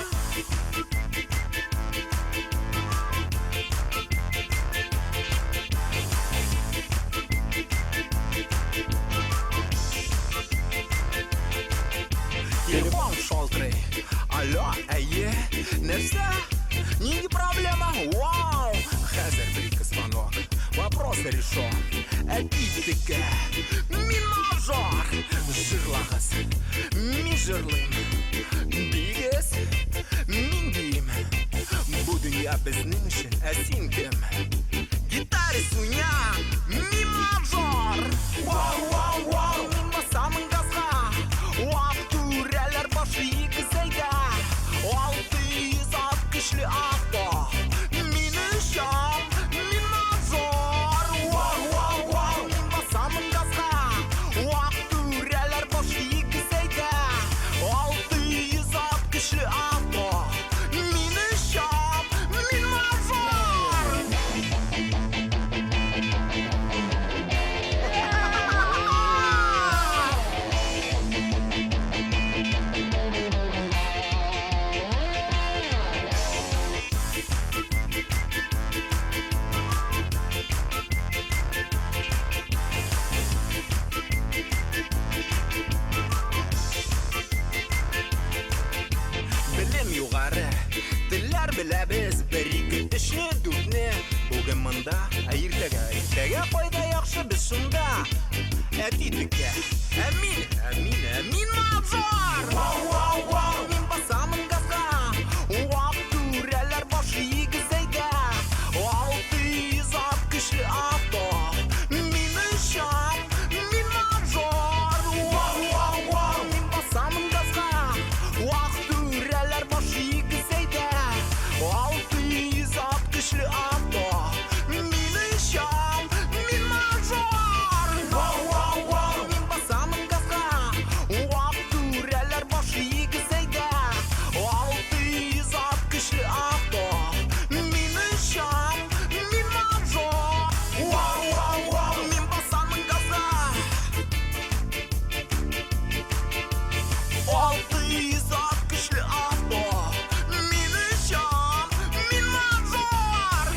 [SPEAKER 4] Телефон шалтырый. Алло, әйе, нәрсә? Нинди проблема? Вау! Хәзер бер-ике звонок. Вопрос решен. Әти текә. Мин мажор. Җырлагыз. Мин җырлыйм. Биегез. Мин биим. Бу дөнья безнең өчен, ә син кем? Гитарист уйна. Ми мажор. Вау, вау, вау, мин басамын газга. Вак түрәләр башы игезәйдә. 600 Әти текә. Ә мин, ә мин, ә мин мажор. Вау, вау, вау, мин басамын газга. Вак түрәләр башы игезәйгә. 600 ат көчле авто. Мин очам, мин мажор. Вау, вау, вау, мин басамын газга. Вак түрәләр башы игезәйгә. 600 ат көчле авто. Мин очам, мин мажор. Вау, вау, вау, мин басамын газга. Вак түрәләр башы игезәйгә. 600 ат көчле авто. Мин очам, мин мажор. Вау, вау, вау, мин басамын газга. 600 ат көчле авто. Мин очам, мин мажор.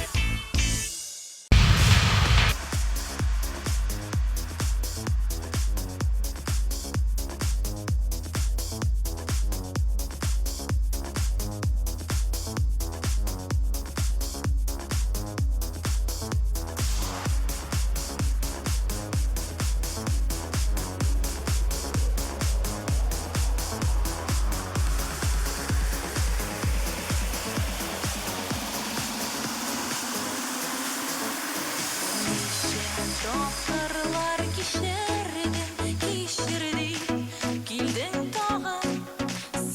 [SPEAKER 14] Ничә тапкырлар кичердем, кичердем, килдең тагын.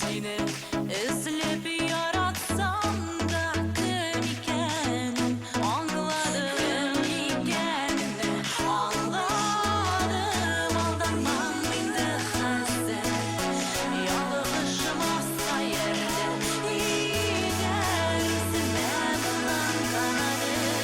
[SPEAKER 14] Сине эзләп яратсам да кем икәнен аңладым, кем икәнен аңладым. Алданмам инде хәзер, ялгышмаска ярдәм итәр үземә булган канатым.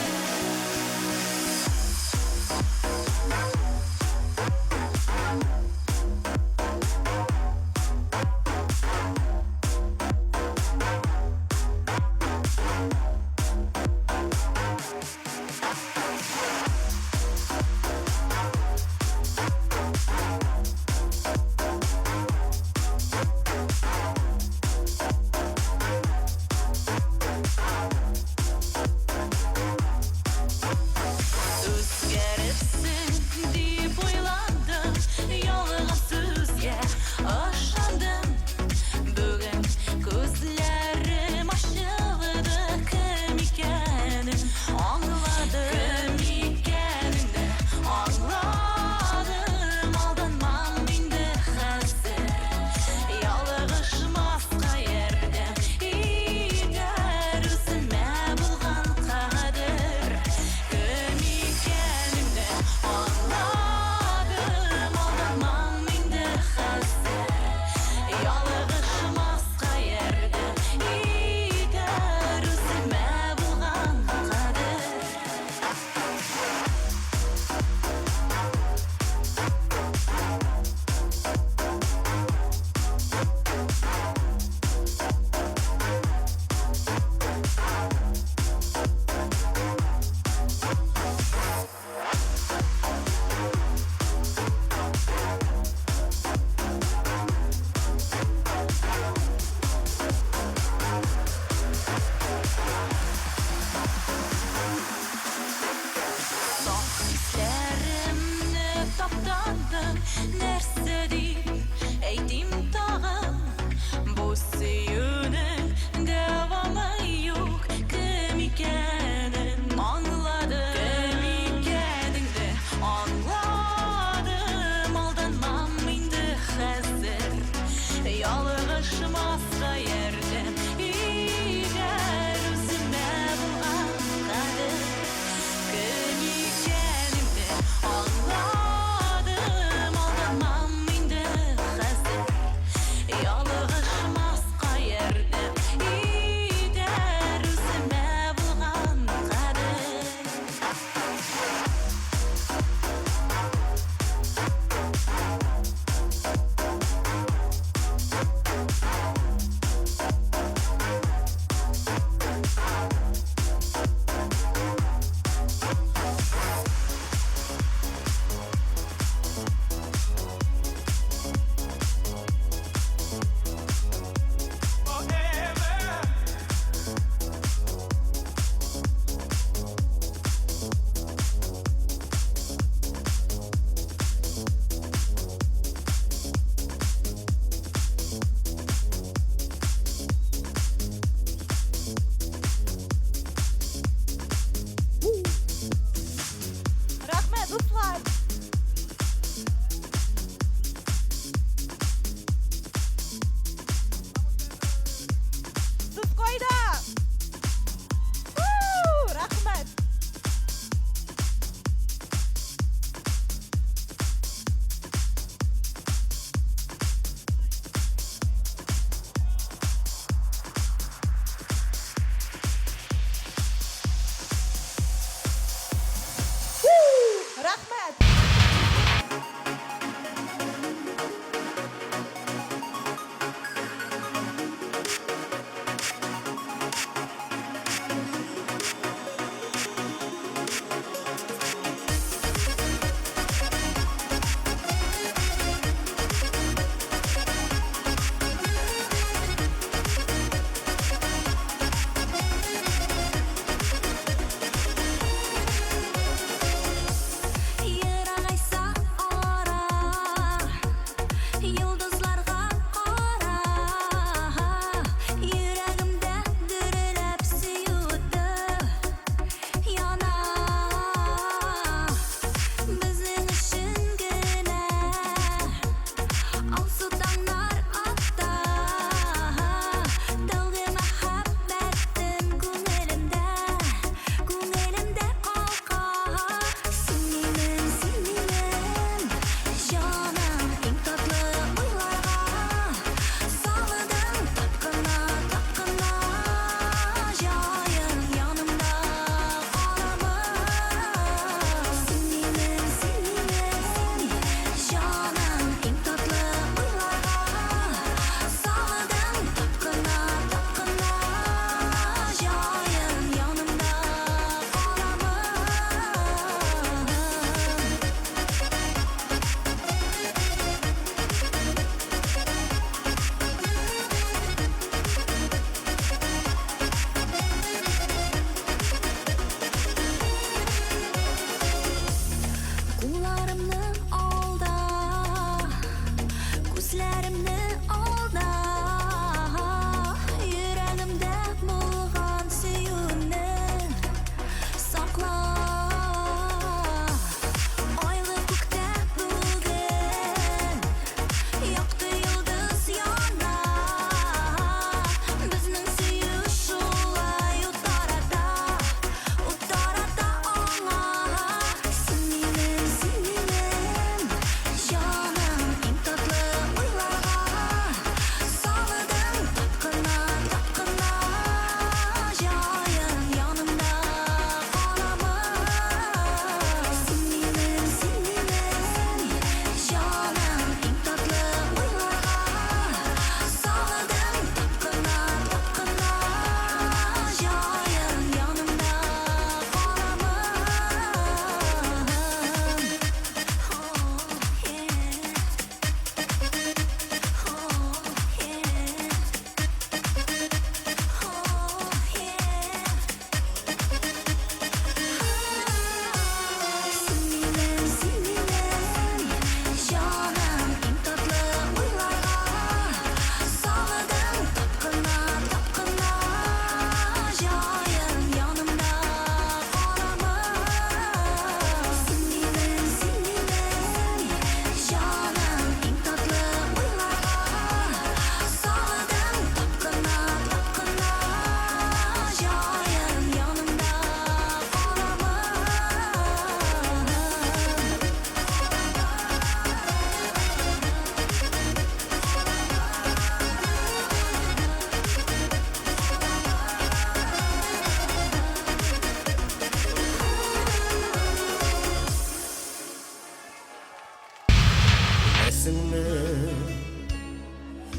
[SPEAKER 21] Беләсеңме,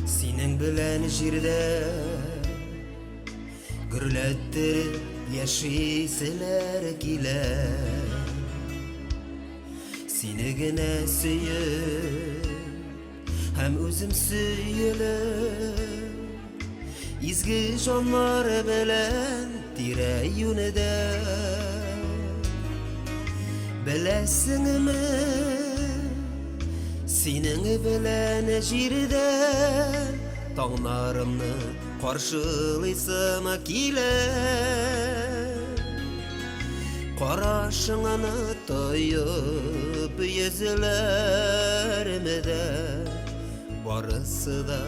[SPEAKER 21] синең белән җирдә гөрләттереп яшиселәр килә. Сине генә сөеп һәм үзем сөелеп, изге җаннар белән тирә-юньдә. Беләсеңме, синең белән җирдә таңнарымны каршылыйсым килә. Карашыңны тоеп йөзләремдә барысы да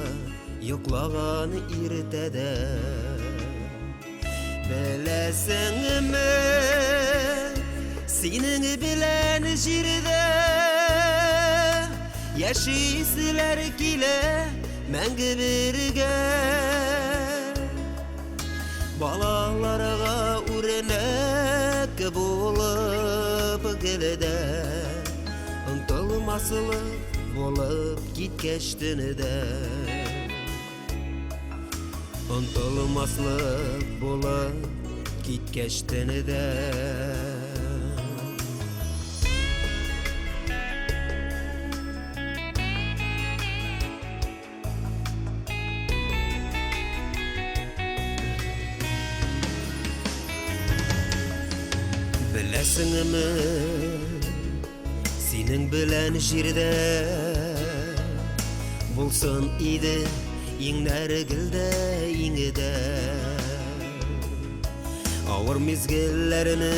[SPEAKER 21] йоклаган иртәдә. Беләсеңме, синең белән җирдә яшиселәр килә мәңге бергә. Балаларга үрнәк булып гелдә, онытылмаслык булып киткәч төнедә. Онытылмаслык булып киткәч төнедә. Беләсеңме, синең белән җирдә булсын иде иңнәр гелдә иңдә. Авыр мизгелләрне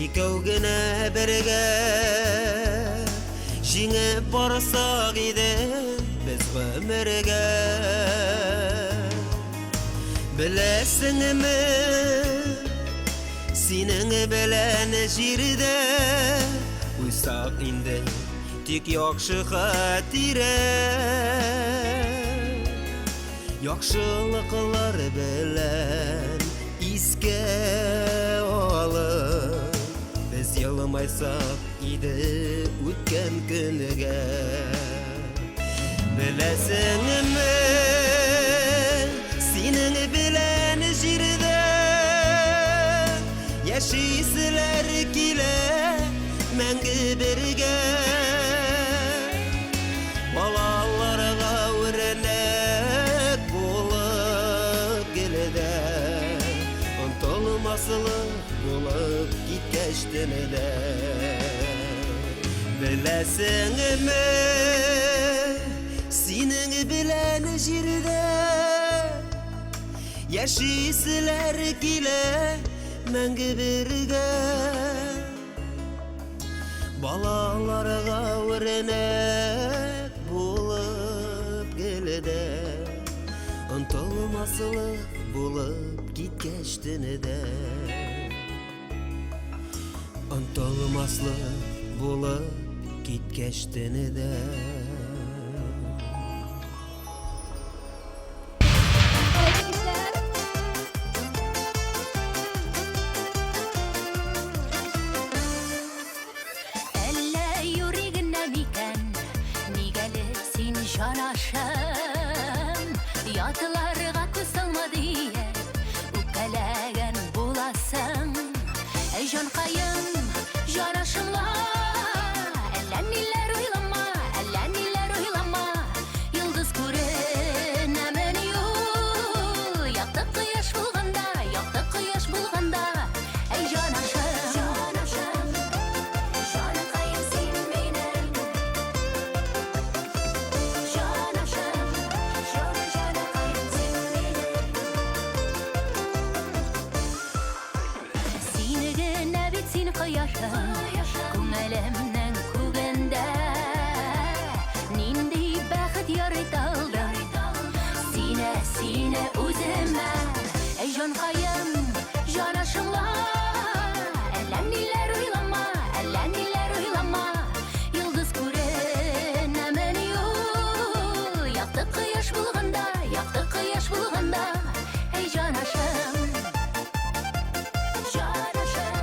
[SPEAKER 21] икәү генә бергә җиңеп барсак иде без гомергә. Беләсеңме, синең белән җирдә уйсак инде тик яхшы хатирә. Яхшылыклар белән искә алып, без елмайсак иде үткән көнгә. Беләсеңме, синең белән җирдә яшиселәр килә мәңге бергә. Балаларга үрнәк булып гелдә, онытылмаслык булып киткәч төнедә. Беләсеңме, синең белән җирдә яшиселәр килә мәңге бергә. Балаларга үрнәк булып гелдә, онытылмаслык булып киткәч төнедә. Онытылмаслык булып киткәч төнедә.
[SPEAKER 14] Әллә юри генә микән, ник әле син җанашым? Ятларга күз салма диеп, үпкәләгән буласың. Әй, җанкаем, җанашым ла, әллә ниләр уйлама, әллә ниләр уйлама. Йолдыз күренәмени ул, якты кояш булганда, якты кояш булганда. Әй, җанашым, җанашым, җанкаем син минем. Җанашым, җан, җанкаем син минем. Сине генә бит син кояшым, күңелемнең күгендә. Нинди бәхет ярыйталдым, сине, сине үземә. Әй, җанкаем, җанашым ла, әллә ниләр уйлама, әллә ниләр уйлама. Йолдыз күренәмени ул, якты кояш булганда, якты кояш булганда. Әй, җанашым, җанашым.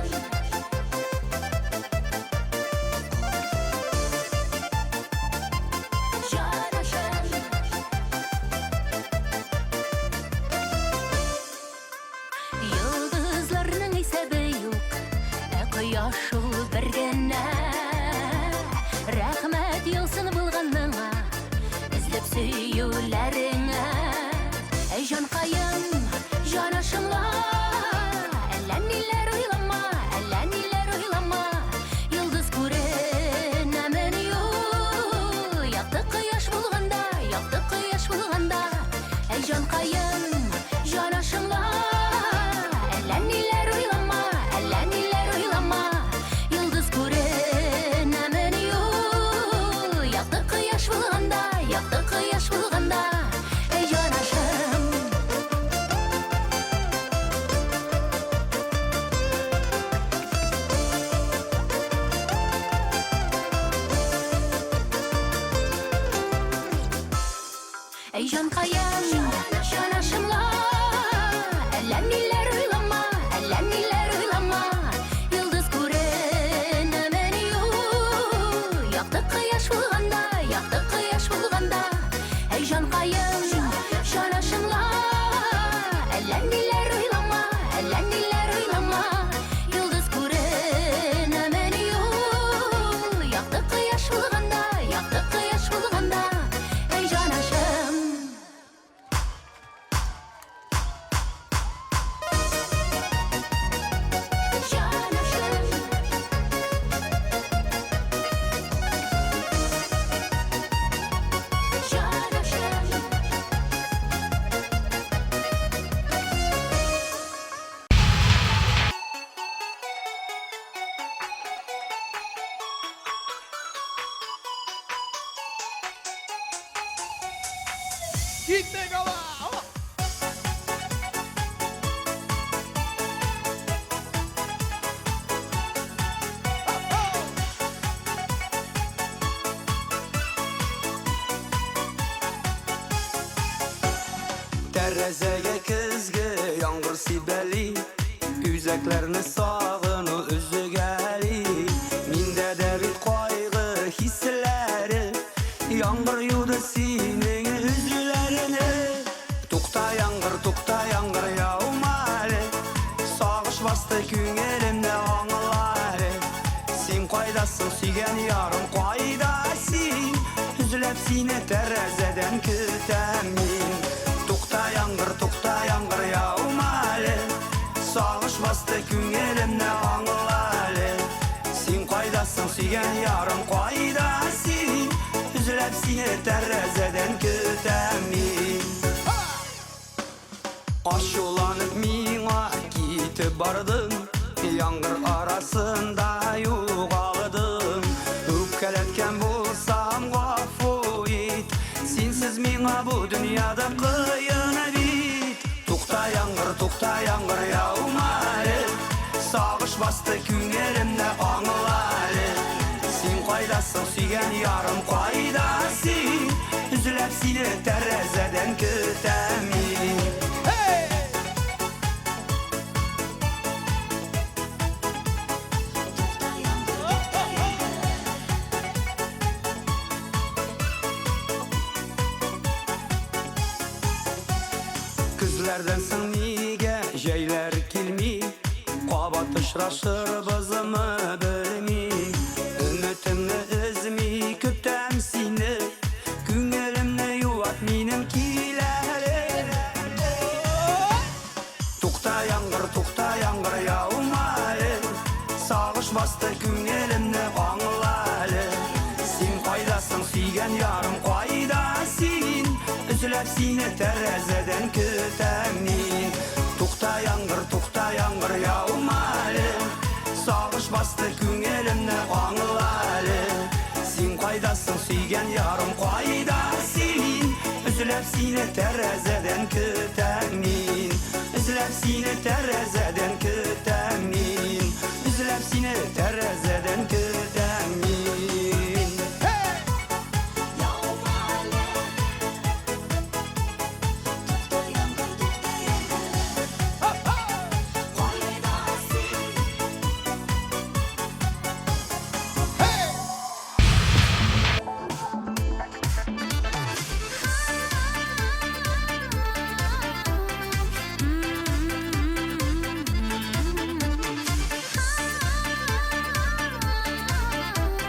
[SPEAKER 14] Әй җанкаем, җанашымла, әллә ниләр уйлама, әллә ниләр уйлама. Йолдыз күренәмени ул, якты кояш булганда, якты кояш булганда. Әй җанкаем, җанашымла, әллә ниләр уйлама, әллә ниләр уйлама. Йолдыз күренәмени ул, якты кояш булганда, якты кояш булганда. Әй җанашым. Җанашым. Җанашым.
[SPEAKER 1] Киттек ала!
[SPEAKER 6] Тәрәзәгә көзге яңгыр сибәли, Үзәкләрне сагыну өзгәли. Миндә дә бит кайгы хисләре, Яңгыр юды синең үзләреңне. Тукта яңгыр, тукта яңгыр яума әле, Сагыш басты күңелемне аңла әле. Син кайдасың, сөйгән ярым, кайда син? Өзләп сине тәрәзәдән көтәм мин. Тукта яңгыр, тукта яңгыр яума әле, Сагыш басты күңелемне аңла әле. Син кайдасың, сөйгән ярым, кайда син? Өзләп сине тәрәзәдән көтәм мин. Ачуланып миңа китеп бардың, Яңгыр арасында югалдың. Үпкәләткән булсам гафу ит, Синсез миңа бу дөньяда кыен бит. Тукта яңгыр, тукта яңгыр яума әле, Сагыш басты күңелемне аңла әле. Син кайдасың, сөйгән ярым, кайда син? Өзләп сине тәрәзәдән көтәм мин. Көзләрдән соң нигә җәйләр килми? Кабат очрашырбызмы белмим. Өметемне өзми көтәм сине. Күңелемне юат минем киләре. Тукта яңгыр, тукта яңгыр яума әле. Сагыш басты күңелемне аңла әле. Син кайдасың, сөйгән ярым, кайда син? Өзләп сине тәрәзәдән көтәм мин. Тукта яңгыр, тукта яңгыр яума әле. Сагыш басты күңелемне аңла әле. Син кайдасың, сөйгән ярым, кайда син? Өзләп сине тәрәзәдән көтәм мин. Өзләп сине тәрәзәдән көтәм мин. Өзләп сине тәрәзәдән көтәм мин.
[SPEAKER 14] Thank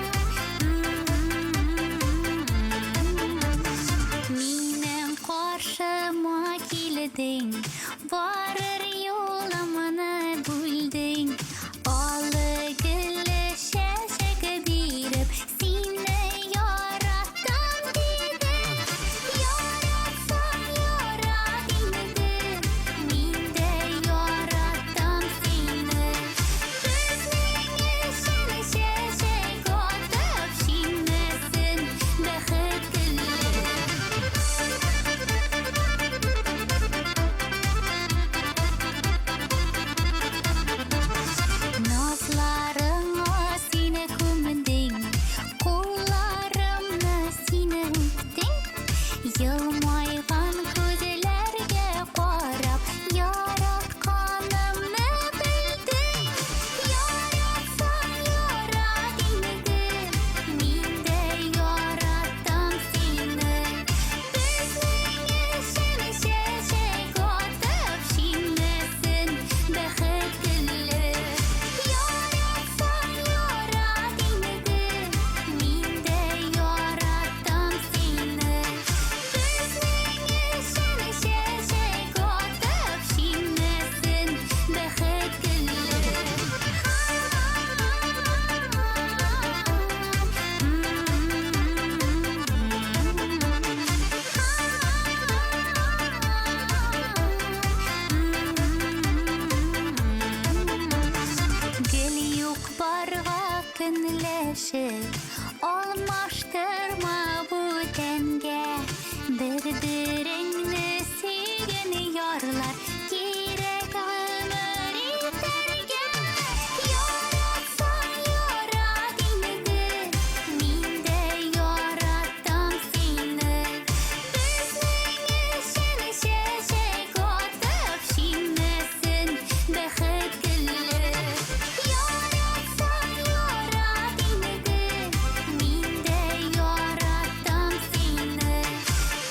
[SPEAKER 8] Алмаштырма бүтәнгә. Бер-береңне сөйгән ярлар кирәк гомер итәргә. Яратсаң ярат инде, мин дә яратам сине. Безнең өчен чәчәк атып шиңмәсен бәхет гөле. Яратсаң ярат инде, мин дә яратам сине.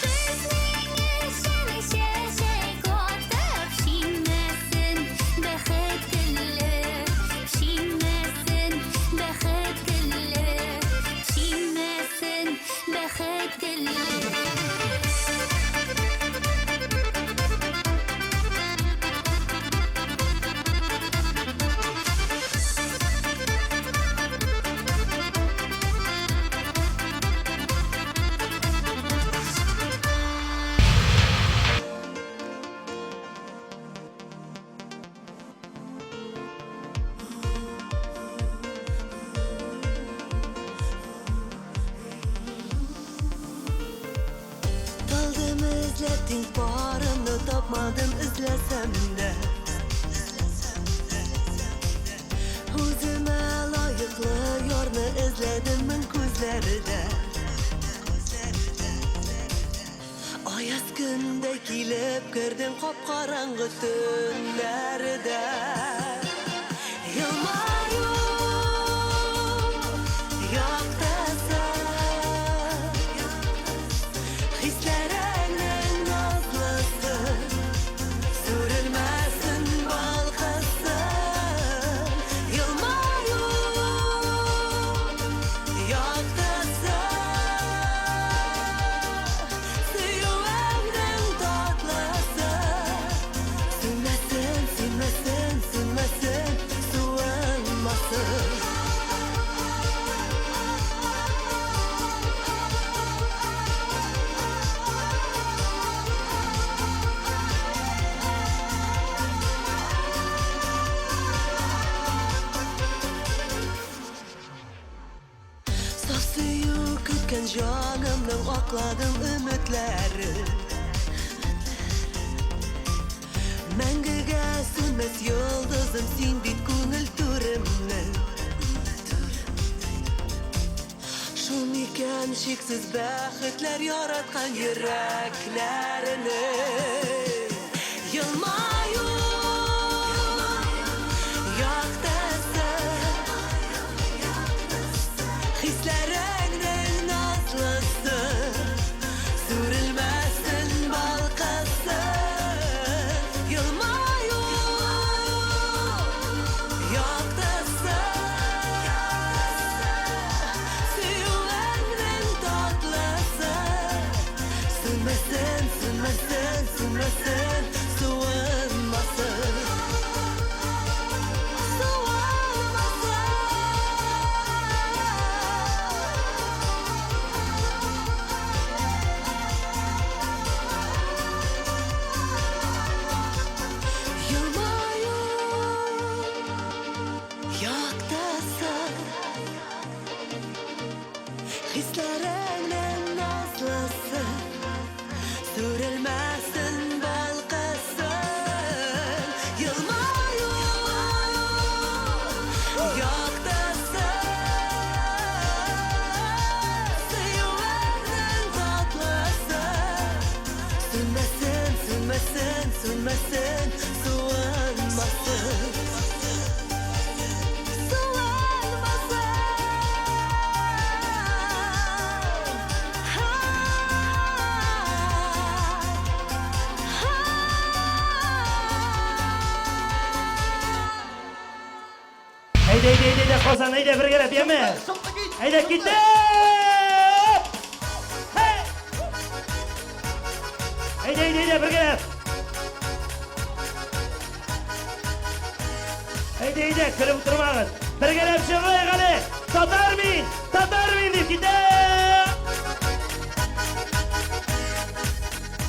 [SPEAKER 8] Безнең өчен чәчәк атып шиңмәсен бәхет гөле. Шиңмәсен бәхет гөле. Шиңмәсен бәхет гөле.
[SPEAKER 21] Талдым эзләп тиң парымны тапмадым эзләсәм дә. Үземә лаеклы ярны эзләдем мең күзләрдә. Аяз көндә килеп кердең кап-караңгы төннәрдә. Елмаю яктысы, хисләреңнең назлысы, сүрелмәсен балкысын. Елмаю яктысы, сөюеңнең татлысы. Сүнмәсен, сүнмәсен, сүнмәсен, суынмасын. Саф сөю көткән җанымның акладым өметләрен. Мәңгегә сүнмәс йолдызым син бит күңел түремнең. Шул микән чиксез бәхетләр яраткан йөрәкләренең. Елмаю яктысы, хисләреңнең назлысы, сүрелмәсен балкысын. Елмаю яктысы, сөюеңнең татлысы. Сүнмәсен, сүнмәсен, сүнмәсен, суынмасын. Елмаю яктысы, хисләреңнең назлысы, сүрелмәсен балкысын. Елмаю яктысы, сөюеңнең татлысы. Сүнмәсен, сүнмәсен, сүнмәсен, суынмасын.
[SPEAKER 1] Әйдә, әйдә, әйдә, әйдә, Казан, әйдә, бергәләп, яме. Әйдә, киттек! Хей! Әйдә, әйдә, әйдә, бергәләп. Әйдә, әйдә, көлеп утырмагыз. Бергәләп чыгыйк әле. Татар мин, татар мин дип киттек!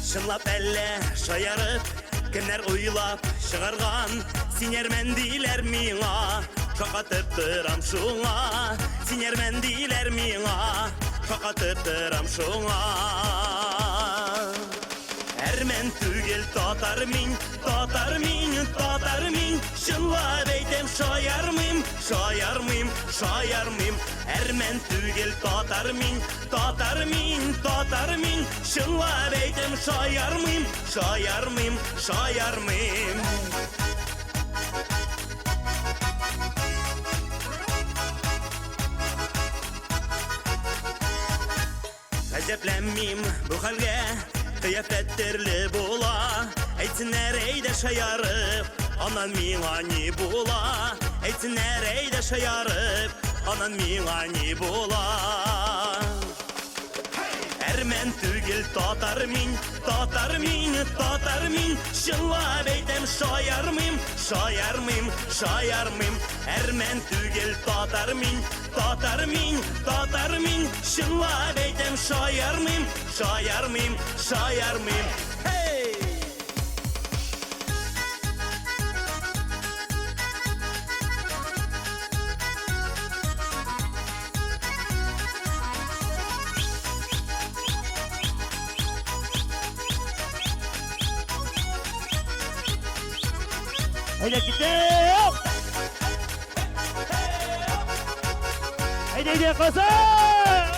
[SPEAKER 11] Чынлап әллә шаярып, кемнәр уйлап чыгарган, син әрмән диләр миңа. Шакатып торам шуңа. Син әрмән диләр миңа, шакатып торам шуңа. Әрмән түгел, татар мин, татар мин, татар мин. Чынлап әйтәм, шаярмыйм, шаярмыйм, шаярмыйм. Әрмән түгел, татар мин, татар мин, татар мин. Чынлап әйтәм, шаярмыйм, шаярмыйм, шаярмыйм. Гаҗәпләнмим бу хәлгә, кыяфәт төрле була. Әйтсеннәр әйдә шаярып, аннан миңа ни була? Әйтсеннәр әйдә шаярып, аннан миңа ни була? Әрмән түгел, татар мин, татар мин, татар мин. Чынлап әйтәм, шаярмыйм, шаярмыйм, шаярмыйм. Әрмән түгел, татар мин, татар мин, татар мин. Чынлап әйтәм, шаярмыйм, шаярмыйм, шаярмыйм. Hey!
[SPEAKER 15] Әйдә киттек! Әйдә, әйдә, Казан!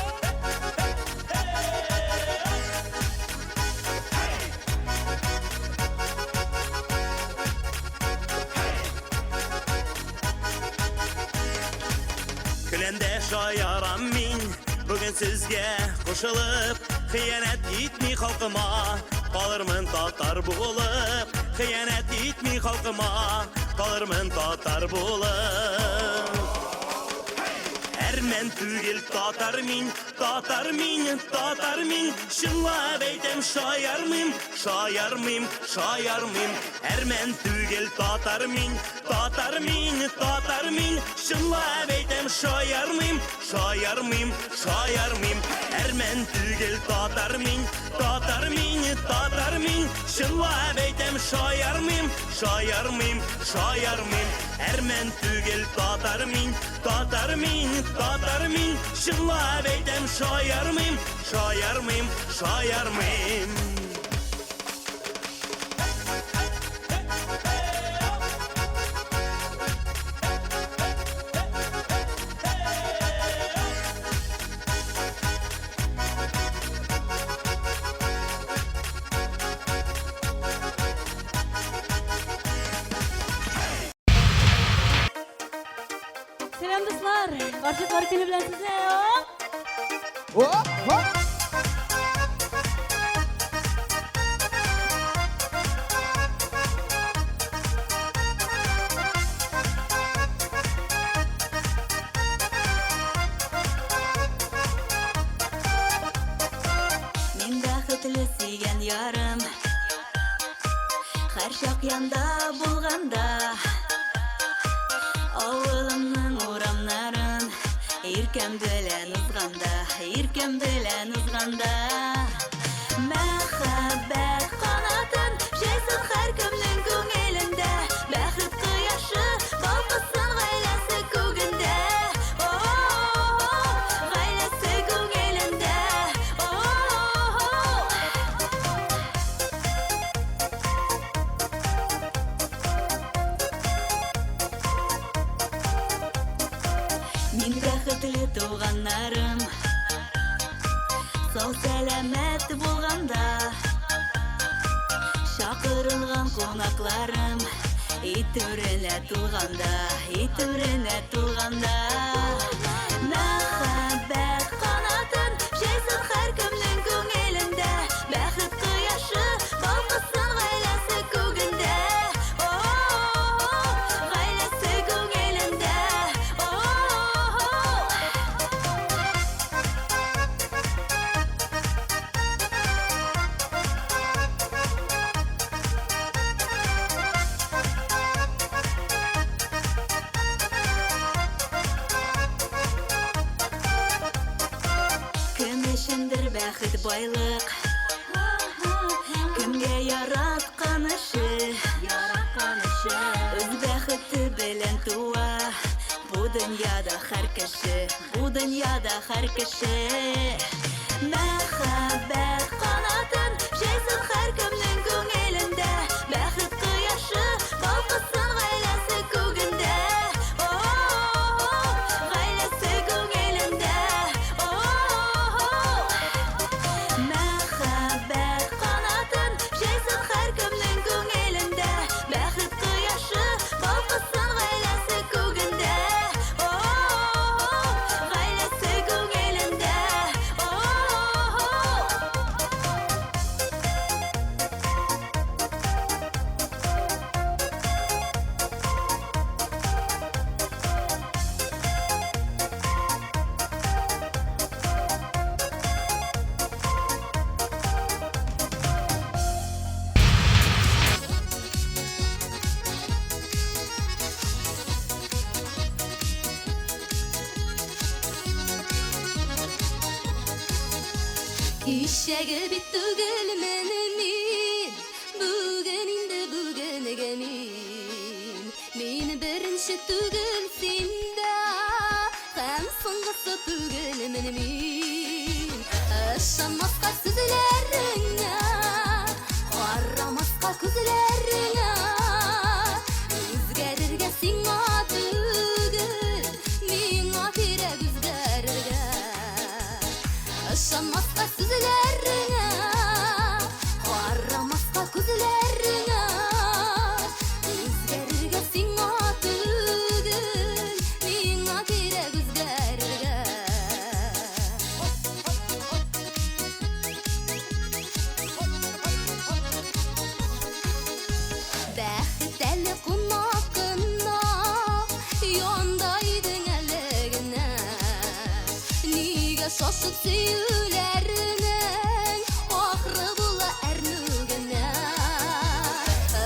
[SPEAKER 11] Көләм дә шаярам мин бүген сезгә кушылып, хыянәт итми халкыма, калырмын татар булып. Хыянәт итми халкыма, калырмын татар булып. Әрмән түгел, татар мин, татар мин, татар мин. Чынлап әйтәм, шаярмыйм, шаярмыйм, шаярмыйм. Әрмән түгел, татар мин, татар мин, татар мин. Чынлап әйтәм, шаярмыйм, шаярмыйм, шаярмыйм. Әрмән түгел, татар мин, татар мин, татар мин. Чынлап әйтәм, шаярмыйм, шаярмыйм, шаярмыйм. Әрмән түгел, татар мин, татар мин, татар мин. Чынлап әйтәм, шаярмыйм, шаярмыйм, шаярмыйм.
[SPEAKER 10] Сәлам дуслар! Гашыйклар көне белән сезне!
[SPEAKER 7] Оп, оп!
[SPEAKER 21] Мин бәхетле сөйгән ярым Һәрчак янда булганда Авылымның урамнарын Иркәм белән узганда, иркәм белән узганда Мәхәббәт канатын җәйсен һәркемнең күңелендә Бәхет кояшы балкысын гаиләсе күгендә О-о-о, гаиләсе күңелендә О-о-о. Мин бәхетле туганнарым Сау сәламәт булганда Чакырылган кунакларым Өй түренә тулганда, өй түренә тулганда Мәхәббәт канатын җәйсен һәркемнең күңелендә Бәхет кояшы балкысын гаиләсе күгендә О-о-о, гаиләсе күңелендә О-о-о. Кем өчендер бәхет байлык, Кемгә яраткан эше, Үз бәхете белән туа, Бу дөньяда һәр кеше, бу дөньяда һәр кеше. Мәхәббәт канатын җәйсен һәркемнең күңелендә. Бәхет кояшы балкысын гаиләсе күгендә. О-о-о, гаиләсе күңелендә. О-о-о. Мәхәббәт канатын җәйсен һәркемнең күңелендә. Бәхет кояшы балкысын гаиләсе күгендә. О-о-о, гаиләсе күңелендә. О-о-о.
[SPEAKER 9] Кичәге бит түгелмен мин, бүген инде бүгенге мин. Мин беренче түгел синдә, һәм соңгысы түгелмен мин. Ышанмаска сүзләреңә, карамаска күзләреңә, үзгәрергә сиңа түгел, миңа кирәк үзгәрергә. Ышанмаска сүзләреңә, карамаска күзләреңә, үзгәрергә сиңа түгел, миңа кирәк үзгәрергә. Бәхет әле кунак кына, янда идең әле генә. Нигә шашып сөюләренең ахыры була әрнү генә.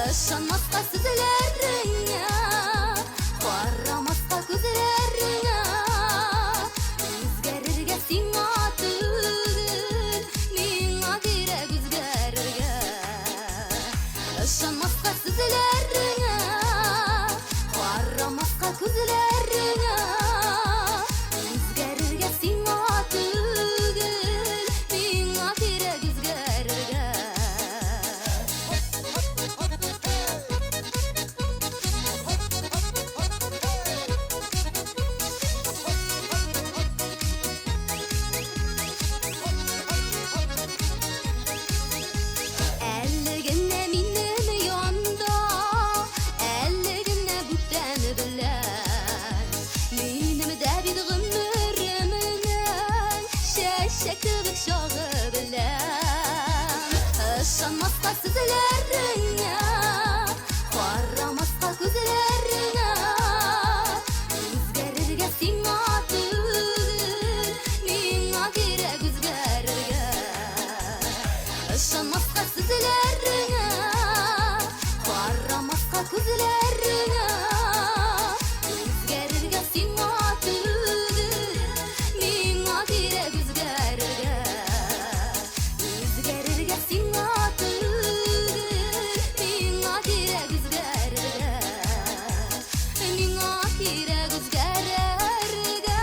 [SPEAKER 9] Ышанмаска сүзләреңә, карамаска күзләреңә, үзгәрергә сиңа түгел, миңа кирәк үзгәрергә. Ышанмаска сүзләреңә, карамаска күзләреңә, үзгәрергә сиңа түгел, миңа кирәк үзгәрергә. Әле генә минем янда, әле генә бүтән белән. Минем дә бит гомеремнең чәчәк кебек чагы белән. Ышанмаска сүзләреңә, карамаска күзләреңә, үзгәрергә сиңа түгел, миңа кирәк үзгәрергә. Ышанмаска сүзләреңә, карамаска күзләреңә, үзгәрергә сиңа түгел, миңа кирәк үзгәрергә. Үзгәрергә сиңа түгел, миңа кирәк үзгәрергә. Миңа кирәк үзгәрергә.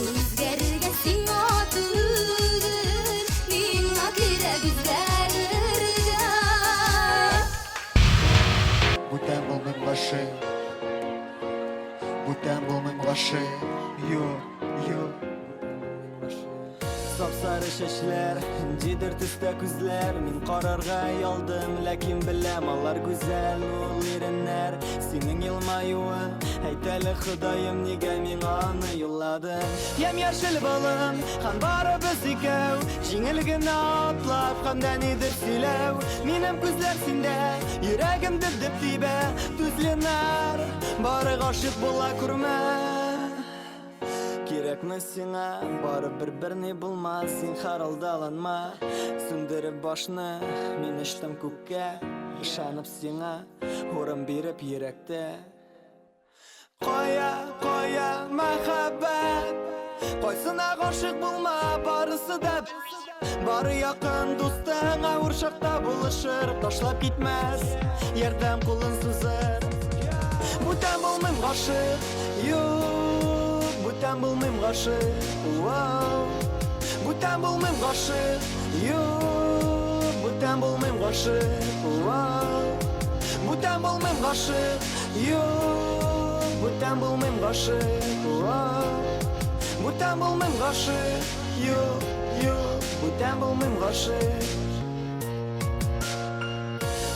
[SPEAKER 9] Үзгәрергә сиңа түгел, миңа кирәк үзгәрергә.
[SPEAKER 17] Бүтән булмыйм гашыйк, Бүтән булмыйм гашыйк. Юк, юк.
[SPEAKER 20] Сап-сары чәчләр, ниндидер төстә күзләр. Мин карарга оялдым, ләкин беләм, алар гүзәл ул иреннәр. Синең елмаюың, әйт әле, Ходаем, нигә миңа аны юлладың? Ямь-яшел болын, һәм барыбыз икәү, җиңел генә атлап, һәм дә нидер сөйләү. Минем күзләр синдә, йөрәгем дөп-дөп тибә, түз, Ленар, бары гашыйк була күрмә. Кирәкме сиңа, барыбер берни булмас, зинһар алдаланма. Сүндереп башны, мин очтым күккә, ышанып сиңа, урын биреп йөрәктә. Кая, кая мәхәббәт? Кайсына гашыйк булма, барысы да. Бары якын дустың авыр чакта булышыр, ташлап китмәс, ярдәм кулын сузыр. Бүтән булмыйм гашыйк, юк, бүтән булмыйм гашыйк, вау. Бүтән булмыйм гашыйк, юк, бүтән булмыйм гашыйк, вау. Бүтән булмыйм гашыйк, юк, бүтән булмыйм гашыйк, вау. Бүтән булмыйм гашыйк, юк, юк, бүтән булмыйм гашыйк.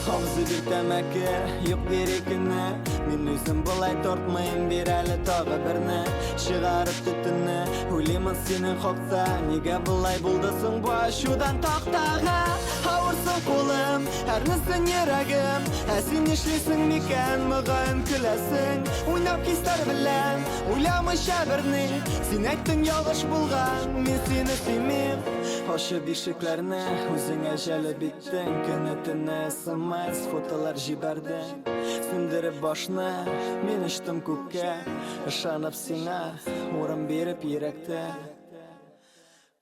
[SPEAKER 20] Абзый бир тәмәке, юк бир икене. Мин үзем болай тартмыйм, бир әле тагы берне. Чыгарып төтенне, уйлыймын синең хакта. Нигә болай булды соң бу ачудан тактага? Авырсын кулым, әрнесен йөрәгем. Ә син нишлисең микән, мөгаен көләсең. Уйнап хисләр белән, уйламыйча берни. Син әйттең ялгыш булган, мин сине сөймим. Ачып ишекләрне, үзеңә җәлеп иттең. Көне-төне смс, фотолар җибәрдең. Сүндереп башны, мин очтым күккә. Ышанып сиңа, урын биреп йөрәктә.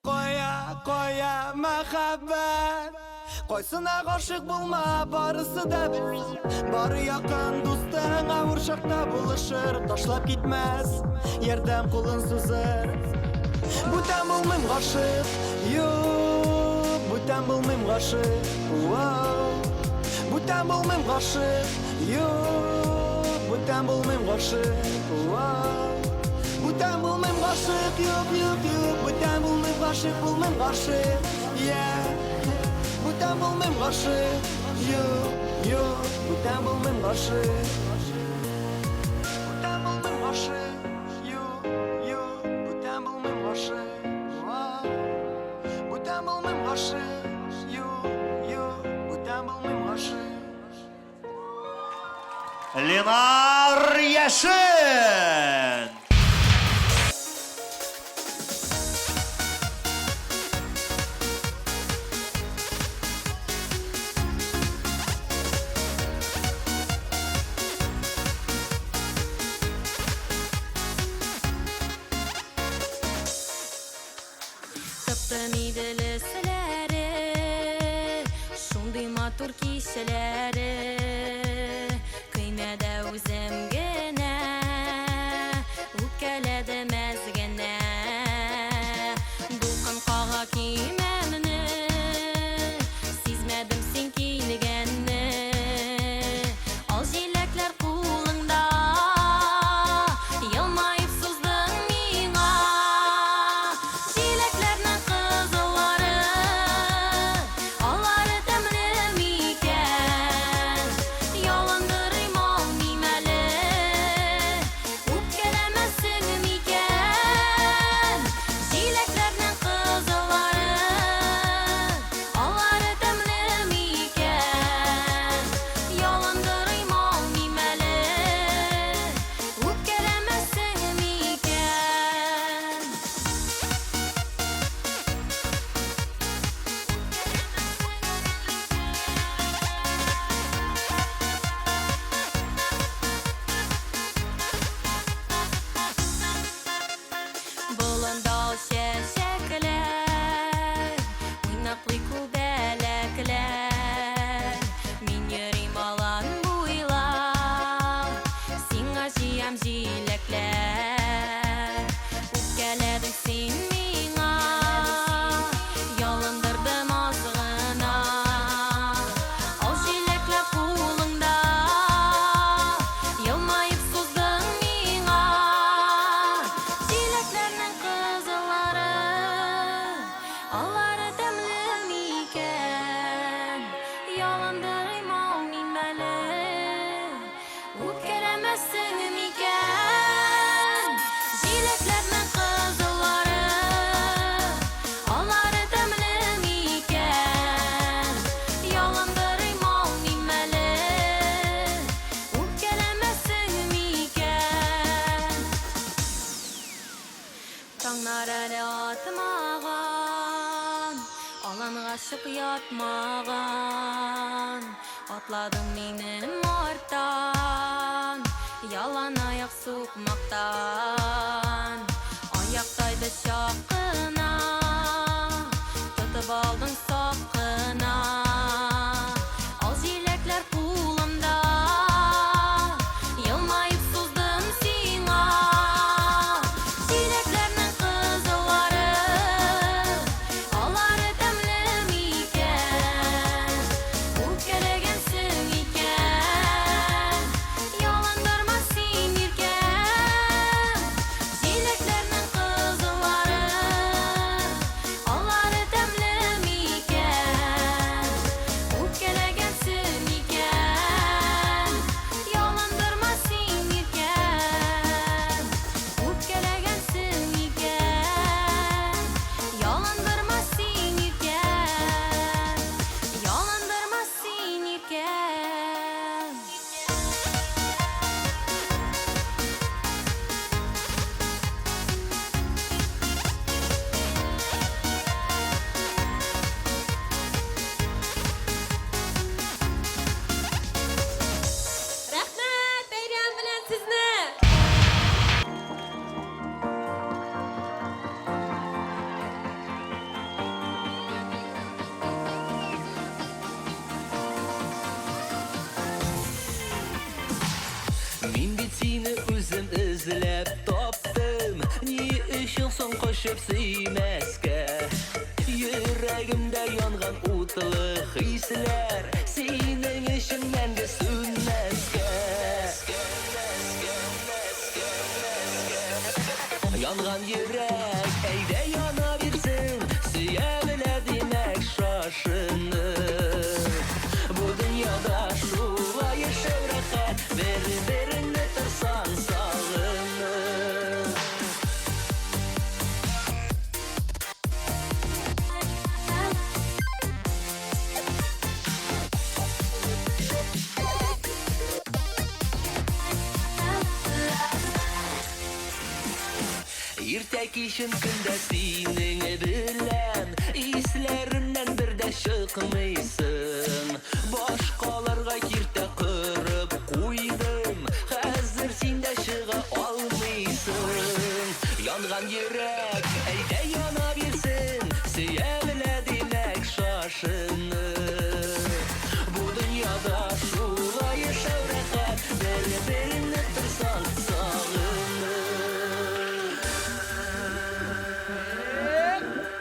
[SPEAKER 20] Кая, кая мәхәббәт? Кайсына гашыйк булма, барысы да бер. Бары якын дустың авыр чакта булышыр, ташлап китмәс, ярдәм кулын сузыр. Бүтән булмыйм гашыйк, юк, бүтән булмыйм гашыйк, вау. Бүтән булмыйм гашыйк, юк, бүтән булмыйм гашыйк, вау. Бүтән булмыйм гашыйк, юк, юк, юк, бүтән булмыйм гашыйк, булмыйм гашыйк, yeah. Бүтән булмыйм гашыйк, юк, юк, бүтән булмыйм гашыйк. Бүтән булмыйм гашыйк, юк, юк, бүтән булмыйм гашыйк, вау. Бүтән булмыйм гашыйк, юк, юк, бүтән булмыйм гашыйк.
[SPEAKER 26] Ленар Яшин!
[SPEAKER 14] Тып-тын Идел өсләре, Шундый матур кичәләре. Көймәдә үзем генә, Үпкәләдем әз генә. Дулкын кага көймәмне, Сизмәдем син килгәнне. Ал җиләкләр кулыңда, Елмаеп суздың миңа. Җиләкләрнең кызыллары, Алары тәмле микән? Ялындырыйм алмыйм әле, Үпкәләмәссең микән? Җиләкләрнең кызыллары, Алары тәмле микән? Ялындырыйм алмыйм әле, Үпкәләмәссең микән? Болында ал чәчәкләр, Уйнаклый күбәләкләр. Мин йөрим алан буйлап, Сиңа җыям җиләкләр. Үпкәләдең син миңа, Ялындырдым аз гына. Ал җиләкләр кулыңда, Елмаеп суздың миңа. Җиләкләрнең кызыллары, Алары тәмле микән? Ялындырыйм алмыйм әле, Үпкәләмәссең микән? Җиләкләрнең кызыллары, Алары тәмле микән? Ялындырыйм алмыйм әле, Үпкәләмәссең микән? Таңнар әле атмаган, Аланга чык ятмаган. Атладың минем арттан, Ялан аяк сукмактан. Аяк тайды чак кына, Тотып
[SPEAKER 3] Мин бит сине үзем эзләп таптым. Ни өчен соң кочып сөймәскә? Йөрәгемдә янган утлы хисләр синең өчен мәңге сүнмәскә. Янган йөрәк, әйдә яна бирсен, сөя белә димәк шашынып. Бу дөньяда шулай яшәү рәхәт, бер-береңне торсаң сагынып. Иртә кичен көндә синең белән Исләремнән бер дә чыкмыйсың. Башкаларга киртә корып куйдым, хәзер син дә чыга алмыйсың. Янган йөрәк, әйдә яна бирсен, сөя белә димәк шашынып. Бу дөньяда шулай яшәү рәхәт, бер-береңне торсаң сагынып.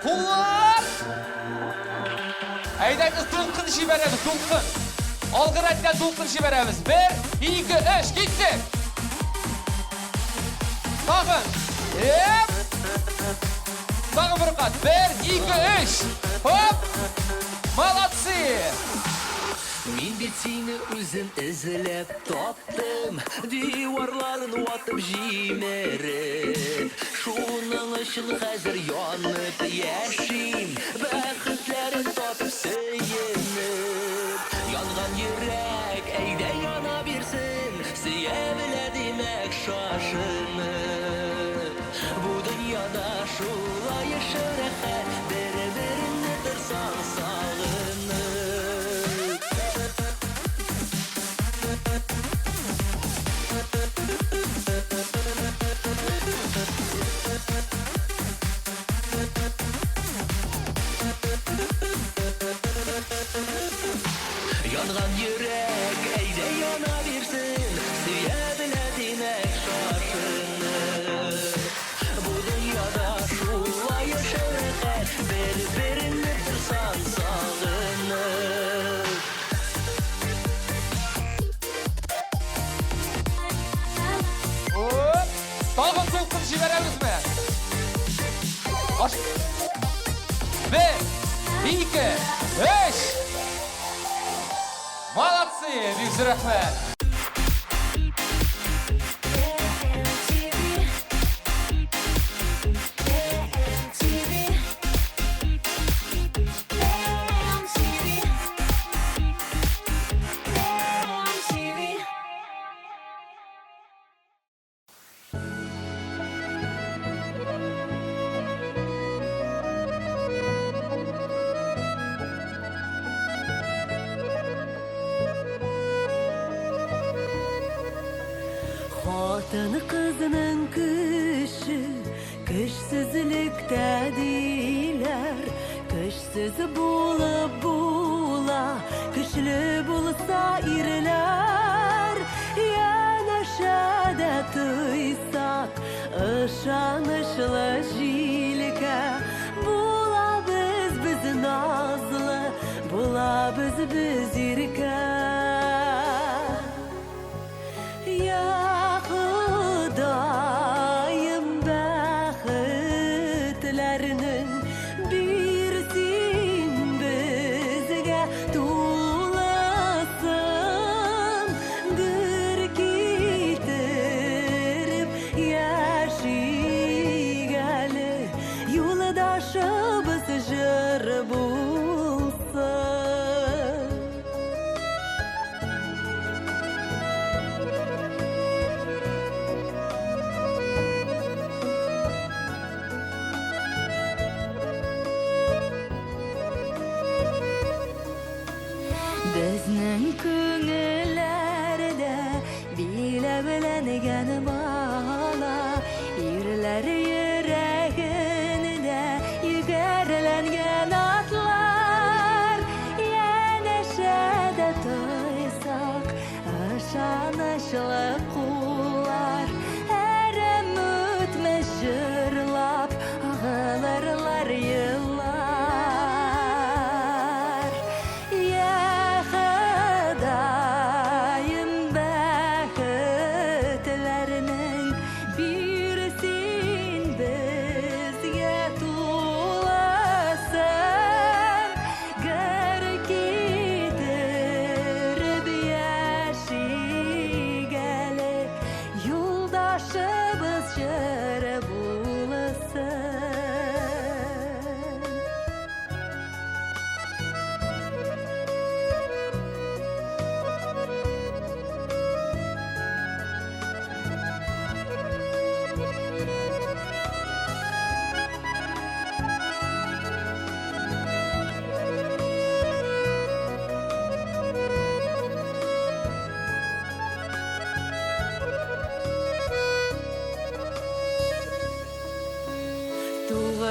[SPEAKER 2] Куллар! Әйдәгез дулкын җибәрәбез, дулкын. Алгы рәттән дулкын җибәрәбез. Бер, ике, өч, киттек! Тагын. Эп! Тагын бер кат. Бер, ике, өч. Хоп! Молодцы!
[SPEAKER 3] Мин бит сине үзем эзләп таптым, диварларын ватып җимереп. Шуның өчен хәзер янып яшим, бәхетләрен татып сөенеп. Янган йөрәк, әйдә яна бирсен, сөя белә димәк шашынып. Бу дөньяда шулай яшәү рәхәт, бер-береңне торсаң сагынып. Янган йөрәк, әйдә яна бирсен, сөя белә димәк шашынып. Бу дөньяда шулай яшәү рәхәт, бер-береңне торсаң сагынып.
[SPEAKER 2] Оп! Тагын дулкын җибәрәбезме? Аш... Бер, ике, өч! Молодцы! Бик зур рәхмәт!
[SPEAKER 14] Хатын кызның көче көчсезлектә диләр. Көчсез булып була, көчле булса ирләр. Янәшәдә тойсак, ышанычлы җилкә. Булабыз без назлы, булабыз без иркә. Я Ходаем, бәхетләрнең бир син безгә тулысын, гөр китереп яшик әле, юлдашыбыз җыр булсын. Безнең күңелләрдә биләүләнгән бала, ирләр йөрәгендә егәрләнгән атлар. Янәшәдә тойсак, ышанычлы кул.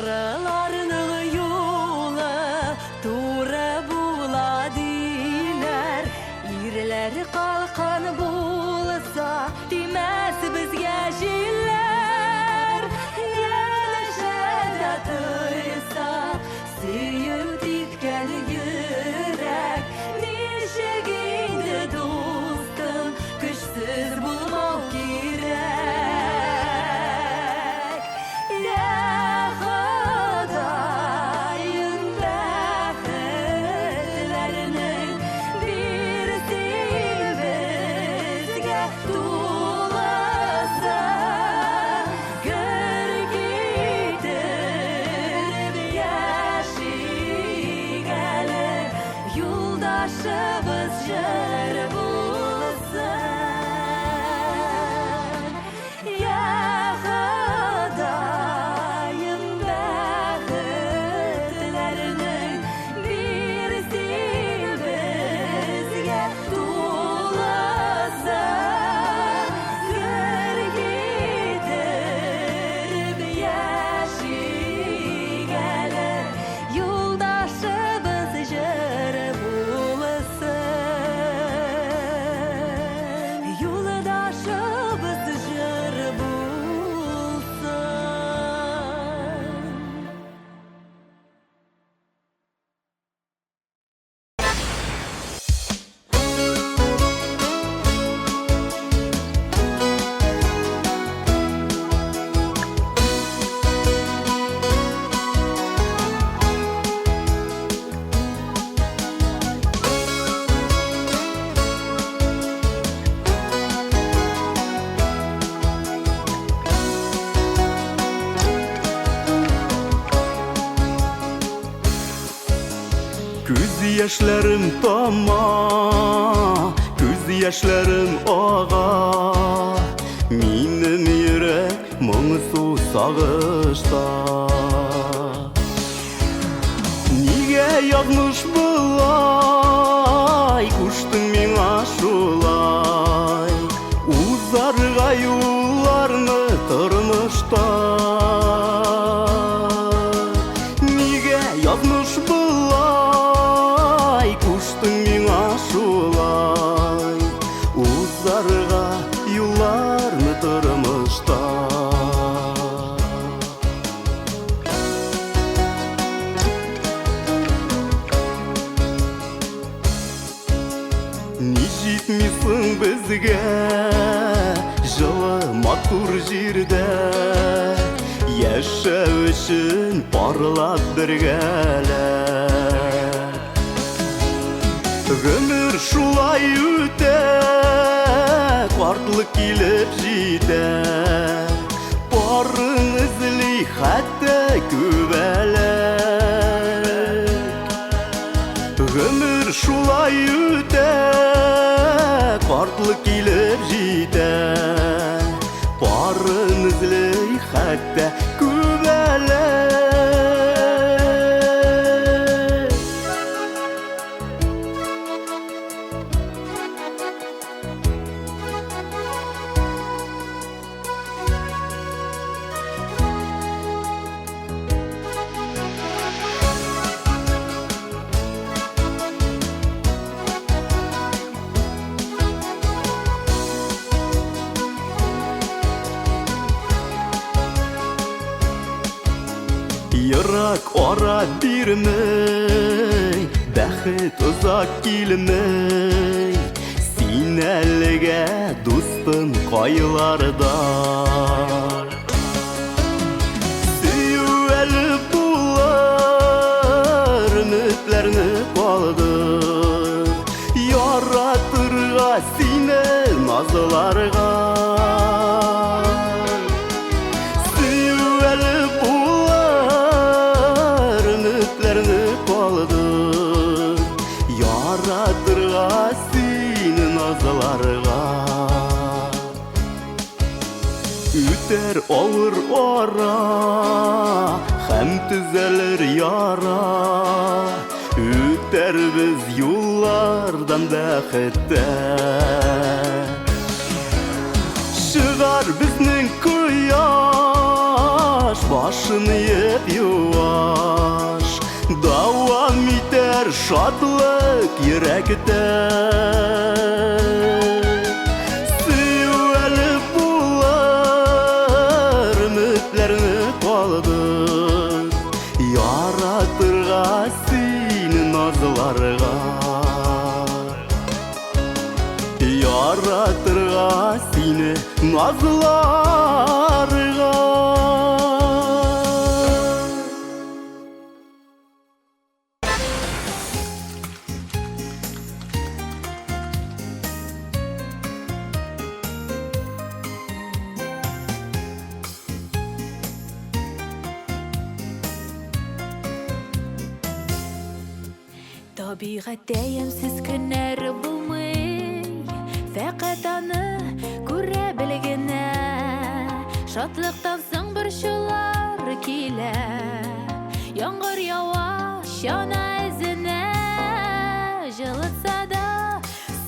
[SPEAKER 14] Тугрыларның юлы туры була диләр. Ирләр калкан булса, тимәс безгә җилләр. Янәшәдә тойса, сөю типкән йөрәк. Ничек инде, дустым, көчсез булмау кирәк. Я Ходаем, бәхетләрнең бир син безгә тулысын. Гөр китереп яшик әле, юлдашыбыз җыр булсын. Я Ходаем, бәхетләрнең бир син безгә тулысын. Гөр китереп яшик әле, юлдашыбыз җыр булсын. Юлдашыбыз җыр булсын.
[SPEAKER 12] Күз яшьләрем тама, күз яшьләрем ага. Минем йөрәк моңсу сагышта. Нигә язмыш болай, куштың миңа шулай? Узарга юлларны тормышта. Нигә язмыш болай, куштың миңа шулай? Узарга юлларны тормышта. Ни җитми соң безгә җылы матур җирдә яшәү өчен парлап бергәләп. Гомер шулай үтә, картлык килеп җитә. Парын эзли хәтта күбәләк. Гомер шулай үтә, картлык килеп җитә. Парын эзли хәтта күбәләк. Ерак ара бирмей, бәхет озак килмей. Син әлегә, дустым, кайларда? Сөю әле булыр, өметләрне калдыр. Яратырга сине назларга. Сөю әле булыр, өметләрне калдыр. Яратырга сине назларга. Үтәр авыр ара, һәм төзәлер яра. Үтәрбез юллардан бәхеттә. Чыгар безнең кояш, башын иеп юл. Яшәр шатлык йөрәктә. Сөю әле булыр, өметләрне калдыр. Яратырга сине назларга. Яратырга сине назларга.
[SPEAKER 14] Табигатьтә ямьсез көннәр булмый, фәкать аны күрә бел генә. Шатлыктан соң борчулар килә, яңгыр ява чана эзенә. Җылытса да,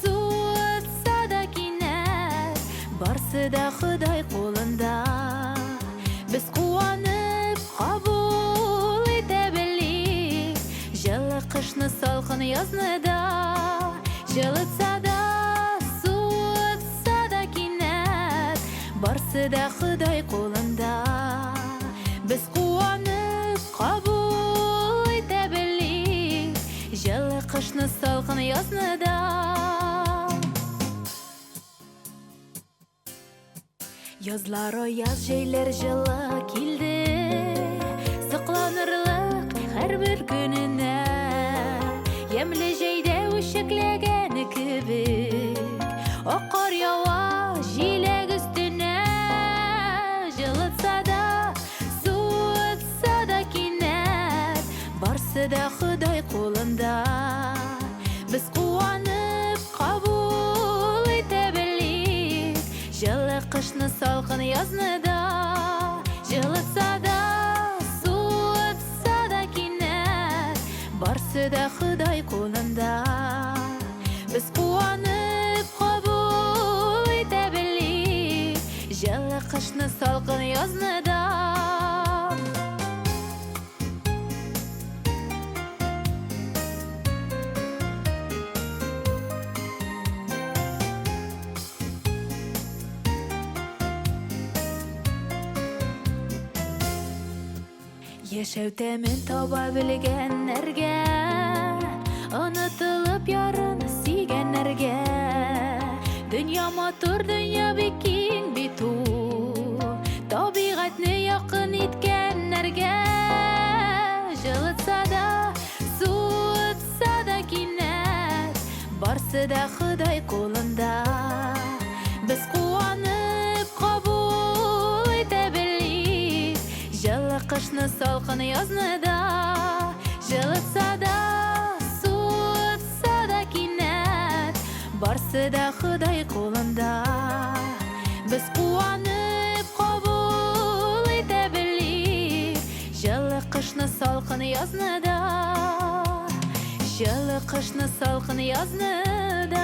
[SPEAKER 14] суытса да кинәт, барсы да Ходай кулында. Без куанып кабул итә белик җылы кышны, салкын язны да. Җылытса да, суытса да кинәт, барсы да Ходай кулында. Без куанып кабул итә белик җылы кышны, салкын язны да. Язлар аяз, җәйләр җылы килде, Сокланырлык һәрбер көненә. Ямьле җәйдә үчекләгән кебек, Ак кар ява җиләк өстенә. Җылытса да, суытса да кинәт, Барсы да Ходай кулында. Без куанып кабул итә белик җылы кышны, салкын язны да. Җылытса да, суытса да кинәт, барсы да Ходай кулында. Без куанып кабул итә белик җылы кышны, салкын язны да. Яшәү тәмен таба белгәннәргә, Онытылып ярын сөйгәннәргә, Дөнья матур, дөнья бик киң бит ул, Табигатьне якын иткәннәргә. Җылытса да, суытса да кинәт, Барсы да Ходай кулында. Без куанып кабул итә белик җылы кышны, салкын язны да. Җылытса да, суытса да кинәт, Барсы да Ходай кулында. Без куанып кабул итә белик җылы кышны, салкын язны да. Җылы кышны, салкын язны да.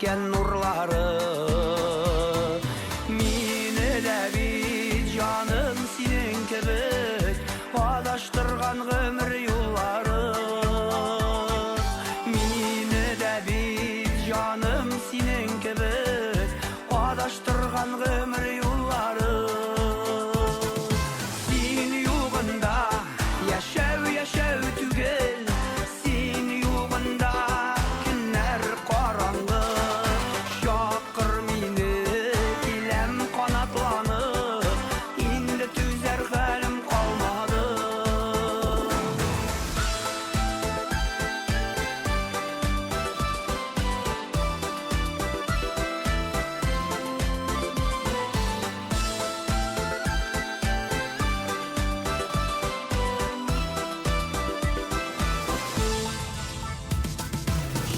[SPEAKER 6] сипкән нурлары. Мине дә бит, җаным, синең кебек адаштырган гомер юллары. Мине дә бит, җаным, синең кебек адаштырган гомер юллары. Син югында яшәү яшәү түгел, син югында көннәр караңгы. Чакыр мине, киләм канатланып, инде түзәр хәлем калмады.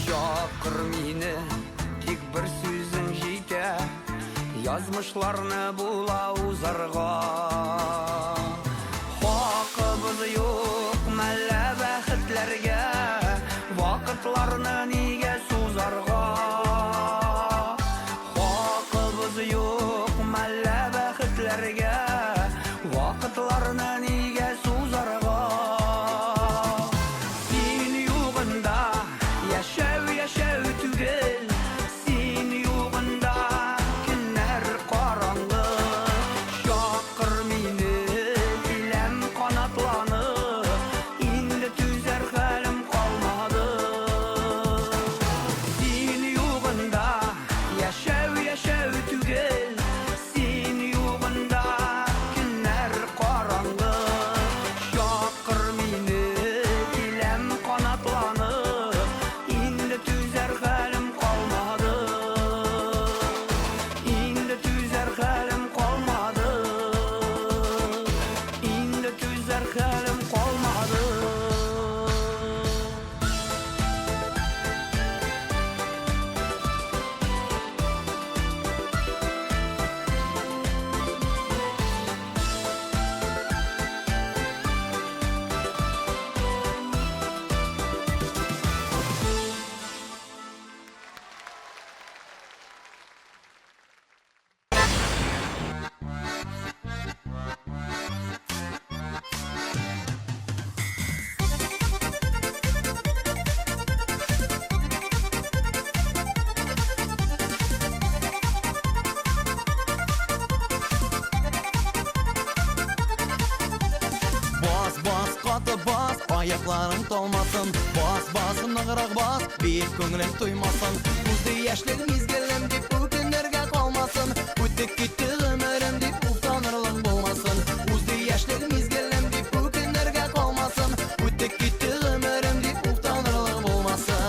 [SPEAKER 6] Чакыр мине, тик бер сүзең җитә, язмышларны була узарга. Хакыбыз юк мәллә бәхетләргә, вакытларны нигә сузарга? Хакыбыз юк мәллә бәхетләргә, вакытларны нигә сузарга? Син югында яшәү яшәү түгел, син югында көннәр караңгы. Чакыр мине, киләм канатланып, инде түзәр хәлем калмады. Син югында яшәү яшәү түгел, син югында көннәр караңгы. Чакыр мине, киләм канатланып, инде түзәр хәлем калмады. Инде түзәр хәлем калмады. Инде түзәр хәлем калмады.
[SPEAKER 13] Бас, бас, каты бас, аякларың талмасын. Бас, бас, ныграк бас, биеп күңелең туймасын. Узды яшьлек мизгелем дип үкенергә калмасын. Үтеп китте гомерем дип уфтанырлык булмасын. Узды яшьлек мизгелем дип үкенергә калмасын. Үтеп китте гомерем дип уфтанырлык булмасын.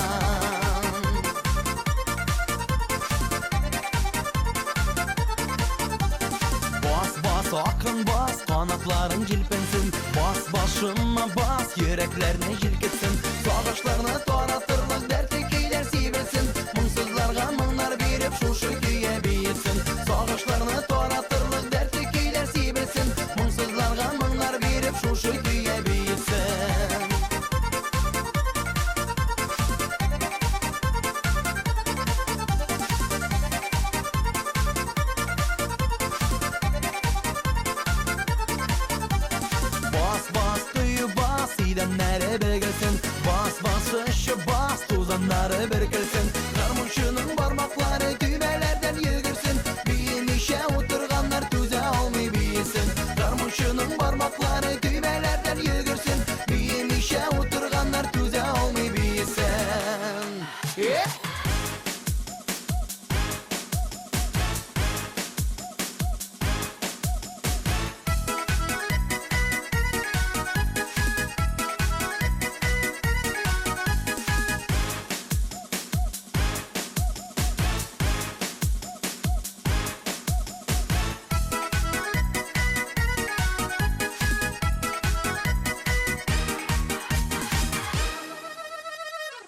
[SPEAKER 13] Бас, бас, акрын бас, канатларың җилпенсен. Бас, башыма бас, йөрәкләрне җилкетсен. Сагышларны таратырлык дәртле көйләр сибелсен. Моңсызларга моңнар биреп шушы көйгә биетсен. Сагышларны таратырлык дәртле көйләр сибелсен. Моңсызларга моңнар биреп шушы көйгә биетсен. Бас, бас, тою бас, идәннәре бөгелсен. Бас, бас, очып бас, тузаннары бөркелсен. Гармунчының бармаклары төймәләрдән йөгерсен. Биемичә утырганнар түзә алмый биесен. Гармунчының бармаклары төймәләрдән йөгерсен. Биемичә утырганнар түзә алмый биесен. Эх!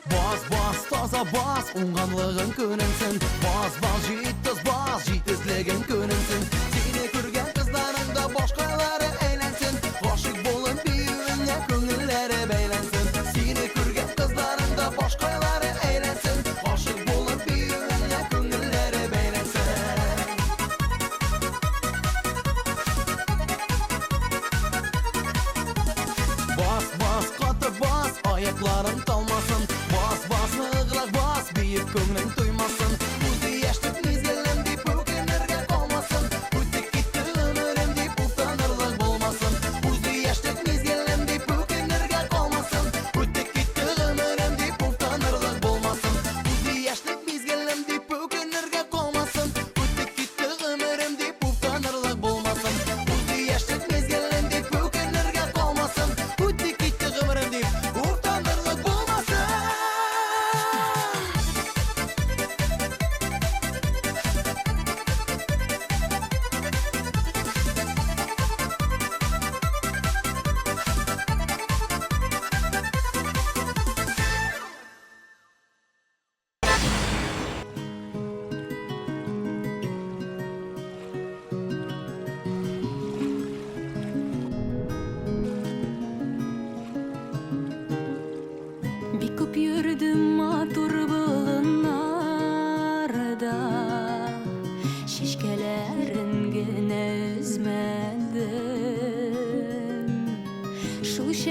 [SPEAKER 13] Бас, бас, таза бас, уңганлыгың күренсен. Бас, бас, җитез бас, җитезлегең күренсен. Сине күргән кызларың да башкалары әйләнсен. Гашыйк булып биюеңә күңелләре бәйләнсен. Сине күргән кызларың да башкалары әйләнсен. Гашыйк булып биюеңә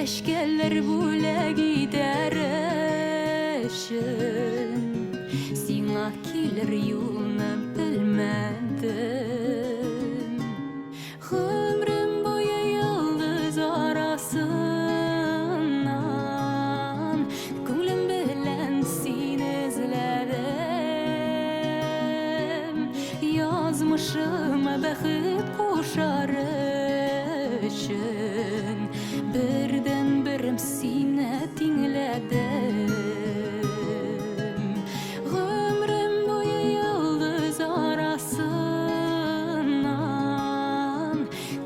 [SPEAKER 14] Чәчкәләр бүләк итәр өчен Сиңа килер юлны белмәдем. Гомрем буе йолдыз арасыннан Күңлем белән сине эзләдем. Язмышыма бәхет кушар өчен Бердәнберем сине тиңләдем. Гомрем буе йолдыз арасыннан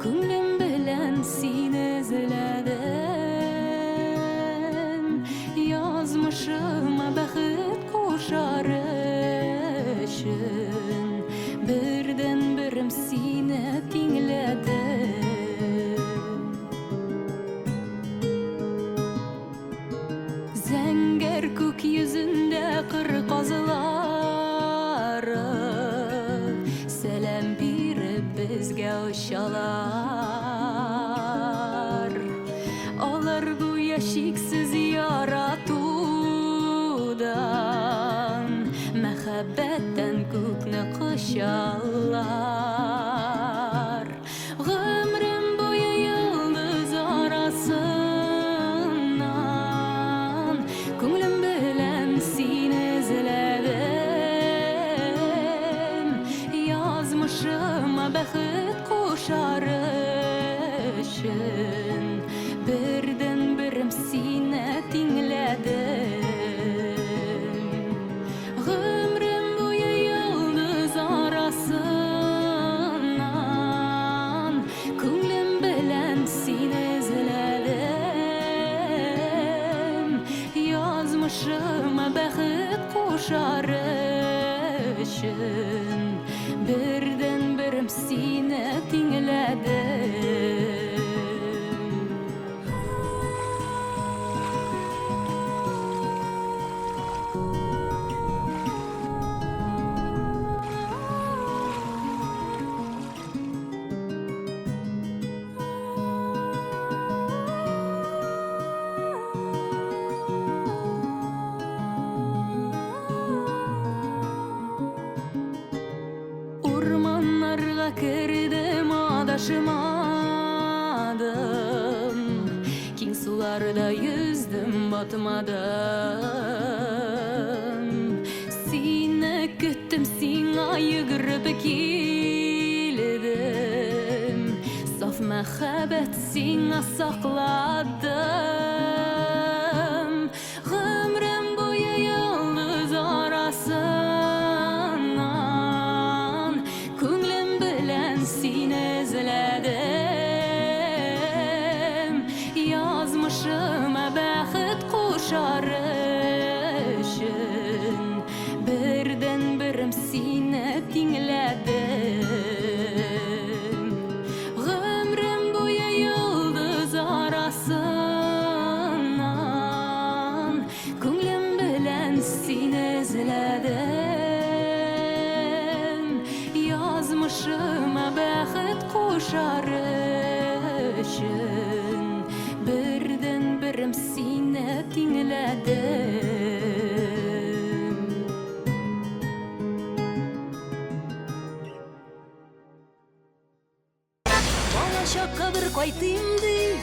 [SPEAKER 14] Күңлем белән сине эзләдем. Язмышыма бәхет кушар өчен Бердәнберем сине тиңләдем. Зәңгәр күк йөзендә кыр казлары Сәлам биреп безгә очалар. Алар гүя чиксез яратудан, Мәхәббәттән күкне кочалар. Гомрем буе йолдыз арасыннан Күңлем белән сине эзләдем. Язмышыма бәхет кушар өчен Бердәнберем сине тиңләдем. Гомрем буе йолдыз арасыннан Күңлем белән сине эзләдем. Язмышыма бәхет кушар өчен Бердәнберем сине тиңләдем. Урманнарга кердем, адашмадым. Киң суларда йөздем, батмадым. Сине көттем, сиңа йөгереп килдем. Саф мәхәббәт сиңа сакладым. Гомрем буе йолдыз арасыннан Күңлем белән сине эзләдем. Язмышыма бәхет кушар өчен Бердәнберем сине тиңләдем. Гомрем буе йолдыз арасыннан Күңлем белән сине эзләдем. Язмышыма бәхет кушар өчен Бердәнберем сине тиңләдем. Балачакка бер кайтыйм дип,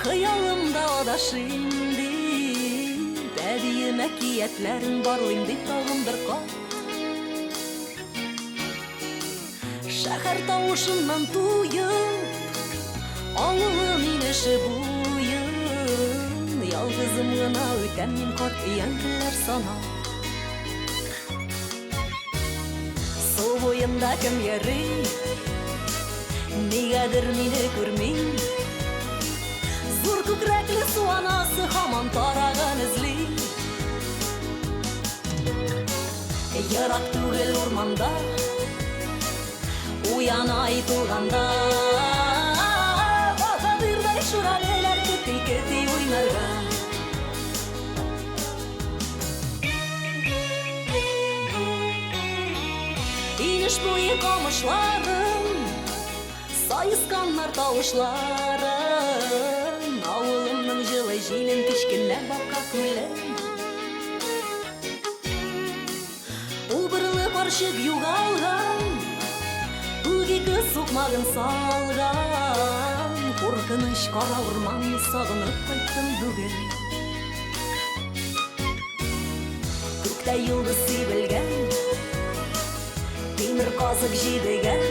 [SPEAKER 14] хыялымда адашыйм дип, әбием әкиятләрен барлыйм дип тагын бер кат. Шәһәр тавышыннан туеп, авылым инеше буен, ялгызым гына үтәм мин карт өянкеләр санап. Су буенда кем йөри, нигәдер мине күрми. Зур күкрәкле су анасы һаман тарагын эзли. Ерак түгел урманда, уяна ай тулганда. Баһадирдай шүрәлеләр кети-кети уйнарга. Инеш буе камышларын, саесканнар тавышларын, авыл
[SPEAKER 10] җилен, кечкенә бака күлен. Убырлы карчык югалган, үги кыз сукмагын салган. Куркыныч кара урманны сагынып кайттым бүген. Күктә йолдыз сибелгән, тимер казык җидегән.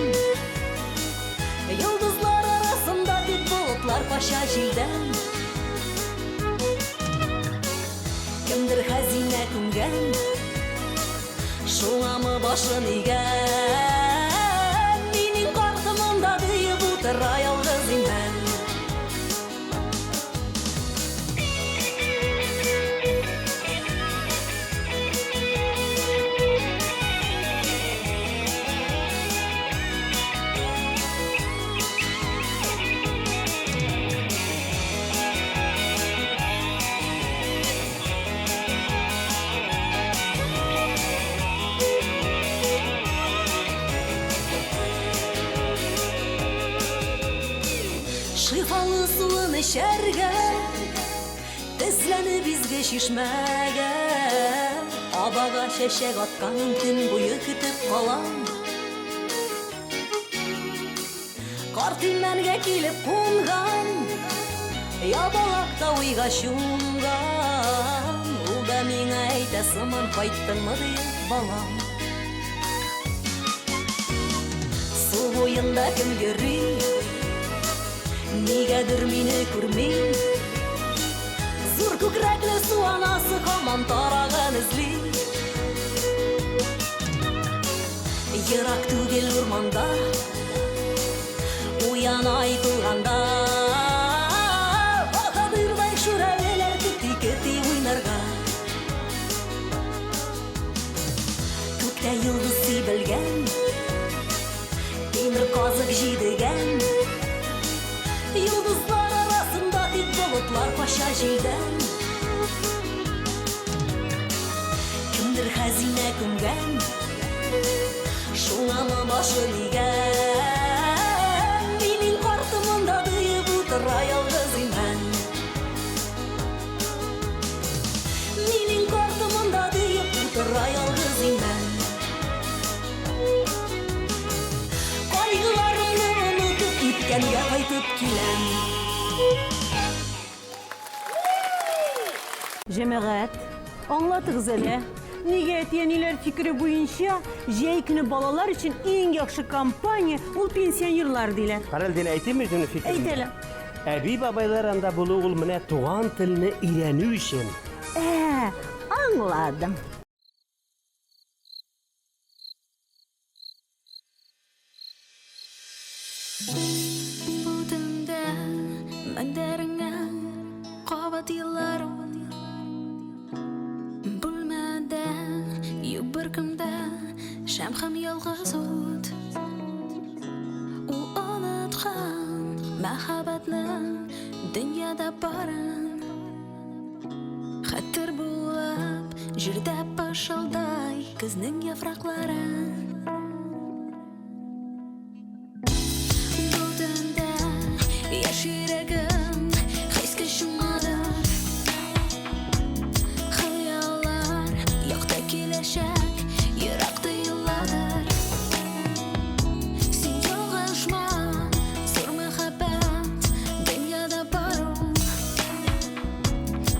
[SPEAKER 10] Йолдызлар арасында тик болытлар кача җилдән. Кемдер хәзинә күмгән, шуңамы башын игән. Минем картым монда диеп утыра ялгыз имән. Шифалы суын эчәргә, тезләнеп изге чишмәгә, абага чәчәк атканын төн буе көтеп калам. Карт имәнгә килеп кунган, ябалак та уйга чумган. Ул да миңа әйтә сыман, кайттыңмы диеп, балам. Су буенда кем йөри, нигәдер мине күрми. Зур күкрәкле су анасы һаман тарагын эзли. Ерак түгел урманда, уяна айтылганда, баһадирдай шүрәлеләр кети-кети уйнарга. Күктә йолдыз сибелгән, тимер казык җидегән. Йолдызлар арасында тик болытлар кача җилдән. Кемдер хәзинә күмгән, шуңамы башын игән. Минем картым монда диеп утыра ялгыз имән. Минем картым монда диеп утыра ялгыз имән. Кайгыларымны онытып үткәнгә кайтып киләм.
[SPEAKER 16] Җәмәгать, аңлатыгыз әле, нигә әти-әниләр фикере буенча җәй көне балалар өчен иң яхшы компания ул пенсионерлар диләр?
[SPEAKER 19] Карале, Динә, әйтимме үземнең фикеремне?
[SPEAKER 16] Әйт әле.
[SPEAKER 19] Әби-бабайлар анда булу ул менә туган телне өйрәнү өчен.
[SPEAKER 16] Ә, аңладым.
[SPEAKER 14] Бу төндә мендәреңә кабат елларым. Бүлмәдә юк беркем дә, шәм һәм ялгыз ут. Ул оныткан мәхәббәтнең дөньяда барын. Хәтер булып җирдә пышылдай көзнең яфраклары. Бу төндә яшь йөрәгем хискә чумадыр. Хыяллар якты киләчәк, ерак тоеладыр. Син ялгышма, зур мәхәббәт дөньяда бар ул.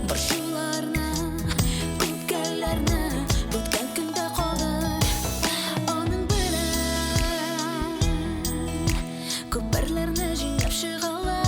[SPEAKER 14] Борчуларны, үпкәләрне үткән көндә калдыр. Аның белән күперләрне җиңеп чыгала.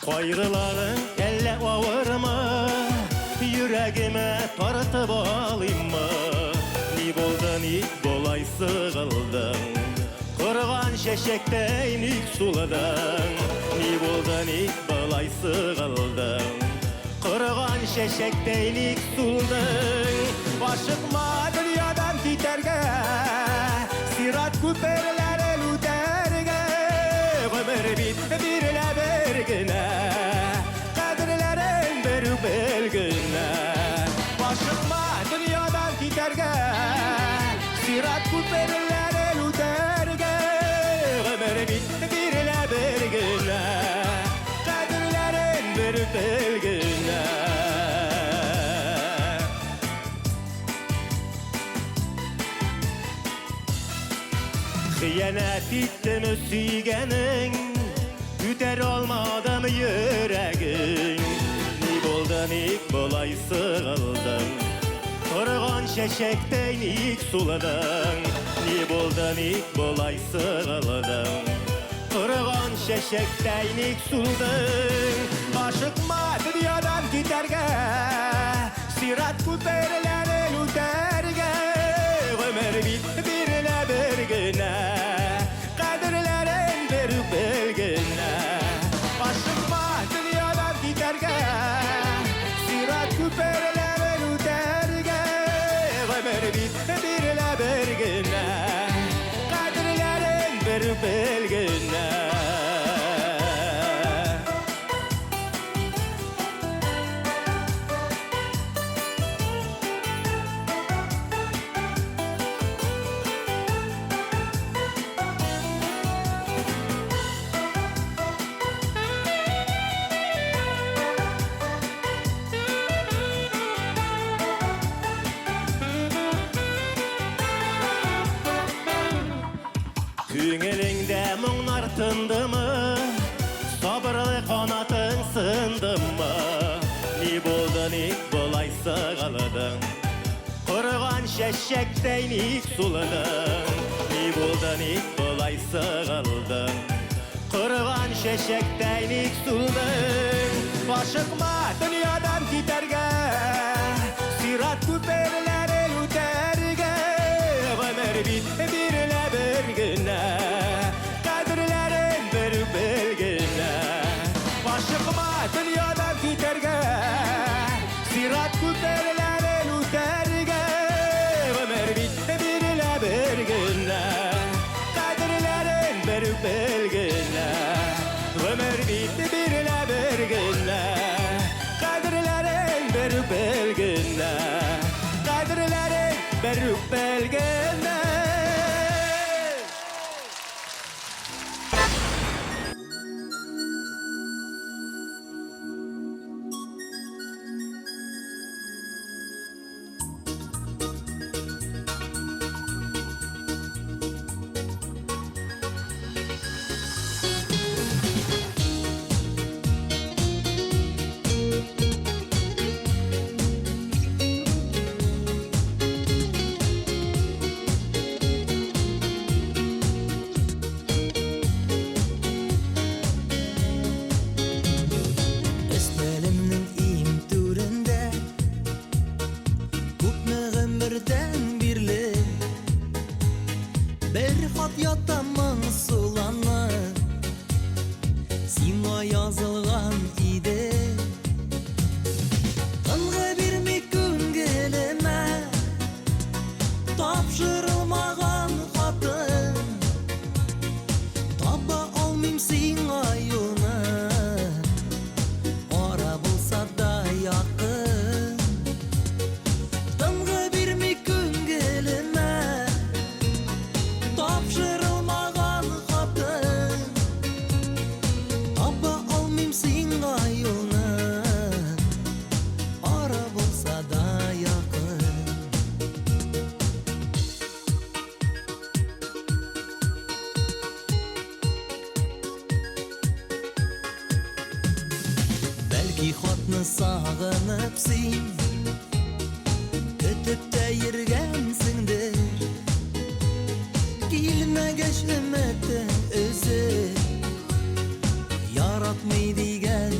[SPEAKER 11] Кайгыларың әллә авырмы? Йөрәгемә тартып алыйммы? Ни булды, ник болай сыгылдың? Корыган чәчәктәй ник сулыдың? Ни булды, ник болай сыгылдың? Корыган чәчәктәй ник сулдың? Ашыкма дөньядан китәргә, Сират күперләрен үтәргә. Гомер бит бирелә бер генә, Кадерләрен бер үк бел генә. Ашыкма дөньядан китәргә, Сират күперләрен үтәргә. Гомер бит бирелә бер генә, Кадерләрен бер үк бел генә. Хыянәт иттеме сөйгәнең, Күтәрә алмадым йөрәгең. Ни булды, ник болай сыгылдың? Корыган чәчәктәй ник сулыдың? Ни булды, ник болай сыгылдың? Корыган чәчәктәй ник сулдың? Ашыкма дөньядан китәргә, Сират күперләрен үтәргә. Гомер бит бирелә бер генә, Кадерләрен бер үк бел генә. Ашыкма дөньядан китәргә, Сират күперләрен үтәргә. Гомер бит бирелә бер генә, Кадерләрен бер үк бел генә. Күңелеңдә моңнар тындымы? Сабырлы канатың сындымы? Ни булды, ник болай сыгылдың? Корыган чәчәктәй ник сулыдың? Ни булды, ник болай сыгылдың? Корыган чәчәктәй ник сулдың? Ашыкма дөньядан китәргә, Сират күперләрен үтәргә. Гомер бит бирелә бер генә, Кадерләрен бер үк бел генә. Ашыкма дөньядан китәргә, Сират күперләрен үтәргә. Гомер бит бирелә бер генә, Кадерләрен бер үк бел генә. Гомер бит бирелә бер генә, Кадерләрен бер үк бел генә. Кадерләрен бер үк бел генә.
[SPEAKER 13] Өстәлемнең иң түрендә Күпме гомердән бирле Бер хат ята моңсуланып Сиңа язылган иде Тынгы бирми күңелемә Тапшырылмаган хатым Таба алмыйм сиңа юлны Ара булса да якын Тынгы бирми күңелемә Тапшырылмаган хатым Таба алмыйм сиңа юлны Ара булса да якын Бәлки хатны сагынып син Көтеп тә йөргәнсеңдер Килмәгәч өметең өзеп Яратмый дигән.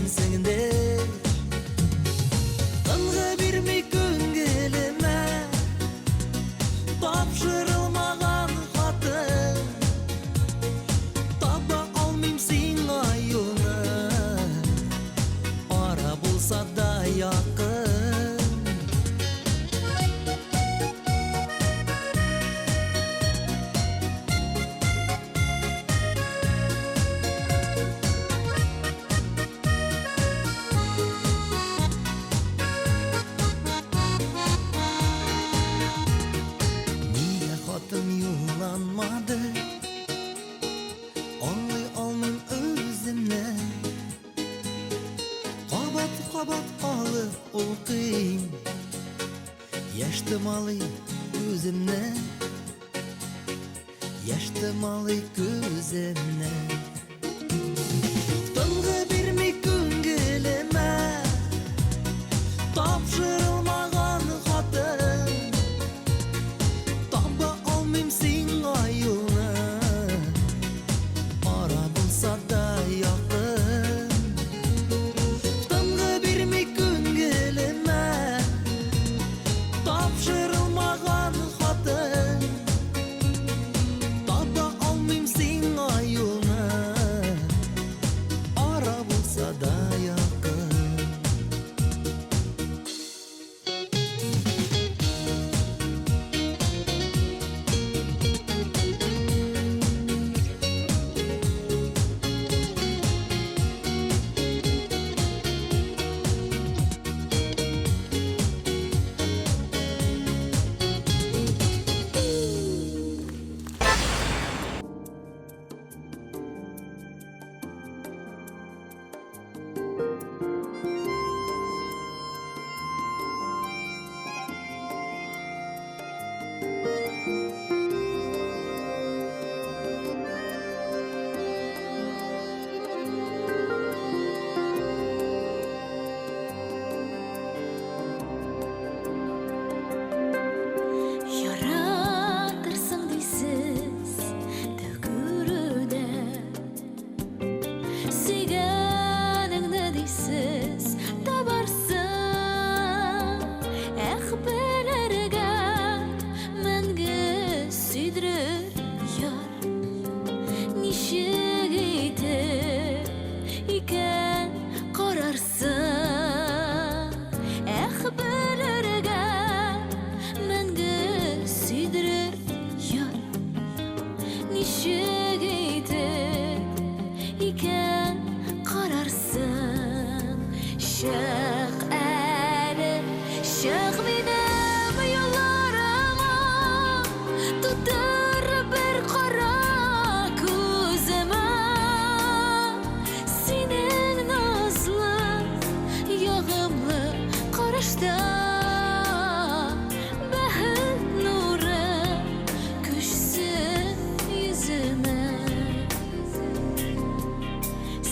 [SPEAKER 5] томалый күземне, яшь томалый күземне. Тынгы бирми күңелемә тапшырылмаган хатың. Таба алмыйм сиңа юлны, ара булса да якын. Тынгы бирми күңелемә тапшырылмаган хатың. Таба алмыйм сиңа юлны, ара булса да якын.
[SPEAKER 14] Яратырсың дисез тәү күрүдә, Сөйгәнеңне дисез табарсың. Эх, белергә мәңге сөйдерер яр, Ничек итеп икән карарсың. Эх, белергә мәңге сөйдерер яр, Ничек итеп икән карарсың. Чык әле, чык минем юлларыма, Тутыр бер кара күземә. Синең назлы, ягымлы карашта Бәхет нуры күчсен йөземә.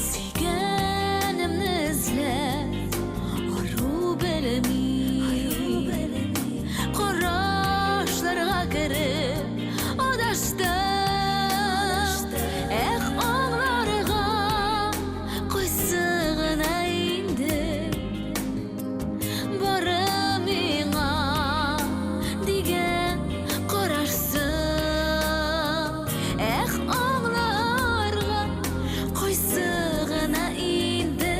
[SPEAKER 14] Сөйгәнемне эзләп ару белми, Карашларга кереп адаштым. Эх, аңларга кайсы гына инде Бары миңа дигән карашсың. Эх, аңларга кайсы гына инде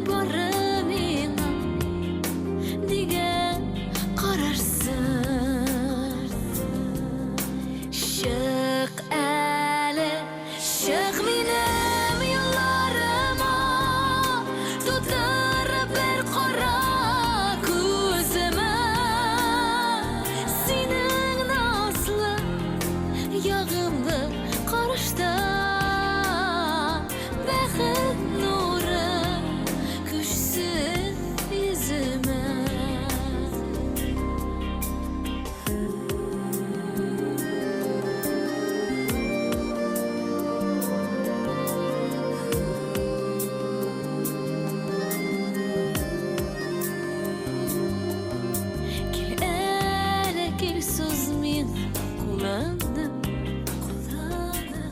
[SPEAKER 14] Бары миңа дигән карашсың. Чык әле, чык минем юлларыма, Тутыр бер кара күземә. Синең назлы, ягымлы карашта Бәхет нуры күчсен йөземә. Кил әле, кил, суз миңа кулыңны, кулыңны.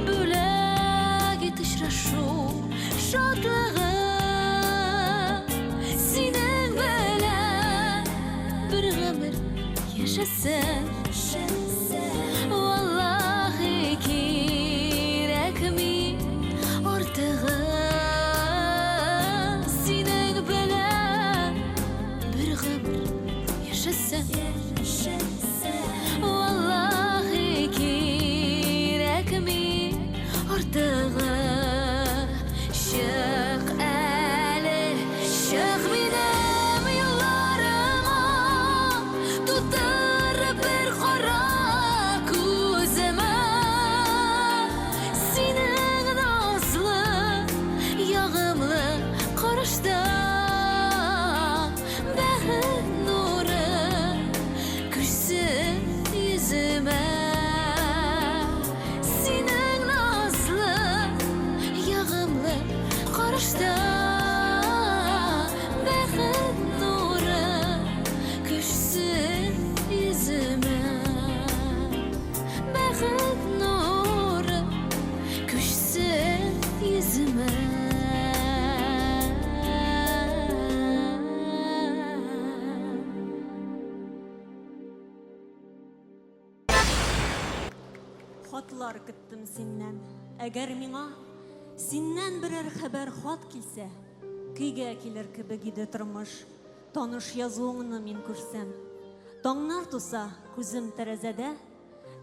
[SPEAKER 14] Бүләк ит очрашу шатлыгы. Синең белән бер гомер яшәсәм, Валлаһи, кирәкми артыгы. Синең белән бер гомер яшәсәм, Валлаһи, кирәкми артыгы. Чык әле, чык минем юлларыма, Тутыр бер кара
[SPEAKER 10] Хатлар көттем синнән. Әгәр миңа синнән берәр хәбәр хат килсә, көйгә килер кебек иде тормыш. Таныш язуыңны мин күрсәм. Таңнар туса, күзем тәрәзәдә,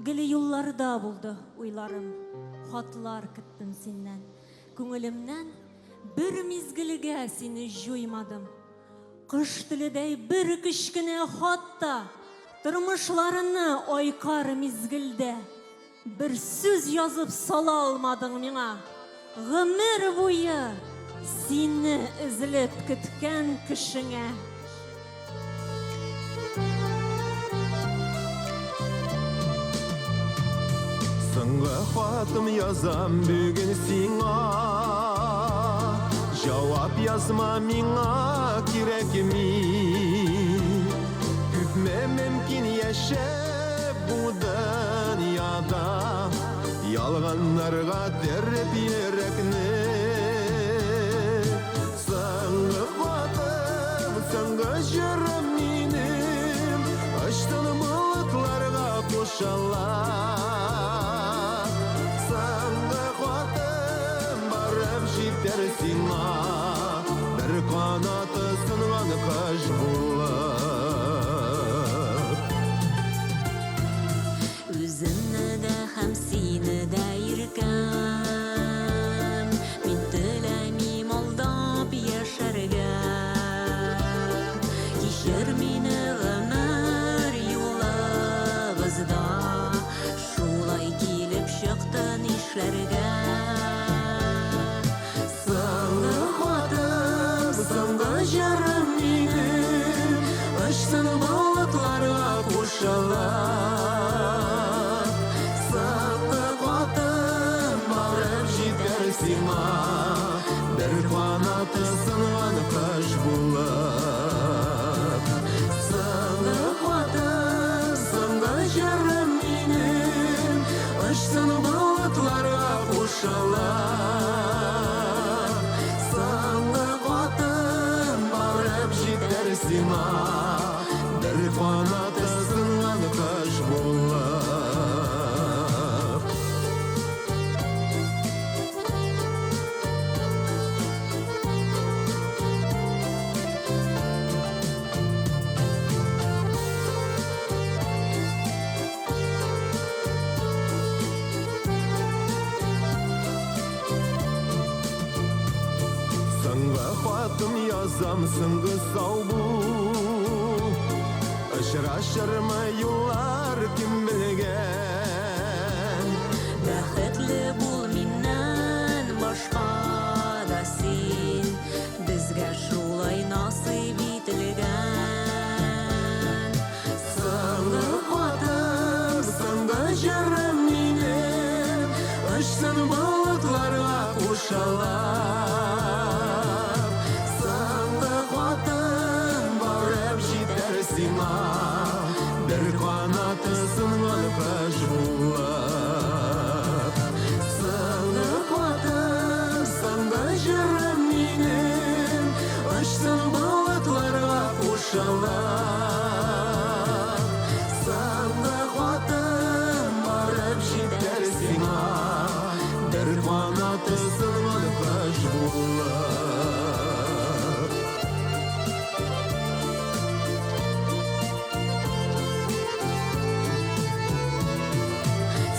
[SPEAKER 10] гел юлларда булды уйларым. Хатлар көттем синнән. Күңелемнән бер мизгелгә сине җуймадым. Кош теледәй бер кечкенә хат та тормышларны айкар мизгелдә. Бер сүз язып сала алмадың миңа. Гомер буе сине өзелеп көткән кешеңә.
[SPEAKER 4] Соңгы хатым язам бүген сиңа. Җавап язма миңа кирәкми. Күпме мөмкин яшәп бу дөньяда, ялганнарга төреп йөрәкне. Соңгы хатым, соңгы җырым минем, очтын болытларга кушыла. Соңгы хатым барып җитәр сиңа, бер канаты сынган кош булып.
[SPEAKER 21] Үземне дә һәм сине дә иркәм. Мин теләмим алдап яшәргә. Кичер мине гомер юлыбызда. Шулай килеп чыкты нишләргә.
[SPEAKER 4] Соңгы хатым, соңгы җырым минем, очсын болытларга кушылып. Соңгы хатым барып җитәр сиңа, бер канаты сынган кош булып. Соңгы хатым, соңгы җырым минем, очсын болытларга кушылып. Соңгы хатым барып җитәр сиңа, бер канаты сынган кош булып. Соңгы хатым язам, соңгы сау бул. Очрашырмы юллар кем белгән.
[SPEAKER 21] Бәхетле бул миннән башка да син. Безгә шулай насыйп ителгән.
[SPEAKER 4] Соңгы хатым, соңгы җырым минем, очсын болытларга кушылып. Соңгы хатым барып җитәр сиңа, бер канаты сынган кош булып. Соңгы хатым, соңгы җырым минем, очсын болытларга кушылып. Соңгы хатым барып җитәр сиңа, бер канаты сынган кош булып.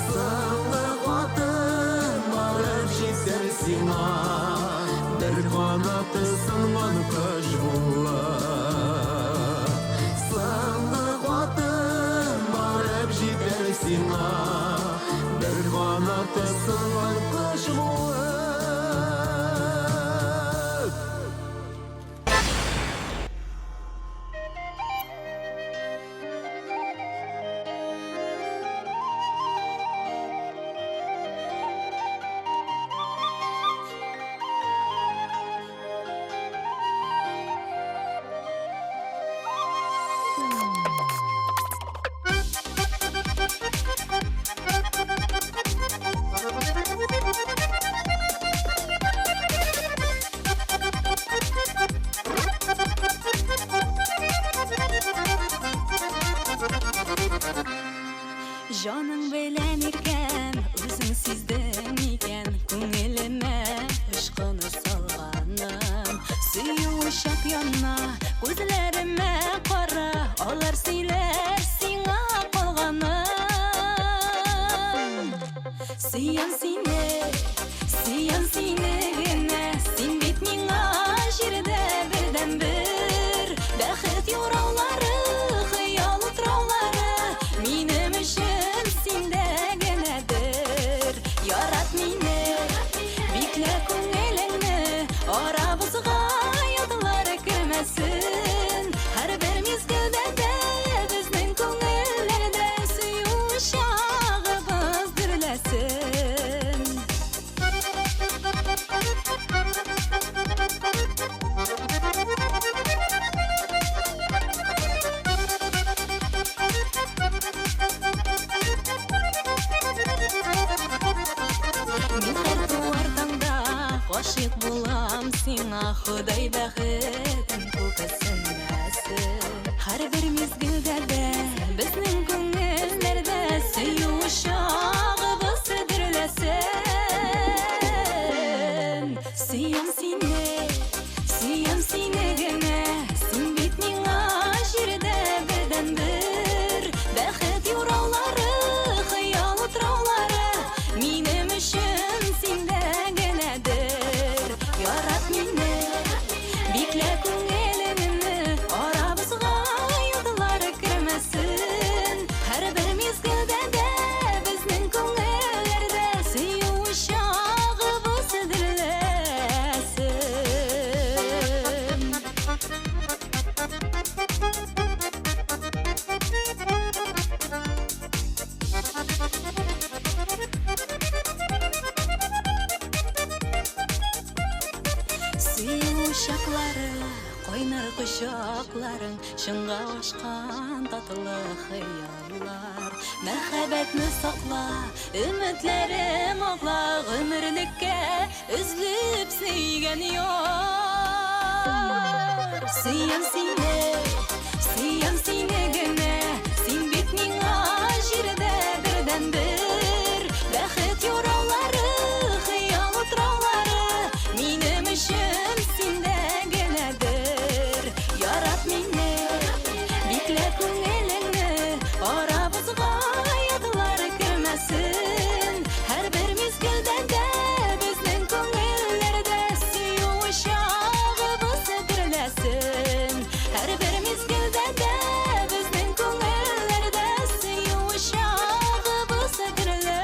[SPEAKER 4] Соңгы хатым барып җитәр сиңа, бер канаты сынган кош булып.
[SPEAKER 14] Җаның белән иркәм, үзең сиздең микән, күңелемә очкыны салганым. Сөю учак яна, күзләремә кара, алар сөйләр сиңа калганын. Сөям сине, сөям сине генә, син бит миңа җирдә бердәнбер. Бәхет юраулары, хыял утраулары, минем өчен синдә генәдер. Ярат мине, биклә күңелеңне, арабызга ятлар кермәсен. Һәрбер мизгелдә дә безнең күңелләрдә сөю чагыбыз дөрләсен. Мин һәр туар таңда гашыйк булам сиңа, Ходай бәхетен күпсенмәсен. Һәрбер мизгелдә дә безнең күңелләрдә сөю чагыбыз дөрләсен. Сөям сине, сөям сине генә, син бит миңа җирдә бердәнбер. Бәхет юраулары, хыял утраулары, минем өчен синдә генәдер. Ярат мине, биклә күңелеңне, арабызга ятлар кермәсен. Һәрбер мизгелдә дә безнең күңелләрдә сөю чагыбыз дөрләсен. Сөю чаклары, кайнар кочакларың, чынга ашкан татлы хыяллар. Мәхәббәтне сакла, өметләрем акла, гомерлеккә өзелеп сөйгән яр. Сөям сине, сөям сине генә, син бит миңа җирдә бердәнбер. Бәхет юраулары, хыял утраулары, минем өчен синдә генәдер. Ярат мине, биклә күңелеңне, арабызга ятлар кермәсен. Һәрбер мизгелдә дә безнең күңелләрдә сөю чагыбыз дөрләсен. Һәрбер мизгелдә дә безнең күңелләрдә сөю чагыбыз дөрләсен.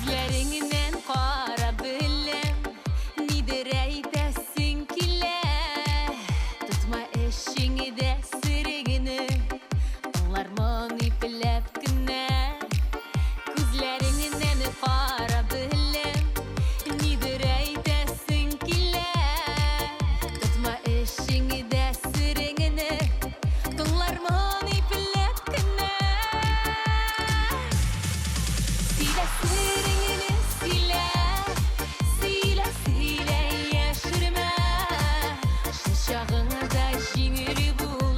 [SPEAKER 14] Күзләреңнән карап беләм, нидер әйтәсең килә. Тотма эчеңдә сереңне, аңлармын ипләп кенә. Күзләреңнән карап беләм, нидер әйтәсең килә. Тотма эчеңдә сереңне, тыңлармын ипләп кенә. Сөйлә сереңне, сөйлә, сөйлә, сөйлә, яшермә. Шул чагыңда җиңел булыр.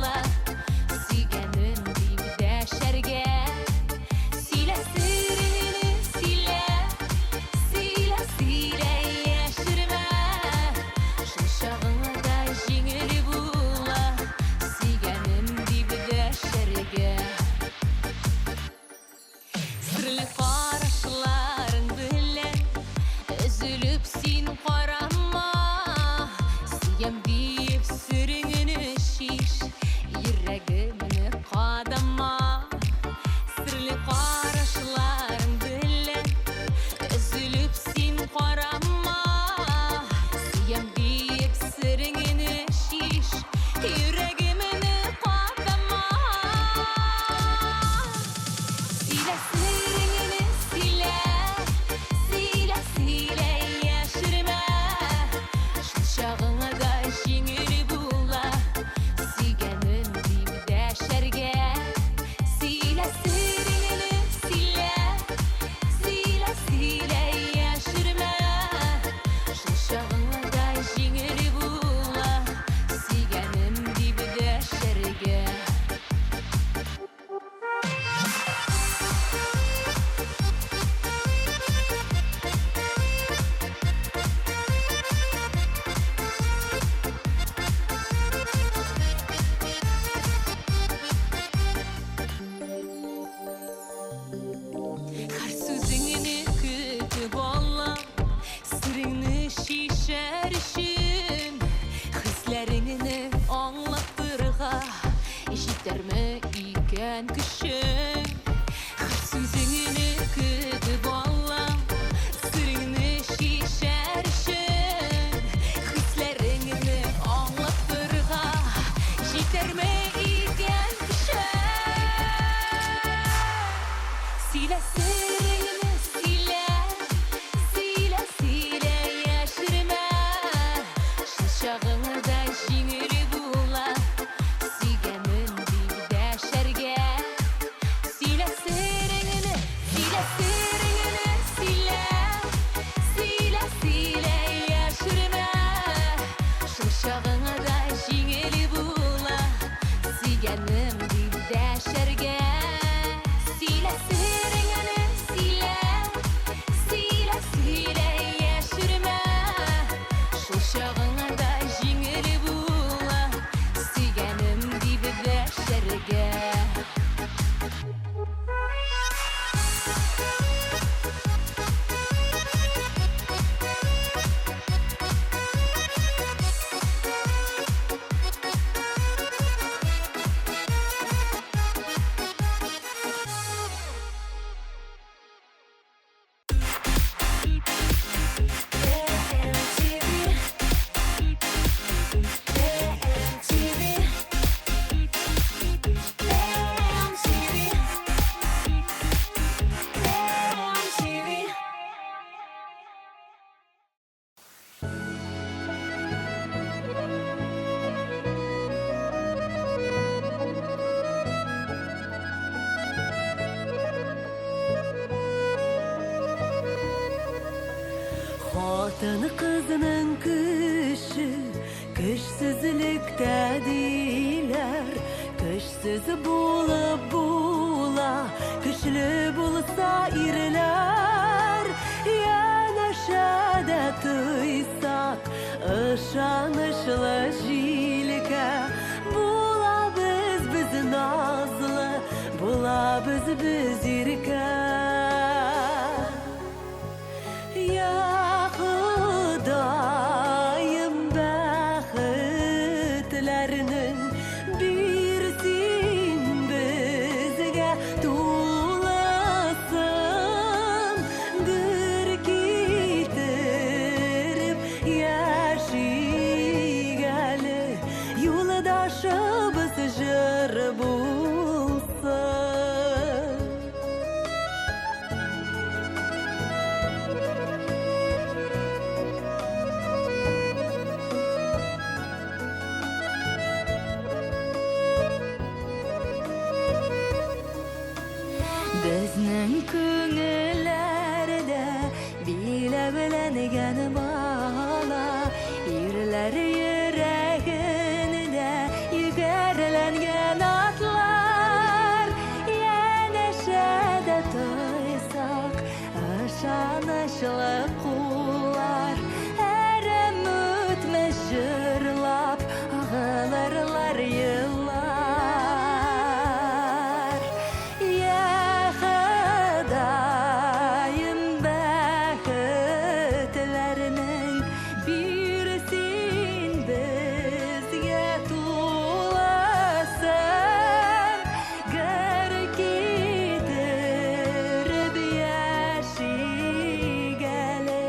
[SPEAKER 14] Җитәрме икән көчең? Хөр сүзеңне көтеп алам, сереңне чишәр өчен. Хисләреңне аңлатырга җитәрме икән көчең? Сөйлә сереңне, сөйлә, сөйлә, сөйлә, яшермә. Шул чагыңда җиңел була, сөйгәнем дип дәшәргә. Сөйлә сереңне, сөйлә сереңне, сөйлә, сөйлә, сөйлә, яшермә. Шул чагыңда җиңел була, сөйгәнем дип дәшәргә. Сөйлә сереңне, сөйлә, сөйлә, сөйлә, яшермә. Шул чагыңда җиңел була, сөйгәнем дип дәшәргә.
[SPEAKER 8] Хатын кызның көче көчсезлектә диләр. Көчсез булып була, көчле булса ирләр. Янәшәдә тойсак, ышанычлы җилкә. Булабыз без назлы, булабыз без иркә. Я Ходаем, бәхетләрнең бир син безгә тулысын, гөр китереп яшик әле, юлдашыбыз җыр булсын.
[SPEAKER 14] Безнең күңелләрдә биләүләнгән бала, ирләр йөрәгендә йөгәрләнгән атлар. Янәшәдә тойсак, ышанычлы куллар, әрәм үтмәс җырлап, агылырлар еллар. Я Ходаем, бәхетләрнең бир син безгә тулысын, гөр китереп яшик әле,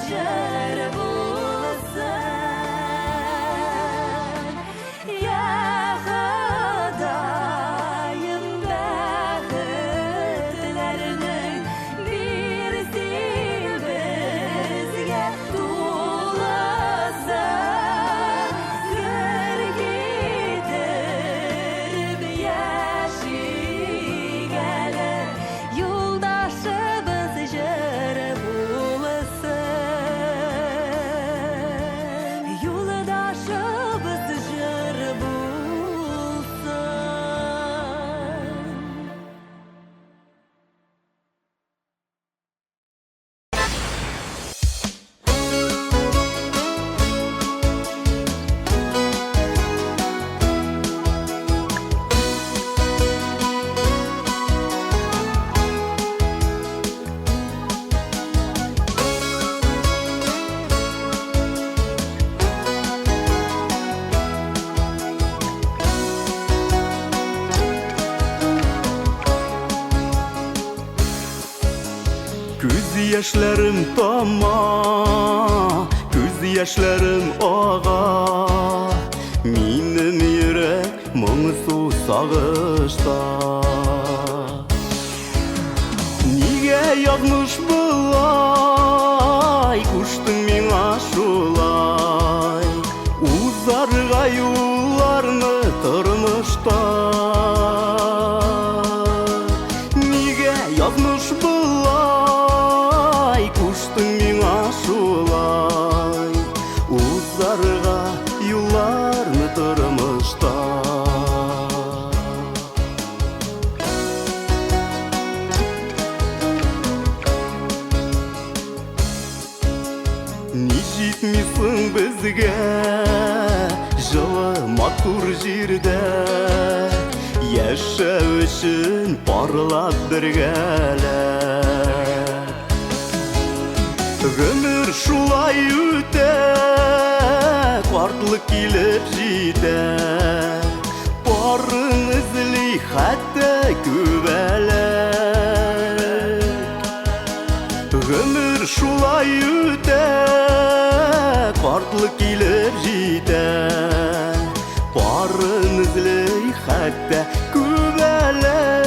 [SPEAKER 8] җыр булсын. Я Ходаем, бәхетләрнең бир син безгә тулысын. Гөр китереп яшик әле, юлдашыбыз җыр булсын. Юлдашыбыз җыр булсын.
[SPEAKER 12] Күз яшьләрем тама, күз яшьләрем ага. Минем йөрәк моңсу сагышта. Нигә язмыш болай, куштың миңа шулай? Узарга юлларны тормышта. Нигә язмыш болай, куштың миңа шулай? Узарга юлларны тормышта. Ни җитми соң безгә җылы матур җирдә яшәү өчен парлап бергәләп. Гомер шулай үтә, картлык килеп җитә. Парын эзли хәтта күбәләк. Гомер шулай үтә, картлык килеп җитә. Парын эзли хәтта күбәләк.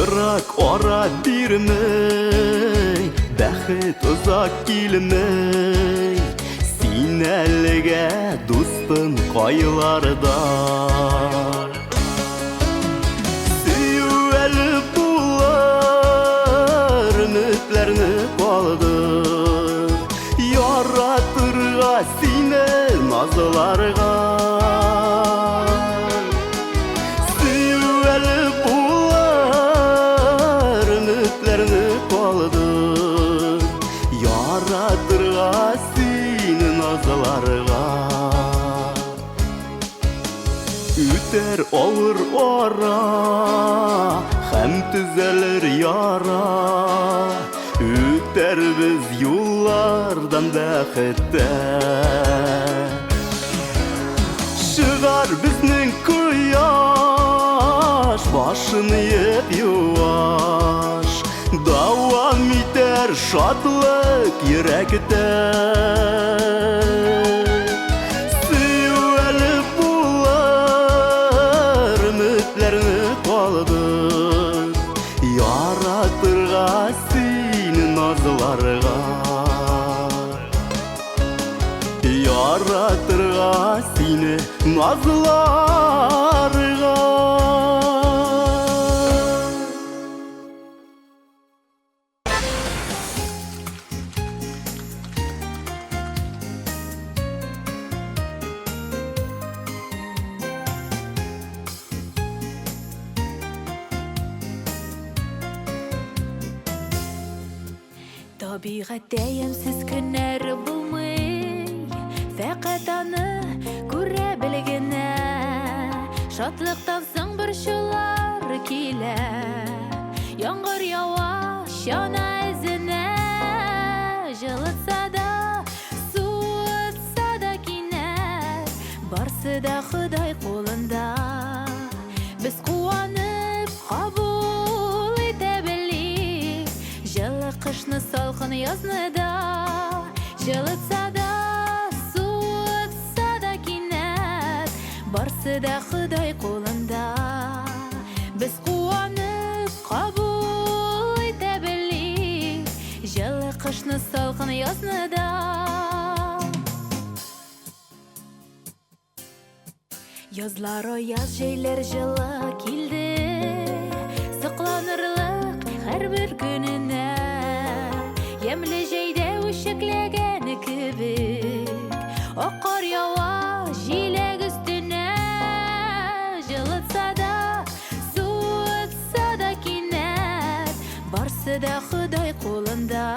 [SPEAKER 12] Ерак ара бирмей, бәхет озак килмей. Син әлегә, дустым, кайларда? Сөю әле булыр, өметләрне калдыр. Яратырга сине назларга. Сөю әле булыр, өметләрне калдыр. Яратырга сине назларга. Үтәр авыр ара, һәм төзәлер яра. Үтәрбез юллардан бәхеттә. Чыгар безнең кояш, башын иеп юаш. Дәвам итәр шатлык йөрәктә. Сөю әле булыр, өметләрне калдыр. Яратырга сине назларга. Яратырга сине назларга.
[SPEAKER 14] Табигатьтә ямьсез көннәр булмый, Фәкать аны күрә бел генә. Шатлыктан соң борчулар килә, Яңгыр ява чана эзенә. Җылытса да, суытса да кинәт, Барсы да Ходай кулында. Без куанып кабул итә белик Җылы кышны, салкын язны да. Җылытса да, суытса да кинәт, Барсы да Ходай кулында. Без куанып кабул итә белик Җылы кышны, салкын язны да. Язлар аяз, җәйләр җылы килде, Сокланырлык һәрбер көненә. Ямьле җәйдә үчекләгән кебек, Ак кар ява җиләк өстенә. Җылытса да, суытса да кинәт, Барсы да Ходай кулында.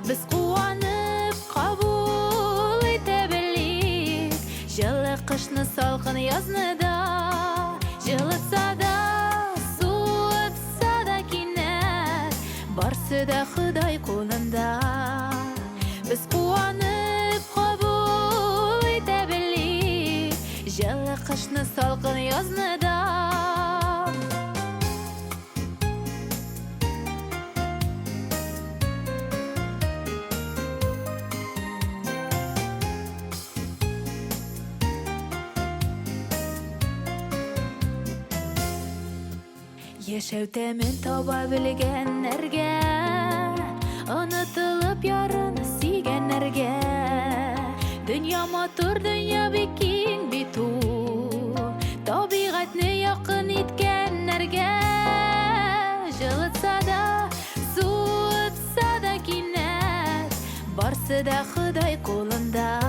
[SPEAKER 14] Без куанып кабул итә белик Җылы кышны, салкын язны да. Җылытса да, суытса да кинәт, Барсы да Ходай кулында. Без куанып кабул итә белик Җылы кышны, салкын язны да. Яшәү тәмен таба белгәннәргә, Онытылып ярын сөйгәннәргә, Дөнья матур, дөнья бик киң бит ул, Табигатьне якын иткәннәргә. Җылытса да, суытса да кинәт, Барсы да Ходай кулында.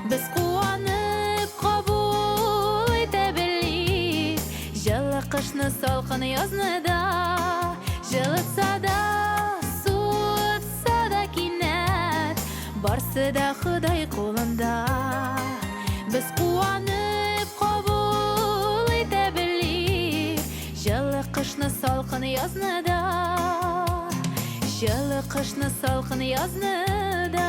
[SPEAKER 14] Без куанып кабул итә белик Җылы кышны, салкын язны да. Җылытса да, суытса да кинәт, Барсы да Ходай кулында. Без куанып кабул итә белик Җылы кышны, салкын язны да. Җылы кышны, салкын язны да.